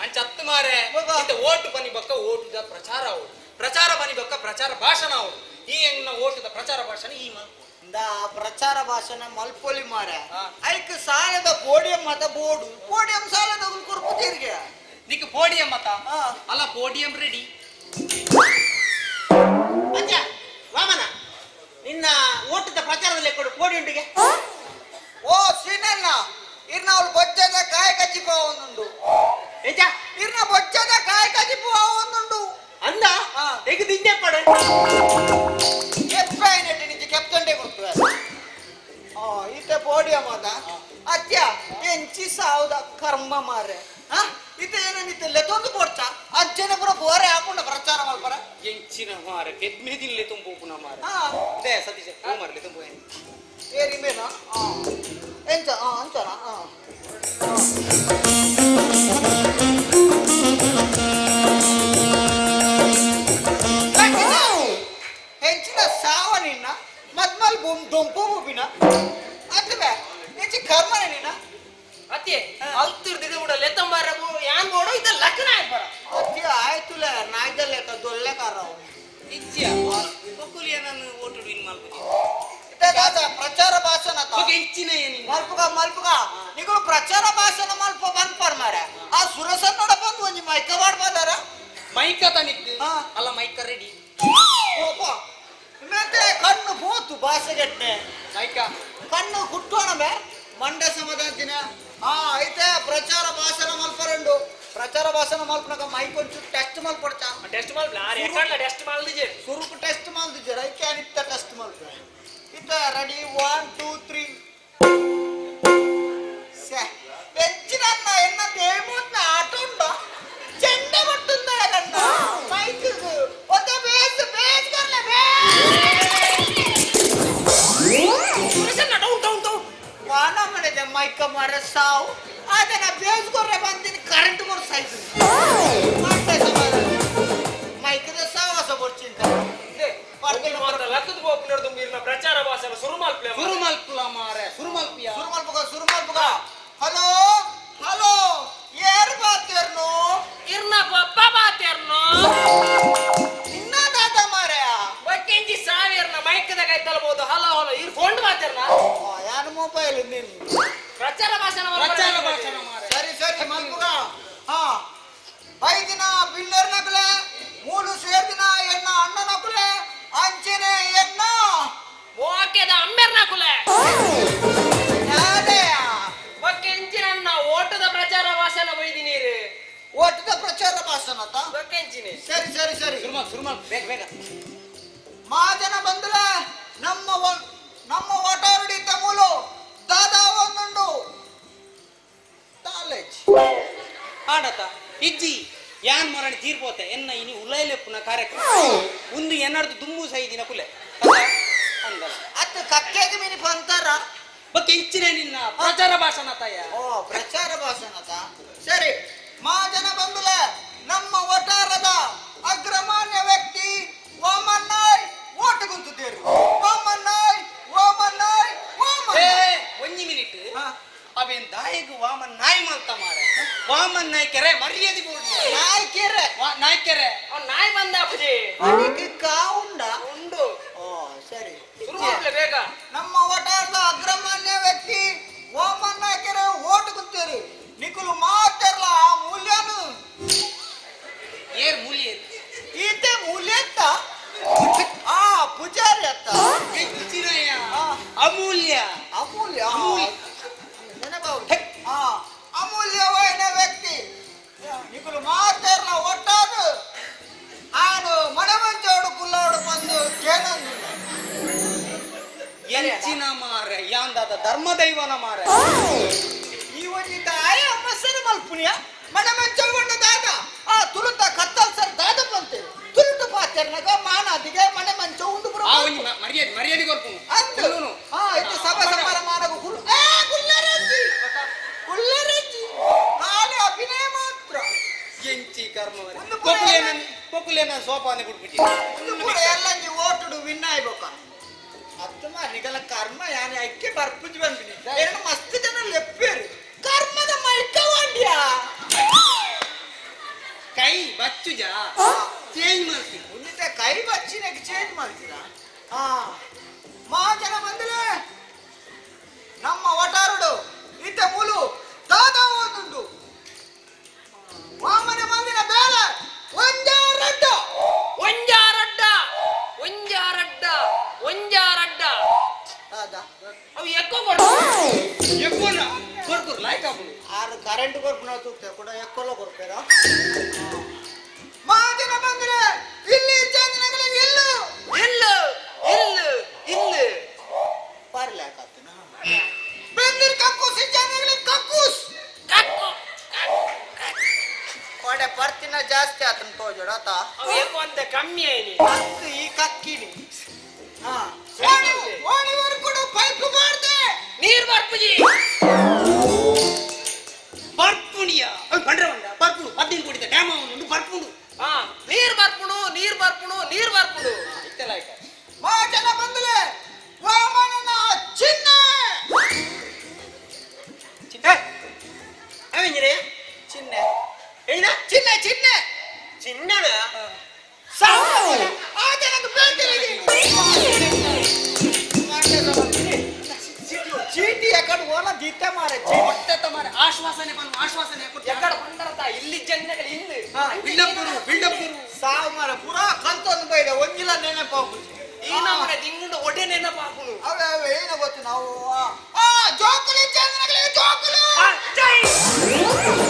E: ಅಂಚ ಹತ್ತು ಮಾರೆ ಇಂತ ಓಟು ಬನ್ನಿ ಬಕ್ಕ ಓಟುದ ಪ್ರಚಾರ ಅವು ಪ್ರಚಾರ ಬನ್ನಿ ಬಕ್ಕ ಪ್ರಚಾರ ಭಾಷಣ ಅವು ಈ ಹೆಂಗ್ನ ಓಟುದ ಪ್ರಚಾರ ಭಾಷಣ ಈ
C: ಇಂದ ಪ್ರಚಾರ ಭಾಷಣ ಮಲ್ಪೊಲಿ ಮಾರೆ ಐಕ್ ಸಾಲದ ಪೋಡಿಯಂ ಮತ ಬೋರ್ಡು ಪೋಡಿಯಂ ಸಾಲದ ಕುರ್ಪು ತೀರ್ಗೆ
E: ನಿಕ್ ಪೋಡಿಯಂ ಮತ ಅಲ್ಲ ಪೋಡಿಯಂ ರೆಡಿ
J: ಅಜ್ಜ ವಾಮನ ನಿನ್ನ ಓಟದ ಪ್ರಚಾರದಲ್ಲಿ ಕೊಡು ಪೋಡಿ ಉಂಟಿಗೆ
C: ಓ ಸೀನಣ್ಣ ಇರ್ನ ಅವಳು ಬೊಚ್ಚದ ಕಾಯ ಕಜ್ಜಿಪ ಒಂದುಂಡು
J: ಏಜ
C: ಇರ್ನ ಬೊಚ್ಚದ ಕಾಯ ಕಜ್ಜಿಪ ಒಂದುಂಡು
J: ಅಂದ ಎಗ್ ದಿಂಜೆ ಪಡೆ
C: ಕೆಪ್ಪಾಯಿನೆಟ್ಟು ನಿಜ ಕೆಪ್ತಂಡೆ ಕೊಡ್ತವೆ ಆ ಈತ ಪೋಡಿಯ ಮಾತ ಅತ್ಯ ಎಂಚಿ ಸಾವುದ ಕರ್ಮ ಮಾರೆ ಆ ಈತ ಏನೇನಿತ್ತ ಲೆತ್ತೊಂದು ಪೋಡ್ಚ ಅಜ್ಜನ ಪುರ ಬೋರೆ ಹಾಕೊಂಡ ಪ್ರಚಾರ ಮಲ್ಪರ
E: ಎಂಚಿನ ಮಾರೆ ಕೆದ್ಮೇದಿಲ್ಲೆ ತುಂಬು ಪುನ ಮಾರೆ they Satish ಓ ಮಾರೆ ತುಂಬು
C: ಏ ರಿಮೇನಾ ಆ ಎಂಚ ಆ ಅಂಚನ ಆ ಹೆಂಚಿನ ಸಾವ ನಿನ್ನ ಮದ್ಮಲ್ ಬೊಂ ದೊಂಪು ಬೂಬಿನ ಅತ್ತಬೆ ಹೆಂಚಿ ಕರ್ಮನ ನಿನ್ನ
E: ಅತ್ತೆ ಅಲ್ತಿರ್ ದಿಡ ಬಿಡ ಲೆತ್ತಂಬಾರ ಯಾನ್ ಬೋಡು ಇದ ಲಕ್ಕನ ಆಯ್ಬಾರ
C: ಅತ್ತಿ ಆಯ್ತುಲ ನಾಯ್ದ ಲೆಕ್ಕ ದೊಲ್ಲೆ ಕಾರವು
E: ಇಚ್ಚಿಯ ಒಕ್ಕುಲಿ ಏನನ್ನು ಓಟು ವಿನ್ ಮಲ್ಪುಜಿ
C: ದಾದ ಪ್ರಚಾರ ಭಾಷಣ
E: ಎಂಚಿನ ಏನಿ
C: ಮಲ್ಪುಗ ಮಲ್ಪುಗ ನಿಗಳು ಪ್ರಚಾರ ಭಾಷಣ ಮಲ್ಪ ಬಂದ್ಪಾರ್ ಮಾರೆ ಆ ಸುರಸನ್ನೋಡ ಬಂದು ಒಂಜಿ ಮೈಕ ಮಾಡ್ಬೋದಾರ
E: ಮೈಕ ತನಿಕ್ ಅಲ್ಲ ಮೈಕ ರೆಡಿ
C: ಮತ್ತೆ ಕಣ್ಣು ಪೋತು ಭಾಷೆಗೆಟ್ನೆ
E: ಮೈಕ
C: ಕಣ್ಣು ಕುಟ್ಟೋಣ ಬೇ ಮಂಡೆ ಸಮಾಧಾನ ಆ ಐತೆ ಪ್ರಚಾರ ಭಾಷಣ ಮಲ್ಪರಂಡು ಪ್ರಚಾರ ಭಾಷಣ ಮಲ್ಪನಾಗ ಮೈಕ್ ಒಂಚೂರು ಟೆಸ್ಟ್ ಮಲ್ಪಡ್ಚ
E: ಟೆಸ್ಟ್ ಮಲ್ಪ ಎಕ್ಕಡ್ಲ ಟೆಸ್ಟ್ ಮಲ್ದಿಜೆ
C: ಸುರುಕು ಟೆಸ್ಟ್ ಮಲ್ದಿಜೆ ಐಕೆ ಅನಿತ್ತ ಟೆಸ್ಟ್ ಮಲ್ಪ ಇತ್ತ ರೆಡಿ 1 2 3 ಸೆ ಎಂಚಿನನ್ನ ಎನ್ನ ದೇಮೂತ್ನ ಆಟ ಉಂಡ ಚೆಂಡೆ ಬಟ್ಟುಂದ ಕಣ್ಣ ಮೈಕ್ ಒತ್ತೆ ಬೇಸ್ ಬೇಸ್ ಕರ್ಲೆ
E: ಸುರಸನ್ನ ಡೌನ್ ಡೌನ್ ಡೌನ್
C: ವಾನ ಮಾಡಿದೆ ಮೈಕ ಮಾರ ಸಾವು ಅದನ್ನ ಬೇಸ್ ಕೊರ್ರೆ ಬಂದಿನ ಕರೆಂಟ್ ಕೊರ್ ಸೈಜ್ ಮೈಕದ ಸಾವಾಸ ಬರ್ಚಿಂತ
E: ಲಕ್ಕದ ಬೋಪುನರ್ದು ಮೀರಿನ ಪ್ರಚಾರ ಭಾಷಣ ಸುರುಮಲ್ಪ್ಲೆ ಸುರುಮಲ್ಪ್ಲ ಮಾರೆ ಸುರುಮಲ್ಪಿಯ
C: ಸುರುಮಲ್ಪುಗ ಸುರುಮಲ್ಪುಗ ಹಲೋ ಹಲೋ ಏರ್ ಬಾತೇರ್ನು
E: ಇರ್ನ ಪಪ್ಪ ಬಾತೇರ್ನು
C: ನಿನ್ನ ದಾದ ಮಾರೆ
E: ಒಕ್ಕೆಂಜಿ ಸಾವಿರ್ನ ಮೈಕದ ಕೈತಲ್ಬೋದು ಹಲೋ ಹಲೋ ಇರ್ ಫೋನ್ ಬಾತೇರ್ನ
C: ಯಾನ್ ಮೊಬೈಲ್ ನಿನ್
E: ಪ್ರಚಾರ ಭಾಷಣ ಪ್ರಚಾರ ಭಾಷಣ ಮಾರೆ
C: ಸರಿ ಸರಿ ಮಲ್ಪುಗ ಹಾ ಐದಿನ ಬಿಲ್ಲರ್ ನಕಲೆ ಮೂಲು ಸೇರ್ದಿನ ಎನ್ನ ಅಣ್ಣ ನಕಲೆ ಅಂಚನೆ ಎನ್ನ
E: ಓಕೆದ ಅಮ್ಮೆರ್ ನಕುಲೆ ಒಕ್ಕೆಂಚಿನ ಓಟದ ಪ್ರಚಾರ ಭಾಷಣ ಬೈದಿ ನೀರು
C: ಓಟದ ಪ್ರಚಾರ ಭಾಷಣ
E: ಒಕ್ಕೆಂಚಿನಿ
C: ಸರಿ ಸರಿ ಸರಿ
E: ಸುರುಮಲ್ ಸುರುಮಲ್ ಬೇಗ ಬೇಗ
C: ಮಾಜನ ಬಂದಲ ನಮ್ಮ ನಮ್ಮ ಓಟಾರುಡಿತ ಮೂಲು ದಾದಾ ಒಂದುಂಡು ಕಾಲೇಜ್
E: ಆಡತ ಇಜ್ಜಿ ಯಾನ್ ಮರಣಿ ತೀರ್ಪೋತೆ ಎನ್ನ ಇನಿ ಉಲೈಲೆಪ್ಪುನ ಕಾರ್ಯಕ್ರಮ ಒಂದು ಎನ್ನರ್ದು ದುಮ್ಮು ಸೈದಿನ ಕುಲೆ ಅಂದಲ್ಲ
C: ಅತ್ತ ಕಕ್ಕೆಗೆ ಮಿನಿ ಬಂತಾರ
E: ಬಕ್ಕೆ ಇಂಚಿನ ನಿನ್ನ ಪ್ರಚಾರ ಭಾಷಣ ತಾಯ
C: ಓ ಪ್ರಚಾರ ಭಾಷಣ ಸರಿ ಮಾಜನ ಬಂದುಲೆ ನಮ್ಮ ವಟಾರದ ಅಗ್ರಮಾನ್ಯ
E: ನಾಯ್ಕೆರೆ ಅವ್ನು ನಾಯಿ ಬಂದ ಅಪ್ಪಜಿ.
C: ಅದಕ್ಕೆ ಕಾ ಉಂಡ
E: ಉಂಡು.
C: ಓ ಸರಿ,
E: ಶುರು ಮಾಡ್ಲೆ ಬೇಗ.
C: ನಮ್ಮ ವಟಾರದ ಅಗ್ರಮಾನ್ಯ ವ್ಯಕ್ತಿ ವಾಮನ್ ನಾಯ್ಕೆರೆ ಓಟ್ ಗುಂತೇರಿ ನಿಕುಲು ಮಾತಾರಲ್ಲ ಆ ಮೂಲ್ಯನು.
E: ಏರ್ ಮೂಲ್ಯ?
C: ಈತೆ ಮೂಲ್ಯ ಅಂತ ಆ ಪೂಜಾರಿ ಅತ್ತ.
E: ಅಮೂಲ್ಯ.
C: ಅಮೂಲ್ಯ ಆ ಅಮೂಲ್ಯವಾದ ವ್ಯಕ್ತಿ ನಿಕುಲು ಮಾತಾರಲ್ಲ ಒಟ್ಟಾದು ಆನು ಮಣಮಂಚೋಡು ಕುಲ್ಲೋಡು ಬಂದು ಕೇನಂದು
E: ಎಂಚಿನ ಮಾರೆ ಯಾಂದಾದ ಧರ್ಮದೈವನ ಮಾರೆ.
C: ಈ ಒಂಜಿ ಆಯ ಮಸರು ಮಲ್ಪುನಿಯ ಮಣಮಂಚೋಗೊಂಡ ದಾದ ಆ ತುಳುತ ಕತ್ತಲ್ ಸರ್ ದಾದ ಬಂತೆ ತುಳುಟು ಪಾತೆರ್ನಗ ಮಾನಾದಿಗೆ ಮನೆ ಮಂಚ ಉಂಡು ಬುರ
E: ಆ ಒಂಜಿ ಮರ್ಯಾದೆ ಮರ್ಯಾದೆ ಕೊರ್ಪುನು
C: ಅಂದು ಆ ಇತ್ತೆ ಸಭಾ ಸಮಾರಂಭ ಗುರು ಏ ಗುಲ್ಲರಜ್ಜಿ ಗುಲ್ಲರಜ್ಜಿ ಕಾಲೆ ಅಭಿನಯ ಮಾತ್ರ.
E: ಎಂಚಿ ಕರ್ಮ ಪೊಕುಲೇನ ಪೊಕುಲೇನ ಸೋಪಾನೆ ಬಿಡ್ಬಿಟ್ಟಿ
C: ಒಂದು ಪೂರ ಎಲ್ಲ ನೀವು ಓಟುಡು ವಿನ್ ಆಯ್ಬೇಕ ಅತ್ತಮ ನಿಗಲ ಕರ್ಮ ಯಾನೆ ಐಕ್ಕೆ ಬರ್ಪುಜಿ ಬಂದಿನಿ ಎರಡು ಮಸ್ತ್ ಜನ ಲೆಪ್ಪೇರು ಕರ್ಮದ ಮೈಕ ವಾಂಡ್ಯ
E: ಕೈ ಬಚ್ಚುಜ ಚೇಂಜ್ ಮಾಡ್ತೀನಿ
C: ಉನ್ನಿತ ಕೈ ಬಚ್ಚಿನಕ್ಕೆ ಚೇಂಜ್ ಮಾಡ್ತೀರಾ? ಆ ಮಾ ಜನ ಬಂದಲೇ ನಮ್ಮ ವಟಾರುಡು ಇತ್ತ ಮೂಲು ದಾದಾ ಒಂದುಂಡು ವಾಮನ ಮಂದಿನ ಬೇಲೆ ಒಂಜಾರಡ್ಡ
E: ಒಂಜಾರಡ್ಡ ಒಂಜಾರಡ್ಡ ಒಂಜಾರಡ್ಡ.
C: ದಾದಾ
E: ಅವು ಎಕ್ಕೋ ಕೊಡು ಎಕ್ಕೋನ ಕೊರ್ಕುರು ಲಾಯ್ಕ್ ಆಪುಂಡು.
C: ಆರು ಕರೆಂಟ್ ಕೊರ್ಪುನ ತೂಕ್ತೆ ಕೂಡ ಎಕ್ಕೋಲ ಕೊರ್ಪೇರ. ಮಾಜನ ಬಂದ್ರೆ ಇಲ್ಲಿ ಚಂದ್ರನಗಲಿ ಇಲ್ಲು
E: ಇಲ್ಲು ಇಲ್ಲು ಇಲ್ಲು
C: ಬರ್ಲಾಕತ್ತನ ಬೆಂದಿರ್ ಕಕ್ಕೂಸ್ ಚಂದ್ರನಗಲಿ ಕಕ್ಕೂಸ್
E: ಕಕ್ಕು
C: ಕೊಡೆ ಪರ್ತಿನ ಜಾಸ್ತಿ ಆತನ ತೋಜೋಡ ಆತ.
E: ಅವು ಎಕ್ಕೋ ಅಂತ ಕಮ್ಮಿ ಆಯ್ನಿ
C: ಅತ್ತು ಈ ಕಕ್ಕಿನಿ. ಹಾ ಓಣಿವರ್ ಕೂಡ ಪೈಪ್ ಮಾಡ್ದೆ
E: ನೀರ್ ಬರ್ಪುಜಿ ಬರ್ಪುಣಿಯ ಬಂಡ್ರ ಬಂಡ ಬರ್ಪುಣು 15 ಕೋಟಿದ ಡ್ಯಾಮ್ ಅವನು ಬರ್ಪುಣು. ಹಾ ನೀರ್ ಬರ್ಪುಣು ನೀರ್ ಬರ್ಪುಣು ನೀರ್ ಬರ್ಪುಣು ಇತ್ತೆಲ್ಲ ಆಯ್ತು.
C: ಮಾ ಜನ ಬಂದಲೆ ವಾಮನನ ಚಿನ್ನ
J: ಚಿನ್ನೆ ಅವೆಂಜಿರೆ
C: ಚಿನ್ನೆ
J: ಏನ
C: ಚಿನ್ನೆ ಚಿನ್ನೆ
J: ಚಿನ್ನನ
C: ಸಾವು ಆ ಜನಕ್ಕೆ ಬೇಕಿಲ್ಲ. ಚೀಟಿ ಎಕಡೆ ಓಲ ದೀತೆ ಮಾರೆ
E: ಹೊಟ್ಟೆ ಮಾರೆ ಆಶ್ವಾಸನೆ ಬಂದು ಆಶ್ವಾಸನೆ ಎಕಡೆ ಬಂದರತ ಇಲ್ಲಿ ಜನಗಳು ಇಲ್ಲಿ
C: ಬಿಲ್ಡಪ್ ಗುರು ಬಿಲ್ಡಪ್ ಗುರು ಸಾವು ಮಾರೆ ಪೂರಾ ಕಲ್ತೊಂದು ಬೈದೆ ಒಂಜಿಲ ನೆನಪಾಪುಜಿ.
E: ಈ ನಮ್ಮನೆ ದಿಂಗುಂಡು ಒಡೆ ನೆನಪಾಪುನು.
C: ಅವೇ ಅವೇ ಏನು ಗೊತ್ತು ನಾವು ಆ ಜೋಕುಲು ಚಂದ್ರಗಳು ಜೋಕುಲು
E: ಜೈ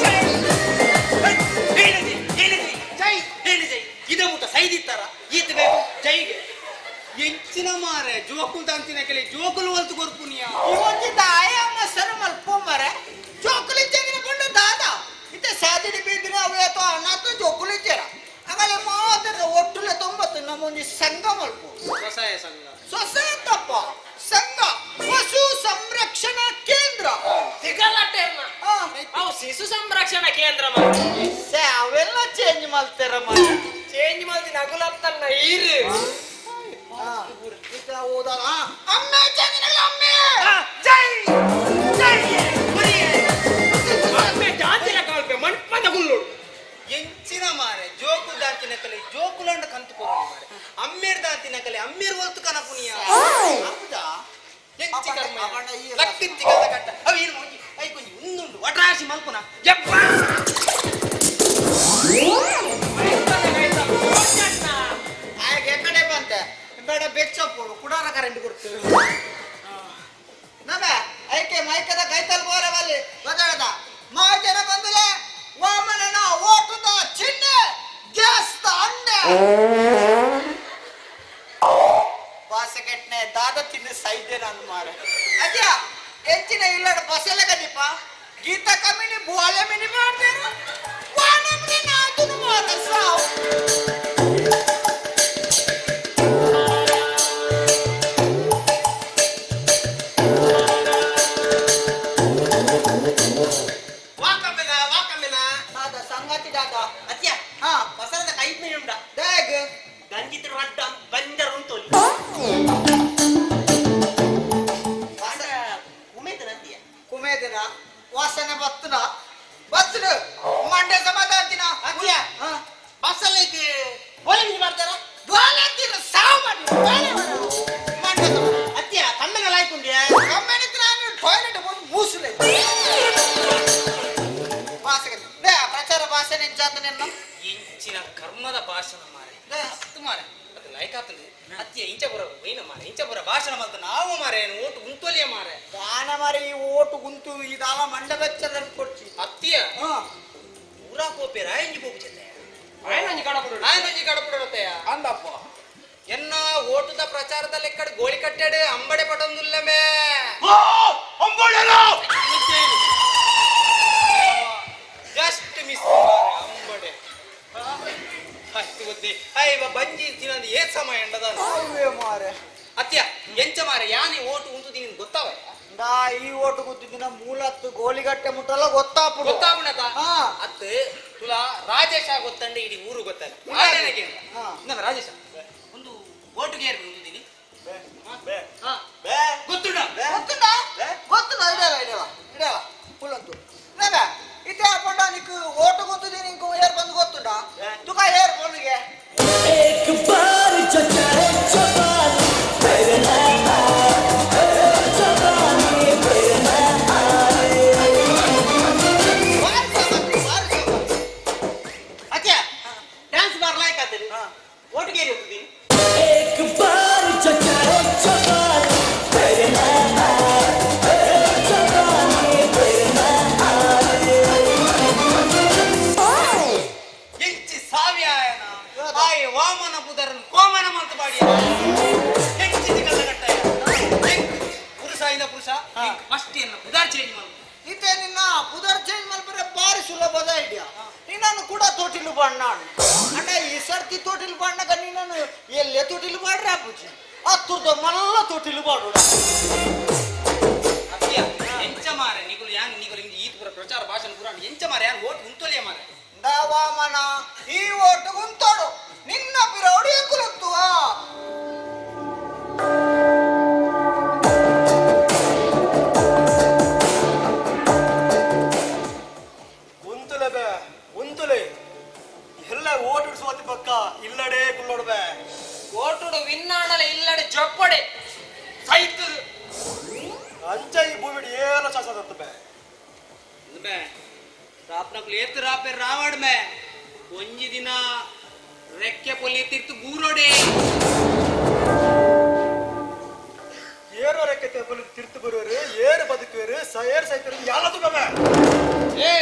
E: ಜೈ ಹೇಳಿದಿ ಹೇಳಿದಿ ಜೈ ಹೇಳಿ ಜೈ ಇದ ಮುಟ್ಟ ಸೈದಿತ್ತಾರ ಈತ ಬೇಕು ಜೈಗೆ ಎಂಚಿನ ಮಾರೆ ಜೋಕುಲ್ ದಾಂತಿನ ಕೆಲೆ ಜೋಕುಲು ಒಲ್ತು ಕೊರ್ಪುನಿಯ
C: ಇವೊಂಜಿದ ಆಯಾಮ ಸರ ಮಲ್ಪ ಮಾರೆ ಜೋಕುಲು ಚಂದ್ರ ಬಂಡ ದಾದಾ ಇತ್ತೆ ಸಾದಿಡಿ ಬೀದಿನ ಅವೇ ಅಥವಾ ಅನಾಥ ಜೋಕುಲು ಚೇರ ಆಮೇಲೆ ಮಾತ್ರ ಒಟ್ಟುಲೆ ತೊಂಬತ್ತು ನಮ್ಮೊಂಜಿ ಸಂಘ ಮಲ್ಪ
E: ಸ್ವಸಹಾಯ ಸಂಘ
C: ಸ್ವಸಹಾಯ ತಪ್ಪ ಸಂಘ ಪಶು ಸಂರಕ್ಷಣಾ ಕೇಂದ್ರ
E: ತಿಗಲಟ್ಟೆರ್ನ ಅವು ಶಿಶು ಸಂರಕ್ಷಣಾ ಕೇಂದ್ರ
C: ಸೇ ಅವೆಲ್ಲ ಚೇಂಜ್ ಮಾಡ್ತಾರ ಮಾರೆ.
E: ಚೇಂಜ್ ಮಾಡ್ತೀನಿ ಅಗುಲತ್ತನ್ನ ಈರು
C: ಅಮ್ಮೆ ಚಂದ್ರಗಳ ಅಮ್ಮೆ
E: ಜೈ ಜೈ ಅಮ್ಮೆ ಜಾತಿನ ಕಾಲ್ಪೆ ಮಣ್ಪದ ಗುಲ್ಲುಡು
J: ಎಂಚಿನ ಮಾರೆ ಜೋಕು ದಾಂತಿನ ಕಲೆ ಜೋಕುಲಂಡ ಕಂತು ಕೊರು ಮಾರೆ ಅಮ್ಮೇರ್ ದಾಂತಿನ ಕಲೆ ಅಮ್ಮೇರ್ ಒಲ್ತು ಕನಪುನಿಯ.
C: ಹೌದಾ?
J: ಎಂಚಿ ಕರ್ಮ ಲಕ್ಕಿತ್ತಿ ಕಲ್ಲ ಕಟ್ಟ ಅವು ಏನು ಒಂಜಿ I ಕೊಂಜಿ ಉಂದುಂಡು ವಟಾಶಿ ಮಲ್ಪುನ
E: ಯಪ್ಪ
C: ಆಗ ಎಕಡೆ ಬಂತೆ ಬೇಡ ಬೆಚ್ಚ ಪೋಡು ಕುಡಾರ ಕರೆಂಟ್ ಕೊಡ್ತೇವೆ ನಮೆ ಐಕೆ ಮೈಕದ ಕೈತಲ್ ಬೋರವಲ್ಲಿ ಗೊತ್ತಾಗದ ಮಾ ಜನ ಬಂದಲೆ ವಾಮನನ ಓಟದ ಚಿಹ್ನೆ ಗ್ಯಾಸ್ ಅಂಡೆ ಬಾಸಕೆಟ್ನೆ ದಾದ ತಿನ್ನು ಸೈದ್ಯ ನಾನು ಮಾರೆ ಅದ್ಯಾ ಹೆಚ್ಚಿನ ಇಲ್ಲಡ ಬಸೆಲ್ಲ ಕದೀಪ ಗೀತಾ ಕಮ್ಮಿನಿ ಬುವಾಲೆ ಮಿನಿ ಮಾಡ್ತೇನೆ ವಾನಮ್ನೆ ನಾತುನು ಮಾರ ಸಾವು.
J: ವಾಕಮ್ಮೆನ ವಾಕಮ್ಮೆನ
C: ದಾದ ಸಂಗತಿ ದಾದ
J: ಅತ್ಯ
C: ಹಾ
J: ಬಸರದ ಕೈದ್ಮೆ ಉಂಡ
C: ದಾಗ್
J: ಗಂಜಿತ್ರ ರಡ್ಡ ಬಂಜರ್ ಉಂಟು ಉಮೇದನ ಅಂತೀಯ
C: ಕುಮೇದಿನ ವಾಸನೆ ಬತ್ತನ ಬತ್ತನ ಮಂಡೆ ಸಮಾಧಾನ
J: ಅತ್ಯ ಬಸ
M: ಎಂಚಿನ ಕರ್ಮದ ಭಾಷಣ ಮಾರೆ ಅತ್ತು ಮಾರೆ ಅದು ಲೈಕ್ ಆತಂದು ಅತ್ತಿಯ ಇಂಚಪುರ ಬೈನ ಮಾರೆ ಇಂಚಪುರ ಭಾಷಣ ಮಲ್ತ ನಾವು ಮಾರೆ ಓಟು ಗುಂತೊಲಿಯ ಮಾರೆ
C: ದಾನ ಮಾರೆ ಈ ಓಟು ಗುಂತು ಇದಾಲ ಮಂಡ ಬೆಚ್ಚದ ಕೊಡ್ಚಿ
M: ಅತ್ತಿಯ ಊರಾ ಕೋಪೆ ರಾಯಂಜಿ ಬೋಪು ಜೊತೆ
E: ಆಯನಂಜಿ ಕಡಪುಡು
M: ಆಯನಂಜಿ ಕಡಪುಡತೆಯ
C: ಅಂದಪ್ಪ
M: ಎನ್ನ ಓಟದ ಪ್ರಚಾರದ ಲೆಕ್ಕಡ್ ಗೋಳಿ ಕಟ್ಟಾಡು ಅಂಬಡೆ ಪಟೊಂದುಲ್ಲಮೇ ಜಸ್ಟ್ ಮಿಸ್ ಅಂಬಡೆ ಆಯ್ತು ಗೊತ್ತಿ ಅಯ್ಯ ಬಂಜಿ ತಿನ್ನಂದು ಏತ್ ಸಮಯ ಎಂಡದ
C: ಮಾರೆ
M: ಅತ್ಯ ಎಂಚ ಮಾರೆ ಯಾನಿ ಓಟು ಉಂಟು ದಿನ ಗೊತ್ತಾವ
C: ನಾ ಈ ಓಟು ಗುದ್ದಿನ ಮೂಲತ್ತು ಗೋಲಿಗಟ್ಟೆ ಮುಟ್ಟಲ್ಲ ಗೊತ್ತಾಪುಡು
M: ಗೊತ್ತಾಪುಣತ ಅತ್ತು ತುಲಾ ರಾಜೇಶ ಗೊತ್ತಂಡೆ ಇಡೀ ಊರು ಗೊತ್ತಲ್ಲ ನಮ್ಮ ರಾಜೇಶ ಒಂದು ಓಟುಗೆ ಏರ್ ಉಂಟುದೀನಿ ಗೊತ್ತುಂಡ
C: ಗೊತ್ತುಂಡ ಗೊತ್ತುಂಡ ಇಡಲ್ಲ ಇಡಲ್ಲ ಇಡಲ್ಲ ಫುಲ್ ನಗ ಇತ್ತೆ ಪಂಡ ನಿಕ್ ಓಟು ಗೊತ್ತಿದ್ದೀನಿ ಇಂಕು ಏರ್ ಬಂದು ಗೊತ್ತುಂಡ ತುಕ ಏರ್ ಬಂದಿಗೆ
N: एक बार जो चाहे जवानी फिर न आए जवानी फिर न आए
J: ಅತ್ಯ ಡ್ಯಾನ್ಸ್ ಬಾರ್ ಲಾಯ್ಕ್ ಆತರಿ ಓಟುಗೆ ಏರಿ ಹೋಗ್ತೀನಿ
N: एक बार जो चाहे जवानी फिर न आए जवानी फिर न आए
M: ಎಂಚಿ ಸಾವಿಯಾಯನ ಆಯ್ ವಾಮನ ಪುದರನ್ ಕೋಮನ ಮಂತ ಬಾಡಿಯ ಎಂಚಿ ಕಲ್ಲಗಟ್ಟಯ ಪುರುಷ ಇಂದ ಪುರುಷ ಫಸ್ಟ್ ಎನ್ನ ಪುದಾರ್ ಚೇಂಜ್ ಮಾಡು
C: ಇತ್ತೆ ನಿನ್ನ ಪುದರ್ ಚೇಂಜ್ ಮಲ್ಪರೆ ಬಾರಿ ಸುಲಭದ ಐಡಿಯಾ ನಿನ್ನನ್ನು ಕೂಡ ತೋಟಿಲು ಬಣ್ಣ ಅಣ್ಣ ಈ ಸರ್ತಿ ತೋಟಿಲು ಬಣ್ಣಗ ನಿನ್ನನ್ನು ಎಲ್ಲೇ ತೋಟಿಲು ಬಾಡ್ರೆ ಅಪ್ಪುಜಿ ಹತ್ತುರ್ದ ಮಲ್ಲ ತೋಟಿಲು ಬಾಡು
M: ಅತ್ತಿಯ ಎಂಚ ಮಾರೆ ನಿಗುಲು ಯಾನ್ ನಿಗುಲು ಇಂದು ಈತ್ ಪುರ ಪ್ರಚಾರ ಭಾಷಣ ಪುರ ಎಂಚ ಮಾರೆ ಯಾನ್ ಓಟ್ ಉಂತೊಲಿಯ ಮಾರೆ
C: ವಾಮನ ಈ ಓಟು ಗುಂತೋಡು ನಿನ್ನ ಪಿರೋಡು ಎಂಕುಲುತ್ತುವ
T: ಉಂತುಲೆ ಬೇ ಉಂತುಲೆ ಎಲ್ಲ ಓಟು ಸೋತಿ ಪಕ್ಕ ಇಲ್ಲಡೆ ಕುಲ್ಲೋಡ್ಬೆ
E: ಓಟುಡು ವಿನ್ನಾಣಲ ಇಲ್ಲಡೆ ಜೊಪ್ಪಡೆ
M: ಸೈತು
T: ಅಂಚ ಈ ಭೂಮಿಡ್ ಏನ ಶಾಸನ ಬೇ
M: ಬೇ ರಾಪ್ನಕ್ಲು ಏತು ರಾಪೆ ರಾವಡ್ ಮೇ ಒಂಜಿ ದಿನ ರೆಕ್ಕೆ ಪೊಲಿ ತಿರ್ತು ಬೂರೋಡೆ
T: ಏರೋ ರೆಕ್ಕೆ ತೆಪ್ಪಲು ತಿರ್ತು ಬರುವರು ಏರು ಬದುಕುವರು ಏರು ಸೈತರು ಯಾಲದು ಬೇ
M: ಏ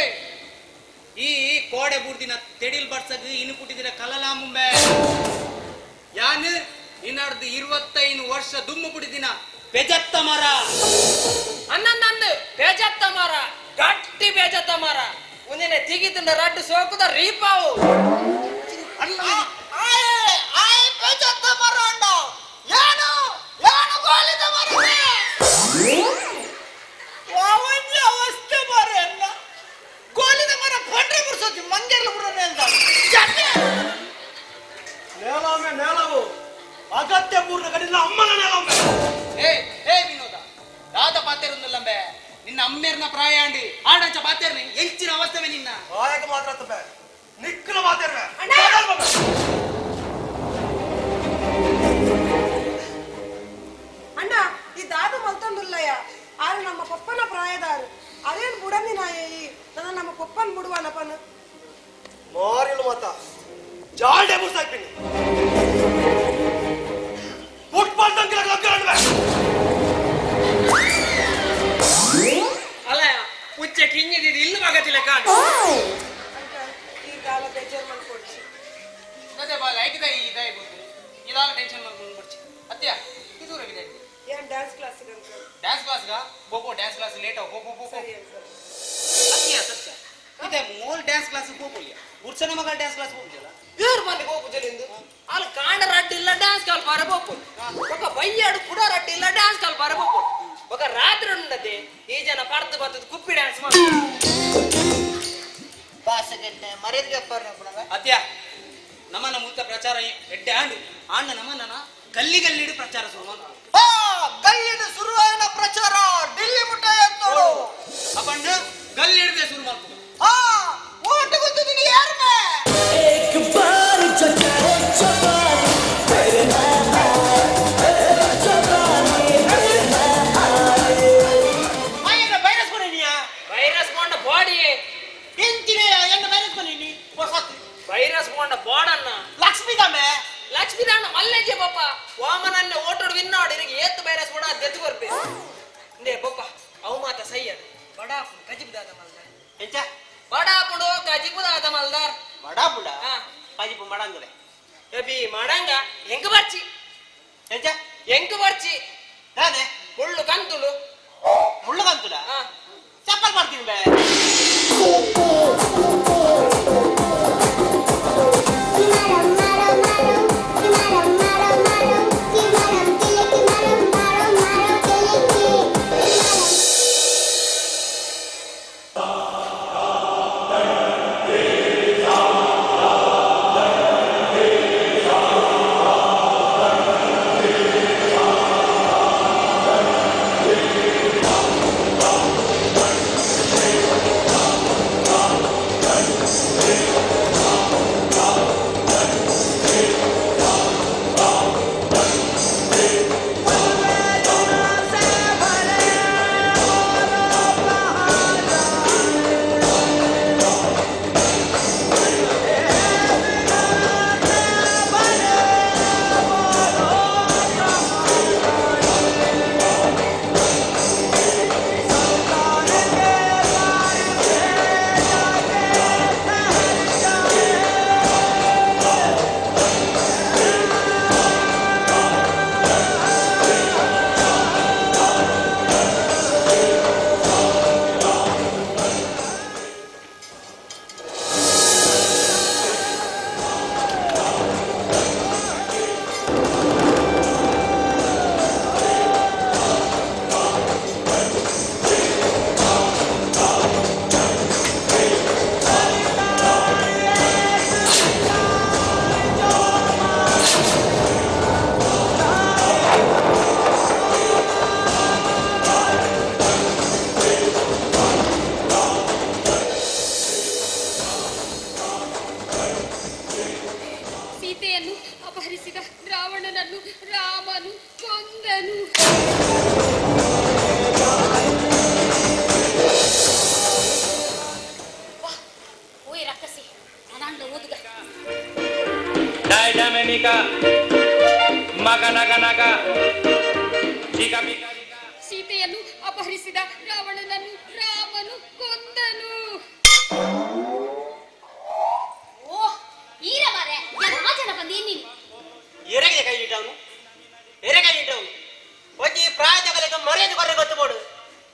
M: ಈ ಕೋಡೆ ಬೂರ್ದಿನ ತೆಡಿಲ್ ಬರ್ಸಗ್ ಇನ್ನು ಪುಟ್ಟಿದಿನ ಕಲಲಾಮುಂಬೆ ಯಾನು ಇನ್ನಾರ್ದು 25 ವರ್ಷ ದುಮ್ಮು ಪುಟ್ಟಿದಿನ ಪೆಜತ್ತ ಮರ
E: ಅನ್ನಂದು ಬೇಜತ್ತ ಮರ ಗಟ್ಟಿ ಬೇಜತ್ತ ಮರ ಒಂದಿನ ತಿಗಿತಂಡ ರಡ್ಡು ಸೋಕುದ ರೀಪಾವು
C: ಬೇಜತ್ತ ಮರ ಅಂಡ ಏನು ಏನು ಗೋಲಿದ ಮರ ವಾವಂಜಿ ಅವಸ್ಥೆ ಮರ ಅಲ್ಲ ಗೋಲಿದ ಮರ ಪಂಡ್ರೆ ಮುರ್ಸೋತಿ ಮಂಗೆರ್ಲ ಬುರ ನೇಲ್ದ
T: ನೇಲಾಮೆ ನೇಲವು ಅಗತ್ಯ ಪೂರ್ಣ ಕಡಿಲ್ಲ ಅಮ್ಮನ ನೇಲಾಮೆ
M: ಏ ಏ ವಿನೋದ ದಾದ ಪಾತೆರುಂದುಲ್ಲಂಬೆ ನಿನ್ನ ಅಮ್ಮೇರ್ನ ಪ್ರಾಯಾಂಡಿ ಆಡಂಚ ಪಾತೆರ್ನಿ ಎಂಚಿನ ಅವಸ್ಥೆ ನಿನ್ನ
T: ಆಯಕ ಮಾತ್ರ ತಪ್ಪೆ ನಿಕ್ಕಲ ಮಾತಾಡ್ವೆ
Q: ಅಣ್ಣ ಈ ದಾದ ಮಲ್ತೊಂದುಲ್ಲಯ್ಯ ಆರು ನಮ್ಮ ಪಪ್ಪನ ಪ್ರಾಯದಾರು ಅದೇನು ಬುಡಂದಿ ನಾಯಿ ನನ್ನ ನಮ್ಮ ಪಪ್ಪನ್ ಬುಡುವನಪನ
T: ಮಾರಿಲು ಮಾತ ಜಾಲ್ಡೆ ಮುರ್ಸಾಕ್ತೀನಿ ಫುಟ್ಬಾಲ್ ತಂಗಿಲ
E: ಅಲ್ಲ ಪುಚ್ಚೆ ಕಿಂಜಿದ್ದು ಇಲ್ಲಿ ಮಗತಿಲ್ಲ ಕಾಡು
Q: ಈ ಗಾಲ ಬೇಜಾರ್ ಮಾಡ್ಕೊಡ್ಸಿ
M: ಅದೇ ಬಾ ಲೈಕ್ ಈ ಇದಾಯ ಗೊತ್ತು ಇದಾಲ ಟೆನ್ಷನ್ ಮಾಡ್ಕೊಂಡು ಬಿಡ್ಚಿ ಅತ್ಯ ಇದು ಇದೆ
Q: ಏನ್ ಡ್ಯಾನ್ಸ್ ಕ್ಲಾಸ್ ಅಂಕಲ್
M: ಡ್ಯಾನ್ಸ್ ಕ್ಲಾಸ್ಗ ಬೋಬೋ ಡ್ಯಾನ್ಸ್ ಕ್ಲಾಸ್ ಲೇಟ್ ಆಗ ಬೋ ಬೋ
Q: ಸರಿ ಅಂಕಲ್
M: ಅತ್ಯ ಸತ್ಯ ಇದೆ ಮೋಲ್ ಡ್ಯಾನ್ಸ್ ಕ್ಲಾಸ್ ಹೋಗೋಲಿಯ ಉರ್ಸನ ಮಗಳ ಡ್ಯಾನ್ಸ್ ಕ್ಲಾಸ್ ಹೋಗುದಿಲ್ಲ
E: ಇವ್ರು ಬಂದು ಹೋಗುದಿಲ್ಲ ಅಲ್ಲಿ ಕಾಂಡ ರಡ್ಡು ಇಲ್ಲ ಡ್ಯಾನ್ಸ್ ಕಾಲ್ ಬರಬೇಕು ఒక ಬಯ್ಯಾಡು ಕೂಡ ರಡ್ಡು ಇಲ್ಲ ಡ್ಯಾನ್ಸ್ ಕಾಲ್ ಬರಬೇಕು ఒక ರಾತ್ರಿ ಉಂಡತೆ ಈ ಜನ ಪರ್ದು ಬರ್ತದ ಕುಪ್ಪಿ ಡ್ಯಾನ್ಸ್ ಮಾಡ
C: ಬಾಸಗೆಡ್ಡೆ ಮರ್ಯಾದೆ
M: ಅತ್ಯ ನಮ್ಮನ ಮೂತ ಪ್ರಚಾರ ಎಡ್ಡೆ ಆಂಡು ಆಂಡ ನಮ್ಮನ್ನ ಗಲ್ಲಿ ಗಲ್ಲಿಡು ಪ್ರಚಾರ ಶುರು
C: ಗಲ್ಲಿಡು ಶುರುವಾಯಿನ ಪ್ರಚಾರ ಡಿಲ್ಲಿ ಮುಟ್ಟ ಅಂತೋಡು
M: ಅಪ್ಪಣ್ಣ ಗಲ್ಲಿ ಹಿಡ್ದೆ ಶುರು ಮಾಡ್ಕೊ
C: ಓಟು ಗೊತ್ತಿದ್ದೀನಿ ಯಾರ
N: एक बार जो चाहे जवानी फिर न आए जवानी फिर न आए
J: ವೈರಸ್ ಕೊಡಿನಿಯಾ
E: ವೈರಸ್ ಕೊಂಡ ಬಾಡಿ
J: ಎಂಚಿನ ಎನ್ನ ವೈರಸ್ ಕೊಡಿನಿ ಹೊಸತು
E: ವೈರಸ್ ಕೊಂಡ ಪೋಂಡ ಬೋಡನ್ನ
J: ಲಕ್ಷ್ಮಿ ದಾಮೆ
E: ಲಕ್ಷ್ಮಿ ದಾಣ ಮಲ್ಲೆಜೆ ಪಪ್ಪ ವಾಮನನ್ನ ಓಟೋಡು ವಿನ್ನಾಡು ಇರಿಗೆ ಏತ್ ಬೈರಸ್ ಬೋಡ ದೆತ್ತು ಕೊರ್ಪೆ ಇಂದೇ ಪಪ್ಪ ಅವು ಮಾತ ಸೈಯಡ್ ಬಡಾಪುಡು ಕಜಿಬುದಾದ ಮಲ್ದಾರ್
J: ಎಂಚ
E: ಬಡಾಪುಡು ಕಜಿಬುದಾದ ಮಲ್ದಾರ್
J: ಬಡಾಪುಡ ಕಜಿಬು ಮಡಂಗಲೆ
E: ಎಬಿ ಮಡಂಗ ಎಂಕ್ ಬರ್ಚಿ
J: ಎಂಚ
E: ಎಂಕ್ ಬರ್ಚಿ
J: ದಾದೆ
E: ಮುಳ್ಳು ಕಂತುಳು
J: ಮುಳ್ಳು ಕಂತುಲ ಚಪ್ಪಲ್ ಮಾಡ್ತೀನಿ ಬೇ
O: ಸೀತೆಯನ್ನು ಅಪಹರಿಸಿದ ರಾವಣನನ್ನು ರಾಮನು ಕೊಂದನು. ಓಯ್ ರಕ್ಕಸಿ, ನಾನಾಂಡ ಓದುಗ.
V: ಡೈಡಮೆನಿಕ ಮಗ ನಗ ನಗ ಚಿಕ ಪಿಕ
O: ಸೀತೆಯನ್ನು ಅಪಹರಿಸಿದ ರಾವಣನನ್ನು ರಾಮನು ಕೊಂದನು. ಓ ಈರ ಮಾರೆ, ಜನ ಬಂದಿ ನೀನು.
J: ಎರೆಗೆ ಕೈ ಇಟ್ಟವನು, ಎರೆ ಕೈ ಇಟ್ಟವನು ಒಂಜಿ ಪ್ರಾಯದ ಮರ್ಯಾದೆ ಕೊರ್ರೆ ಗೊತ್ತು ಬೋಡು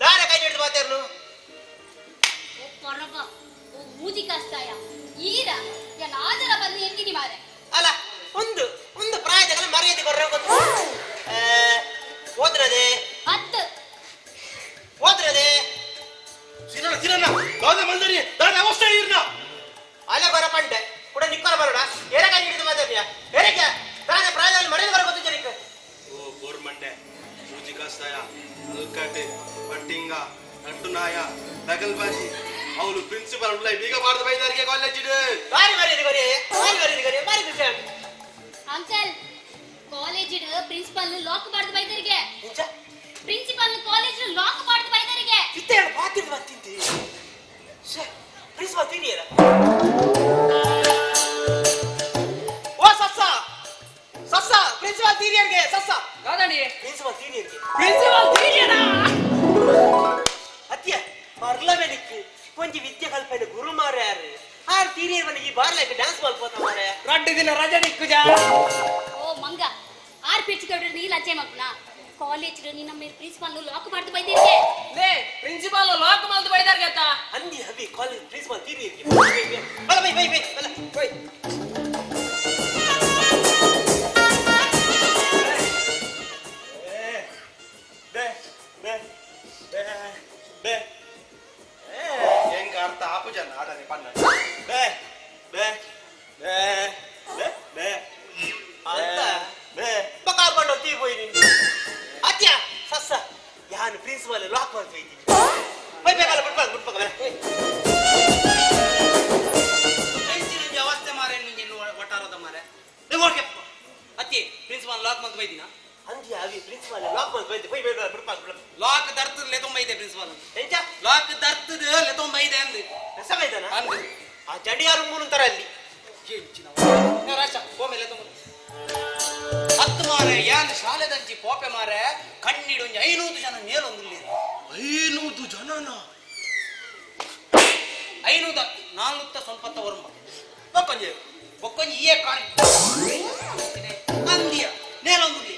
J: ದಾರ ಕೈ ಹಿಡಿದು ಮಾತಾಡ್ನು.
O: ಓ ಪರಬ, ಓ ಮೂಜಿ ಕಾಸ್ತಾಯ ಈರ ಜನ ಬಂದು ಎಂದಿನಿ ಮಾರೆ.
J: ಅಲ್ಲ, ಒಂದು ಒಂದು ಪ್ರಾಯದ ಮರ್ಯಾದೆ ಕೊರ್ರೆ ಗೊತ್ತು. ಓದ್ರದೆ
O: ಹತ್ತು
J: ಓದ್ರದೆ
T: ಸಿನಣ್ಣ ಸಿನಣ್ಣ ದಾದ ಮಲ್ದರಿ ದಾದ ಅವಸ್ಥೆ ಇರ್ನ
J: ಅಲೆ ಬರ ಪಂಡೆ ಕೂಡ ನಿಕ್ಕೋರ ಬರೋಡ ಎರೆ ಕೈ ಹಿಡಿದು ಮಾತಾಡ್ತೀಯ ಎರೆಗೆ ದಾದ ಪ್ರಾಯದಲ್ಲಿ ಮರ್ಯಾದೆ ಕೊರ್ರೆ ಗೊತ್ತು ಜನಕ್ಕೆ.
T: ಓ ಬೋರ್ಮಂಡೆ ಮೂಜಿ ಕಾಸ್ತಾಯ ಅಲ್ಕಾಟೆ ಪಟ್ಟಿಂಗ ನಟ್ಟುನಾಯ ದಗಲ್ಬಾಜಿ ಅವನು ಪ್ರಿನ್ಸಿಪಾಲ್ ಉಳ್ಳೈ ಬೀಗ ಬಾರ್ದು ಬೈದಾರಿಗೆ ಕಾಲೇಜ್ ಇಡು.
J: ಬಾರಿ ಮರ್ಯಾದೆ ಕೊರಿ, ಬಾರಿ ಮರ್ಯಾದೆ ಕೊರಿ, ಬಾರಿ ಖುಷಿ ಆಯ್ತು.
O: ಅಂಕಲ್, ಕಾಲೇಜ್ ಪ್ರಿನ್ಸಿಪಾಲ್ ಲಾಕ್ ಮಾಡ್ದು ಬೈದರಿಗೆ. ಪ್ರಿನ್ಸಿಪಾಲ್ ಕಾಲೇಜ್ ಲಾಕ್ ಮಾಡ್ದು ಬೈದರಿಗೆ.
J: ಇತ್ತೆ ಹೇಳು ಪಾತಿರ್ದು ಬರ್ತಿದ್ದಿ ಪ್ರಿನ್ಸಿಪಾಲ್ ತೀರಿಯರ. ಓ ಸಸ್ಸ ಸಸ್ಸ ಪ್ರಿನ್ಸಿಪಾಲ್ ತೀರಿಯರ್ಗೆ ಸಸ್ಸ
E: ದಾದಾಣಿ
J: ಪ್ರಿನ್ಸಿಪಾಲ್ ತೀರಿಯರ್ಗೆ
E: ಪ್ರಿನ್ಸಿಪಾಲ್ ತೀರಿಯರ
J: ಅತ್ಯ ಮರ್ಲವೆನಿಕ್ ಒಂಜಿ ವಿದ್ಯೆ ಕಲ್ಪನೆ ಗುರು ಮಾರ್ಯಾರು ಆರ್ ತೀರಿಯರ್ ಮನೆ ಈ ಬಾರ್ಲಕ್ಕೆ ಡ್ಯಾನ್ಸ್ ಮಲ್ಪೋತ ಮಾರೆ
E: ರಡ್ಡು ದಿನ ರಜೆ ನಿಕ್ಕುಜಾ.
O: ಓ ಮಂಗ, ಆರ್ ಪಿಚ್ಚಿಗೌಡ್ರ ನೀ ಲಜ್ಜೆ ಮಗ್ನ ಕಾಲೇಜ್ ನಿನ್ನ ಮೇಲೆ ಪ್ರಿನ್ಸಿಪಾಲ್ ಲಾಕ್ ಮಾಡ್ದು ಬೈದರಿಗೆ.
E: ಲೇ ಪ್ರಿನ್ಸಿಪಾಲ್ ಲಾಕ್ ಮಾಡ್ದು ಬೈದಾರ್ಗೆ ಅತ್ತ.
J: ಅಂದಿ ಹವಿ ಕಾಲೇಜ್ ಪ್ರಿನ್ಸಿಪಾಲ್ ತೀರಿಯರ್ಗೆ ಬಲ ಬೈ ಬೈ ಬೈ ಬಲ ಬೈ.
T: ಬೆ ಬೆ ಬೆ ಬೆ ಹೆಂಗ ಅರ್ಥ ಆಪು ಜನ ಆಟನೆ ಪನ್ನ ಬೆ ಬೆ ಬೆ ಬೆ ಬೆ
J: ಅಂತ
T: ಬೆ
J: ಬಕಾಲ್ ಬಂಡ ತೀ ಪೋಯಿ ನಿಂದು ಅತ್ಯ ಸಸ್ಸ ಯಾನು ಪ್ರಿನ್ಸಿಪಾಲ್ ಲಾಕ್ ಮಾಡ್ತು ಬೈತೀನಿ ಬೈ ಬೇಕಲ್ಲ ಬಿಟ್ಪಾಗ ಬಿಟ್ಪಾಗ ಬಲ
C: ಅವಸ್ಥೆ ಮಾರೆ ನಿಂಗೆ ಒಟ್ಟಾರದ ಮಾರೆ ಓಕೆ ಅತ್ತಿ ಪ್ರಿನ್ಸಿಪಾಲ್ ಲಾಕ್ ಮಾಡ್ತು ಬೈದಿನ
J: ಅಂದಿ ಅವಿ ಪ್ರಿನ್ಸಿಪಾಲ್ ಲಾಕ್ ಮಾಡ್ತು ಬೈದೆ ಬೈ ಬೈ ಬಿಡ್ಪಾಗ ಬಿಡ
C: ಲಾಕ್ ದರ್ತದ ಲೆತೊಂಬೈದೆ ಪ್ರಿನ್ಸಿಪಾಲ್
J: ಎಂಚ
C: ಲಾಕ್ ದರ್ತದ ಲೆತೊಂಬೈದೆ ಅಂದು
J: ರಸ ಬೈದನ
C: ಅಂದು
J: ಆ ಜಡಿಯಾರು ಮೂರು ತರ ಅಲ್ಲಿ
C: ಹತ್ತು ಮಾರೆ ಯಾನ್ ಶಾಲೆದಂಚಿ ಪೋಪೆ ಮಾರೆ ಕಣ್ಣಿಡು ಒಂಜಿ 500 ಜನ ನೇಲೊಂದುಲ್ಲೇರು
T: 500 ಜನನ
C: 500 ನಾಲ್ನುತ್ತ ಸೊಂಪತ್ತ ವರ್ಮ ಬೊಕ್ಕೊಂಜಿ ಬೊಕ್ಕೊಂಜಿ ಇಯೇ ಕಾಣಿ ಅಂದಿಯ ನೇಲೊಂದುಲ್ಲೆ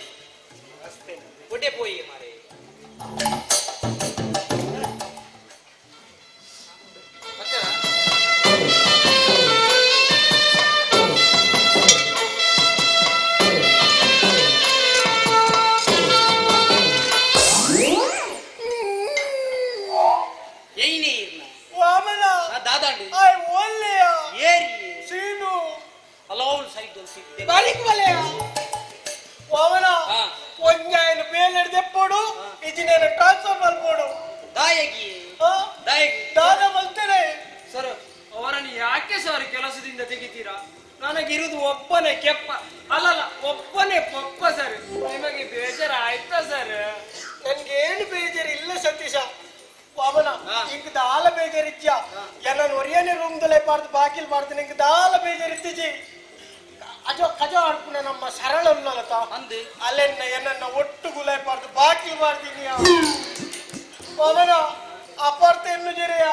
C: ಒಡ್ಡೆ ಪೋಯಿ ಮಾರೆ
E: ಸರ್ ಅವರನ್ನು ಯಾಕೆ ಸರ್ ಕೆಲಸದಿಂದ ತೆಗಿತೀರಾ? ನನಗಿರುವುದು ಒಬ್ಬನೇ ಕೆಪ್ಪ, ಅಲ್ಲಲ್ಲ ಒಬ್ಬನೇ ಪಪ್ಪ ಸರ್. ನಿಮಗೆ ಬೇಜಾರ ಆಯ್ತಾ ಸರ್?
R: ನನ್ಗೇನು ಬೇಜಾರು ಇಲ್ಲ ಸತೀಶ. ವಾಮನ ಇಂಕ ದಾಲ ಬೇಜಾರಿತ್ಯ ನನ್ನ ಒರಿಯನೇ ರೂಮ್ದಲ್ಲೇ ಬಾರ್ದು ಬಾಕಿಲ್ ಬಾರ್ದು ನಿಂಗೆ ದಾಲ ಬೇಜಾರಿತ್ತೀಜಿ. ಅಜೋ ಕಜೋ ಆಡ್ಪುಣ ನಮ್ಮ ಸರಳ ಉಲ್ಲಲತ
C: ಅಂದು
R: ಅಲ್ಲೆನ್ನ ಎನ್ನ ಒಟ್ಟು ಗುಲಾಯ್ ಬಾರ್ದು ಬಾಕಿಲ್ ಬಾರ್ದಿನಿಯ. ವಾಮನ ಅಪಾರ್ಥ ಎನ್ನು ಜರಿಯ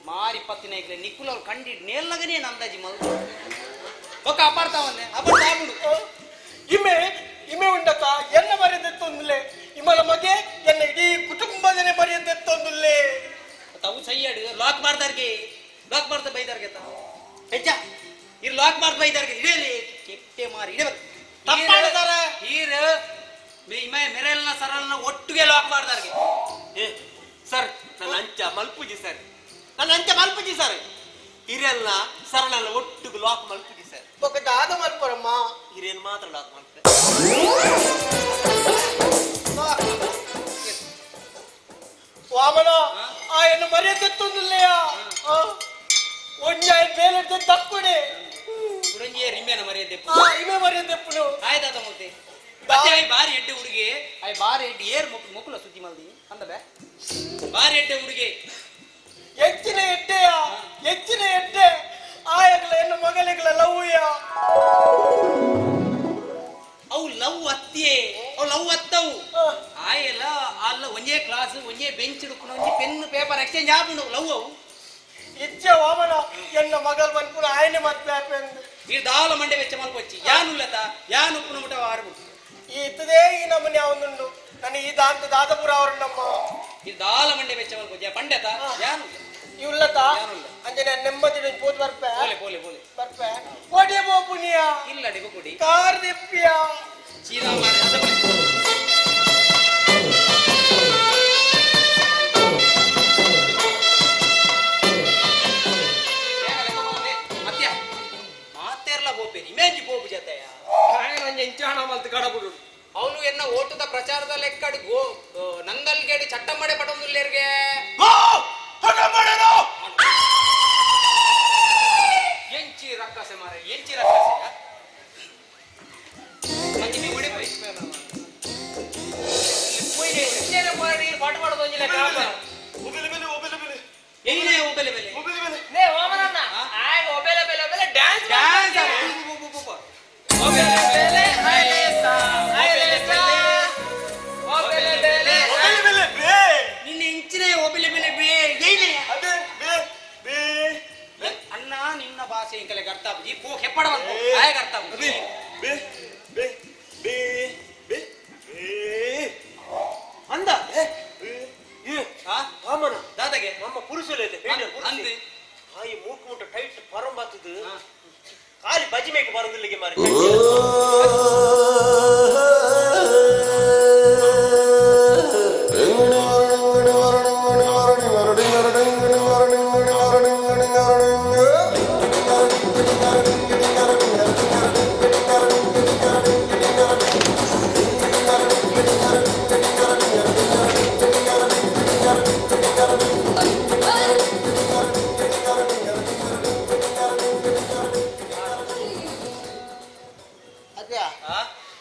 C: ಮಾರಿ ಪತ್ತಿನ ಇಕ್ಲೆ ನಿಕ್ಕುಲ ಅವ್ರು ಕಂಡಿಡ್ ನೇಲ್ನಗನೇ ಅಂದಾಜಿ ಮಲ್ ಒಕ್ಕ ಅಪಾರ್ಥ ಅವನ್ನೇ ಅಪಾರ್ಥ ಆಗ್ಬಿಡು.
R: ಇಮೆ ಇಮೆ ಉಂಡತ ಎನ್ನ ಮರ್ಯಾದೆತ್ತೊಂದುಲೆ ಇಮಲ ಮಗೆ ಎನ್ನ ಇಡೀ ಕುಟುಂಬದನೆ ಮರ್ಯಾದೆತ್ತೊಂದುಲ್ಲೆ.
C: ತಾವು ಸೈಯಾಡು ಲಾಕ್ ಮಾಡ್ದಾರ್ಗೆ ಲಾಕ್ ಮಾಡ್ತಾ ಬೈದಾರ್ಗೆ ತಾ ಹೆಚ್ಚ ಇರ್ ಲಾಕ್ ಮಾಡ್ತಾ ಬೈದಾರ್ಗೆ ಇಡೇಲಿ ಕೆಟ್ಟೆ ಮಾರಿ ಇಡೇ ತಪ್ಪಾಡ್ದಾರ ಈರ್ ಇಮೆ ಮೆರೆಲ್ನ ಸರಲ್ನ ಒಟ್ಟಿಗೆ ಲಾಕ್ ಮಾಡ್ದಾರ್ಗೆ.
J: ಏ ಸರ್ ನನ್ನ ಅಂಚ ಮಲ್ಪುಜಿ ಸರ್, ನನ್ನ ಅಂಚ ಮಲ್ಪುಜಿ ಸರ್, ಹಿರಿಯಲ್ನ ಸರಳಲ್ಲ ಒಟ್ಟಿಗೆ ಲಾಕ್ ಮಲ್ಪುಜಿ ಸರ್.
R: ಒಕ್ಕ ದಾದ ಮಲ್ಪರಮ್ಮ
J: ಹಿರಿಯನ್ ಮಾತ್ರ ಲಾಕ್ ಮಲ್ಪೆ.
R: ವಾಮನ ಆ ಎನ್ನು ಮರ್ಯಾದೆತ್ತೊಂದುಲ್ಲೆಯ ಒಂಜಾಯ ಬೇಲೆಡ್ದೆ ತಕ್ಕುಡೆ
C: ಕುಡಂಜಿಯ ರಿಮ್ಯಾನ ಮರ್ಯಾದೆ
R: ಇಮೆ ಮರ್ಯಾದೆಪ್ಪುನು
C: ಆಯ್ತಾದ ಮೂರ್ತಿ ಮತ್ತೆ I ಬಾರಿ ಎಡ್ಡೆ ಹುಡುಗಿ I ಬಾರಿ ಎಡ್ಡೆ ಏರ್ ಮುಕ್ಕುಲ ಸುದ್ದಿ ಮಲ್ದಿ ಅಂದ ಬೇ ಬಾರಿ ಎಡ್ಡೆ ಹುಡುಗಿ
R: ಹೆಚ್ಚಿನ ಎಡ್ಡೆಯ ಹೆಚ್ಚಿನ ಎಡ್ಡೆ ಆಯಗ್ಲ ಎನ್ನು ಮಗಳಿಗ್ಲ ಲವ್ಯ.
C: ಅವು ಲವ್ ಅತ್ತಿಯೇ ಅವು ಲವ್ ಅತ್ತವು ಆಯಲ್ಲ ಅಲ್ಲ ಒಂದೇ ಕ್ಲಾಸ್ ಒಂದೇ ಬೆಂಚ್ ಹಿಡ್ಕೊಂಡು ಒಂಜಿ ಪೆನ್ ಪೇಪರ್ ಎಕ್ಸ್ಚೇಂಜ್ ಆಪುಂಡು ಲವ್ ಅವು.
R: ಇಚ್ಛೆ ವಾಮನ ಎನ್ನ ಮಗಲ್ ಬಂದ್ಪುನ ಆಯನೆ ಮತ್ತೆ ಆಪೆಂದು
C: ಈ ದಾಲ ಮಂಡೆ ವೆಚ್ಚ ಮಲ್ಪೊಚ್ಚಿ ಯಾನುಲ್ಲತ ಯಾನು ಉಪ್ಪುನ ಮುಟ ಆರ್ಬುಡು
R: ಈ ಇತ್ತದೇ ಈ ನಮ್ಮನೆ ಅವನುಂಡು ನನ್ನ ಈ ದಾಂತ ದಾದಪುರ ಅವರು ನಮ್ಮ
C: ಈ ದಾಲ ಮಂಡೆ ವೆಚ್ಚ ಮಲ್ಪೊಚ್ಚಿ ಪಂಡೆತ ಯಾನು
R: ಇವ್ಲತ ಅಂಜನೆ ನೆಮ್ಮದಿ ಪೋತ್ ಬರ್ಪೆ
C: ಬೋಲೆ ಬೋಲೆ ಬೋಲೆ
R: ಬರ್ಪೆ ಕೊಡಿ ಬೋಪುನಿಯ
C: ಇಲ್ಲ ಡಿಗು ಕೊಡಿ
R: ಕಾರ್ ದಿಪ್ಪಿಯ
C: ಚೀನಾ ಮಾರಿ ಮಾತೇರ್ಲ ಬೋಪೇರಿ ಇಮೇಜ್ ಬೋಪು ಜತೆಯ
E: ಎಂಚಾಣ ಮಲ್ತು ಕಡಬುಡು
C: ಅವನು ಎನ್ನ ಓಟದ ಪ್ರಚಾರದ ಲೆಕ್ಕಡು ಗೋ ನಂಗಲ್ಗೇಡಿ ಚಟ್ಟಂಬಡೆ ಪಟೊಂದುಲ್ಲೇರ್ಗೆ ಎಂಚಿ ರಕ್ಕಸೆ ಮಾರೆ ಎಂಚಿ ರಕ್ಕಸೆ ಮತ್ತೆ ನೀವು ಉಡಿ ಪಾಠ ಮಾಡೋದು ಎಲ್ಲಿ ಒಬೆಲೆ ಬೆಲೆ
E: ನೇ ವಾಮನಣ್ಣ ಆಗ ಒಬೆಲೆ ಬೆಲೆ ಒಬೆಲೆ ಡ್ಯಾನ್ಸ್
C: ಡ್ಯಾನ್ಸ್ ಒಬೆಲೆ ಬೆಲೆ ಐಲೇಸಾ ಐಲೇಸಾ ಒಬೆಲೆ ಬೆಲೆ
T: ಒಬೆಲೆ ಬೆಲೆ ಬೇ
C: ನಿನ್ನ ಇಂಚಿನ ಒಬೆಲೆ ಬೆಲೆ ಬೇ ಏನೇ
T: ಅದೇ ಬೇ ಬೇ
C: ಅಣ್ಣ ನಿನ್ನ ಭಾಷೆ ಇಂಕಲೆ ಅರ್ಥ ಆಪುಜಿ ಪೋ ಹೆಪ್ಪಡ ಬಂದು ಆಯಗ ಅರ್ಥ ಆಪುಜಿ
T: ಬೇ ಬೇ ಬೇ ಬೇ ಬೇ
J: ಅಂದ ವಾಮನ
C: ದಾದಾಗೆ
J: ನಮ್ಮ ಪುರುಷಲೈತೆ
C: ಅಂದು
J: ಆಯಿ ಮೂಕು ಮುಟ್ಟ ಟೈಟ್ ಪರಂಬಾತದು ಖಾಲಿ ಬಜಿ ಮೇಕ್ ಬರೋದಿಲ್ಲಿಗೆ ಮಾರಿ.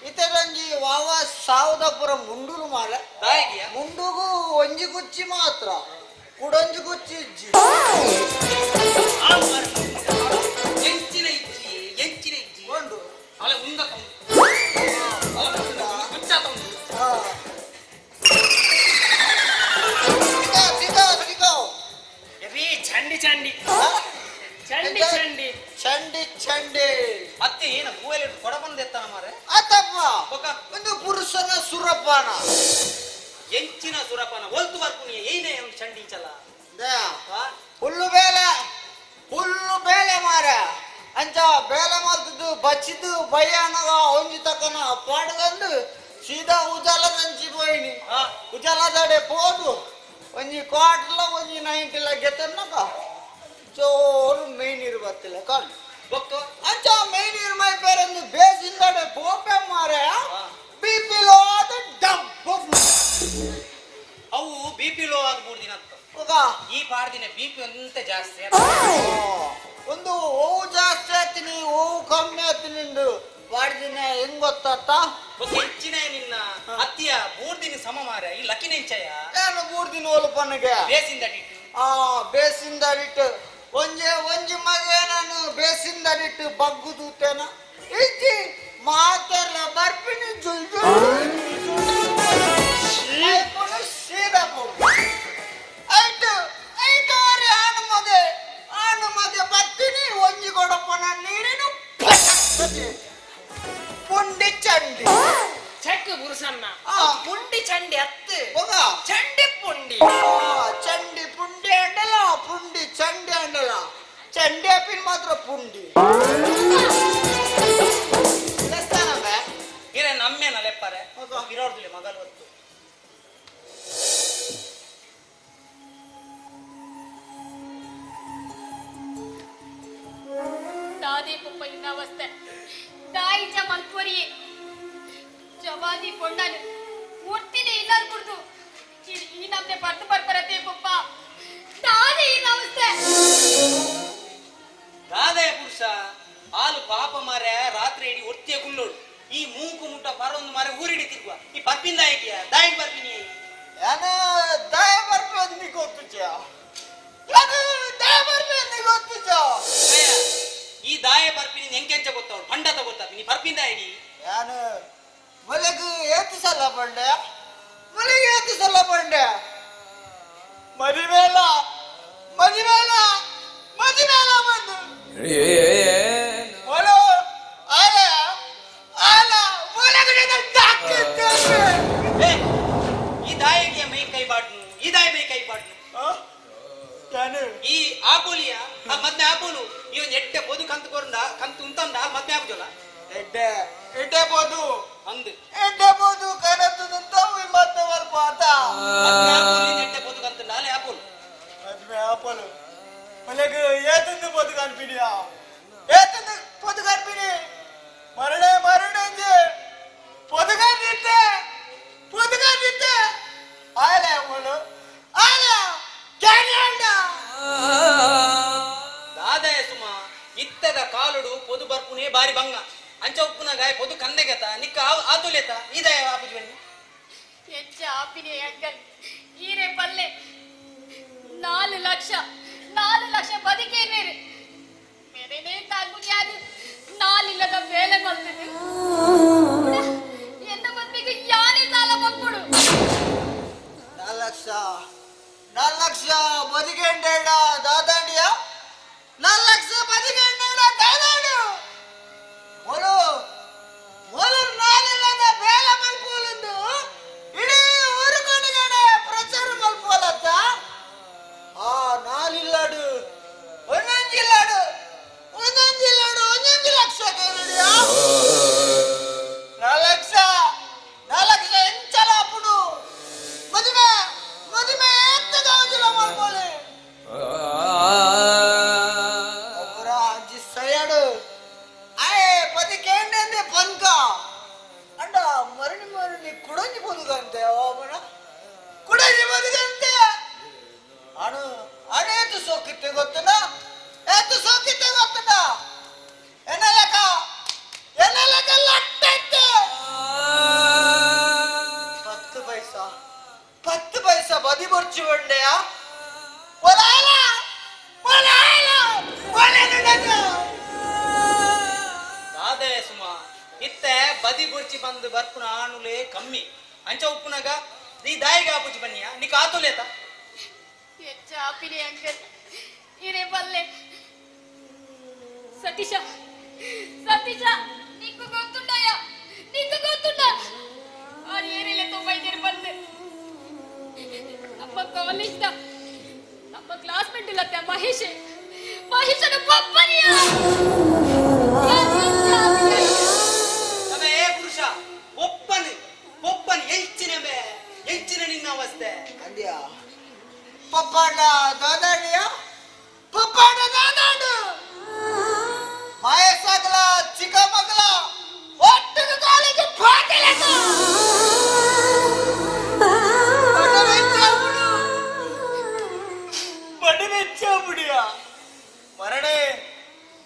S: ಇತರಂಜಿ ವಾವ ಸಾವದಪುರ ಮುಂಡುಲು ಮಾಲೆ ಮುಂಡುಗು ಒಂಜಿ ಗುಚ್ಚಿ ಮಾತ್ರ ಕುಡೊಂಜಿ ಗುಚ್ಚಿ ಇಜ್ಜಿ.
C: ಎಂಚಿನ ಅತ್ತೆ ಏನ ಗೂವೆಲೆ ಕೊಡಬಂದ ಎತ್ತನ ಮಾರೆ
S: ಆತಪ್ಪ ಒಂದು ಪುರುಷನ ಸುರಪಾನ
C: ಎಂಚಿನ ಸುರಪಾನ ಒಲ್ತು ಬರ್ಪುನಿ ಏನೇ ಒಂದು ಚಂಡಿ ಚಲ
S: ಹುಲ್ಲು ಬೇಲೆ ಹುಲ್ಲು ಬೇಲೆ ಮಾರ ಅಂಚ ಬೇಲೆ ಮಲ್ತದ್ದು ಬಚ್ಚಿದ್ದು ಬಯ್ಯಾನಗ ಒಂಜಿ ತಕನ ಪಾಡ್ದಂದು ಸೀದಾ ಉಜಾಲ ನಂಚಿ ಪೋಯಿನಿ ಉಜಾಲದಡೆ ಪೋದು ಒಂಜಿ ಕ್ವಾಟ್ಲ ಒಂಜಿ ನೈಂಟಿಲ ಗೆತ್ತನ್ನಕ ಜೋರು ಮೈ ನೀರು ಬರ್ತಿಲ್ಲ ಕಾಣು ಅಂಚ ಮೈ ನೀರು ಮೈ ಬೇರೆಂದು ಬೇಸಿಂದಡೆ ಪೋಪೆ ಮಾರೆ ಬಿ ಪಿ ಲೋ ಆದ ಡಬ್ಬು
C: ಅವು ಬಿ ಪಿ ಲೋ ಆದ 3 ದಿನ ಈ ಪಾಡ್ದಿನ ಬಿ ಪಿ ಅಂತ ಜಾಸ್ತಿ
S: ಒಂದು ಹೂವು ಜಾಸ್ತಿ ಆತೀನಿ ಹೂವು ಕಮ್ಮಿ ಆತೀನಿ ನಿಂದು ಪಾಡ್ದಿನ ಹೆಂಗ್ ಗೊತ್ತಾತ
C: ಹೆಚ್ಚಿನ ನಿನ್ನ ಅತ್ತಿಯ 3 ದಿನ ಸಮ ಮಾರ ಈ ಲಕ್ಕಿನ ಎಂಚಯ
S: ಏನು 3 ದಿನ ಒಲಪನಿಗೆ
C: ಬೇಸಿಂದ ಇಟ್ಟು
S: ಆ ಬೇಸಿಂದ ಇಟ್ಟು ಒಂಜೆ ಒಂಜಿ ಮಗ ನಾನು ಬೇಸಿಂದ ಇಟ್ಟು ಬಗ್ಗು ತೂತೇನ ಇಜ್ಜಿ ಮಾತಾಡ ಬರ್ಪಿನಿ ಜುಲ್ ಜುಲ್ ಸೀದಾ ಐಟು ಐಟು ಅವರೇ ಆನು ಮದೆ ಆನು ಮದೆ ಬತ್ತೀನಿ ಒಂಜಿ ಕೊಡಪ್ಪನ ನೀರಿನ ಪುಂಡಿ ಚಂಡಿ
E: ಚೆಕ್ ಗುರುಸನ್ನ ಪುಂಡಿ ಚಂಡಿ ಅತ್ತು ಚಂಡಿ ಪುಂಡಿ
S: ಚಂಡಿ ಪುಂಡಿ ಅಂಡಲ ಪುಂಡಿ ಚಂಡಿ ಅಂಡಲ ಚಂಡಿ ಅಪ್ಪಿನ ಮಾತ್ರ ಪುಂಡಿ
C: ಇರೇ ನಮ್ಮೇನ ಲೆಪ್ಪರೆ ಇರೋರ್ದಿಲ್ಲ ಮಗಲ್ ಹೊತ್ತು
O: ದಾದಿ ಪುಪ್ಪ ಅವಸ್ಥೆ ದಾಯಿಜ ಮಲ್ಪುವರಿಯೇ ಜವಾದಿ ಪೊಂಡನು ಮೂರ್ತಿನೇ ಇಲ್ಲ ಕುಡ್ದು ಈ ನಮ್ದೆ ಬರ್ದು ಬರ್ಬರತೆ ಪಪ್ಪ ದಾದೆ ಇಲ್ಲ ಅವಸ್ಥೆ
C: ದಾದಯ ಪುರುಷ ಹಾಲು ಪಾಪ ಮಾರೆ ರಾತ್ರಿ ಇಡೀ ಒತ್ತಿಯ ಕುಲ್ಲೋಡು ಈ ಮೂಕು ಮುಟ್ಟ ಪರೊಂದು ಮಾರೆ ಊರಿಡಿ ತಿರುಗುವ ಈ ಪರ್ಪಿಂದ ಆಯ್ಕೆಯ ದಾಯಿ ಬರ್ಪಿನಿ
S: ಯಾನ ದಾಯ ಬರ್ಪಿ ಅದು ಗೊತ್ತುಚ ಯಾನು ದಾಯ ಬರ್ಪಿ ಅದು ಗೊತ್ತುಚ
C: ಈ ದಾಯ ಬರ್ಪಿನಿ ಎಂಕೆಂಚ ಗೊತ್ತವಳು ಪಂಡತ ಗೊತ್ತಾಪ ನೀ ಬರ್ಪಿಂದ ಆಗಿ
S: ಯಾನು ಮೊಲೆಗು ಏತು ಸಲ ಪಂಡೆ ಮೊಲೆಗೆ ಏತು ಸಲ ಪಂಡೆ ಮದಿಮೇಲ ಮದಿಮೇಲ ಮದಿಮೇಲ ಬಂದು ಮೊಲ ಆಲ ಆಲ ಮೊಲೆಗಡೆ
C: ಈ ದಾಯಿಗೆ ಮೈ ಕೈ ಬಾಟ್ನು ಈ ದಾಯ ಮೈ ಕೈ ಬಾಟ್ನು ಈ ಆಪೋಲಿಯ ಆ ಮದ್ಮೆ ಆಪೋಲು ಈ ಒಂದು ಎಟ್ಟೆ ಪೊದು ಕಂತು ಕೊರಂದ ಕಂತು ಉಂತಂದ ಮದ್ಮೆ ಆಪುಜಲ್ಲ
S: ಎಡ್ಡೆ ಎಡ್ಡೆ ಪೊದು
C: ಅಂದು
S: ಎಡ್ಡೆ ಪೊದು ಕನತದಂತ ಮದ್ಮೆ ಮಲ್ಪ ಆತ
C: ಮದ್ಮೆ ಆಪೋಲು ಎಡ್ಡೆ ಪೊದು ಕಂತು ನಾಳೆ ಆಪೋಲು
S: ಮದ್ಮೆ ಆಪೋಲು ಮಲೆಗ್ ಏತಂದು ಪೊದು ಕಾಣ್ಪಿನಿಯಾ ಏತಂದು ಪೊದು ಕಾಣ್ಪಿನಿ ಮರಡೆ ಮರಡೆ ಅಂಜೆ ಪೊದು ಕಾಣಿತ್ತೆ ಪೊದು ಕಾಣಿತ್ತೆ ಆಲೆ ಮೋಲು ಆಲೆ ಕ್ಯಾನಿಯಂಡ
C: ದಾದಾಯ ಸುಮ ಇತ್ತದ ಕಾಲುಡು ಪೊದು ಬರ್ಪುನೇ ಬಾರಿ ಬಂಗ ಅಂಚ ಉಪ್ಪುನ ಗಾಯ ಪೊದು ಕಂದೆಗತ ನಿಕ್ಕ ಆತುಲೇತ ಇದಾಯ ಆಪುಜಿ ಬನ್ನಿ
O: ಹೆಚ್ಚ ಆಪಿನೇ ಅಂಕಲ್ ಈರೆ ಪಲ್ಲೆ 4 ಲಕ್ಷ 4 ಲಕ್ಷ ಬದುಕೇನೇರು ಮೇರೆನೇ ತಾಗುನ್ಯಾದು ನಾಲಿಲ್ಲದ ಬೇಲೆ ಬಂದಿದ್ದು ಎನ್ನ ಮದ್ವೆಗೆ ಯಾರೇ ಸಾಲ ಬಂದ್ಬಿಡು
S: 4 ಲಕ್ಷ 4 ಲಕ್ಷ ಬದಿಗೆಂಡೇಡ ದಾದಾಂಡಿಯ 4 ಲಕ್ಷ ಬದಿಗೆಂಡೇಡ ದಾದಾಂಡು ಮೊಲು ಮೊಲು ನಾಲಿಲ್ಲದ ಬೇಲೆ ಮಲ್ಪೋಲಂದು ಇಡೀ ಊರು ಕೊಡುಗಡೆ ಪ್ರಚಾರ ಮಲ್ಪೋಲತ್ತ ಆ ನಾಲಿಲ್ಲಾಡು ಒಂದೊಂದಿಲ್ಲಾಡು ಒಂದೊಂದಿಲ್ಲಾಡು ಒಂದೊಂದು ಲಕ್ಷ ಕೇಳಿಡಿಯಾ 4 ಲಕ್ಷ 4 ಲಕ್ಷ ಎಂಚಲ ಅಪ್ಪುಡು ಮದುವೆ ಮದುವೆ ಎತ್ತಗಾವುದಿಲ್ಲ ಮಲ್ಪೋಲೆ ಅವರ ಅಜ್ಜಿ ಸಯ್ಯಾಡು ಆಯ್ ಪದಿಕೇಂಡೆ ಪನ್ಕ ಅಂಡ ಮರಣಿ ಮರಣಿ ಕುಡಂಜಿ ಬದುಕಂತೆ ಅವನ ಕುಡಂಜಿ ಬದುಕಂತೆ ಅಣು ಅಣೇತು ಸೋಕಿತ್ತೆ ಗೊತ್ತನ ಏತು ಸೋಕಿತ್ತೆ ಗೊತ್ತನ ಎನ್ನಲಕ ಎನ್ನಲಕ ಲಟ್ಟೈತೆ 10 ಪೈಸಾ 10 ಪೈಸಾ ಬದಿ ಬರ್ಚು ಬಂಡೆಯ ಒಲಾಲ ಒಲಾಲ ಒಲೆನುಡಗ
C: ದಾದಯ ಸುಮ ಇತ್ತೆ ಬದಿ ಬುರ್ಚಿ ಬಂದು ಬರ್ಪುನ ಆಣುಲೇ ಕಮ್ಮಿ ಅಂಚ ಉಪ್ಪುನಗ ಈ ದಾಯಿಗೆ ಆಪುಜಿ ಬನ್ನಿಯ ನಿಕ್ಕ ಆತುಲೇತ
O: ಹೆಚ್ಚ ಆಪಿನೇ ಅಂಕಲ್ ಈರೆ ಪಲ್ಲೆ ಸತೀಶ ಸತೀಶ ನಿಕ್ಕು ಗೊತ್ತುಂಡಯ್ಯ, ನಿಕ್ಕು ಗೊತ್ತುಂಡ ಆ ಏರಿಲೆ ತೊಂಬೈದೇರು ಬಂದೆ. ನಮ್ಮ ಕಾಲೇಜ್ದ ನಮ್ಮ ಕ್ಲಾಸ್ಮೇಟ್ ಇಲ್ಲತ್ತೆ ಮಹೇಶ್, ಮಹೇಶನ ಪಪ್ಪನಿಯ.
C: ಏ ಪುರುಷ, ಒಪ್ಪನು ಒಪ್ಪನು ಎಂಚಿನ ಬೇ ಎಂಚಿನ ನಿನ್ನ ಅವಸ್ಥೆ
S: ಅಂದ್ಯ ಪಪ್ಪಾಡ ದಾದಾಡಿಯ ಪಪ್ಪಾಡ ದಾದಾಡು ಮಹೇಶಾಗಲ ಚಿಕ್ಕ ಮಗಲ ಒಟ್ಟಿಗೆ ಕಾಲೇಜ್ ಪಾಟಲಕ ಬಡವೆಚ್ಚಾಬುಡಿಯ ಮರಣೆ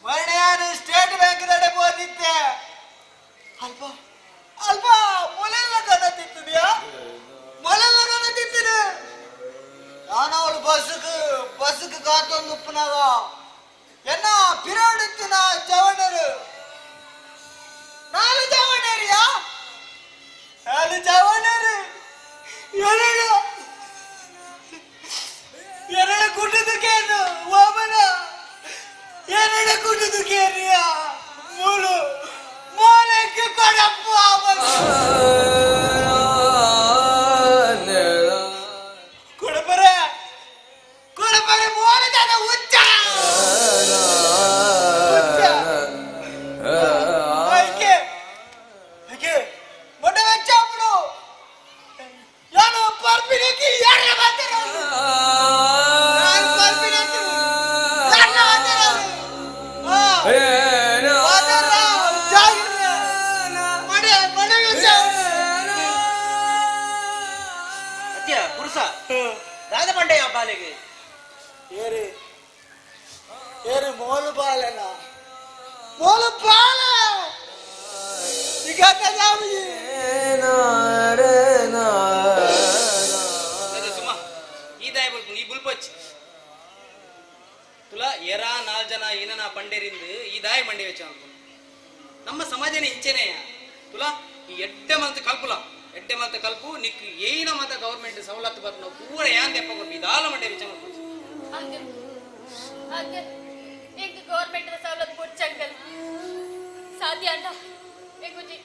S: ಮರಣೆಯಾನು ಸ್ಟೇಟ್ ಬ್ಯಾಂಕ್ ದಡೆ ಹೋದಿದ್ದೆ ಅಲ್ಪ ಅಲ್ಪ ಮೊಲೆಲ್ಲ ಕಣತಿತ್ತದ್ಯಾ ಮೊಲೆಲ್ಲ ಕಣತಿತ್ತಿದೆ. ನಾನು ಅವಳು ಬಸ್ಗೆ ಬಸ್ಗೆ ಕಾತೊಂದು ಉಪ್ಪುನಾಗ ಎನ್ನ ಪಿರಾಡುತ್ತಿನ ಜವಣರು ನಾಲು ಜವಣರಿಯಾ ನಾಲು ಜವಣರು ಎರಡು ಎರಡು ಕುಟುದಕ್ಕೇನು ವಾಮನ ಎರಡು ಕುಟುದಕ್ಕೇರಿಯ ಮೂಲು ಮೂಲಕ್ಕೆ ಕೊಡಪ್ಪ ವಾಮನ ಕೊಡಪರೆ ಕೊಡಪರೆ ಮೂಲದಾದ ಹುಚ್ಚ ಹುಚ್ಚ ಐಕೆ ಐಕೆ ಮೊನ್ನೆ ವೆಚ್ಚಾಪುಡು ಯಾನು ಪರ್ಪಿನಕ್ಕೆ ಯಾರ ಮಾತಾಡ ನಾನು ಪರ್ಪಿನಕ್ಕೆ ಯಾರ ಮಾತಾಡ
C: ಅತ್ಯ ಪುರುಷ ದಾದ ಪಂಡೆಯ ಬಾಲೆಗೆ
S: ಏರಿ ಏರಿ ಮೋಲು ಬಾಲೆನ ಮೋಲು ಬಾಲೆ ಈಗ
C: ಸುಮ್ಮ ಈ ದಾಯ ಬಲ್ಪು ಈ ಬುಲ್ಪಚ್ಚಿ ತುಲಾ ಎರಾ ನಾಲ್ ಜನ ಏನನ ಪಂಡೇರಿಂದ ಈ ದಾಯ ಮಂಡಿ ವೆಚ್ಚ ಅನ್ಕೊಂಡು ನಮ್ಮ ಸಮಾಜನೇ ಇಂಚೆನೆಯ ತುಲಾ ಈ ಎಡ್ಡೆ ಮಂತ್ ಕಲ್ಪುಲ ಎಡ್ಡೆ ಮಂತ್ ಕಲ್ಪು ನಿಕ್ ಏನ ಮತ ಗೌರ್ಮೆಂಟ್ ಸವಲತ್ತು ಬರ್ತ ನಾವು ಪೂರ ಯಾನ್ ದೆಪ್ಪ ಕೊರ್ಪು ಇದಾಲ ಮಂಡೆ ವೆಚ್ಚ ಮಾಡ್ಕೊಂಡು.
O: ಅಂಕಲ್ ಅಂಕಲ್ ಎಂಕ್ ಗೌರ್ಮೆಂಟ್ ಸವಲತ್ತು ಬೊಡ್ಚು ಅಂಕಲ್ ಸಾಧ್ಯ ಅಂಡ ಎಂಕುಜಿ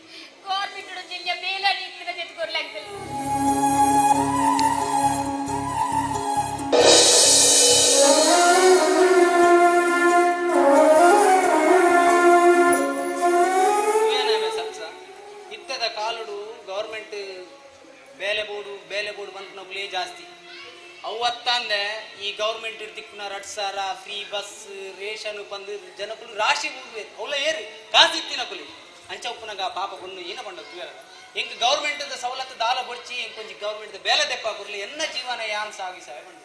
O: ಗೌರ್ಮೆಂಟ್ ಜಿಲ್ಲೆಯ ಮೇಲ ನೀತಿನ ಜೊತೆ ಅಂಕಲ್.
C: ಸತ್ಸ ಇತ್ತದ ಕಾಲುಡು ಗೌರ್ಮೆಂಟ್ ಬೇಲೆ ಬೋಡು ಬೇಲೆ ಬೋಡು ಬಂದ್ನೊಬ್ಲೇ ಜಾಸ್ತಿ ಅವತ್ತಂದೆ ಈ ಗೌರ್ಮೆಂಟ್ ತಿಕ್ಕುನ 2000 ಫ್ರೀ ಬಸ್ ರೇಷನ್ ಬಂದು ಜನಕುಲು ರಾಶಿ ಊರುವೆ ಅವಳ ಏರು ಕಾಸು ಇತ್ತಿನ ಕುಲಿ ಅಂಚ ಉಪ್ಪುನಗ ಪಾಪ ಬೊಣ್ಣು ಏನ ಬಂಡ ತುವೇರ ಎಂಕ್ ಗೌರ್ಮೆಂಟ್ ಸವಲತ್ತು ದಾಲ ಬೊಡ್ಚಿ ಎಂಕ್ ಒಂಜಿ ಗೌರ್ಮೆಂಟ್ ಬೇಲೆ ದೆಪ್ಪ ಕುರ್ಲಿ ಎನ್ನ ಜೀವನ ಯಾನ್ ಸಾಗಿ ಸಾಯ ಬಂಡು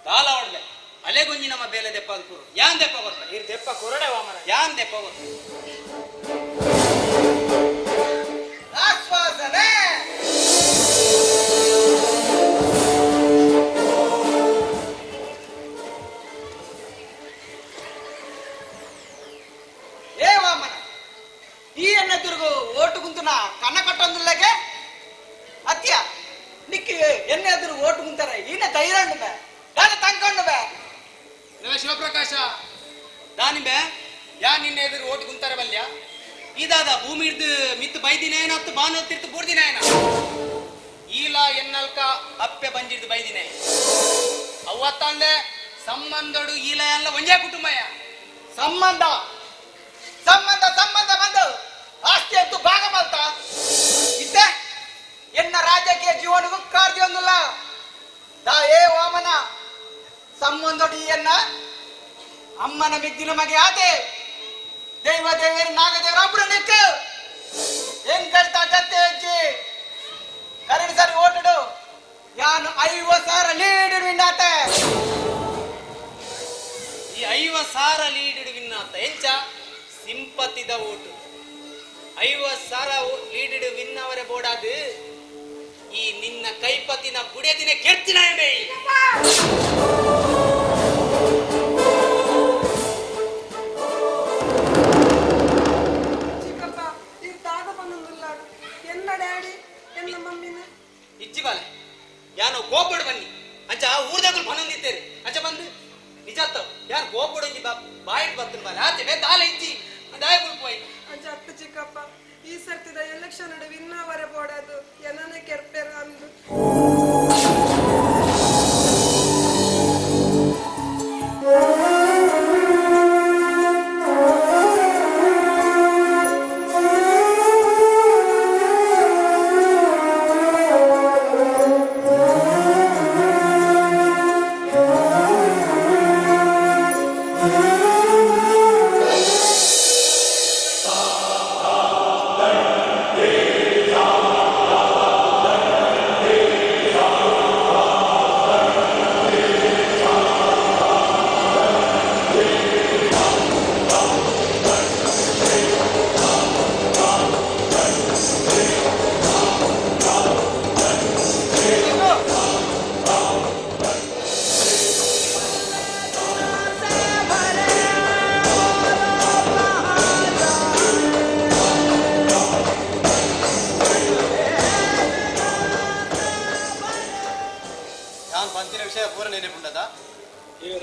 C: ದಾಲ ಒಡ್ಲೆ ಅಲೆಗೊಂಜಿ ನಮ್ಮ ಬೇಲೆ ದೆಪ್ಪ ಕೂರು ಯಾನ್ ದೆಪ್ಪ ಕೊರ್ಲ
E: ಇರ್ ದೆಪ್ಪ ಕೊರಡೆ ವಾಮನ
C: ಯಾನ್ ದೆಪ್ಪ ಕೊರ್ಲ
S: ಆಶ್ವಾಸನೆ ಏ ವಾಮನ ಈ ಎನ್ನ ತಿರುಗು ಓಟು ಕುಂತನ ಕನ್ನ ಕಟ್ಟೊಂದುಲ್ಲಗೆ ಅತ್ಯ ನಿಕ್ಕಿ ಎನ್ನ ಎದುರು ಓಟು ಕುಂತಾರೆ ಈನ ಧೈರ್ಯ ಬೇ ದಾದ ತಂಕೊಂಡು ಬೇ
C: ನಮ್ಮ ಶಿವಪ್ರಕಾಶ ದಾನಿಂಬೆ ಯಾ ನಿನ್ನ ಎದುರು ಓಟು ಕುಂತಾರೆ ಬಲ್ಯ ಇದಾದ ಭೂಮಿ ಹಿಡ್ದು ಮಿತ್ತು ಬೈದಿನ ಏನ ಹತ್ತು ಬಾನು ತಿರ್ತು ಬೂರ್ದಿನ ಏನ ಈಲ ಎನ್ನಲ್ಕ ಅಪ್ಪೆ ಬಂಜಿಡ್ದು ಬೈದಿನ ಅವತ್ತಂದೆ ಸಂಬಂಧಡು ಈಲ ಎಲ್ಲ ಒಂಜೇ ಕುಟುಂಬಯ್ಯ
S: ಸಂಬಂಧ ಸಂಬಂಧ ಸಂಬಂಧ ಬಂದು ಆಸ್ತಿ ಅಂತೂ ಭಾಗ ಮಲ್ತ ಇದ್ದೆ ಎನ್ನ ರಾಜಕೀಯ ಜೀವನಕ್ಕೂ ಕಾರ್ದಿ ಒಂದಿಲ್ಲ ದಾ ಏ ವಾಮನ ಸಂಬಂಧೊಡಿ ಎನ್ನ ಅಮ್ಮನ ಮಿಗ್ದಿನ ಮಗೆ ಆದೆ ದೈವ ದೇವೇರು ನಾಗದೇವರ ಒಬ್ರು ನಿಕ್ಕು ಏನ್ ಕಳ್ತಾ ಜತ್ತೆ ಅಜ್ಜಿ ಕರಡಿ ಸರಿ ಓಟಡು ಯಾನು 50,000 ಲೀಡ್ ವಿನ್ನಾತೆ.
C: ಈ 50,000 ಲೀಡ್ ವಿನ್ನಾತ ಎಂಚ ಸಿಂಪತಿದ ಓಟು 50,000 ಲೀಡ್ ವಿನ್ನವರ ಬೋಡಾದು ಈ ನಿನ್ನ ಕೈಪತಿನ ಬುಡಿಯದಿನ ಕೆರ್ತಿನ ಮೇ.
Q: ಚಿಕ್ಕಪ್ಪ ಈ ದಾದ ಬಂದಿಲ್ಲ ಎನ್ನ ಡ್ಯಾಡಿ ಎನ್ನ ಮಮ್ಮಿನ
C: ಇಜ್ಜಿ ಬಾಲೆ ಯಾನೋ ಕೋಪಡು ಬನ್ನಿ ಅಂಚ ಊರ್ದಾಗಲು ಪನೊಂದಿತ್ತೇರಿ ಅಂಚ ಬಂದು ನಿಜ ಯಾರು ಕೋಪಡು ಒಂಜಿ ಬಾಯಿಟ್ ಬರ್ತನ ಬಾಲೆ ಆತೆ ಬೇ ದಾಲ ಇಜ್ಜಿ ದಾಯ ಬುಲ್ಪೋಯ್.
Q: ಎಲೆಕ್ಷನ್ ವಿನ್ ಅವರೆ ಬೋಡದು ಏನನೆ ಕೆರ್ಪೆರ್ ಅಂದು.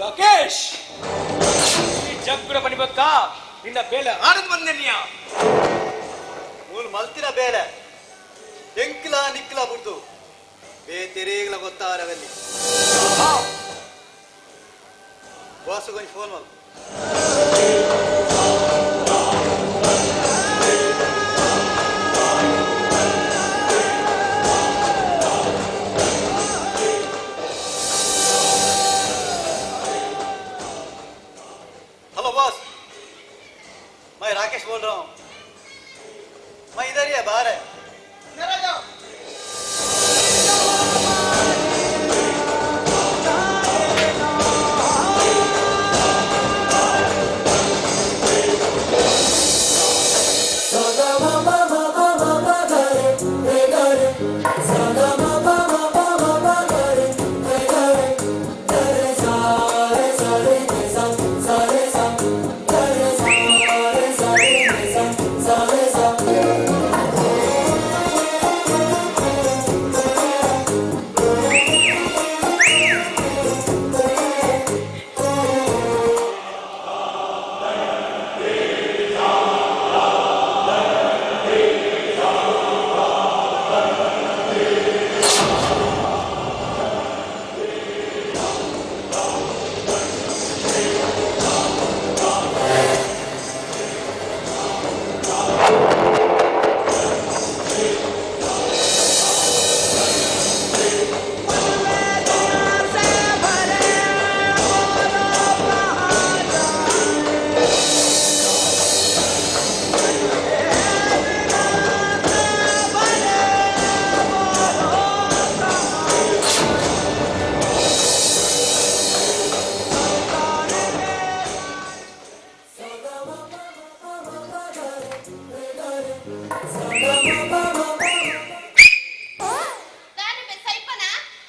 M: ರಾಕೇಶ್ ಜಗ್ಗುಡ ಪಣಿಬಕ್ಕ ನಿನ್ನ ಬೇಲೆ ಆನಂದ್ ಬಂದೆನ್ಯ
T: ಮೂಲು ಮಲ್ತಿನ ಬೇಲೆ ಎಂಕ್ಲ ನಿಕ್ಲ ಬುಡ್ದು ಬೇತೆರೇಗ್ಲ ಗೊತ್ತಾರವಲ್ಲಿ ಬಾಸು ಕೊಂಚ ಫೋನ್ ಮಲ್. हेलो बॉस, मैं राकेश बोल रहा हूँ। मैं इधर ही है, बाहर है।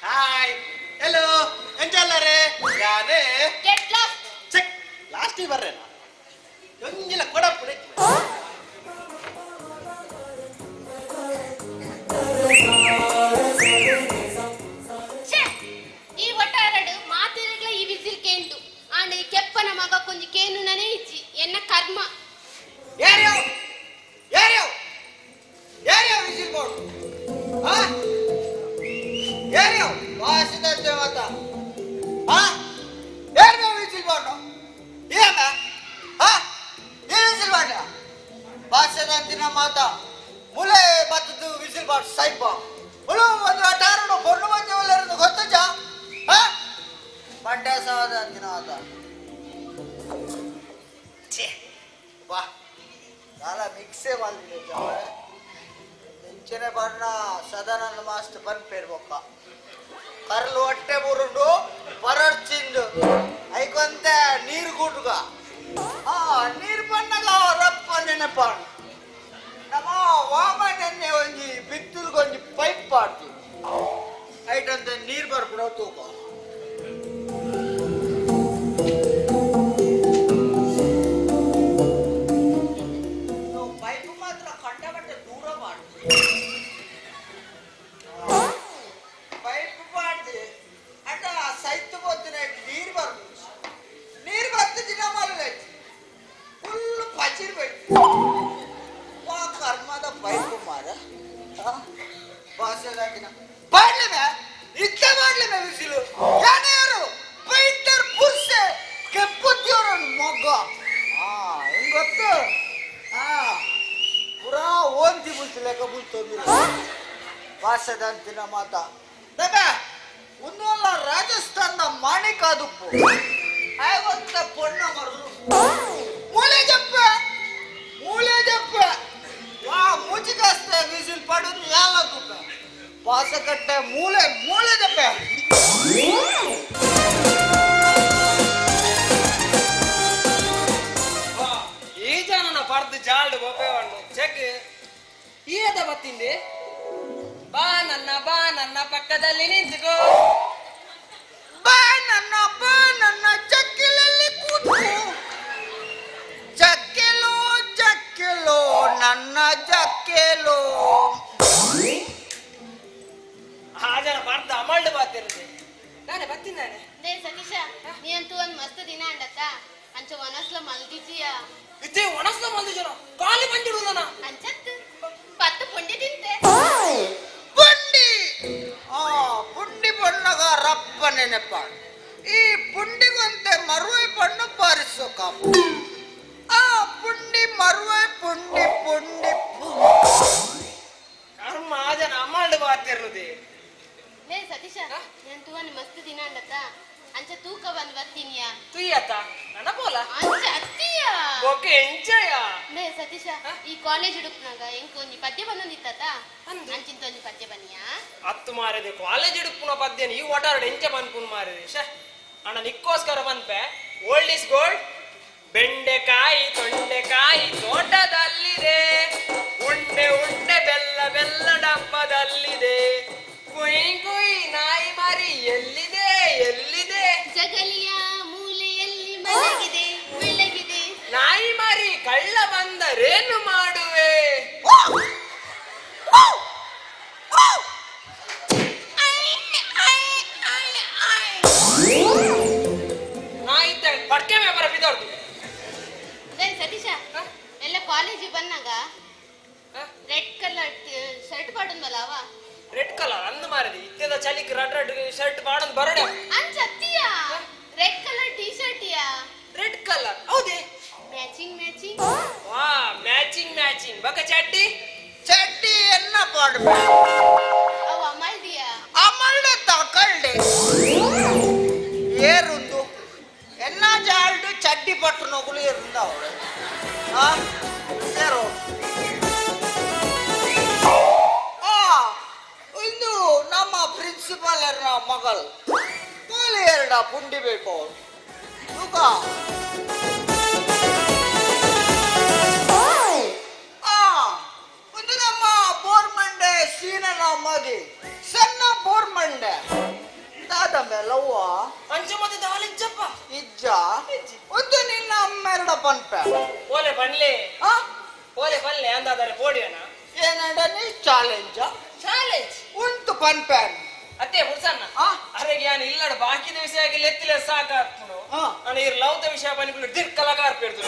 T: ಹಾಯ್, ಹೆಲೋ, ಎಂಜಲ್ಲರೇ ಯಾನೇ
I: ಗೆಟ್ ಲಾಸ್ಟ್.
T: ಚೆಕ್ ಲಾಸ್ಟ್ ಬರ್ರೆ ಒಂಜಿಲ ಕೊಡಪ್ಪು.
I: ಛೆ, ಈ ಒಟ್ಟಾರಡು ಮಾತಿರಗ್ಲ ಈ ವಿಸಿಲ್ ಕೇಂಡು ಆಂಡ ಈ ಕೆಪ್ಪನ ಮಗ ಕೊಂಜಿ ಕೇನು ನನೇ ಇಜ್ಜಿ ಎನ್ನ ಕರ್ಮ.
C: ಯಾರ್ಯಾವ ಯಾರ್ಯಾವ ಯಾರ್ಯಾವ ವಿಸಿಲ್ ಬೋರ್ಡ್ ಹಾ ಯಾರ್ಯಾವ ವಾಸಿದಂತೆ ಮಾತ ಹಾ ಯಾರ್ಯಾವ ವಿಸಿಲ್ ಬೋರ್ಡ್ ಏನ ಹಾ ಏ ವಿಸಿಲ್ ಬೋರ್ಡ್ ವಾಸದಂತಿನ ಮಾತ ಮುಲೆ ಬತ್ತದು ವಿಸಿಲ್ ಬೋರ್ಡ್ ಸೈಪ ಮುಲು ಒಂದು ಆಟಾರಡು ಪೊಣ್ಣು ಮಂದಿ ಒಳ್ಳೆರದು ಗೊತ್ತಜ ಹಾ ಬಂಡೆ ಸವಾದಂತಿನ ಮಾತ ಛೇ ವಾ చాలా ಮಿಕ್ಸೇ ಬಂದಿದೆ. ಎಂಚನೆ ಬಣ್ಣ ಸದಾನಂದ ಮಾಸ್ಟರ್ ಪನ್ಪೇರು ಬೊಕ್ಕ ಕರ್ಲು ಹೊಟ್ಟೆ ಬುರುಂಡು ಪರಡ್ಚಿಂದು ಐಕೊಂತೆ ನೀರು ಕೂಟುಗ ಆ ನೀರು ಬಣ್ಣಗ ರಪ್ಪ ನೆನಪಾಣು ನಮ್ಮ ವಾಮನೆನ್ನೆ ಒಂಜಿ ಬಿತ್ತುಲ್ಗೊಂಜಿ ಪೈಪ್ ಪಾಡ್ತಿ ಐಟಂತೆ ನೀರು ಬರ್ಬಿಡೋ ತೂಕ. ಪೈಪ್ ಮಾತ್ರ ಕಂಡಬಟ್ಟೆ ದೂರ ಮಾಡಿ ಪೈಪ್ ಮಾಡಿ ಅಂಡ ಸೈತು ಬತ್ತಿನ ನೀರು ಬರ್ಬೋದು ನೀರು ಬತ್ತ ದಿನ ಮಲ್ಲ ಫುಲ್ ಪಚಿರ್ ಬೇಕು ವಾ ಕರ್ಮದ ಪೈಪ್ ಮಾರ.
S: ಬತ್ತಿನ ಪಾಡ್ಲೆ ಮೇ ಇತ್ತ ಮಾಡ್ಲೆ ಮೇ ವಿಸಿಲು ಯಾರು ಪೈಂಟರ್ ಪುರ್ಸೆ ಕೆಪ್ಪುತ್ತಿಯವರು ಮೊಗ್ಗ ಆ ಹೆಂಗ್ ಗೊತ್ತು ಆ ಪುರಾ ಓಂತಿ ಬುಲ್ತು ಲೆಕ್ಕ ಬುಲ್ತೊಂದು ಭಾಷೆದಂತಿನ ಮಾತ ದಬೆ ಒಂದಲ್ಲ ರಾಜಸ್ಥಾನದ ಮಾಣಿಕ ದುಪ್ಪು ಆಯ್ವಂತ ಪೊಣ್ಣ ಮರು ಮೂಲೆ ಜಪ್ಪ ಮೂಲೆ ಜಪ್ಪ ವಾ ಮುಜಿಗಾಸ್ತೆ ವಿಸಿಲ್ ಪಡೋದು ಯಾವ ತುಪ್ಪ ಪಾಸಕಟ್ಟೆ ಮೂಲೆ ಮೂಲೆ ಜಪ್ಪ.
E: ಈ ಜನನ ಪರ್ದು ಜಾಲ್ಡ್ ಗೋಪೆ ವಂಡು ಚೆಕ್ ಈಯದ ಬತ್ತಿಂದೆ ಬಾ ನನ್ನ ಪಕ್ಕದಲ್ಲಿ ನಿಂತುಕೋ
S: ಬಾ ನನ್ನ ಚಕ್ಕಿಲಲ್ಲಿ ಕೂತ್ಕೋ ಚಕ್ಕೆಲೋ ಚಕ್ಕೆಲೋ ನನ್ನ ಚಕ್ಕೆಲೋ.
E: ಆ ಜನ ಪರ್ದು ಅಮಲ್ಡ್ ಬಾತಿರುತ್ತೆ ನಾನೇ ಬತ್ತಿದ್ದಾನೆ.
I: They Satish ನೀನಂತೂ ಒಂದು ಮಸ್ತ್ ದಿನ ಅಂಡತ್ತ ಅಂಚ ಒನಸ್ಲ ಮಲ್ದಿಜಿಯ
E: ಇತ್ತೆ ಒಣಸ್ಲ ಮಲ್ದಿಜನ ಖಾಲಿ ಬಂದಿಡುದನ
I: ಅಂಚತ್ ಪತ್ತು ಪುಂಡಿ ತಿಂತೆ
S: ಪುಂಡಿ ಆ ಪುಂಡಿ ಬಣ್ಣಗ ರಪ್ಪ ನೆನಪ ಈ ಪುಂಡಿಗೊಂತೆ ಮರುವೆ ಪಣ್ಣು ಪಾರಿಸೋ ಕಾಪು ಆ ಪುಂಡಿ ಮರುವೆ ಪುಂಡಿ ಪುಂಡಿ
E: ಕರ್ಮ ಆ ಜನ ಅಮಲ್ಡ್ ಬಾತಿರುದೆ.
I: ಲೇ ಸತೀಶ ನೀನಂತೂ ಒಂದು ಮಸ್ತ್ ದಿನ ಅಂಡತ್ತ ಅಂಚ ತೂಕ ಬಂದ್ ಬರ್ತೀನಿಯಾ
E: ತುಯ್ಯತ್ತ ನನ್ನ ಪೋಲ
I: ಅಂಚ ಅತ್ತಿಯ
E: ಓಕೆ ಎಂಜಾಯ.
I: ಲೇ ಸತೀಶ ಈ ಕಾಲೇಜ್ ಹುಡುಕ್ನಾಗ ಎಂಕ್ ಒಂಜಿ ಪದ್ಯ ಬಂದೊಂದಿತ್ತ ಅಂಚಿಂತ ಒಂಜಿ ಪದ್ಯ ಬನ್ನಿಯಾ
E: ಹತ್ತು ಮಾರಿದೆ ಕಾಲೇಜ್ ಹಿಡುಪುನ ಪದ್ಯ ಈ ಓಟಾರಡ್ ಎಂಚ ಬಂದ್ಪುನ್ ಮಾರಿದೆ ಶೇ ಅಣ್ಣ ನಿಕ್ಕೋಸ್ಕರ ಬಂದ್ಪೆ. Old is gold. ಬೆಂಡೆಕಾಯಿ ತೊಂಡೆಕಾಯಿ ತೋಟದಲ್ಲಿದೆ ಉಂಡೆ ಉಂಡೆ ಬೆಲ್ಲ ಬೆಲ್ಲ ಡಬ್ಬದಲ್ಲಿದೆ ಕುಯ್ ಕುಯ್ ನಾಯಿ ಮಾರಿ ಎಲ್ಲಿದೆ ಎಲ್ಲಿದೆ
I: ಜಗಲಿಯ ಮೂಲೆಯಲ್ಲಿ ಮಲಗಿದೆ ಮಲಗಿದೆ
E: ನಾಯಿ ಮಾರಿ ಕಳ್ಳ ಬಂದರೇನು ಮಾಡುವೆ? ನಾಯಿ ಪಡ್ಕೆ ವ್ಯಾಪಾರ ಬಿದ್ದವ್ರದ್ದು.
I: ಲೇ ಸತೀಶ ಎಲ್ಲ ಕಾಲೇಜಿಗೆ ಬಂದಾಗ ರೆಡ್ ಕಲರ್ ಶರ್ಟ್ ಪಾಡೊಂದಲ್ಲ ಅವ
E: ರೆಡ್ ಕಲರ್ ಅಂದು ಮಾರಿದೆ ಇತ್ತೆದ ಚಲಿಕ್ ರೆಡ್ ರೆಡ್ ಶರ್ಟ್ ಪಾಡೊಂದು ಬರಡೆ
I: ಅಂಚತ್ತಿಯ ರೆಡ್ ಕಲರ್ ಟೀ ಶರ್ಟ್ ಯಾ
E: ರೆಡ್ ಕಲರ್ ಹೌದೇ
I: ಮ್ಯಾಚಿಂಗ್ ಮ್ಯಾಚಿಂಗ್
E: ವಾ ಮ್ಯಾಚಿಂಗ್ ಮ್ಯಾಚಿಂಗ್ ಬಕ ಚಡ್ಡಿ
S: ಚಡ್ಡಿ ಎನ್ನ ಪಾಡ್ಬೆ
I: ಅವ ಅಮಲ್ದಿಯಾ
S: ಅಮಲ್ಡೆ ತಕಲ್ಡೆ ಏರುಂದು ಎನ್ನ ಜಾಲ್ಡು ಚಡ್ಡಿ ಪಟ್ಟು ನಗುಲು ಏರುಂದ ಅವಳು ಆ ಏರು ಆ ಇಂದು ನಮ್ಮ ಪ್ರಿನ್ಸಿಪಾಲ್ ಮಗಲ್ ಕೂಲಿ ಎರಡ ಪುಂಡಿ ಬೇಕು ತೂಕ ಆ ಒಂದು ನಮ್ಮ ಬೋರ್ಮಂಡೆ ಸೀನನ ಮಗಿ ಸಣ್ಣ ಬೋರ್ಮಂಡೆ ದಾದ ಮೇಲವ್ವ
E: ಅಂಚ ಮತ್ತೆ ದಾಲಿಜ್ಜಪ್ಪ
S: ಇಜ್ಜ ಒಂದು ನಿನ್ನ ಅಮ್ಮೆರಡ ಪನ್ಪೆ
E: ಓಲೆ ಬನ್ಲೆ ಓಲೆ ಬನ್ಲೆ ಅಂದಾದರೆ ಪೋಡಿಯನ
S: ಏನಂಡ ನೀ ಚಾಲೆಂಜ್
E: ಚಾಲೆಂಜ್
S: ಉಂಟು ಪನ್ಪೆ
E: ಅತ್ತೆ ಹುಡ್ಸಣ್ಣ ಅರೆಗೆ ಯಾನ್ ಇಲ್ಲಡ ಬಾಕಿದ ವಿಷಯ ಆಗಿ ಲೆತ್ತಿಲೆ ಸಾಕಾಗ್ತುನು ನಾನು ಈ ಲವ್ದ ವಿಷಯ ಬನ್ನಿಗಳು ದಿರ್ ಕಲಾಕಾರ ಪೇಡ್ತು.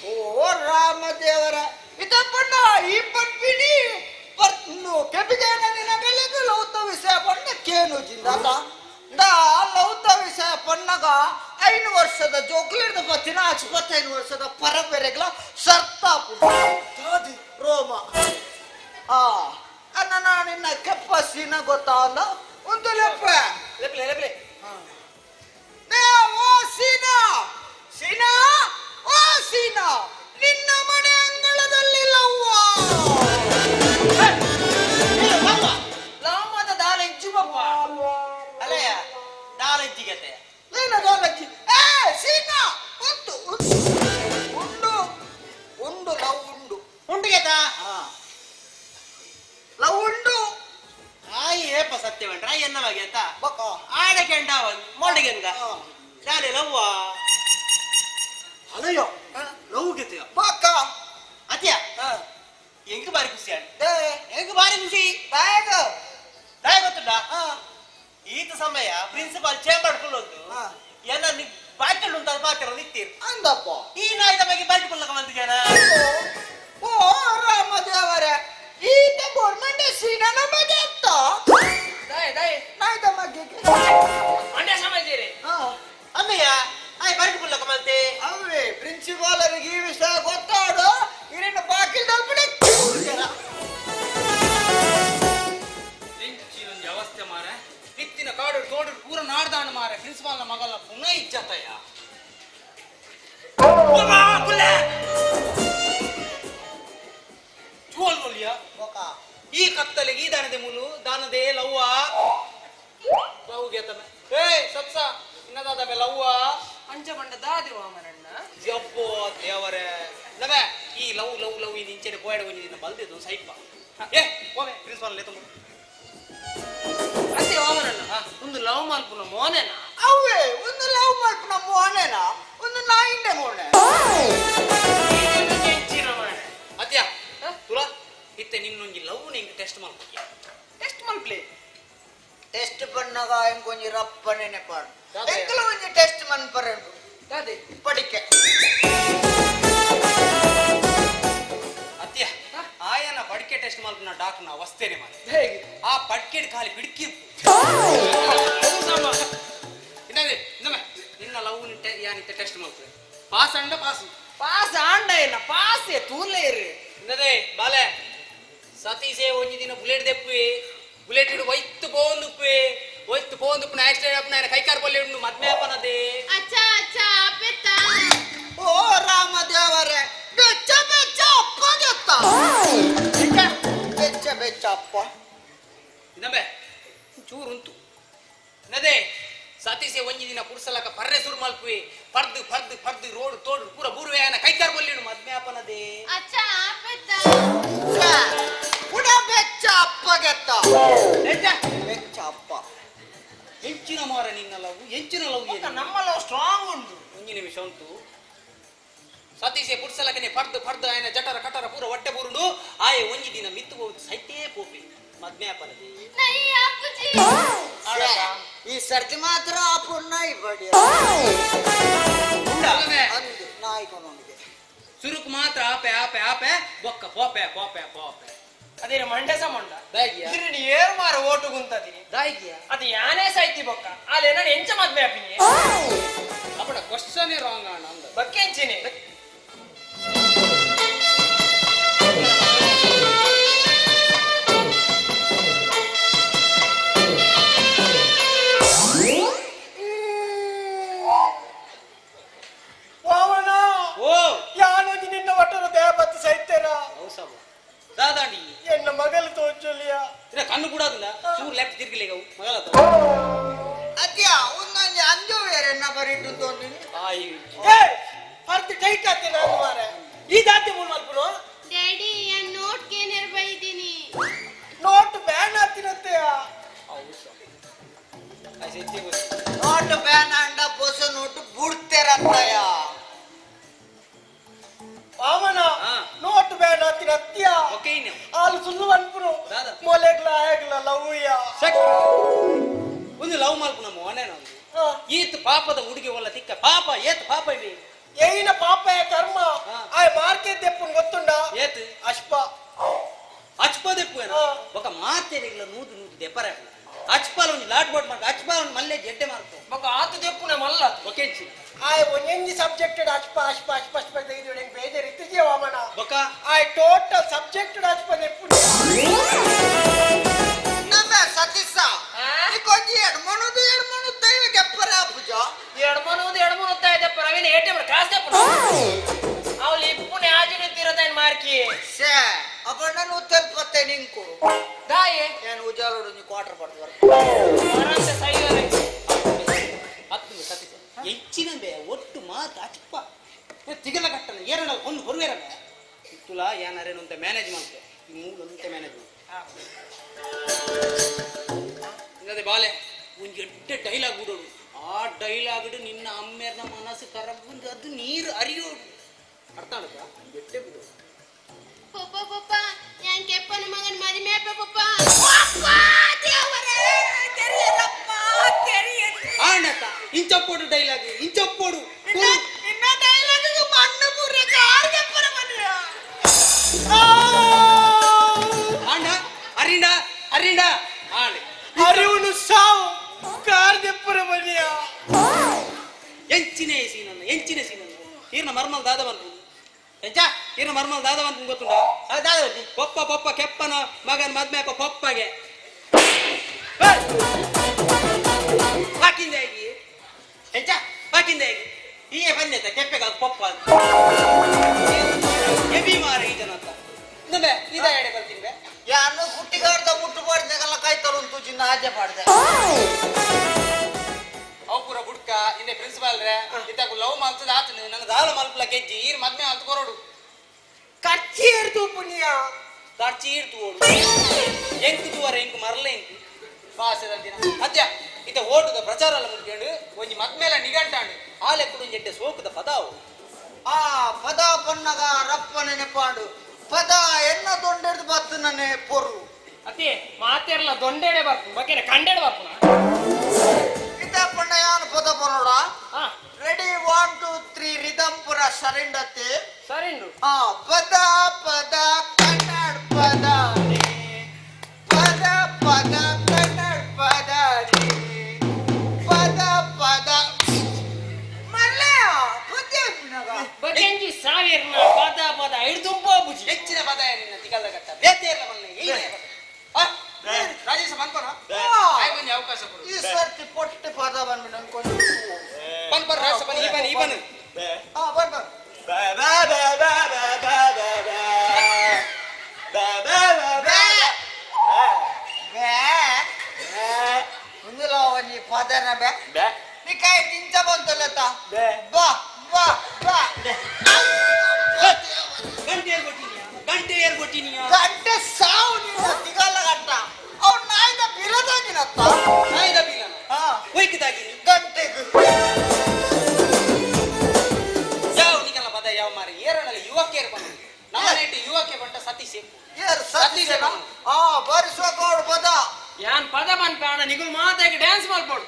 S: ಓ ರಾಮದೇವರ ಇದಪ್ಪಣ್ಣ ಈ ಪನ್ಪಿನಿ ಪರ್ನು ಕೆಪಿಗೇನ ನಿನಗೆಲೆಗೆ ಲೌತ ವಿಷಯ ಪಣ್ಣ ಕೇನು ಜಿಂದಾತ ದಾ ಲೌತ ವಿಷಯ ಪಣ್ಣಗ 5 ವರ್ಷದ ಜೋಕ್ಲಿಡ್ದ ಪತ್ತಿನ 25 ವರ್ಷದ ಪರಬೆರೆಗ್ಲ ಸರ್ತ ರೋಮ ಆ ಅನ್ನ ನಿನ್ನ ಕೆಪ್ಪ ಸೀನ ಗೊತ್ತಾ ಅಂದ ಒಂದು ಲೆಪ್ಪೆ
E: ಲೆಪ್ಲೆ ಲೆಪ್ಲೆ
S: ಓ ಸೀನಾ ಸೀನಾ ಓ ಸೀನಾ ನಿನ್ನ ಮನೆ ಅಂಗಳದಲ್ಲಿ ಲವ್ವ
E: ಲವ್ ಮಾತ ದಾಲೆಜ್ಜು ಬಪ್ಪ
J: ಅಲ್ಲಯ್ಯ ದಾಲೆಜ್ಜಿಗತೆ
S: ಏನು ದಾಲೆಜ್ಜಿ ಏ ಸೀನಾ ಉಂಟು ಉಂಡು ಉಂಡು ಲವ್ ಉಂಡು
J: ಉಂಡುಗೆತಾ
S: ಲವ್ ಉಂಡು
J: ಆಯಿ ಏಪ ಸತ್ಯವಂಡ್ರ ಎನ್ನ ಬಗೆತ ಆಡ ಕೆಂಡ ಮೊಳಗೆಂಗ ಶಾಲೆ ಲವ್ವ ಅಲಯ್ಯೋ ಲವ್ ಗೆತೆಯೋ
S: ಬಾಕ
J: ಅತ್ಯ ಎಂಕ್ ಬಾರಿ ಖುಷಿ ಆಂಡ್ ಎಂಕ್ ಬಾರಿ ಖುಷಿ
S: ದಾಯಗ
J: ದಾಯ ಗೊತ್ತುಂಡ ಈತ ಸಮಯ ಪ್ರಿನ್ಸಿಪಾಲ್ ಚೇಂಬರ್ ಕುಲ್ಲೊಂದು ಎಲ್ಲ ಬಾಯ್ಕಲ್ಲು ಉಂಟು ಪಾತ್ರ ನಿತ್ತೀರ್
S: ಅಂದಪ್ಪ
J: ಈ ನಾಯಿದ ಬಗ್ಗೆ ಬಾಯ್ಟ್ ಕುಲ್ಲಕ ಬಂದು ಜನ
S: ಓ ರಾಮ ದೇವರೇ ಈತ ಗೋರ್ಮೆಂಟ್ ಸೀನನ ಬಗ್ಗೆ ಅತ್ತ
C: ಕಾಡು ತೋಡು ಪೂರ ನಾಡ್ದಾಣ ಮಾರೆ ಪ್ರಿನ್ಸಿಪಾಲ್ನ ಮಗಲ ಪುನಃ ಇಜ್ಜತಯ್ಯ. ಈ ಕತ್ತಲೆಗೆ ಈ ದಾನದೆ ಮುಲು ದಾನದೆ ಲವ್ವ ಲವ್ ಗೆತ್ತಮೆ. ಏಯ್ ಸತ್ಸ ಇನ್ನದಾದವೆ ಲವ್ವ
E: ಅಂಚ ಬಂಡ ದಾದೆ ವಾಮನಣ್ಣ
C: ಜಬ್ಬೋ ದೇವರೇ ನಮೆ ಈ ಲವ್ ಲವ್ ಲವ್ ಈ ನಿಂಚೆನೆ ಪೋಯಡ ಒಂಜಿ ಬಲ್ದಿದ್ದು ಸೈಪ. ಏ ಹೋಮೆ ಪ್ರಿನ್ಸಿಪಾಲ್ ಲೇ ತುಂಬ
E: ಅತ್ತೆ ವಾಮನಣ್ಣ ಒಂದು ಲವ್ ಮಲ್ಪುನ ಮೋನೆನ
S: ಅವೇ ಒಂದು ಲವ್ ಮಲ್ಪುನ ಮೋನೆನ ಒಂದು ನಾಯಿಂಡೆ ಮೋನೆ
C: ಅತ್ಯ ತುಲಾ ಇತ್ತೆ ನಿನ್ನೊಂಜಿ ಲವ್ ನಿಂಗೆ ಟೆಸ್ಟ್ ಮಲ್ಪಕ್ಕೆ
E: ಟೆಸ್ಟ್ ಮಲ್ಪ್ಲೆ
S: ಟೆಸ್ಟ್ ಪಣ್ಣಗ ಎಂಕೊಂಜಿ ರಪ್ಪನೆ ನೆಪಾಡು ಎಂಕಲ ಒಂಜಿ ಟೆಸ್ಟ್ ಮನ್ಪರೆಂಡು
E: ದಾದೆ
S: ಪಡಿಕೆ
C: ಅತ್ಯ ಆಯನ ಪಡಿಕೆ ಟೆಸ್ಟ್ ಮಲ್ಪನ ಡಾಕ್ಟರ್ನ ಅವಸ್ಥೆನೆ ಮಾರೆ
E: ಹೇಗೆ
C: ಆ ಪಡ್ಕೆಡ್ ಖಾಲಿ ಬಿಡ್ಕಿ ಇನ್ನೇ ಇನ್ನೊಮ್ಮೆ ನಿನ್ನ ಲವ್ ಯಾನಿತ್ತೆ ಟೆಸ್ಟ್ ಮಲ್ಪೆ ಪಾಸ್ ಅಂಡ ಪಾಸ್
E: ಪಾಸ್ ಆಂಡ ಏನ ಪಾಸೆ ತೂಲೆ ಇರು
C: ಇನ್ನದೇ ಬಾಲೆ ಸತೀಶೇ ಒಂಜಿ ದಿನ ಬುಲೆಟ್ ದೆಪ್ಪಿ ಬುಲೆಟ್ ಇಡು ಒಯ್ತು ಪೋಂದುಪ್ಪಿ ಒಯ್ತು ಪೋಂದುಪ್ಪು ಆಕ್ಸಿಡೆಂಟ್ ಅಪ್ಪನ ఆయన ಕೈಕಾರ್ ಪೊಲ್ಲೆ ಉಂಡು ಮದ್ಮೆ ಅಪ್ಪನದೇ.
I: ಅಚ್ಚಾ ಅಚ್ಚಾ ಅಪ್ಪೆತ್ತ.
S: ಓ ರಾಮ ದೇವರೇ ಬೆಚ್ಚ ಬೆಚ್ಚ ಅಪ್ಪ ಗೆತ್ತ ಬೆಚ್ಚ ಬೆಚ್ಚ ಅಪ್ಪ.
C: ಇನ್ನೊಮ್ಮೆ ಚೂರುಂತು ನದೇ ಸತೀಶೆ ಒಂಜಿ ದಿನ ಪುರ್ಸಲಕ ಪರ್ರೆ ಸುರು ಮಲ್ಪುವೆ ಪರ್ದು ಪರ್ದು ಪರ್ದು ರೋಡ್ ತೋಡು ಪೂರ ಬೂರುವೆ ఆయన ಕೈಕಾರ್ ಪೊಲ್ಲೆ ಉಂಡು ಮದ್ಮೆ ಅಪ್ಪನದೇ.
I: ಅಚ್ಚಾ ಅಪ್ಪೆತ್ತ.
S: ಪುಡ ಬೆಚ್ಚ ಅಪ್ಪ ಗೆತ್ತ ಬೆಚ್ಚ ಅಪ್ಪ.
C: ಎಂಚಿನ ಮಾರ ನಿನ್ನ ಲವ್ ಎಂಚಿನ ಲವ್
E: ನಮ್ಮ ಲವ್ ಸ್ಟ್ರಾಂಗ್ ಉಂಟು.
C: ಒಂಜಿ ನಿಮಿಷ ಉಂಟು ಸತೀಶೆ ಪುರ್ಸಲಕನೆ ಪರ್ದು ಪರ್ದು ఆయన ಜಟರ ಕಟರ ಪೂರ ಹೊಟ್ಟೆ ಬೂರುಂಡು ಆಯೆ ಒಂಜಿ ದಿನ ಮಿತ್ತು ಹೋಗಿ ಸೈತೇ ಪೋಪೆ ಮದ್ಮೆ ಅಪ್ಪನದೇ.
I: ನೈ ಅಪ್ಪುಜಿ.
S: ಈ ಸರ್ತಿ ಮಾತ್ರ ಅಪ್ಪು ನಾಯಿ ಬಡಿ ಅಂದು ನಾಯಿ ಕೊನೊಂದಿಗೆ
C: ಸುರುಕು ಮಾತ್ರ ಆಪೆ ಆಪೆ ಆಪೆ ಬೊಕ್ಕ ಪೋಪೆ ಪೋಪೆ ಪೋಪೆ.
E: ಅದೇ ಮಂಡೆ ಸಂಬಂಧ
C: ದಾಯಿಗಿಯ
E: ಏರ್ ಮಾರ ಓಟು ಗುಂತದಿನಿ
C: ದಾಯಿಗಿಯ
E: ಅದು ಯಾನೇ ಸಾಯ್ತಿ ಬೊಕ್ಕ ಅಲ್ಲೇ ನಾನು ಎಂಚ ಮದ್ಮೆ ಅಪ್ಪಿನಿ
C: ಅಪ್ಪಡ ಕ್ವಶನ್ ರಾಂಗ್ ಅಣ್ಣ ಅಂದ
E: ಬೊಕ್ಕ ಎಂಚಿನಿ
R: ವಾಮನ
C: ಓ
R: ಯಾನೊಂಜಿ ನಿನ್ನ ಒಟ್ಟರ ದೇವತ್ತು ಸೈತೇರ
C: ಹೌಸಬ ದಾದಾಂಡಿ
R: ಎನ್ನ ಮಗಲು ತೋಚೊಲಿಯ
C: ಇನ್ನ ಕಣ್ಣು ಕೂಡಾದಿಲ್ಲ ಚೂರು ಲೆಫ್ಟ್ ತಿರ್ಗಲಿಗ ಮಗಲ
S: ಅದ್ಯಾ ಒಂದೊಂಜಿ ಅಂಜು ಬೇರೆ ಎನ್ನ ಬರಿಟ್ಟು ತೋಂದಿನಿ
C: ಆಯ್
R: ಏ ಪರ್ತಿ ಟೈಟ್ ಆತೆ ನಾನು ಮಾರೆ ಈ ದಾತಿ ಮೂಲ ಮಲ್ಪುನು
I: ಡ್ಯಾಡಿ ಯಾನ್ ನೋಟ್ ಕೇನೆರ್ ಬೈದಿನಿ.
R: ನೋಟ್ ಬ್ಯಾನ್ ಆತಿನತ್ತೆಯ
S: ನೋಟ್ ಬ್ಯಾನ್ ಅಂಡ ಪೊಸ ನೋಟ್ ಬುಡ್ತೇರತ್ತಯ್ಯ.
R: ವಾಮನ ನೋಟ್ ಬ್ಯಾನ್ ಆತಿನತ್ಯ
C: ಓಕೆ
R: ಆಲ್ ಸುಳ್ಳು ಅನ್ಪುನು ಮೊಲೆಗ್ಲ ಆಯಗ್ಲ ಲವ್ಯ
C: ಒಂದು ಲವ್ ಮಲ್ಪುನ ಮೋನೆ ನಂದು ಈತ್ ಪಾಪದ ಹುಡುಗಿ ಒಲ್ಲ ತಿಕ್ಕ ಪಾಪ ಏತ್ ಪಾಪ ಇವೆ
R: ಏನ ಪಾಪ ಕರ್ಮ ಆಯ್ ಮಾರ್ಕೆ ದೆಪ್ಪುನ್ ಗೊತ್ತುಂಡ
C: ಏತ್
R: ಅಶ್ಪ
C: ಅಚ್ಪ ದೆಪ್ಪು ಬೊಕ ಮಾತೆರಿಗ್ಲ ನೂದು ನೂದು ದೆಪ್ಪರ ಅಚ್ಪಾಲ ಒಂಜಿ ಲಾಟ್ ಬೋಟ್ ಮಾರ್ಕ ಅಚ್ಪಾಲ ಒಂದು ಮಲ್ಲೆ ಜಡ್ಡೆ ಮಾರ್ಕ
E: ಬೊಕ ಆತು ದೆಪ್ಪುನ ಮಲ್ಲ
C: ಒಕೆಂಚಿ
R: ಆಯ್ ಒಂಜಿ ಸಬ್ಜೆಕ್ಟೆಡ್ ಅಚ್ಪ ಅಚ್ಪ ಅಚ್ಪ ಅಚ್ಪ ತೆಗೆದು ಎಂಕ್ ಬೇಜಾರ್ ಇತ್ತಿಜೆ ವಾಮನ
C: ಬೊಕ
R: ಆಯ್ ಟೋಟಲ್ ಸಬ್ಜೆಕ್ಟೆಡ್ ಅಚ್ಪ ದೆಪ್ಪುನ
S: ನಮ್ಮ ಸತೀಶ ನೀಕೊಂಜಿ ಎಡ್ಮೊಣದು ಎಡ್ಮೊಣು ದೈವ ಕೆಪ್ಪರ ಪೂಜ
E: ಎಡ್ಮೊಣದು ಎಡ್ಮೊಣು ದೆಪ್ಪರ ಅವಿನ ಎಟಿಎಂ ಕಾಸು ದೆಪ್ಪುನ ಅವಳು ಇಪ್ಪುನೆ ಆಜಿನ ತೀರದೈನ್ ಮಾರ್ಕಿ
S: ಸೇ ಅಪ್ಪ ನಾನು ಉತ್ತಲ್ಪತ್ತೆ ನಿಂಕು
E: ದಾಯೆ
S: ನಾನು ಉಜಾಲೋಡು ನೀ ಕ್ವಾರ್ಟರ್ ಪಡ್ದು
E: ಬರಂತೆ ಸೈವರೆ
C: ಹತ್ತು ಸತೀಶ ಹೆಚ್ಚಿನ ಬೇ ಒಟ್ಟು ಮಾತು ಅಚ್ಪ ತಿಗಲ ಕಟ್ಟಲ್ಲ ಏರಣ ಒಂದು ಹೊರವೇರ ತುಲಾ ಏನಾರೇನು ಅಂತ ಮ್ಯಾನೇಜ್ ಮಾಡ್ತೆ ಈ ಮೂಲ ಅಂತ ಮ್ಯಾನೇಜ್ ಮಾಡ್ತೆ ಅದೇ ಬಾಲೆ ಒಂದು ಎಡ್ಡೆ ಡೈಲಾಗ್ ಬಿಡೋಡು ಆ ಡೈಲಾಗ್ ನಿನ್ನ ಅಮ್ಮೇರ್ನ ಮನಸ್ಸು ಕರಗುಂದು ಅದು ನೀರು ಅರಿಯೋಡು ಅರ್ಥ ಆಗುತ್ತಾ ಎಡ್ಡೆ ಬಿಡೋಡು.
I: ಪಪ್ಪ ಪಪ್ಪ ಯಾನ್ ಕೆಪ್ಪನ ಮಗನ ಮದಿಮೆ ಅಪ್ಪ ಪಪ್ಪ.
C: ಆಂಡತ್ತ ಇಂಚಪ್ಪೋಡು ಡೈಲಾಗ್ ಇಂಚಪ್ಪೋಡು
S: ನಿನ್ನ ಡೈಲಾಗ್ ಮಣ್ಣು ಪೂರ ಕಾರ್ ಕೆಪ್ಪರ ಮನೆಯ
C: ಆಂಡ ಅರಿಂಡ ಅರಿಂಡ ಆಂಡ
R: ಅರಿವುನು ಸಾವು ಕಾರ್ ದೆಪ್ಪರ ಮನೆಯ
C: ಎಂಚಿನೇ ಸೀನನ್ನ ಎಂಚಿನೇ ಸೀನನ್ನ ಈರ್ನ ಮರ್ಮಲ್ ದಾದ ಬಂತು ಎಂಚ ಈರ್ನ ಮರ್ಮಲ್ ದಾದ ಬಂತು ಗೊತ್ತುಂಡ ದಾದ ಪಪ್ಪ ಪಪ್ಪ ಕೆಪ್ಪನ ಮಗನ ಮದ್ಮೆ ಅಪ್ಪ ಪಪ್ಪಗೆ. ಕೆಪ್ಪೆಗ ಪೊಪ್ಪ ಎಬಿ ಮಾರ ಈ ಜನ ಅಂತ ಇನ್ನೊಮ್ಮೆ ಇದ ಎಡೆ ಬರ್ತೀನಿ ಬೆ.
S: ಯಾನು ಕುಟ್ಟಿಗಾರ್ದ ಮುಟ್ಟು ಪಾಡ್ದೆಲ್ಲ ಕಾಯ್ತಾರ ಉಂಟು ಚಿನ್ನ ಆಜೆ ಪಾಡ್ದೆ.
C: ಅವು ಪೂರ ಬುಡ್ಕ ಹಿಂದೆ ಪ್ರಿನ್ಸಿಪಾಲ್ ರೇ ಇತ್ತಾಕು ಲವ್ ಮಲ್ತದ ಆತನು ನನ್ನ ದಾಲ ಮಲ್ಪಲ ಕೆಜ್ಜಿ ಈರ್ ಮದ್ಮೆ ಅಂತ ಕೊರಡು.
R: ಖರ್ಚಿ ಏರ್ತು ಪುಣ್ಯ.
C: ಖರ್ಚಿ ಇರ್ತು ಓಡು ಎಂಕು ತೂವರ ಎಂಕು ಮರಲ ಎಂಕು ಬಾಸದಂತಿನ ಅತ್ಯ ಇತ್ತ ಓಟದ ಪ್ರಚಾರ ಎಲ್ಲ ಮುಗಿಕೊಂಡು ಒಂಜಿ ಮದ್ಮೇಲೆ ನಿಗಂಟಾಂಡು ಆಲೆ ಕುಡು ಜೆಡ್ಡೆ ಸೋಕದ ಪದಾವು.
S: ಆ ಪದ ಪನ್ನಗ ರಪ್ಪ ನೆನಪಾಂಡು ಪದ ಎನ್ನ ದೊಂಡೆಡ್ದು ಬತ್ತು ನನ್ನೆ ಪೊರು.
E: ಅತಿ ಮಾತೆರ್ಲ ದೊಂಡೆಡೆ ಬರ್ಪು ಬಕೆನೆ ಕಂಡೆಡೆ ಬರ್ಪುನ.
S: ಇತ್ತ ಪಣ್ಣ ಯಾನು ಪದ ಪನ್ನೋಡ? ರೆಡಿ 1 2 3 ರಿದಮ್ ಪುರ ಸರಿಂಡತೆ.
E: ಸರಿಂಡು.
S: ಆ ಪದ ಪದ ಕನ್ನಡ ಪದ ಪದ ಪದ ಕನ್ನಡ ಪದ ಪದ ಪದ ಮರ್ಲೆಯ ಬುದ್ಧಿ
E: ಬಕೆಂಜಿ ಸಾವಿರ್ನ ಪದ ಪದ ಹಿಡ್ದುಂಬ ಬುಜಿ.
C: ಹೆಚ್ಚಿನ ಪದ ನಿನ್ನ ತಿಗಲ್ಲ ಗಟ್ಟ ಬೇತೇರ್ಲ ಮಲ್ಲೆ ಏನೇ ಪದ. ರಾಜೇಶ ಬಂದ್ಕೊನ ಆಯ್ಕೊಂಜಿ ಅವಕಾಶ ಕೊಡು.
S: ಈ ಸರ್ತಿ ಪೊಟ್ಟೆ ಪದ ಬಂದ್ಬಿಟ್ಟು ಅನ್ಕೊಂಡು
C: ಬನ್ ಬನ್ ರಾಜೇಶ ಬನ್ ಈ ಬನ್ ಈ ಬನ್.
S: ಆ ಬನ್ ಬನ್
J: ಬಾ ಬಾ ಬಾ ಬಾ ಬಾ ಬಾ ಬಾ ಬಾ ಬಾ ಬಾ ಬಾ
S: ಬೇ ಇಂదులో నీ పదన బే
J: ಬಾ
S: నీ ಕಾಯಿ ನಿಂಚ ಬಂತಲ್ಲತ್ತ ಬಾ ಬಾ ಬಾ.
C: ಗಂಟೆ ಏರ್ ಕೊಟ್ಟಿನಿಯಾ ಗಂಟೆ ಏರ್ ಕೊಟ್ಟಿನಿಯಾ
S: ಗಂಟೆ ಸಾವು ನೀನು ತಿಗಲ್ಲ ಗಟ್ಟ ಅವ್ನು ನಾಯಿದ ಬಿಲದಾಗಿನತ್ತ.
C: ನಾಯಿದ ಬಿಲನ ಒಯ್ಕಿದಾಗಿನಿ
S: ಗಂಟೆಗೆ
C: ಯಾವ ನಿಕಲ್ಲ ಪದ ಯಾವ ಮಾರಿ ಏರನಲ್ಲಿ ಯುವಕೇರ್ ಬಂದು ನಮ್ಮ ನೆಟ್ಟು ಯುವಕೆ ಬಂಟ ಸತೀಶ್.
S: ಏರ್ ಸತೀಶ್ ಆ ಬಾರಿಸುವ ಕೋಡು ಪದ
E: ಯಾನ್ ಪದ ಮನ್ಪಾಣ ನಿಗುಲ್ ಮಾತಾಗಿ ಡ್ಯಾನ್ಸ್ ಮಾಡ್ಬೋದು.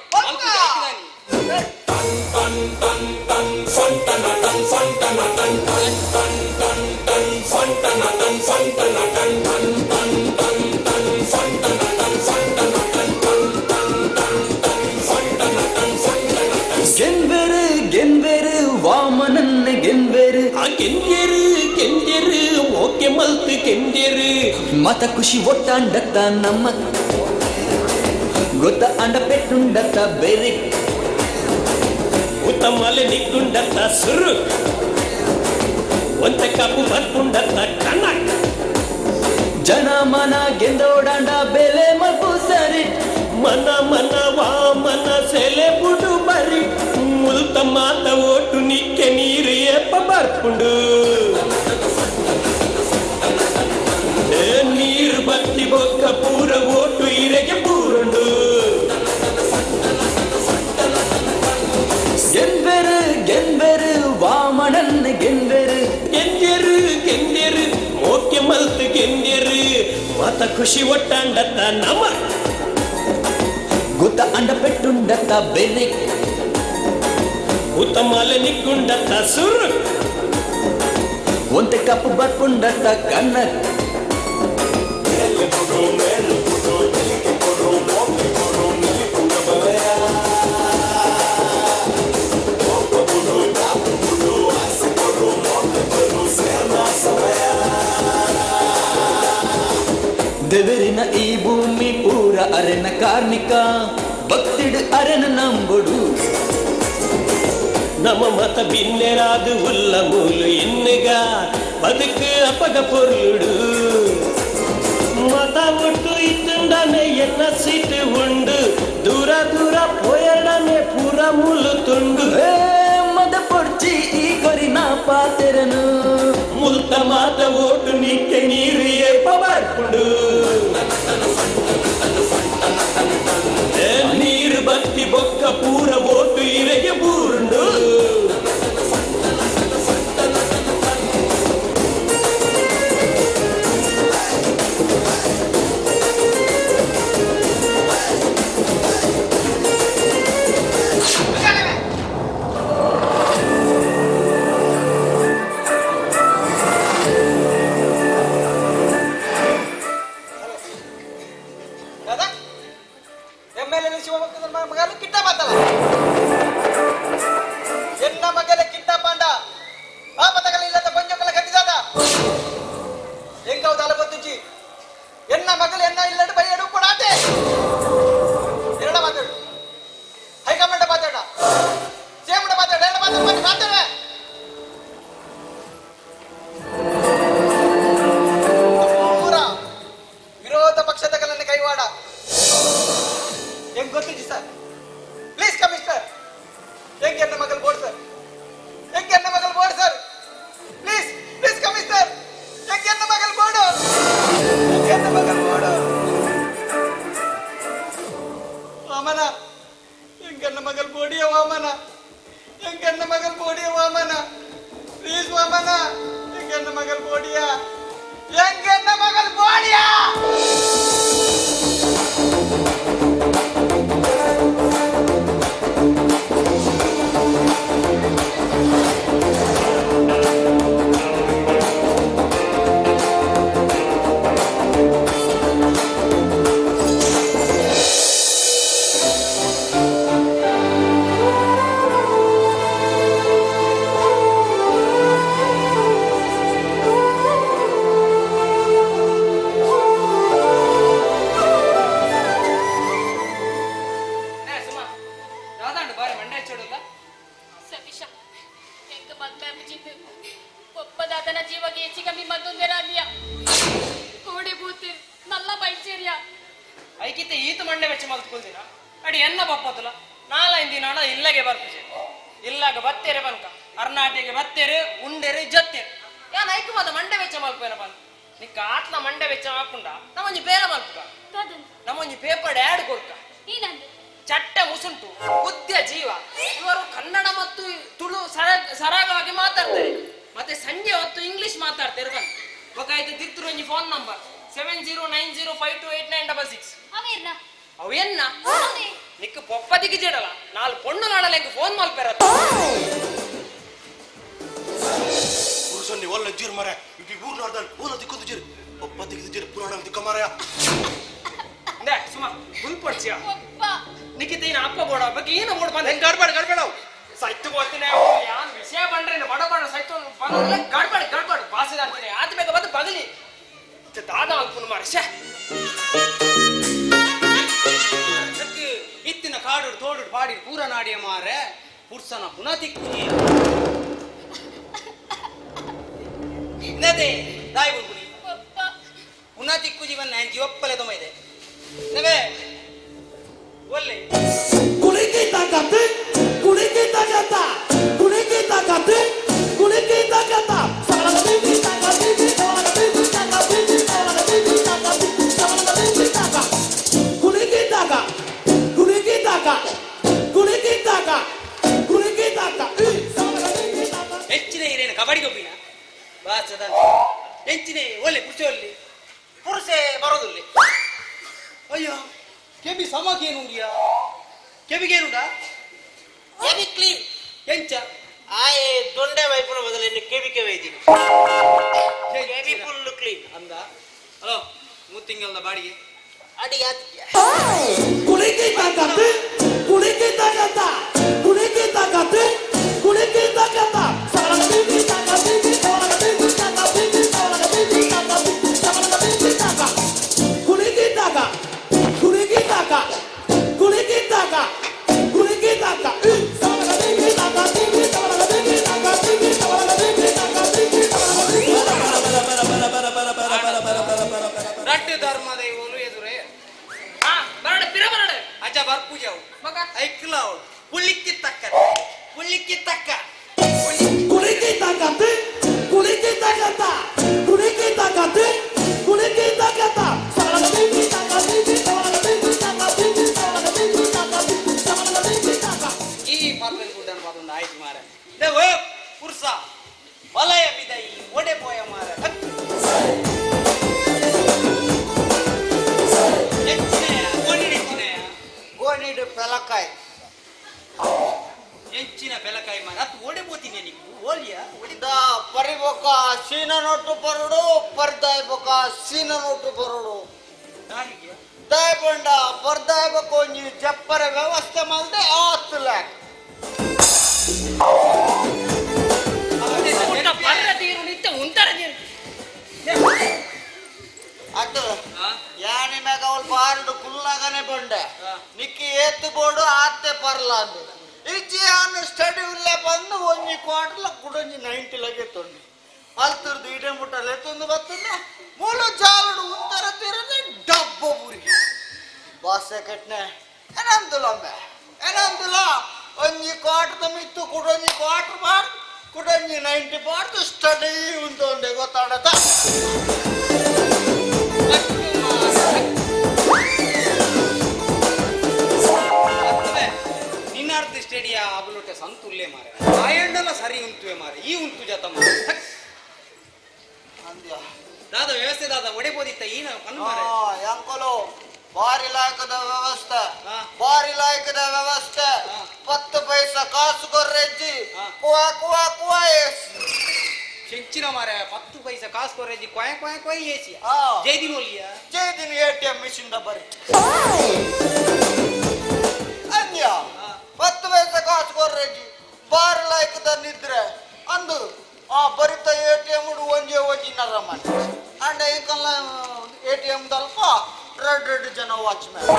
N: ಗೆನ್ವೆರು ಗೆನ್ವೆರು ವಾಮನನ್ನ ಗೆನ್ವೆರು
L: ಕೆಂಜರು ಕೆಂಜರು ಓಕೆ ಮಲ್ತು ಕೆಂಜರು
N: ಮತ ಖುಷಿ ಒಟ್ಟಾಂಡತ್ತ ನಮ್ಮ ಗೊತ್ತ ಅಂಡ ಪೆಟ್ಟುಂಡತ್ತ ಬೇರೆ
L: ಉತ್ತಮಲೆ ನಿಕ್ಕುಂಡತ್ತ ಸುರು ಒಂತ ಕಪ್ಪು ಬರ್ಪುಂಡತ್ತ ಕನ್ನಡ
N: ಜನ ಮನ ಗೆಂದೋಡಾಂಡ ಬೆಲೆ ಮಲ್ಪು ಸರಿ
L: ಮನ ಮನ ವಾಮನ ಸೆಲೆ ಬುಡು ಬರಿ ಮುಲ್ತ ಮಾತ ಓಟು ನಿಕ್ಕೆ ನೀರು ಏಪ ಬರ್ಪುಂಡು ನೀರು ಬತ್ತಿ ಬೊಕ್ಕ ಪೂರ ಓಟು ಇರೆಗೆ ಪೂರುಂಡು.
N: ಗೆನ್ವೆರು ಗೆನ್ವೆರು ವಾಮನನ್ನ ಗೆನ್ವೆರು
L: ಕೆಂಜರು ಕೆಂಜರು ಮೋಕೆ ಮಲ್ತು ಕೆಂಜರು ಮತ ಖುಷಿ ಒಟ್ಟಾಂಡತ್ತ ನಮ
N: ಗೊತ್ತ ಅಂಡ ಪೆಟ್ಟುಂಡತ್ತ ಬೆರೆ
L: ಉತ್ತಮಲೆ ನಿಕ್ಕುಂಡತ್ತ ಸುರು
N: ಒಂತೆ ಕಪ್ಪು ಬರ್ಪುಂಡತ್ತ ಕನ್ನ ದೇವರಿನ ಈ ಭೂಮಿ ಪೂರ ಅರೆನ ಕಾರ್ಮಿಕ ಭಕ್ತಿಡು ಅರೆನ ನಂಬುಡು
L: ನಮ್ಮ ಮತ ಬಿನ್ನೆರಾದು ಉಲ್ಲ ಮೂಲು ಎನ್ನುಗ ಬದುಕು ಅಪಗ பொருளுடு ಮತ ಒಟ್ಟು ಇತ್ತುಂಡನೆ ಎನ್ನ ಸೀಟು ಉಂಡು ದೂರ ದೂರ ಪೋಯಡನೆ ಪೂರ ಮುಲು ತುಂಡು
N: ಮದ ಪೊಡ್ಚಿ ಈ ಕೊರಿನ ಪಾತೆರನು
L: ಮುಲ್ತ ಮಾತ ಓಟು ನಿಕ್ಕೆ ನೀರು ಏಪ ಬರ್ಪುಂಡು ನೀರು ಬತ್ತಿ ಬೊಕ್ಕ ಪೂರ ಓಟು ಇರೆಗೆ ಬೂರುಂಡು.
C: ಎಮ್ ಎಲ್ ಎ ಶಿವಭಕ್ತನ ಮಗಲು ಕಿಟ್ಟ ಮಾತಲ್ಲ ಎನ್ನ ಮಗಲ ಕಿಟ್ಟ ಪಾಂಡ ಆ ಪದಗಳ ಇಲ್ಲದ ಪಂಜಕಲ ಕಟ್ಟಿದಾದ ಎಂಕವು ತಲೆ ಎನ್ನ ಮಗಲು ಎನ್ನ ಇಲ್ಲಡು ಬೈಯಡು ಕೊಡಾತೆ ಎರಡ ಮಾತಾಡು ಹೈಕಮಾಂಡ್ ಮಾತಾಡ ಸೇಮಡ ಮಾತಾಡ ಎರಡ ಮಾತಾಡ ಮಾತಾಡ.
E: ನಿಕ್ಕಿತ್ತೆ ಈತ ಮಂಡೆ ವೆಚ್ಚ ಮಲ್ತ್ಕೊಳ್ದಿನ ಅಡಿ ಎನ್ನ ಬಪ್ಪತ್ತಲ ನಾಲೈದು ದಿನ ಇಲ್ಲಗೆ ಬರ್ಪುಜೆ ಇಲ್ಲಾಗ ಬತ್ತೇರೆ ಬನ್ಕ ಅರ್ನಾಟಿಗೆ ಬತ್ತೇರು ಉಂಡೇರು ಜತ್ತೇರು ಯಾನ್ ಐಕು ಮಾತ ಮಂಡೆ ವೆಚ್ಚ ಮಲ್ಪೇನ ಬಂತ ನಿಕ್ಕ ಆತ್ಲ ಮಂಡೆ ವೆಚ್ಚ ಹಾಕುಂಡ ನಮ್ಮೊಂಜಿ ಬೇರೆ ಮಲ್ಪುಗ ನಮ್ಮೊಂಜಿ ಪೇಪರ್ ಆ್ಯಡ್ ಕೊಡ್ಕ ಚಟ್ಟೆ ಮುಸುಂಟು ಬುದ್ಧಿಯ ಜೀವ ಇವರು ಕನ್ನಡ ಮತ್ತು ತುಳು ಸರಾಗವಾಗಿ ಮಾತಾಡ್ತಾರೆ ಮತ್ತೆ ಸಂಜೆ ಹೊತ್ತು ಇಂಗ್ಲಿಷ್ ಮಾತಾಡ್ತಾರೆ ಬಂದು ಒಕ್ಕಾಯ್ತು ತಿರ್ತರು ಒಂಜಿ ಫೋನ್ ನಂಬರ್ 7090528966 ಅವೇನ್ನ ನಿಕ್ಕ ಪೊಪ್ಪದಿಗೆ ಜೇಡಲ್ಲ ನಾಲ್ ಪೊಣ್ಣು ನಾಡಲ್ಲ ಫೋನ್ ಮಲ್ಪೆರ
T: ಪುರುಷನ್ನಿ ಒಳ್ಳೆ ಜೀರ್ ಮರ ಇಡೀ ಊರ್ ನಾಡ್ದಲ್ಲಿ ಓಲ ದಿಕ್ಕೊಂದು ಜೀರ್ ಪಪ್ಪ ತೆಗೆದು ಜೀರ್ ಪುರಾಣ ದಿಕ್ಕ ಮಾರಾಯ
E: ಅಂದೆ ಸುಮಾ ಗುಲ್ಪಡ್ಸಿಯ ನಿಕ್ಕಿತ ಏನ ಅಪ್ಪ ಬೋಡ ಬಗ್ಗೆ ಏನು ಬೋಡ ಬಂದ
T: ಗಡ್ಬಡ ಗಡ್ಬೇಡ
E: ಸೈತು ಹೋಗ್ತೀನಿ ಯಾನ್ ವಿಷಯ ಬಂದ್ರೆ ಬಡ ಬಡ ಸೈತು ಬಂದ್ರೆ ಗಡ್ಬಡ ಗಡ್ಬಡ ಬಾಸಿದ ಅಂತೀನಿ ಆದ ಬೇಗ ಬಂದು ಬಗಲಿ ದಾದ ಅಲ್ಪುನ ಮಾರ
C: ಇತ್ತಿನ ಕಾಡು ತೋಡು ಪಾಡಿ ಪೂರ ನಾಡಿಯ ಮಾರೆ ಪುರ್ಸನ ಪುನಃ ತಿಕ್ಕುಜಿ ನದೇ ದಾಯಿ ಬುಲ್ಬುಲಿ ಪುನಃ ತಿಕ್ಕುಜಿ ಬನ್ನ ಜೀವಪ್ಪಲೆ ತೊಮ ಇದೆ ನವೇ ಒಲ್ಲೆ
L: ಕುಳಿಕೆ ತಾಕತ್ತೆ ಕುಳಿಕೆ ತಾಕತ್ತ ಕುಳಿಕೆ ತಾಕತ್ತೆ ಕುಳಿಕೆ ತಾಕತ್ತ ಸರಳತೆ ತಾಕತ್ತೆ ಸರಳತೆ ತಾಕತ್ತೆ ಸರಳತೆ ತಾಕತ್ತೆ ಸರಳತೆ ತಾಕ ಕುಳಿಕೆ ತಾಕ ಕುಳಿಕೆ ತಾಕ ಕುಳಿಕೆ ತಾಕ ಕುಳಿಕೆ ತಾಕ
C: ಹೆಚ್ಚಿನ ಹಿರೇನ ಕಬಡ್ಡಿ ಗೊಬ್ಬಿನ ಬಾಸದ ಹೆಚ್ಚಿನ ಒಳ್ಳೆ ಪುರುಷ ಒಳ್ಳೆ ಪುರುಷೆ ಬರೋದಿಲ್ಲ ಅಯ್ಯೋ ಕೆಬಿ ಸಮಕೇನುಂಡಿಯ ಕೆಬಿಗೇನುಂಡ
J: ಕೆಬಿ ಕ್ಲೀನ್
C: ಎಂಚ
J: ಆಯೆ ದೊಂಡೆ ವೈಪುನ ಬದಲು ಇನ್ನು ಕೆಬಿಕೆ ವೈದಿನಿ ಕೆಬಿ ಫುಲ್ ಕ್ಲೀನ್
C: ಅಂದ ಹಲೋ 3 ತಿಂಗಳ ಬಾಡಿಗೆ
J: ಅಡಿಗೆ
L: ಕುಳಿಕೆ ತಾಕತ್ತೆ ಕುಳಿಕೆ ತಾಕತ್ತ ಕುಳಿಕೆ ತಾಕತ್ತೆ ಕುಳಿಕೆ ತಾಕತ್ತ ಸರಳತೆ ತಾಕತ್ತೆ ಸರಳತೆ ತಾಕತ್ತೆ ಸರಳತೆ ತಾಕತ್ತೆ ಸರಳತೆ ತಾಕ ಕುಳಿಕೆ ತಾಕ ಕುಳಿಕೆ ತಾಕ ಕುಳಿಕೆ ತಾಕ ಕುಳಿಕೆ ತಾಕ ಸರಳತೆ ತಾಕತ್ತೆ ಸರಳತೆ ತಾಕತ್ತೆ ಸರಳತೆ ತಾಕತ್ತೆ
C: ರಟ್ಟು ಧರ್ಮ ದೈವನು ಎದುರೇ
E: ಬರಡ ಪಿರ ಬರಡ
C: ಅಜ್ಜ ಬರ್ಪೂಜಾವು
E: ಮಗ
C: ಐಕ್ಲಾವು ಪುಳ್ಳಿಕ್ಕಿ ತಕ್ಕ ಪುಳ್ಳಿಕ್ಕಿ ತಕ್ಕ
L: ಕುಳಿಕೆ ತಾಕತ್ತೆ ಕುಳಿಕೆ ತಾಕತ್ತ ಕುಳಿಕೆ ತಾಕತ್ತೆ ಕುಳಿಕೆ ತಾಕತ್ತ ಸರಳತೆ ತಾಕತ್ತೆ ಸರಳತೆ ತಾಕತ್ತೆ ಸರಳತೆ ತಾಕತ್ತೆ ಸರಳತೆ ತಾಕ
C: ಈ ಪರ್ವಲ್ ಗುಡ್ಡನ ಪಾತೊಂದು ಆಯ್ತು ಮಾರ ದೇವ ಪುರ್ಸ ವಲಯ ಬಿದೈ ಒಡೆ ಪೋಯ ಮಾರ
S: ಗೋಣಿಡು ಪೆಲಕಾಯಿ
C: ಹೆಚ್ಚಿನ ಬೆಲಕಾಯಿ ಮಾರ ಅದು ಓಡೆ ಪೋತೀನಿ ನಿಕ್ಕು ಓಲಿಯ
S: the ಪರಿಬೊಕ ಸೀನ ನೋಟು ಬರುಡು ಪರ್ದಾಯ್ ಬೊಕ ಸೀನ ನೋಟು ಬರುಡು ದಾಯ್ ಬಂಡ ಪರ್ದಾಯ್ ಬೊಕ ಒಂಜಿ ಜಪ್ಪರ ವ್ಯವಸ್ಥೆ ಮಲ್ದೆ ಆತ್ತು ಲ್ಯಾಕ್
E: ಬರ್ರ ತೀರು ನಿತ್ಯ ಉಂತರ ನೀರು
S: ಅದು ಯಾನಿ ಮ್ಯಾಗ ಅವಳು ಬಾರಡು ಕುಲ್ಲಾಗನೆ ಬಂಡೆ ನಿಕ್ಕಿ ಏತು ಬೋಡು ಆತ್ತೆ ಪರ್ಲ ಅಂದು ಇಜ್ಜಿ ಆನು ಸ್ಟಡಿ ಉಲ್ಲೆ ಬಂದು ಒಂಜಿ ಕ್ವಾರ್ಟರ್ಲ ಕುಡೊಂಜಿ 90 ಲಗೆ ತೊಂಡು ಅಲ್ತುರ್ದು ಇಡೆ ಮುಟ್ಟಲೆ ಎತ್ತೊಂದು ಬತ್ತಂದ ಮೂಲು ಜಾಲಡು ಉತ್ತರ ತೀರದೆ ಡಬ್ಬ ಬುರಿ ಬಾಸೆ ಕಟ್ನೆ ಏನಂದುಲ ಅಂಬೆ ಏನಂದುಲ ಒಂಜಿ ಕ್ವಾರ್ಟರ್ ಮಿತ್ತು ಕುಡೊಂಜಿ ಕ್ವಾರ್ಟರ್ ಬಾರ್ದು ಕುಡೊಂಜಿ 90 ಬಾರ್ದು ಸ್ಟಡಿ ಉಂಟೊಂಡೆ ಗೊತ್ತಾಡತ
C: ನಿನ್ನಾರ್ಥ ಸ್ಟೇಡಿಯ ಅಬಲೊಟ್ಟೆ ಸಂತುಲ್ಲೆ ಮಾರೆ ಆಯಣ್ಣಲ ಸರಿ ಉಂಟುವೆ ಮಾರೆ ಈ ಉಂಟು ಜಾತ ಮಾರೆ ದಾದ ವ್ಯವಸ್ಥೆ ದಾದ ಒಡೆಬೋದಿತ್ತ ಈ ನಾವು ಕಣ್ಣು ಮಾರೆ
S: ಅಂಕಲು ಬಾರಿ ಲಾಯಕದ ವ್ಯವಸ್ಥೆ ಬಾರಿ ಲಾಯಕದ ವ್ಯವಸ್ಥೆ 10 ಪೈಸಾ ಕಾಸು ಕೊರ್ರೆಜ್ಜಿ ಕುವಾ ಕುವಾ ಕುವಾ ಏಸ್
C: ಚೆಂಚಿನ ಮಾರೆ 10 ಪೈಸಾ ಕಾಸು ಕೊರ್ರೆಜ್ಜಿ ಕ್ವಾಯ ಕ್ವಾಯ ಕ್ವಾಯ ಏಸಿ ಜೈದಿನ ಒಲಿಯ
S: ಜೈದಿನ ಎಟಿಎಂ ಮಿಷಿನ್ the ಬರಿ ಅನ್ಯ 10 ಪೈಸಾ ಕಾಸು ಕೊರ್ರೆಜ್ಜಿ ಬಾರಿ ಲಾಯಕದ ನಿದ್ರೆ ಅಂದು ಆ ಬರಿತ ಎಟಿಎಂ ಒಂಜೆ ಒಂಜಿ ನರಮನ್ ಅಂಡ ಇಂಕಲ್ಲ ಎಟಿಎಂ ದಲ್ಪ ರೆಡ್ ರೆಡ್ ಜನ ವಾಚ್ಮ್ಯಾನ್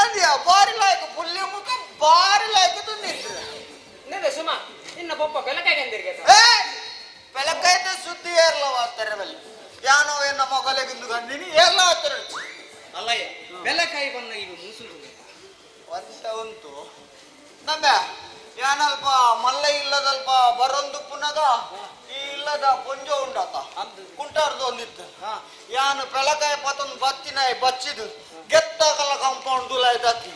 S: ಅಂದ್ಯ ಬಾರಿ ಲಾಯಕ ಪುಲ್ಯ ಮುಖ ಬಾರಿ ಲಾಯಕದ ನಿದ್ರೆ
E: ನಿಂದೆ ಸುಮಾ ನಿನ್ನ ಪಪ್ಪ ಬೆಲಕಾಯಿ ಅಂದಿರ್ಗೆ
S: ಏ ಬೆಲಕಾಯ್ದ ಸುದ್ದಿ ಏರ್ಲವಾಗ್ತಾರೆ ಬಲ್ಲಿ ಯಾನೋ ಏನ ಮೊಗಲೆಗಿಂದು ಗಂಡಿನಿ ಏರ್ಲವಾಗ್ತಾರೆ
C: ಅಲ್ಲಯ್ಯ ಬೆಲ್ಲಕಾಯಿ ಬಂದ ಈಗ ಮೂಸುಂದು
S: ಒಂತ ಉಂಟು ನಮ್ಮ ಯಾನಲ್ಪ ಮಲ್ಲ ಇಲ್ಲದಲ್ಪ ಬರೊಂದು ಪುನಗ ಈ ಇಲ್ಲದ ಪೊಂಜೋ ಉಂಡಾತ ಕುಂಟಾರ್ದು ಒಂದಿತ್ತು ಯಾನು ಪೆಲಕಾಯಿ ಪತೊಂದು ಬತ್ತಿನಾಯಿ ಬಚ್ಚಿದು ಗೆತ್ತಾಗಲ್ಲ ಕಾಂಪೌಂಡ್ ದುಲಾಯ್ ದಾತಿ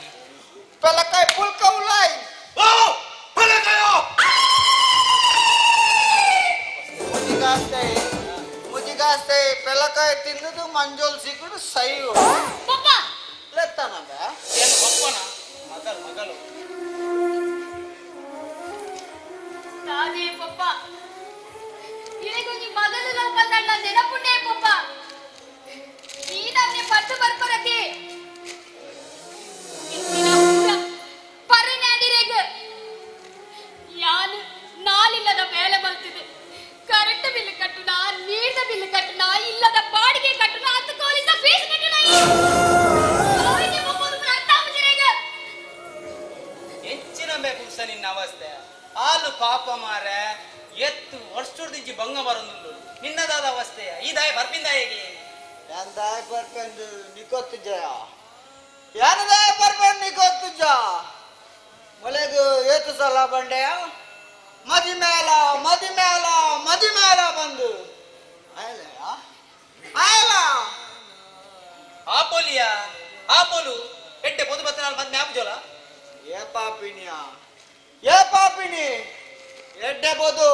S: ಪೆಲಕಾಯಿ ಪುಲ್ಕ ಉಲಾಯ್ ಮುಜಿಗಾಸ್ತೆ ಮುಜಿಗಾಸ್ತೆ ಪೆಲಕಾಯಿ ತಿನ್ನದು ಮಂಜೋಲ್ ಸಿಕ್ಕುಡು ಸೈಯು ಲೆತ್ತನಂದ
C: ಏನು ಬಪ್ಪನ ಮಗಲು ಮಗಲು
O: ತಾನೇ ಪಪ್ಪ ಇಳಿಗೊಂಜಿ ಮಗಲು ಲೋಪದಣ್ಣ ನೆನಪುಂಡೆ ಪಪ್ಪ ನೀನನ್ನೇ ಪಟ್ಟು ಬರ್ಪರತಿ ಇಂದಿನ ಊರ ಪರನಾಡಿರೆಗ ಯಾನು ನಾಲಿಲ್ಲದ ಬೇಲೆ ಬಲ್ತಿದೆ ಕರೆಂಟ್ ಬಿಲ್ ಕಟ್ಟುನ ನೀರ್ದ ಬಿಲ್ ಕಟ್ಟುನ ಇಲ್ಲದ ಬಾಡಿಗೆ ಕಟ್ಟುನ ಹತ್ತು ಕೋಲಿಸ ಫೀಸ್ ಕಟ್ಟುನ
C: ಹೆಚ್ಚಿನ ಪುರುಷ ನಿನ್ನ ಅವಸ್ಥೆ ಹಾಲು ಪಾಪ ಮಾರೆ ಎತ್ತು ವರ್ಷದಿಂಚಿ ಬಂಗ ಬರೋದು ನಿನ್ನದಾದ ಅವಸ್ಥೆಯ ಈ ದಾಯ ಬರ್ಪಿಂದ ಹೇಗೆ
S: ಯಾನ್ ದಾಯ ಬರ್ಪೆಂದು ನಿಕೊತ್ತು ಜಯ ಯಾನ ದಾಯ ಬರ್ಪೆಂದು ನಿಕೊತ್ತು ಜ ಮೊಲೆಗು ಏತು ಸಲ ಬಂಡೆಯ ಮದಿ ಮೇಲ ಮದಿ ಮೇಲ ಮದಿ ಮೇಲ ಬಂದು ಆಯಲಯ ಆಯಲ
C: ಆಪೋಲಿಯ ಆಪೋಲು ಎಟ್ಟೆ ಪೊದು ಬತ್ತನಾಲ್ ಮದ್ಮೆ ಆಪುಜೋಲ
S: ಏ ಪಾಪಿನಿಯ ಏ ಪಾಪಿನಿ ಎಡ್ಡೆ ಬೋದು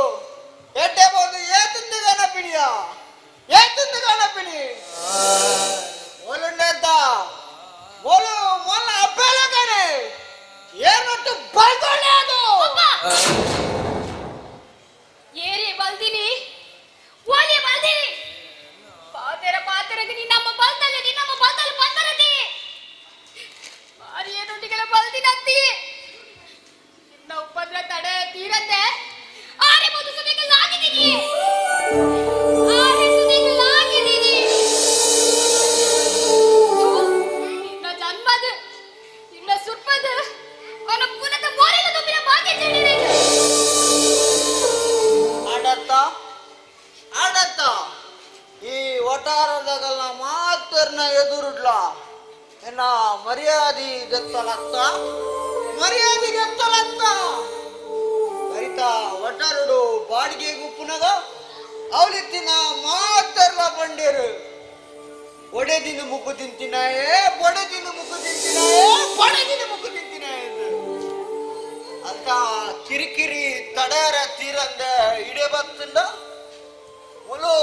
S: ಎಡ್ಡೆ ಬೋದು ಏ ತಿಂದು ಗಣಪಿಣಿಯ ಏ ತಿಂದು ಗಣಪಿಣಿ ಓಲುಂಡೆದ್ದ ಓಲು ಮೊಲ್ಲ ಅಪ್ಪೇಲ ಕಣೆ ಏನೊಟ್ಟು ಬಲ್ದೊಳ್ಳೆ ಅದು
O: ಏರಿ ಬಲ್ದಿನಿ ಓಲಿ ಬಲ್ದಿನಿ ಪಾತೆರ ಪಾತೆರಗೆ ನಿನ್ನಮ್ಮ ಬಲ್ತಲ್ಲ ನಿನ್ನಮ್ಮ ಬಲ್ತಲ್ಲ ಬಂದರತಿ ಮಾರಿಯ ದೊಡ್ಡಿಗಳ ಬಲ್ದಿನತ್ತಿ ನಿನ್ನ ಉಪದ್ರ ತಡೆ ತೀರತ್ತೆ ಆರೆ ಮೊದಲು ಸುದಿಗಳಾಗಿದ್ದೀನಿ ಆರೆ ಸುದಿಗಳಾಗಿದ್ದೀನಿ ನಿನ್ನ ಜನ್ಮದ ನಿನ್ನ ಸುರ್ಪದ ಅವನ ಪುನಃ ಮೋರಿನ ತುಂಬಿನ ಭಾಗ್ಯ ಚೆಂಡಿದೆ
S: ಆಡತ್ತ ಆಡತ್ತ ಈ ಒಟಾರದಾಗಲ್ಲ ಮಾತರ್ನ ಎದುರುಡ್ಲ ಎನ್ನ ಮರ್ಯಾದಿ ಗೆತ್ತಲತ್ತ ಮರ್ಯಾದಿ ಗೆತ್ತಲತ್ತ ಬರಿತ ಒಟಾರುಡು ಬಾಡಿಗೆ ಗುಪ್ಪುನಗ ಅವಲಿತ್ತಿನ ಮಾತರ್ಲ ಬಂಡೇರು ಒಡೆದಿನ ಮುಕ್ಕು ತಿಂತಿನಾಯೇ ಬೊಡೆದಿನ ಮುಕ್ಕು ತಿಂತಿನಾಯೇ ಬೊಡೆದಿನ ಮುಕ್ಕು ತಿಂತಿನಾಯೇ ಅಂತ ಕಿರಿಕಿರಿ ತಡೇರ ತೀರಂದ ಇಡೆ ಬತ್ತಂಡ ಮುಲು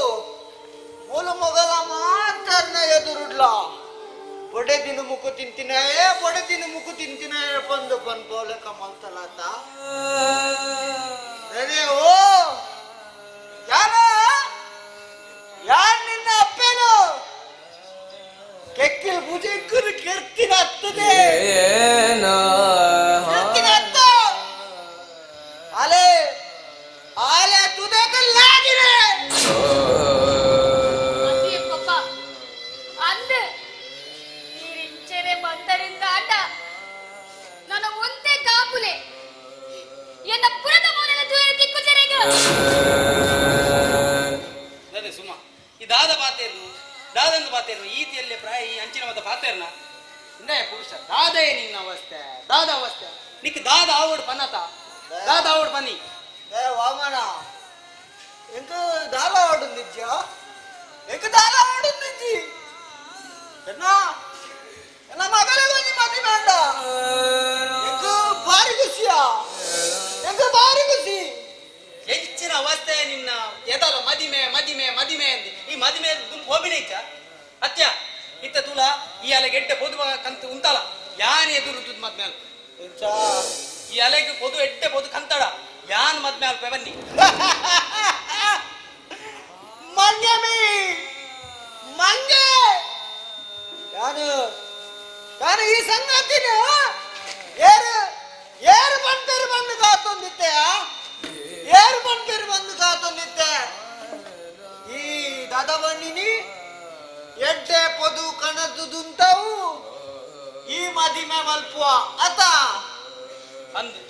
S: ಮುಲು ಮೊಗಲ ಮಾತರ್ನ ಎದುರುಡ್ಲ ಬೊಡೆದಿನ ಮುಕ್ಕು ತಿಂತಿನಾಯೇ ಬೊಡೆದಿನ ಮುಕ್ಕು ತಿಂತಿನಾಯೇ ಬಂದು ಪನ್ಪೋಲೆ ಕಮಲ್ತಲಾತ ಅದೇ ಓ ಯಾರ ಯಾರ್ ನಿನ್ನ ಅಪ್ಪೇನು ಕೆಕ್ಕಿಲ್ ಭುಜಕ್ಕರು ಕೆರ್ತಿನ ಹತ್ತದೆ ಕೆರ್ತಿನ ಹತ್ತ ಅಲೆ ಆಲೆ ತುದಕಲ್ಲಾಗಿರೆ
O: ಅದೇ ಪಪ್ಪ ಅಂದು ನೀರಿಂಚೆರೆ ಬಂದರಿಂದ ಆಟ ನನ್ನ ಒಂದೇ ಕಾಪುಲೆ ಎನ್ನ ಪುರದ ಮೋನೆಲ್ಲ ತೂಯರ ತಿಕ್ಕು ಜರೆಗ
C: ಅದೇ ಸುಮ್ಮ ಈ ದಾದ ಪಾತೇರ್ನು ದಾದಂದು ಪಾತೇರ್ನು ಈತಿಯಲ್ಲೇ ಪ್ರಾಯ ಈ ಅಂಚಿನ ಮತ ಪಾತೇರ್ನ ಇಂದಯ ಪುರುಷ ದಾದಯೇ ನಿನ್ನ ಅವಸ್ಥೆ ದಾದ ಅವಸ್ಥೆ ನಿಕ್ ದಾದ ಆವಡ್ ಪನ್ನತ ದಾದ ಆವಡ್ ಪನ್ನಿ
S: ಏ ವಾಮನ ಎಂಕ ದಾಲ ಆಡು ನಿಜ್ಜ ಎಂಕ ದಾಲ ಆಡು ನಿಜ್ಜಿ ಎನ್ನ ಎನ್ನ ಮಗಲಿಗೆ ಒಂಜಿ ಮದಿ ಬೇಡ ಎಂಕ ಬಾರಿ ಖುಷಿಯಾ ಎಂಕ ಬಾರಿ ಖುಷಿ
C: ಹೆಚ್ಚಿನ ಅವಸ್ಥೆ ನಿನ್ನ ಎದಲ ಮದಿಮೆ ಮದಿಮೆ ಮದಿಮೆ ಅಂದೆ ಈ ಮದಿಮೆ ಹೋಬಿನ ಇಚ್ಚ ಅತ್ಯ ಇತ್ತ ತುಲ ಈ ಅಲೆಗೆ ಎಡ್ಡೆ ಪೊದು ಕಂತ ಉಂತಲ ಯಾನ್ ಎದುರು ತುದ್ ಮದ್ಮೆ ಅಲ್ಪ ಈ ಅಲೆಗೆ ಪೊದು ಎಡ್ಡೆ ಪೊದು ಕಂತಡ ಯಾನ್ ಮದ್ಮೆ ಅಲ್ಪ ಬನ್ನಿ
S: ಮಂಗೆ ಮಂಗೆ ಯಾನು ಯಾನು ಈ ಸಂಗತಿನ ಏರು ಏರು ಬಂತೇರು ಬಂದು ಕಾತೊಂದಿತ್ತೆ ಏರು ಬಂತೇರು ಬಂದು ಕಾತೊಂದಿತ್ತೆ ಈ ದಾದಬಣ್ಣಿನಿ ಎಡ್ಡೆ ಪೊದು ಕಣದುದುಂತವು ಈ ಮದಿಮೆ ಮಲ್ಪುವ ಅತ
C: ಅಂದು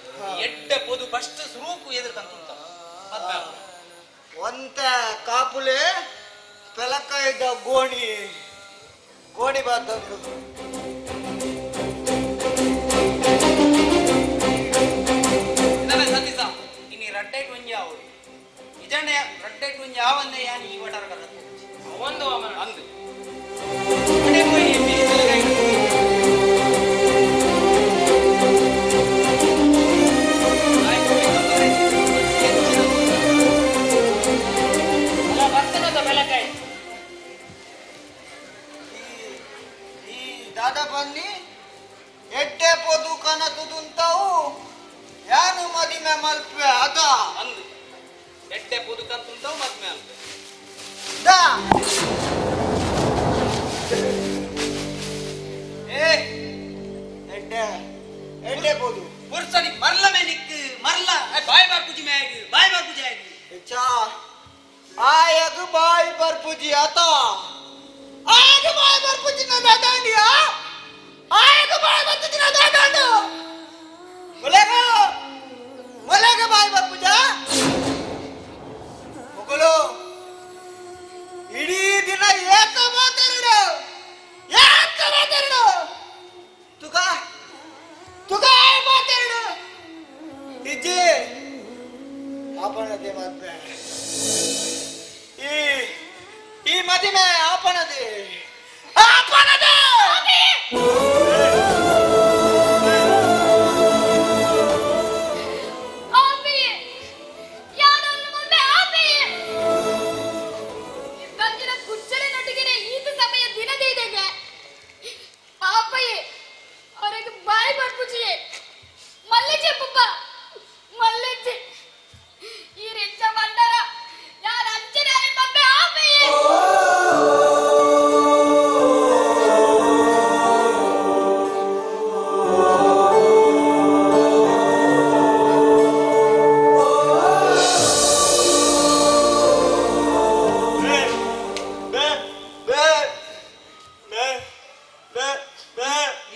C: ಎಡ್ಡೆ ಪೊದು ಫಸ್ಟ್ ಸುರೂಕು ಎದುರು ಕಂತುಂತ ಮದ್ಮೆ ಅಲ್ಪ
S: ಒಂತೆ ಕಾಪುಲೆ ಪೆಲಕಾಯ್ದ ಗೋಣಿ ಕೋಡಿ ಬಾತಂದು
C: ಸತೀಸ ಇನಿ ರಡ್ಡೈಟ್ ಒಂಜಿ ಆವಡು ನಿಜಾನೆ ರಡ್ಡೈಟ್ ಒಂಜಿ ಆವಂದೆ ಯಾನ್ ಈ ವಟಾರ ಕರತ್ತೆ
E: ಒಂದು ವಾಮನ
C: ಅಂದು ಅಡೆ ಪೋಯಿ ಎಮ್ಮೆ ಇಲ್ಲಗಾಯಿ.
E: ಅಲ್ಲ ಬರ್ತನದ ಬೆಳಕಾಯಿ
S: ಈ ದಾದಾ ಬನ್ನಿ ಎಡ್ಡೆ ಪೋದು ಕನ ತುದುಂತಾವು ಯಾನು ಮದಿಮೆ ಮಲ್ಪೆ ಅದ
C: ಅಂದು ಎಡ್ಡೆ ಪುದುಕಂತುಂತಾವು ಮದ್ಮೆ ಅಲ್ಪೆ
S: ದಾ
C: ಏ
S: ಎಡ್ಡೆ ಎಡ್ಡೆ ಪೋದು
C: ಪುರ್ಸನಿ ಮರ್ಲ ಮೇ ನಿಕ್ ಮರ್ಲ ಏ, ಬಾಯ್ ಬಾರ್ ಪೂಜಿ ಮ್ಯಾಗ್ ಬಾಯ್ ಬಾರ್ ಪೂಜೆ ಆಗಿ
S: ಚಾ ಆಯಗ್ ಬಾಯ್ ಬರ್ಪುಜಿ ಆತ ಆಯಗ್ ಬಾಯ್ ಬರ್ಪುಜಿ ನಾ ದಾದಾಂಡಿಯ ಆಯಗ್ ಬಾಯ್ ಬರ್ಪುಜಿ ನಾ ದಾದಾಂಡು ಮೊಲೆಗ ಮೊಲೆಗ ಬಾಯ್ ಬರ್ಪುಜ ಮೊಗಲು ಇಡೀ ದಿನ ಏಕ ಮಾತಾಡು ಏಕ ಮಾತಾಡು ತುಗ ತುಗ ಮಾತಾಡು ಇಜ್ಜಿ ಆಪಣದೆ ಮದ್ವೆ ಈ ಈ ಮದಿಮೆ ಆಪಣದೆ ಆಪಣದೆ
O: ಆಪೆಯೇ ಯಾರನ್ನು ಮುಂದೆ ಆಪೆಯೇ ಬಂದಿನ ಕುಚ್ಚಳೆ ನೊಟ್ಟಿಗೆನೆ ಈತ ಸಮಯ ದಿನದಿದೆಗೆ ಪಾಪಯೇ ಅವರಿಗೆ ಬಾಯಿ ಬರ್ಪುಜಿಯೇ ಮಲ್ಲಿಜೆ ಪುಪ್ಪ ಮಲ್ಲಿಜೆ ಈ ರೆಚ್ಚ ಬಂದರ ಯಾರ ಅಂಚಿನಾರೆ ಪಪ್ಪೆ ಆಪೆಯೇ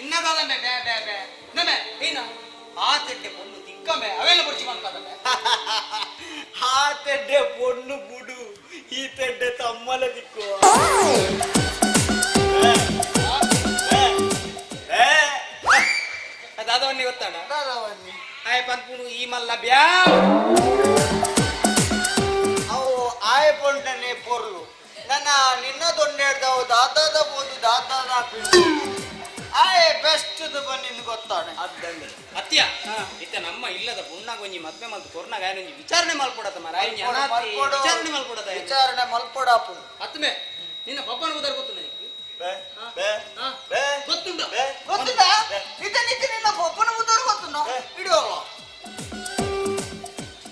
C: ಇನ್ನದಾದಂಬೆ ಬೇ ಬೇ ಬೇ ನಮೆ ಏನ ಆ ತೆಡ್ಡೆ ಪೊಣ್ಣು ತಿಕ್ಕಂಬೆ ಅವೆಲ್ಲ ಪೊರ್ಚಿ ಬಂತಾದಂಬೆ
S: ಆ ತೆಡ್ಡೆ ಪೊಣ್ಣು ಬುಡು ಈ ತೆಡ್ಡೆ ತಮ್ಮಲ ದಿಕ್ಕು
C: ದಾದವನ್ನಿ ಗೊತ್ತಾಡ
S: ದಾದವನ್ನಿ
C: ಆಯ್ ಪಂಪುನು ಈ ಮಲ್ಲ ಬ್ಯಾ
S: ಅವು ಆಯ ಪೊಣ್ಣನೆ ಪೊರ್ಲು ನನ್ನ ನಿನ್ನ ದೊಣ್ಣೆಡ್ದವು ದಾದಾದ ಬೋದು ದಾದಾದ ಪಿಂಡು ಆಯೆ ಬೆಸ್ಟ್ ಬನ್ನಿಂದು ಗೊತ್ತಾಣೆ
C: ಅದ್ದಂಗೆ ಅತ್ಯ ಇತ್ತ ನಮ್ಮ ಇಲ್ಲದ ಪುಣ್ಣಾಗ ಒಂಜಿ ಮದ್ವೆ ಮಲ್ತು ಕೊರ್ನಾಗ ಆಯನೊಂಜಿ ವಿಚಾರಣೆ ಮಲ್ಪಡತ ಮಾರ ಆಯ್
S: ಮಲ್ಪೊಡು.
C: ವಿಚಾರಣೆ ಮಲ್ಪಡತ
S: ವಿಚಾರಣೆ ಮಲ್ಪೊಡಾಪು
C: ಅತ್ಮೆ ನಿನ್ನ ಪಪ್ಪನ ಉದಾರ ಗೊತ್ತು ನನಗೆ ಗೊತ್ತುಂಡ
S: ಗೊತ್ತುಂಡ ಇತ ನಿತ್ಯ ನಿನ್ನ ಪಪ್ಪನ ಉದಾರ ಗೊತ್ತುಂಡ ಹಿಡಿಯೋಲ್ಲ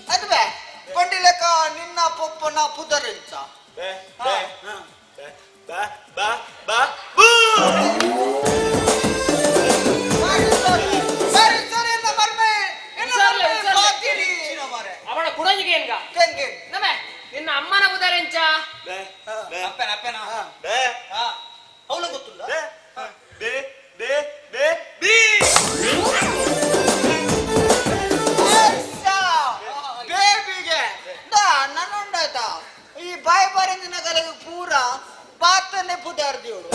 S: ಅದ್ವೆ ಪಂಡಿಲೆಕ್ಕ ನಿನ್ನ ಪಪ್ಪನ ಪುದರಿಂಚ ಸರಿ ಸರಿ ಎನ್ನ ಮರ್ಮೆ ಎನ್ನ
E: ಹುಷಾರ್ಲೆ,
S: ಮರ್ಮೆ
E: ಹುಷಾರ್ಲೆ.
S: ಬಾತಿರಿ.
E: ಅವಳ ಕುಡಂಜಿಗೆ ಏನ್ಗ ನಮೆ ನಿನ್ನ ಅಮ್ಮನ ಉದಾರೆಂಚ
C: ಅಪ್ಪನ ಅಪ್ಪನ ಅವಳ ಗೊತ್ತುಂಡ
T: ಬೇ ಬೇ ಬೇ ಬಿ
S: ಬೇಬಿಗೆ ನನ್ನುಂಡಾಯ್ತ ಈ ಬಾಯಿ ಬಾರಿಂದಿನ ಕಲೆಗೆ ಪೂರ ಪಾತನೆ ಪುದಾರ್ದಿಯೋಡು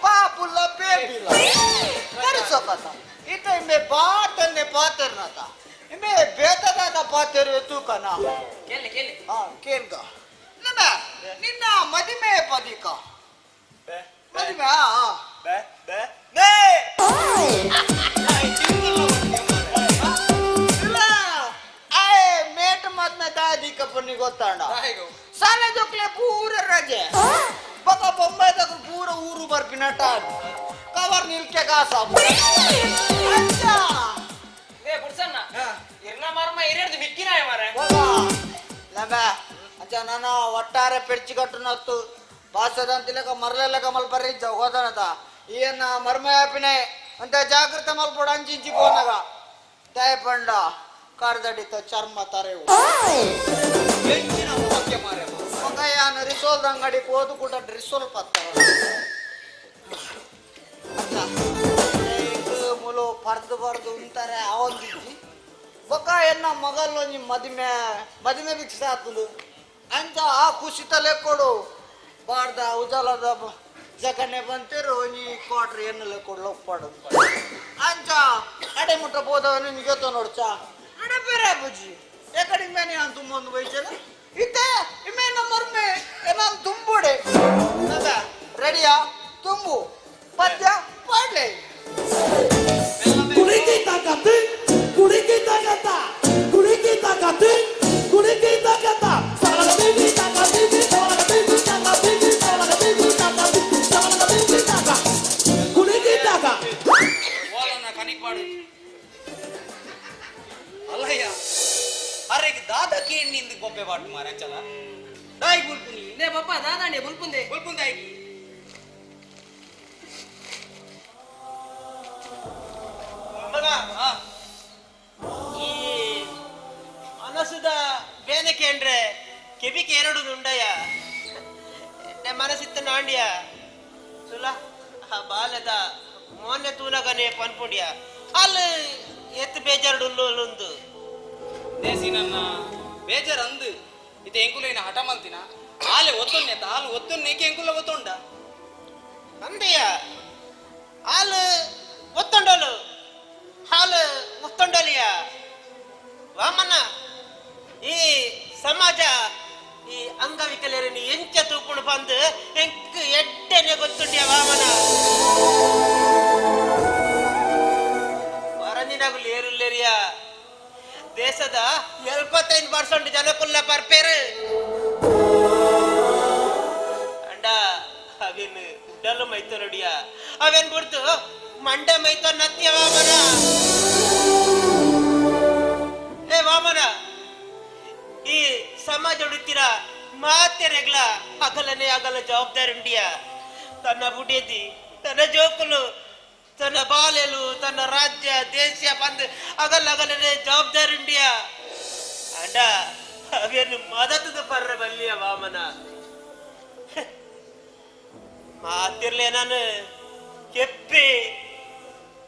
S: ಪಾಪುಲ್ಲ ಬೇಬಿಲ್ಲ ಕರಿಸೋಕತ ಇತ ಇಮ್ಮೆ ಬಾತನೆ ಪಾತೆರ್ನತ ಇಮ್ಮೆ ಬೇತದಾದ ಪಾತೆರು ತೂಕನ
E: ಕೇಳಿ ಕೇಳಿ
S: ಹಾ ಕೇಳ್ಗ ನಮ್ಮ ನಿನ್ನ ಮದಿಮೆ ಪದಿಕ ಮದಿಮೆ ಆ, ಆ.
T: ಬೇ ಬೇ ಬೇ
S: ಇಲ್ಲ ಆಯ್ ಮೇಟ್ ಮದ್ಮೆ ದಾದಿಕ ಪುನ್ನಿ ಗೊತ್ತಾಂಡ ಸಾಲೆ ಜೋಕ್ಲೆ ಪೂರ ರಜೆ ಬಕ ಬೊಂಬೈದಾಗ ಪೂರ ಊರು ಬರ್ಪಿನ ಟಾನ್ ಕವರ್ ನಿಲ್ಕೆ ಕಾಸ
E: ಏ ಪುಡ್ಸಣ್ಣ ಇರ್ನ ಮರ್ಮ ಇರೇರ್ದು ಮಿಕ್ಕಿನಾಯ ಮಾರ
S: ಲಂಬ ಅಂಚ ನಾನು ಒಟ್ಟಾರೆ ಪೆಡ್ಚಿ ಕಟ್ಟುನತ್ತು ಬಾಸದಂತಿಲಕ ಮರಲೆಲ್ಲ ಕಮಲ್ ಬರ್ರಿ ಜಗೋದನತ ಏನ ಮರ್ಮ ಯಾಪಿನೆ ಅಂತ ಜಾಗೃತ ಮಲ್ಪೊಡ ಅಂಚಿಂಚಿ ಪೋನಗ ದಯಪಂಡ ಕಾರ್ದಡಿತ ಚರ್ಮ ತರೆವು ಮಗಯಾನ ರಿಸೋಲ್ದ ಅಂಗಡಿ ಹೋದು ಕೂಡ ರಿಸೋಲ್ ಪತ್ತ ಮುಲು ಪರ್ದು ಪರ್ದು ಉಂತಾರೆ ಅವೊಂದಿಜ್ಜಿ ಬೊಕ್ಕ ಎನ್ನ ಮಗಲ್ಲೊಂಜಿ ಮದಿಮೆ ಮದಿಮೆ ಭಿಕ್ಷ ಆತುಂಡು ಅಂಚ ಆ ಖುಷಿ ತಲೆ ಕೊಡು ಬಾರ್ದ ಉಜಾಲದ ಜಕನೆ ಬಂತೇರು ಒಂಜಿ ಕ್ವಾರ್ಟರ್ ಎನ್ನಲ ಕೊಡ್ಲ ಒಪ್ಪಾಡು ಅಂಚ ಅಡೆ ಮುಟ್ಟ ಹೋದವನು ನಿಜ ನೋಡ್ಚ ಅಡೆ ಬೇರೆ ಬುಜ್ಜಿ ಎಕಡೆ ಮೇನೆ ನಾನು ತುಂಬೊಂದು ಬೈಚನ ಇತ್ತೆ ಇಮ್ಮೆ ನಮ್ಮ ನಾನು ತುಂಬುಡೆ ರೆಡಿಯಾ ತುಂಬು ಪದ್ಯ ಪಾಡ್ಲೆ
A: ಕುಡಿಕೆ ತಾಕತ್ತು ಕುಡಿಕೆ ತಾಕತ್ತ ಕುಡಿಕೆ ತಾಕತ್ತು ಕುಡಿಕೆ ತಾಕತ್ತ ಸರಳ ತಾಕತ್ತು
C: ಅಲ್ಲಯ್ಯ ಅರೆಗೆ ದಾದ ಕೇಣಿಂದ ಬೊಬ್ಬೆ ಬಾಟು ಮಾರ ಚಲ ದಾಯಿ ಬುಲ್ಪುನಿ
E: ನೇ ಬಪ್ಪ ದಾದಾಂಡೆ ಬುಲ್ಪುಂದೆ
C: ಬುಲ್ಪುಂದಾಯಿ
J: ಈ ಮನಸ್ಸುದ ಬೇನೆ ಕೇಂದ್ರೆ ಕೆಬಿಕೆ ಎರಡು ಉಂಡಯ್ಯ ಮನಸ್ಸಿತ್ತ ನಾಂಡ್ಯ ಸುಲ ಆ ಬಾಲದ ಮೋನೆ ತೂನಗನೆ ಪನ್ಪುಂಡ್ಯ ಅಲ್ಲಿ ಎತ್ತು ಬೇಜಾರುಡುಲ್ಲೊಂದು
C: ದೇಸಿ ನನ್ನ ಬೇಜಾರು ಅಂದು ಇದು ಎಂಕುಲೇನ ಹಠ ಮಲ್ತಿನ ಆಲೆ ಒತ್ತೊನ್ನೆ ಹಾಲು ಒತ್ತೊನ್ನೆಗೆ ಎಂಕುಲ ಒತ್ತೊಂಡ
J: ಅಂದಯ್ಯ ಹಾಲು ಒತ್ತೊಂಡೋಲು ಹಾಲು ಒತ್ತೊಂಡೋಲಿಯ ವಾಮನ ಈ ಸಮಾಜ ಈ ಅಂಗವಿಕಲರನ್ನು ಎಂಚ ತೂಪುಣು ಬಂದು ಎಂಕ್ ಎಡ್ಡೆನೆ ಗೊತ್ತುಂಡಿಯ ವಾಮನ ವರಂದಿನಾಗುಲು ಏರುಲ್ಲೇರಿಯ ದೇಶದ 75% ಜನಕುಲ್ಲ ಪರ್ಪೇರು ಅಂಡ ಅವೇನು ಉಡ್ಡಲು ಮೈತೊರಡಿಯ ಅವೇನ್ ಬಿಡ್ತು ಮಂಡ ಮೈತೊ ನತ್ಯ ವಾಮನ ಏ ವಾಮನ ಈ ಸಮಾಜ ಉಡುತ್ತೀರ ಮಾತೆರೆಗ್ಲ ಅಗಲನೆ ಅಗಲ ಜವಾಬ್ದಾರಿ ಉಂಡಿಯ ತನ್ನ ಬುಡೇದಿ ತನ್ನ ಜೋಕುಲು ತನ್ನ ಬಾಲೆಲು ತನ್ನ ರಾಜ್ಯ ದೇಶ ಬಂದು ಅಗಲ ಅಗಲನೆ ಜವಾಬ್ದಾರಿ ಉಂಡಿಯ ಅಂಡ ಅವೇನು ಮದತದ ಪರ್ರ ಬಲ್ಲಿಯ ವಾಮನ ಮಾತಿರ್ಲೆ ನಾನು ಕೆಪ್ಪೆ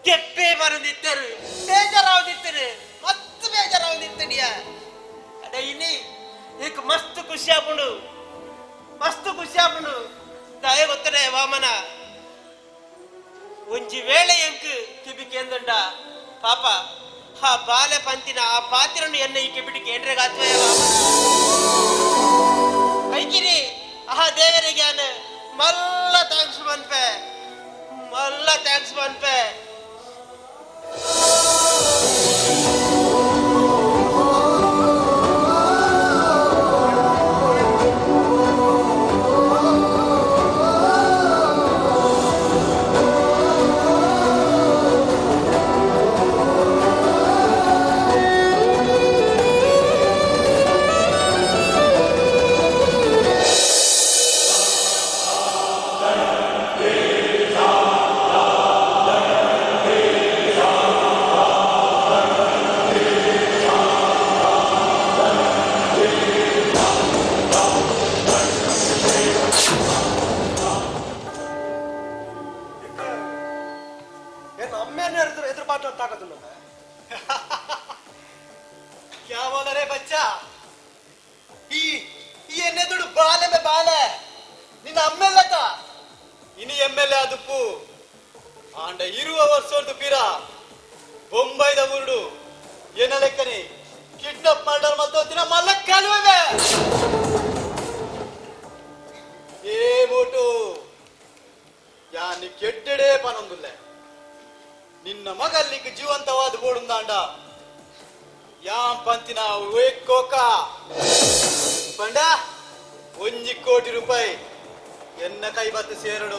J: ಕೆಪ್ಪೆ ಬರಂದಿತ್ತರು ಬೇಜಾರಾವದಿತ್ತರು ಮಸ್ತ್ ಬೇಜಾರಾವದಿತ್ತಡಿಯ ಅಡ ಇನಿ ಈಗ ಮಸ್ತ್ ಖುಷಿ ಆಪುಂಡು ಮಸ್ತ್ ಖುಷಿ ಆಪುಂಡು ದಾಯ ಗೊತ್ತಡೆ ವಾಮನ ಒಂಜಿ ವೇಳೆ ಎಂಕ್ ಕಿಬಿ ಕೇಂದಂಡ ಪಾಪ ಆ ಬಾಲೆ ಪಂತಿನ ಆ ಪಾತ್ರನು ಎನ್ನ ಈ ಕಿಬಿಟಿ ಕೇಂದ್ರಗಾತ್ವಯ ವಾಮನ ಐಕಿರಿ ಆ ದೇವರಿಗೆ ಮಲ್ಲ thanks ಮನ್ಪೆ ಮಲ್ಲ thanks ಮನ್ಪೆ
C: क्या बोल रहे बच्चा ಈ ಎನ್ನೆದುಡು ಬಾಲೆ ಮೇ ಬಾಲೆ ನಿನ್ನ ಅಮ್ಮೆಲ್ಲತ ಇನಿ ಎಮ್ ಎಲ್ ಎ ಅದುಪ್ಪು ಆಂಡ ಇರುವ ವರ್ಷ ಪೀರ ಬೊಂಬೈದ ಊರುಡು ಏನ ಲೆಕ್ಕನೆ ಕಿಡ್ನಾಪ್ ಮರ್ಡರ್ ಮಲ್ತೋತಿನ ಮಲ್ಲ ಕಲುವೆ ಏ ಮೋಟು ಯಾನಿ ಕೆಟ್ಟಡೆ ಪನೊಂದುಲ್ಲೆ ನಿನ್ನ ಮಗಲ್ಲಿಗೆ ಜೀವಂತವಾದ ಬೋಡುಂದಾಂಡ ಯಾಂ ಪಂತಿನ ಕೋಕ ಪಂಡ 1 ಕೋಟಿ ರೂಪಾಯಿ ಎನ್ನ ಕೈ ಬತ್ತು ಸೇರಡು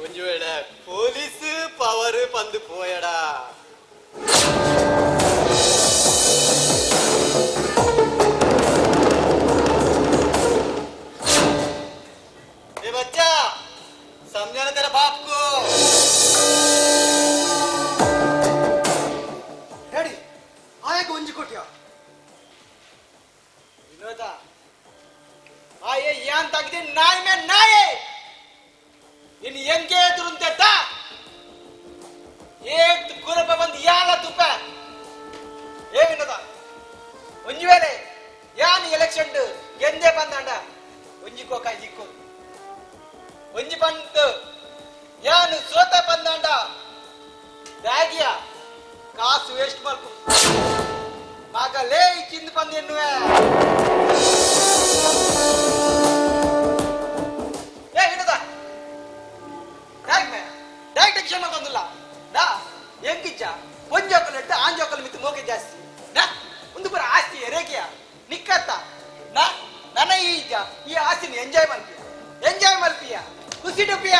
C: ಒಂಜು ವೇಳೆ ಪೊಲೀಸ್ ಪವರ್ ಪಂದು ಪೋಯಡ ए बच्चा समझाना तेरा बाप को
T: ಡ್ಯಾಡಿ ಆಯಾಗ ಒಂಜಿ ಕೋಟಿಯ
C: ವಿನೋದ ಆಯೆ ಏನ್ ತಗ್ದಿ ನಾಯಿ ಮೇ ನಾಯಿ ಇನ್ ಹೆಂಗೆ ಎದುರುಂತೆತ್ತ ಏಕ್ ಗುರಪ ಬಂದು ಯಾಲ ತುಪ್ಪ ಏ ವಿನೋದ ಒಂಜಿ ವೇಳೆ ಯಾನ್ ಎಲೆಕ್ಷನ್ ಎಂದೇ ಬಂದಾಂಡ ಒಂಜಿ ಕೋಕ ಈಕೋ ಒಂಜಿ ಪಂತ ಯಾನು ಸೋತ ಬಂದಾಂಡ ಬ್ಯಾಗಿಯ ಕಾಸು ವೇಸ್ಟ್ ಮಲ್ಪು ಮಗಲೇ ಚಿಂದ ಪಂದೆನ್ನುವೆ. ಏ ವಿನೋದ ಡ್ಯಾಗ್ ಮೇ ಡ್ಯಾಗ್ ಟೆನ್ಷನ್ ಮಲ್ತೊಂದಿಲ್ಲ ಡಾ ಎಂಕಿಚ್ಚ ಒಂಜೋಕಲ್ ಇಟ್ಟು ಆಂಜೋಕಲ್ ಮಿತ್ತು ಮೋಕೆ ಜಾಸ್ತಿ ಡಾ ಒಂದು ಪೂರ ಆಸ್ತಿ ಎರೇಕಿಯ ನಿಕ್ಕತ್ತ ನಾ ನನ್ನ ಈ ಈ ಆಸ್ತಿನ ಎಂಜಾಯ್ ಮಲ್ಪಿಯ ಎಂಜಾಯ್ ಮಲ್ಪಿಯ ಖುಷಿ ಡುಪಿಯ.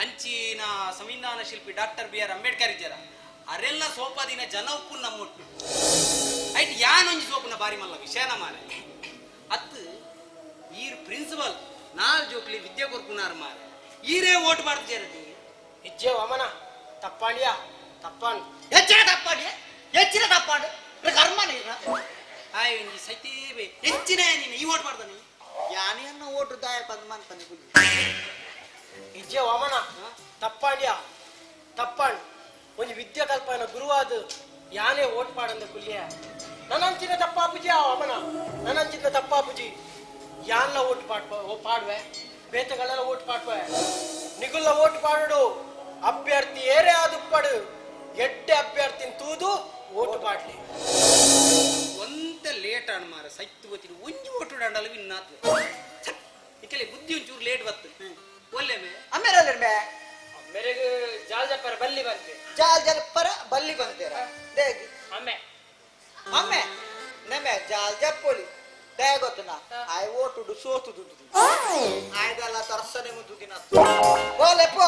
M: ಅಂಚಿನ ಸಂವಿಧಾನ ಶಿಲ್ಪಿ ಡಾಕ್ಟರ್ ಬಿ ಆರ್ ಅಂಬೇಡ್ಕರ್ ಇದ್ದಾರ.
C: ಅರೆಲ್ಲ ಸೋಪಾದಿನ ಜನ ಉಪ್ಪು ನಮ್ಮೊಟ್ಟು ಐಟ್ ಯಾನೊಂಜಿ ಸೋಪುನ ಬಾರಿ ಮಲ್ಲ ವಿಷಯನ ಮಾರೆ ಅತ್ತು ಈರ್ ಪ್ರಿನ್ಸಿಪಲ್ ನಾಲ್ ಜೋಕ್ಲಿ ವಿದ್ಯೆ ಕೊರ್ಪುನಾರ್ ಮಾರೆ ಈರೇ ಓಟ್ ಮಾಡ್ತು ಜರತಿ
R: ಇಜ್ಜೆ ವಾಮನ ತಪ್ಪಾಂಡಿಯಾ ತಪ್ಪಾಂಡ್
S: ಹೆಚ್ಚಿನ ತಪ್ಪಾಂಡಿ ಹೆಚ್ಚಿನ ತಪ್ಪಾಂಡು ಕರ್ಮನ
C: ಆಯ್ ಒಂಜಿ ಸೈತೇವೆ ಹೆಚ್ಚಿನ ನೀನು ಈ ಓಟ್ ಮಾಡ್ತಾನೆ
S: ಯಾನೆಯನ್ನು ಓಟು ದಾಯ ಪಂದ್ ಮನ್ಪನೆ
R: ಇಜ್ಜೆ ವಾಮನ ತಪ್ಪಾಂಡ್ಯಾ ತಪ್ಪಾಂಡ್ ಒಂಜಿ ವಿದ್ಯೆ ಕಲ್ಪನ ಗುರುವಾದ ಯಾನೇ ಓಟ್ ಪಾಡಂದ ಕುಲ್ಯ ನನ್ನಂಚಿನ ತಪ್ಪಾಪುಜಿ ಆ ವಾಮನ ನನ್ನಂಚಿನ ತಪ್ಪಾಪುಜಿ ಯಾನ್ಲ ಓಟ್ ಪಾಡ್ವೆ ಬೇತೆಗಳೆಲ್ಲ ಓಟ್ ಪಾಡ್ವೆ ನಿಗುಲ್ಲ ಓಟ್ ಪಾಡಡು ಅಭ್ಯರ್ಥಿ ಏರೇ ಆದುಪ್ಪಡು ಎಡ್ಡೆ ಅಭ್ಯರ್ಥಿನ ತೂದು ಓಟ್ ಪಾಡ್ಲಿ
C: ಒಂತ ಲೇಟ್ ಆಣ್ ಮಾರ ಸೈತು ಗೊತ್ತಿಲ್ಲ ಒಂಜಿ ಓಟು ಡಂಡಲು ಇನ್ನಾತು ಇಕಲೆ ಬುದ್ಧಿ ಒಂಚೂರು ಲೇಟ್ ಬತ್ತು ಒಲ್ಲೆ ಮೇ
S: ಅಮ್ಮೇರಲ್ಲ ಮೇ
E: ಮೇರೆಗ್ ಜಾಲ್ ಜಪ್ಪರ ಬಲ್ಲಿ ಬಂತೆ
S: ಜಾಲ್ ಜಪ್ಪರ ಬಲ್ಲಿ ಬಂತೇರ ದೇಗ್
E: ಅಮ್ಮೆ
S: ಅಮ್ಮೆ ನೆಮೆ ಜಾಲ್ ಜಪ್ಪೊಲಿ they ಗೊತ್ತನ I vote ಸೋತು ದುಡ್ಡು ಆಯ್ದಲ್ಲ ತರ್ಸನೆ ಮುದ್ದು ದಿನ ಬೋಲೆ ಪೋ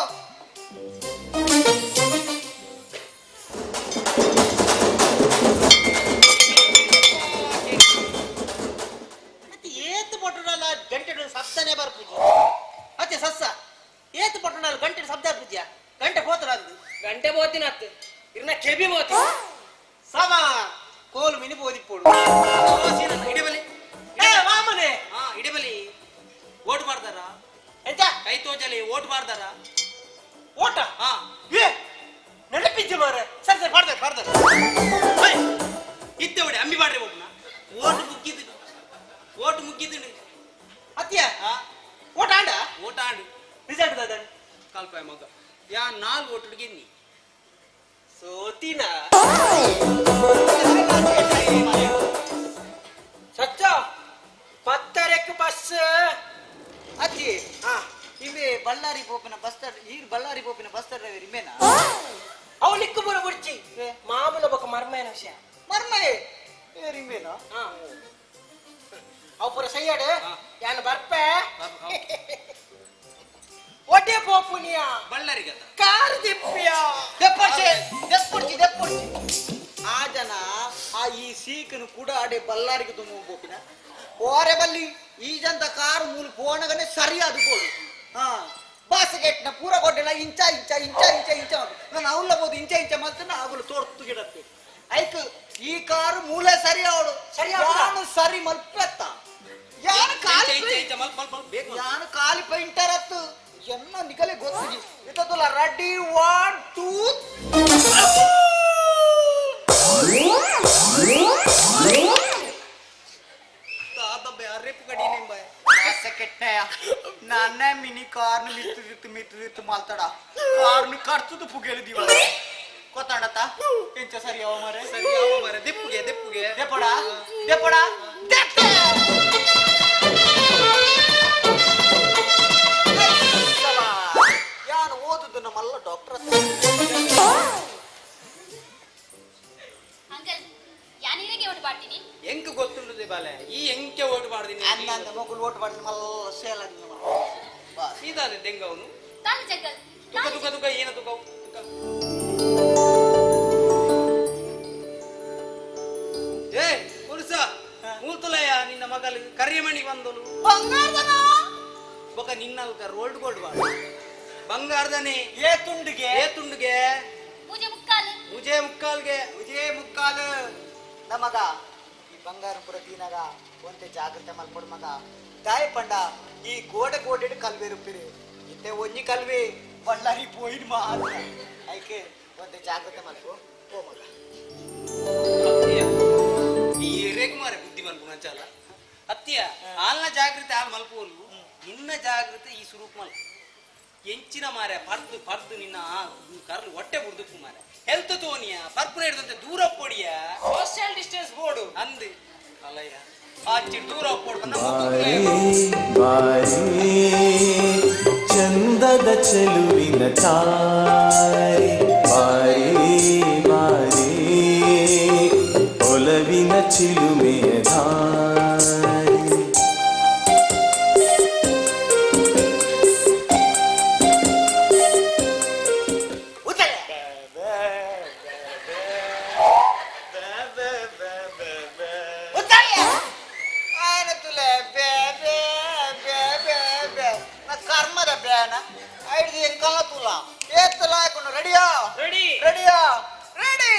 S: ಮತ್ತೆ ಏತು ಪಟ್ಟಣಲ್ಲ ಗಂಟೆ ಸತ್ತನೆ ಬರ್ಪುಜಿ ಅತ್ತೆ ಸಸ್ಸ ಏತು ಪಟ್ಟಣಲ್ಲ ಗಂಟೆ ಶಬ್ದ ಪೂಜ್ಯ ಗಂಟೆ ಹೋತರ ಅಂದು
E: ಗಂಟೆ ಬೋತಿನ ಅತ್ತು ಇರ್ನ ಕೆಬಿ ಬೋತಿ
S: ಸಮ ಕೋಲು ಮಿನಿ ಬೋದಿಪ್ಪೋಡು
C: ಇಡಬಲಿ
S: ಏ ವಾಮನೆ
C: ಹಾ ಇಡಬಲಿ ಓಟ್ ಮಾಡ್ದಾರ
S: ಎಂತ
C: ಕೈ ತೋಜಲಿ ಓಟ್ ಮಾಡ್ದಾರ
S: ಓಟ
C: ಹಾ
S: ಏ ನೆನಪಿಜ್ಜೆ ಮಾರೆ ಸರಿ ಸರಿ ಮಾಡ್ತಾರೆ ಮಾಡ್ತಾರೆ
C: ಇತ್ತೆ ಒಡೆ ಅಂಬಿ ಮಾಡ್ರಿ ಒಬ್ಬನ ಓಟ್ ಮುಗ್ಗಿದ್ದು ಓಟ್ ಮುಗ್ಗಿದ್ದು
S: ಅತ್ತಿಯ ಓಟ ಆಂಡ
C: ಓಟ್ ಆಂಡು
S: ರಿಸಲ್ಟ್ ದಾದನ್
C: ಕಾಲ್ಪಾಯ ಮಗ ಯಾ ನಾಲ್ ಓಟ್ ಗೆನ್ನಿ
S: ಸೋತಿನ
R: ಸಚ್ಚ ಪತ್ತರಕ್ಕೆ ಬಸ್
S: ಅತ್ತಿ ಇಮೆ ಬಳ್ಳಾರಿ ಪೋಪಿನ ಬಸ್ ಈರ್ ಬಳ್ಳಾರಿ ಪೋಪಿನ ಬಸ್ ಡ್ರೈವರ್ ಇಮೇನಾ
R: ಅವು ಲಿಕ್ಕು ಬರ ಬುಡ್ಚಿ ಮಾಮೂಲ ಬೊಕ ಮರ್ಮಯನ ವಿಷಯ
S: ಮರ್ಮಯೆ ಏರಿಮೇನಾ
R: ಅವು ಪೂರ ಸೈಯಾಡು ಯಾನ್ ಬರ್ಪೆ ಒಡ್ಡೆ ಪೋಪುನಿಯ
C: ಬಳ್ಳಾರಿ ಗತ
R: ಕಾರ್ ದಿಪ್ಪಿಯ
S: ದೆಪ್ಪಡ್ಚಿ ದೆಪ್ಪಡ್ಚಿ ದೆಪ್ಪಡ್ಚಿ ಆ ಜನ ಆ ಈ ಸೀಕನು ಕೂಡ ಅಡೆ ಬಳ್ಳಾರಿಗೆ ತುಂಬ ಪೋಪಿನ ಓರೆ ಬಲ್ಲಿ ಈ ಜಂತ ಕಾರು ಮೂಲು ಪೋಣಗನೆ ಸರಿಯಾದ ಬೋಡು ಹಾ ಬಾಸಗೆಟ್ನ ಪೂರ ಕೊಟ್ಟಿಲ್ಲ ಇಂಚ ಇಂಚ ಇಂಚ ಇಂಚ ಇಂಚ ನಾನು ಅವಲ್ಲ ಬೋದು ಇಂಚ ಇಂಚ ಮತ್ತೆ ಅವಳು ತೋರ್ತು ಗಿಡತ್ತೆ ಆಯ್ತು ಈ ಕಾರು ಮೂಲೆ ಸರಿ ಅವಳು
R: ಸರಿ
S: ಯಾನು ಸರಿ ಮಲ್ಪೆತ್ತ ಯಾನು ಖಾಲಿ ಯಾನು ಖಾಲಿ ಪೈಂಟರ್ ಅತ್ತು ಎನ್ನ ನಿಕಲೆ ಗೊತ್ತು ಇತ್ತಲ್ಲ ರೆಡಿ 1 2 ನಾನೇ ಮಿನಿ ಕಾರ್ನು ಮಿತ್ತು ದಿತ್ತು ಮಿತ್ತು ದಿತ್ತು ಮಾಲ್ತಾಡ ಕಾರ್ನು ಕಡ್ತದು ಪುಗೆಲು ದಿವ ಗೊತ್ತಾಡತ್ತ ಎಂಚ ಸರಿ ಯಾವ ಮಾರೆ
C: ಸರಿ ಯಾವ ಮಾರೆ ದೆಪ್ಪುಗೆ ದೆಪ್ಪುಗೆ
S: ದೆಪ್ಪಡ ದೆಪ್ಪಡ ಯಾನು ಓದುದು ನಮ್ಮಲ್ಲ ಡಾಕ್ಟರ್
O: ಅಂಕಲ್ ಯಾನಿಗೆ ಓಟ್ ಮಾಡ್ತೀನಿ
C: ಎಂಕ್ ಗೊತ್ತುಂಟು ಬಾಲೆ ಈ ಎಂಕೆ ಓಟ್ ಮಾಡ್ತೀನಿ
S: ಅಂದ ಮಗುಲು ಓಟ್ ಮಾಡ್ತೀನಿ ಮಲ್ಲ ಸೇಲ
C: ಸೀದಾ ದೆಂಗ ಅವನು
O: ತಾನು ಜಗ್ಗಲ್
C: ತುಕ ತುಕ ತುಕ ಏನ ತುಕ ತುಕ ಏ ಪುರುಷ ಮೂರ್ತಲಯ್ಯ ನಿನ್ನ ಮಗಲು ಕರಿಯಮಣಿ ಬಂದಳು
S: ಬಂಗಾರದನ
C: ಬೊಕ ನಿನ್ನಲ್ಕ ರೋಲ್ಡ್ ಗೋಲ್ಡ್ ಬಾಡ ಬಂಗಾರದನೆ
S: ಏ ತುಂಡಿಗೆ
C: ಏ ತುಂಡಿಗೆ
O: ಪೂಜೆ ಮುಕ್ಕಾಲು
C: ಮುಜೆ ಮುಕ್ಕಾಲ್ಗೆ
S: ಮುಜೆ ಮುಕ್ಕಾಲು ನಮಗ ಈ ಬಂಗಾರ ಪುರ ದೀನಗ ಒಂತೆ ಜಾಗ್ರತೆ ಮಲ್ಪಡು ಮಗ ದಾಯ ಪಂಡ ಈ ಗೋಡೆ ಗೋಡೆ ಕಲ್ವೆ ರುಪ್ಪಿರಿ ಇತ್ತೆ ಒಂಜಿ ಕಲ್ವೆ ಬಳ್ಳಾರಿ ಪೋಯಿನ್ ಮಾತ್ರ ಐಕೆ ಒಂತೆ ಜಾಗ್ರತೆ ಮಲ್ಪು ಪೋ ಮಗ
C: ಈ ರೇಕುಮಾರ ಬುದ್ಧಿ ಮಲ್ಪು ನಂಚಾಲ ಅತ್ತಿಯ ಆಲ್ನ ಜಾಗೃತಿ ಆಲ್ ಮಲ್ಪೋಲು ನಿನ್ನ ಜಾಗೃತಿ ಈ ಸುರೂಪ್ ಮಲ್ಪ ಎಂಚಿನ ಮಾರೆ ಪರ್ದು ಪರ್ದು ನಿನ್ನ ಕರ್ಲು ಹೊಟ್ಟೆ ಬುಡ್ದು ಮಾರೆ ಹೆಲ್ತ್ ತೋನಿಯ ಪರ್ಪುನ ಹಿಡ್ದಂತೆ ದೂರ ಪೊಡಿಯ
E: ಸೋಷಿಯಲ್ ಡಿಸ್ಟೆನ್ಸ್ ಬೋರ್ಡು
C: ಅಂದು ಅಲ್ಲಯ್ಯ ಆಚೆ ದೂರ ಪೋಡು
H: ಬಾರಿ ಚಂದದ ಚೆಲುವಿನ ತಾರೆ ಬಾರಿ ಬಾರಿ ಒಲವಿನ ಚಿಲುಮೆಯ ಧಾರೆ.
S: ಮಾರಾಯನ ಐದು ಎಂಕಲ್ಲ ತುಲ ಏತ್ತಲ ಹಾಕೊಂಡು ರೆಡಿಯಾ
E: ರೆಡಿ
S: ರೆಡಿಯಾ ರೆಡಿ.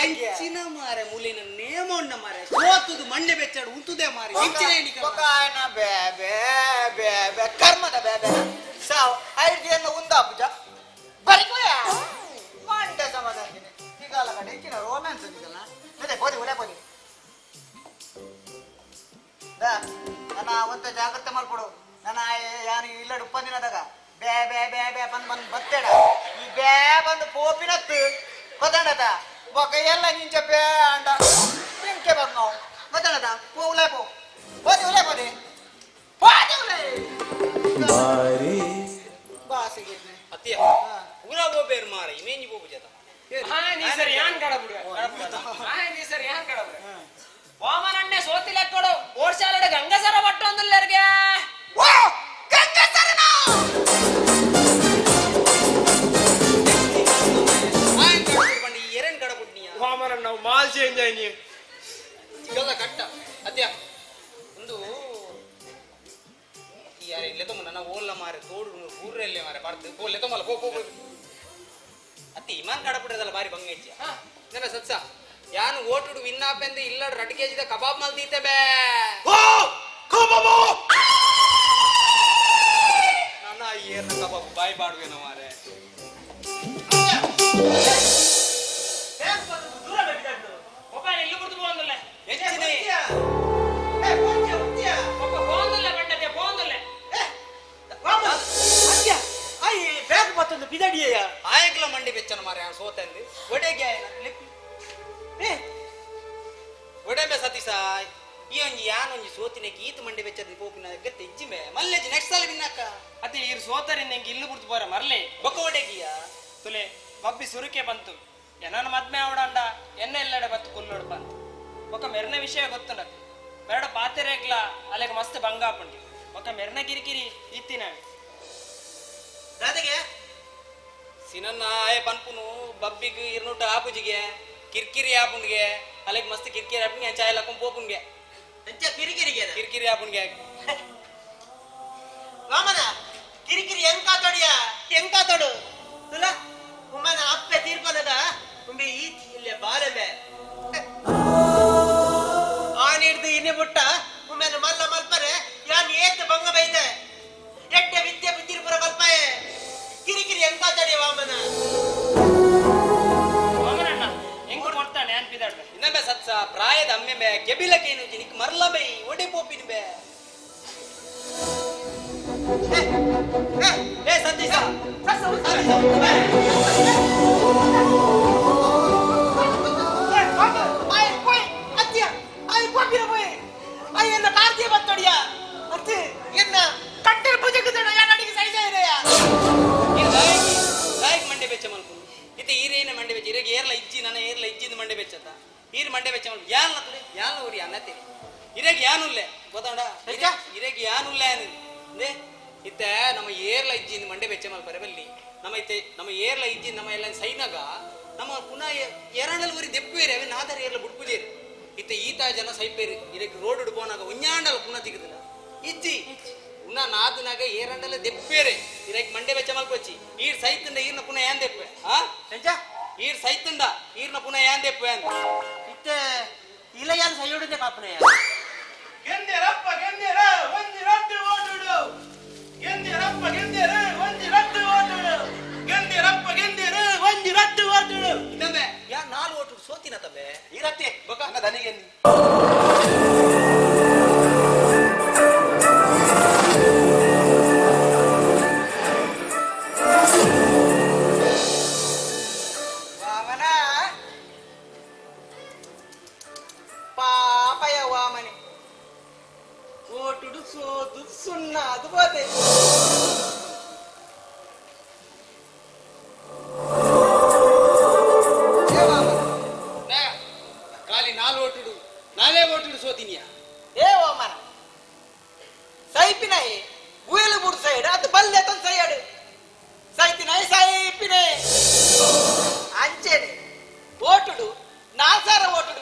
C: ಎಂಚಿನ ಮಾರೆ ಮುಲಿನ ನೇಮೊಂಡ ಮಾರೆ ಸೋತುದು ಮಂಡೆ ಬೆಚ್ಚಾಡು ಉಂತುದೇ ಮಾರೆ ಎಂಚಿನ ಎಣಿಕೆ
S: ಬೊಕಾಯನ ಬೇ ಬೇ ಬೇ ಬೇ ಕರ್ಮದ ಬೇ ಬೇ ಸಾವ್ ಐದು ಎಲ್ಲ ಉಂದಾಪುಜ ಬರಿಕೋಯ ಮಂಡೆ ಸಮಾಧಾನ ಈಗಾಲ ಕಡೆ ಎಂಚಿನ ರೋಮ್ಯಾನ್ಸ್ ಅಂದಿದ್ದಲ್ಲ ಅದೇ ಪೋದಿ ಒಳ್ಳೆ ಪೋದಿ ದಾ ನನ್ನ ಒಂತ ಜಾಗ್ರತೆ ಮಾಡ್ಕೊಡು. ನನ್ನ ಯಾರು ಇಲ್ಲಡು ಉಪ್ಪಂದಿನದಾಗ ಬೇ ಬೇ ಬೇ ಬೇ ಬಂದು ಬಂದು ಬತ್ತೇಡ ಈ ಬೇ ಬಂದು ಪೋಪಿನತ್ತು ಗೊತ್ತಾಡದ ಬೊಕ ಎಲ್ಲ ನಿಂಚೆ ಬೇ ಅಂಡ ನಿಂಕೆ ಬಂದು ನಾವು ಗೊತ್ತಾಡದ ಪೋ ಉಲೇ ಪೋ ಪೋದಿ ಉಲೇ ಪೋದಿ ಪೋದಿ ಉಲೇ
P: ಬಾರಿ
S: ಬಾಸಿಗೆ
C: ಅತ್ತಿಯ ಊರ ಹೋಗ್ಬೇರು ಮಾರ ಇಮೇಂಜಿ ಹೋಗು ಜತ.
E: ಹಾ ನೀ ಸರಿ ಯಾನ್ ಕಡಬುಡು ಹಾ ನೀ ಸರಿ ಯಾನ್ ಕಡಬುಡು ವಾಮನಣ್ಣೆ ಸೋತಿಲೆಕ್ಕಡು ಓಡ್ಸಾಲಡೆ ಗಂಗಸರ ಪಟ್ಟೊಂದುಲ್ಲೆರ್ಗೆ.
C: ಎರೆನ್ ಕಡಬುಡ್ನಿಯ
T: ವಾಮನಣ್ಣ ಮಾಲ್ ಚೇಂಜ್ ಆಯ್ನಿ
C: ಚಿಗಲ್ಲ ಕಟ್ಟ ಅತ್ಯ ಒಂದು ಯಾರ ಇಲ್ಲೆ ನನ್ನ ಓಲ್ಲ ಮಾರೆ ತೋಡು ಊರಲ್ಲೇ ಮಾರೆ ಬರ್ದು ಪೋ ಲೆತ್ತೊಮ್ಮಲ್ಲ ಪೋ ಪೋ ಪೋ. ಅತ್ತಿ ಇಮಾನ್ ಕಡಬಿಟ್ರದಲ್ಲ ಬಾರಿ ಬಂಗೈಚಿ ನನ್ನ ಸತ್ಸ ಯಾನು ಓಟುಡು ವಿನ್ ಆಪೆಂದು ಇಲ್ಲಡು 2 ಕೆಜಿದ ಕಬಾಬ್ ಮಲ್ದೀತೆ ಬೇ. ನನ್ನ ಏರ್ನ ಕಬಾಬ್ ಬಾಯಿ ಬಾಡುವೇನೋ ಮಾರೆ. ಆಯಗ್ಲ ಮಂಡಿ ಬೆಚ್ಚನ ಮಾರೆ ಸೋತಂದು ಒಡೆಗೆ ಒಡೆ ಬೆ ಸತೀಸ ಈ ಒಂಜಿ ಯಾನೊಂಜಿ ಸೋತಿನಕ್ಕೆ ಈತ ಮಂಡಿ ಬೆಚ್ಚದ ಪೋಪಿನ ಗತ್ತೆ ಇಜ್ಜಿ ಮೇ ಮಲ್ಲೆಜಿ ನೆಕ್ಸ್ಟ್ ಸಲ ಬಿನ್ನಕ್ಕ.
E: ಅದೇ ಈರು ಸೋತರಿಂದ ಹೆಂಗೆ ಇಲ್ಲು ಬಿಡ್ತು ಬೋರ ಮರ್ಲೆ
C: ಬೊಕ್ಕ ಒಡೆಗಿಯ
E: ತುಲೆ ಬಬ್ಬಿ ಸುರುಕೆ ಬಂತು ಎನ್ನನ ಮದ್ಮೆ ಅವಡಂಡ ಎನ್ನ ಎಲ್ಲೆಡೆ ಬತ್ತು ಕುಲ್ಲೋಡು ಬಂತು ಒಕ್ಕ ಮೆರ್ನ ವಿಷಯ ಗೊತ್ತುಂಡತ್ತೆ ಮೆರಡ ಪಾತೆರೆಗ್ಲ ಅಲೆಗೆ ಮಸ್ತ್ ಬಂಗಾಪುಂಡಿ ಒಕ್ಕ ಮೆರ್ನ ಕಿರಿಕಿರಿ ಇತ್ತಿನ
J: ದಾದಗೆ
C: ಸಿನನ್ನ ಆಯೆ ಪನ್ಪುನು ಬಬ್ಬಿಗ್ ಇರ್ನೂಟ ಆಪುಜಿಗೆ ಕಿರ್ಕಿರಿ ಆಪುನ್ಗೆ ಅಲೆಗೆ ಮಸ್ತ್ ಕಿರ್ಕಿರಿ ಆಪುನ್ಗೆ ಚಾಯ್ ಲಕ್ಕಂ ಪೋಪುನ್ಗೆ
J: ಅಂಚ ಕಿರಿಕಿರಿಗೆ
C: ಕಿರ್ಕಿರಿ ಆಪುನ್ಗೆ
J: ವಾಮನ ಕಿರಿಕಿರಿ ಎಂಕಾತೋಡಿಯ ಎಂಕಾತೋಡು ತುಲ ಉಮ್ಮನ ಅಪ್ಪೆ ತೀರ್ಕೊನದ ಉಂಬೆ ಈ ಇಲ್ಲೇ ಬಾಲಮೆ ಆನ್ ಹಿಡ್ದು ಇನ್ನೆ ಬುಟ್ಟ ಉಮ್ಮೆನ ಮಲ್ಲ ಮಲ್ಪರೆ ಯಾನ್ ಏತ್ ಬಂಗ ಬೈದೆ ಎಡ್ಡೆ ವಿದ್ಯೆ ಬುದ್ಧಿರ್ಪುರ ಕಲ್ಪಾಯೆ ಕಿರಿಕಿರಿ ಎಂಕಾತೋಡಿ ವಾಮನ.
E: ವಾಮನಣ್ಣ ಹೆಂಗ್ ಕೊಡ್ತಾನೆ ಅನ್ಪಿದಾಡ್ದೆ
C: ಇನ್ನೊಮ್ಮೆ ಸತ್ಸ ಪ್ರಾಯದ ಅಮ್ಮೆ ಬೇ ಕೆಬಿಲಕೇನು ಜಿನಿಕ್ ಮರ್ಲ ಬೈ ಒಡೆ ಪೋಪಿನ ಬೇ. ಏ ಸತೀಶ ಮಂಡೆ ಬೆಚ್ಚ ಮಲ್ಪು ಇತ್ತೆ ಈರೇನ ಮಂಡೆ ಬೆಚ್ಚ ಇರಗೆ ಏರ್ಲ ಇಜ್ಜಿ ನನ್ನ ಏರ್ಲ ಇಜ್ಜಿಂದ ಮಂಡೆ ಬೆಚ್ಚತ್ತ ಈರ್ ಮಂಡೆ ಬೆಚ್ಚ ಮಲ್ಪು ಯಾನ್ಲ ತುಡೆ ಯಾನ್ಲ ಊರಿ ಅನ್ನತೆ ಇರಗೆ ಯಾನುಲ್ಲೆ ಗೊತ್ತಾಡ ಇರಗೆ ಯಾನುಲ್ಲೆ ಅದೇ ಇತ್ತೆ ನಮ್ಮ ಏರ್ಲ ಇಜ್ಜಿಂದ ಮಂಡೆ ಬೆಚ್ಚ ಮಲ್ಪರೆ ಬಲ್ಲಿ ನಮ್ಮ ಇತ್ತೆ ನಮ್ಮ ಏರ್ಲ ಇಜ್ಜಿ ನಮ್ಮ ಎಲ್ಲ ಸೈನಾಗ ನಮ್ಮ ಪುನಃ ಎರಡಲ್ಲಿ ಊರಿ ದೆಪ್ಪೇರಿ ಅವೇ ನಾದರ ಏರ್ಲ ಬುಡ್ಪುಜೇರಿ ಇತ್ತೆ ಈತ ಜನ ಸೈಪೇರಿ ಇದಕ್ಕೆ ರೋಡ್ ಉಡ್ಬೋನಾಗ ಉഞ്ഞಾಂಡಲ ಪುನಃ ತಿಗುದಿಲ್ಲ ಇಜ್ಜಿ ಉನ್ನ ನಾದನಾಗ ಏರಂಡಲ ದೆಪ್ಪೇರೆ ಇದಕ್ಕೆ ಮಂಡೆ ಬೆಚ್ಚ ಮಲ್ಪೊಚ್ಚಿ ಈರ್ ಸೈತಂಡ ಈರ್ನ ಪುನಃ ಏನ್ ದೆಪ್ಪೆ ಆ ಈರ್ ಸೈತಂಡ ಈರ್ನ ಪುನಃ ಏನ್ ದೆಪ್ಪೆ ಅಂತ
J: ಇತ್ತೆ ಇಲ್ಲ ಯಾರು ಸೈಯೋಡಿದೆ ಪಾಪನೆಯ
T: ಗೆಂದೆರಪ್ಪ ಗೆಂದೆರ ಒಂಜಿ ರಟ್ಟು ಓಟುಡು ಗೆಂದೆರಪ್ಪ ಗೆಂದೆರ ಒಂಜಿ ರಟ್ಟು ಓಟುಡು ಗೆಂದೆರಪ್ಪ ಗೆಂದೆರ ಒಂಜಿ ರಟ್ಟು ಓಟುಡು.
C: ಇನ್ನೊಮ್ಮೆ ಯಾ ನಾಲ್ ಓಟುಡು ಸೋತಿನ ತಮ್ಮೆ
T: ಈರತ್ತೆ ಬೊಕ ದನಿಗೆ
S: ವಾಮನ ಪಾಪಯ ವಾಮನಿ ಓಟುಡು ಸೋತು ಸುಣ್ಣ ಅದು ಬೋದೆ.
C: ಖಾಲಿ ನಾಲ್ ಓಟುಡು ನಾಲೇ ಓಟುಡು ಸೋತಿನಿಯಾ.
S: ಏ ವಾಮನ ಸೈಪಿನಾಯಿ ಉಯಲು ಬುಡು ಸೈಡ್ ಅದು ಬಲ್ಲೆ ತಂದು ಸೈಯಾಡು ಸೈತಿನಾಯಿ ಸೈಪಿನೇ ಅಂಚೆನೆ ಓಟುಡು 4000 ಓಟುಡು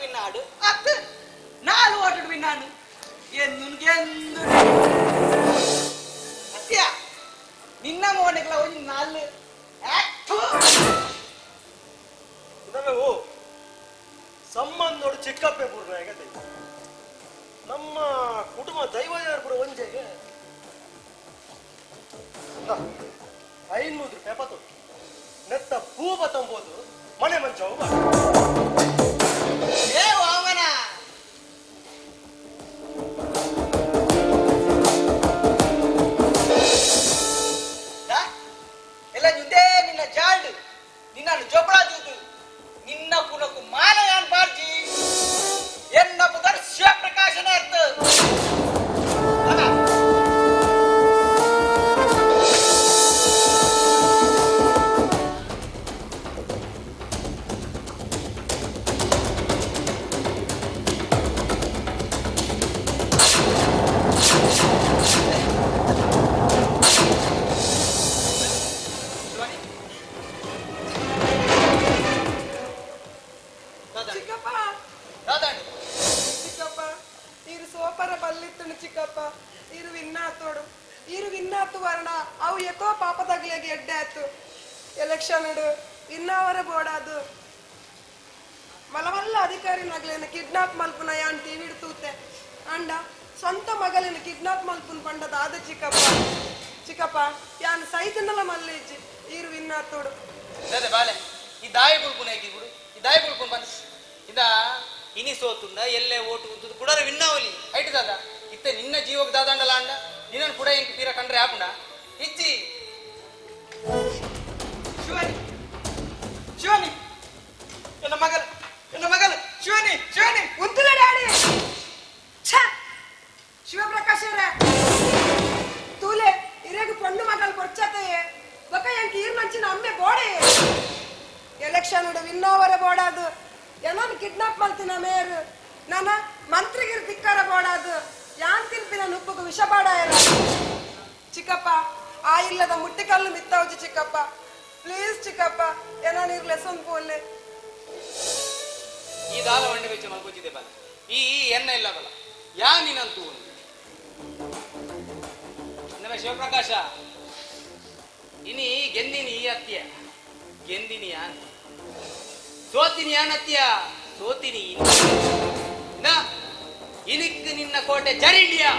C: ಮೋನೆಗ್ಲ ಒಂಜಿ ನಾಲ್
T: ಓ ಸಂಬಂಧೋಡು ಚಿಕ್ಕಪ್ಪೆ ಪೂರ್ಣ ನಮ್ಮ ಕುಟುಂಬ ದೈವ ಪೂರ ಒಂಜೆಗೆ 500 ರೂಪಾಯಿ ಪತ್ತು ನೆತ್ತ ಪೂವ ತಂಬೋದು ಮನೆ ಮಂಚವು ಬಾ.
C: ಏ ವಾಮನ ಎಲ್ಲ ನಿಂದೇ ನಿನ್ನ ಜಾಲ್ಡ್ ನಿನ್ನ ಜೋಪಳಾದೀತು ನಿನ್ನ ಪುನಕು ಮಾಲಯಾನ್ ಬಾರ್ಜಿ ಎನ್ನ ಪುದರ್ ಶಿವಪ್ರಕಾಶನ ಅರ್ಥ.
Q: ಚಿಕ್ಕಪ್ಪ ಚಿಕ್ಕಪ್ಪ ಇರು ಸೋಪರ ಬಲ್ಲಿತ್ತನು ಚಿಕ್ಕಪ್ಪ ಇರು ವಿನ್ನಾತೋಡು ಇರು ವಿನ್ನಾತು ವರ್ಣ ಅವು ಎತೋ ಪಾಪದಾಗ್ಲಿಗೆ ಎಡ್ಡೆ ಆಯ್ತು ಎಲೆಕ್ಷನ್ ಇನ್ನಾವರ ಬೋಡಾದು ಮಲವಲ್ಲ ಅಧಿಕಾರಿನಾಗ್ಲೇನು ಕಿಡ್ನಾಪ್ ಮಲ್ಪುನ ಯಾನ್ ಟಿವಿ ತೂತೆ ಅಂಡ ಸ್ವಂತ ಮಗಲೇನು ಕಿಡ್ನಾಪ್ ಮಲ್ಪುನ್ ಪಂಡದ ಆದ ಚಿಕ್ಕಪ್ಪ ಚಿಕ್ಕಪ್ಪ ಯಾನ್ ಸೈತನಲ್ಲ ಮಲ್ಲಿಜ್ಜಿ ಇರು ವಿನ್ನಾತೋಡು
C: ಅದೇ ಬಾಲೆ ಈ ದಾಯಿ ಬುಳ್ಪುನ ಬಿಡು ಈ ದಾಯಿ ಬುಳ್ಪುನ್ ಬನ್ಸ್ ಇದ ಇನಿ ಸೋತುಂಡ ಎಲ್ಲೇ ಓಟು ಉಂತುದು ಕುಡರ ವಿನ್ನಾವಲಿ ಐಟು ದಾದ ಇತ್ತೆ ನಿನ್ನ ಜೀವಕ್ಕೆ ದಾದಾಂಡಲ ಅಂಡ ನಿನ್ನನ್ನು ಕೂಡ ಎಂಕ್ ತೀರ ಕಂಡ್ರೆ ಆಪುಂಡ ಇಜ್ಜಿ ಶಿವಾನಿ ಶಿವಾನಿ ಎನ್ನ ಮಗಲ್ ಎನ್ನ ಮಗಲ್ ಶಿವಾನಿ ಶಿವಾನಿ
Q: ಉಂತುಲ ಡ್ಯಾಡಿ ಛ ಶಿವಪ್ರಕಾಶ್ ಅವರೇ ತೂಲೆ ಇರೇಗು ಪೊಣ್ಣು ಮಗಲ್ ಕೊರ್ಚತೆಯೇ ಬೊಕ ಎಂಕ್ ಈರ್ ನಂಚಿನ ಅಮ್ಮೆ ಬೋಡೆ ಎಲೆಕ್ಷನ್ ವಿನ್ನೋವರ ಬೋಡಾದು ಏನನ್ ಕಿಡ್ನಾಪ್ ಮಲ್ತಿನ ಮೇರು ನಾನ ಮಂತ್ರಿಗಿರ್ ತಿಕ್ಕರ ಬೋಡಾದು ಯಾನ್ ತಿನ್ಪಿನ ನುಪ್ಪುಗು ವಿಷ ಬಾಡಾಯರ ಚಿಕ್ಕಪ್ಪ ಆ ಇಲ್ಲದ ಮುಟ್ಟಿಕಲ್ಲು ಮಿತ್ತೌಜಿ ಚಿಕ್ಕಪ್ಪ ಪ್ಲೀಸ್ ಚಿಕ್ಕಪ್ಪ ಏನನ್ ಇರ್ ಲೆಸನ್ ಪೋಲೆ
C: ಈ ದಾಲ ವಂಡಿ ವೆಚ್ಚ ಮಲ್ಕೊಚ್ಚಿದೆ ಬಲ ಈ ಎನ್ನ ಇಲ್ಲ ಬಲ ಯಾ ನೀನಂತೂ ನಮ್ಮ ಶಿವಪ್ರಕಾಶ ಇನಿ ಗೆಂದಿನಿ ಈ ಅತ್ತಿಯ ಗೆಂದಿನಿ ಯಾನ್ ಸೋತಿನಿ ಯಾನ್ ಅತ್ತಿಯ ಸೋತಿನಿ ಇನಿಕ್ ನಿನ್ನ ಕೋಟೆ ಜರಿಂಡಿಯಾ.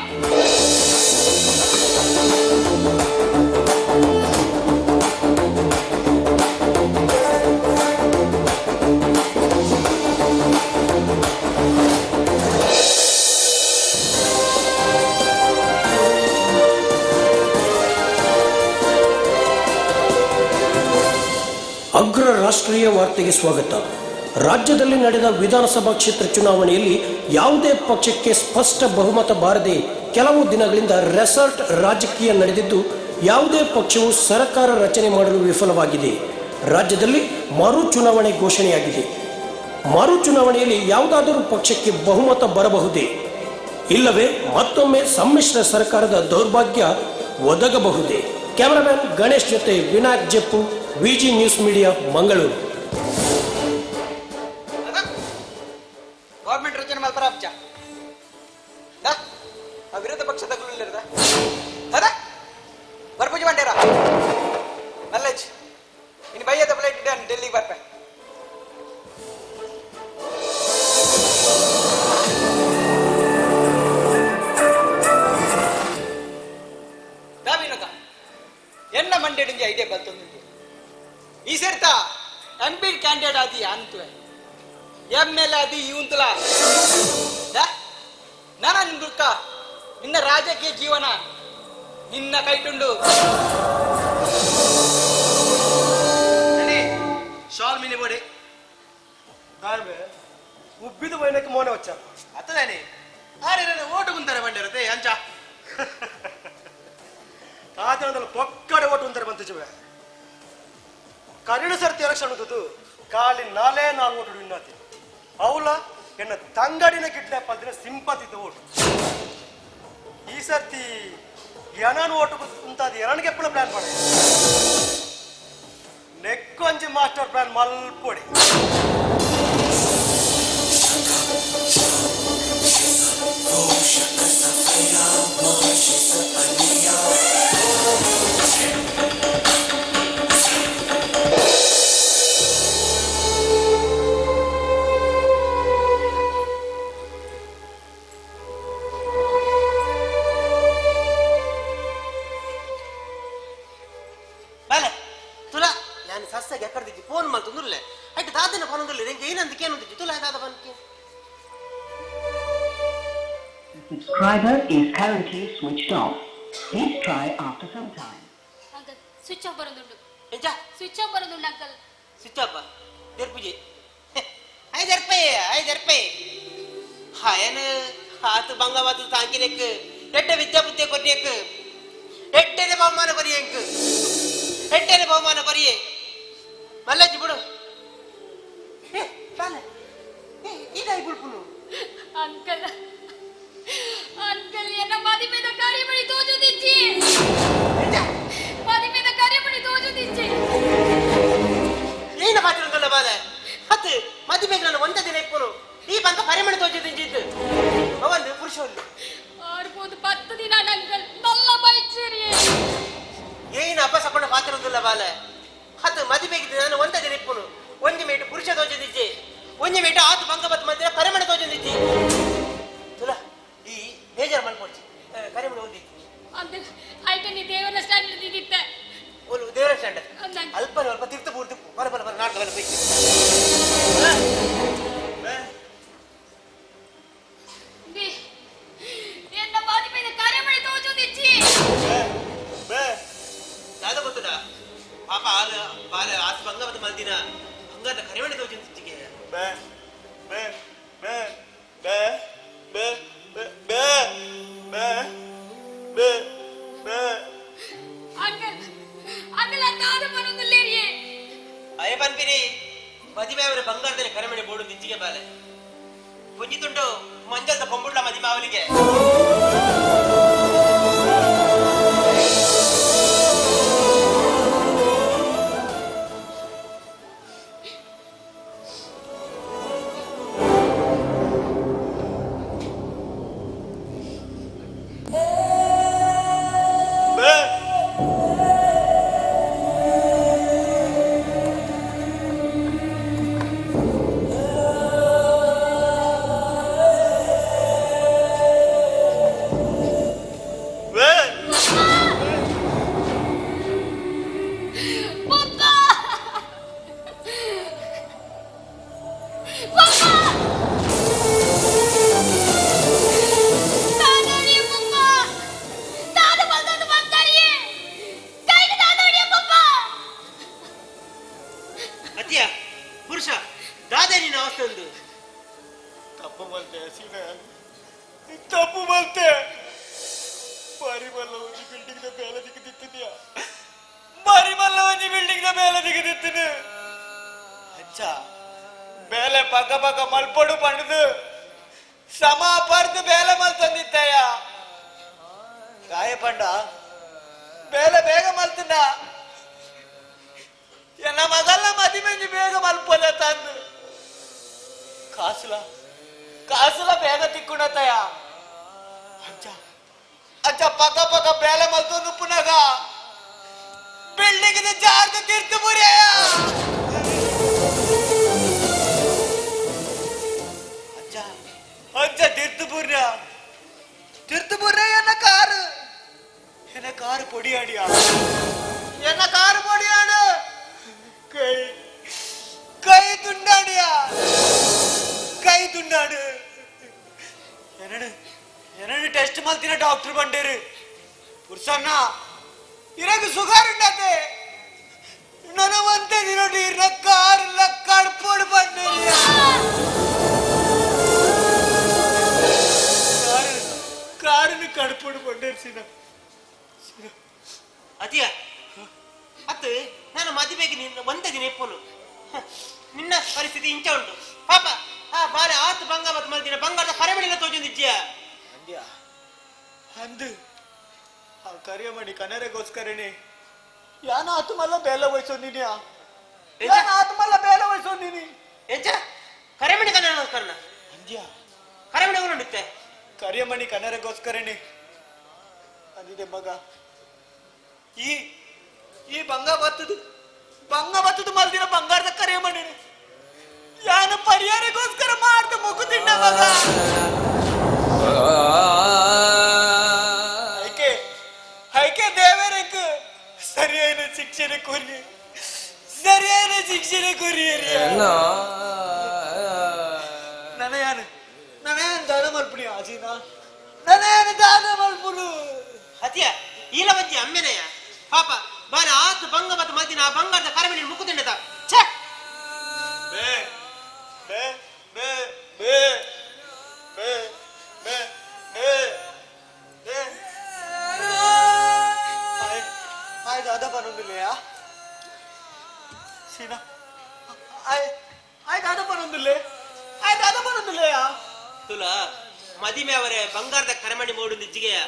G: ಅಗ್ರ ರಾಷ್ಟ್ರೀಯ ವಾರ್ತೆಗೆ ಸ್ವಾಗತ. ರಾಜ್ಯದಲ್ಲಿ ನಡೆದ ವಿಧಾನಸಭಾ ಕ್ಷೇತ್ರ ಚುನಾವಣೆಯಲ್ಲಿ ಯಾವುದೇ ಪಕ್ಷಕ್ಕೆ ಸ್ಪಷ್ಟ ಬಹುಮತ ಬಾರದೆ ಕೆಲವು ದಿನಗಳಿಂದ ರೆಸಾರ್ಟ್ ರಾಜಕೀಯ ನಡೆದಿದ್ದು, ಯಾವುದೇ ಪಕ್ಷವು ಸರ್ಕಾರ ರಚನೆ ಮಾಡಲು ವಿಫಲವಾಗಿದೆ. ರಾಜ್ಯದಲ್ಲಿ ಮರು ಚುನಾವಣೆ ಘೋಷಣೆಯಾಗಿದೆ. ಮರು ಚುನಾವಣೆಯಲ್ಲಿ ಯಾವುದಾದರೂ ಪಕ್ಷಕ್ಕೆ ಬಹುಮತ ಬರಬಹುದೇ, ಇಲ್ಲವೇ ಮತ್ತೊಮ್ಮೆ ಸಮ್ಮಿಶ್ರ ಸರ್ಕಾರದ ದೌರ್ಭಾಗ್ಯ ಒದಗಬಹುದೇ? ಕ್ಯಾಮರಾಮ್ಯಾನ್ ಗಣೇಶ್ ಜೊತೆ Vinayak Jeppu, VG news media, Mangaluru.
C: Government ರಚನೆ ಮಲ್ಪರ ಅಬ್ಜ ಆ ವಿರೋಧ ಪಕ್ಷದ ಗುಳ್ಳಿರದ ಅದ ಬರ್ಪೂಜೆ ಮಂಡೇರ ಮಲ್ಲೇಜ್ ಇನ್ನು ಬೈಯದ ಫ್ಲೈಟ್ ಇದ್ದಾನೆ ಡೆಲ್ಲಿಗೆ ಬರ್ಪೆ. ದಾವಿನಕ ಎನ್ನ ಮಂಡ್ಯಡಿಂಜ ಐಡಿಯಾ ಬರ್ತೊಂದು ಈ ಸೇರ್ತಾ ಎಂ ಪಿ ಕ್ಯಾಂಡಿಡೇಟ್ ಆದಿ ಅಂತುವೆ ಎಂ ಎಲ್ ಆದಿ ಇವಂತಲ ನಾನ ನಿನ್ ನಿನ್ನ ರಾಜಕೀಯ ಜೀವನ ನಿನ್ನ ಕೈಟುಂಡು
T: ಶಾಲ್ ಮಿನಿ ಬೋಡಿ ಉಬ್ಬಿದ ಬೈನಕ್ಕೆ ಮೋನೆ ವಚ್ಚ ಅತ್ತದಾನೆ ಆರೆ ಓಟು ಗುಂತಾರೆ ಬಂಡಿರುತ್ತೆ ಅಂಚ ಆತನದಲ್ಲಿ ಪೊಕ್ಕಡೆ ಓಟು ಅಂತಾರೆ ಬಂತು ಕನ್ನಡ ಸರ್ತಿ ಎಲೆಕ್ಷನ್ ಉಂಟು ಖಾಲಿ ನಾಲೇ ನಾಲ್ಕು ಓಟು ವಿನ್ನಾತಿ ಅವಲ ಎನ್ನ ತಂಗಡಿನ ಕಿಡ್ನಾಪ್ ಅಲ್ದಿನ ಸಿಂಪತಿ ಓಟು ಈ ಸರ್ತಿ ಎನನ್ ಓಟು ಉಂತಾದ ಎರಣಿಗೆ ಎಪ್ಪಳ ಪ್ಲಾನ್ ಮಾಡಿ ನೆಕ್ಕೊಂಜಿ ಮಾಸ್ಟರ್ ಪ್ಲಾನ್ ಮಲ್ಪೊಡಿ.
J: ಬಸ್ಸಾಗಿ ಅಕ್ಕಡ್ದಿಜ್ಜಿ ಫೋನ್ ಮಲ್ತೊಂದುಲ್ಲೆ ಐಟ್ ದಾದನ ಫೋನ್ ಉಂದುಲ್ಲೆ ಎಂಕ್ ಏನಂತ ಕೇನೊಂದಿಜ್ಜಿ ತುಲ ದಾದ ಪನ್ಕೆ.
K: The subscriber is currently switched off. Please try after some time.
O: Uncle switch off ಬರೋದುಂಡು.
J: ಎಂಚ?
O: ಸ್ವಿಚ್ ಆಫ್ ಬರೋದುಂಡು ಅಂಕಲ್.
J: ಸ್ವಿಚ್ ಆಫ್ ದೆರ್ಪುಜಿ ಐದರ್ಪೆ ಐದರ್ಪೆ ಹಾಯನ ಆತು ಬಂಗವಾದ ತಾಂಕಿನೆಕ್ ಎಡ್ಡ ವಿದ್ಯಾಬುದ್ಧಿ ಕೊರಿಯಕ್ ಎಡ್ಡೆನೆ ಬಹುಮಾನ ಕೊರಿಯಂಕ್ ಎಡ್ಡೆನೆ ಬಹುಮಾನ ಕೊರಿಯೆ ಮಲ್ಲಜ್ಜಿ ಬಿಡು. ಏ ಬಾಲೆ ಏ ಇದಾಯಿ ಬುಲ್ಪುನು.
O: ಅಂಕಲ್ ಅಂಕಲ್ ಎನ್ನ ಮದಿಮೆದ ಕಾರ್ಯಮಣಿ ತೋಜುದಿಜ್ಜಿ, ಮದಿಮೆದ ಕಾರ್ಯಮಣಿ ತೋಜುದಿಜ್ಜಿ.
J: ಏನ ಪಾತ್ರ ಬಾಲೆ ಹತ್ತು ಮದಿಮೆಗೆ ನಾನು ಒಂದೇ ದಿನ ಇಪ್ಪನು ಈ ಬಂಕ ಪರಿಮಣ ತೋಜುದಿಜ್ಜಿದ್ದು ಅವನು ಪುರುಷ
O: ಆರ್ಬೋದು 10 ದಿನ ಅಂಕಲ್ ನಲ್ಲ ಬೈಚೇರಿ.
J: ಏನ ಅಪಸಕೊಂಡ ಪಾತ್ರದಿಲ್ಲ ಬಾಲೆ ಹತ್ತು ಮದಿಮೆಗೆ ನಾನು ಒಂದೇ ದಿನ ಇಪ್ಪನು ಒಂಜಿ ಮೇಟು ಪುರುಷ ತೋಜುದಿಜ್ಜಿ ಒಂಜಿ ಮೇಟು ಆತು ಬಂಕ ಬತ್ತು ಮದಿನ ಪರಿಮಣ ತೋಜುದಿಜ್ಜಿ ತುಲಾ ಈ ಬೇಜಾರು ಮಲ್ಪೊಡ್ಚಿ ಕರಿಮಣಿ ಓದಿತ್ತು
O: ಅಂಕಲ್ ಐಟನಿ ದೇವರ ಸ್ಟ್ಯಾಂಡ್ ಇದ್ದಿದ್ದೆ
J: ಓಲು ದೇವರ ಸ್ಟ್ಯಾಂಡ್ ಅಲ್ಪ ಅಲ್ಪ ತಿರ್ತು ಬೂರ್ದು ಬರ ಬರ ಬರ ನಾಟಕ ಬರ ಬೇಕು.
O: ಎನ್ನ ಮದಿಮೆದ ಕಾರ್ಯಮಣಿ ತೋಜುದಿಜ್ಜಿ.
J: ದಾದ ಗೊತ್ತದ ಪಾಪ ಆರು ಬಾಲ ಆತು ಬಂಗ ಮತ್ತು ಮಲ್ದಿನ ಬಂಗಾರದ ಕರಿಮಣಿ ತೋಜುದಿಜ್ಜಿಗೆ.
S: ಬೇ ಬೇ ಬೇ ಬೇ ಬೇ ಬೇ ಬೇ ಬೇ ಬೇ.
O: ಅಂಕಲ್ ಅಂಕಲ್ ದಾದ ಬರೋದಿಲ್ಲೇರಿಯೇ.
J: ಅಯ್ಯ ಪನ್ಪಿನಿ ಮದಿಮೆ ಅವರ ಬಂಗಾರದಲ್ಲಿ ಕರೆಮಣಿ ಬೋಡು ನಿಜ್ಜಿಗೆ ಬಾಲೆ ಪುಂಜಿತುಂಡು ಮಂಜಲ್ದ ಕೊಂಬುಡ್ಲ ಮದಿಮೆ ಅವಲಿಗೆ. ಪುರುಷ ದಾದೆ ನಿನ್ನ ಅವಸ್ಥೆ ಒಂದು
S: ತಪ್ಪು ಬಲ್ತೆ ಸೀದಾ ತಪ್ಪು ಬಲ್ತೆ ಬಾರಿ ಮಲ್ಲ ಒಂಜಿ ಬಿಲ್ಡಿಂಗ್ ದ ಬೇಲೆ ದಿಕ್ಕದಿತ್ತಿದ್ಯಾ ಬಾರಿ ಮಲ್ಲ ಒಂಜಿ ಬಿಲ್ಡಿಂಗ್ ದ ಬೇಲೆ ದಿಕ್ಕದಿತ್ತಿನ ಅಚ್ಚ ಬೇಲೆ ಪಕ್ಕ ಪಕ್ಕ ಮಲ್ಪಡು ಪಂಡದು ಸಮ ಪರ್ದು ಬೇಲೆ ಮಲ್ತಂದಿತ್ತಯ್ಯ ಗಾಯ ಪಂಡ ಬೇಲೆ ಬೇಗ ಮಲ್ತಂದ ಎನ್ನ ಮಗಲ್ಲ ಮದಿಮೆಂಜಿ ಬೇಗ ಮಲ್ಪೊಲೆ ತಂದು ಕಾಸುಲ ಕಾಸುಲ ಬೇಗ ತಿಕ್ಕೊಂಡತ್ತಯ್ಯ ಅಜ್ಜ ಅಜ್ಜ ಪಕ್ಕ ಪಕ್ಕ ಬೇಲೆ ಮಲ್ತೊಂದು ಪುನಗ ಬಿಲ್ಡಿಂಗ್ ಜಾರ್ದು ತೀರ್ತು ಬುರಿಯ ಅಜ್ಜ ಅಜ್ಜ ತೀರ್ತು ಬುರ್ಯ ತೀರ್ತು ಬುರ್ಯ ಎನ್ನ ಕಾರು ಎನ್ನ ಕಾರು ಪೊಡಿಯಾಡಿಯ ಎನ್ನ ಕಾರು ಪೊಡಿಯಾಡು ಕೈ ಕೈ ತುಂಡಾಡಿಯ ಕೈ ತುಂಡಾಡು ಎರಡು ಎರಡು ಟೆಸ್ಟ್ ಮಲ್ತಿನ ಡಾಕ್ಟರ್ ಬಂಡೇರು ಪುರುಷಣ್ಣ ಇರಗ ಸುಗಾರ್ ಉಂಡತೆ ನನವಂತೆ ದಿನೋಡಿ ಇರ ಕಾರ್ ಕಡ್ಪೋಡು ಬಂಡೇರಿ ಕಾರು ಕಾರನ್ನು ಕಡ್ಪೋಡು ಬಂಡೇರಿ ಸೀನಾ ಸೀನಾ
J: ಅತಿಯ ಅತ್ತು ನಾನು ಮದುವೆಗೆ ನಿನ್ನ ಒಂದೇ ದಿನ ಇಪ್ಪನು ನಿನ್ನ ಪರಿಸ್ಥಿತಿ ಇಂಚ ಉಂಟು ಪಾಪ ಆ ಬಾಲೆ ಆತು ಬಂಗ ಮತ್ತು ಮಲ್ದಿನ ಬಂಗಾರದ ಕರೆಮಣಿಲ್ಲ ತೋಜೊಂದಿಜ್ಜಿಯ
S: ಅಂದ್ಯ ಅಂದು ಆ ಕರಿಯಮಣಿ ಕನರೆಗೋಸ್ಕರನೇ ಯಾನ ಆತುಮಲ್ಲ ಬೇಲೆ ವಹಿಸೋದಿನ್ಯಾ ಯಾನ ಆತುಮಲ್ಲ ಬೇಲೆ ವಹಿಸೋದಿನಿ
J: ಎಂಚ ಕರೆಮಣಿ ಕನರೆಗೋಸ್ಕರನ
S: ಅಂದ್ಯ
J: ಕರೆಮಣಿ ಉಂಡುತ್ತೆ
S: ಕರಿಯಮಣಿ ಕನರೆಗೋಸ್ಕರನೇ ಅಂದಿದೆ ಮಗ ಈ ಈ ಬಂಗ ಬತ್ತದು ಬಂಗ ಬತ್ತದು ಮಲ್ದಿನ ಬಂಗಾರದ ಕರಿಯಮಣಿ ಯಾನ ಪರಿಹಾರಕ್ಕೋಸ್ಕರ ಮಾಡ್ದ ಮುಗುದಿಣ್ಣ ಮಗ ಐಕೆ ಐಕೆ ದೇವರಕ್ಕೆ ಸರಿಯಾದ ಶಿಕ್ಷಣ ಕೊರಿ ಸರಿಯಾದ ಶಿಕ್ಷಣ ಕೊರಿಯರಿ. ನನಯಾನು ನನಯಾನು ದಾನ ಮಲ್ಪುನಿ ಆಸೀನ, ನನಯಾನು ದಾನ ಮಲ್ಪುನು.
J: ಅತಿಯ ಈಲ ಒಂಜಿ ಅಮ್ಮೆನೆಯ ಪಾಪ ಬಾಲ ಆತು ಬಂಗ ಮತ್ತು ಮಲ್ದಿನ ಆ ಬಂಗಾರದ ಕರಮಣಿ ಮುಕ್ಕುದಿಂಡದ. ಛೇ
S: ಬೇ ಬೇ ಬೇ ಬೇ ಬೇ ಬೇ ಬೇ ಬೇ. ಆಯ್ ದಾದಾ ಪನೊಂದಿಲ್ಲೆಯಾ ಸೀನಾ? ಆಯ್ ಆಯ್ ದಾದಾ ಪನೊಂದಿಲ್ಲೆ, ಆಯ್ ದಾದಾ ಪನೊಂದಿಲ್ಲೆಯಾ?
J: ತುಲ ಮದಿಮೆ ಅವರೇ ಬಂಗಾರದ ಕರಮಣಿ ಮೋಡುಂದು ಜಿಗೆಯ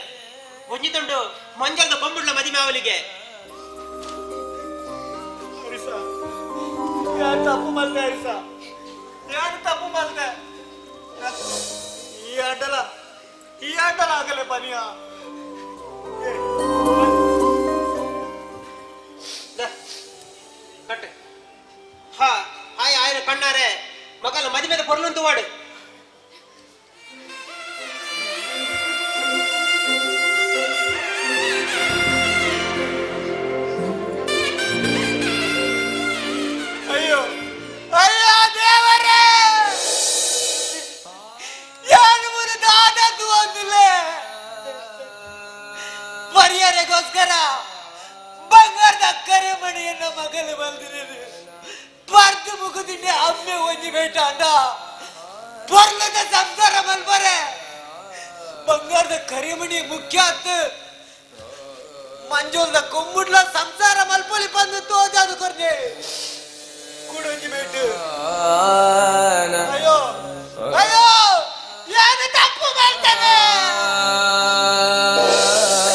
J: ಒಂಜಿ ತುಂಡು ಮಂಜಲ್ದ ಬೊಂಬುಡ್ಲ ಮದಿಮೆ ಅವಲಿಗೆ.
S: ಹರಿಸ, ಯಾರು ತಪ್ಪು ಮಲ್ದೆ ಹರಿಸ, ಯಾರು ತಪ್ಪು ಮಲ್ದೆ? ಈ ಆಟಲ ಈ ಆಟಲ ಆಗಲೆ ಪನಿಯ.
J: ಕಟ್ ಹಾ ಹಾಯ್ ಆಯ್ನ ಕಣ್ಣಾರೆ ಮಗಲ ಮದಿಮೆದ ಪೊರ್ಲುಂತು ವಾಡು.
S: ಅಯ್ಯೋ ಅಯ್ಯೋ ದೇವರೇ, ಯಾರು ಮುರು ದಾದದ್ದು ಅಂದಿಲ್ಲ. ಪರಿಯರೆಗೋಸ್ಕರ ಬಂಗಾರದ ಕರೆಮಣಿಯನ್ನ ಮಗಲು ಬಂದಿದ್ದೇನೆ. ಬರ್ದು ಮುಗುದಿಂಡೆ ಅಮ್ಮೆ ಒಂಜಿ ಬೇಟ ಅಂದ ಪೊರ್ಲದ ಸಂಸಾರ ಮಲ್ಪರೆ. ಬಂಗಾರದ ಕರಿಮಣಿ ಮುಖ್ಯ ಆತು, ಮಂಜೋಲ್ದ ಕೊಂಬುಡ್ಲ ಸಂಸಾರ ಮಲ್ಪೊಲಿ ಬಂದು ತೋಜಾದು ಕೊರ್ನೆ ಕೂಡೊಂಜಿ ಬೇಟು. ಅಯ್ಯೋ ಅಯ್ಯೋ, ಏನು ತಪ್ಪು ಮಾಡ್ತಾನೆ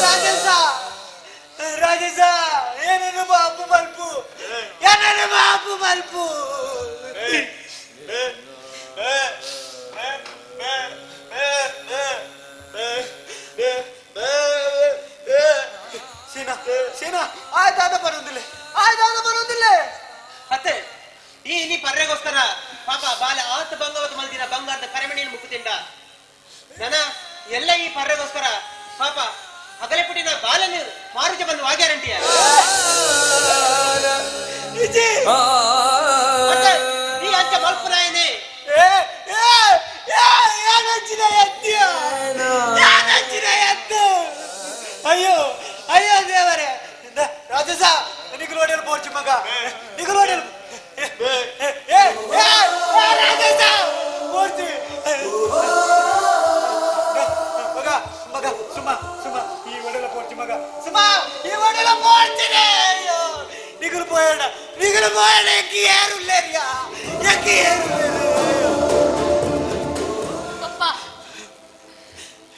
S: ರಾಜೇಶ? ರಾಜೇಶ, ಏನನ್ನು ಬಾಪು ಮಲ್ಪು, ಏನನ್ನು ಬಾಪು ಮಲ್ಪು. ಸೀನಾ ಸೀನಾ, ಆಯ್ತಾದ ಬರೋದಿಲ್ಲ, ಆಯ್ತಾದ ಬರೋದಿಲ್ಲ.
J: ಅತ್ತೆ ಈ ನೀ ಪರ್ರೆಗೋಸ್ಕರ ಪಾಪ ಬಾಲ ಆತ ಬಂಗವತ್ ಮಲ್ದಿನ ಬಂಗಾರದ ಕರೆಮಣಿಯನ್ನು ಮುಕ್ಕುತಿಂಡ. ನನ ಎಲ್ಲ ಈ ಪರ್ರೆಗೋಸ್ಕರ ಪಾಪ ಅಗಲೆ ಪುಟ್ಟಿನ ಬಾಲನ್ನು ಮಾರುಜ ಬಂದು ವಾಗ್ಯಾರಂಟಿಯ. ನೀ ಅಂಚ ಮಲ್ಪುನಾಯನೆ.
S: ಅಯ್ಯೋ ಅಯ್ಯೋ ದೇವರೇ, ರಾಜಸ ನಿಗುಲೋಡಿಯಲ್ ಪೋರ್ಚು ಮಗ, ನಿಗುಲೋಡಿಯಲ್ ರಾಜಸ ಪೋರ್ಚು ಮಗ ಮಗ ಸುಮ ಸುಮ ಈ ಒಡೆಲ ಪೋರ್ಚು ಮಗ ಸುಮ ಈ ಒಡೆಲ ಪೋರ್ಚಿನೆ. ಅಯ್ಯೋ ನಿಗುಲು ಪೋಯಣ, ನಿಗುಲು ಪೋಯಣ, ಎಕ್ಕಿ ಏರುಲ್ಲೇರಿಯಾ, ಎಕ್ಕಿ ಏರುಲ್ಲೇರು.
O: ಪಪ್ಪ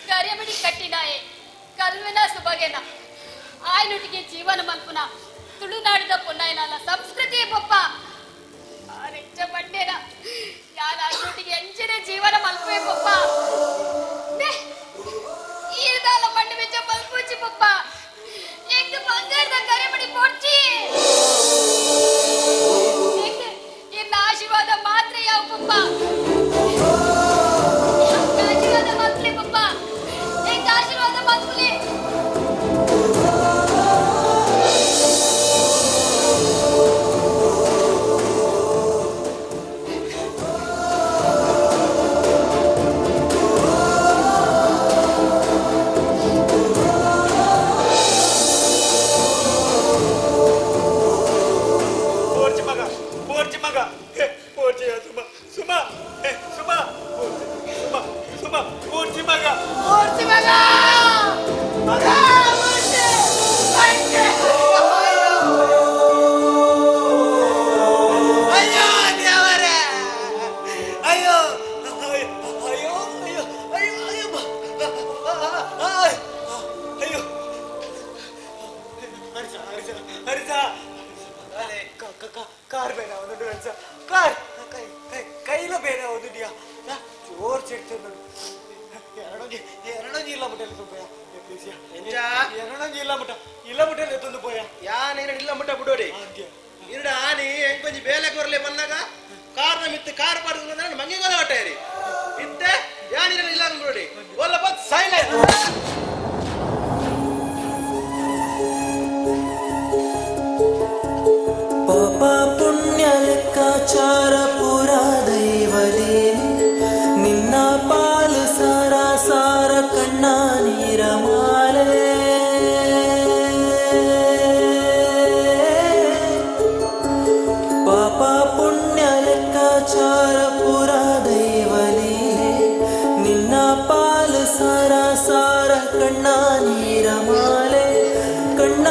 O: ಕರೆಮಣಿ ಕಟ್ಟಿನಾಯೆ ಕಲ್ವಿನ ಸುಬಗೆನ ಆಯ್ನುಟಿಗೆ ಜೀವನ ಮಲ್ಪುನ ತುಳುನಾಡಿದ ಪೊನ್ನಾಯನಲ್ಲ ಸಂಸ್ಕೃತಿ ಪಪ್ಪ ರೆಚ್ಚ ಬಂಡೇನ ಯಾರ ಆಯ್ನುಟಿಗೆ ಎಂಚಿನ ಜೀವನ ಮಲ್ಪುವೆ ಪಪ್ಪ. ಈರ್ದಾಲ ಮಣ್ಣು ವೆಚ್ಚ ಮಲ್ಪುಚಿ ಪಪ್ಪ, ಎಂಕ್ ಬಂಗಾರದ ಕರೆಮಣಿ ಪೊಡ್ಚಿ. ಇರ್ನ ಆಶೀರ್ವಾದ ಮಾತ್ರ ಯಾವ ಪಪ್ಪ, ಆಶೀರ್ವಾದ ಮಲ್ಪಲೆ ಪಪ್ಪ, ಎಂಕ್ ಆಶೀರ್ವಾದ ಮಲ್ಪಲೆ.
S: ಪೋರ್ಚು ಮಗ, ಪೋರ್ಚು ಮಗ, ಪೋರ್ಚು ಸುಮ ಸುಮ ಸುಮ ಸುಮ ಸುಮ ಪೋರ್ಚು ಮಗ, ಪೋರ್ಚು ಮಗ ಮಗ ಪೋರ್ಚು. ಅಯ್ಯೋ ದೇವರೇ, ಅಯ್ಯೋ ಅಯ್ಯೋ ಅಯ್ಯೋ ಅಯ್ಯೋ ಅಯ್ಯೋ ಅಯ್ಯೋ. ಹರಿಸ ಹರಿಸ ಹರಿಸ, ಕಾರ್ ಬೇಡ ಒಂದುಂಡು ಹರಿಸ, ಕಾರ್ ಕೈ ಕೈ ಕೈಲ ಬೇಡ ಒಂದುಂಡಿಯಾ. ಜೋರ್ ಚೆಡ್ತುಂಡು. ಎರಡೊಂಜಿ ಎರಡೊಂಜಿ ಇಲ್ಲ ಮುಟ್ಟಲ್ಲಿ ತುಂಬೋಯ ಪ್ಲೀಸ್. ಎರಡೊಂಜಿ ಇಲ್ಲ ಮುಟ್ಟ ಇಲ್ಲ ಮುಟ್ಟಲ್ಲಿ ಎತ್ತೊಂದು ಪೋಯ.
J: ಯಾನೇನು ಇಲ್ಲ ಮುಟ್ಟ ಬಿಡೋಡಿ ಇರಡ ಆನಿ ಎಂಕೊಂಜಿ ಬೇಲೆ ಕೊರ್ಲೆ ಬಂದಾಗ ಕಾರ್ನ ಮಿತ್ತು ಕಾರ್ ಪಾಡ್ದು ಮಂಗಿಗೋದ ಹೊಟ್ಟೆರಿ ಇತ್ತೆ ಯಾನಿರ ಇಲ್ಲ ಬಿಡೋಡಿ ಒಲ್ಲ ಬಂದ್ ಸೈಲೆಂಟ್.
P: ಪಾಪ
H: ಲೆಕ್ಕಾಚಾರ ಪೂರ ದೈವಲೀಲೆ ನಿನ್ನ ಪಾಲು ಸಾರ ಸಾರ ಕಣ್ಣ ನೀರ ಮಾಲೆ ಪಾಪ ಪುಣ್ಯ ಲೆಕ್ಕಾಚಾರ ಪೂರ ದೈವಲೀಲೆ ನಿನ್ನ ಪಾಲು ಸಾರ ಸಾರ ಕಣ್ಣ ನೀರ ಮಾಲೆ ಕಣ್ಣ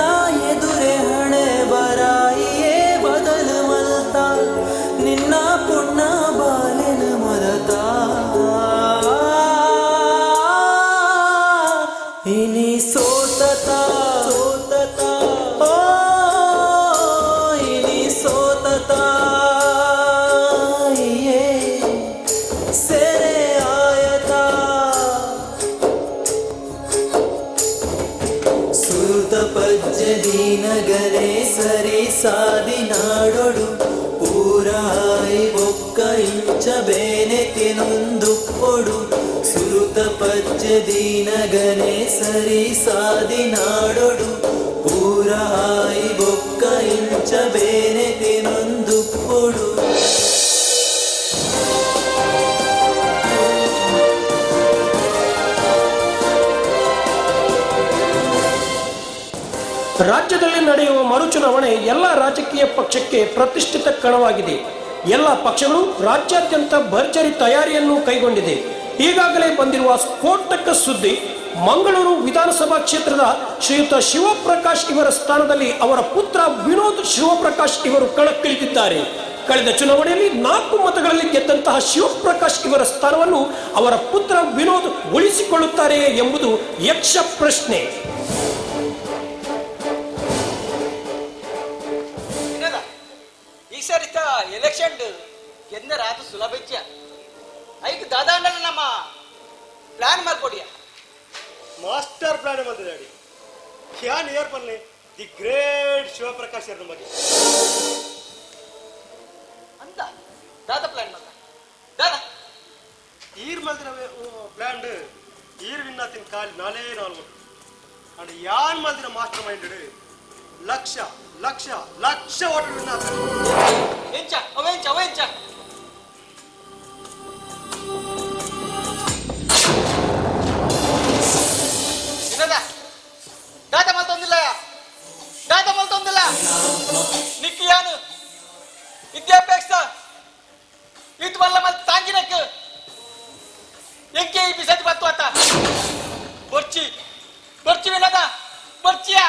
H: ಎದುರೆ ಹಣೆ ಬರಾಯಿಯೇ ಬದಲು ಮಲ್ತ ನಿನ್ನ ಪುಣ್ಯ ಬಾಲೆನ ಮರತ ಇನಿ ಸೋತತ ಸೋತತ ಓ ಇನಿ ಸೋತತ ಏ ಸೆರೆ ಆಯತ ಸುರುತ ಪಜ್ಜೆ ದೀನಗನೆ ಸರಿ ಸಾದಿ ನಾಡೊಡು ಪೂರಾಯಿ ಬೊಕ್ಕ ಇಂಚ ಬೇನೆ ತಿನೊಂದುಪ್ಪೊಡು ಸುರುತ ಪಜ್ಜೆ ದೀನಗನೆ ಸರಿ ಸಾದಿ ನಾಡೊಡು ಪೂರಾಯಿ ಬೊಕ್ಕ ಇಂಚ ಬೇನೆ ತಿನೊಂದುಪ್ಪೊಡು.
G: ರಾಜ್ಯದಲ್ಲಿ ನಡೆಯುವ ಮರುಚುನಾವಣೆ ಎಲ್ಲ ರಾಜಕೀಯ ಪಕ್ಷಕ್ಕೆ ಪ್ರತಿಷ್ಠಿತ ಕಣವಾಗಿದೆ. ಎಲ್ಲ ಪಕ್ಷಗಳು ರಾಜ್ಯಾದ್ಯಂತ ಭರ್ಜರಿ ತಯಾರಿಯನ್ನು ಕೈಗೊಂಡಿದೆ. ಈಗಾಗಲೇ ಬಂದಿರುವ ಸ್ಫೋಟಕ ಸುದ್ದಿ, ಮಂಗಳೂರು ವಿಧಾನಸಭಾ ಕ್ಷೇತ್ರದ ಶ್ರೀಯುತ ಶಿವಪ್ರಕಾಶ್ ಇವರ ಸ್ಥಾನದಲ್ಲಿ ಅವರ ಪುತ್ರ ವಿನೋದ್ ಶಿವಪ್ರಕಾಶ್ ಇವರು ಕಣಕ್ಕಿಳಿದಿದ್ದಾರೆ. ಕಳೆದ ಚುನಾವಣೆಯಲ್ಲಿ 4 ಮತಗಳಲ್ಲಿ ಗೆದ್ದಂತಹ ಶಿವಪ್ರಕಾಶ್ ಇವರ ಸ್ಥಾನವನ್ನು ಅವರ ಪುತ್ರ ವಿನೋದ್ ಉಳಿಸಿಕೊಳ್ಳುತ್ತಾರೆಯೇ ಎಂಬುದು ಯಕ್ಷ ಪ್ರಶ್ನೆ.
C: ಈ ಸರಿತ ಎಲೆಕ್ಷನ್ ಗೆದ್ದರ ಅದು ಸುಲಭ ಇಚ್ಛೆ ಐಕ್ ದಾದಾಂಡಲ ನಮ್ಮ ಪ್ಲಾನ್ ಮಾಡ್ಕೊಡಿಯ
T: ಮಾಸ್ಟರ್ ಪ್ಲಾನ್ ಬಂದಿದೆ ಯಾನ್ ಏರ್ ಪನ್ನಿ the great Shivaprakash ಅವ್ರ ಬಗ್ಗೆ
C: ಅಂತ ದಾದಾ ಪ್ಲಾನ್ ಮಾಡ್ದ ದಾದಾ
T: ಈರ್ ಮಲ್ದಿನ ಪ್ಲಾನ್ ಈರ್ ವಿನ್ನಾತಿನ ಕಾಲಿ ನಾಲೇ ನಾಲ್ಕು ಅಂಡ್ ಯಾನ್ ಮಲ್ದಿನ master mind lakh lakh lakh vote ವಿನ್ನಾತ
C: ಎಂಚ ಅವೆಂಚ ಅವೆಂಚ ವಿನೋದ ದಾದಾ ಮಲ್ತೊಂದಿಲ್ಲ ದಾದಾ ಮಲ್ತೊಂದಿಲ್ಲ ನಿಕ್ಕು ಯಾನು ವಿದ್ಯಾಭ್ಯಾಸ ಇದು ಮಲ್ಲ ಮಲ್ತ ತಾಂಗಿನಕ್ ಎಂಕೆ ಈ ಬಿಸತಿ ಬತ್ತು ಅತ್ತ ಬೊರ್ಚಿ ಬೊರ್ಚಿ ವಿನೋದ ಬೊರ್ಚಿಯ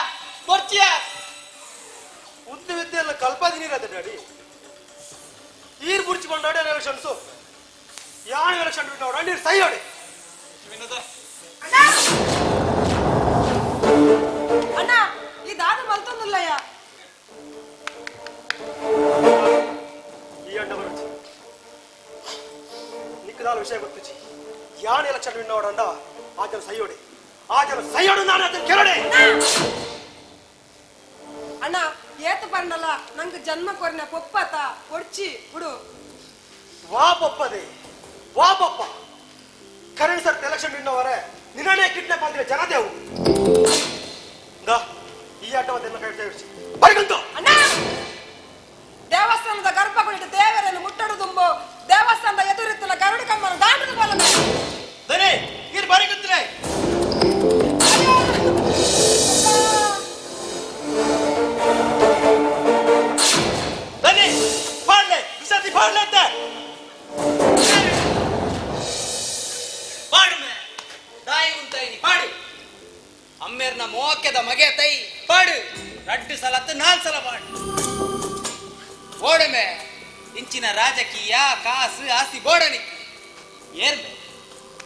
C: ಬೊರ್ಚಿಯ
T: ಉದ್ದ ವಿದ್ಯೆ ಎಲ್ಲ ಕಲ್ಪಾದಿನೀರ ಡ್ಯಾಡಿ ಈರ್ ಬುರ್ಚಿ ಕೊಂಡಾಡಿ ಎಲೆಕ್ಷನ್ಸು ಯಾನ್ ಎಲೆಕ್ಷನ್ ಬಿಟ್ಟವಡ ನೀರು ಸೈಯೋಡಿ
C: ವಿನೋದ
Q: ಅಣ್ಣ ಈ ದಾದ ಮಲ್ತೊಂದಿಲ್ಲಯ್ಯ
T: ಈ ಅಣ್ಣ ಬರುಚಿ ನಿಕ್ಕದಾಲ ವಿಷಯ ಗೊತ್ತುಚಿ ಯಾನ್ ಎಲೆಕ್ಷನ್ ವಿನ್ನವಡಂಡ ಆತನ ಸೈಯೋಡಿ ಆತನ ಸೈಯೋಡು ನಾನು ಆತನ ಕೆರಡೆ
Q: ಅಣ್ಣ ಏತು ಪರ್ಣಲ್ಲ ನಂಗೆ ಜನ್ಮ ಕೊರಿನ ಪೊಪ್ಪತ ಒಡ್ಚಿ ಬಿಡು
T: ವಾ ಪೊಪ್ಪದೆ ವಾ ಪೊಪ್ಪ ಕರಣ್ ಸರ್ ಎಲೆಕ್ಷನ್ ವಿನ್ನವರೆ ನಿನ್ನನೇ ಕಿಡ್ನಾಪ್ ಅಂದ್ರೆ ಜನದೇವು ದಾ ಈ ಆಟವನ್ನೆಲ್ಲ ಕೈ ಬರಿಗಂತು
Q: ಅಣ್ಣ ದೇವಸ್ಥಾನದ ಗರ್ಭಗುಡಿಟ್ಟು ದೇವರನ್ನು ಮುಟ್ಟಡು ತುಂಬು ದೇವಸ್ಥಾನದ ಎದುರಿತ್ತಿನ ಗರುಡ ಕಮ್ಮನು ದಾಟದು ಬಲ್ಲ
T: ದನೆ ನೀರು ಬರಿಗಂತಲೇ ದನೆ ಪಾಡ್ಲೆ ವಿಸತಿ ಪಾಡ್ಲೆ ಅಂತ
C: ಪಾಡುಮೆ ದಾಯಿ ಉಂತಾಯಿನಿ ಪಾಡು ಅಮ್ಮೇರ್ನ ಮೋಕೆದ ಮಗೆ ತೈ ಪಾಡು ರಡ್ಡು ಸಲ ಅತ್ತು ನಾಲ್ ಸಲ ಪಾಡು ಓಡಮೆ ಇಂಚಿನ ರಾಜಕೀಯ ಕಾಸು ಆಸ್ತಿ ಬೋಡನಿ ಏರ್ಮೆ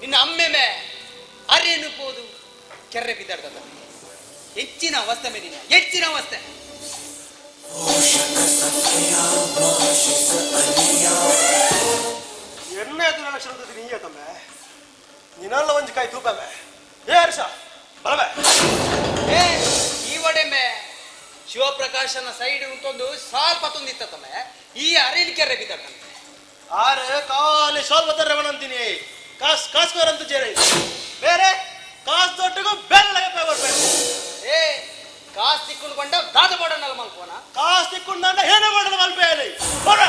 C: ನಿನ್ನ ಅಮ್ಮೆಮೆ ಅರೇನು ಪೋದು ಕೆರ್ರೆ ಬಿದ್ದಾಡ್ತದ ಹೆಚ್ಚಿನ ಅವಸ್ಥೆ ಮೇ ನಿನ್ನ ಹೆಚ್ಚಿನ ಅವಸ್ಥೆ
T: ಎಣ್ಣೆ ಎದುರು ಎಲೆಕ್ಷನ್ ಅಂತ ನೀಯ ತಮ್ಮೆ ನಿನ್ನಲ್ಲ ಒಂಜಿ ಕಾಯಿ ತೂಪಮೆ ಏ ಹರ್ಷ ಬಲವೆ
C: ಏ ಈ ಒಡೆಮೆ ಶಿವಪ್ರಕಾಶನ ಸೈಡ್ ಉಂಟೊಂದು ಸಾಲ್ ಪತ್ತೊಂದಿತ್ತ ತಮ್ಮೆ ಈ ಅರೇನು ಕೆರ್ರೆ ಬಿದ್ದಾಡ್ತಾನೆ
T: ಆರೆ ಕಾಲಿ ಶಾಲ್ ಬತ್ತಾರೆ ಅಂತೀನಿ ಕಾಸ್ ಕಾಸ್ಕೋರಂತ ಜೇರೆ ಬೇರೆ ಕಾಸ್ ದೊಡ್ಡಗೂ ಬೇರೆ ಲಗಪ್ಪ ಬರ್ಬೇಕು
C: ಏ ಕಾಸ್ ತಿಕ್ಕೊಂಡು ಕೊಂಡ ದಾದ ಬೋಡನಲ್ಲ ಮಲ್ಕೋನ
T: ಕಾಸ್ ತಿಕ್ಕೊಂಡು ಏನೇ ಮಾಡಲ್ಲ ಮಲ್ಪೆ ಅಲ್ಲಿ ಬರ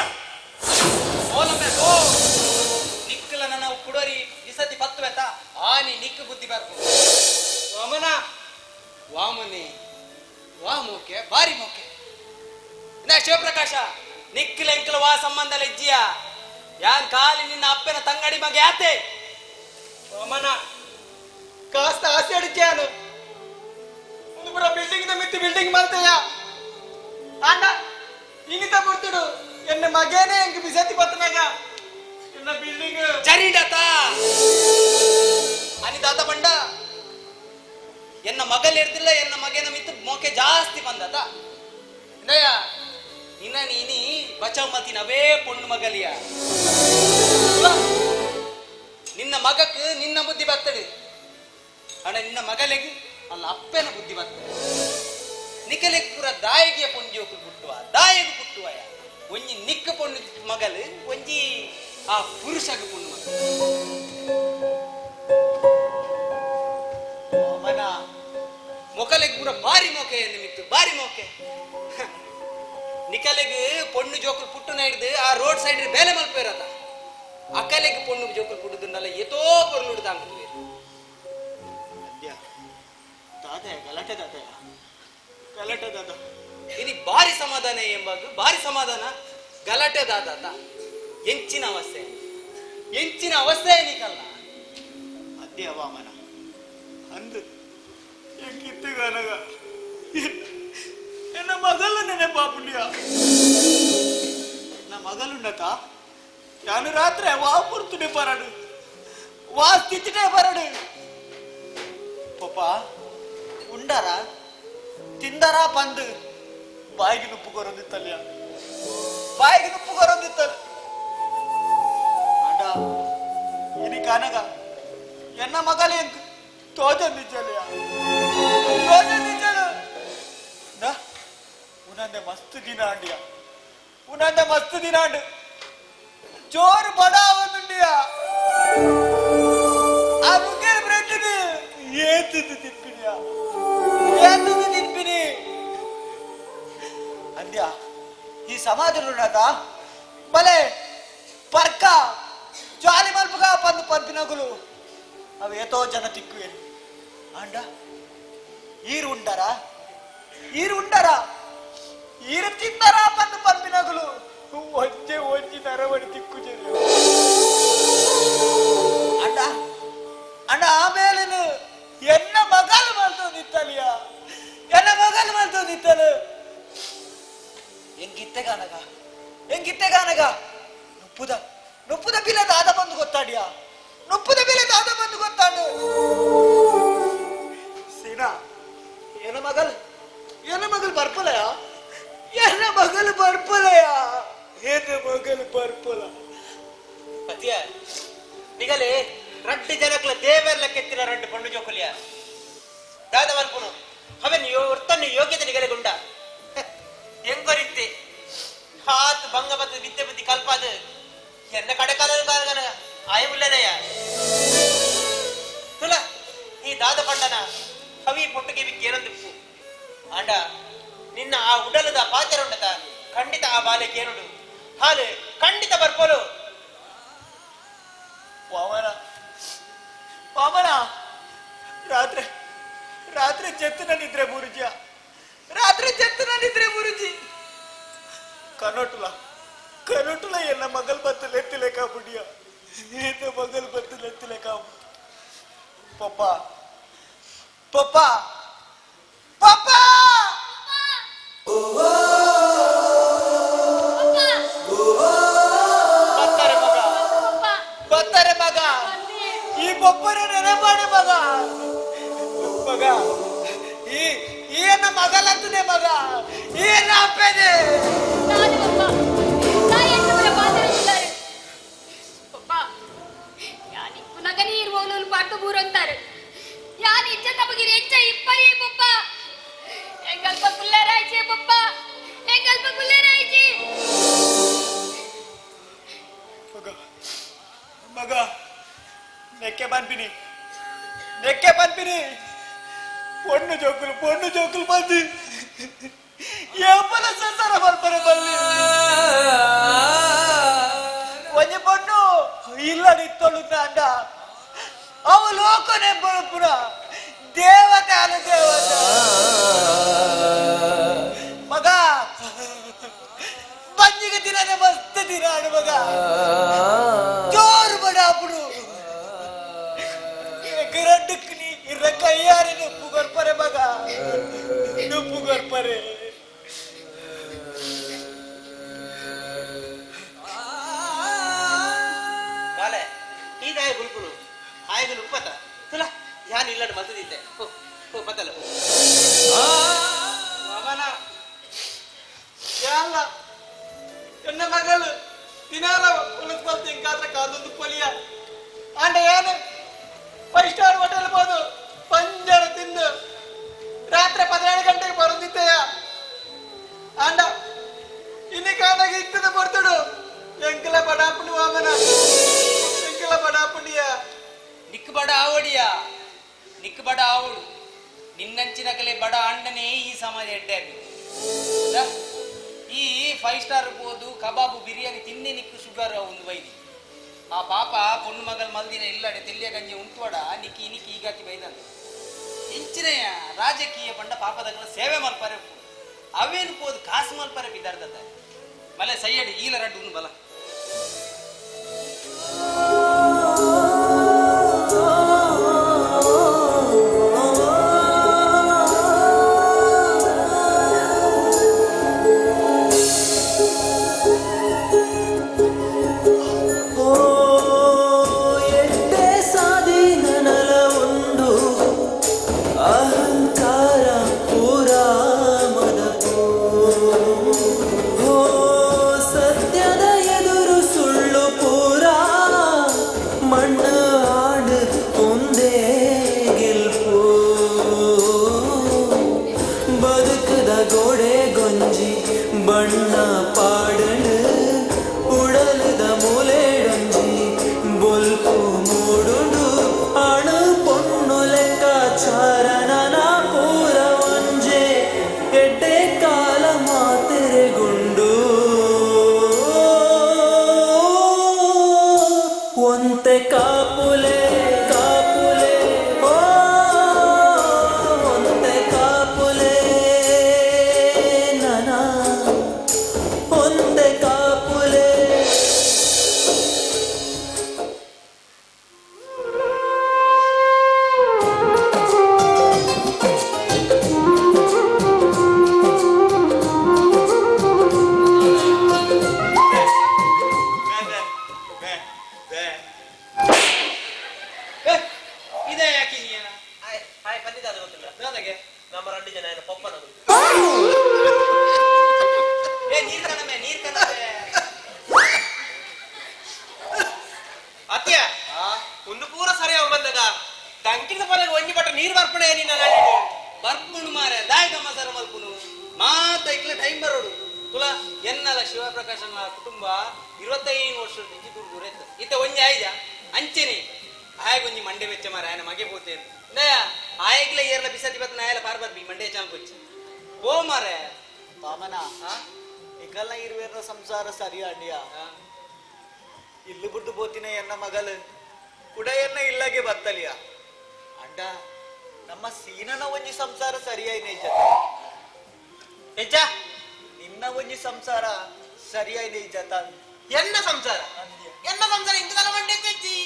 C: ಆನಿ ನಿಕ್ಕ ಬುದ್ಧಿ ಬರ್ಪು. ವಾಮನ ವಾಮನೆ ವಾ ಮೋಕೆ ಬಾರಿ ಮೋಕೆ. ಇಂದ ಶಿವಪ್ರಕಾಶ ನಿಕ್ಕಿಲ ಎಂಕಲ ವಾ ಸಂಬಂಧ ಲೆಜ್ಜಿಯ ಯಾನ್ ಕಾಲಿ ನಿನ್ನ ಅಪ್ಪನ ತಂಗಡಿ ಮಗ ಯಾತೆ.
F: ವಾಮನ ಕಾಸ್ತ ಆಸೆ ಅಡಿಚಾನು ಒಂದು ಪುರ ಬಿಲ್ಡಿಂಗ್ the ಮಿತ್ತಿ ಬಿಲ್ಡಿಂಗ್ ಮಾಡ್ತೆಯ ಅಣ್ಣ ಇನ್ನಿತ ಕೊಡ್ತಿಡು ಎನ್ನ ಮಗೇನೆ ಎಂಕ್ ಬಿಸತಿ ಪತ್ತನಾಗ ಎನ್ನ ಬಿಲ್ಡಿಂಗ್
C: ಜರಿಡತ అని ದಾತ ಬಂಡ ಎನ್ನ ಮಗಲ್ ಹಿಡ್ದಿಲ್ಲ ಎನ್ನ ಮಗನ ಮಿತ್ತು ಮೋಕೆ ಜಾಸ್ತಿ ಬಂದತ. ಇಂದಯ್ಯ ಇನ್ನ ನೀನಿ ಬಚಾವ್ ಮತಿನ ಅವೇ ಪೊಣ್ಣು ಮಗಲಿಯ ನಿನ್ನ ಮಗಕ್ ನಿನ್ನ ಬುದ್ಧಿ ಬರ್ತದೆ ಅಣ್ಣ ನಿನ್ನ ಮಗಲಿಗೆ ಅಲ್ಲ ಅಪ್ಪನ ಬುದ್ಧಿ ಬರ್ತದೆ. ನಿಕಲೆಗ್ ಪೂರ ದಾಯಿಗೆ ಪೊಂಜೋಕು ಪುಟ್ಟುವ ದಾಯಿಗೆ ಪುಟ್ಟುವಯ ಒಂಜಿ ನಿಕ್ಕ ಪೊಣ್ಣು ಮಗಲು ಒಂಜಿ ಆ ಪುರುಷಗ ಪೊಣ್ಣು ಮಗಲು. ಮನ ಮೊಕಲೆಗ್ ಪೂರ ಬಾರಿ ಮೋಕೆ ನಿಮಿತ್ತು ಬಾರಿ ಮೋಕೆ. ನಿಕಲೆಗ್ ಪೊಣ್ಣು ಜೋಕುಲು ಪುಟ್ಟುನ ಹಿಡ್ದು ಆ ರೋಡ್ ಸೈಡ್ ಬೇಲೆ ಮಲ್ಪೇರತ ಅಕ್ಕಲೆಗ್ ಪೊಣ್ಣು ಜೋಕುಲು ಪುಟ್ಟುದುಂಡಲ್ಲ ಏತೋ ಪೊರ್ಲು ತಾಂಗುವೆ.
F: ದಾದಯ ಗಲಾಟೆ ದಾದಯ ಗಲಾಟೆ ದಾದ
C: ಇನಿ ಬಾರಿ ಸಮಾಧಾನ ಎಂಬಾಗ ಬಾರಿ ಸಮಾಧಾನ ಗಲಾಟೆ ದಾದಾತ ಎಂಚಿನ ಅವಸ್ಥೆ ಎಂಚಿನ ಅವಸ್ಥೆ ನಿಕಲ್ಲ.
F: ಅದೇ ವಾಮನ ಅಂದು ಎಂಕಿತ್ತುಗಾನಗ ಎನ್ನ ಮಗಲ ನೆನಪಾಪುಂಡಿಯ ನನ್ನ ಮಗಲುಂಡತ ಯಾನು ರಾತ್ರಿ ವಾ ಪುರ್ತುಡೆ ಬರಡು ವಾ ಸ್ಥಿತಿಟೇ ಬರಡು ಪಪ್ಪ ಉಂಡರ ತಿಂದರ ಪಂದು ಬಾಯಿಗೆ ನುಪ್ಪು ಕೊರೊಂದಿತ್ತಲ್ಯ ಬಾಯಿಗೆ ನುಪ್ಪು ಕೊರೊಂದಿತ್ತಲ್ಲ ಅಡ ಇನಿ ಕಾನಗ ಎನ್ನ ಮಗಲ ಎಂಕ್ ತೋಜಂದಿಚ್ಚಲಿಯ ತೋಜಂದಿಚ್ಚಲು ಉನಂದೆ ಮಸ್ತ್ ದಿನ ಅಂಡಿಯ ಉನಂದೆ ಮಸ್ತ್ ದಿನ ಅಂಡು ಜೋರು ಬಡ ಬಂದುಂಡಿಯ ಆ ಮುಖೇರ್ ಬ್ರೆಡ್ ಏತಿದ್ದು ತಿನ್ಪಿನಿಯ ಏತಿದ್ದು ತಿನ್ಪಿನಿ ಅಂದ್ಯ ಈ ಸಮಾಜದ ಬಲೆ ಪರ್ಕ ಜಾಲಿ ಮಲ್ಪುಗ ಪಂದು ಪಂಪಿನಗುಲು ಅವು ಏತೋ ಜನ ತಿಕ್ಕುವೆ ಅಂಡ ಈರು ಉಂಡರ ಈರು ಉಂಡರ ಈರು ತಿಂದರ ಪಂದು ಪಂಪಿನಗುಲು ಒಂಜೆ ಒಂಜಿ ನರವಡಿ ತಿಕ್ಕು ಜನ ಅಣ್ಣ ಅಣ್ಣ ಆಮೇಲೆ ಎನ್ನ ಮಗಲು ಮಲ್ತೊಂದಿತ್ತಲಿಯ ಎನ್ನ ಮಗಲು ಮಲ್ತೊಂದಿತ್ತಲು ಎಂಗಿತ್ತೆಗಾನಗ ಎಂಗಿತ್ತೆಗಾನಗ ನುಪ್ಪುದ ನುಪ್ಪುದ ಬಿಲೆ ದಾದ ಬಂದು ಗೊತ್ತಾಡಿಯ ನುಪ್ಪುದ ಬಿಲೆ ದಾದ ಬಂದು ಗೊತ್ತಾಡು ಸೀನಾ ಎನ್ನ ಮಗಲ್ ಎನ್ನ ಮಗಲ್ ಬರ್ಪಲಯ ಎನ್ನ ಮಗಲ್ ಬರ್ಪಲಯ ಎನ್ನ ಮಗಲ್ ಬರ್ಪಲ.
J: ಪತಿಯ ನಿಗಲೆ ರಡ್ಡು ಜನಕ್ಲ ದೇವರ್ಲ ಕೆತ್ತಿನ ರಡ್ಡು ಪಂಡು ಜೋಕುಲಿಯ ದಾದ ಮಲ್ಪುನು ಅವನ್ ಒರ್ತನ್ನು ಯೋಗ್ಯತೆ ನಿಗಲೆ ಗುಂಡ ಎಂಕೊರಿತ್ತೆ ಹಾತ್ ಭಂಗ ಬತ್ತು ವಿದ್ಯೆ ಬುದ್ಧಿ ಕಲ್ಪಾದ ಎನ್ನ ಕಡೆಕಾಲ ಆಯ ಉಲ್ಲನಯ್ಯ ತುಲ ಈ ದಾದ ಪಂಡನ ಕವಿ ಪೊಟ್ಟುಗೆ ಬಿಕ್ಕೇನೊಂದಿಪ್ಪು ಆಂಡ ನಿನ್ನ ಆ ಉಡಲದ ಪಾಚರುಂಡತ ಖಂಡಿತ ಆ ಬಾಲೆ ಕೇನುಡು ಹಾಲು ಖಂಡಿತ ಬರ್ಪೋಲು.
F: ವಾಮನ ವಾಮನ ರಾತ್ರಿ ರಾತ್ರಿ ಜೆತ್ತಿನ ನಿದ್ರೆ ಬುರುಜಿಯ ರಾತ್ರಿ ಜೆತ್ತಿನ ನಿದ್ರೆ ಬುರುಜಿ ಕನೋಟುಲ ಕನೋಟುಲ ಎನ್ನ ಮಗಲ್ ಬತ್ತು ಲೆತ್ತಿಲೆ ಕಾಬುಡಿಯ ಎನ್ನ ಮಗಲ್ ಬತ್ತು ಲೆತ್ತಿಲೆ ಕಾಬು. ಪಪ್ಪ ಪಪ್ಪ ಪಪ್ಪ ಬರ್ತಾರೆ ಮಗ ಬರ್ತಾರೆ ಮಗ ಈ ಪಪ್ಪನ ನೆನಪಾಡೆ ಮಗ ಮಗ ಈ ಏನ ಮಗಲಂತದೆ ಮಗ ಏನ ಅಪ್ಪದೆ
O: ಪಾಟು ಬೂರಂತಾರೆ ಯಾರು ಇಚ್ಛೆ ತಮಗಿರಿ ಹೆಚ್ಚ ಇಪ್ಪರಿ ಪಪ್ಪ ಎಂಗಲ್ಪ ಕುಲ್ಲೇರಾಯ್ಚೆ ಪಪ್ಪ ಎಂಗಲ್ಪ ಕುಲ್ಲೇರಾಯ್ಚೆ.
F: ಮಗ ಮಗ ನೆಕ್ಕೆ ಬಂದ್ಬಿನಿ ನೆಕ್ಕೆ ಬಂದ್ಬಿನಿ ಪೊಣ್ಣು ಜೋಕುಲು ಪೊಣ್ಣು ಜೋಕುಲು ಬಂದು ಏಪಲ ಸಂಸಾರ ಬರ್ಬರ ಬಲ್ಲಿ ಒಂಜಿ ಪೊಣ್ಣು ಇಲ್ಲ ನಿತ್ತೊಳು ಅಂಡ ಅವು ಭೂಲೋಕನೆ ಬಳುಪುನ ದೇವತೆ ಅಲ್ಲ ದೇವತೆ ಮಗ ಬಂಜಿಗೆ ದಿನನೇ ಮಸ್ತ್ ದಿನ ಆಡು ಮಗ ಜೋರು ಬಡಾಪುಡು ರಡ್ಡಕ್ಕೆ ನೀ ಇರ ಕೈಯಾರೆ ನುಪ್ಪು ಕೊರ್ಪರೆ ಮಗ ನುಪ್ಪು ಕೊರ್ಪರೆ
J: ಬಾಲೆ ಈದಾಯ ಗುಲ್ಪುನು ಆಯ್ದು ಉಪ್ಪತ ತುಲ ಯಾನ್ ಇಲ್ಲಡು ಮಲ್ತದಿದ್ದೆ ಹೋ ಹೋ ಬತ್ತಲ್ಲ
C: ಮಾಮನ ಯಾಲ್ಲ ಎನ್ನ ಮಗಳು ದಿನಾಲ ಉಳಿಸ್ ಬಲ್ತು ಇಂಕಾತ್ರ ಕಾದೊಂದು ಪೊಲಿಯ ಆಂಡ ಏನು ಫೈವ್ ಸ್ಟಾರ್ ಹೋಟೆಲ್ ಬೋದು ಪಂಜರ ತಿಂದು ರಾತ್ರಿ 17 ಗಂಟೆಗೆ ಬರುತ್ತಿದ್ದೆಯ ಆಂಡ ಇನ್ನು ಕಾನಾಗ ಇತ್ತದ ಬರ್ತಡು ಎಂಕಲ ಬಡಾಪುಂಡಿ ವಾಮನ ಎಂಕಲ ಬಡಾಪುಂಡಿಯ
M: ನಿಕ್ ಬಡ ಆವಡಿಯ ನಿಕ್ ಬಡ ಆವಡು ನಿನ್ನಂಚಿನ ಕಲೆ ಬಡ ಅಂಡನೇ ಈ ಸಮಾಜ ಎಡ್ಡೆ ಆಗಿದೆ. ಈ ಫೈವ್ ಸ್ಟಾರ್ ಹೋದು ಕಬಾಬು ಬಿರಿಯಾನಿ ತಿನ್ನೆ ನಿಕ್ಕು ಶುಗರ್ ಒಂದು ವೈದಿ ಆ ಪಾಪ ಪೊಣ್ಣು ಮಗಲ್ ಮಲ್ದಿನ ಇಲ್ಲಡೆ ತೆಲ್ಲಿಯ ಗಂಜಿ ಉಂಟುವಡ ನಿಕ್ಕಿ ನಿಕ್ಕಿ ಈಗಾತಿ ಬೈದಂತ ಇಂಚಿನೆಯ ರಾಜಕೀಯ ಪಂಡ ಪಾಪದಗಳ ಸೇವೆ ಮಲ್ಪರೆ ಅವೇನು ಪೋದು ಕಾಸು ಮಲ್ಪರೆ ಬಿದ್ದಾರ್ದತ್ತ ಮಲೆ ಸೈಯಡಿ ಈಲ ರಡ್ಡು ಬಲ
H: ಅಹಂಕಾರ ಪೂರಾ ಮದಪೋ ಸತ್ಯದ ಎದುರು ಸುಳ್ಳು ಪೂರಾ ಮಣ್ಣು ಆಡು ಒಂದೇ ಗೆಲ್ಪು ಬದುಕದ ಗೋಡೆ ಗೊಂಜಿ ಬಣ್ಣ ಪಾಡಲು ಉಡಲದ ಮೂಲೆಡೊಂಜಿ ಬೊಲ್ಪು ಮೂಡುಂಡು ಅಣು ಪೊಣ್ಣು ಲೆಕ್ಕಾಚಾರನ ಪೂರ ಒಂಜೆ ಎಡ್ಡೆ ಕಾಲ ಮಾತೆರೆಗುಂಡು ಒಂತೆ ಕಾಪುಲೆ ಕಾಪುಲೆ ಓ ಒಂತೆ ಕಾಪುಲೆ ನನ ಒಂತೆ ಕಾಪುಲೆ.
M: ಇದೇ ಯಾಕೆ ನೀನ
J: ಹಾಯ್ ಬಂದಿದ್ದ ಅದು ಗೊತ್ತಿಲ್ಲ
M: ದಾದಾಗೆ
J: ನಮ್ಮ ರೆಡ್ಡಿ ಜನ ಏನು ಪಪ್ಪನ
M: ಏ ನೀರ್ ಕಣಮೆ ನೀರ್ ಕಣಮೆ
J: ಅತ್ಯ ಒಂದು ಪೂರ ಸರಿ ಅವ ಬಂದಾಗ ದಂಕಿನ ಪರಗೆ ಒಂಜಿ ಪಟ್ಟ ನೀರು ಬರ್ಪಣೆ ನಿನ್ನ
M: ಬರ್ಪುಣು ಮಾರೆ ದಾಯಕ ಮಸಾರ ಮಲ್ಪುನು ಮಾತ ಇಕ್ಲೆ ಟೈಮ್ ಬರೋಡು ತುಲ ಎನ್ನಲ ಶಿವಪ್ರಕಾಶನ ಕುಟುಂಬ 25 ವರ್ಷದ ಇಂಚಿ ದುಡ್ಡು ದೂರ ಇತ್ತ ಒಂಜಿ ಆಯ್ಜ ಅಂಚೆನೆ ಆಯಗೊಂಜಿ ಮಂಡೆ ವೆಚ್ಚ ಮಾರ ಆಯನ ಮಗೆ ಪೋತೆ ನಯ ಆಯಗ್ಲೆ ಏರ್ಲ ಬಿಸತಿ ಬತ್ತ ನಾಯಲ ಪಾರ್ ಬರ್ಬಿ ಮಂಡೆ ಚಾಂಪೊಚ್ಚಿ ಪೋ ಮಾರೆ
S: ವಾಮನ ನಿಗಲ್ನ ಇರುವೇರ್ನ ಸಂಸಾರ ಸರಿ ಅಣ್ಣಿಯ ಇಲ್ಲು ಬಿಟ್ಟು ಬೋತಿನ ಎನ್ನ ಮಗಲು ಕುಡೆಯನ್ನ ಇಲ್ಲಗೆ ಬತ್ತಲಿಯ ಅಂಡ ನಮ್ಮ ಸೀನನ ಒಂಜಿ ಸಂಸಾರ ಸರಿಯಾയി ನಿಜ
J: ನಿಜ
S: ನಿನ್ನ ಒಂಜಿ ಸಂಸಾರ ಸರಿಯಾയി ನಿಜ ತಾನ್
J: ಎನ್ನ ಸಂಸಾರ ಎನ್ನ ಸಂಸಾರ ಇಂಕದಲ್ಲ ಮಂಡೆ ತೆಜ್ಜಿ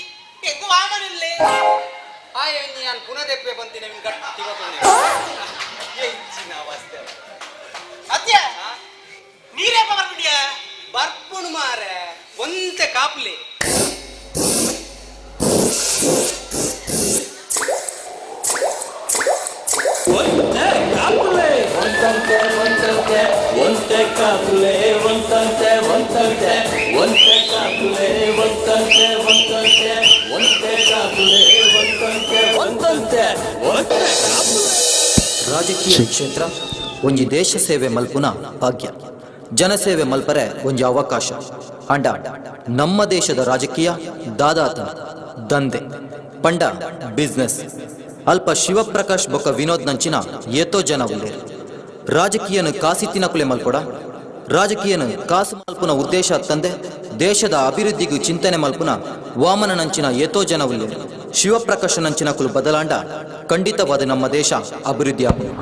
J: ಎಂಕು ವಾಮನಿಲ್ಲೇ
M: ಆಯ್ ನಾನು ಪುನಃ ದೆಪ್ಪೆ ಬಂತೀನಿ ನಿಮ್ಗೆ ಗಟ್ಟಿ ಗೊತ್ತುಂಟು. ಹೆಚ್ಚಿನ ಅವಸ್ಥೆ
J: ಅತ್ಯ ನೀರೇಪ ಬರ್ಬಿಡಿಯ
M: ಬರ್ಪುಣು ಮಾರೆ ಒಂತೆ ಕಾಪ್ಲೆ
L: ಒಂತೆ ಕಾಪುಲೆ ಒಂತಂತೆ ಒಂತಂತೆ ಒಂತೆ ಕಾಪುಲೆ ಒಂತಂತೆ ಒಂತಂತೆ ಒಂತೆ ಕಾಪುಲೆ ಒಂತಂತೆ ಒಂತಂತೆ ಒಂತೆ ಕಾಪುಲೆ ಒಂತಂತೆ ಒಂತಂತೆ ಒಂತೆ ಕಾಪುಲೆ.
B: ರಾಜಕೀಯ ಕ್ಷೇತ್ರ ಒಂಜಿ ದೇಶ ಸೇವೆ ಮಲ್ಪುನ ಭಾಗ್ಯ, ಜನಸೇವೆ ಮಲ್ಪರೆ ಒಂಜಿ ಅವಕಾಶ. ಅಂಡ ನಮ್ಮ ದೇಶದ ರಾಜಕೀಯ ದಾದಾತನ ದಂಧೆ ಪಂಡ ಬಿಸ್ನೆಸ್. ಅಲ್ಪ ಶಿವಪ್ರಕಾಶ್ ಬೊಕ್ಕ ವಿನೋದ್ ನಂಚಿನ ಏತೋ ಜನ ಉಲ್ಲೇರು. ರಾಜಕೀಯನು ಕಾಸಿ ತಿನಕುಲೆ ಮಲ್ಪೊಡ, ರಾಜಕೀಯನು ಕಾಸು ಮಲ್ಪುನ ಉದ್ದೇಶ ತಂದೆ ದೇಶದ ಅಭಿವೃದ್ಧಿಗೂ ಚಿಂತನೆ ಮಲ್ಪುನ ವಾಮನ ನಂಚಿನ ಏತೋ ಜನ ಉಲ್ಲೇರು. ಶಿವಪ್ರಕಾಶ ನಂಚಿನಕುಲು ಬದಲಾಂಡ ಖಂಡಿತವಾದ ನಮ್ಮ ದೇಶ ಅಭಿವೃದ್ಧಿ ಆಪುಂಡು.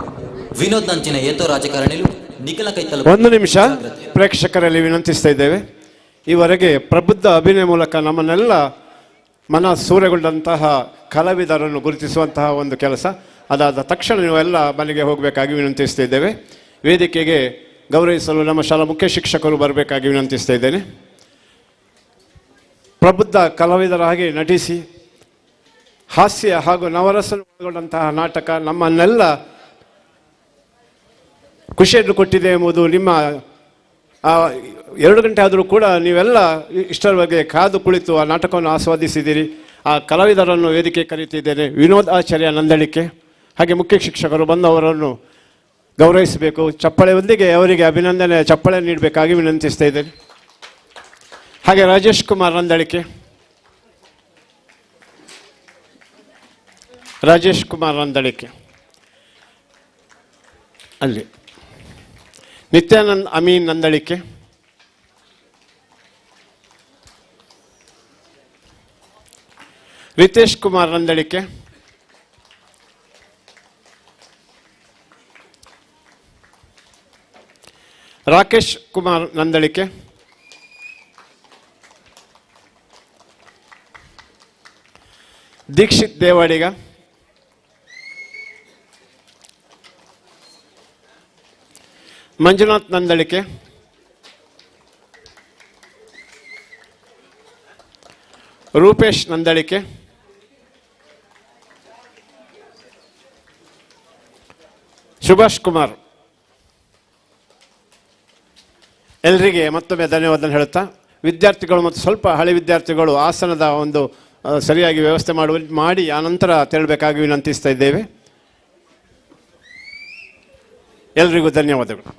B: ವಿನೋದ್ ನಂಚಿನ ಏತೋ ರಾಜಕಾರಣಿಲು ನಿಖಲ ಕೈತಲ.
D: ಒಂದು ನಿಮಿಷ ಪ್ರೇಕ್ಷಕರಲ್ಲಿ ವಿನಂತಿಸ್ತಾ ಇದ್ದೇವೆ. ಈವರೆಗೆ ಪ್ರಬುದ್ಧ ಅಭಿನಯ ಮೂಲಕ ನಮ್ಮನ್ನೆಲ್ಲ ಮನ ಸೂರೆಗೊಂಡಂತಹ ಕಲಾವಿದರನ್ನು ಗುರುತಿಸುವಂತಹ ಒಂದು ಕೆಲಸ ಅದಾದ ತಕ್ಷಣ ನೀವೆಲ್ಲ ಮನೆಗೆ ಹೋಗಬೇಕಾಗಿ ವಿನಂತಿಸ್ತಾ ಇದ್ದೇವೆ. ವೇದಿಕೆಗೆ ಗೌರವಿಸಲು ನಮ್ಮ ಶಾಲಾ ಮುಖ್ಯ ಶಿಕ್ಷಕರು ಬರಬೇಕಾಗಿ ವಿನಂತಿಸ್ತಾ ಇದ್ದೇನೆ. ಪ್ರಬುದ್ಧ ಕಲಾವಿದರಾಗಿ ನಟಿಸಿ ಹಾಸ್ಯ ಹಾಗೂ ನವರಸ ಒಳಗೊಂಡಂತಹ ನಾಟಕ ನಮ್ಮನ್ನೆಲ್ಲ ಖುಷಿಯನ್ನು ಕೊಟ್ಟಿದೆ ಎಂಬುದು ನಿಮ್ಮ 2 ಗಂಟೆ ಆದರೂ ಕೂಡ ನೀವೆಲ್ಲ ಇಷ್ಟರವರೆಗೆ ಕಾದು ಕುಳಿತು ಆ ನಾಟಕವನ್ನು ಆಸ್ವಾದಿಸಿದ್ದೀರಿ. ಆ ಕಲಾವಿದರನ್ನು ವೇದಿಕೆ ಕರೆಯುತ್ತಿದ್ದೇನೆ. ವಿನೋದ್ ಆಚಾರ್ಯ ನಂದಳಿಕೆ ಹಾಗೆ ಮುಖ್ಯ ಶಿಕ್ಷಕರು ಬಂದು ಅವರನ್ನು ಗೌರವಿಸಬೇಕು. ಚಪ್ಪಳೆಯೊಂದಿಗೆ ಅವರಿಗೆ ಅಭಿನಂದನೆ ಚಪ್ಪಳೆ ನೀಡಬೇಕಾಗಿ ವಿನಂತಿಸ್ತಾ ಇದ್ದೇನೆ. ಹಾಗೆ ರಾಜೇಶ್ ಕುಮಾರ್ ನಂದಳಿಕೆ, ರಾಜೇಶ್ ಕುಮಾರ್ ನಂದಳಿಕೆ ಅಲ್ಲಿ, ನಿತ್ಯಾನಂದ್ ಅಮೀನ್ ನಂದಳಿಕೆ, ರಿತೇಶ್ ಕುಮಾರ್ ನಂದಳಿಕೆ, ರಾಕೇಶ್ ಕುಮಾರ್ ನಂದಳಿಕೆ, ದೀಕ್ಷಿತ್ ದೇವಾಡಿಗ, ಮಂಜುನಾಥ್ ನಂದಳಿಕೆ, ರೂಪೇಶ್ ನಂದಳಿಕೆ, ಸುಭಾಷ್ ಕುಮಾರ್. ಎಲ್ಲರಿಗೆ ಮತ್ತೊಮ್ಮೆ ಧನ್ಯವಾದ ಹೇಳುತ್ತಾ, ವಿದ್ಯಾರ್ಥಿಗಳು ಮತ್ತು ಸ್ವಲ್ಪ ಹಳೆ ವಿದ್ಯಾರ್ಥಿಗಳು ಆಸನದ ಒಂದು ಸರಿಯಾಗಿ ವ್ಯವಸ್ಥೆ ಮಾಡಿ ಆನಂತರ ತೆರಳಬೇಕಾಗಿ ವಿನಂತಿಸ್ತಾ ಇದ್ದೇವೆ. ಎಲ್ರಿಗೂ ಧನ್ಯವಾದಗಳು.